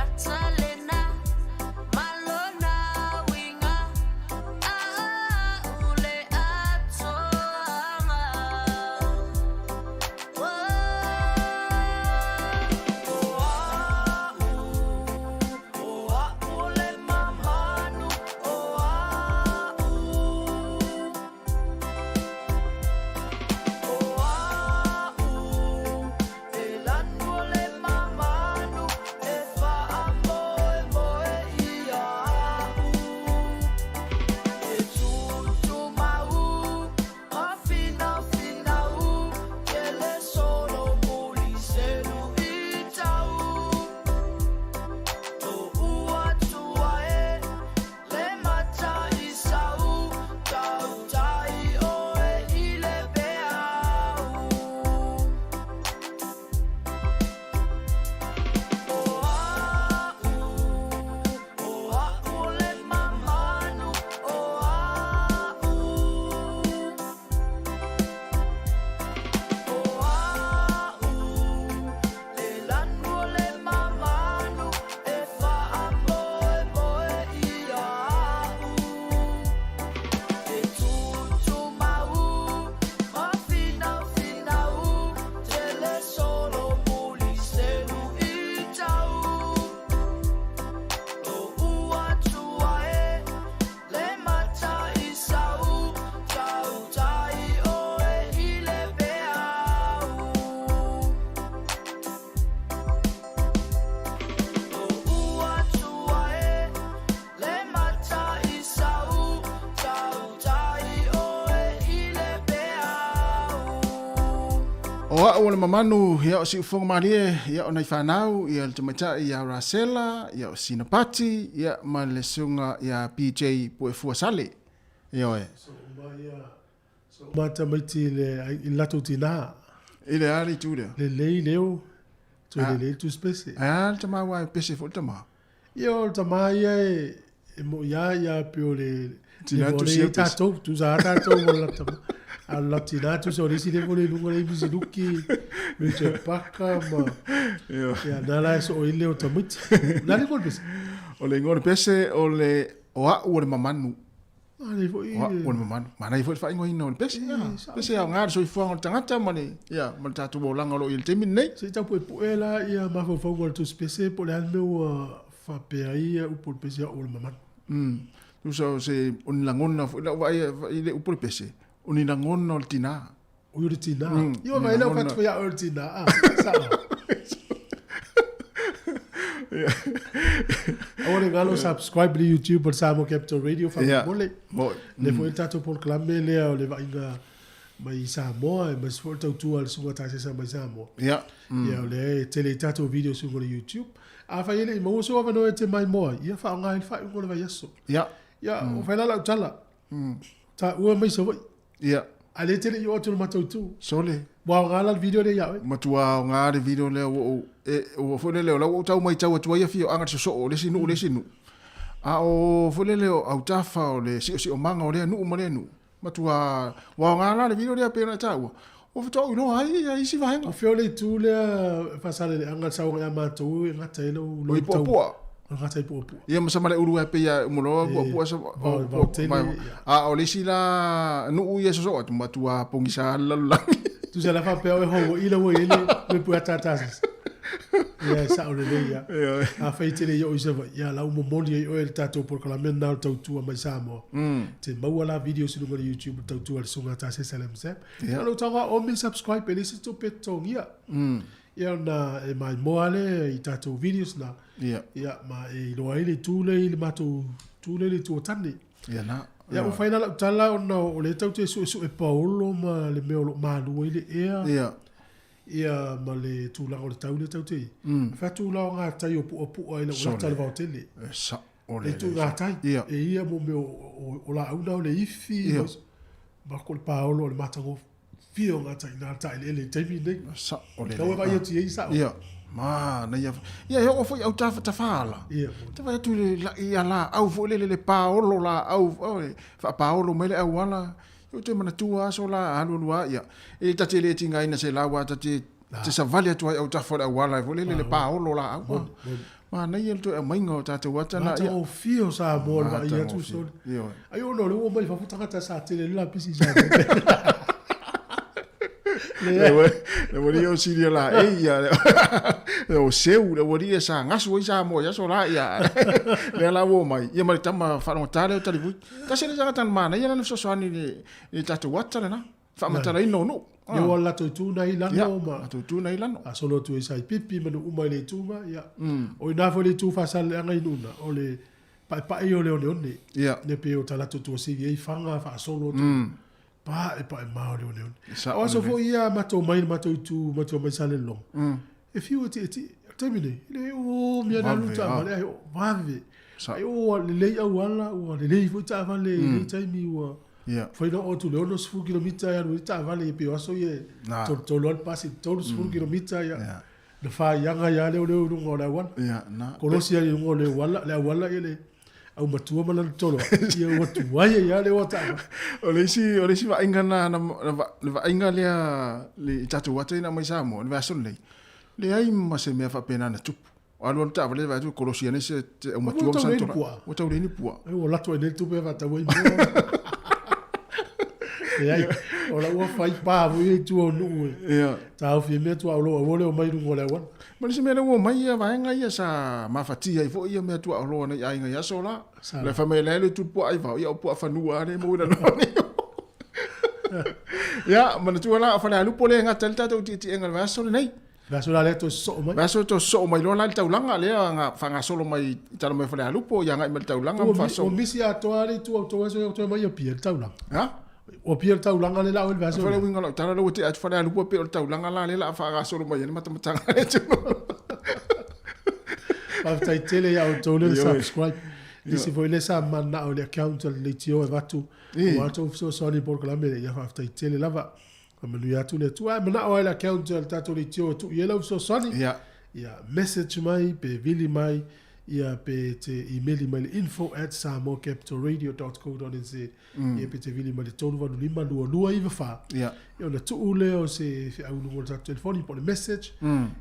ata lena Malona winga A ule atoanga O a'u o le mamanu ia o siufoga malie ia o nai fanau ia le tamaitai ia Rasela ia o Sinapati ia ma le susuga ia PJ Puefua Sale. Ioe. Ma tamaiti i le i le latou tinā. I le a le itu lea? Lelei leo, toe lelei le tusipese. Ae a le tama aua e pese foi le tama? Ia o le tama ia e e moi lava ia pei o le Tinā level tusia lea i pese. tatou, tusa lava tatou ma le latou tama. A o le latou tinā tusa o le isi level i luga lea i Misiluki, Richard Parker ma ia na la e soo ai le leo o tamaiti. O le a le igoa o le pese? O le igoa o le pese o le o a'u o le mamanu. Manaia foi O a'u o le mamanu. Manaia foi le faaigoaina o le pese. Pese e aoga le soifuaga o le tagata ma le, ia, ma le tatou olaga o lo o i ai i le taimi lenei. Se i tau puepue la ia mafaufauga o le tusi pese po o le a le mea ua faapea ai ia upu o le pese a'u o le mamanu. Tusa o se, o ni lagona foi lau vaai i le upu o le pese, o ni lagona o le tinā. Oi o le tinā. Ia ua vaai lea ua fatu fai a'u o le tinā, a, sao. Aua ne galo subscribe i le YouTube o le Samoa Capital Radio faamolemole. Lea foi le tatou polokalame lea o le vaaiga mai i Samoa aemaise foi o le tautua a le Susuga Tasesa mai Samoa. Ia o lea e tele i tatou videos i luga o le YouTube. Afai e le i maua sou avanoa e te maimoa ai, ia faaaoga ai le faaiuga o le vaiaso. Ia ua fai la lau tala. Taua mai Savaii. Ia. A lea e te le i oo atu i le matou itu. Sole. Ua aoga la le video lea ia oe. Matua aoga le video lea ua ou, e, ua foi lele o la ua ou tau maitau atu ai afioaga le sosoo o le isi nuu i le isi nuu. A o foi lele o autafa o le siosiomaga o lea nuu ma lea nuu. Matua, ua aoga la le video lea pei ona e taua. Ua faatoa ou iloa ai ia isi vaega. O fea o le itu lea Faasaleleaga le sauaga ia matou e gata ai lou O i Puapua. O gata i Puapua. Ia ma Samalaeulu e pei a uma loa Puapua sa Vao tele. A o le isi la nuu ia sosoo atu matua pogisa le lalolagi. Tusa la faapea oe hou i lau ai le me pua tata sisi. Ia e sao lelei ia. Afai e te le i oo i Savaii, ia la ua momoli ai oe e le tatou polokalame lena o le tautua mai Samoa. Te maua la videos i luga o le YouTube o le tautua a le Susuga Tasesa le MSAP. Ia lou tago o mi subscribe e le isi tupe totogia. Ia ona e maimoa lea i tatou videos na. Ia ma e iloa ai le itu lea i le matou itu lea i le itu o tane. Ia na. Ia ua fai la lau tala ona o lea tatou te suesue paolo ma le mea o lo o malu ai le ea. Ia. Ia ma le tulaga o le tau lea tatou te i. Fai atu la o ngā tai o Puapua i lau lata le vaotele. E sao le Le itu ngā tai. Ia. E ia mo mea o laau na o le ifi. Ia. Ma ko le paolo o le matagofie o ngā tai nā taeleele i taimi nei. Sao le. Tau e vaai atu i ai sao. Ia. Manaia. Ia e oo foi au tafaala. Ia. Te vaai atu i le ia laau foi lele le paolo laau, oi, faapaolo mai le auala. Ou te manatua aso la alualu a ia. E ta te le tigaina se lau a ta te. Te savali atu ai autafa o le auala foi lele le paolo laau. Manaia le toe aumaiga o tatou ata na. Matagofie o Samoa le vaai atu sole. Ai ona o lea ua omai fafo tagata sa tele ai le lapisi i Samoa. Le ua o silia la e ia le o seu le ua ia sa gasu ai Samoa i aso la ia lea la ua omai ia ma le tama faalogata lea o Talivui. Tasi le tagata na manaia lana fesoasoani i le tatou ata lena. Faamatalaina o nuu. Ia ua latou itu na i lano ma. Latou itu na i lano. Faasolo atu ai sa i Pipi ma nuu uma i le itu na, ia. O i ina foi le itu Faasaleleaga i nuu na, o le paepae o le oneone. Ia. Le pei o ta latou tuasivi ai Faga faasolo atu. Paepae ma o le oneone. O aso foi ia matou mai i le matou itu, matou omai i Salelologa. E fiu e tietie. O le taimi nei, e le o mea na alu taavale ae o vave. Ai ua lelei auala, ua lelei foi taavale i lenei taimi ua mafai ona oo atu i le 60 kilomita e alu ai le taavale e pei o aso ia e tolutolu lava le pasi, 30 kilomita ia na faiaga ai lava le leo i luga o le auala. Kolosi ai i luga o le auala, le auala ia le aumatua ma lana toloa, ia ua tuai ai lava le o a taavale. O le isi, o le isi vaaiga na, le vaaiga lea i tatou ata ia na aumai i Samoa, i le vaiaso lenei, leai ma se mea faapena na tupu. Alu alu taavale vaai atu e kolosi ane se aumatua ma sana tola. Ua tau leai ni puaa. Ua lato ai nei le tupe e faatau ai moa. Leai, o la ua fai pa foi i tua o nuu e. Ia. Taofi ai mea tuaoloa aua le omai i luga o le auala. Ma le isi mea lea ua omai ia vaega ia sa mafatia ai foi ia mea tuaoloa nai aiga i aso la. Le fai mai la e le tu puaa i vao, ia o puaa fanua lea e maua i lalo nei. Ia, manatua la o Falealupo lea e gata ai le tatou tietiega i le vaiaso lenei. Vaiaso la lea toe sosoo mai. Vaiaso toe sosoo mai loa la i le taulaga lea na faagasolo mai i tala mai o Falealupo ia agai mai le taulaga ma faasolo. Ua misi atoa le itu o outou aso toe mai Apia i le taulaga. Ha? Ua Apia le taulaga lea la o le vaiaso. Fale uiga o lau tala lea ua tea atu Falealupo e pei o le taulaga la lea la a faagasolo mai ai le matamataga a le atunuu. Faafetai tele ia outou lea na subscribe. Nisi foi lea sa mananao i le account a le leitio e avatu aua tou fesoasoani i polokalame lea, ia faafetai tele lava. Faamanuia atu le Atua. Ae manao lava i le account a le tatou leitio e tuu i ai lau fesoasoani. Ia. Ia message mai pe vili mai ia pe te imeli mai le info@samoacapitalradio.co.nz ia pe te vili mai le 385 2294. Ia. Ia ona tuu lea o se feau i luga o le tatou telefoni po o le message.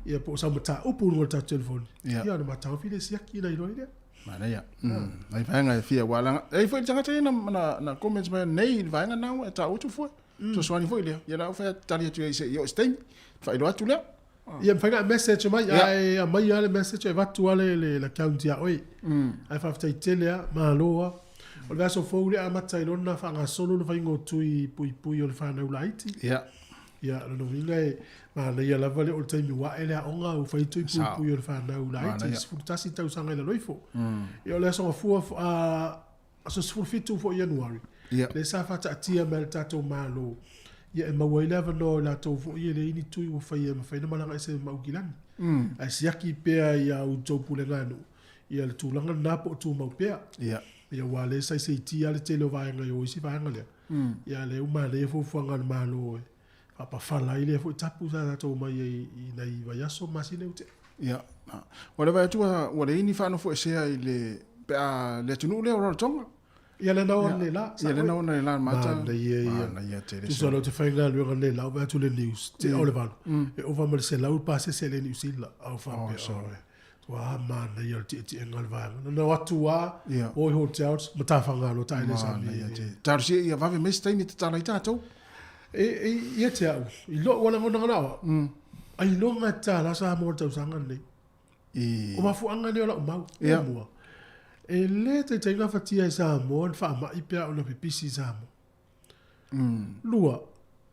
Ia po o sau mataupu i luga o le tatou telefoni. Ia. Ia ona mataofi lea siaki ina iloa ai lea. Manaia. Nai vaega e fia ua laga. E i ai foi le tagata ia na na comments mai nei i le vaega na ua e taua atu fua. Fesoasoani foi lea. Ia la ua fai atu tali atu i ai se i oo i se taimi. Faailoa atu lea. Ia mafai ona e message mai ae aumai lava le message e avatu lava le account ia oe. Ae faafetai tele lava, malo lava. O le vaiaso fou lea e amata ai loa ona faagasolo le faiga o tui puipui o le fanau laiti. Ia. Ia, o lona uiga e manaia lava le oo i le taimi ua ae le aoga ua fai tui puipui o le fanau laiti, 11 tausaga i lalo ifo. Ia o le Aso Gafua, aso 17 foi o Ianuari, lea sa faataatia mai e le tatou Malo, ia e maua ai le avanoa o i latou foi e leai ni tui ua faia e mafai ona malaga ese ma Aukilani. Ae siaki pea i a outou puleganuu, ia le tulaga lena po o tumau pea. Ia, aua o lea sa seitia le tele o vaega i o isi vaega lea. Ia a o lea ua manaia fuafuaga a le Malo e faapafala ai lea foi tapu sa tatou omai ai i nai vaiaso ma masina ua tea. Ia, ua le vaai atu ua leai ni faanofoesea i le, pe a le atunuu lea o Rarotonga. Ia lea na oo nei la. Ia lea na oo nei la mata. Manaia ia. Manaia tele. Tusa o lea ou te faigaluega nei la, ou vaai atu i le news, tea o le 8, e ova ma le 100 le pasese a le Niu Sila. A ou faapea, oi, ua manaia o le tietiega o le vaega. Na o atu lava, o i hotels, matafaga loa taele sami. Manaia tele. Talosia ia vave mai se taimi e tatala ai tatou. E, e, ia te au, i lou lava lagona na o au, ailoga e tatala Samoa i le tausaga lenei. O mafuaaga nei o lau mau, muamua, e le taitai gafatia e Samoa ni faamai pe a oo ina pipisi i Samoa. Lua,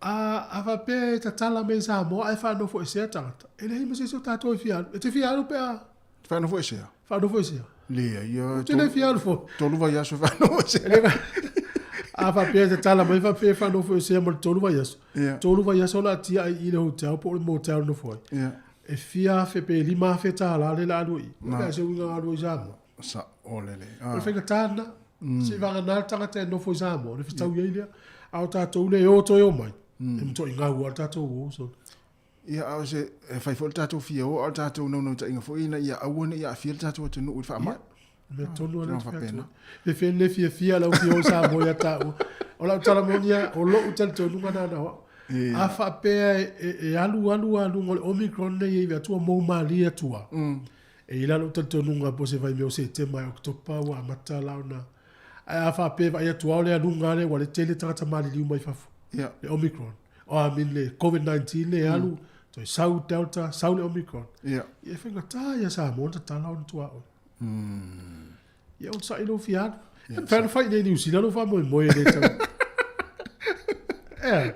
a, a faapea e tatala mai i Samoa ae faanofoesea tagata, e leai ma se isi o tatou e fia alu. E te fia alu pe a. Faanofoesea? Faanofoesea. Leai, ia. Ou te le fia alu foi. Tolu vaiaso e faanofoesea. A faapea e tatala mai faapea e faanofoesea mo le tolu vaiaso. Tolu vaiaso o le a tiai i le hotel po o le motel e nofo ai. E fia afe pe $5,000 lea o le a alu ai i i. O le a se uiga galue i Samoa? Saolele. O le faigata lena. Seiavagana le tagata e nofo i Samoa, ona fetaui ai lea. A o tatou lea e o toe omai, e matuai gau lava le tatou o. So. Ia, a o se, e fai foi le tatou fia o, a o le tatou naunautaiga foi ina ia aua ne i aafia le tatou atunuu i le faamai. Ia, mea tonu lava lea ou te fai atu ai. E fia le fiafia lau fia o i Samoa ia taua. O lau tala moni lava, o lou talitonuga lena na o au. A faapea e alu alu lava i luga o le Omicron nei e ivi atu ua mou malie atu lava. E i ai la lou talitonuga po o se vaimea o Setema ae Oketopa ua amata la ona. Ae a faapea e vaai atu lava o le aluga lea ua le tele tagata maliliu mai fafo. Le Omicron. Oh, I mean le COVID-19 lea e alu, toe sau Delta, sau le Omicron. Ia e faigata ia Samoa ona tatala ona tuaoi. Ia onosai lou fia alu. E mafai ona fai i inei i Niu Sila lou faamoemoe e le tau. Ea.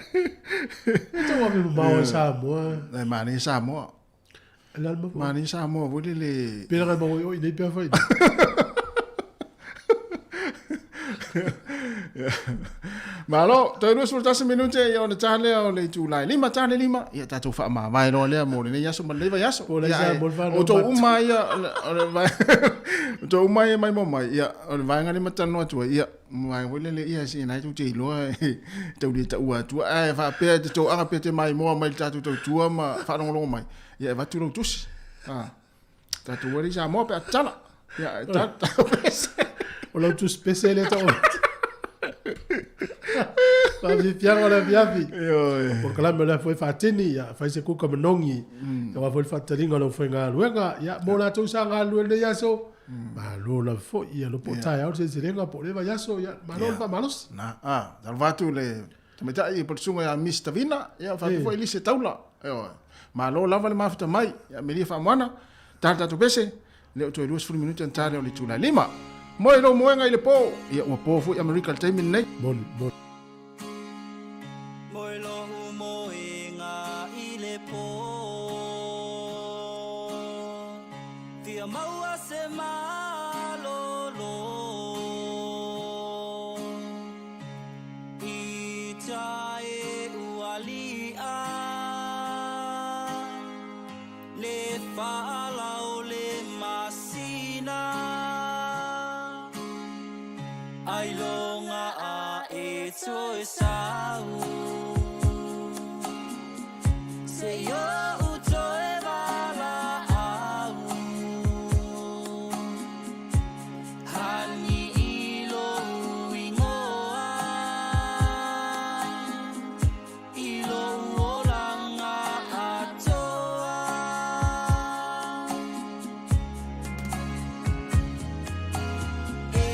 E tau ave mamao e Samoa. E manaia Samoa. E le alama foi. Manaia Samoa foi lele. Pena ngai maua i o i nei pea fai. Malo, toe 21 minute ia ona ta lea o le itula e 5 ta le 5, ia tatou faamavae loa lea mo lenei aso ma lenei vaiaso. Po o le Ia, aisa ae, mo le fanau o tou matu. uma ia, o le o tou uma ia mai mo mai, ia, o le vaega lea ma talanoa atu ai, ia, vaega foi lele, ia, se na e tou te iloa, e tau le taua atua, ae faapea e te toaga pe te maimoa mai le tatou tautua ma faalogologo mai, ia e avatu lou tusi. Ah. Tatou alii Samoa pe a tatala. Ia, e ta, ta pese. O lau tusi pese lea tau. Faafiafiaga o le afiafi. O kalame o le afu e faatini, ia, fai se kuka manogi. Ia aua foi le faataliga o le aufaigaluega. Ia, mo latou sa galulue i lenei aso, malo lava foi. Ia, lo po o taeao le seleselega po o lea vaiaso, ia, malo le faamalosi. Na, a, talofa atu le tamaitai po o le susuga ia Miss Tavina, ia, faapea foi Lise Taula. Ioe. Malo lava le mafuta mai. Ia, melia faamoana, ta le tatou pese, lea ua toe 20 minute ona ta lea o le itula e 5. Moe lou moega i le po. Ia, ua po foi Amerika i le taimi lenei. Moni, moni. Moe lou moega i le po. Fia maua se malolo. I tae ua li'a le faalau le masina Ailoga a e toe sau Se i'u toe valaau Hani i lou igoa I lou olaga atoa E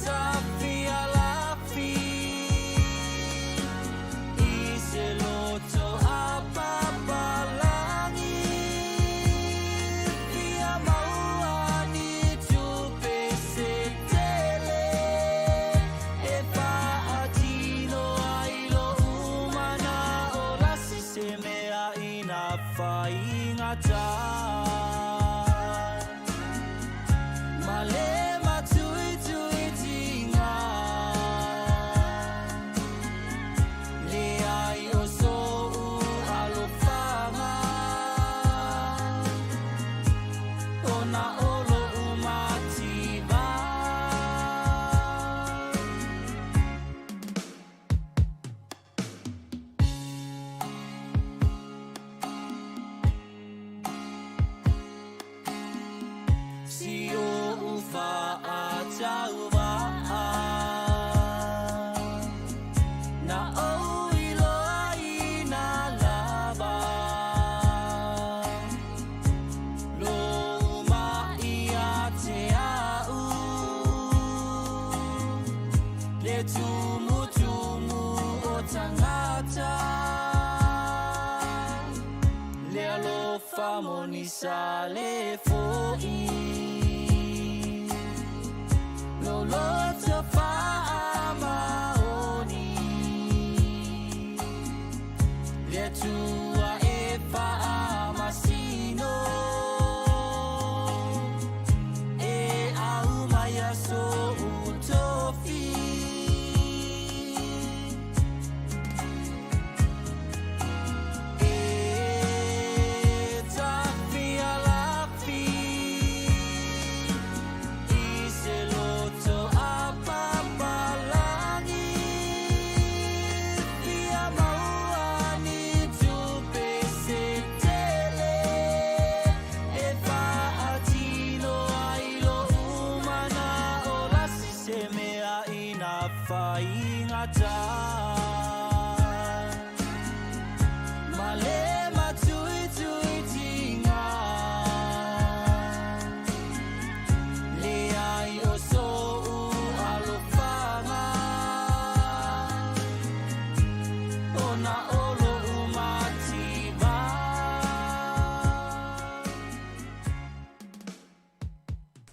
tafialafi I se loto apapalangi Fia maua ni tupe se tele E faatino ai lo'u mana'o lasi Se mea ina faigata Ma le matuituitiga Leai o so'u alofaga Ona o lo'u mativa. Si o'u faatauva'a Na ou iloaina lava Lou ma'i ia te a'u Le tumutumu o tagata Le alofa monisa le fo'i Lou loto faamaoni Le Atua e faamasino E aumaia so'u tofi E tafialafi I se loto apapalangi.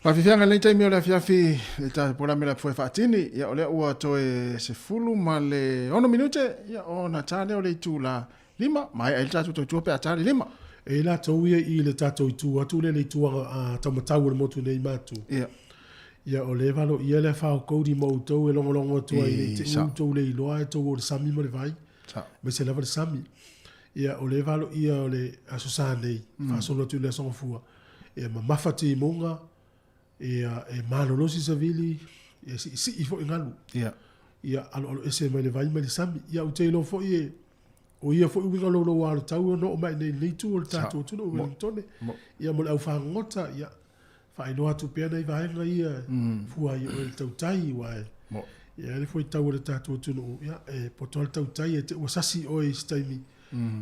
Faafiafiaga i lenei taimi o le afiafi le tatou polokalame le Apofoe Faatini. Ia o lea ua toe 16 minute ia ona ta lea o le itula 5, maea ai le tatou tautua pe a ta le 5. E i latou ia i le tatou itu atu lea i le itu taumatau o le motu nei Matu. Ia. Ia o lea e valoia le afa o Cody ma outou e logologo atu ai ne i te i ua outou le iloa ae tou o le sami ma le vai. Aemaise lava le sami. Ia o lea e valoia o le Aso Sa nei, faasolo atu i le Aso Gafua, e mamafa timuga, ia e malolosi savili, e siisii foi galu. Ia. Ia aloaloese mai le vai ma le sami. Ia ou te iloa foi e o ia foi uiga louloua o le tau e ono oo mai nei i lenei itu o le tatou atunuu i Wellingtone. Ia mo le aufagogota, ia faailoa atu pea nai vaega ia e fua ai i oe i le tautai, aua e i ai le fuaitau a le tatou atunuu, ia e poto lava le tautai e te ua sasi oe i se taimi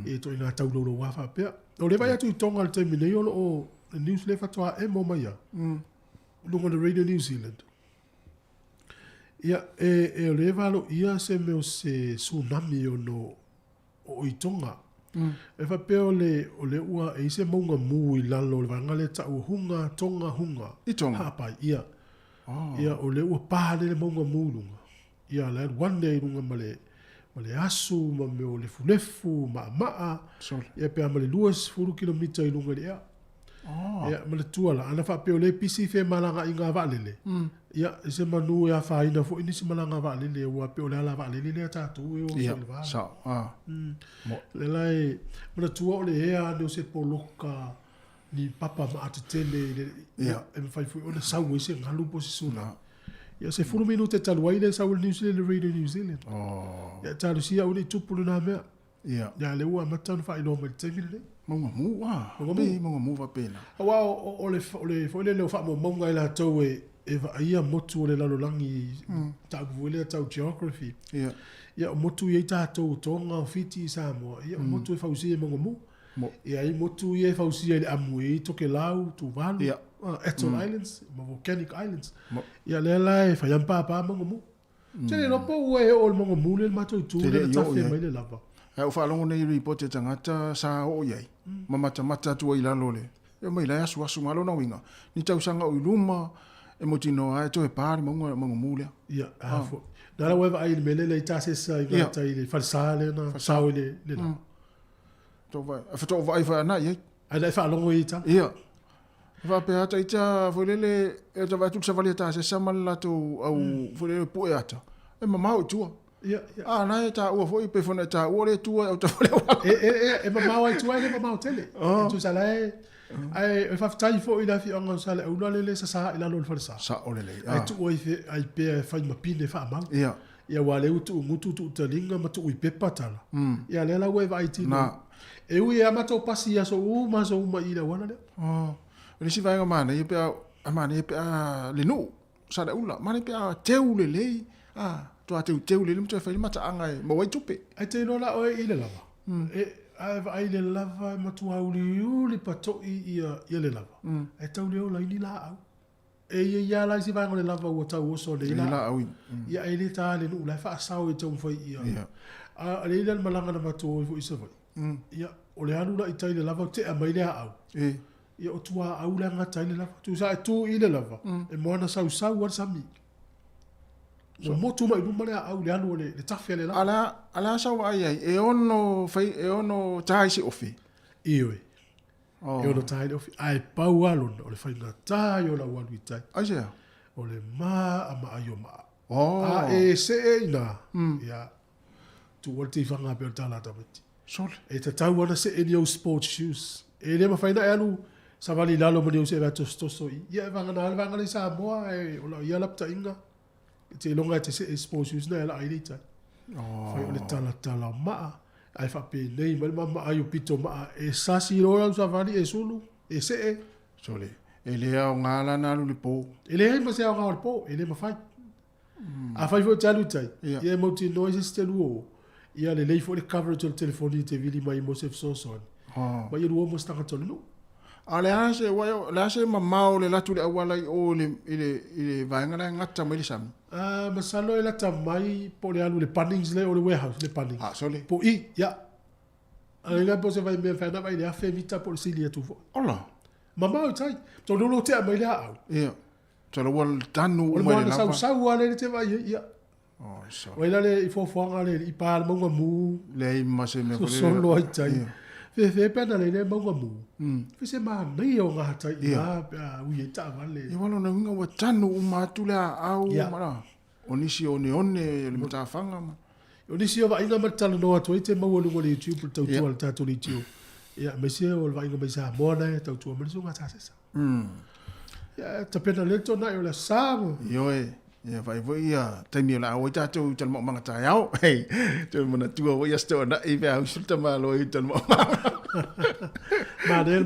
i ituaiga tau louloua faapea. O lea e vaai atu i Tonga i le taimi nei o lo o le news lea faatoa emo mai lava i luga o le Radio New Zealand. Ia, e, e o lea e valoia se mea o se tsunami e ono oo i Tonga. E faapea o le, o lea ua e i ai se mauga mu i lalo o le vaega lea e tau o Hunga, Tonga, Hunga. I Tonga? Ha'apai, ia. Ia, o lea ua pa lea le mauga mu i luga. Ia, la e alu ane i luga ma le, ma le asu ma mea o lefulefu, maamaa. Sole. Ia, pe a ma le 20 kilomita i luga i le ea. Oh. Ia, manatua la, ana faapea o lea e pisi femalagaaiga a vaalele, ia, e se manu e afaina foi nisi malaga a vaalele, aua pei o le ala vaalele lea a tatou e o Ia, i le va. sao, ah. Mo. Le la e, manatua o le ea ane o se poloka ni papa maatetele i le, Ia. e mafai foi ona sau ai se galu po o se tsunami. Ia, 10 minute talu ai lea e sau ai le New Zealand, le Radio New Zealand. Oh. Ia, talosia aua ne i tupu lena mea. Ia. Ia, lea ua amata ona faailoa mai i le taimi lenei. Mauga mu, ah. Mauga mu. Pe mauga mu faapena. Aua o le, o le foi lele o faamaumauga a i latou e, e vaaia motu o le lalolagi, mataupu foi lea tau geography. Ia. Ia, o motu ia i tatou o Tonga, o Fiti, i Samoa, ia, o motu e fausia i mauga mu. Mo. Ia, e i ai motu ia e fausia i le amu e i ai Tokelau, Tuvalu, Ia. Atoll Islands, ma Volcanic Islands. Mo. Ia, lea la e fai lava ma papa mauga mu. Te le iloa po ua e oo i le mauga mu lea i le matou itu Te lea le na i oo tafe i ai. mai le lava. Ae ou faalogo nei i report a tagata sa oo i ai, ma matamata atu ai i lalo o le, e omai la e asuasu ma lona uiga, ni tausaga o i luma e mautinoa ai e toe pa le mauga, mauga mu lea. Ia, a foi. Na la ua e vaai i le mea lea le i tasesa i gatai i le falesa lea na sao i le le lava. Faatoa ou vaai foi ana i ai. Ai na e faalogo i tala. Ia. E faapea ata ita foi lele e ta vaai atu le savali a tasesa ma le latou au foi lele pue ata. E mamao i tua. Ia, ia. A na e taua foi pe foi na taua le tua au tavali au. E e e e mamao ai tua e le mamao tele. Oh. E tusa la e ae e faafetai foi i le afioaga o Saleaula lele e sasa i lalo o le falesa. Sao lelei. Ae tuu ai fe ai pea e fai ma pine faamau. Ia. Ia aua o lea ua tuugutu, tuutaliga ma tuuipepa tala. Ia lea la ua e vaai tino. Na. E ui e a matou pasi i aso uma aso uma i le auala lea. Oh. O le isi vaega manaia pe a, a manaia pe a le nuu, Saleaula, manaia pe a teu lelei, a, toa teuteu lelei ma toe fai le mataaga e maua ai tupe. Ae te iloa la oe i le lava. E, a e vaai i le lava e matua uliuli patoi ia, ia le lava. Ae tau le ola ai ni laau. E i ai lava la isi vaega o le lava ua tau oso nei laau. Ia e le ta le nuu la e faasao e taumafai ia. A o le i lea le malaga na matou o ai foi i Savaii. Ia, o le alu la i tai i le lava tea mai le aau. Ia o tuaau la e gata ai le lava. Tusa e tu i le lava, e moana sausau lava le sami. Ua motu mai luma le aau i le alu o le tafe a le lava. A le a le a sau vaai ai, e ono fai, e ono ta i se ofi? Ioe. E ono ta ai le ofi. Ae pau lava lona, o le faigata ia o lau alu i tai. Aisea? O le maamaai o maa. Oh. A e see i ina, ia, tuua le tifaga pei o le tala a tamaiti. Sole. E tatau ana see ni ou sports shoes. E le mafai ona e alu savali i lalo ma ni ou se'e tosotoso i. Ia e vagana le vaega lea i Samoa, e o lau ia lapataiga, e te iloga e te see i sports shoes na e laa ai le itai. Oh. Fai o le talatala o maa, ae faapenei mai le maamaai o pito maa, e sasi loa lau savali e sulu, e see. Sole, e le aoga la na alu i le po. E leai ma se aoga o le po, e le mafai. Afai foi e te alu i tai, ia e mautinoa ai se isi te lua o, ia lelei foi le coverage o le telefoni i te vili mai mo se fesoasoani. Oh. Ma ia lua mo se tagata o le nuu. A o le a se, ua, o le a se mamao o le alu atu i le auala i o i le, i le, i le vaega la e gata mai le sami? Ah, masalo e lata mai po o le alu i le Bunnings lea o le warehouse le Bunnings. Ah, sole. Po i, ia. A le iloa po o se vaimea e whanau ai le 1000 mita po o le sili atu foi. Ola. Mamao i tai. Tonu lo tea mai le aau. Ia. Tuala ua tanu O le uma i le moana lava. sausau lava lea e te vaai ai, ia. Oh, so. Oi la le i fuafuaga le i pa le mauga mu. Leai ma se mea foi lele. Sosolo ai tai. Ia. Fefe pe ana le le mauga mu. Fe se manaia o ngā tai i Ia. ngā pe a ui ai taavale. Ia wala na winga ua tanu uma atu le aau Ia. ma la. O nisi o ne one o le matafaga ma. O nisi o vaaiga ma le talanoa atu ai te maua i luga o le YouTube le tautua Ia. a le tatou leitio. Ia, aemaise o le vaaiga mai Samoa na e tautua mai le susuga Sasesa. Ia, tapena lea le tona'i o le aso Sa ma. Ioe, ia vaai foi ia taimi o le a o ai tatou i talamaomaga taeao. Hei, toe manatua foi ia se toanai pe a usu le tamaloa i talamaomaga. Manaia le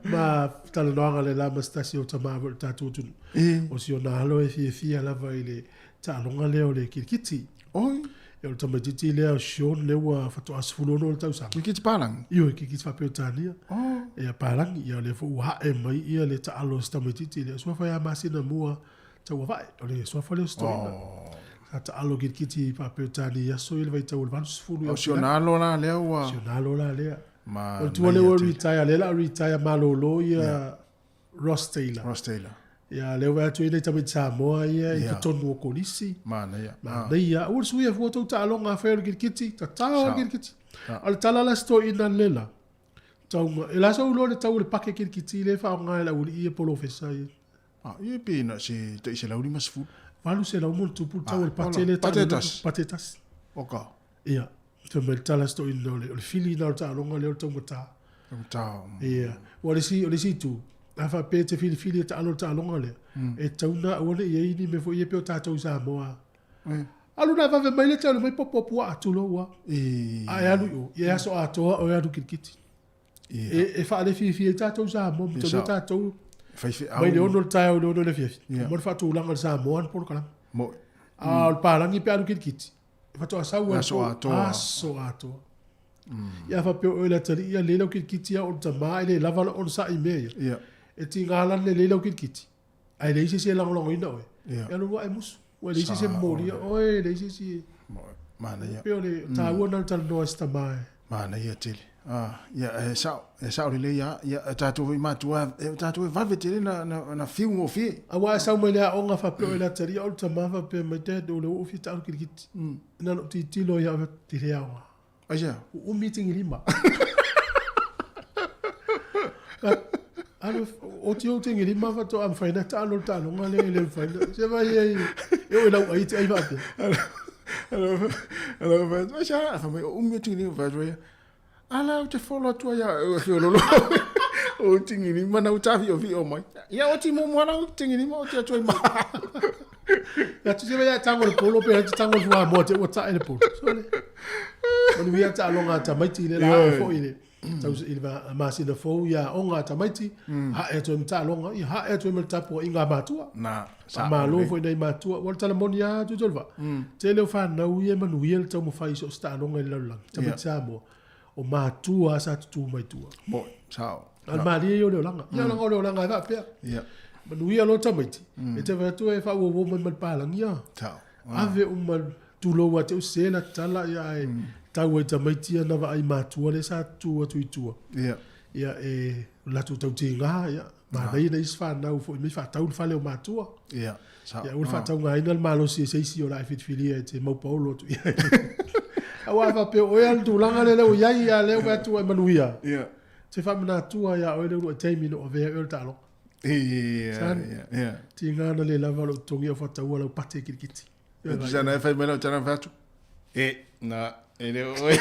ma talanoaga le la ma se tasi o tamā foi o le tatou atunuu. O si ona alo e fiafia lava i le taaloga lea o le kirikiti. Oi. Ia o le tamaitiiti lea o Sean lea ua faatoa 16 le tausaga. Kirikiti palagi? Ioe, kirikiti faa-Peretania. Oh. Ia palagi, ia o lea foi ua hae mai ia le taalo o si tamaitiiti lea. Suafa ia masina mua tauavae, o le suafa lea o se toeaina. Oh. Sa taalo kirikiti faa-Peretania i aso ia le vaitau o le 80 O si ona alo la lea ua. Si ona alo la lea. Ma O le tua lea ua retire, lea o le a retire malolo ia Ross Taylor. Ross Taylor. Ia, lea ua atu ai nei tamaiti Samoa ia i totonu o kolisi. Manaia. Manaia. Ua le suia fua tou taaloga afai o le kirikiti, tatao le Sao. kirikiti. Sao. O le tala la se toeaina le la, tauga, e la sau loa le tau o le pake kirikiti lea e faaaoga e le aualii ia polofesa ia. Ah, ia pe na se tai se lauli ma sefu. 800 ma ona tupu le tau o le pate ola. lea e Pate taaloga- tasi. Pate tasi. Oka. Ia. Fai mai le tala se toeaina o le, o le fili na o le taaloga lea o le taugata. Taugata. Ia. Ua le isi, o le isi itu, a faapea e te filifili e taalo le taaloga lea, e tatau ona aua ne i ai ni mea foi ia pei o tatou i Samoa. Alu na vave mai le te alu mai popo puaa tulou a. A e alu i o, ia e aso atoa o e alu kirikiti. E, e faalefiafia ai tatou i Samoa, ma Ia tonu sao. tatou Faifeau. mai le 6 o le taeao i le 6 o le afiafi. Ia. Mo le faatulaga o le Samoa le polokalame. Mo. A o le palagi pe alu kirikiti. E faatoa sau ai Aso po- atoa. Aso atoa. Ia faapea oe le atalii ia lelei lau kirikiti a o le tamā e le lava lau onosai i mea ia. Ia. E tiga la le lelei lau kirikiti. Ae leai se isi e lagolagoina oe. Ia. E alu loa e musu. Ua leai se isi e Sa- momolia oe, leai se isi e... Manaia. Pei o le taua na o le talanoa i se tamā e. Manaia tele. Ah, ia e sao, e sao lelei lava. Ia e tatou foi matua, e tatou e vave tele na na na fiu gofie. Auā e sau mai le aoga faapea oe le atalii a o le tamā faapea mai dad o le ua ou fia taalo kirikiti. Na ona ou tilotilo ia oe te le aoga. Aisea? Ua umi tigilima. Alu o ti o tigilima faatoa mafai ona taalo le taaloga lea e le mafai ona. Se vaai ai e oo i lau ai te ai faapea. Alo alo aisea, fai mai o umi o tigilima fai atu ai. Ala ou te folo atu ai ia o lolo. O tigilima na utafiofio mai. Ia o ti muamua lau tigilima o te atu ai ma. Ia tu se vai ia tago le polo pe te tago le fuamoa te ua tae le polo. Sole. O le wia taaloga a tamaiti le la Ioe. foi i le tau i le masina fou ia aoga a tamaiti hae atu ai ma taaloga ia hae atu ai ma le tapuaiga a matua. Na, sao Faamalo lelei. foi nai matua. Ua le tala moni lava Tuitolovaa. Tele o fanau ia e manuia le taumafai i so o se taaloga i le lalolagi. Tamaiti Samoa. O matua lava sa tutū mai tua. Mo, sao. A o le malie ia o le olaga. Ia olaga o le olaga e faapea. Ia. Manuia loa tamaiti. E te vaai atu e faauauau mai ma le palagi ia. Sao. Ave uma tulou ia te au sē la tala ia ae tau ai tamaiti ia na vaai matua lea sa tutū atu i tua. Ia. Ia e latou tautigā ia. Manaia nai isi fanau foi mai faatau le fale o matua. Ia. Sao. Ia ua le faataugaina le malosi e se isi o le a e filifilia e te maupaolo atu i ai. Auā faapea o oe a le tulaga lea lea ua i ai a lea ua vaai atu e manuia. Ia. Te faamanātua iā oe le uluai taimi na o avea ai oe le taaloga. Ia, Sani. ia, ia. Tiga na le lava o lou totogi au faataua lau pate kirikiti. E tusa na e fai mai lau tala fai atu. E, na, e le oe.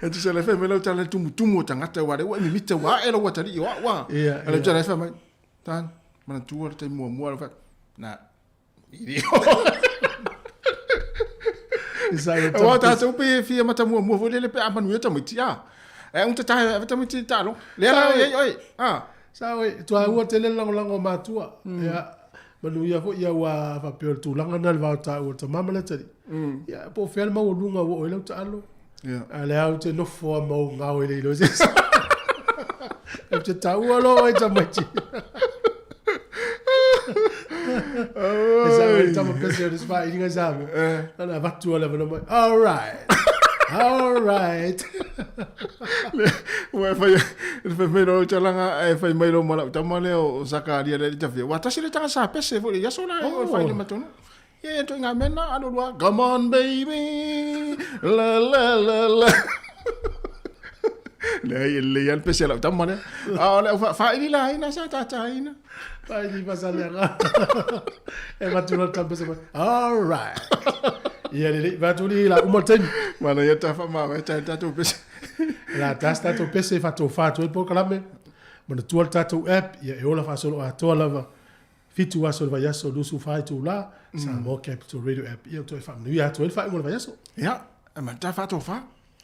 E tusa na e fai mai lau tala tumutumu o tagata ua le ua e mimita ua ae lau atalii o au a. Ia, A lau ia. tala e fai mai, tan, manatua le taimi muamua lau fai atu, na, e le oe. Auā tatou pe e fia matamuamua foi lele pe a manuia tamaiti a. E ung tatae ave tamaiti i taaloga. Lea la i ai oe. Ah. Sao e, tuaua tele le lagolago o matua. Ia, manuia foi ia ua faapea o le tulaga na le va o taua o le tamā ma le atalii. Ia, po o fea le maualuga ua oo ai lau taalo. Ia. A lea ou te nofo lava ma ou gao e le iloa se isi. Ou te taua loa oe tamaiti. E sao e le tama pese o le sifailiga i Samoa. Na na avatu lava le avanoa mai. All right. All right. Ua e fai, e fai mai lo talaga, e fai mai lo ma lau tama lea o Sakaria le tafia. Ua tasi le taga sa pese foi le aso la, o fai le matonu. Ia ia toi ngā mena, alo lua, come on baby, la la la la. Le ai le ia le pese lau tama lea. A o le au whaili la ina sa tata ina. Whaili pasaleaga. E matuna le tampese mai. All right. Ia lelei, vaeatu alii la uma le taimi. Mana ia ta whamau e tai tātou pese. La tasi tātou pese e whaatofā atu ai polokalame. Manatua le tātou app, ia e ola faasoloatoa lava. 7 aso o le vaiaso, 24 itulā, Samoa Capital Radio app. Ia, toe faamanuia atu ai le faaiuga o le vaiaso. Ia, e ma ta whaatofā.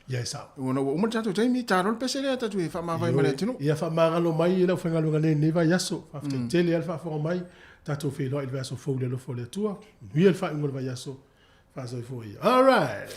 Ia e sao. Ua na ua uma le tatou taimi, talo le pese lea tatou e faamavae ma le atunuu. Ia faamagalo mai e le aufaigaluega nei i lenei vaiaso. Faafetai tele lava le faafofoga mai. Tatou feiloai i le vaiaso fou i le alofa o le Atua. Manuia le faaiuga o le vaiaso. Faasoifua ia. All right!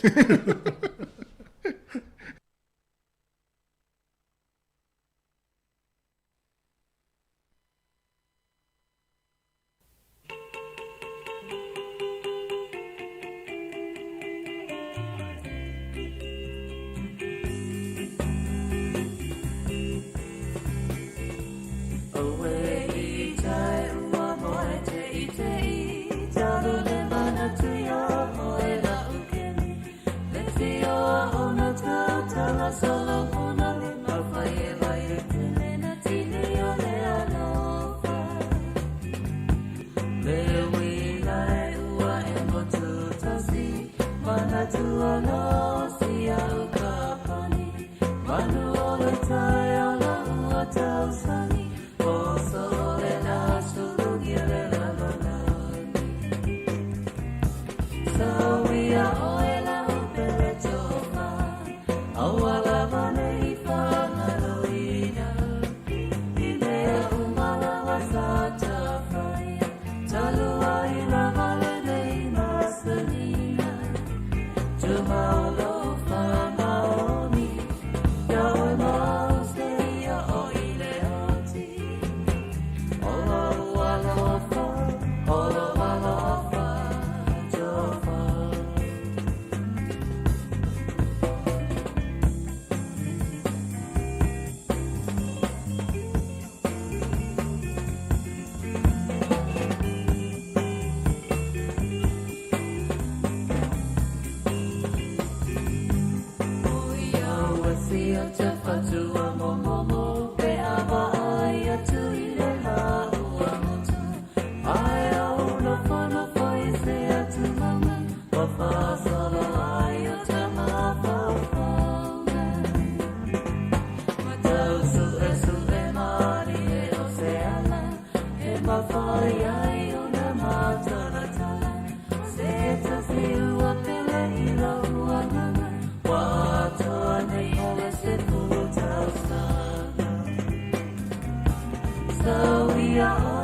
So we are